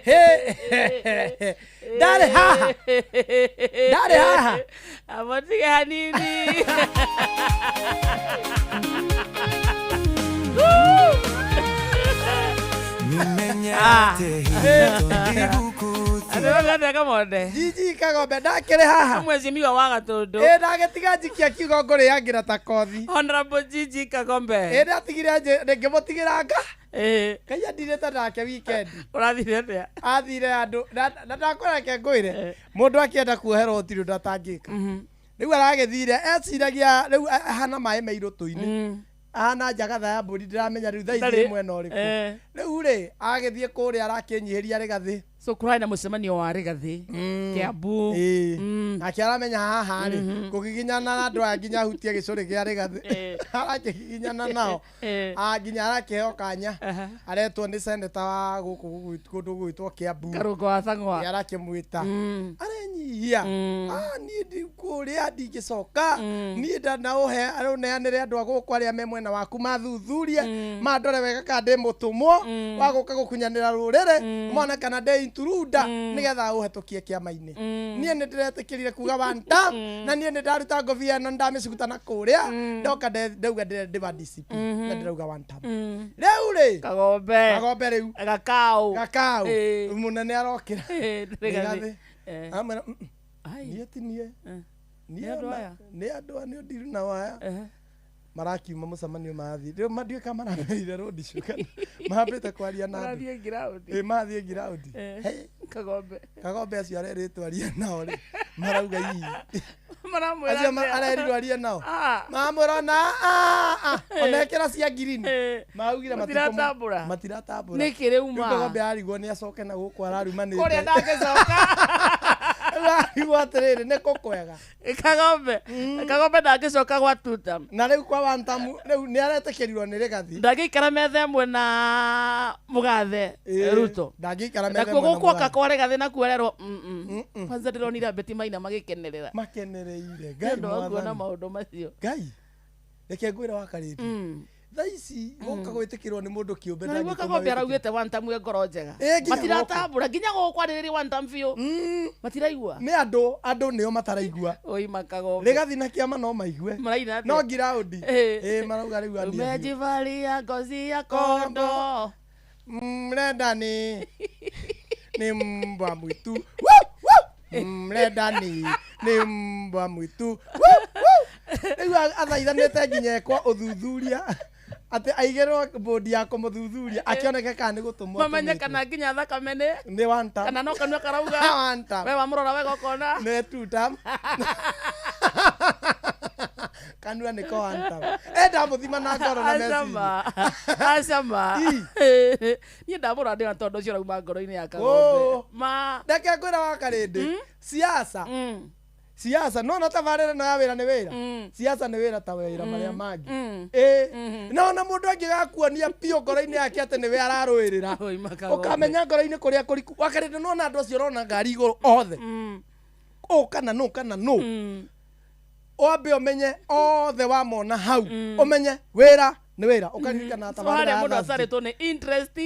Hey, ndarĩ haha, ndarĩ haha. Amotige hanini. Andå Kamonde. Gigi Kagombe ndakĩrĩ haha. Mheshimiwa wa Gatũndũ. Ĩ ndagĩtiga njikia kiugo ngũrĩangĩra ta kothi. Honorable Gigi Kagombe. Ĩ ndatigire ngĩmũtigĩra nga. Ngai andirĩte nake weekend. Ũrathire atĩa? Athire andũ na ndakwĩra reke ngwĩre mũndũ akĩenda kuoherwo gũtirĩ ũndũ atangĩka. Rĩu aragĩthire eciragia rĩu ahana maĩ me irũtũ-inĩ. Ahana njagatha ya mbũri ndĩramenya rĩu thaa ici Ndarĩ. ĩ mwena ũrĩkũ. Rĩu rĩ agĩthiĩ kũrĩa arakĩnyihĩria Rĩgathĩ. So kũrarĩ na mũcemanio wa Rĩgathĩ Kiambu. Nake aramenya haha rĩ kũgiginyana na andũ aya nginya ahutie gĩcũrĩ kĩa Rĩgathĩ. Arakĩgiginyana nao. Nginya arakĩheo kanya aretwo nĩ seneta wa gũkũ kũndũ gũgwĩtwo Kiambu. Karũngo wa Sang'wa. Ĩ, arakĩmwĩta arenyihia. Niĩ ndikũrĩa ndingĩcoka niĩ ndanaũhe ũneanĩre andũ a gũkũ arĩa me mwena waku mathuthurie mandore wega kana ndĩ mũtũmwo wa gũka gũkunyanĩra rũrĩrĩ mone kana ndĩ intruder nĩgetha ũhetũkie kĩama-inĩ. Niĩ nĩ ndĩretĩkĩrire kuga one term na niĩ nĩ ndaruta ngobia ĩno ndamĩcuguta na kũrĩa ndoka ndauga ndĩ wa DCP na ndĩrauga one term. Rĩu rĩ Kagombe. Kagombe rĩu Gakau. Gakau mũnene arokĩra Rĩgathĩ. Rĩgathĩ amwĩra niĩ ti niĩ. Nĩ andũ aya. Nĩ andũ aya nĩ ũndiru nao aya marakiuma mũcemanio mathiĩ rĩu mandiũĩ kana maramerire road show kana mambĩte kwaria na andũ. Marathiĩ ground. Ĩ, mathiĩ ground. Kagombe. Kagombe acio arerĩtwo arie nao rĩ marauga ii Maramwĩra acio atĩa? arerirwo arie nao Ah. mamwĩra ona ona ekĩra cia ngirini maugire Matiratambũra. matiratambũra. Nĩkĩ rĩu ma? Rĩu Kagombe arigwo nĩ acoke na gũkũ ararumanĩte Kũrĩa ndangĩcoka. Rĩu arigwo atĩrĩrĩ nĩ kũ kwega. Kagombe. Kagombe ndangĩcoka gwa tuta. Na rĩu kwa wantamu rĩu nĩ aretĩkĩrirwo nĩ Rĩgathĩ. Ndangĩikara metha ĩmwe na mũgathe Ruto. Ndangĩikara metha Nakuo ĩmwe na gũkũ oka mũgathe. kwa Rĩgathĩ nakuo arerwo kwanza ndĩronire Betty Maina magĩkenerera. Makenereire. Nĩ Ngai ũndũ wa kuona mwathani. maũndũ macio. Ngai reke ngwĩre wa karĩndi thaa ici gũka gwĩtĩkĩrwo nĩ mũndũ kĩũmbe Na nĩguo ndangĩtũma Kagombe wĩtĩkĩre. araugĩte one term wĩ ngoro njega. Ĩ, nginya Matiratambũra nginya gũkũ arĩrĩria one term biũ. Matiraigua. Nĩ andũ nĩo mataraigua. Oima Kagombe. Rĩgathi na kĩama no maigue. Maraina atĩa? No ngiraũndi. Ĩ marauga rĩu andĩ. Umejivalia ngozi ya kondo. Mrenda ni mbwa mwitu. Woo, woo. Mrenda ni mbwa mwitu. Woo, woo. Rĩu athaithanĩte nginya ekwo ũthuthuria atĩ aigĩrwo bodi ya kũmũthuthuria akĩoneke kana nĩ gũtũmwo Mamenye atũmĩtwo. kana nginya thakame nĩ nĩ one term. kana no kanua karauga. One term. We wamũrora wega ũkona. Nĩ two term. Kanua nĩko one term. Enda mũthima na ngoro na meciria. Acama. Acama. Niĩ ndamũrora ndĩra tondũ ũcio ũrauma ngoro-inĩ ya Kagombe. Ma. Reke ngwĩra wa karĩndĩ siasa siasa no na tabarĩra no ya wĩra nĩ wĩra siasa nĩ wĩra ta wĩra marĩa mangĩ ĩ no ona mũndũ angĩgakuonia biũ ngoro-inĩ yake atĩ nĩwe ararũĩrĩra ũkamenya ngoro-inĩ kũrĩa kũriku wakarĩndĩ nona andũ acio ũrona ngari igũrũ othe ũ kana nũ kana nũ wambe ũmenye othe wamona hau ũmenye wĩra nĩ wĩra ũkaririkana So tabarĩra harĩa ya mũndũ Thursday acarĩtwo nĩ interest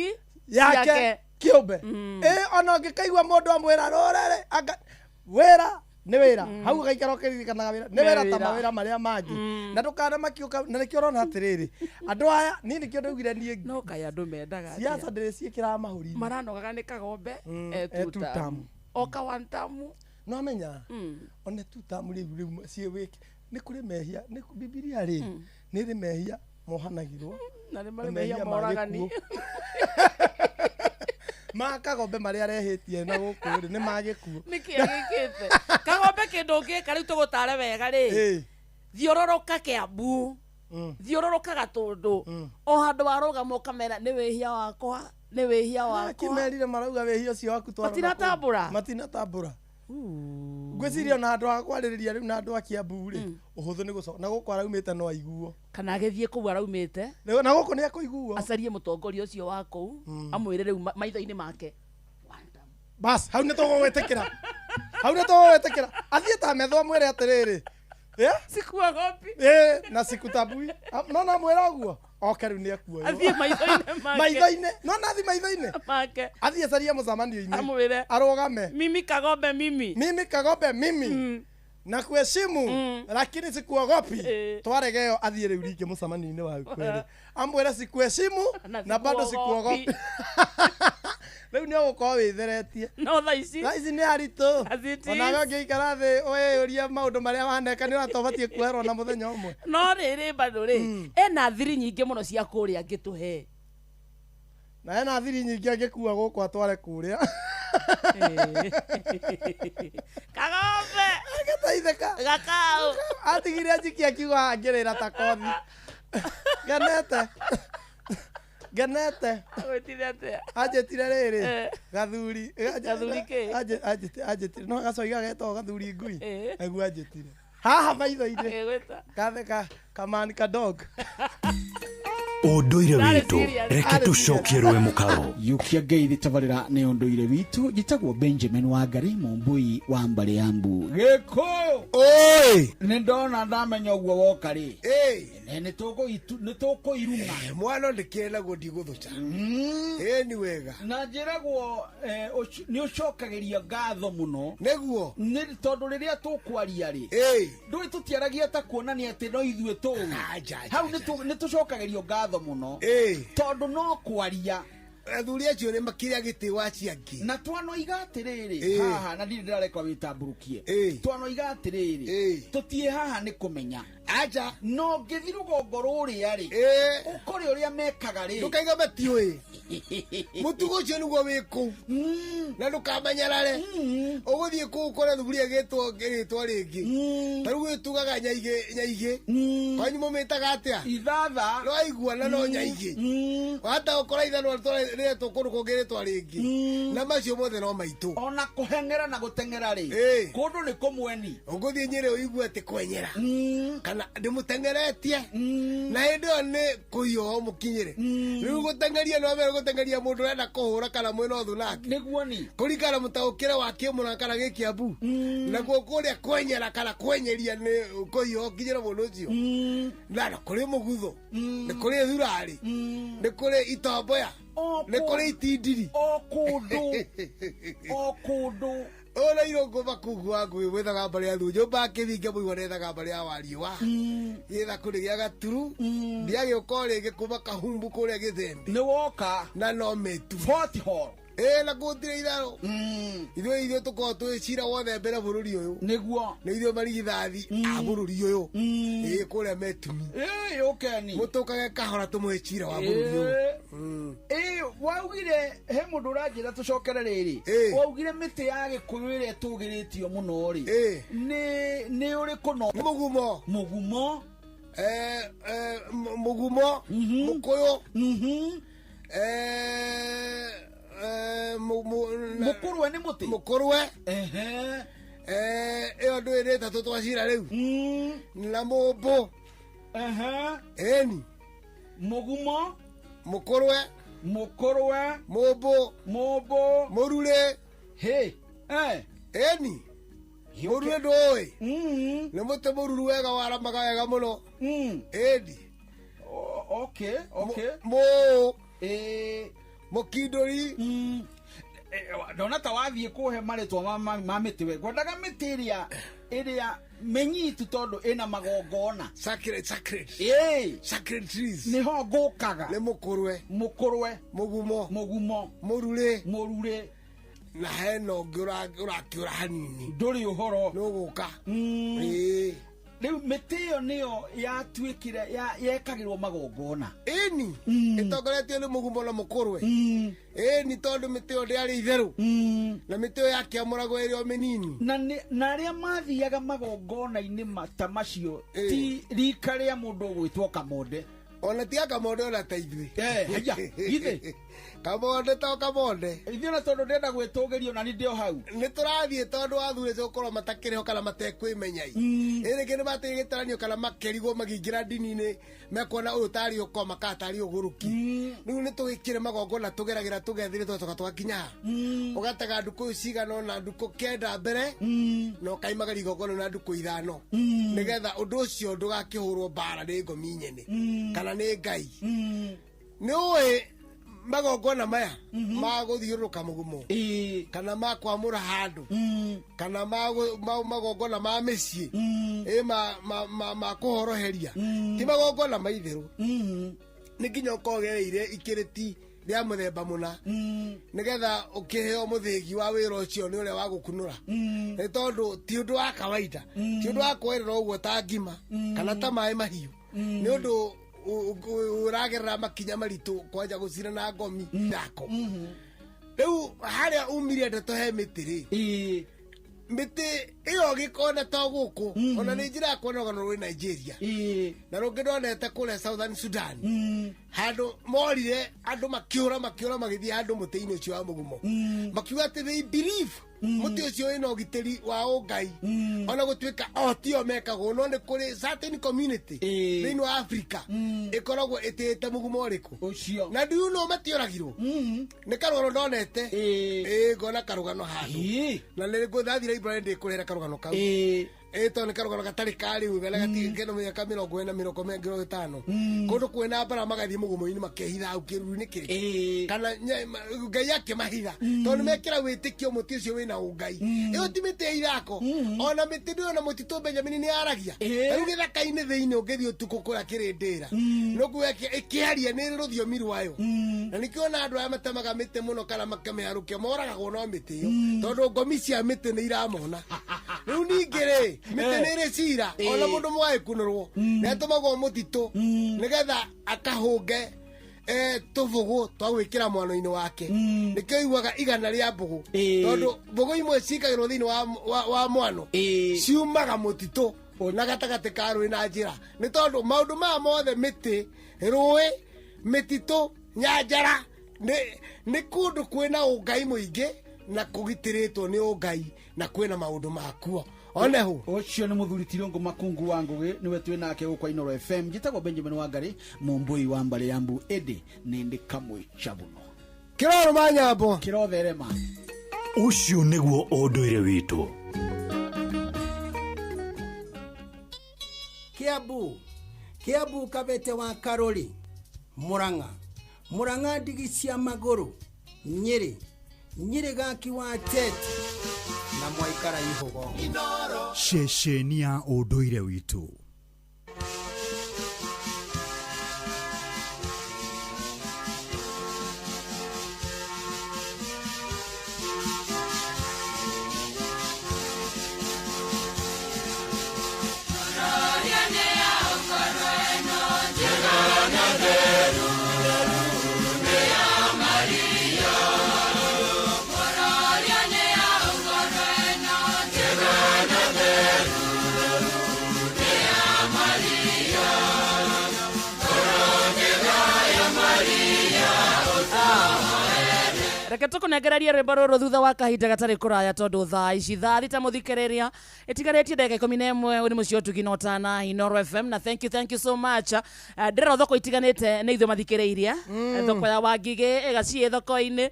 yake kĩũmbe ĩ ona ũngĩkaigua mũndũ amwĩra rũrĩrĩ anga wĩra nĩ wĩra hau ũgaikara ũkĩririkanaga wĩra nĩ wĩra ta Nĩ wĩra. mawĩra marĩa mangĩ na ndũkanamakio na nĩkĩo ũrona atĩrĩrĩ andũ aya niĩ nĩkĩo ndaugire niĩ no kaĩ andũ mendaga atĩa? siasa ndĩrĩciĩkĩraga mahũri-inĩ Maranogaga nĩ Kagombe e e two two term. term. Oka one term. no amenya one tu tamu rĩu rĩu ciĩ wĩke nĩ kũrĩ mehia nĩ bibilia rĩ nĩ ĩrĩ mehia mohanagirwo Na nĩ na marĩ mehia ma moragani. gĩkuũ. Ma Kagombe marĩa arehĩtie na gũkũ rĩ nĩ ma gĩkuũ. Nĩkĩ agĩkĩte? Kagombe kĩndũ ũngĩka rĩu tũgũtare wega rĩ. Thiũrũrũka Kiambu. Thiũrũrũka Gatũndũ. O handũ warũgama ũkamera nĩ wĩhia wakwa, nĩ wĩhia wakwa. Kĩmerire marauga wĩhia ũcio waku twarora kũu. Matiratambũra? Matinatambũra. Ngwĩciria ona handũ ha kwarĩrĩria rĩu na andũ a Kiambu rĩ, ũhũthũ nĩ gũcoka na gũkũ araumĩte no aiguo. Kana agĩthiĩ kũu araumĩte. Na gũkũ nĩ akũiguo. Acarie mũtongoria ũcio wa kũu, amwĩre rĩu maitho-inĩ make. Bas, hau nĩ tũgũgwĩtĩkĩra. Hau nĩ tũgũgwĩtĩkĩra. Athiĩ ta metho amwĩre atĩrĩrĩ. Sikuogopi. Na sikutabui. No na mwĩra ũguo. Oke rĩu nĩ ekuoywo. Athiĩ maitho-inĩ make. Maitho-inĩ. No na athiĩ maitho-inĩ. Make. Athiĩ acarie mũcemanio-inĩ. Amwĩre. Arũgame. Mimi Kagombe mimi. Mimi Kagombe mimi. Na kuheshimu lakini sikuogopi. Twarega ĩyo athiĩ rĩu rĩngĩ mũcemanio-inĩ wa kweli. Amwĩre sikuheshimu na bado sikuogopi. Rĩu nĩ ũgũkorwo wĩtheretie. No thaa ici. Thaa ici nĩ haritũ. As it Onawe is. ũngĩikara thĩ wĩyũrie maũndũ marĩa waneka nĩ ũrata ũbatiĩ kuoherwo na mũthenya ũmwe. No rĩrĩ bado rĩ, ena thiri nyingĩ mũno cia kũrĩa angĩtũhe. Na ena thiri nyingĩ angĩkua gũkũ atware kũrĩa. Kagombe. Agĩteithĩka. Gakao. Atigire anjikia akiuga angĩrĩra ta kothi. Ngenete. Ngenete. Agwĩtire atĩa? Anjĩtire rĩrĩ. Gathuri. Gathuri kĩ? Anjĩtire. No gacoiga getagwo gathuri ngui. Nĩguo anjĩtire. Haha maitho-inĩ. Agĩgwĩta. Kathe kamani ka dog. Ũndũire witũ reke tũcokie rũĩ mũkaro. Yukia ngeithi tabarĩra nĩ ũndũire witũ njĩtagwo Benjamin Wangari mũmbui wa mbarĩ ya mbu Gĩkũyũ. Oi. Nĩ ndona ndamenya ũguo woka rĩ. Nĩ tũkũiruma. Mwana ndĩkĩrĩ naguo ndigũthũca. Ĩ ni wega. Na njĩragwo nĩ ũcokagĩria ngatho mũno. Nĩguo. Nĩ tondũ rĩrĩa tũkwaria rĩ. Ndũĩ tũtiaragia ta kuonania atĩ no ithuĩ tũĩ. Hau nĩ tũcokagĩrio ngatho mũno. Tondũ no kwaria. Athuri acio nĩ makĩrĩa gĩtĩ wa acio angĩ. Na twanoiga atĩrĩrĩ haha na ndirĩ ndĩrarekwo wĩtambũrũkie. Twanoiga atĩrĩrĩ tũtiĩ haha nĩ kũmenya. Aja. No ngĩthi rũgongo rũrĩa rĩ ũkore ũrĩa mekaga rĩ. Ndũkaiga matiũĩ. Mũtugo ũcio nĩguo wĩ kũu. Na ndũkamanyarare. Ũgũthiĩ kũu ũkore thuburia ĩgĩtwo rĩtwa rĩngĩ. Ta rĩu ũyũ tugaga nyaigĩ. Kwanyu mũmĩtaga atĩa? Ithatha. No aiguana no nyaigĩ. Wahota gũkora ithanwa rĩretwo kũndũ kũngĩ rĩtwa rĩngĩ. Na macio mothe no maitũ. Ona kũheng'era na gũteng'era rĩ. Kũndũ nĩ kũmweni. Ũgũthiĩ Nyĩrĩ ũigue atĩ kwenyera. Kana ndĩmũteng'eretie. Na hĩndĩ ĩyo nĩ kũhiũha mũkinyĩre. Rĩu gũteng'eria no wamere gũteng'eria mũndũ ũrenda kũhũra kana mwĩna ũthũ nake. Nĩguo ni. Kũringana mũtaũkĩre wa Kĩmũra kana Gĩkĩambu. Naguo kũrĩa kwenyera kana kwenyeria nĩ kũhiũha ũkinyĩre mũndũ ũcio. Na nĩ kũrĩ mũgutho. Nĩ kũrĩ thurarĩ. Nĩ kũrĩ itomboya. Nĩ kũrĩ itindiri. O kũndũ. O kũndũ. Ona irũngũ makungu wa ngũĩ gwĩthaga mbarĩ ya thu nyũmba kĩbinge mũigua nethaga mbarĩ ya wariũa gĩthaku nĩ gĩa gaturu ndiagĩũka o rĩngĩ kuma kahumbu kũrĩa gĩthembe nĩ woka na no metu Fort Hall ĩ na gũtirĩ itharũ ithuĩ tũkoragwo twĩ cira wothe mbere bũrũri ũyũ nĩguo nĩ ithuĩ marigithathi a bũrũri ũyũ ĩ kũrĩa metumi ĩ ũkeni mũtũkage kahora tũmũhe cira wa bũrũri ũyũ ĩ waugire he mũndũ ũranjĩra tũcokere rĩrĩ waugire mĩtĩ ya Gĩkũyũ ĩrĩa ĩtũgĩrĩtio mũno rĩ nĩ ũrĩkũ no mũgumo mũgumo mũgumo mũkũyũ mũkũrwe nĩ mũtĩ mũkũrwe ĩyo ndũĩ nĩ ĩtatũ twacira rĩu na mũmbũ ĩni mũgumo mũkũrwe mũkũrwe mũmbũ mũmbũ mũrurĩ hĩ ĩni mũrurĩ ndũĩ nĩ mũtĩ mũruru wega waramaga wega mũno ĩni okay okay mũũ mũkindũri ndona ta wathiĩ kũhe marĩtwa ma mĩtĩ we ngwendaga mĩtĩ ĩrĩa ĩrĩa mĩnyitu tondũ ĩna magongona sacred sacred ĩĩ sacred trees nĩho ngũkaga nĩ mũkũrwe mũkũrwe mũgumo mũgumo mũrurĩ mũrurĩ na hena ũngĩ ũrakĩũra hanini ndũrĩ ũhoro nĩũgũka rĩu mĩtĩ ĩyo nĩyo yatuĩkire yekagĩrwo magongona ĩni ĩtongoretio nĩ mũgumo na mũkũrwe ĩni tondũ mĩtĩ ĩyo ndĩarĩ itherũ na mĩtĩ ĩyo yakĩamũragwo ĩrĩ o mĩnini na arĩa mathiaga magongona-inĩ ta macio ti rika rĩa mũndũ ũgwĩtwo Kamonde. Ona ti akamonde ona ta ithuĩ. Haya, githĩ? Kamonde to kamonde. Ithuĩ ona tondũ ndĩrenda gwĩtũgĩrio na niĩ ndĩ o hau. Nĩ tũrathiĩ tondũ athuri acio gũkorwo matakĩrĩ ho kana matekwĩmenya ĩ. Rĩngĩ nĩ mateire gĩtaranio kana makĩrigwo makĩingĩra ndini-inĩ mekuona ũyũ tarĩ ũkoma kana tarĩ ũgũrũki. Rĩu nĩ tũgĩkĩre magongona tũgeragĩra tũgethire tũgacoka tũgakinya haha. Ũgatega ndukũ cigana ũna ndukũ 9 mbere na ũkaimagaria igongona na ndukũ 5 nĩgetha ũndũ ũcio ndũgakĩhũrwo mbara nĩ ngomi nyene kana nĩ Ngai. Nĩ ũĩ magongona maya ma gũthiũrũrũka mũgumo kana ma kwamũra handũ kana magongona ma mĩciĩ ma kũhoroheria ti magongona ma itherũ nĩ nginya ũkorwo ũgereire ikĩrĩti rĩa mũthemba mũna nĩgetha ũkĩheo mũthĩgi wa wĩra ũcio nĩ ũrĩa wa gũkunũra nĩ tondũ ti ũndũ wa kawaida ti ũndũ wa kwerera ũguo ta ngima kana ta maĩ mahiũ nĩ ũndũ ũragerera makinya maritũ kwanja gũcira na ngomi yako. Rĩu harĩa umire ndeto he mĩtĩ rĩ mĩtĩ ĩyo gĩkona to gũkũ ona nĩ njĩra ya kuona rũgano rwĩ Nigeria na rũngĩ ndonete kũrĩa Southern Sudan handũ morire andũ makĩũra magĩthiĩ handũ mũtĩ-inĩ ũcio wa mũgumo makiuga atĩ they believe mũtĩ ũcio wĩna ũgitĩri wa ũngai ona gũtuĩka o tio mekagwo no nĩ kũrĩ certain community thĩinĩ wa Africa ĩkoragwo ĩtĩĩte mũgumo ũrĩkũ ũcio na do you know matioragirwo nĩ karũgano ndonete ngona karũgano handũ na nĩ ngũthathire library ndĩkũrehera karũgano kau tondũ nĩ karũgano gatarĩ ka rĩu kana kena mĩaka 40 50 kũndũ kwĩna mbara magathiĩ mũgumo-inĩ makehitha hau kĩruru-inĩ kĩrĩkũ kana Ngai akĩmahitha tondũ nĩmekĩra wĩtĩkio mũtĩ ũcio wĩna ũngai ĩyo ti mĩtĩ ya ithako ona mĩtĩ ndĩrona mũtitũ Benjamin nĩ yaragia rĩu gĩthaka-inĩ thĩinĩ ũngĩthiĩ ũtukũ kũrĩa kĩrĩndĩra nĩkuo ĩkĩaria nĩ rũthiomi rwayo na nĩkĩo ona andũ aya matemaga mĩtĩ mũno kana makamĩharũkia moragagwo no mĩtĩ ĩyo tondũ ngomi cia mĩtĩ nĩ iramona rĩu ningĩ rĩ mĩtĩ nĩ ĩrĩ cira ona mũndũ mwagĩkunũrwo nĩ atũmagwo mũtitũ nĩgetha akahũnge tũbũgũ twa gwĩkĩra mwano-inĩ wake nĩkĩo iguaga 100 rĩa mbũgũ tondũ mbũgũ imwe cikagĩrwo thĩinĩ wa mwano ciumaga mũtitũ na gatagatĩ ka rũĩ na njĩra nĩ tondũ maũndũ maya mothe mĩtĩ rũĩ mĩtitũ nyanjara nĩ kũndũ kwĩna ũngai mũingĩ na kũgitĩrĩtwo nĩ ũngai na kwĩna maũndũ makuo onehu ũcio nĩ mũthuri Tirũngũ Makungu wa Ngũgĩ nĩwe twĩ nake gũkũ Inooro FM njĩtagwo Benjamin Wangari mũmbũi wa mbarĩ ya mbu ĩndĩ nĩ ndĩ kamwe chabuno kĩroro ma nyambo kĩrotherema ũcio nĩguo ũndũire witũ. Kiambu Kabete wa Karori Murang'a ndigi cia magũrũ Nyĩrĩ Nyĩrĩ gaki wa Tete na mwaikara ihugo ceceni ya ũndũire witũ. Reke tũkũnengererie rwĩmbo rũrũ thutha wa kahinda gatarĩ kũraya tondũ thaa ici thaa thita mũthikĩrĩria ĩtigarĩtie ndagĩka 11 ũyũ nĩ mũciĩ ũtugi na ũtana Inooro FM na thank you so much. Ndĩrona thoko itiganĩte nĩ ithuĩ mathikĩrĩirie thoko ya Wangigĩ ĩgaciĩ thoko-inĩ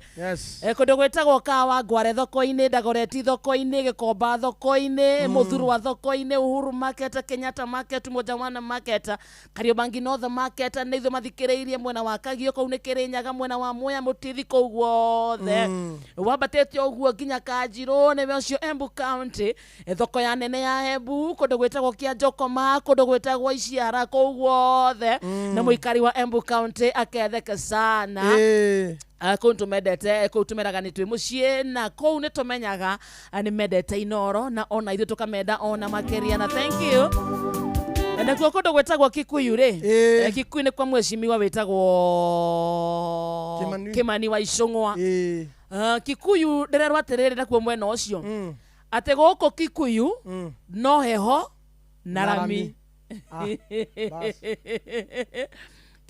kũndũ gwĩtagwo Kawa Ngware thoko-inĩ Ndagoreti thoko-inĩ Gĩkomba thoko-inĩ Mũthurwa thoko-inĩ Uhuru Market Kenyatta Market Mojawana Market Kariobangi North Market nĩ ithuĩ mathikĩrĩirie mwena wa Kagio kũu nĩ Kĩrĩnyaga mwena wa Mwea Mũtithi kũu guothe wambatĩte ũguo nginya Kanjirũ nĩwe ũcio Embu County thoko ya nene ya Embu kũndũ gwĩtagwo Kĩanjokoma kũndũ gwĩtagwo Iciara kũu guothe na mũikari wa Embu County aketheke sana kũu tũmendete kũu tũmeraga nĩ twĩ mũciĩ na kũu nĩ tũmenyaga nĩ mendete Inooro na ona ithuĩ tũkamenda ona makĩria na thank you. Nakuo kũndũ gwĩtagwo Kikuyu rĩ Kikuyu nĩ kwa mheshimiwa wĩtagwo Kimani wa Icũng'wa. Kikuyu ndĩrerwo atĩrĩrĩ nakuo mwena ũcio atĩ gũkũ Kikuyu no heho na rami.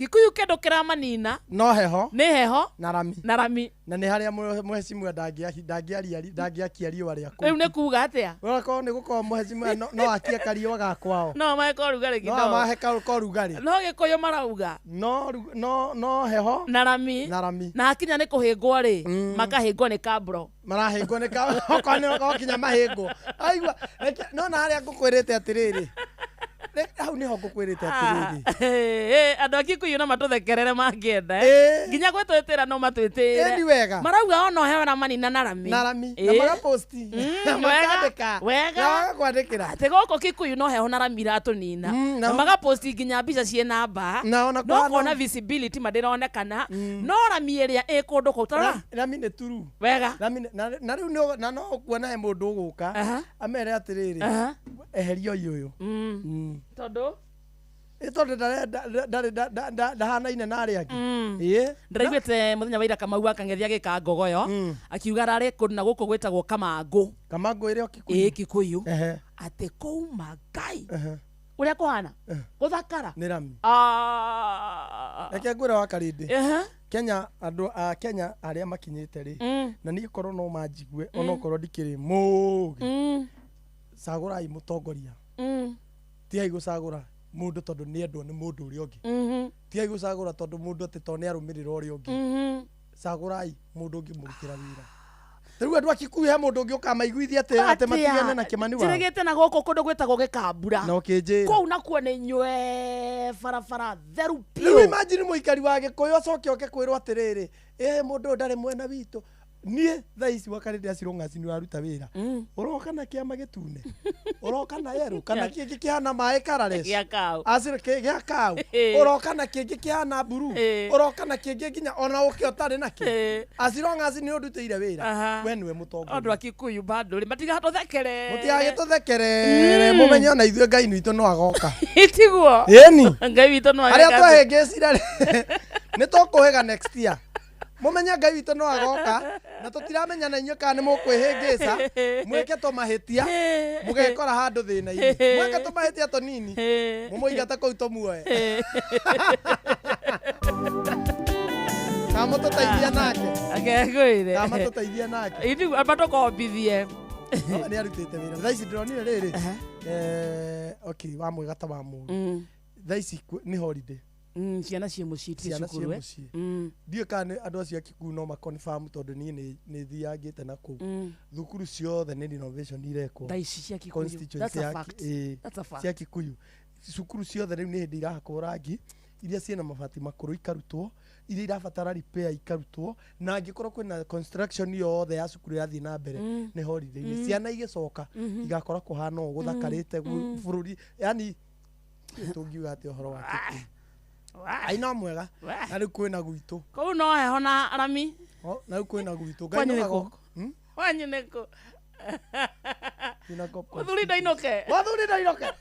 Kikuyu kĩndũ kĩramanina No heho. Nĩ heho. Na rami. Na rami. Na nĩ harĩa mũhecimua ndangĩakia riũa rĩa kũu. Rĩu nĩ kuga atĩa? Ũrakorwo nĩ gũkorwo mũhecimua no akie kariũa ga kwao. No mahe korugarĩ No kidogo. amahe korugarĩ. No gĩkũyũ marauga. No heho. Na rami. Na rami. Na hakinya nĩ kũhĩngwo rĩ, makahĩngwo nĩ kambro. Marahĩngwo nĩ okorwo nĩ okinya mahĩngwo. Aigua, no na harĩa ngũkwĩrĩte atĩrĩrĩ. Hau nĩho ngũkwĩrĩte atĩrĩrĩ. Andũ a Kikuyu no matũthekerere mangĩenda eh. Nginya gwĩtwĩtĩra no matwĩtĩre. Ĩni wega. Marauga ona heho na manina na rami. Na rami. Na magaposti. Na makandĩka. Wega. Na magakwandĩkĩra. Atĩ gũkũ Kikuyu no heho na rami iratũnina. Na magaposti nginya mbica ciĩna mbaa. Na ona No kona visibility mandĩronekana. No rami ĩrĩa ĩ kũndũ kũu tarora. Rami nĩ turu. Wega. Rami na rĩu na no ũkuona he mũndũ ũgũka amere atĩrĩrĩ eheria ũyũ. Tondũ Tondũ ndahanaine na arĩa angĩ. Ĩĩ. Ndĩraiguĩte mũthenya wa ira Kamau akang'ethia agĩka ngogoyo akiuga ararĩ kũndũ na gũkũ gwĩtagwo Kamangũ. Kamangũ ĩrĩ o Kikuyu. Ĩĩ Kikuyu. Atĩ kũuma Ngai. Ũrĩa kũhana gũthakara. Nĩ rami. Reke ngwĩre wa Karĩndĩ. Kenya andũ a Kenya arĩa makinyĩte rĩ na niĩ korwo no manjigue onokorwo ndikĩrĩ mũũgĩ. Cagũrai mũtongoria. Tigai gũcagũra mũndũ tondũ nĩendwo nĩ mũndũ ũrĩa ũngĩ. Tigai gũcagũra tondũ mũndũ atĩ tondũ nĩarũmĩrĩra ũrĩa ũngĩ. Cagũrai mũndũ ũngĩmũrutĩra wĩra. Rĩu andũ a Kikuyu he mũndũ ũngĩ ũkamaiguithia atĩ matigane na Kĩmani wao. Njĩrĩgĩte na gũkũ kũndũ gwĩtagwo Gĩkambura. Na ũkĩnjĩra. Kũu nakuo nĩ nywe barabara theru biũ. Rĩu imagine mũikari wa Gĩkũyũ acoke oke kwĩrwo atĩrĩrĩ, ĩ mũndũ ũyũ ndarĩ mwena witũ. Niĩ thaa ici wakarĩndĩ acirwo ng'aci nĩ ũraruta wĩra. Ũroka na kĩama gĩtune. Ũroka na yerũ kana kĩngĩ kĩhana maĩ colourless. Gĩa kau. Acirwo gĩa kau. Ũroka na kĩngĩ kĩhana mburu. Ũroka na kĩngĩ nginya ona ũke ũtarĩ nakĩo. Acirwo ng'aci nĩ ũndutĩire wĩra. We nĩwe mũtongoria. Andũ a Kikuyu bado rĩ matigatũthekerere. Mũtigagĩtũthekerere. Mũmenye ona ithuĩ Ngai witũ no agoka. Tiguo. Ĩni. Ngai witũ no Arĩa twahĩngĩcire rĩ nĩ tũkũhĩga next year. Mũmenye Ngai witũ no agoka na tũtiramenya na inyuĩ kana nĩ mũkwĩhĩngĩca mwĩke tũmahĩtia mũgekora handũ thĩna-inĩ mwĩke tũmahĩtia tũnini mũmũingate kũu tũmuoe kana mũtũteithie nake. Akengũire. Kana matũteithie nake. Ithuĩ amba tũkombithie. No nĩ arutĩte wĩra thaa ici ndĩronire rĩrĩ okay wa mwega ta wa mũru thaa ici nĩ holiday. Ciana ciĩ mũciĩ ti Ciana cukuru ciĩ mũciĩ. Ndiũĩ kana andũ acio a Kikuyu no ma-confirm tondũ niĩ nĩ thiangĩte na kũu. Thukuru ciothe nĩ renovation irekwo. Thaa ici cia Kikuyu. Constituency That's a fact. That's a fact. cia Kikuyu. Cukuru ciothe rĩu nĩ hĩndĩ irahakwo rangi iria ciĩna mabati makũrũ ikarutwo iria irabatara repair ikarutwo na angĩkorwo kwĩna construction yothe ya cukuru yathiĩ na mbere nĩ holiday-inĩ. Ciana igĩcoka igakora kũhana ũũ gũthakarĩte bũrũri yani tũngiuga atĩ ũhoro wa Kikuyu. Ai no mwega. Na rĩu kwĩna gwitũ. Kũu no heho na rami. Na rĩu kwĩna gwitũ. Ngai Kwanyu no nĩ kũ? agoka. Kwanyu nĩ kũ? Kinangop. Mũthuri ndainũke. Mũthuri ndainũke.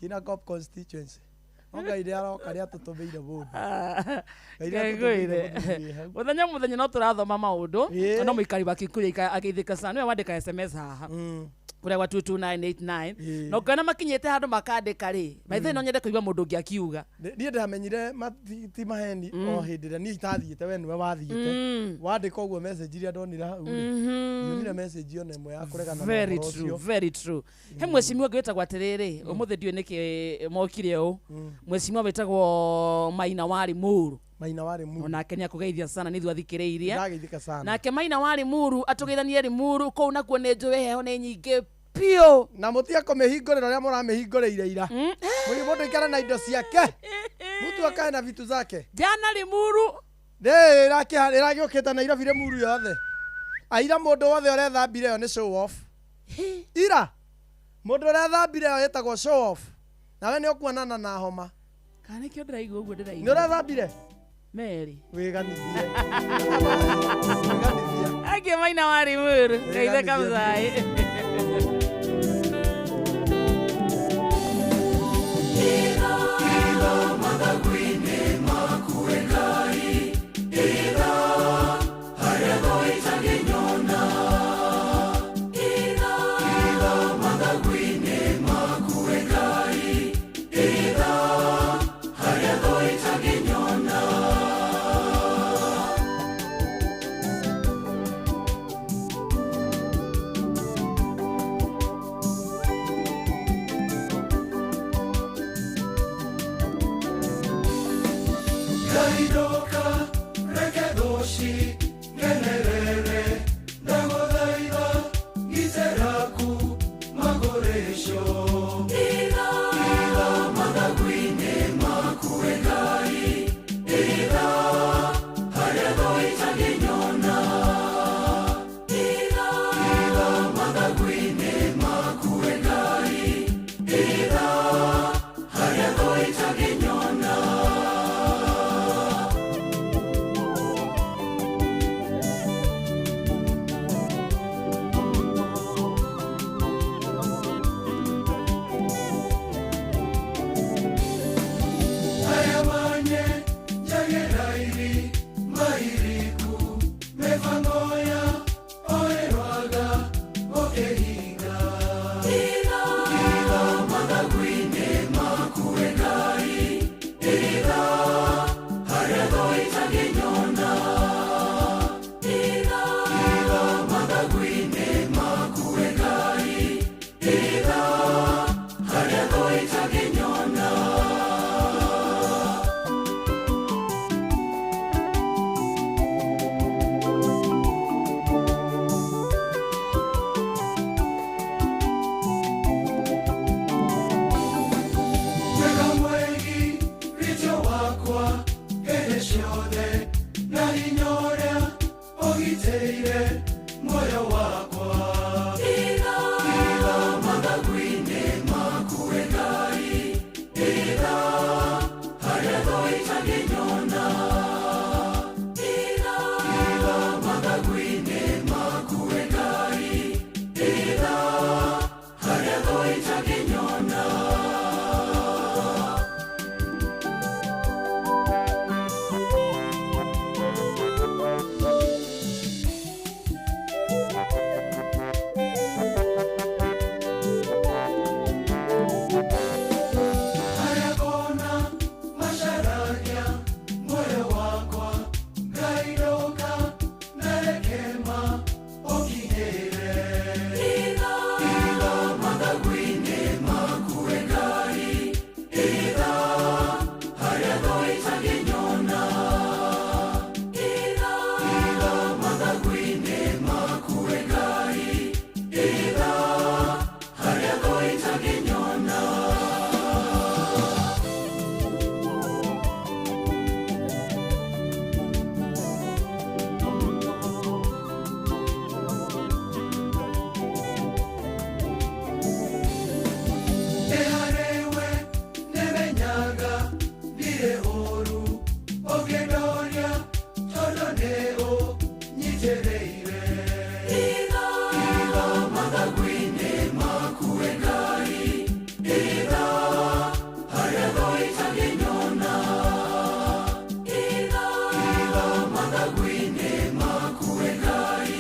Kinangop constituency. No Ngai nĩ aroka nĩ atũtũmĩire mũndũ. Ngai nĩ atũtũmĩire mũthuri wĩ hau. Mũthenya mũthenya no tũrathoma maũndũ. No mũikari wa Kikuyu ageithĩka sana. Nĩwe wandĩka SMS haha. Kũrĩa gwa 22989. Na ũngĩona makinyĩte handũ makandĩka rĩ, by the way no nyende kũigua mũndũ ũngĩ akiuga. Niĩ ndamenyire ti maheni o hĩndĩ ĩrĩa niĩ itathiĩte we nĩwe wathiĩte. Wandĩka ũguo message iria ndonire hau rĩ. Ndionire message ona ĩmwe ya kũregana na Very ũhoro true, ũcio. very true. He mwecimiwa ũngĩ wĩtagwo atĩrĩrĩ, ũmũthĩ ndiũĩ nĩkĩ mokire ũũ. Mwecimiwa wĩtagwo Maina wa Limuru. Maina wa Limuru. Onake nĩ akũgeithia sana nĩ ithuĩ athikĩrĩirie. Ndĩrageithĩka sana. Nake Maina wa Limuru atũgeithanie Limuru kũu nakuo nĩ njũĩ heho nĩ nyingĩ biũ. Na mũtige kũmĩhingũrĩra ũrĩa mũramĩhingũrĩire ira. Mũndũ aikare na indo ciake. Mtu akae na vitu zake. Jana Limuru. Ĩragĩũkĩte Nairobi Limuru yothe. Aira mũndũ wothe ũrethambire ĩyo nĩ show off. Ira mũndũ ũrethambire ĩyo ĩtagwo show off. Nawe nĩ ũkuonana na homa. Kana nĩkĩo ndĩraigua ũguo ndĩraigua. Nĩ ũrethambire? Mary. Wĩganithie. Angĩ Maina wa Limuru. Geithĩka Wĩganithie. mzai. Ida, Ngai ndoka reke thũ cingenerere, ndagũthaitha ngitĩraku magũrĩcio. Hitha mathagu-inĩ maku we Ngai, hitha harĩa thũ itangĩnyona. Hitha mathagu-inĩ maku we Ngai, hitha harĩa thũ itangĩnyona. Aya manye njagĩrairi mairiku mĩbango ya oĩrwaga gũkĩhinga. Hitha mathagu-inĩ maku we Ngai, hitha harĩa thũ itangĩnyona. Hitha mathagu-inĩ maku we Ngai, hitha harĩa thũ itangĩnyona. Wega mwegi ritio wakwa hĩndĩ ciothe, na hinya ũrĩa ũgitĩire muoyo wakwa. Hitha mathagu-inĩ maku we Ngai, hitha harĩa thũ itangĩnyona. Hitha mathagu-inĩ maku we Ngai, hitha harĩa thũ itangĩnyona. Harĩa ngona macaragia muoyo wakwa, Ngai ndoka na reke ma ũkinyĩre. Hitha mathagu-inĩ maku we Ngai, hitha harĩa thũ itangĩnyona. Hitha mathagu-inĩ maku we Ngai, hitha harĩa thũ itangĩnyona. Nĩ harĩwe nĩmenyaga ndirĩ ũũru ũngĩndoria, tondũ nĩ ũnyitĩrĩire. Hitha mathagu-inĩ maku we Ngai, hitha harĩa thũ itangĩnyona. Hitha mathagu-inĩ maku we Ngai,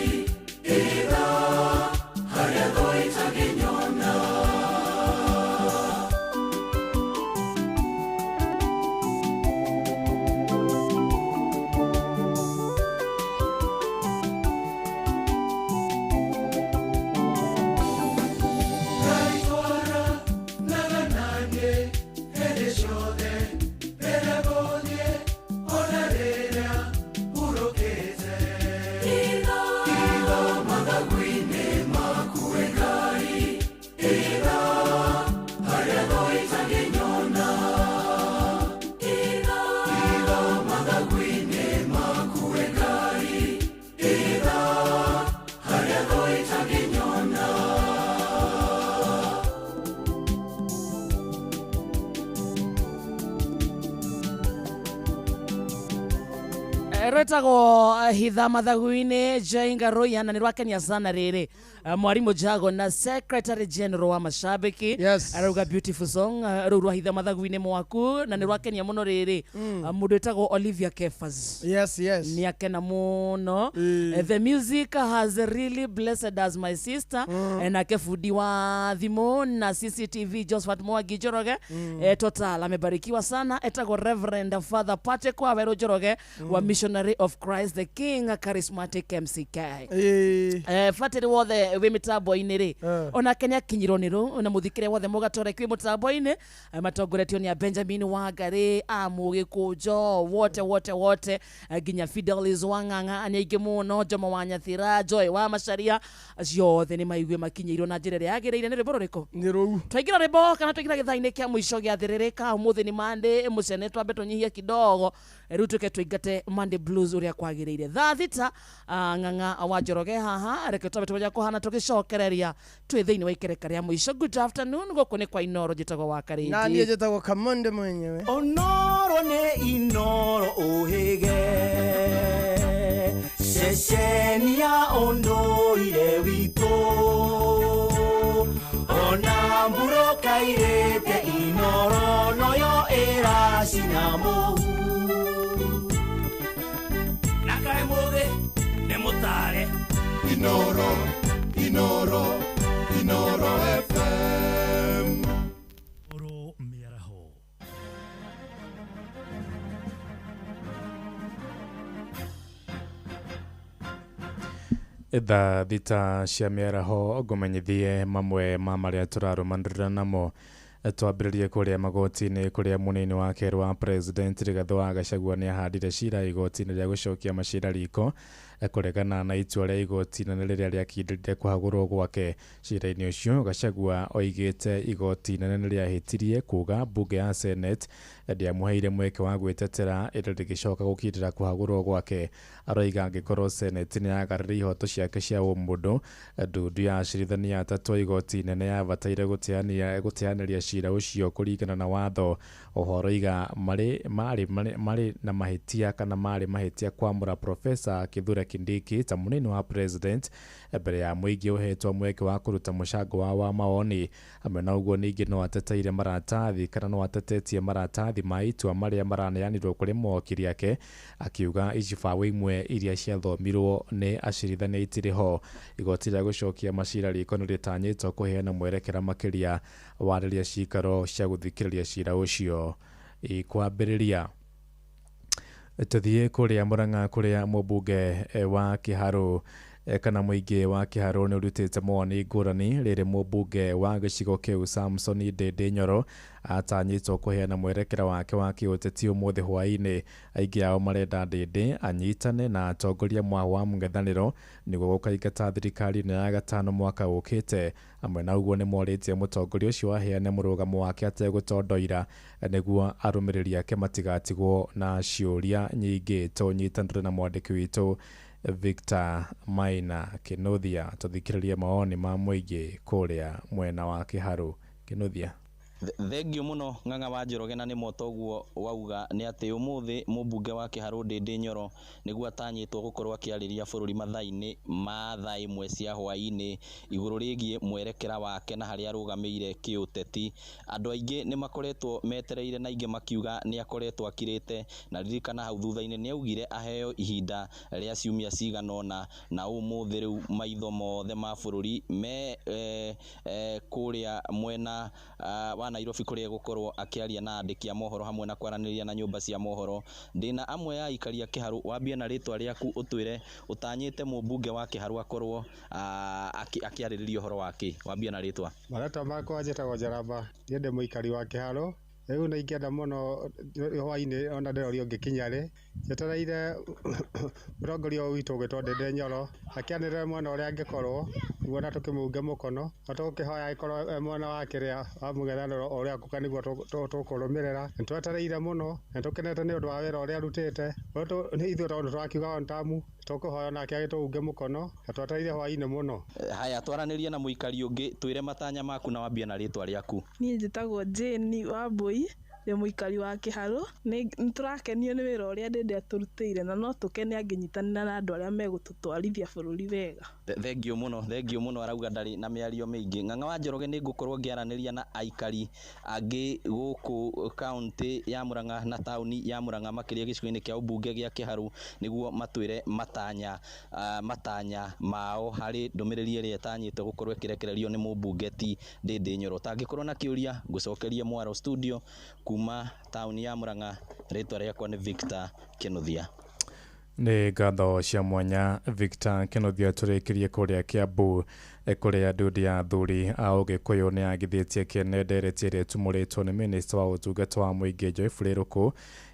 hitha harĩa thũ itangĩnyona. Ngaitwara naga naniĩ hĩndĩ ciothe, rĩrĩa ngũthiĩ ona rĩrĩa hurũkĩte. Hitha mathagu-inĩ maku we Ngai, hitha harĩa thũ itangĩnyona. Hitha mathagu-inĩ maku we Ngai, hitha harĩa thũ itangĩnyona. Rwetagwo hitha mathagu-inĩ Jainga Roya, na nĩ rwakenia sana rĩrĩ. Mwarimu Jago na secretary general wa mashabiki arauga beautiful song, rũu rwa hitha mathagu-inĩ mwaku, na nĩ rwakenia mũno rĩrĩ. Mũndũ wĩtagwo Olivia Kefas yes yes nĩ akena mũno. The music has really blessed us, my sister. Nake fundi wa thimũ na CCTV Josephat Mwangi Njoroge, total amebarikiwa sana. Etagwo Reverend Father Patrick Waweru Njoroge wa Missionary Missionary of Christ the King Charismatic MCK. Batĩrĩ wothe wĩ mĩtambo-inĩ rĩ, onake nĩ akinyirwo nĩ rũ na mũthikĩre wothe mũgatore kwĩ mũtambo-inĩ, matongoretio nĩ a Benjamin Wangari a Mũgĩkũnjo wote wote wote, nginya Fidelis Wang'ang'a nĩ aingĩ mũno, Jomo wa Nyathira, Joy wa Macharia, acio othe nĩ maigue makinyĩirwo na njĩra ĩrĩa yagĩrĩire. Nĩ rwĩmbo rũrĩkũ? Nĩ rũu. Twaingĩra rwĩmbo kana twaingĩra gĩthaa-inĩ kĩa mũico gĩa thĩrĩrĩka. Ũmũthĩ nĩ Monday, mũcene twambe tũnyihie kidogo, rĩu tũke tũingate Monday blues ũrĩa kwagĩrĩire. Thaa 6, Ng'ang'a wa Njoroge haha, reke twambe tũmenye kũhana tũgĩcokereria twĩ thĩinĩ wa ikereka rĩa mũico. Good afternoon, gũkũ nĩ kwa Inoro, njĩtagwo wa Na niĩ Karĩndĩ. njĩtagwo Kamonde mwenyewe. Onoro nĩ Inoro ũhĩge ceceni ya ũndũire witũ ona mburoka irĩte Inoro noyo ĩracina mũhu. Na kaĩ mũthĩ nĩ mũtare. Inoro, Inoro, Inoro FM. Oro mĩaraho. Thaa 6 cia mĩaraho, ngũmenyithie mamwe ma marĩa tũrarũmanĩrĩra namo. Twambĩrĩrie kũrĩa magoti-inĩ, kũrĩa mũnini wa kerĩ wa president Rigathĩ wa Gachagua nĩ ahandire cira igoti-inĩ rĩa gũcokia macira riko, kũregana na itua rĩa igoti inene rĩrĩa rĩakindĩrire kũhagũrwo gwake. Cira-inĩ ũcio, Gachagua oigĩte igoti inene nĩ rĩahĩtirie kuga mbunge ya Senate ndĩamũheire mweke wa gwĩtetera ĩndĩ rĩgĩcoka gũkindĩra kũhagũrwo gwake. Aroiga angĩkorwo Senate nĩ yagararire ihoto ciake cia ũmũndũ, ndundu ya acirithania atatũ a igoti inene yabataire gũteanĩria cira ũcio kũringana na watho. Oho aroiga marĩ marĩ marĩ na mahĩtia kana marĩ mahĩtia kwamũra Profesa Kithure Kindiki ta mũnini wa president mbere ya mũingĩ ũhetwo mweke wa kũruta mũcango wao wa mawoni. Hamwe na ũguo, ningĩ no ateteire maratathi kana no atetetie maratathi ma itua marĩa maraneanirwo kũrĩ mawakiri ake, akiuga icibaũ imwe iria ciathomirwo nĩ acirithania itirĩ ho. Igoti rĩa gũcokia macira riko nĩ rĩtanyĩtwo kũheana mwerekera makĩria wa rĩrĩa cikaro cia gũthikĩrĩria cira ũcio ikwambĩrĩria. Tũthiĩ kũrĩa Murang'a, kũrĩa mũmbunge wa Kĩharũ, kana mũingĩ wa Kĩharũ nĩ ũrutĩte mawoni ngũrani rĩrĩ mũmbunge wa gĩcigo kĩu Samson Ndĩndĩ Nyoro atanyĩtwo kũheana mwerekera wake wa kĩũteti ũmũthĩ hwaĩ-inĩ. Aingĩ ao marenda Ndĩndĩ anyitane na atongoria mwaho wa mũng'ethanĩro nĩguo gũkaingata thirikari-inĩ ya gatano mwaka ũkĩte. Hamwe na ũguo, nĩ morĩtie mũtongoria ũcio aheane mũrũgamo wake ategũtondoira nĩguo arũmĩrĩri ake matigatigwo na ciũria nyingĩ. Tũnyitanĩre na mwandĩki witũ Victor Maina Kĩnuthia tũthikĩrĩrie mawoni ma mũingĩ kũrĩa mwena wa Kĩharũ. Kĩnuthia. Thengio mũno Ng'ang'a wa Njoroge, na nĩ moto ũguo wauga nĩ atĩ ũmũthĩ mũmbunge wa Kĩharũ Ndĩndĩ Nyoro nĩguo atanyĩtwo gũkorwo akĩarĩria bũrũri mathaa-inĩ ma thaa 1 cia hwaĩ-inĩ igũrũ rĩgiĩ mwerekera wake na harĩa arũgamĩire kĩũteti. Andũ aingĩ nĩ makoretwo metereire na aingĩ makiuga nĩ akoretwo akirĩte, na ririkana hau thutha-inĩ nĩ augire aheo ihinda rĩa ciumia cigana ũna, na ũmũthĩ rĩu maitho mothe ma bũrũri me kũrĩa mwena wa Nairobi kũrĩa egũkorwo akĩaria na andĩki a mohoro hamwe na kwaranĩria na nyũmba cia mohoro. Ndĩna amwe a aikari a Kĩharũ, wambie na rĩtwa rĩaku ũtwĩre ũtanyĩte mũmbunge wa Kĩharũ akorwo akĩarĩrĩria ũhoro wa kĩ. Wambie na rĩtwa. Marĩtwa makwa njĩtagwo Njaramba, niĩ ndĩ mũikari wa Kĩharũ. Rĩu nĩ ingĩenda mũno hwaĩ-inĩ ona ndĩrorio ngĩkinya rĩ, njetereire mũtongoria ũyũ witũ ũgwĩtwo Ndĩndĩ Nyoro akĩanĩrĩre mwena ũrĩa angĩkorwo nĩguo ona tũkĩmũunge mũkono, na tũgũkĩhoya agĩkorwo e mwena wa kĩrĩa wa mũng'ethanĩro o ũrĩa akuga nĩguo tũkũrũmĩrĩra. Nĩ twetereire mũno na tũkenete nĩ ũndũ wa wĩra ũrĩa arutĩte. Ithuĩ tondũ tũrakiuga one term, tũkũhoya onake agĩtũunge mũkono na twetereire hwaĩ-inĩ mũno. Haya, twaranĩrie na mũikari ũngĩ, twĩre matanya maku na wambie na rĩtwa rĩaku. Niĩ njĩtagwo Jane Wambui, ndĩ mũikari wa Kĩharũ. Nĩ tũrakenio nĩ wĩra ũrĩa Ndĩndĩ atũrutĩire na no tũkene angĩnyitanĩra na andũ arĩa megũtũtwarithia bũrũri wega. Thengio mũno, thengio mũno. Arauga ndarĩ na mĩario mĩingĩ. Ng'ang'a wa Njoroge, nĩ ngũkorwo ngĩaranĩria na aikari angĩ gũkũ kaũntĩ ya Murang'a na taũni ya Murang'a, makĩria gĩcigo-inĩ kĩa ũmbunge gĩa Kĩharũ, nĩguo matwĩre matanya mao harĩ ndũmĩrĩri ĩrĩa ĩtanyĩtwo gũkorwo ĩkĩrekererio nĩ mũmbunge ti Ndĩndĩ Nyoro. Ũtangĩkorwo na kĩũria, ngũcokerie mwaro studio kuma taũni ya Murang'a. Rĩtwa rĩakwa nĩ Victor Kĩnuthia. Nĩ ngatho cia mwanya Victor Kenothia. Tũrĩkĩrie kũrĩa Kiambu, kũrĩa ndundu ya athuri a Ũgĩkũyũ nĩ yagithĩtie kĩene ndereti ĩrĩa ĩtumũrĩtwo nĩ minista wa ũtungata wa mũingĩ Geoffrey Ruku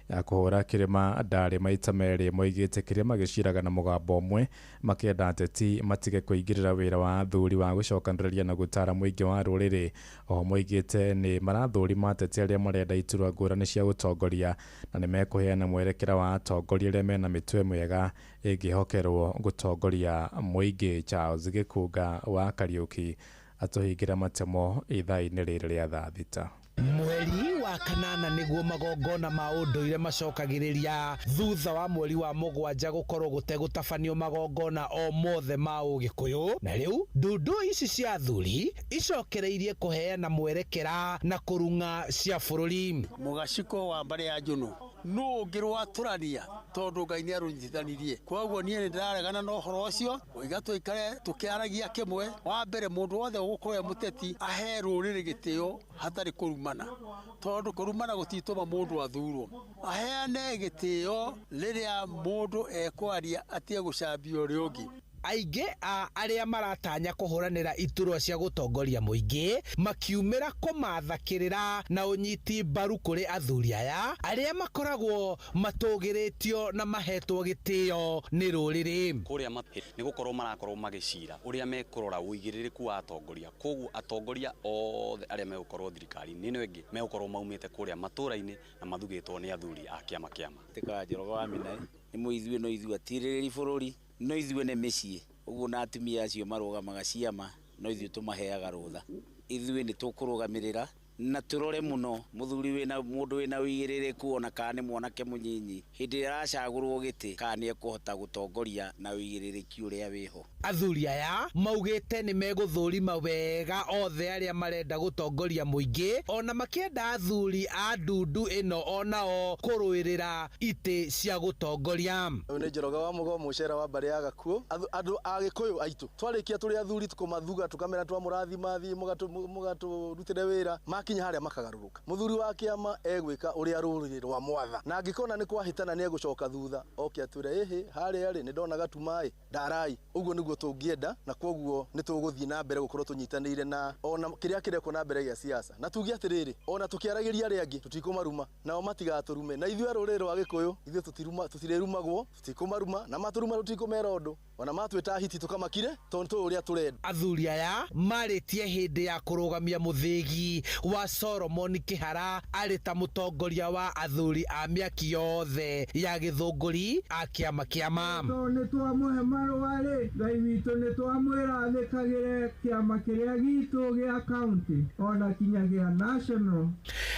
ya kũhũra kĩrĩma ndarĩ maita merĩ. Moigĩte kĩrĩa magĩciraga na mũgambo ũmwe, makĩenda ateti matige kũingĩrĩra wĩra wa athuri wa gũcokanĩrĩria na gũtara mũingĩ wa rũrĩrĩ. Oho moigĩte nĩ marathũrima ateti arĩa marenda iturwa ngũrani cia gũtongoria na nĩ mekũheana mwerekera wa atongoria arĩa mena mĩtwe mĩega ĩngĩhokerwo gũtongoria mũingĩ. Charles Gĩkunga wa Kariũki atũhingĩra matemo ithaa-inĩ rĩrĩ rĩa thaa 6. Mweri wa kanana nĩguo magongona ma ũndũire macokagĩrĩria thutha wa mweri wa 7 gũkorwo gũtegũtabanio magongona o mothe ma Ũgĩkũyũ. Na rĩu ndundu ici cia athuri icokereirie kũheana mwerekera na kũrung'a cia bũrũri. Mũgaciko wa mbarĩ ya Njũnũ nũ ũngĩ rwatũrania tondũ Ngai nĩ arũnyitithanirie. Koguo niĩ nĩ ndĩraregana na ũhoro ũcio, oiga tũikare tũkĩaragia kĩmwe. Wa mbere mũndũ wothe ũgũkorwo e mũteti ahe rũrĩrĩ gĩtĩo hatarĩ kũrumana, tondũ kũrumana gũtitũma mũndũ athurwo. Aheane gĩtĩo rĩrĩa mũndũ ekwaria atige gũcambia ũrĩa ũngĩ. Aingĩ a arĩa maratanya kũhũranĩra iturwa cia gũtongoria mũingĩ makiumĩra kũmatha kĩrĩra na ũnyiti mbaru kũrĩ athuri aya arĩa makoragwo matũgĩrĩtio na mahetwo gĩtĩo nĩ rũrĩrĩ. Kũrĩa nĩ gũkorwo marakorwo magĩcira ũrĩa mekũrora ũigĩrĩrĩku wa atongoria. Koguo atongoria othe arĩa megũkorwo thirikari-inĩ ĩno ĩngĩ megũkorwo maumĩte kũrĩa matũra-inĩ na mathugĩtwo nĩ athuri a kĩama kĩama. Tĩkaga Njoroge wa Minai nĩ mũithuĩ no ithuĩ atirĩrĩri bũrũri no ithuĩ nĩ mĩciĩ ũguo na atumia acio marũgamaga ciama no ithuĩ tũmaheaga rũtha. Ithuĩ nĩ tũkũrũgamĩrĩra na tũrore mũno mũthuri wĩna mũndũ wĩna ũigĩrĩrĩku ona kana nĩ mwanake mũnyinyi hĩndĩ ĩrĩa aracagũrwo gĩtĩ kana nĩ ekũhota gũtongoria na ũigĩrĩrĩki ũrĩa wĩho. Athuri aya maugĩte nĩ megũthũrima wega othe arĩa marenda gũtongoria mũingĩ ona makĩenda athuri a ndundu ĩno onao kũrũĩrĩra itĩ cia gũtongoria. Ũyũ nĩ Njoroge wa Mũgo, mũcera wa mbarĩ ya Gakuũ. Andũ a Gĩkũyũ aitũ twarĩkia tũrĩ athuri tũkũmathuga tũkamera twamũrathima thiĩ mũgatũrutĩre wĩra makinya harĩa makagarũrũka. Mũthuri wa kĩama egwĩka ũrĩa rũrĩrĩ rwa mwatha, na angĩkona nĩ kwahĩtana nĩ egũcoka thutha oke atwĩre ĩhĩ harĩa rĩ nĩ ndona gatumaĩ ndarai. Ũguo nĩguo tũngĩenda, na kwoguo nĩ tũgũthiĩ na mbere gũkorwo tũnyitanĩire na ona kĩrĩa kĩrekwo na mbere gĩa siasa. Na tuge atĩrĩrĩ, ona tũkĩaragĩria arĩa angĩ tũtikũmaruma nao matigatũrume, na ithuĩ a rũrĩrĩ rwa Gĩkũyũ ithuĩ tũtirĩrumagwo, tũtikũmaruma na matũruma tũtikũmera ũndũ, ona matwĩta hiti tũkamakire tondũ tũĩ ũrĩa tũrenda. Athuri aya marĩtie hĩndĩ ya kũrũgamia mũthĩgi wa Solomon Kĩhara arĩ ta mũtongoria wa athuri a mĩaki yothe ya gĩthũngũri a kĩama kĩama. Tondũ nĩ twamũhe marũa rĩ, Ngai witũ nĩ twamwĩra athĩkagĩre kĩama kĩrĩa gitũ gĩa county ona kinya gĩa national.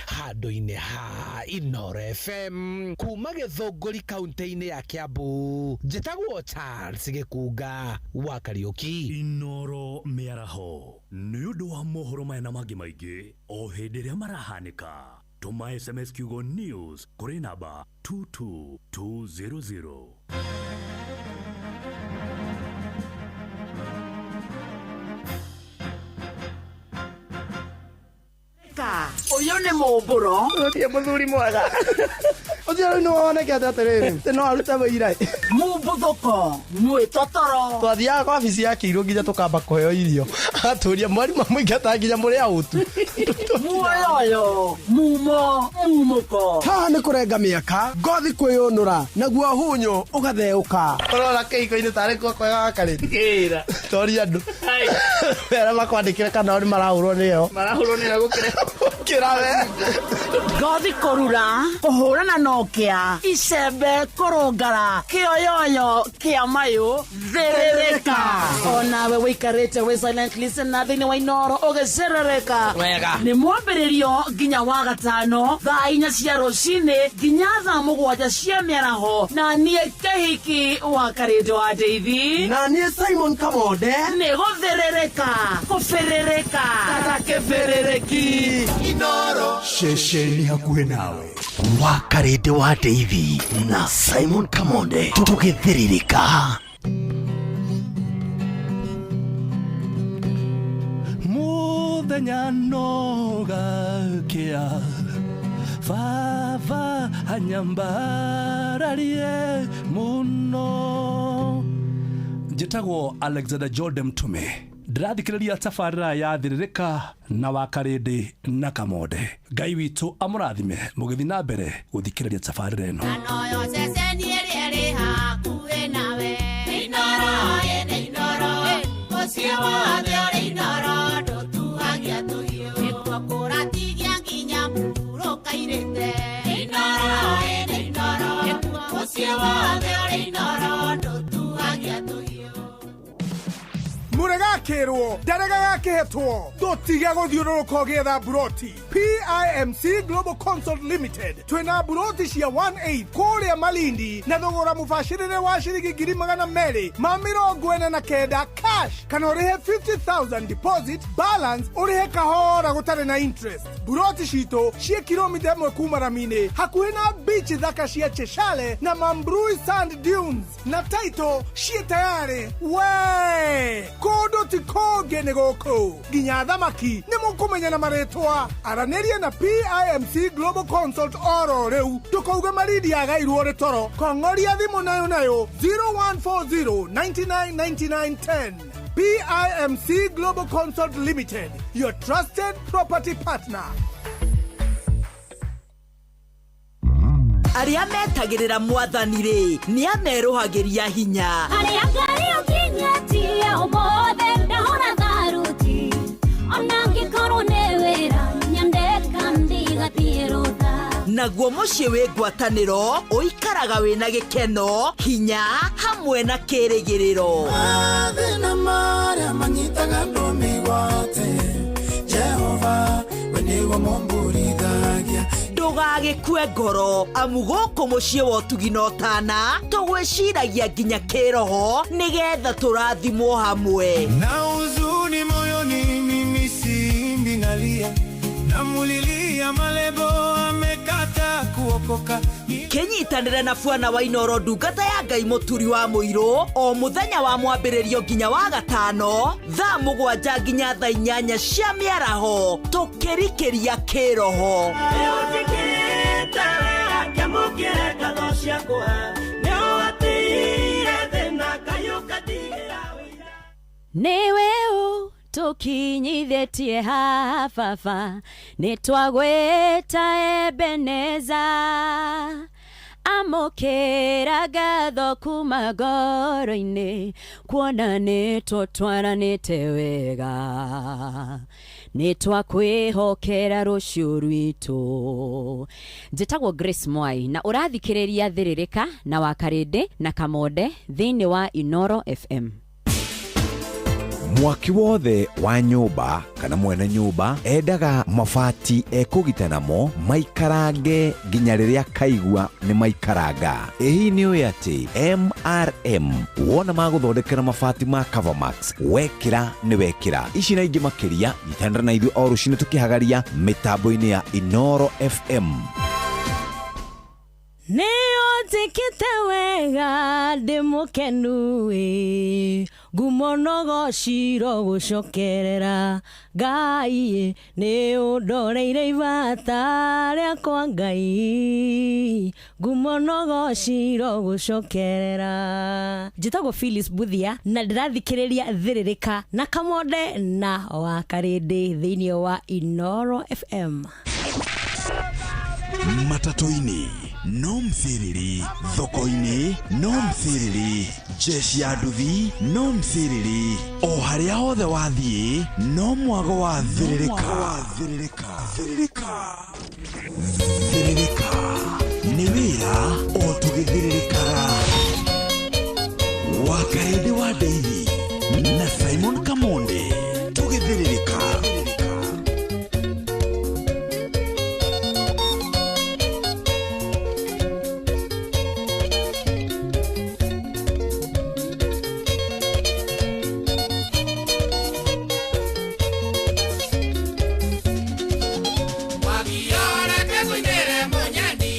Handũ-inĩ ha Inooro FM kuma Gĩthũngũri kaunti-inĩ ya Kiambu, njĩtagwo Charles Gĩkunga wa Kariũki. Inooro mĩaraho nĩ ũndũ wa mohoro maya na mangĩ maingĩ o hĩndĩ ĩrĩa marahanĩka. Tũma SMS kiugo news kũrĩ namba 22200. Ũyũ nĩ mũmbũro. Ũtie mũthuri mwega. Ũcio rĩu nĩwonekete atĩrĩrĩ atĩ no arute wĩira. Mũmbuthũko mwĩtotoro. Twathiaga kwa wabici ya Kĩirũ nginya tũkamba kũheo irio. Agatũria mwarimũ amũingata nginya mũrĩ aũtu. Muoyoyo mumo mumũko. Haha nĩ kũrenga mĩaka, ngothi kwĩyũnũra, naguo hunyũ ũgatheũka. Ũrona kĩhiko-inĩ tarĩ kuo kwega gakarĩte. Kĩra. Toria andũ. Mera makwandĩkĩre kana o nĩ marahũrwo nĩyo. Marahũrwo nĩyo gũkĩra. Kĩra we. Ngothi kũrura, kũhũrana na ũkĩa, icembe kũrũngara, kĩoyoyo kĩa mayũ, thĩrĩrĩka. Onawe wĩikarĩte wĩ silent listener thĩinĩ wa Inooro ũgĩcerereka. Wega. Nĩ mwambĩrĩrio nginya wa gatano thaa 4 cia rũcinĩ nginya thaa 7 cia mĩaraho, na niĩ Kĩhiki wa Karĩndũ wa Ndeithi, na niĩ Simon Kamonde. Nĩ gũthĩrĩrĩka, kũbĩrĩrĩka ta kĩbĩrĩrĩki. Inooro ceceni hakuhĩ nawe. Wa Karĩndĩ wa Ndeithi na Simon Kamonde tũgĩthĩrĩrĩka. Mũthenya no gakĩa baba Anyambararie muno. Njĩtagwo Alexander Jordan Mtume, ndĩrathikĩrĩria tabarĩra ya Thĩrĩrĩka na Wakarĩndĩ na Kamonde. Ngai witũ amũrathime mũgĩthiĩ na mbere gũthikĩrĩria tabarĩra ĩno. Noyo ceceni ĩrĩa ĩrĩ hakuhĩ nawe. Inooro, ĩnĩ Inooro, mũciĩ wothe ũrĩ Inooro, ndũtuagia tũhiũ. Nĩkuo kũratigia nginya mũhurũka-irĩte. Inooro, ĩnĩ Inooro, mũciĩ wothe ũrĩ Inooro, ndũtuagia tũhiũ. Mũregakĩrwo ndarega gakĩhetwo ndũtige gũthiũrũrũka ũgĩetha mburoti. PIMC Global Consult Limited twĩna mburoti cia 18 kũrĩa Malindi na thogora mũbacĩrĩre wa ciringi 249,000 cash, kana ũrĩhe 50,000 deposit, balance ũrĩhe kahora gũtarĩ na interest. Mburoti citũ ciĩ kilomita 1 kuma rami-inĩ, hakuhĩ na beach thaka cia Cheshale na Mambrui Sand Dunes, na title ciĩ tayarĩ. We kũndũ ti kũngĩ nĩ gũkũ, nginya thamaki nĩ mũkũmenya na marĩtwa. Aranĩria na PIMC Global Consult oro rĩu, ndũkauge Malindi yagairwo rĩ toro. Kong'oria thimũ nayo nayo 0140 99 99 10. PIMC Global Consult Limited, your trusted property partner. Arĩa metagĩrĩra mwathani rĩ, nĩ amerũhagĩria hinya. Arĩa Ngai ũkinyĩtie ũmũthĩ ndahũra tharuti, ona ngĩkorwo nĩ wĩra nyandĩka ndigathiĩ rũtha. Naguo mũciĩ wĩ ngwatanĩro ũikaraga wĩna gĩkeno, hinya hamwe na kĩrĩgĩrĩro. Mathĩna marĩa manyitaga andũ mĩgwate, Jehova we nĩwe mũmburithagia. Ndũgagĩkue ngoro, amu gũkũ mũciĩ wa ũtugi na ũtana tũgwĩciragia nginya kĩroho nĩgetha tũrathimwo hamwe. Na huzuni moyoni mimi simbi nalia, namulilia malebo amekata kuokoka. Kĩnyitanĩre na Bwana wa Inooro ndungata ya Ngai Mũturi wa Mũirũ o mũthenya wa mwambĩrĩrio nginya wa gatano thaa 7 nginya thaa 8 cia mĩaraho, tũkĩrikĩria kĩroho. Nĩwe ũtũkinyithĩtie haha baba, nĩtwagwĩta Ebeneza. Amũkĩra ngatho kuma ngoro-inĩ, kuona nĩtũtwaranĩte wega, nĩtwakwĩhokera rũciũ rwitũ. Njĩtagwo Grace Mwai na ũrathikĩrĩria Thĩrĩrĩka na Wakarĩndĩ na Kamonde thĩinĩ wa Inooro FM. Mwaki wothe wa nyũmba kana mwene nyũmba endaga mabati ekũgita namo maikarange nginya rĩrĩa kaigua nĩ maikaranga. Ĩ hihi nĩ ũĩ atĩ MRM wona magũthondekera mabati ma Covermax wekĩra nĩ wekĩra. Ici na ingĩ makĩria nyitanĩra na ithuĩ o rũcinĩ tũkĩhagaria mĩtambo-inĩ ya Inooro FM. Nĩũnjĩkĩte wega ndĩ mũkenu ĩ, ngumo no ciro gũcokerera Ngai, nĩ ũndoreire ibata rĩakwa Ngai, ngumo no ciro gũcokerera. Njĩtagwo Phyllis Buthia na ndĩrathikĩrĩria Thĩrĩrĩka na Kamonde na Wakarĩndĩ thĩinĩ wa Inooro FM. Matatũ-inĩ no mthiriri, thoko-inĩ no mthiriri, jeshi ya nduthi no mthiriri, o harĩa hothe wathiĩ no mwago wa Thĩrĩrĩka. Thĩrĩrĩka, Thĩrĩrĩka nĩ wĩra o tũgĩthĩrĩrĩkaga. Wakarĩndĩ wa Ndeithi na Simon Kamonde tũgĩthĩrĩrĩka. Wagiora kekuinere munyendi.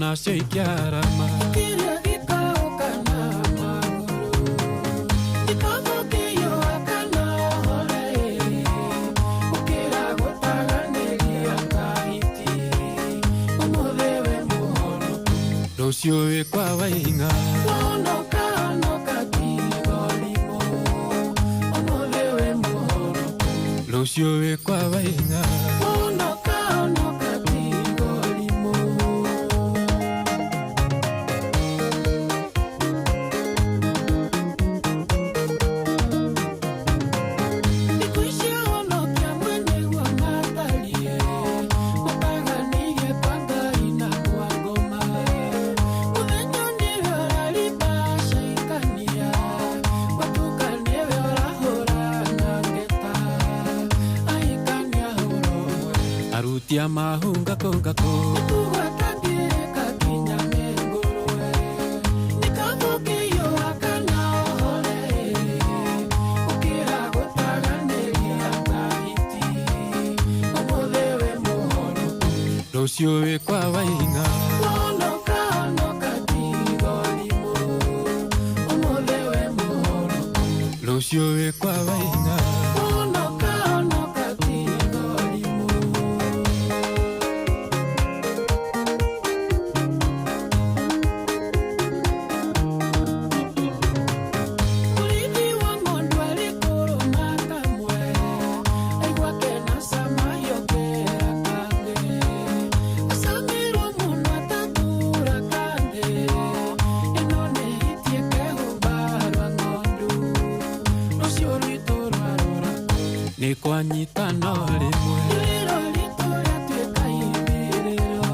Onacio ikĩarama. Kĩrĩa gĩkaũka na magũrũ gĩkabũkĩyũa kana ũhore gũkĩra gũtaganĩria kahiti ũmũthĩ wĩ mũhonoku Rũciũ wĩ kwa Waing'a. Honoka honoka tiga ũrimũ ũmũthĩ wĩ mũhonoku Rũciũ wĩ kwa Waing'a. Honoka honoka tiga ũrimũ. Thikũ ici ahonokia mwene guo matariĩ mũtaganĩirie kwa Ngai na kwa ngoma mũthenya nĩwe ũrariba caikania gwatuka nĩwe ũrahũra na ngeta ahikania hũra ũmwe Aruti a mahunga kũngakũ. Nĩtũgwata ngĩka nginya nĩ ngũrwe nĩkabũkĩyũa kana ũhore gũkĩra gũtaganĩria kahiti ũmũthĩ wĩ mũhonoku Rũciũ wĩ kwa Waing'a. Honoka honoka tiga ũrimũ ũmũthĩ wĩ mũhonoku Rũciũ wĩ kwa Waing'a. Honoka honoka tiga ũrimũ. Mũrĩithi wa ng'ondu arĩ kũrũma kamwe aigua kena cama yongera kangĩ acamĩrwo mũno atatura kangĩ ĩno nĩ hiti ĩkehumba rwa ng'ondu rũciũ rwitũ rwarora Nĩ kwanyitana o rĩmwe. Irĩro ritũ rĩatuĩka ithirĩro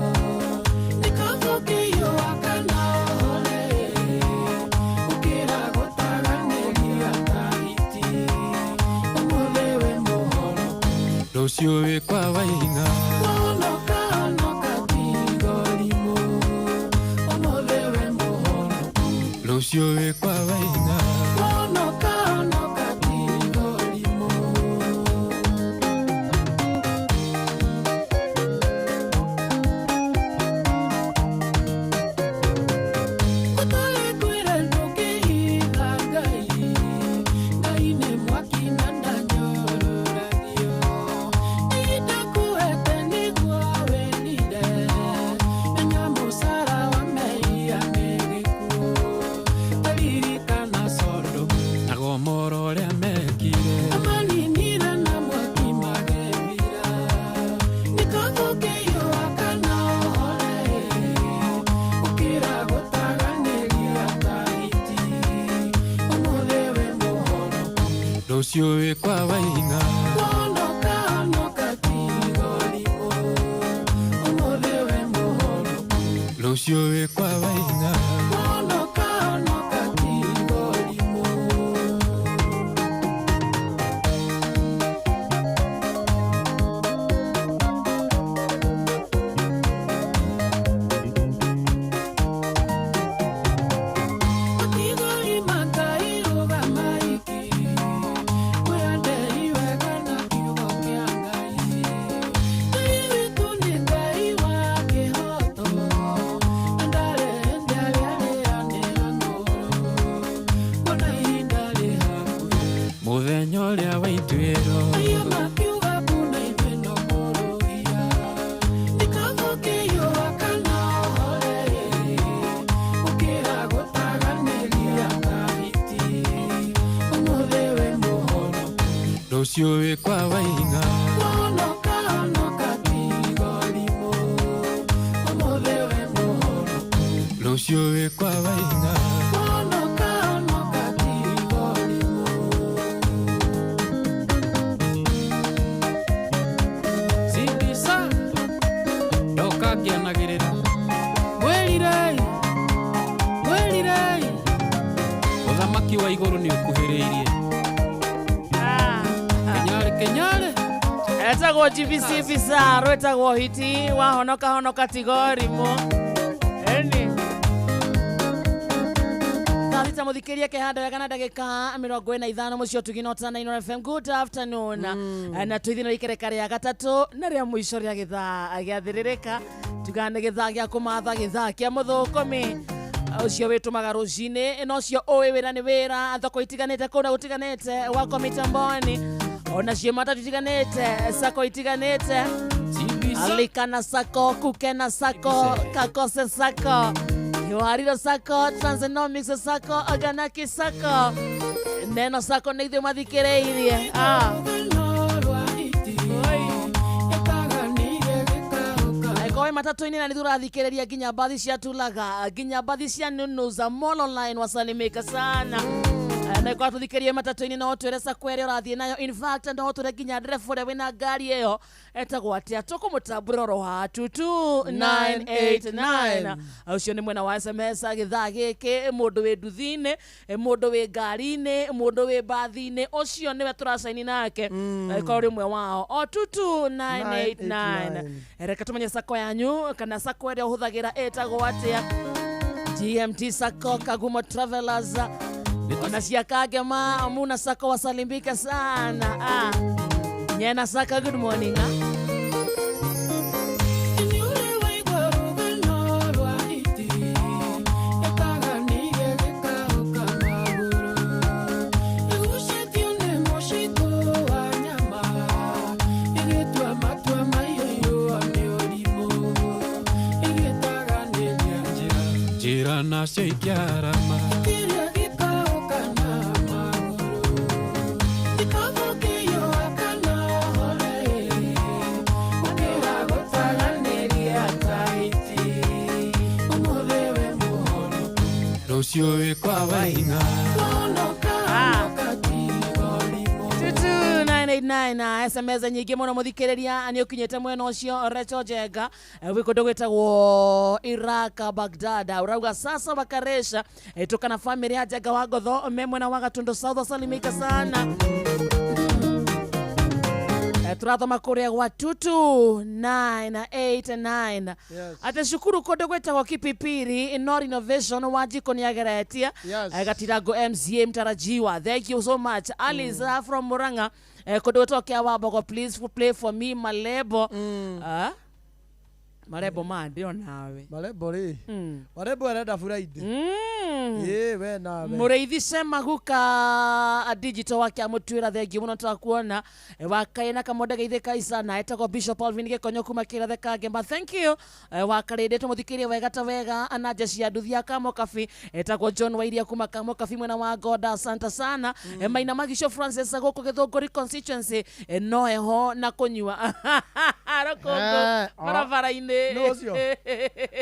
nĩkabũkĩyũa kana ũhore gũkĩra gũtaganĩria kahiti ũmũthĩ wĩ mũhonoku Rũciũ wĩ kwa Waing'a. Honoka honoka tiga ũrimũ ũmũthĩ wĩ mũhonoku Rũciũ wĩ kwa Waing'a. Honoka honoka tiga ũrimũ. Ũtarĩ kwĩra ndũngĩhitha Ngai, Ngai nĩ mwaki na ndanyũrũragio. Ihinda kuhete nĩguo wĩrire, menya mũcara wa mehia nĩ gĩkuũ. Ta ririkana Sodomu na Gomora ũrĩa mekire. Amaninire na mwaki magĩthira. Nĩkabũkĩyũa kana ũhore gũkĩra gũtaganĩria kahiti ũmũthĩ wĩ mũhonoku Rũciũ wĩ kwa Waing'a. Honoka honoka tiga ũrimũ ũmũthĩ wĩ mũhonoku Rũciũ wĩ kwa Waing'a. Honoka honoka tiga ũrimũ. Matigori Ngai rũgama iki mwĩendei wega na kiugo kĩa Ngai. Ngai witũ nĩ Ngai wa kĩhooto na ndarĩ hĩndĩ arĩa arĩanĩra ng'ũũrũ. Mbona ihinda rĩ hakuhĩ Mũthenya ũrĩa wa ituĩro. Aya makiuga kuna ithuĩ no kũrũhia nĩkabũkĩyũa kana ũhore gũkĩra gũtaganĩria kahiti ũmũthĩ wĩ mũhonoku Rũciũ wĩ kwa Waing'a. Honoka honoka tiga ũrimũ ũmũthĩ wĩ mũhonoku Rũciũ wĩ kwa Waing'a. Honoka honoka tiga ũrimũ. Sindisa ndoka ngĩanagĩrĩra mwĩrirei mwĩrirei ũthamaki wa igũrũ nĩ ũkuhĩrĩirie kenyarĩ kenyarĩ Etagwo GBC Visa rwĩtagwo hiti wahonoka honoka tiga ũrimũ. Ĩni. Thaa Thita muthikiria kehanda wega na ndagika 45 mucio tuginota na Inooro FM. Good afternoon. Na twithino ikereka ria gatatu na ria muico ria githaa giathiririka tugane githaa gia kumatha githaa kia muthukumi ucio witumaga rucini na ucio uwi wira ni wira thoko itiganite kunda gutiganite wako mitamboni ona cio matatu itiganite sako itiganite Alikana sako, Kukena sako, Kakose sako, Yohariro sako, Transenomics sako, Oganaki sako, Neno sako nä ithuä mathikärä irie. Kowe matatå-inä na nä tå rathikärä ria nginya mbathi cia tulaga nginya mbathi cia nunuza Molo Line wasalimika sana. Na kwa tuthikirie matatũ-inĩ no twĩre sako ĩrĩa ũrathiĩ nayo, in fact no twĩre nginya ndereba ũrĩa wĩna ngari ĩyo etagwo atĩa, tũkũmũtambũra oro haha 22989. Ũcio nĩ mwena wa SMS gĩthaa gĩkĩ, mũndũ wĩ nduthi-inĩ, mũndũ wĩ ngari-inĩ, mũndũ wĩ mbathi-inĩ, ũcio nĩwe tũracaini nake korwo ũrĩ ũmwe wao o 22989. Reke tũmenye sako yanyu kana sako ĩrĩa ũhũthagĩra ĩtagwo atĩa. GMT Sacco, Kagumo Travelers, ona cia Kagema, Muna Sacco wasalimbika sana. Nyena Sacco, good morning. Njĩra nacio ikiarama rũciũ wĩ kwa Waing'a. 22989 na SMS nyingĩ mũno mũthikĩrĩria nĩ ũkinyĩte mwena ũcio. Recho Njenga wĩ kũndũ gwĩtagwo Iraq Baghdad ũrauga sasa wakaresha tukana family ya Njenga wa Ngotho me mwena wa Gatundu South wasalimika sana. Turathoma kuria gwa 22989. Yes. Ate cukuru kũndũ gwĩtagwo Kipipiri no renovation wa jiko nĩ ageretie. Yes. Gatirango MCA mtarajiwa, thank you so much. Alice from Murang'a kũndũ gwĩtagwo Kia Wambogo, please play for me Malebo. Marebo mande onawe Marebo rĩ, Marebo arenda Friday. Ĩ we nawe Mũrĩithi Sema guka digital wake amũtuĩra thengiũ mũno twakuona wakaĩ na kamonde geithe kaisa na etagwo Bishop Alvin Gĩkonyo kuma Kĩrathe Kangemba, thank you. Wakarĩndĩ tũmũthikĩrie wega ta wega ana jeshi ya nduthi ya Kamokabi etagwo John Wairia kuma Kamokabi mwena wa Ngoda, asante sana. Maina Magicio Francis gũkũ Gĩthũngũri constituency no heho na kũnyua rũkũngũ barabara-inĩ. Nũ ũcio?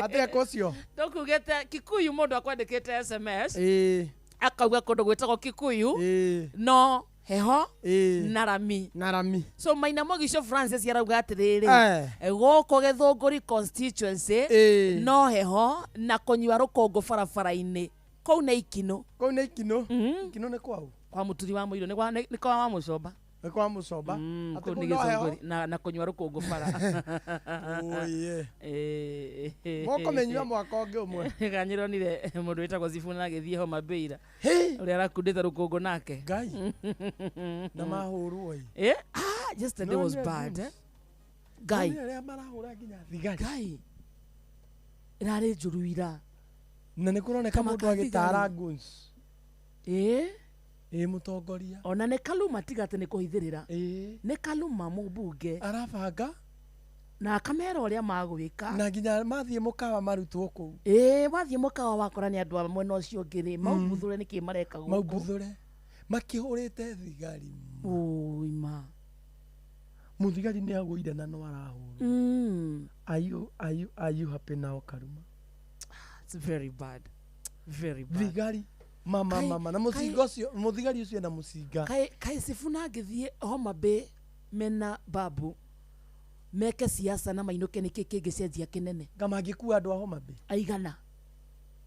Atĩa kũcio? Tũkugĩte Kikuyu mũndũ akwandĩkĩte SMS Ĩ akauga kũndũ gwĩtagwo Kikuyu ĩ no heho ĩ na rami na rami. So Maina Mogicio Francis arauga atĩrĩrĩ gũkũ Gĩthũngũri constituency Ĩ no heho na kũnyua rũkũngũ barabara-inĩ kũu nĩ ikinũ. Kũu nĩ ikinũ. Ikinũ nĩ kwau? Kwa mũturi wa mũirũ nĩ kwa wa mũcomba. Nĩ kwa mũcomba. Atĩ Kũu kũu nĩ no heho? Gĩthũngũri na kũnyua rũkũngũ bara. Oye. Mũkũmĩnyua mwaka ũngĩ ũmwe. Kanyĩronire mũndũ wĩtagwo Sifuna agĩthiĩ Homa Bay ira ũrĩa arakundĩte rũkũngũ nake. Ngai. Na mahũrwo ĩ. Yesterday was Nonire bad. goons. Ngai. Nonire arĩa marahũra nginya thigari. Ngai. Ĩrarĩ njũru ira. Na nĩ kũroneka Kama mũndũ agĩtara kathigari. goons. Ĩ Ĩ mũtongoria. Ona nĩ Kaluma tiga atĩ nĩ kũhithĩrĩra. Ĩ Nĩ Kaluma mũmbunge. Arabanga. Na akamera ũrĩa magwĩka. Na nginya mathiĩ mũkawa marutwo kũu. Ĩ wathiĩ mũkawa wakora nĩ andũ a mwena ũcio ũngĩ rĩ maumbuthũre nĩkĩ mareka gũkũ. Maumbuthũre. Makĩhũrĩte thigari. Ũi ma. Mũthigari nĩ agũire na no arahũrwo. Are you happy now Karuma? It's very bad. Very bad. Thigari. Mama mama na mũcinga ũcio mũthigari ũcio ena mũcinga. Kaĩ Sifuna angĩthiĩ Homa Bay mena Babu meke siasa na mainũke nĩkĩ kĩngĩcenjia kĩnene? Kama angĩkua andũ a Homa Bay. Aigana.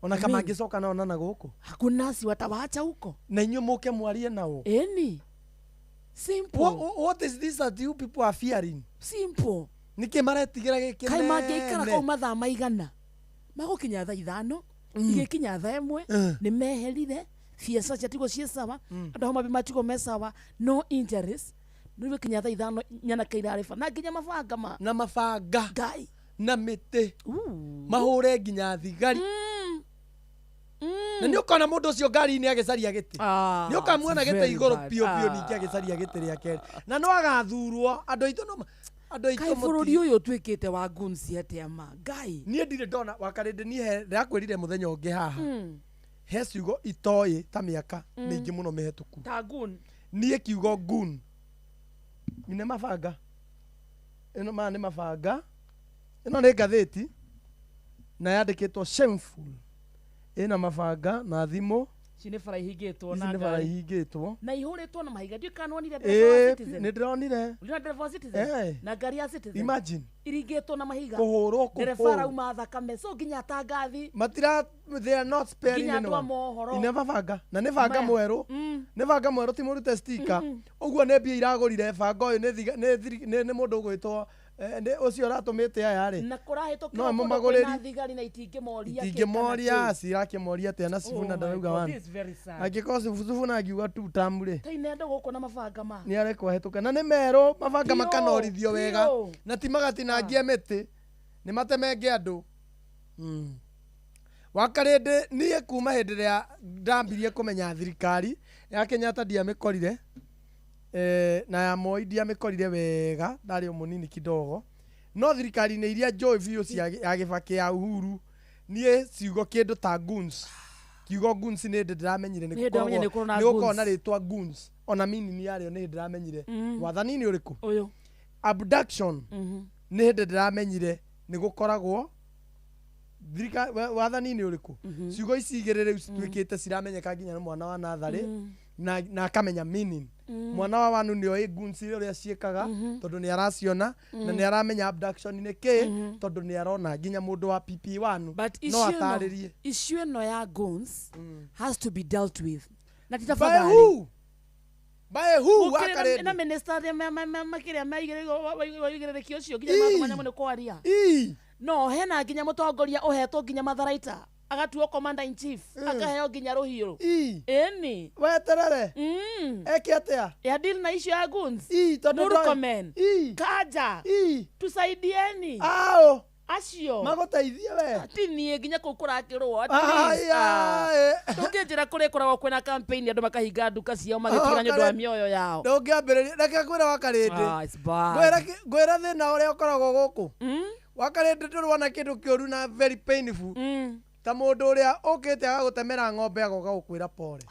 Ona kama angĩcoka nao na gũkũ. Hakuna si watawacha huko. Na inyuĩ mũke mwarie nao. Ĩni. Simple. What is this that you people are fearing? Simple. Nĩkĩ maretigĩra gĩkĩ Kaĩ mangĩikara nene? kũu mathaa maigana? Magũkinya thaa 5 Igĩkinya thaa 1 nĩ meherire biacara ciatigwo ciĩ sawa, andũ a Homa Bay matigwo me sawa, no injuries. Rĩu ĩkinya thaa 5 nyanake irarĩ na nginya mabanga ma na mabanga ngai na mĩtĩ mahũre nginya thigari. Na nĩ ũkona mũndũ ũcio ngari-inĩ agĩcaria gĩtĩ, nĩ ũkamuona it's gĩtĩ very igũrũ bad. piũ piũ, ningĩ agĩcaria gĩtĩ rĩa kerĩ na no agathurwo. Andũ aitũ no andũ aitũ Kaĩ bũrũri ũyũ ũtuĩkĩte wa guns atĩa ma ngai? Niĩ ndirĩ ndona wakarĩndĩ. Niĩ ndĩrakwĩrire mũthenya ũngĩ haha he ciugo itoĩ ta mĩaka mĩingĩ mũno mĩhetũku. Ta gun. Niĩ kiugo gun nĩ mabanga ĩno, maya nĩ mabanga. Ĩno nĩ ngathĩti na yandĩkĩtwo shameful, ĩna mabanga na thimũ. Ici nĩ bara ihingĩtwo Ici na nĩ bara ngari ihingĩtwo na ihũrĩtwo na mahiga. Ndiũĩ kana nĩwonire ndereba wa Ĩĩ, Citizen. nĩ ndĩronire. Ũrĩ na ndereba wa Citizen Eh. na ngari ya Citizen Imagine. iringĩtwo na mahiga, Kũhũrwo, ndereba kũhũrwo. arauma thakame, so nginya atangathi Matira, they are not sparing nginya andũ a anyone. mohoro. Ine mabanga na nĩ banga Maya. mwerũ, nĩ banga mwerũ, ti mũrute stika ũguo, nĩ mbia iragũrire banga ũyũ, nĩ nĩ mũndũ ũgwĩtwo nĩ ũcio ũratũmĩte aya rĩ. Na kũrahĩtũkĩrwo No kũndũ mũmagũrĩri. kwĩna thigari na itingĩmoria kĩ kana Itingĩmoria kĩ. cirakĩmoria atĩa na Sifuna Oh my ndarauga God, wani this is very sad. angĩkorwo Sifuna angiuga tu tamu rĩ. Kaine andũ gũkũ na mabanga ma Nĩ arekwo ahĩtũke na nĩ merũ mabanga Piũ, makanorithio wega piũ. na ti magatinangie mĩtĩ nĩ matemenge andũ. Wakarĩndĩ niĩ kuma hĩndĩ ĩrĩa ndambirie kũmenya thirikari ya Kenyatta ndiamĩkorire, na ya Moi ndiamĩkorire wega, ndarĩ o mũnini kidogo, no thirikari-inĩ iria njũĩ biũ cia ya Gĩbakĩ, ya Uhuru, niĩ ciugo kĩndũ ta goons, kiugo goons nĩ hĩndĩ ndĩramenyire Nĩ hĩndĩ ndamenyire nĩ gũkoragwo na nĩ gũkoragwo na goons. rĩtwa goons, ona meaning yarĩo nĩ hĩndĩ ndĩramenyire. Wathani-inĩ ũrĩkũ? Ũyũ. Abduction nĩ hĩndĩ ndĩramenyire nĩ gũkoragwo wathani-inĩ ũrĩkũ. Ciugo ici igĩrĩ rĩu cituĩkĩte ciramenyeka nginya nĩ mwana wa natharĩ na akamenya meaning. Mwana wa wanu nĩ oĩ goons ũrĩa ciĩkaga tondũ nĩ araciona na nĩ aramenya abduction nĩ kĩ tondũ nĩ arona nginya mũndũ wa PP wanu But no issue ĩno, atarĩrie. issue ĩno ya guns has to be dealt with na ti By tafadhali. who? By who? Gũkĩrĩ Wakarĩndĩ? na minister arĩa makĩrĩa waigĩrĩrĩki ũcio nginya Ii. matũmanya mũno kwaria. Ii. No hena nginya mũtongoria ũhetwo nginya matharaita agatuo commander in chief, akaheo nginya rũhiũ. Ĩni. Weterere eke atĩa? Ya deal na issue ya guns. Tondũ Murkomen, Kanja, tusaidieni. Ao acio magũteithie we. Ti niĩ nginya kũu kũrakĩrwo at Ai, least. ai. Ndũngĩnjĩra kũrĩa ĩkoragwo kwĩna campaign andũ makahinga nduka ciao magĩtigĩra nĩ ũndũ wa mĩoyo yao. Ndũngĩambĩrĩria, reke ngwĩre wakarĩndĩ. Ah, it's bad. Ngwĩra thĩna ũrĩa ũkoragwo gũkũ wakarĩndĩ, ndũrĩ kĩndũ kĩũru na very painful ta mũndũ ũrĩa ũkĩte agagũtemera ng'ombe agoka gũkwĩra pore.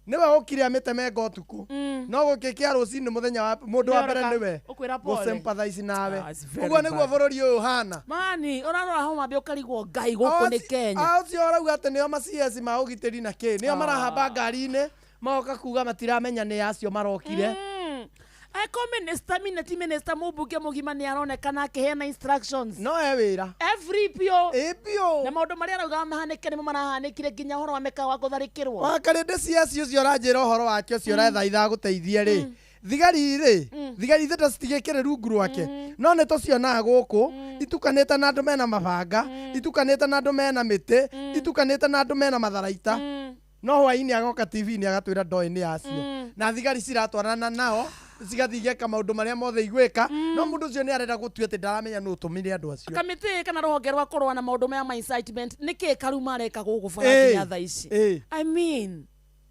Nĩwe ũkire amĩtemenga ũtukũ, no gũkĩkĩa rũcinĩ mũthenya wa mũndũ wa mbere Nĩoroka nĩwe ũkwĩra pole. gũ-sympathize nawe. Ah, it's very Ũguo nĩguo bad. bũrũri ũyũ ũhana. Mani ũrarora Homa Bay ũkarigwo ngai gũkũ nĩ Kenya. Acio ũrauga atĩ nĩo ma CS ma ũgitĩri na kĩ nĩo marahamba ngari-inĩ magoka kuga matiramenya nĩ acio marokire. Eko minister mina ti minister mũmbunge mũgima nĩ aronekana akĩheana instructions. No e wĩra. Every biũ. Ĩ biũ. Na maũndũ marĩa araugaga mahanĩke nĩmo marahanĩkire nginya ũhoro wa mĩkawa gũtharĩkĩrwo. Wakarĩndĩ CS ũcio ũranjĩra ũhoro wake ũcio ũrethaitha gũteithie rĩ, thigari rĩ, thigari ithe ta citigĩkĩrĩ rungu rwake, no nĩ tũcionaga gũkũ itukanĩte na andũ mena mabanga, itukanĩte na andũ mena mĩtĩ, itukanĩte na andũ mena matharaita, no hwainĩ agoka TV-inĩ agatwĩra ndoĩ nĩ acio na thigari ciratwarana nao cigathiĩ igeka maũndũ marĩa mothe igwĩka, no mũndũ ũcio nĩ arenda gũtua atĩ ndaramenya nũ ũtũmire andũ acio. Kamĩtĩ kana rũhonge rwa kũrũa na maũndũ maya ma incitement nĩ kĩ Karuma areka gũkũ bara Ĩ, nginya thaa ici? ĩ. I mean,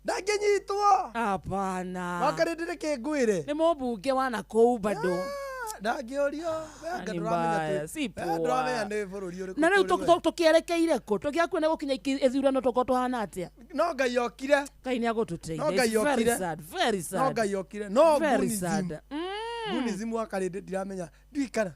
Ndangĩnyitwo. Hapana. Wakarĩndĩ nĩkĩ ngwĩre? Nĩ mũmbunge wa nakũu bado. Ndangĩũrio. We anga Ni ndũramenya mbaya, si we poa. ndũramenya nĩ bũrũri ũrĩkũ Na rĩu tũrĩ we. tũkĩerekeire kũ tũgĩakuo nĩ gũkinya ithurano tũkorwo tũhana atĩa? No Ngai okire. Ngai nĩ agũtũteithia. No Ngai It's very okire. sad, very sad. No Ngai okire. No Very Gunism. sad. Gunism wakarĩndĩ ndiramenya ndikana.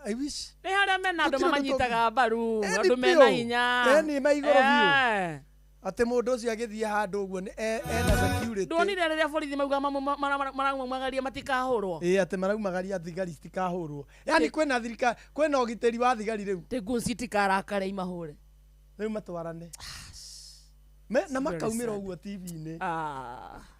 I wish. Nĩ harĩa mena andũ Gũtirĩ ũndũ mamanyitaga mbaru, Ĩni andũ mena biũ. hinya. Ĩni me igũrũ biũ. Eh. Atĩ mũndũ ũcio agĩthiĩ handũ ũguo nĩ ena security. Ndwonire rĩrĩa borithi mauga maraumagaria matikahũrwo. Ĩ atĩ maraumagaria thigari citikahũrwo. Yani kwĩna thirikari, kwĩna ũgitĩri wa thigari rĩu. Tĩ guns itikarakare imahũre. Rĩu matwarane. Na Very makaumĩra sad. ũguo TV-inĩ.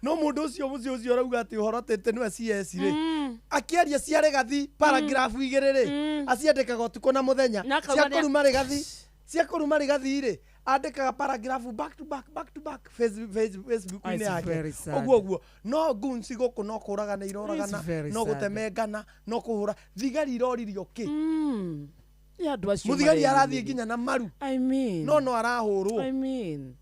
No mũndũ ũcio mũcio ũcio ũrauga atĩ ũhoro atĩte nĩwe CS rĩ, akĩaria cia Rigathi paragraph igĩrĩ rĩ, aciandĩkaga ũtukũ na mũthenya. Na akauga Cia nĩ- kũruma Rigathi, cia kũruma Rigathi rĩ, Andĩkaga paragraph back to back, back to back Facebook-inĩ It's yake. very sad. Ũguo ũguo no guns gũkũ no kũragana iroragana, It's very no sad. gũtemengana, no kũhũra thigari iroririo kĩ. Nĩ andũ acio Mũthigari arathiĩ mareyumĩria. nginya na maru. I mean. No arahũrwo. I mean.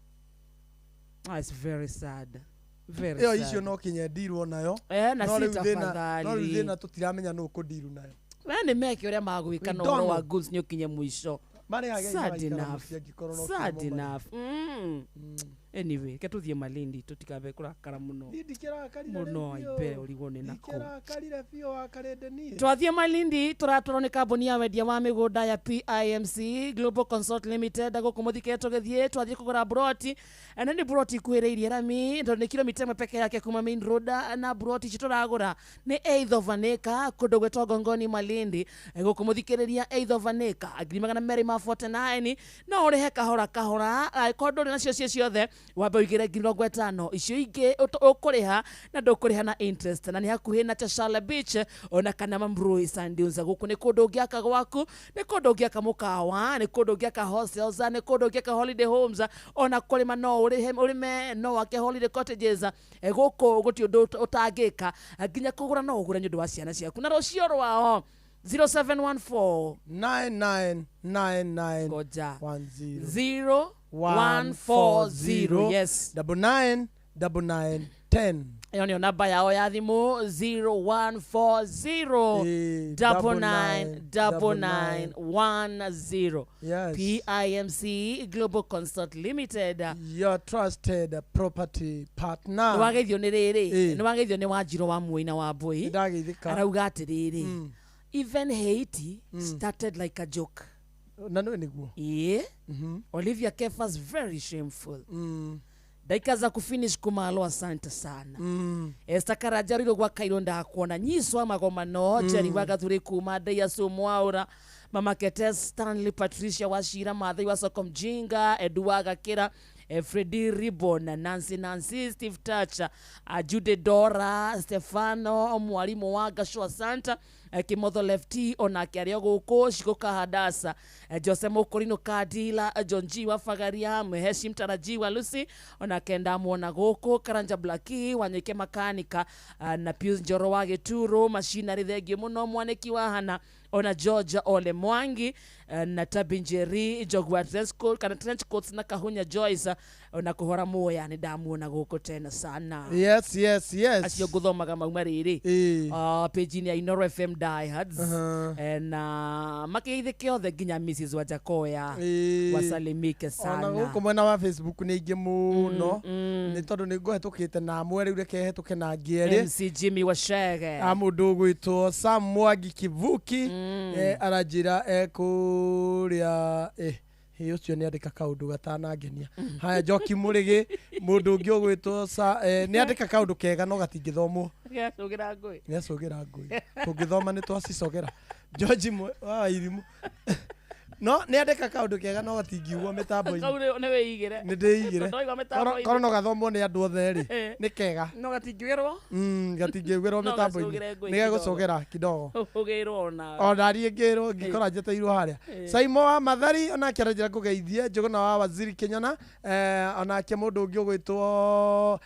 Ah, it's very sad. Very Ĩyo sad. icio no kinya ndirwo nayo. Eh, na No si rĩu thĩna, no rĩu tafadhali. thĩna tũtiramenya nũ ũkũndiru nayo. We nĩ meke ũrĩa magwĩka We na don't ũhoro wa know. goods nĩ ũkinye mũico. Marĩhage Sad magaikara enough. mũciĩ angĩkorwo no Sad kinya enough. Anyway, reke tũthiĩ Malindi tũtikabe kũrakara mũno. Niĩ ndikĩrakarire Mũno rĩu biũ. aimbere ũrigwo nĩ nakũ. Ndikĩrakarire biũ wakarĩnde niĩ. Twathiĩ Malindi tũratwarwo nĩ kambuni ya wendia wa mĩgũnda ya PIMC Global Consult Limited gũkũ mũthike tũgĩthiĩ twathiĩ kũgũra broti, na nĩ broti ikuhĩrĩirie rami tondũ nĩ kilomita ĩmwe peke yake kuma main road, na broti ici tũragũra nĩ eighth of an acre kũndũ gwĩtwo Ngongoni Malindi. Gũkũ mũthikĩrĩria, eighth of an acre 249,000, no ũrĩhe kahora kahora, angĩkorwo ndũrĩ nacio cio ciothe wambe ũigĩre 50,000, icio ingĩ ũkũrĩha na ndũkũrĩha na interest, na nĩ hakuhĩ na Chashala Beach ona kana Mambrui Sand Dunes. Gũkũ nĩ kũndũ ũngĩaka gwaku, nĩ kũndũ ũngĩaka mũkawa, nĩ kũndũ ũngĩaka hostels, nĩ kũndũ ũngĩaka holiday homes, ona kũrĩma no ũrĩhe ũrĩme, no wake holiday cottages. Gũkũ gũtirĩ ũndũ ũtangĩka, nginya kũgũra no ũgũre nĩ ũndũ wa ciana ciaku. Na rũcio rwao 0714 9999 Ngoja. 10 0 140, yes. 99 99 10. Ĩyo nĩyo namba yao ya thimũ, 0140 99 99 10. Yes. PIMC Global Consult Limited, your trusted property partner. Nĩ wageithio nĩ rĩrĩ. Ĩ. Nĩ wageithio nĩ Wanjirũ wa Muina wa Mbui. Nĩndageithĩka. Arauga atĩrĩrĩ, even Haiti started like a joke. Na nĩ nĩguo. Ĩĩ. Olivia Kefas, very shameful. Dakika za kufinish kumalo, asante sana. Esther Karanja riro gwa Kairo ndakuona nyiswa magomano. Jerry wa Gathuri kuma Ndaiya Mwaura, Mama Ketes, Stanley Patricia Washira, Mathai wa Soko Mjinga, Edu wa Gakira, Freddy Ribbon, Nancy Nancy, Steve Tacha, Jude Dora, Stefano mwalimu wa Gashua Santa, Kimotho Lefty onake arĩ o gũkũ, Shiko Kahadasa, Jose Mũkũrinũ Kadila, John G wa Fagaria, Mheshi Mtarajiwa Lucy onake ndamuona gũkũ, Karanja Blaki Wanyike Makanika, na Pius Njoro wa Gĩturo Macinarĩ, thengiũ mũno Mwanĩki wa Hana, ona George Ole Mwangi, na Tabi Njeri Jogwa trench coat, kana trench coats, na Kahunya Joyce, ona kũhora muoya nĩ ndamuona gũkũ tena sana. Yes. Acio ngũthomaga mauma rĩrĩ page-inĩ ya Inoro FM Diehards. Na makeithĩke othe nginya Mrs Wajakoya wasalimike Ona sana. gũkũ mwena wa Facebook nĩ aingĩ mũno, nĩ tondũ nĩ ngũhetũkĩte na amwe rĩu reke hetũke na angĩ erĩ. MC Jimmy Washege. A mũndũ ũgwĩtwo Sam Mwangi Kivuki, aranjĩra ekũrĩa ĩ ũcio nĩ andĩka kaũndũ gatanangenia. Haya, Njoki Mũrĩgĩ, mũndũ ũngĩ ũgwĩtwo nĩ andĩka kaũndũ kega no gatingĩthomwo. Gĩacũgĩra ngũĩ. Nĩ acũgĩra ngũĩ, tũngĩthoma nĩ twacicogera. George wa Irimũ no nĩ andĩka kaũndũ kega no gatingiugwo mĩtambo-inĩ. Kau nĩ wĩigĩre. Nĩ ndĩigĩre. Tondũ waigua mĩtambo-inĩ. Korwo no gathomwo nĩ andũ othe rĩ, nĩ kega. No gatingĩugĩrwo. Gatingĩugĩrwo No mĩtambo-inĩ. gacũgĩre ngũĩ Nĩ gegũcũgĩra kidogo. Ũgĩrwo ona. Ona niĩ ngĩrwo ngĩkora njeteirwo harĩa. Saimo wa Mathari onake aranjĩra ngũgeithie. Njũgũna wa Waziri Kĩnyona, onake mũndũ ũngĩ ũgwĩtwo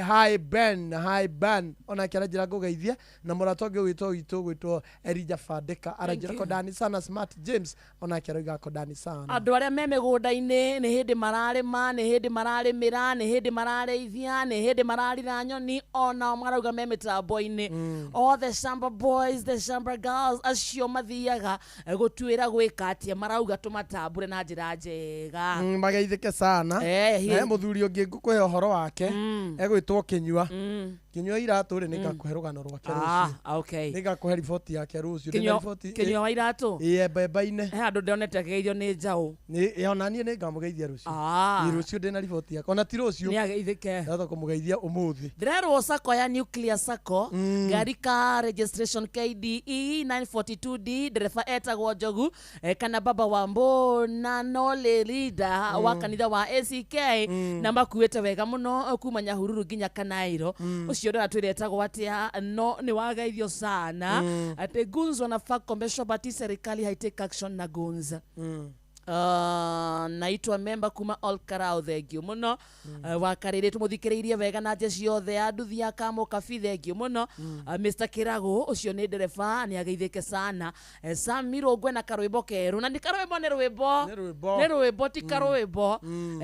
Hi Ben, Hi Ben onake aranjĩra ngũgeithie, na mũrata ũngĩ ũgwĩtwo witũ ũgwĩtwo Elijah Fandĩka aranjĩra you. kondani sana. Smart James onake aroiga kondani sana. Andũ arĩa me mĩgũnda-inĩ nĩ hĩndĩ mararĩma, nĩ hĩndĩ mararĩmĩra, nĩ hĩndĩ mararĩithia, nĩ hĩndĩ mararira nyoni, onao marauga me mĩtambo-inĩ. All the shamba boys, the shamba girls, acio mathiaga gũtuĩra gwĩka atĩa, marauga tũmatambũre na njĩra njega. Mageithĩke sana. Na he mũthuri ũngĩ ngũkũhe ũhoro wake egwĩtwo Kĩnyua. Kĩnyua iratũ rĩ, nĩngakũhe rũgano rwake rũciũ. Okay. Nĩngakũhe riboti yake rũciũ. Ndĩna riboti. Kĩnyua wa iratũ. Ĩĩ, mbemba-inĩ. He handũ ndonete akĩgeithio nĩ njaũ. Ona niĩ nĩngamũgeithia rũciũ. Ĩ, rũciũ ndĩna riboti yake, ona ti rũciũ. Nĩ ageithĩke. Ndahota kũmũgeithia ũmũthĩ. Ndĩrerwo sacco ya Nuclear Sacco, ngari ka registration KDE 942D, ndereba etagwo Njogu, kana baba wa Mbo na Nole leader wa kanitha wa ACK, na makuĩte wega mũno kuma Nyahururu nginya Kanairo. Ũcio ndĩratwĩra etagwo atĩa, no nĩ wageithio sana. Atĩ Gunzo wanafaa kukomeshwa, but serikali haitake action na Gunza. Naitwa memba kuma Olkarau, thengio muno. Wakarĩrĩ tũmũthikĩrĩirie wega na njeci yothe ya nduthi ya Kamũkabi, thengio mũno. Mr Kĩrago ũcio nĩ ndereba, nĩ ageithĩke sana. Sami Rũngwe na karwĩmbo kerũ, na nĩ karwĩmbo, nĩ rwĩmbo. Nĩ rwĩmbo. Nĩ rwĩmbo, ti karwĩmbo.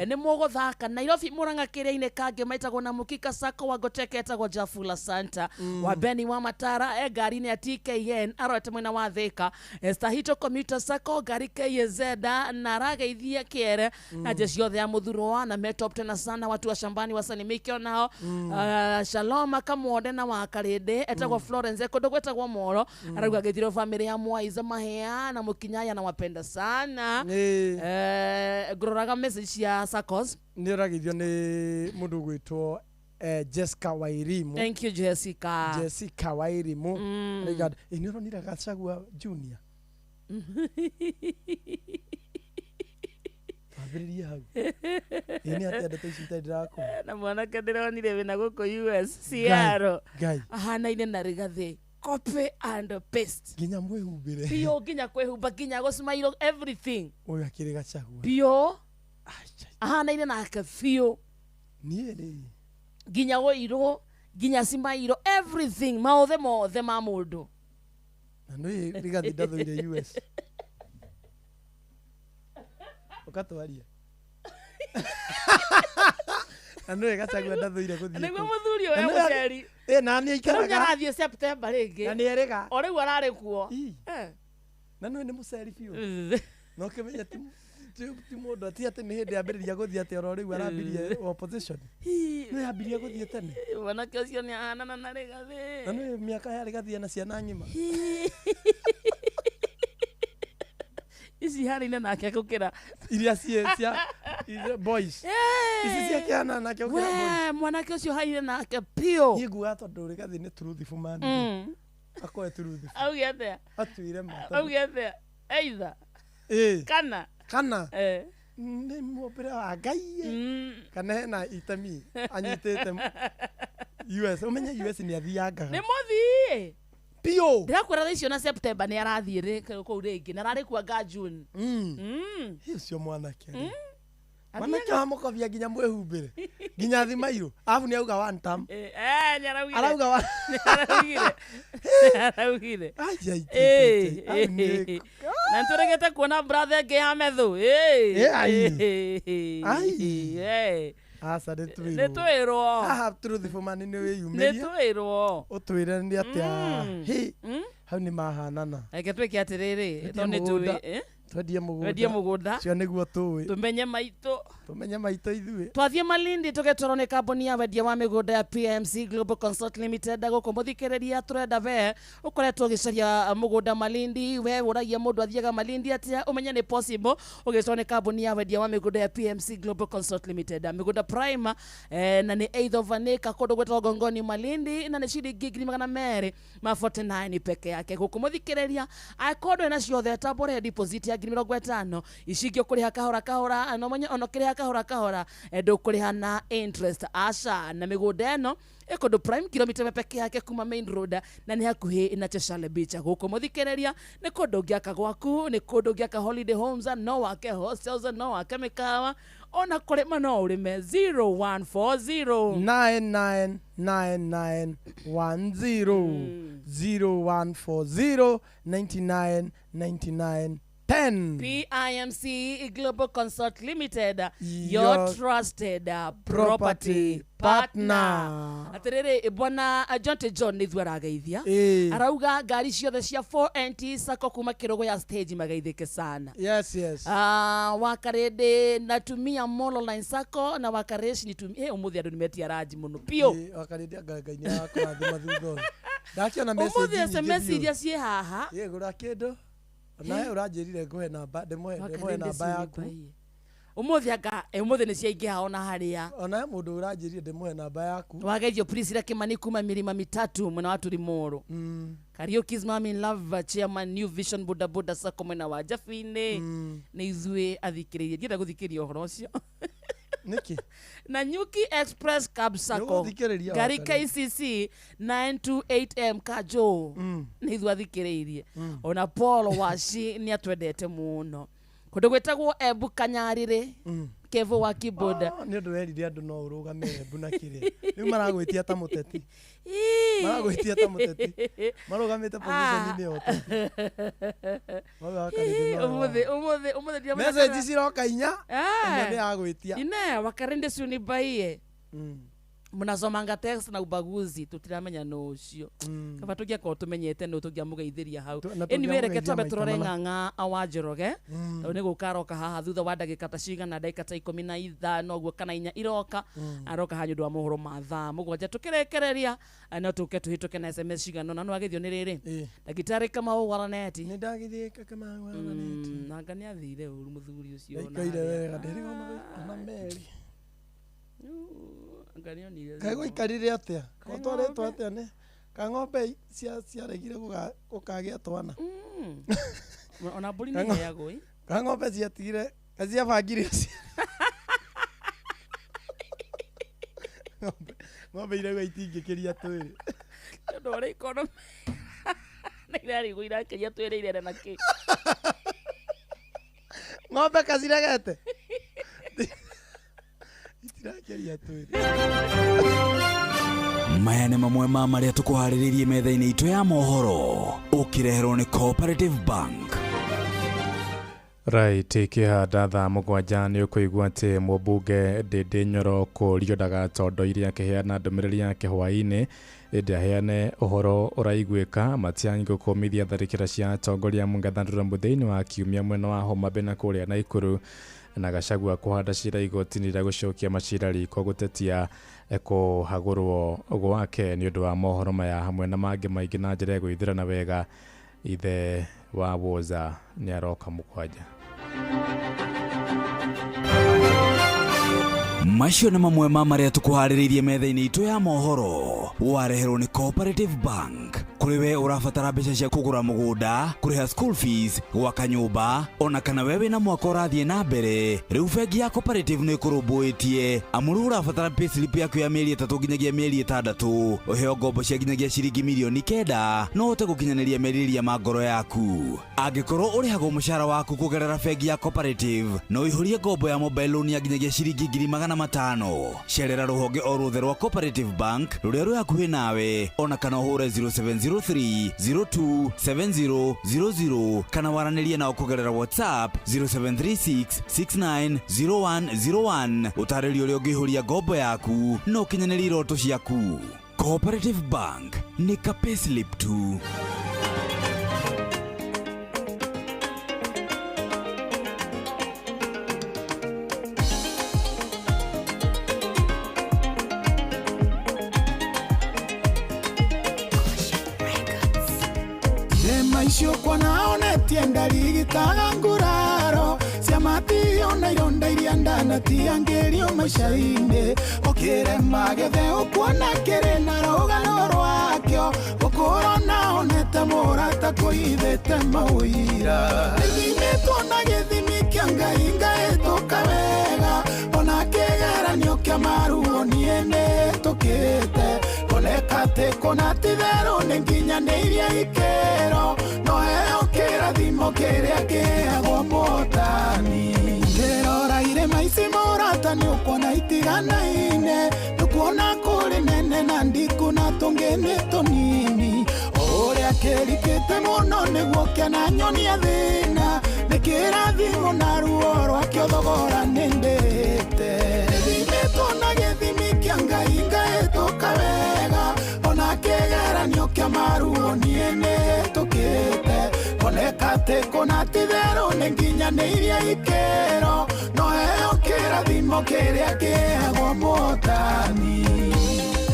Nĩ mũgũthaka Nairobi Mũrang'a kĩrĩa-inĩ kangĩ maitagwo na Mũkika Sako wa Ngoteke, etagwo Jafula Santa wa Beni wa Matara, ngari-inĩ ya TKN arorete mwena wa Thika. Stahito Commuter Sacco, ngari KZ, na arageithia kĩere na jeshi yothe ya Mũthurwa na metop tena sana, watu wa shambani wasalimike onao. Shalom Kamwonde na wa Karĩndĩ, etagwo Florence kũndũ gwĩtagwo Moro, arauga geithiro family ya Mwaiza Mahea na Mũkinyaya na wapenda sana. Ngũroraga message cia Saccos. Nä å rageithio nä må ndå gwä Jessica Wairimu. Thank you, Jessica. Jessica Wairimu. Regard nä å ronire Gachagua Junior wambä hau ä nä atä ndeto ici itarä ndärakå Na mwanake ndĩronire wĩna gũkũ US Seattle. Ngai. Ahanaine na Rigathi, copy and paste. Nginya mwĩhumbĩre. Biũ, nginya kwĩhumba, nginya gũcimairwo, everything. Ũyũ akĩrĩ Gachagua. Biũ, ahanaine nake biũ. Niĩ rĩ. Nginya wũirũ, nginya cimairwo, everything, maũthĩ mothe ma mũndũ. Na nä Rigathi ndathũire US ũkatwaria, na nä Gachagua ndathũire gũthiĩ Nĩguo kũu. Mũthuri ũyũ Na nĩwe- mũceri. Ĩ, na nĩ Rĩu aikaraga nĩarathiĩ September rĩngĩ. Na nĩ erĩga. O rĩu ararĩ kuo. Na nĩ nĩ mũceri biũ, na ũkĩmenya ti mũndũ ti atĩ nĩ hĩndĩ ambĩrĩria gũthiĩ, atĩ oro rĩu arambirie opposition, nĩ yambirie gũthiĩ tene. Mwanake ũcio nĩ ahanana na Rigathi. Na nĩ mĩaka ya Rigathi ena ciana ng'ima. Ici ihanaine nake gũkĩra iria ciĩ cia boys, ici ciakĩhana nake gũkĩra boys. We mwanake ũcio haine nake biũ. Niĩ nguga tondũ Rigathi nĩ truthful man, akoe truthful. Auge atĩa? Atuire ma tondũ- Auge atĩa? Either Ĩ. kana Kana nĩ mũmbĩre wa Ngai ĩ. Kana hena itemi anyitĩte US, ũmenye US nĩ athiangaga. Nĩ mũthii. Biũ. Ndĩrakwĩra thaa icio na September nĩ arathiĩ kũu rĩngĩ, na ararĩ kuanga June. Ĩ, ũcio mwanake rĩ. Mwanake wa mũkobia, nginya mwĩhumbĩre, nginya thimairũ, arabu nĩ auga one term. Nĩ araugire. Arauga wa Nĩ araugire, nĩ araugire. Ai, ai, ai, ai, Na nĩtũregete kuona brother ĩngĩ ya methu. Eh, ai. Ai. Aca, nĩ twĩrwo. Nĩ twĩrwo. Haha truthful man nĩ Nĩ wĩyumĩrie twĩrwo. Ũtwĩre nĩ atĩa. Hĩ, hau nĩ mahanana. Reke twĩke atĩrĩrĩ, Twendie tondũ nĩ mũgũnda. tũĩ Twendie mũgũnda. Twendie mũgũnda. Cio nĩguo tũĩ. Tũmenye maitũ. Tũmenye maitũ ithuĩ. Twathiĩ Malindi tũgetwarwo nĩ kambuni ya wendia wa mĩgũnda ya PMC Global Consult Limited. Gũkũ mũthikĩrĩria, tũrenda we ũkoretwo ũgĩcaria mũgũnda Malindi, we ũragia mũndũ athiaga Malindi atĩa, ũmenye nĩ possible ũgĩtwarwo nĩ kambuni ya wendia wa mĩgũnda ya PMC Global Consult Limited. Mĩgũnda prime, na nĩ eighth of an acre kũndũ gwĩtagwo Ngongoni Malindi, na nĩ ciringi 249,000 peke yake. Gũkũ mũthikĩrĩria, angĩkorwo ndũrĩ na ciothe, tambũre deposit ya 50,000, ici ingĩ ũkũrĩha kahora kahora, na ũmenye ona ũkĩrĩha kahora kahora, ndũkũrĩha na interest, aca. Na mĩgũnda ĩno ĩkũndũ prime, kilomita ĩmwe peke yake kuma main road, na nĩ hakuhĩ na Cheshale Beach. Gũkũ mũthikĩrĩria, nĩ kũndũ ũngĩaka gwaku, nĩ kũndũ ũngĩaka holiday homes, no wake hostels, no wake mĩkawa, ona kũrĩma no ũrĩme. 0140 999910, 0140 99 99 10. PIMC Global Consult Limited, your Your trusted property property partner. partner. Atĩrĩrĩ, bwana Jonte John nĩ ithuĩ arageithia. Ĩĩ. Arauga ngari ciothe cia 4NT Sacco kuma kĩrũgũ ya stage mageithĩke sana. Yes. Ah, wakarĩndĩ natumia Molo Line Sacco na wakarĩci nitumia. Ũmũthĩ andũ nĩmetia ranji mũno biũ. Ĩĩ, wakarĩndĩ anga Ngai nĩ arakũrathima thutha ũyũ. Ndakiona message Ũmũthĩ nyingĩ SMS biũ. iria ciĩ haha. Ĩĩ, gũra kĩndũ onawe ũranjĩrire ngũhe namba, ndĩmũhe Wakarĩndĩ namba yaku. ciĩ ũmũthĩ, anga ũmũthĩ nĩ ciaingĩha ona harĩa. Onawe mũndũ ũranjĩrire ndĩmũhe namba yaku. Wageithio Priscilla Kimani kuma Milima Mitatu mwena wa Turimuru. Kariuki's Mom in Love, chairman New Vision Boda Boda Sacco mwena wa Jabinĩ. Nĩ ithuĩ athikĩrĩria, ndienda gũthikĩrĩria ũhoro ũcio. Nĩkĩ? Na Nyuki Express Cab Sacco, Nĩũgũthikĩrĩria ngari wakarĩ. KCC 928M Kajo, nĩ ithuĩ athikĩrĩirie. Ona Paul Waci nĩ atwendete mũno. Kũndũ gwĩtagwo Embu Kanyarĩrĩ, Kevo wa keyboard. Ah, nĩ ũndũ werire andũ no ũrũgame Embu na kĩrĩa rĩu maragwĩtia ta mũteti, maragwĩtia ta mũteti, marũgamĩte position-inĩ ya ũteti. Wauga Wakarĩndĩ no Ũmũthĩ ũmũthĩ ũmũthĩ ndiramenya message ciroka inya, Ah. ĩmwe nĩ ya gwĩtia. Ine Wakarende siunibaiye, mnasomanga text na ubaguzi, tutiramenya nũ ũcio. Kaba tũngĩakorwo tũmenyete nũ tũngĩamũgeithĩria hau. Na Anyway, reke tũngĩamũgeithia twambe maita tũrore mana. Ng'ang'a wa Njoroge tondũ nĩ gũka aroka haha thutha wa ndagĩka ta cigana, ndagĩka ta 15 ũguo kana 4 iroka. Aroka haha nĩ ũndũ wa mohoro ma thaa 7. Tũkĩrekereria, no tũke tũhĩtũke na SMS cigana ũna. Nĩ wagethio nĩ rĩrĩ ndagĩtarĩ Kamau Waraneti. Nĩ ndagĩthiĩ Kamau Waraneti. Nanga nĩ athire ũru mũthuri ũcio ona Ndaikaire harĩa. wega ndĩrĩ ona meri. Anga nĩonire. Kaĩ gũikarire atĩa? Gũtwarĩtwo atĩa nĩ ka ng'ombe ciaregire gũkagĩa twana? Ona mbũri Ka nĩ iheagwo ĩ. Ka ng'ombe ciatigire ka ciabangire ng'ombe irauga itingĩkĩria twĩrĩ. Nĩ ũndũ ũrĩa ikonomi na irarigwo irakĩria twĩrĩ irere na kĩ. Ng'ombe kaciregete itirakĩria twĩrĩ. Maya nĩ mamwe ma marĩa tũkũharĩrĩirie metha-inĩ itũ ya mohoro, ũkĩreherwo nĩ Cooperative Bank. Right, ikĩhanda thaa 7 nĩ ũkũigua atĩ mũmbunge Ndĩndĩ Nyoro kũrio ndagatondoire akĩheana ndũmĩrĩri yake hwaĩ-inĩ, ĩndĩ aheane ũhoro ũraiguĩka. Matiang'i gũkũmithia tharĩkĩra cia atongoria mũng'ethanĩro mũthia-inĩ wa kiumia mwena wa Homa Bay na kũrĩa Naikuru, na Gachagua kũhanda cira igoti-inĩ rĩa gũcokia macira riko gũtetia kũhagũrwo gwake. Nĩ ũndũ wa mohoro maya hamwe na mangĩ maingĩ na njĩra ya gwĩthĩrana wega, ithe wa Woza nĩ aroka 7. Macio nĩ mamwe ma marĩa tũkũharĩrĩirie metha-inĩ itũ ya mohoro, wareherwo nĩ Cooperative Bank. Kũrĩ we ũrabatara mbeca cia kũgũra mũgũnda, kũrĩha school fees, gwaka nyũmba, ona kana we wĩna mwaka ũrathiĩ na mbere, rĩu bengi ya Cooperative nĩ ĩkũrũmbũĩtie, amu rĩu ũrabatara payslip yaku ya mĩeri 3 nginyagia mĩeri 6, ũheo ngombo cia nginyagia ciringi mirioni 9 no ũhote gũkinyanĩria merirĩria ma ngoro yaku. Angĩkorwo ũrĩhagwo mũcara waku kũgerera bengi ya Cooperative, no ũihũrie ngombo ya mobile loan ya nginyagia ciringi 500,000. Cerera rũhonge o ruothe rwa Cooperative Bank rũrĩa rwĩ hakuhĩ nawe, ona kana ũhũre 0703 027000 kana waranĩrie nao kũgerera WhatsApp 0736 690101, ũtarĩrie ũrĩa ũngĩihũria ngombo yaku na ũkinyanĩrie iroto ciaku. Cooperative Bank nĩ ka payslip tu. Irema icio kuona onetie ndarigitaga nguraro ciamatio na ironda iria ndanatiangĩrio maica-inĩ, ũkĩrema gĩthe ũkuona kĩrĩ na rũgano rwakĩo, gũkũrona onete mũrata kũithĩte maũira. Gĩthimĩtwo na gĩthimi kĩa Ngai ngaĩtũka wega, ona kĩgeranio kĩa maruo niĩ nĩtũkĩte, koneka atĩ kũna ti-itherũ nĩ nginyanĩirie ikĩro, no heo kĩrathimo kĩrĩa kĩheagwo mũhotani. Ngĩrora irĩma ici mũrata nĩ ũkuona itiganaine, nĩ ũkuona kũrĩ nene na ndiku na tũngĩ nĩ tũnini, o ũrĩa kĩrikĩte mũno nĩguo kĩananyonia thĩna, nĩ kĩrathimo na ruo rwakĩo thogora nĩ ndĩte. Gĩthimĩtwo na gĩthimi kĩa Ngai ngaĩtũka wega, ona kĩgeranio kĩa maruo niĩ nĩtũkĩte, koneka atĩ kũna ti-itherũ nĩ nginyanĩirie ikĩro, no heo kĩrathimo kĩrĩa kĩheagwo mũhotani.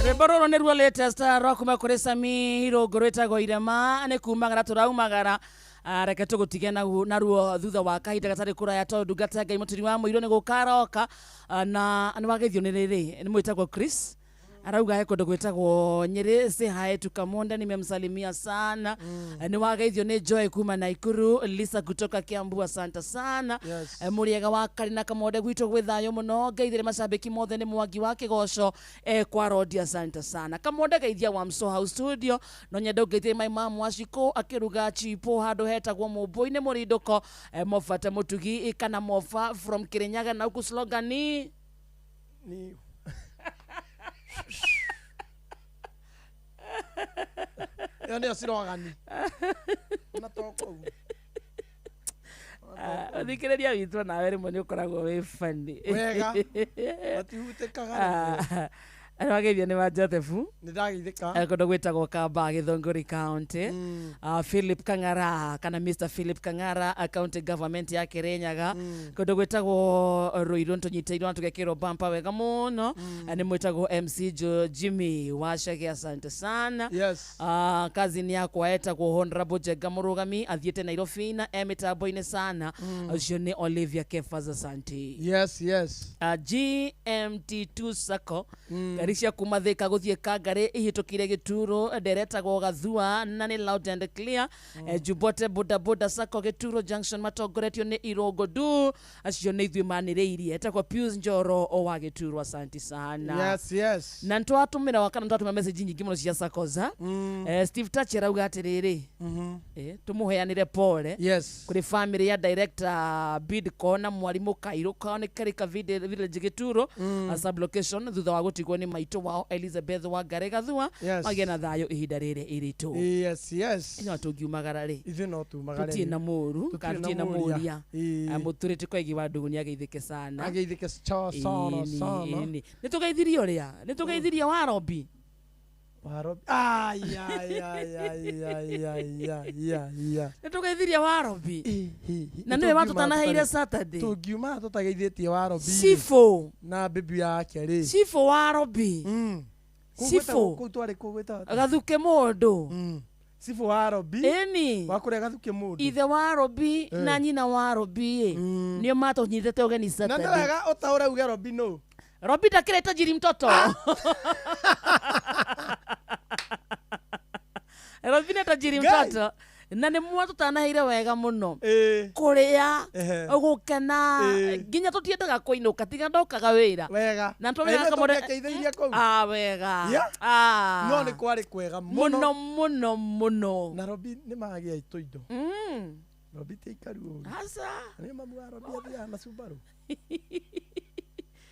Rwĩmbo rũrũ nĩruo latest rwa kuma kũrĩ Sami Irũngũ rwĩtagwo Irema, nĩ kumagara tũraumagara. Reke tũgũtige naruo thutha wa kahinda gatarĩ kũraya, tondũ ndungata ya Ngai mũturi wa mũirũ nĩ gũka aroka. Na nĩ wageithio nĩ rĩrĩ nĩ mwĩtagwo Chris. Arauga he kũndũ gwĩtagwo Nyĩrĩ. Say hi to Kamonda, nimemsalimia sana. Nĩ wageithio nĩ Joy kuma Naikuru, Lisa kutoka Kiambu, asante sana. Yes. Mũrĩega wa Karina Kamonde, gwitũ gwĩ thayũ mũno, ngeithĩre macambĩki mothe nĩ Mwangi wa Kĩgoco kwa Rodi, asante sana. Kamonde geithia wa Mso House Studio, no nyende ũngeithie my mom Wacikũ akĩruga chipo handũ hetagwo Mũmbũ-inĩ Mũrindũko, Mofata Mũtugi kana Mofa from Kirinyaga, na huku slogan ni Ni ĩyo nĩyo cirogani na to kũu. Thikĩrĩria witũ, nawe rĩmwe nĩ ũkoragwo wĩ funny. Wega. Matihutĩkaga. Wageithio nĩ wa Joseph. Nĩ ndageithĩka. Kũndũ gwĩtagwo Kamba, Gĩthũngũri County. Philip Kang'ara kana Mr Philip Kang'ara, county government ya Kirinyaga, kũndũ gwĩtagwo Ruiru, nĩtũnyitĩirwo na tũgekĩrwo bampa wega mũno. Nĩ mwĩtagwo MC Jimmy wa Chege, asante sana. Yes. Cousin yakwa etagwo Honorable Jenga Mũrũgami, athiĩte Nairobi na e mĩtambo-inĩ sana. Ũcio nĩ Olivia Kefas, asante. Yes. GMT2 Sacco, ngari cia kuma Thika gũthiĩ Kangari ihĩtũkire Gĩturo, nderetagwo Gathua na nĩ loud and clear. Jubote Boda Boda Sacco, Gĩturo Junction, matongoretio nĩ Irongo Du, acio nĩ ithuĩ manĩrĩirie, etagwo Pius Njoro o wa Gĩturo, asante sana. Yes. Na nĩtwatũmĩra wa kana nĩtwatũmĩra message nyingĩ mũno cia Saccosa. Steve Tachi arauga atĩrĩrĩ, tũmũheanĩre pole Yes. kũrĩ family ya director Bidco na mwarimũ Kairũ kao nĩ Karika Village Gĩturo, sub location, thutha wa gũtigwo nĩ maitũ wao Elizabeth wa Ngare Gathua. Yes. Magĩe na thayũ ihinda rĩrĩ iritũ. Yes. No tũngiumagara rĩ, Ithuĩ no tumagare. tũtirĩ na mũru kana Tũtirĩ tũtirĩ na na mũria. mũria. Mũtũrĩte koigi wa ndũgũ nĩ ageithĩke sana. Ageithĩke sana sana. Ĩni. Nĩ tũgeithirie ũrĩa nĩ tũgeithirie Warobi. Warobi. Ai ai ai ai ai ai ai ai. Nĩ tũgeithirie Warobi na nĩwe watũtanaheire Saturday. Tũngiuma tũtageithĩtie Warobi. Cibũ. Na bibi yake rĩ. Cibũ Warobi. Cibũ. Kũu twarĩ kũu gwĩtagwo atĩa? Gathuke mũndũ. Cibũ Warobi. Ĩni. Wa kũrĩa Gathuke mũndũ. Ithe Warobi na nyina Warobi ĩ nĩo matũnyitĩte ũgeni Na nĩ Saturday. wega ũtaũre uge Robi nũ. Robi ndakĩrĩ tajiri mtoto. Robi nĩ tajiri Ngai. mtoto na nĩ mwatũtanaheire wega mũno kũrĩa gũkena nginya tũtiendaga kũinũka tiga ndokaga wĩra. Wega. Na Na tũmenyaga ithuĩ Kamonde- tũngĩakeithĩirie kũu. Wega. Yeah. No nĩ kwarĩ kwega mũno mũno mũno. Na Robi nĩ magĩa tũindo. Robi ti aikaru ũru. Aca. Nĩ mamu wa Robi athiaga na Subaru.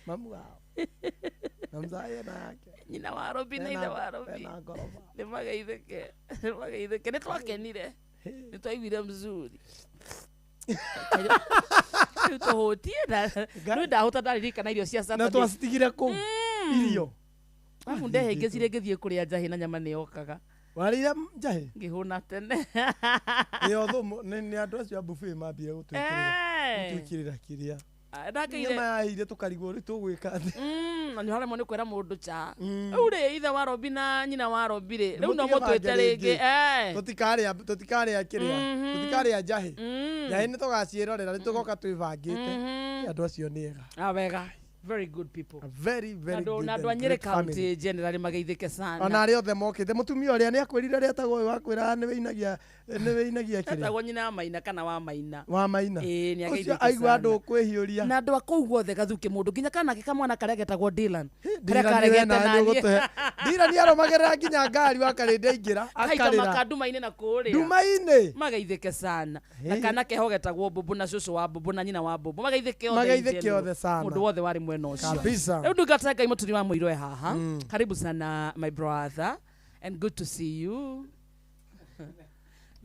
Mamu wao. Na mzae na yake. Nyina wa Robi na ithe wa Robi Ena ngoroba. nĩ mageithĩke, nĩ mageithĩke, nĩ twakenire, nĩ twaiguire mzuri. Rĩu tũhũtie na rĩu ndahũta ndaririkana irio cia Na Saturday. twacitigire kũu. Irio. Arabu ndehĩngĩcire ngĩthiĩ kũrĩa njahĩ na nyama nĩ yokaga. Warĩire njahĩ? Ngĩhũna tene. Ĩyo thũmũ nĩ andũ acio a buffet mambire gũtwĩkĩrĩra. Gũtwĩkĩrĩra kĩrĩa. Ndakeire Nyama yahĩire tũkarigwo rĩu tũgwĩka atĩa. Na nĩ haremwo nĩ kwĩra mũndũ cha. Rĩu rĩ, ithe wa Robi na nyina wa Robi rĩ, rĩu no Mũtige mũtwĩte bange rĩngĩ. Tũtikarĩa tũtikarĩa kĩrĩa. Tũtikarĩa njahĩ. Njahĩ nĩ tũgaciĩrorera nĩ tũgoka twĩbangĩte. Andũ acio nĩ ega. Wega. Very good people. Very very good. Na andũ a and Nyĩrĩ great County family. generally mageithĩke sana. Ona arĩa othe mokĩte, mũtumia ũrĩa nĩ akwĩrire ũrĩa etagwo ũyũ wakwĩra nĩ wĩinagia nĩ wĩinagia kĩrĩa. Etagwo nyina wa Maina kana wa Maina. Wa Maina. Ĩĩ nĩ Ũcio ageithĩke aigua sana. andũ kwĩhiũria. Na andũ a kũu guothe Gathuke mũndũ nginya kana ke kamwana karĩa getagwo Dylan. Karĩa Dylan nĩwe karegete nawe naniĩ. nĩũgũtũhe. Dylan arũmagĩrĩra nginya ngari wa Karĩndĩ aingĩra Kaita akarĩra. maka nduma-inĩ na kũrĩa. Nduma-inĩ. Mageithĩke sana. Na kana keho getagwo Mbũmbũ na cũcũ wa Mbũmbũ na nyina wa Mbũmbũ. Mageithĩke othe. in Mageithĩke general. othe sana. Mũndũ wothe warĩ mwena ũcio. Kabisa. Rĩu ndungata ya Ngai mũturi wa mũirũ e haha. Karibu sana my brother and good to see you.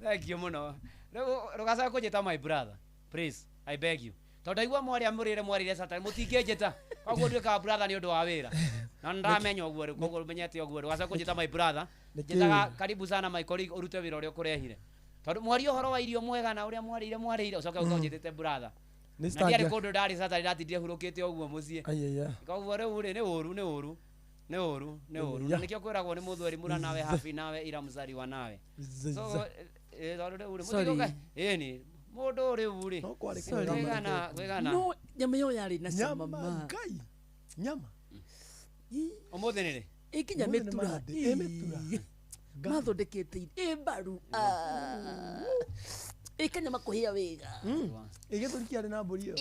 Thank you muno. Rĩu rũgacoka kũnjĩta my brother. Please, I beg you. Tondũ ndaigua mwarĩa mũrĩre mwarĩire Saturday mũtingĩnjĩta. Koguo nduĩkaga brother nĩ ũndũ wa wĩra. Na ndamenya ũguo rĩu, koguo menyete ũguo rĩu. Ũgacoka kũnjĩta my brother. Nĩkĩĩ? Njĩtaga karibu sana my colleague ũrute wĩra ũrĩa ũkũrehire. Tondũ mwaria ũhoro wa irio mwega na ũrĩa mwarĩire mwarĩire ũcoke ũka ũnjĩtĩte brother. Nĩ Na ndiarĩ stangia. kũndũ ndarĩ Saturday ndatindire hurũkĩte ũguo mũciĩ. Aiya. Koguo rĩu rĩ nĩ ũru nĩ ũru. Nĩ ũru nĩ ũru. Na Iya. nĩkĩo kwĩragwo nĩ mũthweri mura nawe happy nawe ira mzaliwa nawe. So tondũ rĩu rĩ Sorry. mũtigoka ĩni mũndũ rĩu rĩ Sorry. kwĩgana kwĩgana No nyama ĩyo yarĩ na cama Nyama ma. Ngai. Nyama. Ũmũthĩ nĩ rĩ? Ĩ nginya Ũmũthĩ nĩ mĩtura. Monday. Ĩ mĩtura. Mathondekete ĩ mbaru. Ĩ kanyama kũhĩa wega. Ĩ gĩthũri kĩarĩ na mbũri ĩyo.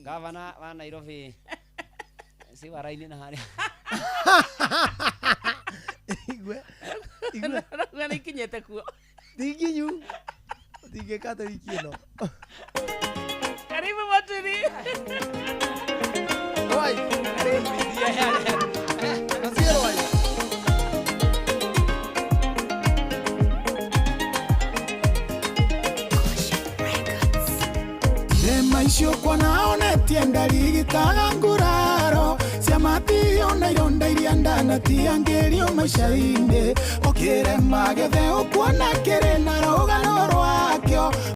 Gavana wa Nairobi si waraini na harĩa. Igwe. Igwe. Rauga nĩ ikinyĩte kuo. Tinginyu. Tingĩka atĩ wiki ĩno. Karibu Moturi. Rwai. Nasie rwai. Irema icio kwanaonetie ndarigitaga nguraro ciamatio na ironda iria ndanatiangĩrio maica-inĩ ũkĩrema gĩthe ũkuona kĩrĩ na rũgano rwakĩo.